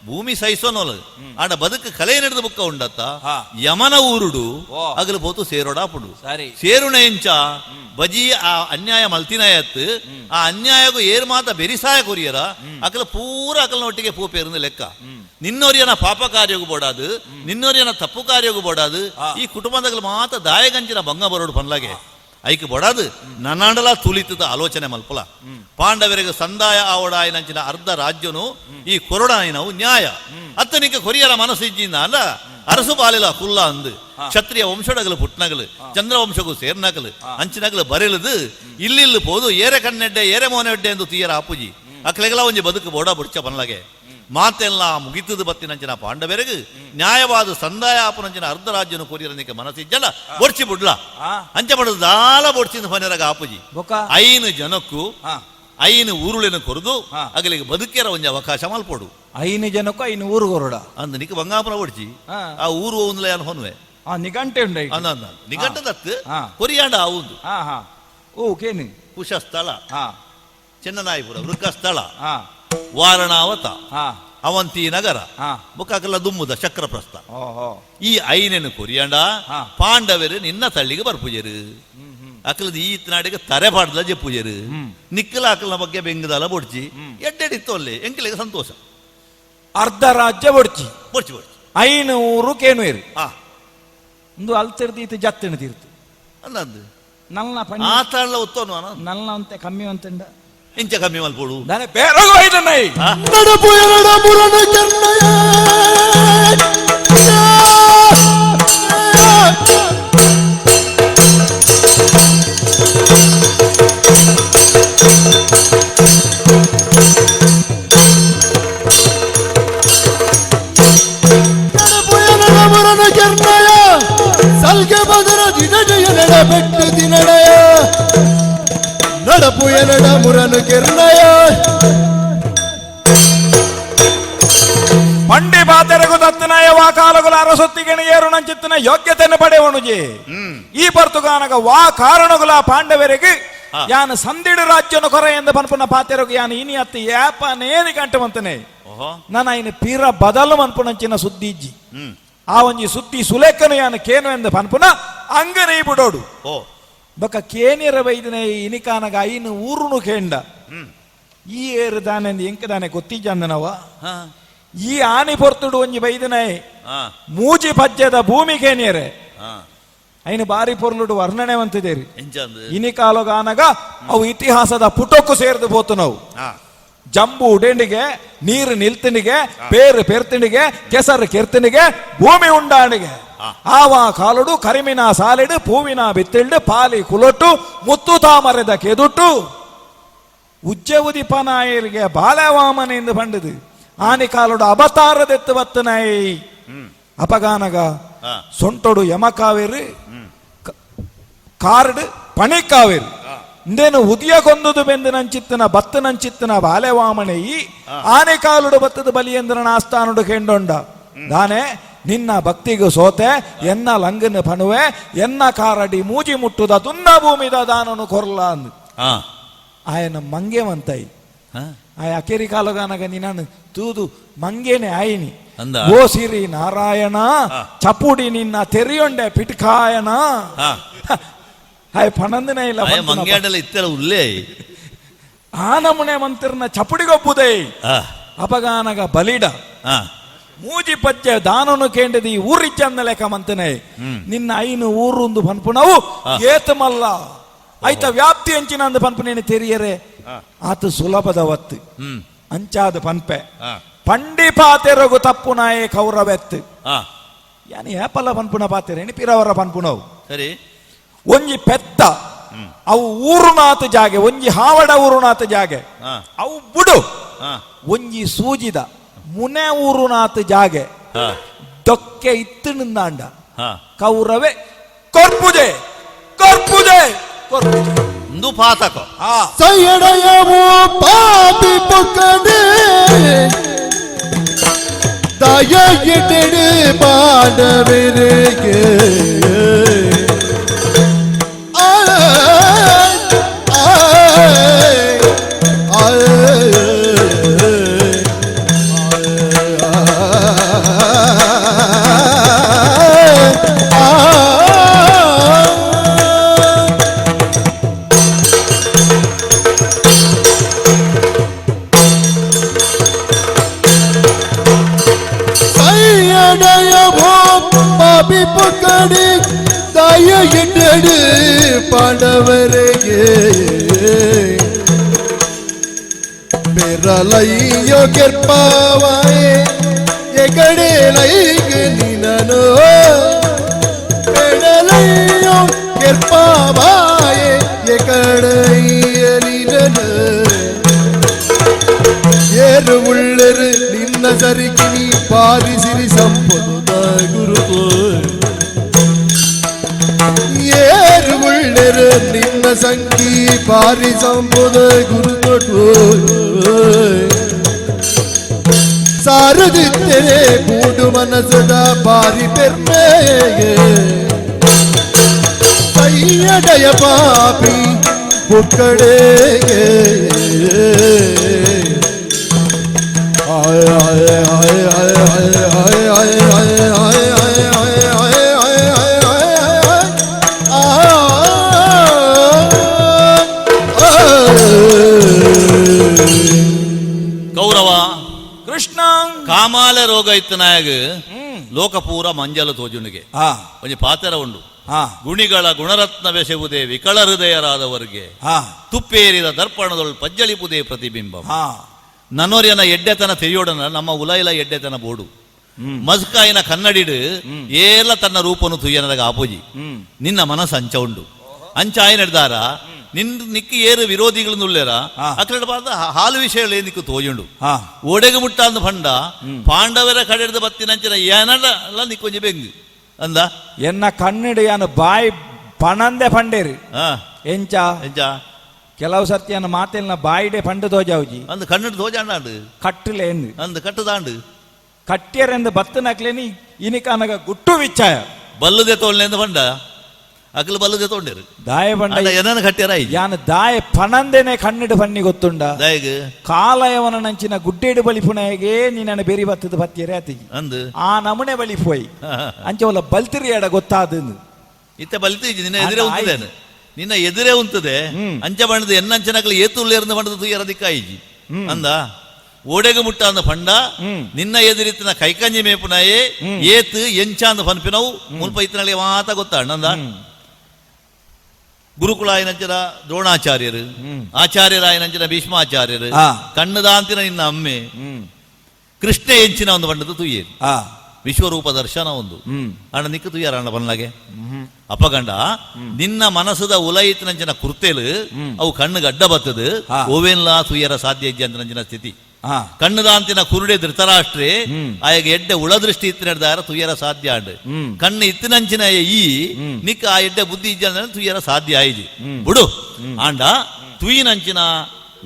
ಭೂಮಿ ಸಹಿಸೋನೋಲು ಆಡ ಬದುಕು ಕಲೆ ನಡೆದ ಬುಕ್ಕ ಉಂಡತ್ತ ಯಮನ ಊರುಡು ಅಗಲು ಪೋತು ಸೇರೋಡಾಪುಡು ಸೇರುಣ ಎಂಚ ಬಜಿ ಆ ಅನ್ಯಾಯ ಮಲ್ತಿನಾಯತ್ ಆ ಅನ್ಯಾಯಗೂ ಏರ್ ಮಾತ ಬೆರಿಸಾಯ ಕೊರಿಯರ ಅಕಲ ಪೂರ ಅಕಲ್ನ ಒಟ್ಟಿಗೆ ಪೂಪೇರಂದು ಲೆಕ್ಕ. ನಿನ್ನೋರಿಯನ ಪಾಪ ಕಾರ್ಯಗೂ ಬೋಡಾದು ನಿನ್ನೋರಿಯನ ತಪ್ಪು ಕಾರ್ಯಗೂ ಬೋಡಾದು ಈ ಕುಟುಂಬದಗಲು ಮಾತ ದಾಯಗಂಚಿನ ಭಂಗ ಬರೋಡು ಪನ್ಲಾಗೆ ಐಕ್ ಬೊಡಾದು ನನ್ನಾಂಡಲ ತುಲಿತದ ಆಲೋಚನೆ ಮಲ್ಪುಲ ಪಾಂಡವರಿಗೆ ಸಂದಾಯ ಆವಡಾಯನಂಚಿನ ಅರ್ಧ ರಾಜ್ಯನು ಈ ಕೊರಡಾಯಿನವು ನ್ಯಾಯ ಅತ್ತನಿಗೆ ಕೊರಿಯರ ಮನಸ್ಸು ಇಜ್ಜಿಂದ ಅಲ್ಲ ಅರಸು ಬಾಲಿಲ ಕುಲ್ಲ ಅಂದು ಕ್ಷತ್ರಿಯ ವಂಶಡಗಲು ಪುಟ್ನಗಲು ಚಂದ್ರವಂಶಗೂ ಸೇರ್ನಗಲು ಅಂಚಿನಗಲು ಬರೆಲದು ಇಲ್ಲಿಲ್ಲು ಪೋದು ಏರೆ ಕಣ್ಣೆಡ್ಡೆ ಏರೆ ಮೋನೆಡ್ಡೆ ಎಂದು ತೀಯರ ಆಪುಜಿ ಅಕ್ಲೆಗಲ ಒಂಜಿ ಬದುಕು ಬೋಡ ಬುಡ್ಚ ಪನ್ಲಗೆ ಮಾತೆಲ್ಲ ಮುಗಿತದು ಬತ್ತಿನಂಚಿನ ಪಾಂಡವೆರಗು ನ್ಯಾಯವಾದ ಸಂದಾಯ ಆಪುನಂಚಿನ ಅರ್ಧ ರಾಜ್ಯನು ಕೊರಿಯರನಿಕ ಮನಸ್ಸಿಜ್ಜಲ್ಲ ಬೊಡ್ಚಿ ಬುಡ್ಲ ಅಂಚೆ ಪಡದು ದಾಲ ಬೊಡ್ಚಿಂದ ಪನೆರಗ ಆಪುಜಿ 5 ಜನಕ್ಕೂ ಐನು ಊರುಳಿನ ಕೊರದು ಅಗಲಿಗೆ ಬದುಕೇರ ಒಂಜಿ ಅವಕಾಶ ಮಲ್ಪೋಡು. ಐನು ಜನಕ್ಕೂ ಐನು ಊರು ಕೊರಡ. ಅಂದ್ ನಿಕ್ ಬಂಗಾಪುರ ಓಡ್ಚಿ ಆ ಊರು ಒಂದ್ಲ ಯಾನ್ ಹೊನ್ವೆ. ಆ ನಿಗಂಟೆ ಉಂಡ. ಅಂದ ಅಂದ ನಿಗಂಟೆ ದತ್ತು ಕೊರಿಯಾಂಡ ಆ ಒಂದು. ಹಾ ಹಾ ಓ ಕೇನು ಕುಶಸ್ಥಳ, ಚೆನ್ನನಾಯಪುರ, ವೃಕ್ಕಸ್ಥಳ, ವಾರಣಾವತ, ಅವಂತಿ ನಗರ, ಬೊಕ್ಕಾಕಲ್ಲ ದುಮ್ಮುದ ಚಕ್ರಪ್ರಸ್ಥ. ಈ ಐನೆನು ಕೊರಿಯಾಂಡ ಪಾಂಡವರು ನಿನ್ನ ತಳ್ಳಿಗೆ ಬರ್ಪುಜರು. ಅಕಲದ ಈ ನಾಡಿಗೆ ತರೆ ಪಾಡ್ದ ಜೆಪ್ಪುಜರು. ನಿಕ್ಕಲ ಅಕಲ್ನ ಬಗ್ಗೆ ಬೆಂಗದಲ್ಲ ಬೊಡ್ಚಿ ಎಡ್ಡೆಡಿತ್ತು ಅಲ್ಲಿ ಎಂಕಲಿಗೆ ಸಂತೋಷ. ಅರ್ಧ ರಾಜ್ಯ ಬೊಡ್ಚಿ ಬೊಡ್ಚಿ ಬೊಡ್ಚಿ ಐನೂರು ಕೇನುವೇರು ಒಂದು ಅಲ್ತಿರ್ದೀತು ಜತ್ತಿನ ತೀರ್ತು ಅಂದಂದು ನಲ್ಲ ಪಣಿ ಆತಾಳ್ಲ ಒತ್ತೋನು ನಲ್ಲ ಅಂತೆ ಕಮ್ಮಿ ಅಂತಂಡ ಇಂಚ ಕಮ್ಮಿ ಮಲ್ಪೋಡು ದಾನೆ ಬೇರಗು ಐದನ್ನೈ ನಡಪು ಎರಡ ಮುರನ ಕೆನ್ನಯ ನಡಪು ಎರಡ ಮುರನ ಕೆನ್ನಯ ಸಲ್ಗೆ ಬದರ ದಿನಜಯ ನಡ ಬೆಟ್ಟು ದಿನಡಯ ನಡಪು ಎರಡ ಮುರನು ಕೆರ್ನಯ ಪಂಡಿ ಪಾತೆರಗು ದತ್ತನಾಯ ವಾ ಕಾಲಗುಲ ಅರಸೊತ್ತಿಗೆಣ ಏರು ನಂಚಿತ್ತನ ಯೋಗ್ಯತೆಯನ್ನು ಪಡೆವಣುಜಿ. ಈ ಪರ್ತುಗಾನಗ ವಾ ಕಾರಣಗುಲ ಪಾಂಡವರಿಗೆ ಯಾನು ಸಂದಿಡು ರಾಜ್ಯನು ಕೊರ ಎಂದು ಪನ್ಪುನ ಪಾತೆರಗು ಯಾನು ಇನಿ ಅತ್ತ ಯಾಪ ನೇನಿ ಗಂಟೆ ಮಂತನೆ ನಾನು ಐನು ಪೀರ ಬದಲು ಮನ್ಪುನಂಚಿನ ಸುದ್ದಿಜ್ಜಿ. ಆ ಒಂಜಿ ಸುದ್ದಿ ಸುಲೇಖನು ಯಾನು ಕೇನು ಎಂದು ಪನ್ಪುನ ಅಂಗನೇ ಬಿಡೋಡು. ಬೊಕ ಕೇನಿರ ಬೈದಿನ ಇನಿಕಾನಗ ಐನು ಊರುನು ಕೇಂಡ ಈ ಏರು ದಾನೆ ಎಂಕ ದಾನೆ ಗೊತ್ತಿಜ್ಜಂದನವ ಈ ಆನಿ ಪೊರ್ತುಡು ಒಂಜಿ ಬೈದಿನ ಮೂಜಿ ಪಜ್ಜದ ಭೂಮಿ ಕೇನಿಯರೆ ಐನು ಬಾರಿ ಪೊರ್ಲುಡು ವರ್ಣನೆ ವಂತಿದೇರಿ. ಇನಿಕಾಲುಗಾನಗ ಅವು ಇತಿಹಾಸದ ಪುಟಕ್ಕೂ ಸೇರಿದು ಪೋತು ನಾವು. ಜಂಬು ಉಡೆಂಡಿಗೆ ನೀರು ನಿಲ್ತಿನಿಗೆ ಪೇರು ಪೆರ್ತಿನಿಗೆ ಕೆಸರು ಕೆರ್ತಿನಿಗೆ ಭೂಮಿ ಉಂಡಾಣಿಗೆ ಆವ ಕಾಲುಡು ಕರಿಮಿನ ಸಾಲಿಡು ಪೂವಿನ ಬಿತ್ತಿಲ್ಡು ಪಾಲಿ ಕುಲೊಟ್ಟು ಮುತ್ತು ತಾಮರೆದ ಕೆದುಟ್ಟು ಉಜ್ಜೆ ಉದಿಪನಾಯರಿಗೆ ಬಾಲವಾಮನ ಎಂದು ಬಂಡದು ಆನಿ ಕಾಲುಡು ಅವತಾರದೆತ್ತು ಬತ್ತನಾಯಿ ಅಪಗಾನಗ ಸೊಂಟೊಡು ಯಮಕಾವೇರು ಕಾರ್ಡ್ ಪಣಿಕಾವೇರು ಇಂದೇನು ಉದಿಯ ಕೊಂದುದು ಬೆಂದು ನಂಚಿತ್ತನ ಬತ್ತು ನಂಚಿತ್ತನ ಬಾಲೆವಾಮಣೆಯಿ ಆನೆ ಕಾಲುಡು ಬತ್ತದ ಬಲಿಯೇಂದ್ರನ ಆಸ್ಥಾನುಡು ಕೆಂಡೊಂಡ ದಾನೆ ನಿನ್ನ ಭಕ್ತಿಗೂ ಸೋತೆ ಎನ್ನ ಲಂಗನ ಪಣುವೆ ಎನ್ನ ಕಾರಡಿ ಮೂಜಿ ಮುಟ್ಟುದ ದುನ್ನ ಭೂಮಿದ ದಾನನು ಕೊರ್ಲ ಅಂದು ಆಯನ ಮಂಗೆ ಮಂತೈ ಆಯ ಅಕೇರಿ ಕಾಲಗಾನಗ ನಿನ್ನನ್ನು ತೂದು ಮಂಗೇನೆ ಆಯಿನಿ ಓ ಸಿರಿ ನಾರಾಯಣ ಚಪುಡಿ ನಿನ್ನ ತೆರಿಯೊಂಡೆ ಪಿಟ್ಕಾಯನ ಹಾಯ್ ಪಣಂದನೆ ಇಲ್ಲ ಮಂಗ್ಯಾಡಲ ಇತ್ತೆಲ್ಲ ಉಲ್ಲೇ ಆನಮುನೆ ಮಂತಿರ್ನ ಚಪುಡಿಗೊಬ್ಬುದೇ ಅಪಗಾನಗ ಬಲಿಡ ಮೂಜಿ ಪಜ್ಜೆ ದಾನನು ಕೇಂಡದಿ ಊರಿಚ್ಚಂದ ಲೆಕ್ಕ ಮಂತನೆ ನಿನ್ನ ಐನು ಊರುಂದು ಪನ್ಪುನವು ಏತಮಲ್ಲ ಐತ ವ್ಯಾಪ್ತಿ ಅಂಚಿನ ಅಂದು ಪನ್ಪುನೇನು ತೆರಿಯರೆ ಆತ ಸುಲಭದ ಒತ್ತು ಅಂಚಾದ ಪನ್ಪೆ ಪಂಡಿ ಪಾತೆರಗು ತಪ್ಪು ನಾಯೇ ಕೌರವೆತ್ತು ಯಾನಿ ಏಪಲ್ಲ ಪನ್ಪುನ ಪಾತೆರೆ ಪಿರವರ ಪನ್ಪುನವು ಸರಿ ಒಂಜಿ ಪೆತ್ತ ಅವು ಊರುನಾಥ ಜಾಗೆ ಒಂಜಿ ಹಾವಡ ಊರುನಾಥ ಜಾಗೆ ಅವು ಬುಡು ಒಂಜಿ ಸೂಜಿದ ಮುನೆ ಊರುನಾಥ ಜಾಗೆ ದೊಕ್ಕೆ ಇತ್ತು ನಿಂದಾಂಡ ಕೌರವೆ ಕೊರ್ಪುಜೆ ಕೊರ್ಪುಜೆ ಕೊರ್ಪುಜೆ ಇಂದು ಪಾತಕ ಸೈಯಡಯವು ಪಾಪಿ ಪೊಕ್ಕಡೆ ದಯ ಇಟ್ಟೆಡು ಪಾಂಡವರಿಗೆ ಪಾಪಿ ಪೊಕ್ಕಡಿ ದಯ ಇಟ್ಟೆಡು ಪಾಂಡವರಿಗೆ ಬೆರಲಯ್ಯೋ ಕೆರ್ಪಾವಾಯೆ ಎಗಡೆ ಲೈಗ್ ನಿನನು ಬೆಡಲಯ್ಯೋ ಕೆರ್ಪಾವಾಯೆ ಎಕಡೆಯ ನಿನನು ಏರು ಉಳ್ಳೆರು ನಿನ್ನ ಸರಿಕಿನಿ ಪಾರಿಸಿರಿ ಸಂಪದ ಗುರುತು. ಏರು ದಿತ್ತೆರೆ ನಿನ್ನ ಸಂಕಿ ಬಾರಿ ಸಂಪದ ಗುರುತೊಟ್ಟು ಸಾರದಿತ್ತೆರೆ ಕೂಡು ಮನಸದ ಬಾರಿ ಪೆರ್ಮೆ ಕೈಯಡಯ ಪಾಪಿ ಪುಕ್ಕಡೆಗೆ ಆಯ ಆಯ ಆಯ ಆಯ ಆಯ ಆಯ ಆಯ ಆಯ ಆಯ ಆಯ ಆಯ ಆಯ ಆಯ ಕೌರವ ಕೃಷ್ಣ ಕಾಮಾಲೆ ರೋಗ ಇತ್ತು ನಾಯಗ ಲೋಕಪೂರ ಮಂಜಲ ತೋಜುನಿಗೆ ಒಂಜಿ ಪಾತೆರ ಉಂಡು. ಗುಣಿಗಳ ಗುಣರತ್ನ ಬೆಸೆವುದೇ ವಿಕಳ ಹೃದಯರಾದವರಿಗೆ ತುಪ್ಪೇರಿದ ದರ್ಪಣದೊಳ್ ಪಜ್ಜಳಿಪುದೇ ಪ್ರತಿಬಿಂಬ. ನನೋರ್ಯನ ಎಡ್ಡೆತನ ತೆರಿಯೋಡನ ನಮ್ಮ ಉಲೈಲ ಎಡ್ಡೆತನ ಬೋಡು ಮಸ್ಕಾಯಿನ ಕನ್ನಡಿಡು ಏಲ ತನ್ನ ರೂಪನು ತುಯ್ಯನದಾಗ ಆಪೋಜಿ ನಿನ್ನ ಮನಸ್ಸು ಅಂಚ ಉಂಡು ಅಂಚ ಆಯನಡ್ದಾರ ನಿನ್ ನಿಕ್ಕು ಏರು ವಿರೋಧಿಗಳು ಉಳ್ಳೇರ ಅಕ್ರಡ ಬಾರ್ದ ಹಾಲು ವಿಷಯಗಳೇ ನಿಕ್ಕು ತೋಜುಂಡು ಓಡೆಗೆ ಮುಟ್ಟ ಅಂದ ಪಂಡ ಪಾಂಡವರ ಕಡೆಡ್ದ ಬತ್ತಿನಂಚಿನ ಏನಲ್ಲ ನಿಕ್ಕೊಂಜಿ ಬೆಂಗು ಅಂದ ಎನ್ನ ಕನ್ನಡಿ ಯಾನು ಬಾಯಿ ಪಣಂದೆ ಪಂಡೇರು ಎಂಚ ಎಂಚ ಕೆಲವು ಸರ್ತಿ ಅನ್ನ ಮಾತೆಲ್ನ ಬಾಯಿಡೆ ಪಂಡು ತೋಜಾವುಜಿ ಅಂದ್ ಕನ್ನಡ ತೋಜಾಂಡಾಂಡು ಕಟ್ಟಲೆ ಎಂದು ಅಂದ್ ಕಟ್ಟದಾಂಡು ಕಟ್ಟಿಯರೆಂದು ಬತ್ತನಕ್ಲೇನಿ ಇನಿಕನಗ ಗುಟ್ಟು ವಿಚ್ಚಾಯ ಬಲ್ಲದೆ ತೋಳ್ನೆಂದು ಪಂಡ ಅಕಲ್ ಬಲ್ಲದೆ ತೋಂಡೇರು ದಾಯ ಪಂಡ ಏನನ ಕಟ್ಟಿಯರ ಯಾನು ದಾಯ ಪಣಂದೆನೆ ಕಣ್ಣಿಡು ಪನ್ನಿ ಗೊತ್ತುಂಡ ದಾಯಗ್ ಕಾಲಯವನ ನಂಚಿನ ಗುಡ್ಡೇಡು ಬಲಿಪುಣೆಗೆ ನೀನನ್ನ ಬೆರಿ ಬತ್ತದ ಬತ್ತಿಯರೇ ಆತಿಜಿ ಅಂದ್ ಆ ನಮುನೆ ಬಲಿಪೋಯ್ ಅಂಚೆ ಒಲ್ಲ ಬಲ್ತಿರಿ ಎಡ ಗೊತ್ತಾದ ಇತ್ತೆ ಬಲಿತು ನಿನ್ನ ಎದುರೇ ಉಂಟದೇನು ನಿನ್ನ ಎದುರೇ ಉಂಟದೆ ಅಂಚ ಬಣ್ಣದ ಎನ್ನಂಚನಕಲು ಏತುಳ್ಳೇರ್ನ ಬಣ್ಣದ ತುಯ್ಯರ ದಿಕ್ಕಾಯಿಜಿ ಅಂದ ಓಡೆಗೆ ಮುಟ್ಟ ಅಂದ ಪಂಡ ನಿನ್ನ ಎದುರಿತ್ತಿನ ಕೈಕಂಜಿ ಮೇಪುನಾಯೇ ಏತ್ ಎಂಚ ಅಂದ ಪನ್ಪಿನವು ಮುಲ್ಪ ಇತ್ತನಲ್ಲಿ ಮಾತ ಗೊತ್ತಾಂಡ ಅಂದ ಗುರುಕುಲಾಯನಂಚಿನ ದ್ರೋಣಾಚಾರ್ಯರು ಆಚಾರ್ಯರಾಯನಂಚಿನ ಭೀಷ್ಮಾಚಾರ್ಯರು ಕಣ್ಣುದಾಂತಿನ ನಿನ್ನ ಅಮ್ಮೆ ಕೃಷ್ಣ ಎಂಚಿನ ಒಂದು ಬಣ್ಣದ ತುಯ್ಯೇರು ವಿಶ್ವರೂಪ ದರ್ಶನ ಒಂದು ಅಣ್ಣ ನಿಕ್ಕು ತುಯ್ಯಾರ ಅಣ್ಣ ಬನ್ನಲಾಗೆ ಅಪ್ಪಗಂಡ ನಿನ್ನ ಮನಸ್ಸದ ಉಲಯಿತಿನಂಚಿನ ಕುರ್ತೇಲು ಅವು ಕಣ್ಣು ಅಡ್ಡ ಬತ್ತದು ಓವೇನ್ಲಾ ತುಯ್ಯರ ಸಾಧ್ಯ ಇಜ್ಜಿ ಅಂತ ನಂಚಿನ ಸ್ಥಿತಿ ಕಣ್ಣುದಾಂತಿನ ಕುರುಡೆ ಧೃತರಾಷ್ಟ್ರೆ ಆಯಗ ಎಡ್ಡೆ ಉಳದೃಷ್ಟಿ ಇತ್ತಿನ ತುಯ್ಯರ ಸಾಧ್ಯ ಅಂಡ್ ಕಣ್ಣು ಇತ್ತಿನಂಚಿನ ಈ ನಿಕ್ಕ ಆ ಎಡ್ಡೆ ಬುದ್ಧಿ ಇಜ್ಜ ಅಂದ್ರೆ ತುಯ್ಯರ ಸಾಧ್ಯ ಆಯಿಜಿ ಬಿಡು ಆಂಡ ತುಯಿನಂಚಿನ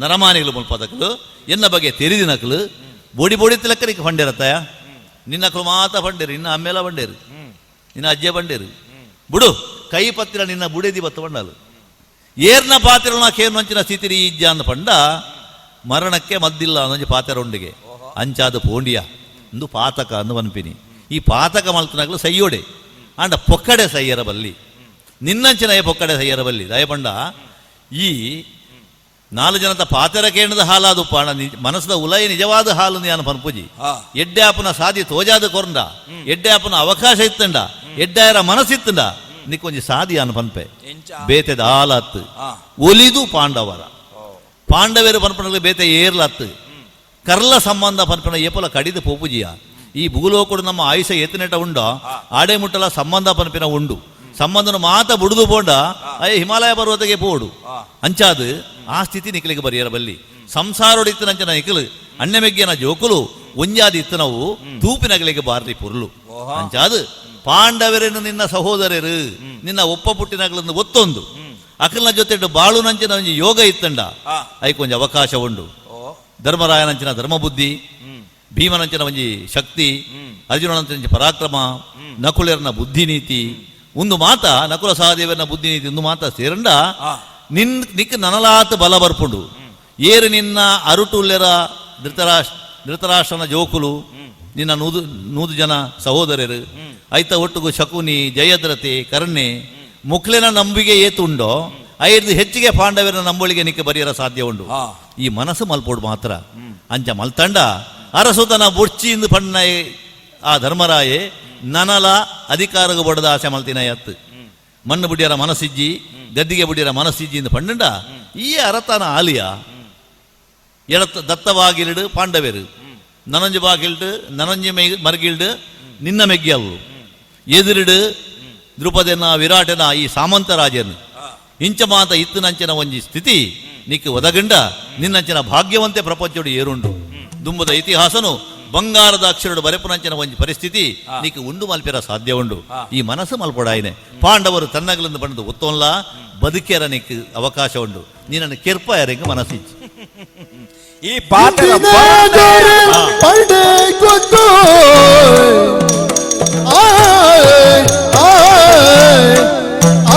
ನರಮಾನಿಗಳು ಮುಲ್ಪದಕಲು ಎನ್ನ ಬಗ್ಗೆ ತೆರಿದಿನಕಲು ಬೋಡಿ ಬೋಡಿ ತಿಲಕ್ಕ ನಿಕ್ಕ ಫಂಡೇರತ್ತಾಯ ನಿನ್ನ ಮಾತ ಬಂಡೇರು ನಿನ್ನ ಅಮ್ಮೆಲ್ಲ ಬಂಡೇರು ನಿನ್ನ ಅಜ್ಜೆ ಬಂಡೇರು ಬಿಡು ಕೈ ಪತ್ತಿರ ನಿನ್ನ ಬುಡೇದಿ ಬತ್ತ ಬಂಡಾಲು ಏರ್ನ ಪಾತಿರನ ಕೇರ್ನಂಚಿನ ಸ್ಥಿತಿ ಇಜ್ಜ ಅಂದ ಪಂಡ ಮರಣಕ್ಕೆ ಮದ್ದಿಲ್ಲ ಅನ್ನೊಂಜಿ ಪಾತೆರ ಉಂಡಿಗೆ ಅಂಚಾದ ಪೋಂಡಿಯ ಒಂದು ಪಾತಕ ಅಂದು ಮನ್ಪಿನಿ ಈ ಪಾತಕ ಮಲ್ತನಾಗಲು ಸೈಯೋಡೆ ಆಂಡ ಪೊಕ್ಕಡೆ ಸೈಯರ ಬಲ್ಲಿ ನಿನ್ನಂಚಿನ ಪೊಕ್ಕಡೆ ಸೈಯರ ಬಲ್ಲಿ ದಯಪಂಡ ಈ ನಾಲು ಜನತ ಪಾತೆರ ಕೇಣದ ಹಾಲಾದು ಪಾಣ ಮನಸ್ಸದ ಉಲಯ ನಿಜವಾದ ಹಾಲು ನಾನು ಪನ್ಪುಜಿ ಎಡ್ಡೆ ಸಾದಿ ತೋಜಾದ ಕೊರಂಡ ಎಡ್ಡೆ ಆಪನ ಅವಕಾಶ ಇತ್ತಂಡ ಎಡ್ಡಾಯರ ಮನಸ್ಸಿತ್ತಂಡ ನಿಕ್ಕೊಂಜಿ ಸಾದಿ ಅನ್ ಪನ್ಪೆ ಬೇತೆದ ಹಾಲತ್ತು ಒಲಿದು ಪಾಂಡವರ ಪಾಂಡವೇರು ಪನ್ಪನಗಳು ಬೇತೆ ಏರ್ಲತ್ತು ಕರ್ಲ ಸಂಬಂಧ ಪನ್ಪನ ಏಪಲ ಕಡಿದು ಪೋಪುಜಿಯ ಈ ಭೂಲೋಕಡು ನಮ್ಮ ಆಯುಷ ಏತನೆಟ ಉಂಡ ಆಡೆ ಮುಟ್ಟಲ ಸಂಬಂಧ ಪನ್ಪಿನ ಉಂಡು ಸಂಬಂಧನ ಮಾತ ಬುಡುದು ಪೋಂಡ ಅಯ್ಯ ಹಿಮಾಲಯ ಪರ್ವತಗೆ ಪೋಡು ಅಂಚಾದು ಆ ಸ್ಥಿತಿ ನಿಖಲಿಗೆ ಬರಿಯರ ಬಲ್ಲಿ ಸಂಸಾರೊಡಿತ್ತನಂಚನ ನಿಖಲು ಅಣ್ಣಮೆಗ್ಗಿನ ಜೋಕುಲು ಒಂಜಾದಿ ಇತ್ತನವು ತೂಪಿನಗಲಿಗೆ ಬಾರ್ರಿ ಪೊರ್ಲು ಅಂಚಾದು ಪಾಂಡವರೇನು ನಿನ್ನ ಸಹೋದರರು ನಿನ್ನ ಒಪ್ಪ ಪುಟ್ಟಿನಗಳನ್ನು ಒತ್ತೊಂದು ಅಕಲ್ನ ಜೊತೆ ಬಾಳುನಂಚಿನ ಒಂಜಿ ಯೋಗ ಇತ್ತಂಡ ಐಕೊಂಜಿ ಅವಕಾಶ ಉಂಡು ಧರ್ಮರಾಯನಂಚಿನ ಧರ್ಮಬುದ್ಧಿ ಭೀಮನಂಚಿನ ಒಂಜಿ ಶಕ್ತಿ ಅರ್ಜುನನಂಚಿನ ಪರಾಕ್ರಮ ನಕುಲರ್ನ ಬುದ್ಧಿ ನೀತಿ ಒಂದು ಮಾತ ನಕುಲ ಸಹದೇವನ ಬುದ್ಧಿ ನೀತಿ ಒಂದು ಮಾತ ಸೇರಂಡ ನಿನ್ ನಿಕ್ ನನಲಾತ ಬಲ ಬರ್ಪುಂಡು ಏರು ನಿನ್ನ ಅರುಟುಲ್ಲೆರ ಧೃತರಾಷ್ಟ್ರನ ಜೋಕುಲು ನಿನ್ನ ನೂದು ನೂದು ಜನ ಸಹೋದರರು ಐತ ಒಟ್ಟುಗು ಶಕುನಿ ಜಯದ್ರತೆ ಕರ್ಣೆ ಮುಕ್ಲೆನ ನಂಬಿಕೆ ಏತುಂಡೋ ಐದು ಹೆಚ್ಚಿಗೆ ಪಾಂಡವರ ನಂಬಳಿಗೆ ನಿಕ್ಕ ಬರಿಯರ ಸಾಧ್ಯ ಉಂಡು. ಈ ಮನಸ್ಸು ಮಲ್ಪೋಡು ಮಾತ್ರ. ಅಂಚ ಮಲ್ತಂಡ ಅರಸುತನ ಬುಡ್ಚಿಂದು ಪಣ್ಣ ಆ ಧರ್ಮರಾಯೆ ನನಲ ಅಧಿಕಾರಗ ಬಡದ ಆಸೆ ಮಲ್ತಿನ ಎತ್ತು ಮಣ್ಣು ಬುಡಿಯರ ಮನಸ್ಸಿಜ್ಜಿ ಗದ್ದಿಗೆ ಬುಡಿಯರ ಮನಸ್ಸಿಜ್ಜಿ ಇಂದು ಪಣ್ಣಂಡ ಈ ಅರತನ ಆಲಿಯ ಎಡತ್ತ ದತ್ತವಾಗಿಲ್ಡು ಪಾಂಡವೇರು ನನಂಜಿ ಬಾಗಿಲ್ಡು ನನಂಜಿ ಮೈ ಮರ್ಗಿಲ್ಡು ನಿನ್ನ ಮೆಗ್ಗಿಯಲ್ಲು ಎದುರಿಡು ದ್ರುಪದೆನ ವಿರಾಟನ ಈ ಸಾಮಂತ ರಾಜನು ಇಂಚ ಮಾತ ಇತ್ತನಂಚಿನ ಒಂಜಿ ಸ್ಥಿತಿ ನಿಕ್ಕು ಒದಗಂಡ ನಿನ್ನಂಚಿನ ಭಾಗ್ಯವಂತೆ ಪ್ರಪಂಚಡು ಏರುಂಡು. ದುಂಬದ ಇತಿಹಾಸನು ಬಂಗಾರದ ಅಕ್ಷರಡು ಬರೆಪುನಂಚಿನ ಒಂಜಿ ಪರಿಸ್ಥಿತಿ ನಿಕ್ಕು ಉಂಡು ಮಲ್ಪಿರ ಸಾಧ್ಯ ಉಂಡು. ಈ ಮನಸ್ಸು ಮಲ್ಪೊಡಾಯಿನೆ ಪಾಂಡವರು ತನ್ನಗಲಿಂದ ಬಂದು ಒತ್ತೊನ್ಲ ಬದುಕೇರನಿಕ್ ಅವಕಾಶ ಉಂಡು. ನೀನನ್ನು ಕೆರ್ಪ ಯಾರಿಗೆ ಮನಸ್ಸಿಚ್ಚು. ಈ ಪಾತ್ರ ಪಂಡೆ ಗೊತ್ತು ಆಯ್ ಆಯ್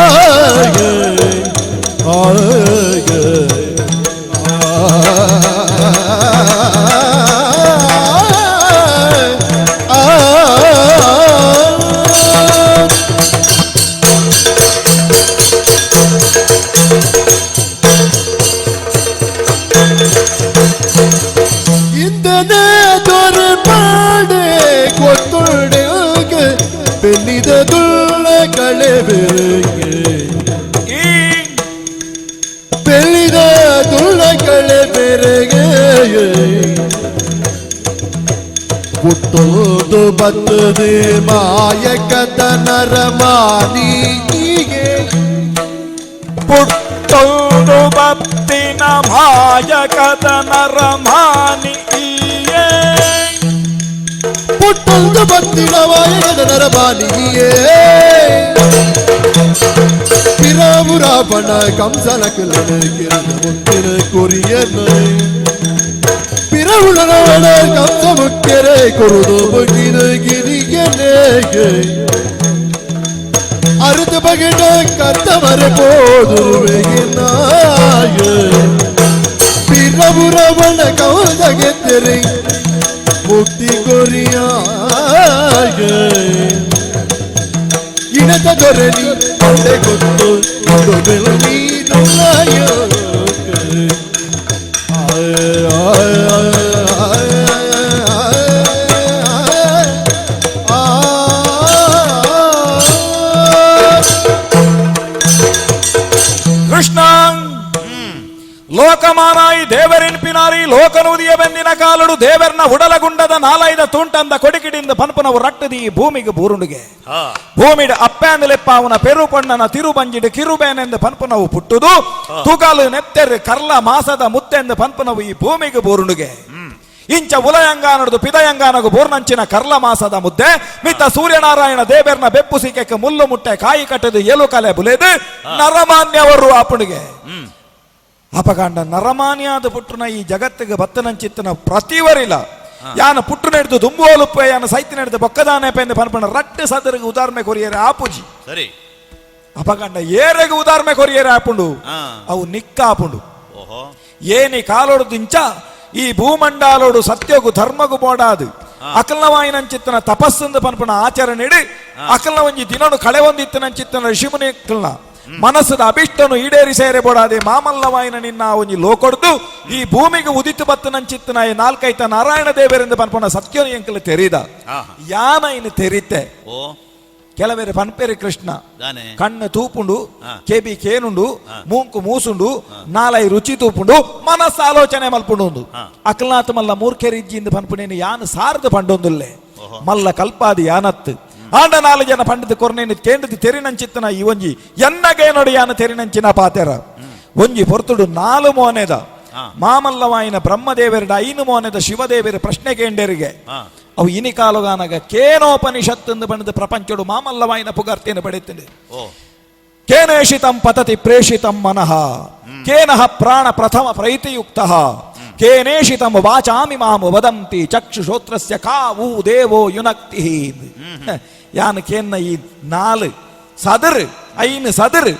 ಆಯ್ ಆಯ್ ಇಂದನೆ ದೊರೆ ಪಾಡೆ ಗೊತ್ತುಡೆಗೆ ಬೆನ್ನಿದ ದುಳ್ಳ ಕಳೆಬೇಕೆ ಬೆಳ್ಳಿದ ದುಳ್ಳ ಕಳೆ ಬೆರೆಗೆ ಪುಟ್ಟೋದು ಬತ್ತದೆ ಮಾಯಕದ ನರಮಾನಿಗೆ ಪುಟ್ಟೊಂದು ಬತ್ತಿನ ಮಾಯಕದ ನರಮಾನಿಯೇ ಪುಟ್ಟೊಂದು ಬತ್ತಿನ ಮಾಯಕದ ನರಮಾನಿಯೇ ಪಿರಾವುರಾಪಣ ಕಂಸನ ಕಿಲನೆ ಕಿರಣ ಮುತ್ತಿನ ಕೊರಿಯನ ಪಿರವುಳನ ಕಂಸ ಮುಖ್ಯರೆ ಕೊರುದು ಬಗಿನ ಗಿರಿಯನೇ ಅರುತ ಬಗೆಟ ಕತ್ತಮರ போதுருவெகினாய பிறவுரவண கௌதகெத்தரை முக்தி கொரியாய இனத ದೊರೆನಿ ಕೊಂಡೆ ಗೊತ್ತು ನೀನುಲಾಯ ಕೃಷ್ಣ ಲೋಕಮಾನಾಯಿ ದೇವರೆನ್ಪಿನಾರಿ ಲೋಕನೂದಿಯ ಬೆಂದಿನ ಕಾಲಡು ದೇವರ್ನ ಉಡಲಗುಂಡದ ನಾಲೈದ ತೂಂಟಂದ ಕೊಡಿಕಿಡಿಂದ ಪನ್ಪುನವು ರಟ್ಟದಿ ಈ ಭೂಮಿಗೆ ಬೂರುಂಡುಗೆ. ಭೂಮಿಡ್ ಅಪ್ಪಾಂದಲೆಪ್ಪ ಅವನ ಪೆರುಪಣ್ಣನ ತಿರುಬಂಜಿಡು ಕಿರುಬೇನೆಂದು ಪನ್ಪುನವು ಪುಟ್ಟುದು ತುಗಲು ನೆತ್ತೆರ್ ಕರ್ಲ ಮಾಸದ ಮುತ್ತೆಂದು ಪನ್ಪುನವು ಈ ಭೂಮಿಗೆ ಬೂರುಂಡುಗೆ. ಇಂಚ ಉಲಯಂಗಾನದು ಪಿದಯಂಗಾನಗು ಬೋರ್ನಂಚಿನ ಕರ್ಲ ಮಾಸದ ಮುದ್ದೆ ಮಿತ್ತ ಸೂರ್ಯನಾರಾಯಣ ದೇವರ್ನ ಬೆಪ್ಪು ಸಿಕೆಕ್ಕೆ ಮುಲ್ಲು ಮುಟ್ಟೆ ಕಾಯಿ ಕಟ್ಟದು ಏಲು ಕಲೆ ಬುಲೇದು ನರಮಾನ್ಯವರು ಆಪುಣಿಗೆ. ಅಪಕಾಂಡ ನರಮಾನ್ಯಾದ ಪುಟ್ಟುನ ಈ ಜಗತ್ತಿಗೆ ಬತ್ತನಂಚಿತ್ತನ ಪ್ರತಿವರಿಲ್ಲ ಯಾನ ಪುಟ್ಟು ನಡೆದು ದುಂಬುವಲುಪ್ಪೆ ಯಾನ ಸೈತಿ ನಡೆದು ಬೊಕ್ಕದಾನೆ ಪೆಂದು ಪನ್ಪಣ ರಟ್ಟು ಸದರಿಗೆ ಉದಾಹರಣೆ ಕೊರಿಯರೆ ಆಪುಜಿ. ಸರಿ. ಅಪಕಾಂಡ ಏರೆಗೆ ಉದಾಹರಣೆ ಕೊರಿಯರೆ ಆಪುಂಡು ಅವು ನಿಕ್ಕ ಆಪುಂಡು. ಏನಿ ಕಾಲೋಡು ದಿಂಚ ಈ ಭೂಮಂಡಾಲೋಡು ಸತ್ಯಗು ಧರ್ಮಗು ಬೋಡಾದು ಅಕಲ್ನವಾಯಿನಂಚಿತ್ತನ ತಪಸ್ಸಂದು ಪನ್ಪಣ ಆಚರಣೆ ಇಡಿ ಅಕಲ್ನ ಒಂಜಿ ದಿನನು ಕಳೆ ಒಂದಿತ್ತನಂಚಿತ್ತನ ಋಷಿಮುನಿ ಅಕಲ್ನ ಮನಸ್ಸದ ಅಭಿಷ್ಟನು ಈಡೇರಿ ಸೇರೆ ಬೋಡಾದೆ ಮಾಮಲ್ಲವಾಯಿನ ನಿನ್ನ ಒಂಜಿ ಲೋಕೊಡ್ದು ಈ ಭೂಮಿಗೆ ಉದಿತು ಬತ್ತನಂಚಿತ್ತನ ಈ ನಾಲ್ಕೈತ ನಾರಾಯಣ ದೇವರಿಂದ ಪನ್ಪಣ ಸತ್ಯನು ಎಂಕಲು ತೆರೀದ ಯಾನ ಇನ್ನು ತೆರಿತೆ. ಕೆಲವೇರು ಪನ್ಪೇರಿ ಕೃಷ್ಣ ಕಣ್ಣು ತೂಪುಂಡು ಕೆಬಿ ಕೇನುಂಡು ಮೂಂಕು ಮೂಸುಂಡು ನಾಲೈ ರುಚಿ ತೂಪುಂಡು ಮನಸ್ಸು ಆಲೋಚನೆ ಮಲ್ಪುಂಡು ಅಕಲ್ನಾಥ ಮಲ್ಲ ಮೂರ್ಖೆರಿಜ್ಜಿಂದ ಪನ್ಪುನೇನು ಯಾನು ಸಾರದು ಪಂಡೊಂದುಲ್ಲೆ ಮಲ್ಲ ಕಲ್ಪಾದಿ ಯಾನತ್ತು ಆಂಡ ನಾಲು ಜನ ಪಂಡಿತ ಕೊರ್ನೇನು ಕೇಂದ್ರದ ತೆರಿನಂಚಿತ್ತನ ಈ ಒಂಜಿ ಎನ್ನಗೆ ನೋಡಿ ಯಾನ ತೆರಿನಂಚಿನ ಪಾತೆರ ಒಂಜಿ ಪೊರ್ತುಡು ನಾಲು ಮೋನೆದ ಮಾಮಲ್ಲವಾಯಿನ ಬ್ರಹ್ಮದೇವರ ಐನು ಮೋನೆದ ಶಿವದೇವರ ಪ್ರಶ್ನೆ ಕೇಂಡರಿಗೆ ಅವು ಇನಿ ಕಾಲುಗಾನಗ ಕೇನೋಪನಿಷತ್ತು ಬಣ್ಣದ ಪ್ರಪಂಚಡು ಮಾಮಲ್ಲವಾಯಿನ ಪುಗರ್ತಿಯನ್ನು ಪಡೆಯುತ್ತದೆ. ಕೇನೇಷಿತಂ ಪತತಿ ಪ್ರೇಷಿತಂ ಮನಃ ಕೇನಃ ಪ್ರಾಣ ಪ್ರಥಮ ಪ್ರೈತಿಯುಕ್ತ ಕೇನೇಷಿತಂ ವಾಚಾಮಿ ಮಾಂ ವದಂತಿ ಚಕ್ಷುಶ್ರೋತ್ರಸ್ಯ ಕಾವು ದೇವೋ ಯುನಕ್ತಿ. ಯಾನ್ ಕೇನ್ನ ಈ ನಾಲು ಸದರ್ ಐನು ಸದರ್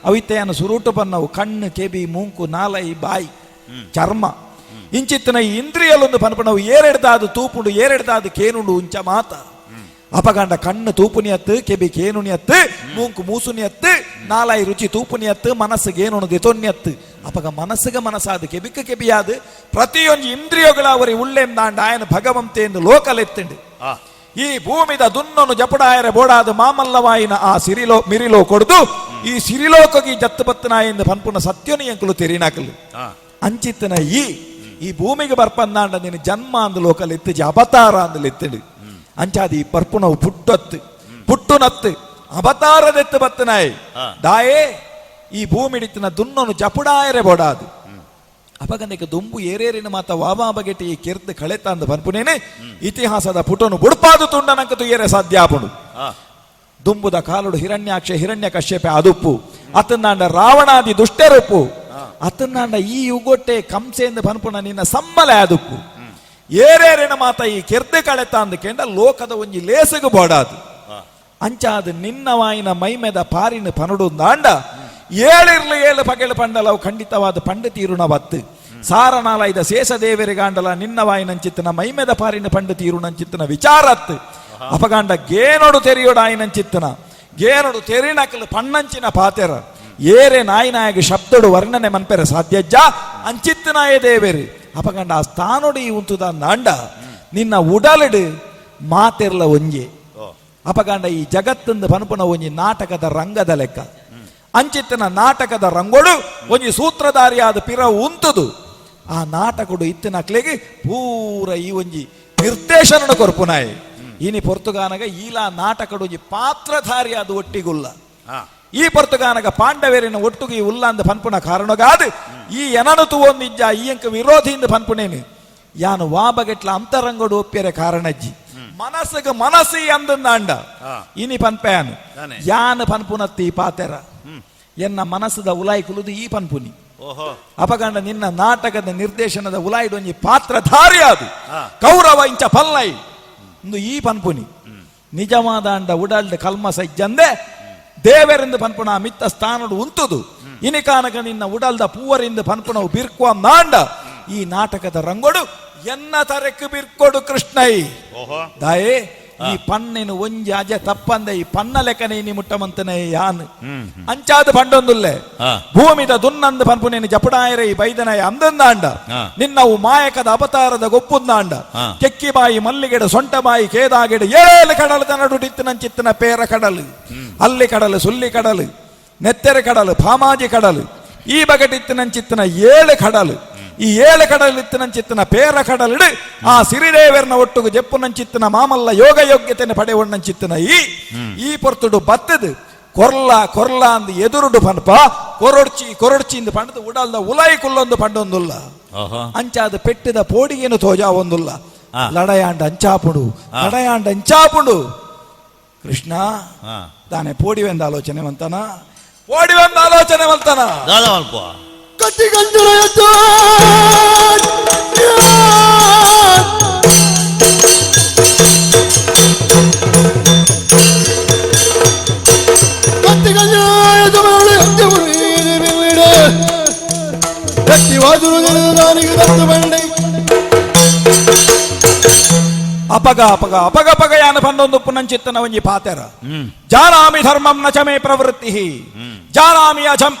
ಅವಿತ್ತೆ ಸುರುಟು ಪನ್ನವು ಕಣ್ಣು ಕೆಬಿ ಮೂಂಕು ನಾಲೈ ಬಾಯಿ ಚರ್ಮ ಇಂಚಿತ್ತಿನ ಈ ಇಂದ್ರಿಯಲೊಂದು ಪನ್ಪನವು ಏರೆಡ್ದಾದು ತೂಪುಂಡು ಏರೆಡ್ದಾದು ಕೇನುಂಡು ಉಂಚ ಮಾತ ಅಪಗಂಡ ಕಣ್ಣು ತೂಪುನಿಯತ್ತು ಕೆಬಿ ಕೇನುನಿಯತ್ತು ಮೂಂಕು ಮೂಸುನಿಯತ್ತು ನಾಲಾಯಿ ರುಚಿ ತೂಪುನಿಯತ್ತು ಮನಸ್ಸಿಗೆ ಏನುಣು ದಿತೊನ್ಯತ್ತು ಅಪಗ ಮನಸ್ಸಿಗೆ ಮನಸ್ಸಾದು ಕೆಬಿಕ ಕೆಬಿಯಾದು ಪ್ರತಿಯೊಂದು ಇಂದ್ರಿಯಗಳ ಅವರಿ ಉಳ್ಳೆಂದಾಂಡ ಆಯನ ಭಗವಂತೆ ಎಂದು ಲೋಕಲೆತ್ತಂಡು. ಈ ಭೂಮಿದ ದುನ್ನನು ಜಪಡಾಯರೆ ಬೋಡಾದ ಮಾಮಲ್ಲವಾಯಿನ ಆ ಸಿರಿಲೋ ಮಿರಿಲೋ ಕೊಡ್ದು ಈ ಸಿರಿಲೋಕಗಿ ಜತ್ತು ಬತ್ತನಾಯಿಂದ ಪನ್ಪುನ ಸತ್ಯನು ಎಂಕುಲು ತೆರಿನಾಕಲು ಅಂಚಿತ್ತನ ಈ ಈ ಭೂಮಿಗೆ ಬರ್ಪಂದಾಂಡ ನೀನು ಜನ್ಮ ಅಂದ ಲೋಕಲೆತ್ತಿಜಿ ಅವತಾರ ಅಂದಲೆತ್ತಂಡು ಅಂಚಾದಿ ಪರ್ಪುನವು ಪುಟ್ಟೊತ್ತು ಪುಟ್ಟುನತ್ತು ಅವತಾರದೆತ್ತು ಬತ್ತನಾಯಿ ದಾಯೇ ಈ ಭೂಮಿಡಿತ್ತಿನ ದುನ್ನನು ಜಪುಡಾಯರೆ ಬೋಡಾದು ಅಪಗಂದಕ್ಕೆ ದುಂಬು ಏರೇರಿನ ಮಾತ ವಾವಾ ಬಗೆಟಿ ಈ ಕಿರ್ದು ಕಳೆತ ಅಂದ ಪನ್ಪುನೇನೆ ಇತಿಹಾಸದ ಪುಟನು ಬುಡ್ಪಾದು ತುಂಡನಂಕ ತುಯ್ಯರೆ ಸಾಧ್ಯ ಆಪುಂಡು. ದುಂಬುದ ಕಾಲುಡು ಹಿರಣ್ಯಾಕ್ಷ ಹಿರಣ್ಯ ಕಶ್ಯಪೆ ಅದುಪ್ಪು ಅತನಾಂಡ ರಾವಣಾದಿ ದುಷ್ಟರುಪ್ಪು ಅತನಾಂಡ ಈ ಯುಗೊಟ್ಟೆ ಕಂಸೆಂದು ಪನ್ಪುನ ನಿನ್ನ ಸಮ್ಮಲೆ ಆದುಪ್ಪು ಏರೇರಿನ ಮಾತ ಈ ಕೆರ್ದೆ ಕಳೆತ ಅಂದಕೆಂಡ ಲೋಕದ ಒಂಜಿ ಲೇಸಗು ಬೋಡಾದು. ಅಂಚಾದ ನಿನ್ನ ವಾಯಿನ ಮೈಮೆದ ಪಾರಿನ ಪನುಡು ದಾಂಡ ಏಳಿರ್ಲು ಏಳು ಪಗೆಳು ಪಂಡಲವು ಖಂಡಿತವಾದ ಪಂಡು ತೀರುಣ ಬತ್ತು ಸಾರನಾಲೈದ ಶೇಷದೇವರಿಗಾಂಡಲ ನಿನ್ನ ವಾಯಿನಂಚಿತ್ತನ ಮೈಮೆದ ಪಾರಿನ ಪಂಡು ತೀರುಣಂಚಿತ್ತನ ವಿಚಾರತ್ತು ಅಪಗಾಂಡ ಗೇನೊಡು ತೆರಿಯೋಡು ಆಯಿನಂಚಿತ್ತನ ಗೇನೊಡು ತೆರಿನಕಲು ಪಣ್ಣಂಚಿನ ಪಾತೆರ ಏರೆ ನಾಯಿನಾಯಗ ಶಬ್ದಡು ವರ್ಣನೆ ಮನ್ಪೆರೆ ಸಾಧ್ಯಜ್ಜ ಅಂಚಿತ್ತನಾಯ ದೇವೇರಿ ಅಪಗಂಡ ಆ ಸ್ಥಾನೊಡು ಈ ಉಂತುದ ನಾಂಡ ನಿನ್ನ ಉಡಲಿಡು ಮಾತೆರ್ಲ ಒಂಜೆ. ಅಪಗಂಡ ಈ ಜಗತ್ತಂದು ಪನುಪುನ ಒಂಜಿ ನಾಟಕದ ರಂಗದ ಲೆಕ್ಕ ಅಂಚಿತ್ತನ ನಾಟಕದ ರಂಗೋಡು ಒಂಜಿ ಸೂತ್ರಧಾರಿಯಾದ ಪಿರ ಉಂತುದು ಆ ನಾಟಕಡು ಇತ್ತಿನಕ್ಲೆಗೆ ಪೂರ ಈ ಒಂಜಿ ನಿರ್ದೇಶನ ಕೊರ್ಪುನಾಯಿ ಇನಿ ಪೊರ್ತುಗಾನಗ ಈಲಾ ನಾಟಕಡು ಒಂಜಿ ಪಾತ್ರಧಾರಿಯಾದ ಒಟ್ಟಿಗುಲ್ಲ. ಈ ಪೊರ್ತುಗಾನಗ ಪಾಂಡವೇರಿನ ಒಟ್ಟುಗೆ ಈ ಉಲ್ಲಂದ ಪನ್ಪುನ ಕಾರಣಗಾದ ಈ ಎನನು ತೂವೊಂದಿಜ್ಜ ಈ ಅಂಕ ವಿರೋಧಿಯಿಂದ ಪನ್ಪುನೇನು ಯಾನು ವಾಬಗೆಟ್ಲ ಅಂತರಂಗಡು ಒಪ್ಪಿಯರೆ ಕಾರಣಜ್ಜಿ ಮನಸ್ಸಿಗೆ ಮನಸ್ಸಿ ಅಂದಂದಾಂಡ ಇನಿ ಪನ್ಪೆಯಾನು ಯಾನು ಪನ್ಪುನತ್ತಿ ಈ ಪಾತೆರ ಎನ್ನ ಮನಸ್ಸದ ಉಲಾಯಿ ಕುಲುದು ಈ ಪನ್ಪುನಿ. ಅಪಗಂಡ ನಿನ್ನ ನಾಟಕದ ನಿರ್ದೇಶನದ ಉಲಾಯಿಡೊಂಜಿ ಪಾತ್ರಧಾರಿ ಅದು ಕೌರವ ಇಂಚ ಪಲ್ಲೈ ಇಂದು ಈ ಪನ್ಪುನಿ ನಿಜವಾದಾಂಡ ಉಡಲ್ಡ್ ಕಲ್ಮ ಸಜ್ಜಂದೆ ದೇವರಿಂದ ಪನ್ಪುನ ಮಿತ್ತ ಸ್ಥಾನಡು ಉಂತುದು ಇನಿಕಾನಕ ನಿನ್ನ ಉಡಲ್ದ ಪೂವರಿಂದ ಪನ್ಪುನವು ಬಿರ್ಕುವ ನಾಂಡ ಈ ನಾಟಕದ ರಂಗೋಡು ಎನ್ನ ತರಕ್ಕೆ ಬಿರ್ಕೊಡು ಕೃಷ್ಣೈ ದಾಯೇ ಈ ಪನ್ನೆನು ಒಂಜಿ ಅಜ ತಪ್ಪಂದ ಈ ಪನ್ನ ಲೆಕ್ಕನೆ ಇನಿ ಮುಟ್ಟಮಂತನೆ ಯಾನ್ ಅಂಚಾದ ಪಂಡೊಂದುಲ್ಲೆ ಭೂಮಿದ ದುನ್ನಂದ ಪನ್ಪುನೇನು ಜಪಡಾಯರೆ ಈ ಬೈದನಾಯ ಅಂದಂದಾಂಡ ನಿನ್ನವು ಮಾಯಕದ ಅವತಾರದ ಗೊಪ್ಪುಂದಾಂಡ ಕೆಕ್ಕಿಬಾಯಿ ಮಲ್ಲಿಗೆಡ ಸೊಂಟಬಾಯಿ ಕೇದಾಗೆಡ ಏಳು ಕಡಲು ತನಡುಡಿತ್ತಿನಂಚಿತ್ತಿನ ಪೇರ ಕಡಲು ಅಲ್ಲಿ ಕಡಲು ಸುಲ್ಲಿ ಕಡಲು ನೆತ್ತೆರೆ ಕಡಲು ಪಾಮಾಜಿ ಕಡಲು ಈ ಬಗಟಿತ್ತಿನಂಚಿತ್ತಿನ ಏಳು ಕಡಲು ಈ ಏಳು ಕಡಲಿತ್ತಿನಂಚಿತ್ತಿನ ಪೇರ ಕಡಲಿಡು ಆ ಸಿರಿದೇವರ್ನ ಒಟ್ಟುಗು ಜೆಪ್ಪುನಂಚಿತ್ತಿನ ಮಾಮಲ್ಲ ಯೋಗ ಯೋಗ್ಯತೆಯನ್ನು ಪಡೆಯುವಣ್ಣಂಚಿತ್ತಿನ ಈ ಈ ಪೊರ್ತುಡು ಬತ್ತದು ಕೊರ್ಲ ಕೊರ್ಲ ಅಂದ್ ಎದುರುಡು ಪನ್ಪ ಕೊರೊಡ್ಚಿ ಕೊರೊಡ್ಚಿ ಇಂದು ಪಂಡದು ಉಡಲ್ದ ಉಲಾಯಿ ಕುಲ್ಲೊಂದು ಪಂಡೊಂದುಲ್ಲ ಅಂಚಾದ ಪೆಟ್ಟಿದ ಪೋಡಿಗೇನು ತೋಜಾ ಒಂದುಲ್ಲ ಲಡಯಾಂಡ ಅಂಚಾಪುಡು ಲಡಯಾಂಡ ಅಂಚಾಪುಡು ಕೃಷ್ಣ ತಾನೆ ಪೋಡಿವೆಂದ ಆಲೋಚನೆ ಮಂತನ ಪೋಡಿವೆಂದ ಆಲೋಚನೆ ಮಂತನ ಅಪಗ ಅಪಗ ಅಪಗ ಅಪಗ ಯಾನ ಪಂಡೊಂದು ಪುನಂಚಿತ್ತನ ಒಂಜಿ ಪಾತೆರ ಜಾನಾಮಿ ಧರ್ಮಂ ನಚಮೇ ಪ್ರವೃತ್ತಿ ಜಾನಾಮಿ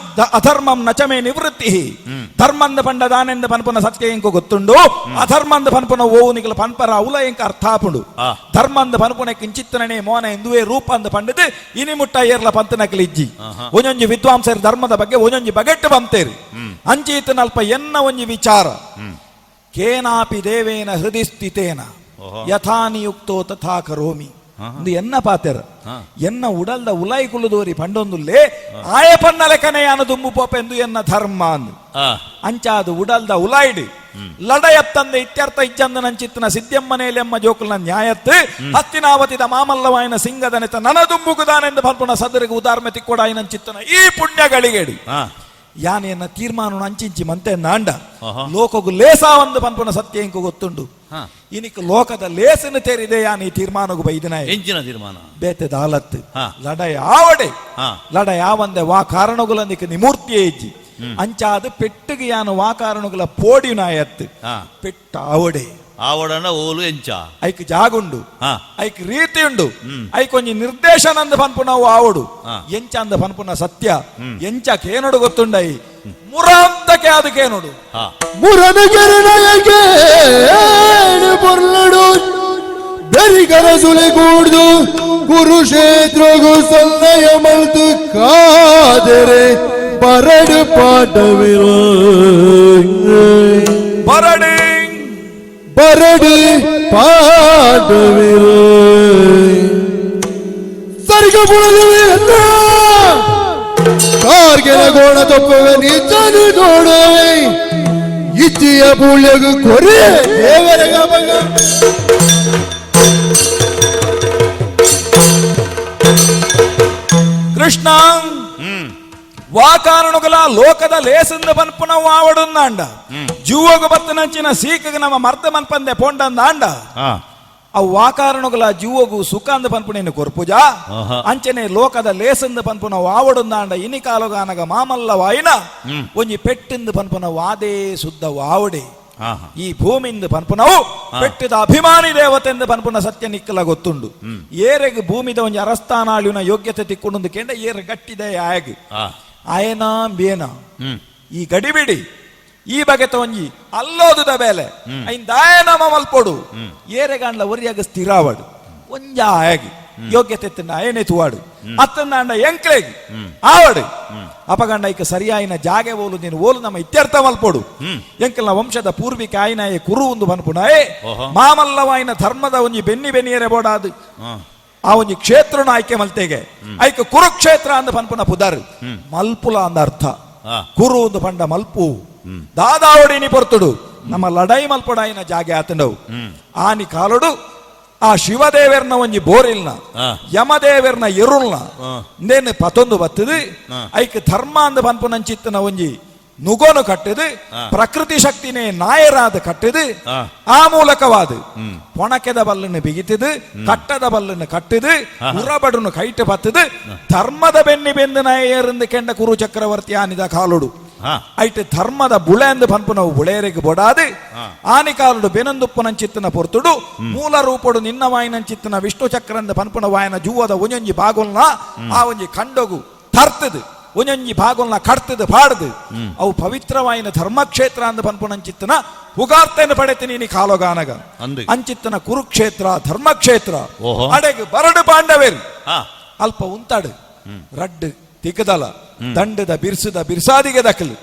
ಅಧರ್ಮಂ ನಚಮೇ ನಿವೃತ್ತಿ ಧರ್ಮಂದ ಪಂಡ ದಾನೆಂದ ಪನ್ಪುನ ಸತ್ಯ ಇಂಕು ಗೊತ್ತುಂಡು ಅಧರ್ಮಂದ ಪನ್ಪುನ ಓವು ನಿಗಲ ಪನ್ಪರ ಉಲ ಇಂಕ ಅರ್ಥಾಪುಂಡು ಧರ್ಮಂದ ಪನ್ಪುನ ಕಿಂಚಿತ್ತನೇ ಮೋನ ಇಂದುವೇ ರೂಪ ಅಂದ ಪಂಡದು ಇನಿ ಮುಟ್ಟ ಏರ್ಲ ಪಂತನಕಲಿ ಇಜ್ಜಿ ಒಂಜೊಂಜಿ ವಿದ್ವಾಂಸರ ಧರ್ಮದ ಬಗ್ಗೆ ಒಂಜೊಂಜಿ ಬಗೆಟ್ಟು ಬಂತೇರಿ ಅಂಚೀತನಲ್ಪ ಎನ್ನ ಒಂಜಿ ವಿಚಾರ ಕೇನಾಪಿ ದೇವೇನ ಹೃದಯ ಸ್ಥಿತೇನ ಯಥಾ ನಿಯುಕ್ತೋ ತಥಾ ಕರೋಮಿ ಇಂದು ಎನ್ನ ಪಾತೆರ ಎನ್ನ ಉಡಲ್ದ ಉಲಾಯಿ ಕುಲ್ಲುದೋರಿ ಪಂಡೊಂದುಲ್ಲೇ ಆಯ ಪನ್ನ ಲೆಕ್ಕನೆ ಯಾನ ದುಂಬು ಪೋಪೆಂದು ಎನ್ನ ಧರ್ಮ ಅಂದು ಅಂಚಾದು ಉಡಲ್ದ ಉಲಾಯಿಡು ಲಡಯತ್ತಂದೆ ಇತ್ಯರ್ಥ ಇಜ್ಜಂದನಂಚಿತ್ತನ ಸಿದ್ಧಮ್ಮನೇಲೆಮ್ಮ ಜೋಕುಲ್ನ ನ್ಯಾಯತ್ತು ಹತ್ತಿನಾವತಿದ ಮಾಮಲ್ಲವಾಯನ ಸಿಂಗದನೆತ ನನ ದುಂಬುಗುದಾನೆಂದು ಪಲ್ಪುನ ಸದರಿಗೆ ಉದಾರ್ಮೆ ತಿಕ್ಕೊಡಾಯನಂಚಿತ್ತನ ಈ ಪುಣ್ಯಗಳಿಗೇಡಿ ಯಾನೆನ್ನ ತೀರ್ಮಾನ ಅಂಚಿಂಚಿ ಮಂತೆ ನಾಂಡ ಲೋಕಗು ಲೇಸ ಒಂದು ಪನ್ಪುನ ಸತ್ಯ ಇಂಕು ಗೊತ್ತುಂಡು ಇನಿಕ್ ಲೋಕದ ಲೇಸನ್ನು ತೇರಿದೆ ಯಾನ್ ಈ ತೀರ್ಮಾನಗು ಬೈದಿನ ಎಂಚಿನ ತೀರ್ಮಾನ ಬೇತೆ ದಾಲತ್ತು ಲಡ ಯಾವಡೆ ಲಡ ಯಾವಂದೆ ವಾ ಕಾರಣಗುಲಂದಿಕ್ ನಿಮೂರ್ತಿಯೇ ಇಜ್ಜಿ ಅಂಚಾದ ಪೆಟ್ಟಿಗೆ ಯಾನು ವಾ ಕಾರಣಗುಲ ಪೋಡಿ ನಾಯತ್ತು ಪೆಟ್ಟ ಆವಡೆ ಆವಡನ ಓಲು ಎಂಚ ಐಕ್ ಜಾಗುಂಡು ಐಕ್ ರೀತಿ ಉಂಡು ಐಕ್ ಒಂಜಿ ನಿರ್ದೇಶನ ಅಂದ ಪನ್ಪುನವು ಆವಡು ಎಂಚ ಅಂದ ಪನ್ಪುನ ಸತ್ಯ ಎಂಚ ಕೇನೋಡು ಗೊತ್ತುಂಡೈ ಮುರಾಂತಕ್ಕೆ ಅದು ಕೇನೋಡು ಮುರನಗೆರನಯಗೆ ಪೊರ್ಲಡು ಬೆರಿಗರ ಸುಲೆ ಕೂಡ್ದು ಕುರುಕ್ಷೇತ್ರಗು ಸನ್ನಯ ಮಲ್ತು ಕಾದರೆ ಬರಡು ಪಾಠವಿರೋ ಬರಡಿ ಬರಡು ಪಾಠವಿರೋ ಸರಿಗ ಬುಳದುವೆ ಕಾರ್ಗೆನ ಗೋಣ ತಪ್ಪುವೆ ನಿಜನು ನೋಡುವೆ ಇಚ್ಚಿಯ ಪುಳ್ಯಗು ಕೊರೆ ದೇವರ ಗಮಗ. ಕೃಷ್ಣ ವಾ ಕಾರಣಗಳ ಲೋಕದ ಲೇಸಿಂದ ಪನ್ಪುನವು ಆವಡುಂದಾಂಡ ಜೀವಗ ಬತ್ತನಂಚಿನ ಸೀಕಗ ನಮ್ಮ ಮರ್ದ ಮನ್ಪಂದೆ ಪೋಂಡಂದಾಂಡ ಅವು ವಾ ಕಾರಣಗಳ ಜೀವಗು ಸುಖ ಅಂದ ಪನ್ಪುನೇನು ಕೊರ್ಪುಜಾ ಅಂಚನೆ ಲೋಕದ ಲೇಸಂದ ಪನ್ಪುನ ವಾವಡುಂದಾಂಡ ಇನಿ ಕಾಲುಗಾನಗ ಮಾಮಲ್ಲ ವಾಯಿನ ಒಂಜಿ ಪೆಟ್ಟಿಂದ ಪನ್ಪುನ ವಾದೇ ಶುದ್ಧ ವಾವಡೆ. ಈ ಭೂಮಿಂದ ಪನ್ಪುನವು ಪೆಟ್ಟಿದ ಅಭಿಮಾನಿ ದೇವತೆಂದು ಪನ್ಪುನ ಸತ್ಯ ನಿಕ್ಕಲ ಗೊತ್ತುಂಡು. ಏರೆಗ್ ಭೂಮಿದ ಒಂಜಿ ಅರಸ್ತಾನಾಳಿನ ಯೋಗ್ಯತೆ ತಿಕ್ಕೊಂಡು ಕೇಂದ್ರ ಏರ್ ಗಟ್ಟಿದೆ ಆಯಗ್ ಆಯನ ಬೇನ ಈ ಗಡಿಬಿಡಿ ಈ ಬಗೆತ ಒಂಜಿ ಅಲ್ಲೋದುದ ಬೇಲೆ ಐನ್ ದಾಯನಮ ಮಲ್ಪೊಡು ಏರೆಗಾಂಡ್ಲ ಒರಿಯಾಗ ಸ್ಥಿರಾವಡು ಒಂಜ ಆಯಗ್ ಯೋಗ್ಯತೆ ತಿನ್ನ ಅಯನೆ ತುವಾಡು ಅತ್ತಂದಾಂಡ ಎಂಕ್ಲೇಗ್ ಆವಡು ಅಪಗಂಡ ಐಕ ಸರಿಯಾಯಿನ ಜಾಗೆ ಓಲು ನೀನು ಓಲು ನಮ್ಮ ಇತ್ಯರ್ಥ ಮಲ್ಪೊಡು. ಎಂಕಲ್ನ ವಂಶದ ಪೂರ್ವಿಕ ಆಯಿನಾಯೆ ಕುರು ಒಂದು ಪನ್ಪುನಾಯೆ ಮಾಮಲ್ಲವಾಯಿನ ಧರ್ಮದ ಒಂಜಿ ಬೆನ್ನಿ ಬೆನ್ನಿಯರೆ ಬೋಡಾದು ಆ ಒಂಜಿ ಕ್ಷೇತ್ರನ ಆಯ್ಕೆ ಮಲ್ತೆಗೆ ಐಕ ಕುರುಕ್ಷೇತ್ರ ಅಂದ ಪನ್ಪುನ ಪುದರ್ ಮಲ್ಪುಲ ಅಂದ ಅರ್ಥ. ಕುರು ಒಂದು ಪಂಡ ಮಲ್ಪು ದಾದಾವಡಿನಿ ಪೊರ್ತುಡು ನಮ್ಮ ಲಡೈ ಮಲ್ಪೊಡಾಯಿನ ಜಾಗೆ ಆತಂಡವು. ಆನಿ ಕಾಲುಡು ಆ ಶಿವದೇವರ್ನ ಒಂಜಿ ಬೋರಿಲ್ನ ಯಮದೇವರ್ನ ಎರುಲ್ನ ನೇನು ಪತೊಂದು ಬತ್ತದು ಐಕ್ ಧರ್ಮ ಅಂದ ಪನ್ಪುನಂಚಿತ್ತನ ಒಂಜಿ ನುಗೋನು ಕಟ್ಟದು ಪ್ರಕೃತಿ ಶಕ್ತಿನೇ ನಾಯರಾದ ಕಟ್ಟದು ಆ ಮೂಲಕವಾದ ಪೊಣಕೆದ ಬಲ್ಲನ್ನು ಬಿಗಿತದು ಕಟ್ಟದ ಬಲ್ಲನ್ನು ಕಟ್ಟದು ಉರಬಡುನು ಕೈಟು ಬತ್ತದು ಧರ್ಮದ ಬೆನ್ನಿ ಬೆಂದು ನಾಯರಿಂದ ಕೆಂಡ ಕುರು ಚಕ್ರವರ್ತಿ ಆನಿದ ಕಾಲುಡು ಐಟ್ ಧರ್ಮದ ಬುಳೆ ಅಂದು ಪನ್ಪುನವು ಬುಳೆಯರಿಗೆ ಬೊಡಾದು ಆನಿ ಕಾಲುಡು ಬೆನಂದುಪ್ಪುನಂಚಿತ್ತನ ಪೊರ್ತುಡು ಮೂಲ ರೂಪಡು ನಿನ್ನ ವಾಯಿನಂಚಿತ್ತನ ವಿಷ್ಣು ಚಕ್ರಂದ ಪನ್ಪುನ ವಾಯನ ಜೂವದ ಒಂಜೊಂಜಿ ಬಾಗುಲ್ನ ಆ ಒಂಜಿ ಖಂಡಗು ತರ್ತದು ಒಂಜೊಂಜಿ ಭಾಗುಲ್ನ ಕಡ್ತದ ಪಾಡ್ದು ಅವು ಪವಿತ್ರವಾಯಿನ ಧರ್ಮಕ್ಷೇತ್ರ ಅಂದ ಪನ್ಪುನಂಚಿತ್ತನ ಹುಗಾರ್ತೆಯನ್ನು ಪಡೆತೀನಿ ನೀ ಕಾಲೋಗಾನಗ ಅಂಚಿತ್ತನ ಕುರುಕ್ಷೇತ್ರ ಧರ್ಮಕ್ಷೇತ್ರ ಅಡೆಗೆ ಬರಡು ಪಾಂಡವೇರು ಅಲ್ಪ ಉಂತಾಡು ರಡ್ಡು ತಿಕ್ಕದಲ ದಂಡದ ಬಿರ್ಸದ ಬಿರ್ಸಾದಿಗೆ ದಕ್ಕಲು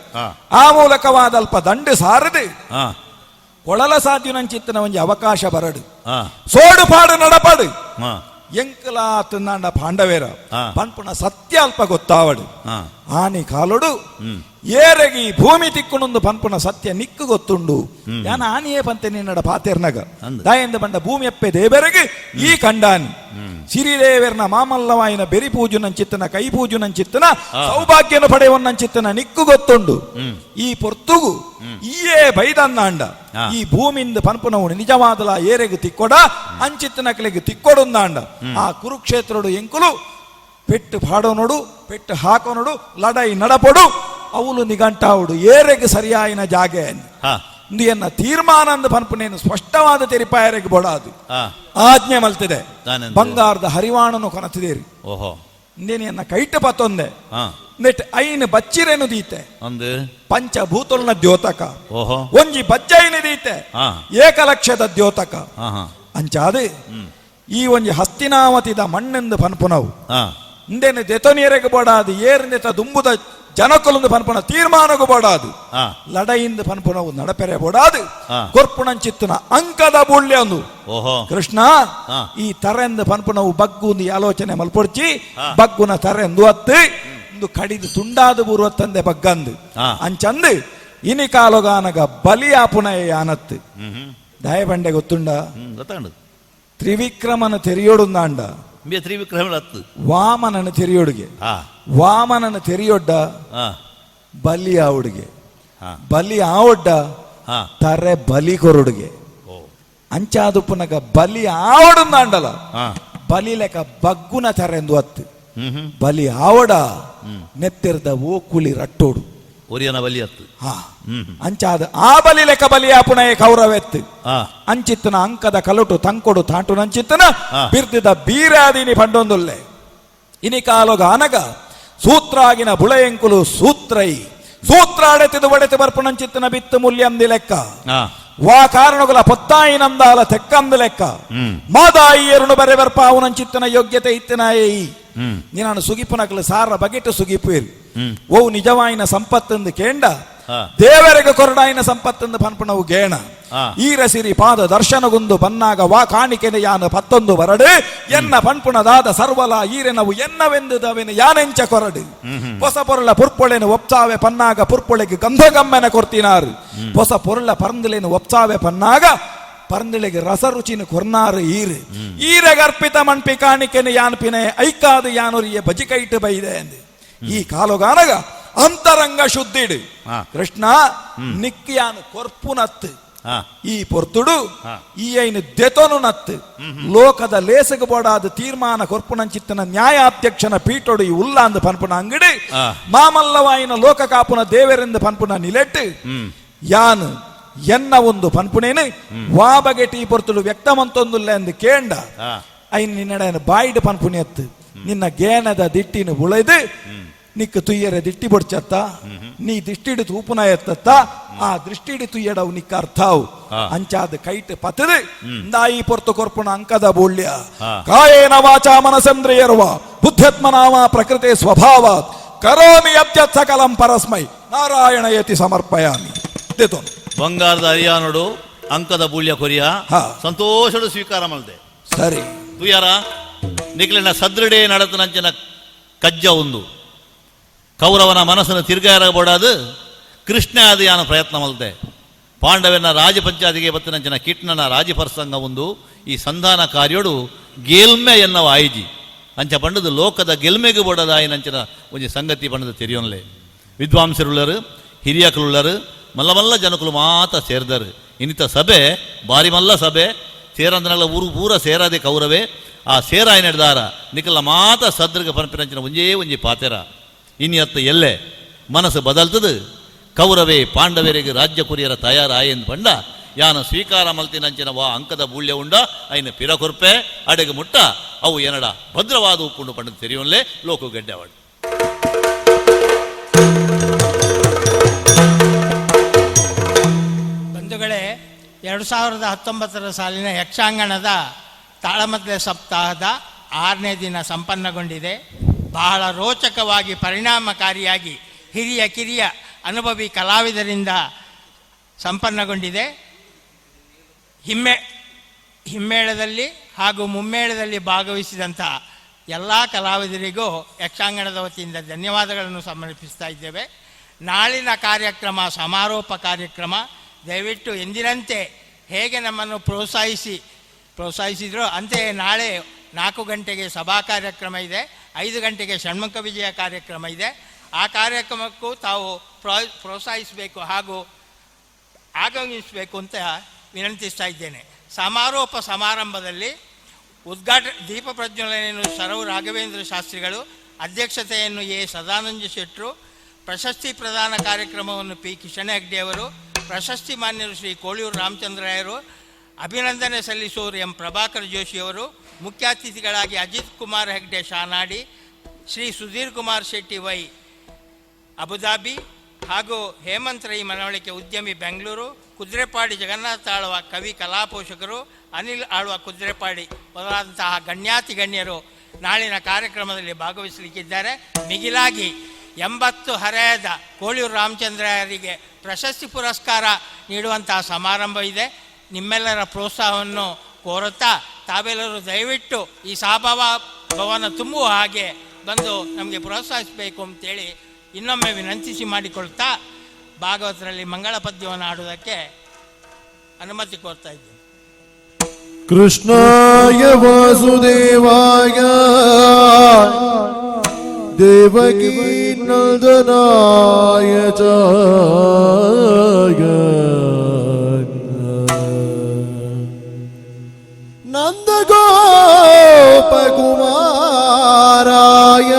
ಆ ಮೂಲಕವಾದ ಅಲ್ಪ ದಂಡು ಸಾರದು ಕೊಳಲ ಸಾಧ್ಯುನಂಚಿತ್ತನ ಒಂಜಿ ಅವಕಾಶ ಬರಡು ಸೋಡು ಪಾಡು ನಡಪಾಡು ಎಂಕಲಾ ತಿಂದಾಂಡ ಪಾಂಡವೇರ ಪನ್ಪುನ ಸತ್ಯ ಅಲ್ಪ ಗೊತ್ತಾವಡು. ಆನಿ ಕಾಲುಡು ಏರೆಗಿ ಭೂಮಿ ತಿಕ್ಕುಣೊಂದು ಪನ್ಪುನ ಸತ್ಯ ನಿಕ್ಕು ಗೊತ್ತುಂಡು. ಯಾನ ಆನಿಯೇ ಪಂತೆ ನಿನ್ನಡ ಪಾತೆರ್ನಗ ದಾಯೆಂದ ಬಂಡ ಭೂಮಿ ಅಪ್ಪೆ ದೇವರಿಗೆ ಈ ಕಂಡಾನಿ ಸಿರಿದೇವರ್ನ ಮಾಮಲ್ಲವಾಯಿನ ಬೆರಿ ಪೂಜುನಂಚಿತ್ತನ ಕೈ ಪೂಜುನಂಚಿತ್ತನ ಸೌಭಾಗ್ಯನ ಪಡೆಯವನ್ನಂಚಿತ್ತನ ನಿಕ್ಕು ಗೊತ್ತುಂಡು. ಈ ಪೊರ್ತುಗು ಈಯೇ ಬೈದನ್ನಾಂಡ ಈ ಭೂಮಿಂದ ಪನ್ಪುನವು ನಿಜವಾದಲ ಏರೆಗು ತಿಕ್ಕೊಡ ಅಂಚಿತ್ತನಕಲಿಗೆ ತಿಕ್ಕೊಡುಂದಾಂಡ ಆ ಕುರುಕ್ಷೇತ್ರಡು ಎಂಕುಲು ಪೆಟ್ಟು ಪಾಡೋನೋಡು ಪೆಟ್ಟು ಹಾಕೋನೋಡು ಲಡೈ ನಡಪೊಡು ಅವಳು ನಿಗಂಟಾವುಡು ಏರೆಗೆ ಸರಿಯಾಯಿನ ಜಾಗೆ ಎನ್ನ ತೀರ್ಮಾನ ಅಂದ ಪನ್ಪುನೇನು ಸ್ಪಷ್ಟವಾದ ತೆರಿಪಾಯರಿಗೆ ಬೋಡಾದು ಆಜ್ಞೆ ಮಲ್ತಿದೆ. ಬಂಗಾರದ ಹರಿವಾಣನು ಕೊನತಿದೇರಿ ಓಹೋ ಎನ್ನ ಕೈಟ ಪತ್ತೊಂದೆ ನೆಟ್ ಐನ್ ಬಚ್ಚಿರೇನು ದೀತೆ ಪಂಚಭೂತುಲ್ನ ದ್ಯೋತಕ ಒಂಜಿ ಬಜ್ಜೈನ ದೀತೆ ಏಕಲಕ್ಷದ ದ್ಯೋತಕ ಅಂಚಾದೆ ಈ ಒಂಜಿ ಹಸ್ತಿನಾವತಿದ ಮಣ್ಣೆಂದು ಪನ್ಪುನವು ಇಂದೇನು ದೆತೊನಿಯರೆಗೆ ಬೋಡಾದು ಏರ್ನೆತ ದುಂಬುದ ಜನಕುಲೊಂದು ಪನ್ಪುನ ತೀರ್ಮಾನಗೂ ಬೋಡಾದು ಲಡೈಂದು ಪನ್ಪುನವು ನಡಪೆರೆ ಬೋಡಾದು ಕೊರ್ಪುಣಂಚಿತ್ತನ ಅಂಕದ ಬುಳ್ಳೆ ಒಂದು ಕೃಷ್ಣ ಈ ತರೆಂದು ಪನ್ಪುನವು ಬಗ್ಗು ಒಂದು ಆಲೋಚನೆ ಮಲ್ಪೊಡ್ಚಿ ಬಗ್ಗುನ ತರೆಂದು ಅತ್ತು ಒಂದು ಕಡಿದು ತುಂಡಾದ ಬೂರ್ವತ್ತಂದೆ ಬಗ್ಗಂದು ಅಂಚಂದು ಇನಿ ಕಾಲುಗಾನಗ ಬಲಿಯಾಪುನ ಯಾನತ್ತು ದಯಬಂಡೆ ಗೊತ್ತುಂಡ ತ್ರಿವಿಕ್ರಮನ ತೆರಿಯೋಡುಂದಾಂಡ ತ್ರಿವಿಕ್ರಮ ವಾಮನನ ತೆರಿಯೋಡುಗೆ ವಾಮನನ ತೆರಿಯೊಡ್ಡ ಬಲಿ ಆವುಡುಗೆ ಬಲಿ ಆವೊಡ್ಡ ತರೆ ಬಲಿ ಕೊರಡುಗೆ ಅಂಚಾದುಪ್ಪುನಗ ಬಲಿ ಆವಡುಂದಾಂಡಲ ಬಲಿ ಲೆಕ್ಕ ಬಗ್ಗುನ ತರೆಂದು ಅತ್ತು ಬಲಿ ಆವಡ ನೆತ್ತಿರ್ದ ಓಕುಳಿ ರಟ್ಟೋಡು ಒರಿಯನ ಬಲಿ ಅತ್ತು ಅಂಚಾದ ಆ ಬಲಿ ಲೆಕ್ಕ ಬಲಿ ಆಪುಣಯ ಕೌರವೆತ್ತು ಅಂಚಿತ್ತನ ಅಂಕದ ಕಲುಟು ತಂಕೊಡು ತಾಂಟು ನಂಚಿತ್ತನ ಬಿರ್ದಿದ ಬೀರಾದಿನಿ ಪಂಡೊಂದುಲ್ಲೆ ಇನಿ ಕಾಲೊಗ ಅನಗ ಸೂತ್ರಾಗಿನ ಬುಳೆಯಂಕುಲು ಸೂತ್ರೈ ಸೂತ್ರ ಅಡೆತಿದು ಒಡೆತು ಬರ್ಪುಣಂಚಿತ್ತನ ಬಿತ್ತು ಮೂಲ್ಯಂದಿ ಲೆಕ್ಕ ವಾ ಕಾರಣಗಳ ಪೊತ್ತಾಯಿನಂದಾಲ ತೆಕ್ಕಂದು ಲೆಕ್ಕ ಮಾದಾಯಿ ಎರುಣು ಬರೆ ಬರ್ಪಾವುನಂಚಿತ್ತನ ಯೋಗ್ಯತೆ ಇತ್ತನಾಯೇ ನೀನು ಸುಗಿಪುನಕಲು ಸಾರ ಬಗೆಟ್ಟು ಸುಗಿಪು ಓ ನಿಜವಾಯಿನ ಸಂಪತ್ತಂದು ಕೇಂಡ ದೇವರಿಗೆ ಕೊರಡಾಯಿನ ಸಂಪತ್ತಂದು ಪನ್ಪುಣವು ಗೇಣ ಈರಸಿರಿ ಪಾದ ದರ್ಶನಗುಂದು ಬನ್ನಾಗ ವಾ ಕಾಣಿಕೆನ ಯಾನ ಪತ್ತೊಂದು ಬರಡು ಎನ್ನ ಪನ್ಪುಣದಾದ ಸರ್ವಲ ಈರೆನವು ಎನ್ನವೆಂದು ದವೆನು ಯಾನೆಂಚ ಕೊರಡು ಹೊಸ ಪೊರುಳ ಪುರ್ಪೊಳೆನು ಒಪ್ಸಾವೆ ಪನ್ನಾಗ ಪುರ್ಪೊಳೆಗೆ ಗಂಧಗಮ್ಮನ ಕೊರ್ತಿನಾರು ಹೊಸ ಪೊರುಳ ಪರಂದಲೇನು ಒಪ್ಸಾವೆ ಪನ್ನಾಗ ಪರಂದಳೆಗೆ ರಸರುಚಿನ ಕೊರ್ನಾರು ಈರು ಈರಗರ್ಪಿತ ಮಣ್ಪಿ ಕಾಣಿಕೆನು ಯಾನ್ಪಿನ ಐಕಾದು ಯಾನುರಿಯ ಬಜಿಕೈಟು ಬೈದೆ ಎಂದು ಈ ಕಾಲುಗಾನಗ ಅಂತರಂಗ ಶುದ್ಧಿಡು. ಕೃಷ್ಣ ನಿಕ್ಕಿಯಾನು ಕೊರ್ಪುನತ್ತು ಈ ಪೊರ್ತುಡು ಈ ಐನು ದೆತೊನು ನತ್ತು ಲೋಕದ ಲೇಸಗ ಬೋಡಾದ ತೀರ್ಮಾನ ಕೊರ್ಪುನಂಚಿತ್ತನ ನ್ಯಾಯಾಧ್ಯಕ್ಷನ ಪೀಠೊಡು ಈ ಉಲ್ಲಾಂದು ಪನ್ಪುನ ಅಂಗಡಿ ಮಾಮಲ್ಲವಾಯಿನ ಲೋಕ ಕಾಪುನ ದೇವರೆಂದು ಪನ್ಪುನ ನಿಲೆಟ್ಟು ಯಾನು ಎನ್ನ ಒಂದು ಪನ್ಪುನೇನು ವಾ ಬಗೆಟ್ ಈ ಪೊರ್ತುಡು ವ್ಯಕ್ತಮಂತೊಂದುಲ್ಲ ಎಂದು ಕೇಂಡ ಐನ್ ನಿನ್ನಡ ಬಾಯಿಡ್ ಪನ್ಪುನಿ ಎತ್ತು ನಿನ್ನ ಗೇನದ ದಿಟ್ಟಿನ ಉಳೆದು ನಿಕ್ಕ ತುಯ್ಯರ ದಿಟ್ಟಿ ಬೊಡ್ಚತ್ತ ನೀ ದಿಷ್ಟಿಡು ತೂಪುನ ಎತ್ತತ್ತ ಆ ದೃಷ್ಟಿಡು ತುಯ್ಯಡವು ನಿಕ್ಕ ಅರ್ಥಾವು ಅಂಚಾದ ಕೈಟ್ ಪತದು ಇಂದಾಯಿ ಪೊರ್ತು ಕೊರ್ಪುಣ ಅಂಕದ ಬೂಳ್ಯ ಕಾಯೇನ ವಾಚಾ ಮನಸೇಂದ್ರಿಯರ್ವ ಬುದ್ಧತ್ಮನಾಮ ಪ್ರಕೃತಿ ಸ್ವಭಾವಾತ್ ಕರೋಮಿ ಯತ್ಯತ್ ಸಕಲಂ ಪರಸ್ಮೈ ನಾರಾಯಣ ಯತಿ ಸಮರ್ಪಯಾಮಿ ದೇತೋನು. ಬಂಗಾರದ ಅರಿಯಾನೋಡು ಅಂಕದ ಬೂಳ್ಯ ಕೊರಿಯ ಸಂತೋಷಡು ಸ್ವೀಕಾರ ಮಲ್ದೆ. ಸರಿ. ತುಯಾರ ನಿಕ್ಲಿನ ಸದೃಢೇ ನಡತನಂಚಿನ ಕಜ್ಜ ಒಂದು ಕೌರವನ ಮನಸ್ಸನ್ನು ತಿರ್ಗಾರಬೋಡಾದು ಕೃಷ್ಣ ಆದ ಪ್ರಯತ್ನ ಮಲ್ತೆ. ಪಾಂಡವನ ರಾಜಪಂಚಾಯತಿಗೆ ಬತ್ತಿನಂಚಿನ ಕಿಟ್ನನ ರಾಜಪರ್ಸಂಗ ಒಂದು ಈ ಸಂಧಾನ ಕಾರ್ಯೋಡು ಗೆಲ್ಮೆ ಎನ್ನವ ಆಯಿಜಿ ಅಂಚ ಪಂಡದು ಲೋಕದ ಗೆಲ್ಮೆಗೆ ಬೋಡದಾಯಿನಂಚಿನ ಒಂಜಿ ಸಂಗತಿ ಪಂಡದು ತೆರಿಯೊನ್ಲೆ. ವಿದ್ವಾಂಸರುಳ್ಳರು, ಹಿರಿಯಕಲುಳ್ಳರು, ಮಲ್ಲ ಮಲ್ಲ ಜನಕುಲು ಮಾತ ಸೇರ್ದರು. ಇನ್ನಿತ ಸಭೆ ಬಾರಿ ಮಲ್ಲ ಸಭೆ ಸೇರಂದನಲ್ಲ ಊರು ಪೂರ ಸೇರಾದೆ ಕೌರವೆ ಆ ಸೇರಾಯ ನಡೆದಾರ ನಿಕಲ ಮಾತ ಸದ್ರಗ ಪನ್ಪಿನಂಚಿನ ಒಂಜೇ ಒಂಜಿ ಪಾತೆರ ಇನಿ ಅತ್ತ ಎಲ್ಲೆ ಮನಸ್ಸು ಬದಲ್ತದು. ಕೌರವೇ ಪಾಂಡವರಿಗೆ ರಾಜ್ಯ ಕುರಿಯರ ತಯಾರಾಯೆಂದು ಪಂಡ ಯಾನ ಸ್ವೀಕಾರ ಮಲ್ತಿನಂಚಿನ ವಾ ಅಂಕದ ಬೂಳ್ಯ ಉಂಡ ಐನ ಪಿರ ಕೊರ್ಪೆ ಅಡೆಗೆ ಮುಟ್ಟ ಅವು ಏನಡ ಭದ್ರವಾದ ಉಪ್ಪುಂಡು ಪಂಡದು ತೆರಿಯೊನ್ಲೆ ಲೋಕ ಗೆಡ್ಡೆವಾಡು. ಬಂಧುಗಳೇ, 2019ರ ಸಾಲಿನ ಯಕ್ಷಾಂಗಣದ ತಾಳಮದ್ದಲೆ ಸಪ್ತಾಹದ 6ನೇ ದಿನ ಸಂಪನ್ನಗೊಂಡಿದೆ. ಬಹಳ ರೋಚಕವಾಗಿ ಪರಿಣಾಮಕಾರಿಯಾಗಿ ಹಿರಿಯ ಕಿರಿಯ ಅನುಭವಿ ಕಲಾವಿದರಿಂದ ಸಂಪನ್ನಗೊಂಡಿದೆ. ಹಿಮ್ಮೇಳದಲ್ಲಿ ಹಾಗೂ ಮುಮ್ಮೇಳದಲ್ಲಿ ಭಾಗವಹಿಸಿದಂಥ ಎಲ್ಲ ಕಲಾವಿದರಿಗೂ ಯಕ್ಷಾಂಗಣದ ವತಿಯಿಂದ ಧನ್ಯವಾದಗಳನ್ನು ಸಮರ್ಪಿಸ್ತಾ ಇದ್ದೇವೆ. ನಾಳಿನ ಕಾರ್ಯಕ್ರಮ ಸಮಾರೋಪ ಕಾರ್ಯಕ್ರಮ. ದಯವಿಟ್ಟು ಎಂದಿನಂತೆ ಹೇಗೆ ನಮ್ಮನ್ನು ಪ್ರೋತ್ಸಾಹಿಸಿದ್ರೋ ಅಂತೆಯೇ ನಾಳೆ 4 ಗಂಟೆಗೆ ಸಭಾ ಕಾರ್ಯಕ್ರಮ ಇದೆ, 5 ಗಂಟೆಗೆ ಷಣ್ಮುಖ ವಿಜಯ ಕಾರ್ಯಕ್ರಮ ಇದೆ. ಆ ಕಾರ್ಯಕ್ರಮಕ್ಕೂ ತಾವು ಪ್ರೋತ್ಸಾಹಿಸಬೇಕು ಹಾಗೂ ಆಗಮಿಸಬೇಕು ಅಂತ ವಿನಂತಿಸ್ತಾ ಇದ್ದೇನೆ. ಸಮಾರೋಪ ಸಮಾರಂಭದಲ್ಲಿ ದೀಪ ಪ್ರಜ್ವಲನೆಯನ್ನು ಸರವು ರಾಘವೇಂದ್ರ ಶಾಸ್ತ್ರಿಗಳು, ಅಧ್ಯಕ್ಷತೆಯನ್ನು ಎ ಸದಾನಂದ ಶೆಟ್ಟರು, ಪ್ರಶಸ್ತಿ ಪ್ರದಾನ ಕಾರ್ಯಕ್ರಮವನ್ನು ಪಿ ಕಿಶನ್ ಹೆಗ್ಡೆಯವರು, ಪ್ರಶಸ್ತಿ ಮಾನ್ಯರು ಶ್ರೀ ಕೋಳಿಯೂರು ರಾಮಚಂದ್ರಾಯರು, ಅಭಿನಂದನೆ ಸಲ್ಲಿಸುವವರು ಎಂ ಪ್ರಭಾಕರ್ ಜೋಶಿಯವರು, ಮುಖ್ಯ ಅತಿಥಿಗಳಾಗಿ ಅಜಿತ್ ಕುಮಾರ್ ಹೆಗ್ಡೆ ಶಾನಾಡಿ, ಶ್ರೀ ಸುಧೀರ್ ಕುಮಾರ್ ಶೆಟ್ಟಿ ವೈ ಅಬುಧಾಬಿ ಹಾಗೂ ಹೇಮಂತ್ ರೈ ಮನವಳಿಕೆ ಉದ್ಯಮಿ ಬೆಂಗಳೂರು, ಕುದ್ರೆಪಾಡಿ ಜಗನ್ನಾಥ ಆಳ್ವ ಕವಿ ಕಲಾಪೋಷಕರು, ಅನಿಲ್ ಆಳ್ವ ಕುದ್ರೆಪಾಡಿ ಮೊದಲಾದಂತಹ ಗಣ್ಯಾತಿ ಗಣ್ಯರು ನಾಳಿನ ಕಾರ್ಯಕ್ರಮದಲ್ಲಿ ಭಾಗವಹಿಸಲಿಕ್ಕಿದ್ದಾರೆ. ಮಿಗಿಲಾಗಿ 80 ಹರೆಯದ ಕೋಳಿಯೂರು ರಾಮಚಂದ್ರರಿಗೆ ಪ್ರಶಸ್ತಿ ಪುರಸ್ಕಾರ ನೀಡುವಂತಹ ಸಮಾರಂಭ ಇದೆ. ನಿಮ್ಮೆಲ್ಲರ ಪ್ರೋತ್ಸಾಹವನ್ನು ಕೋರುತ್ತಾ ತಾವೆಲ್ಲರೂ ದಯವಿಟ್ಟು ಈ ಸಹಭಾವ ಭವನ ತುಂಬುವ ಹಾಗೆ ಬಂದು ನಮಗೆ ಪ್ರೋತ್ಸಾಹಿಸಬೇಕು ಅಂತೇಳಿ ಇನ್ನೊಮ್ಮೆ ವಿನಂತಿಸಿ ಮಾಡಿಕೊಳ್ತಾ ಭಾಗವತರಲ್ಲಿ ಮಂಗಳ ಪದ್ಯವನ್ನು ಆಡುವುದಕ್ಕೆ ಅನುಮತಿ ಕೋರ್ತಾ ಇದ್ದೇನೆ. ಕೃಷ್ಣಾಯ ವಾಸುದೇವಾಯ ದೇವಕೀ ನಂದನಾಯ ಚ ನಂದಗೋಪಕುಮಾರಾಯ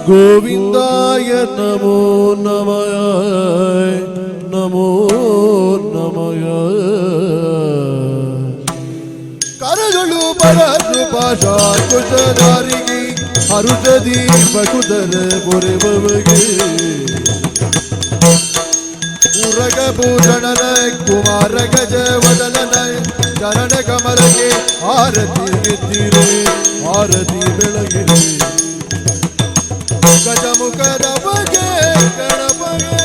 ಗೋವಿಂದಾಯ ನಮೋ ನಮಃ ನಮೋ ನಮಃ. ಕರಗಳು ಪರರು ಪಾಶಾಕುಶಧಾರಿಗೆ ಹರುಷದಿ ಬಕುದರ ಪೊರೆಬಗೆ ಉರಗಭೂಷಣನ ಕುಮಾರ ಗಜ ವದನನ ಚರಣ ಕಮಲಕ್ಕೆ ಆರತಿ ಗೆದ್ದಿರೆ ಆರತಿ ಬೆಳಗಿರೆ ಗಜಮುಖದ ಬಗೆ ಗಣಪಗೆ.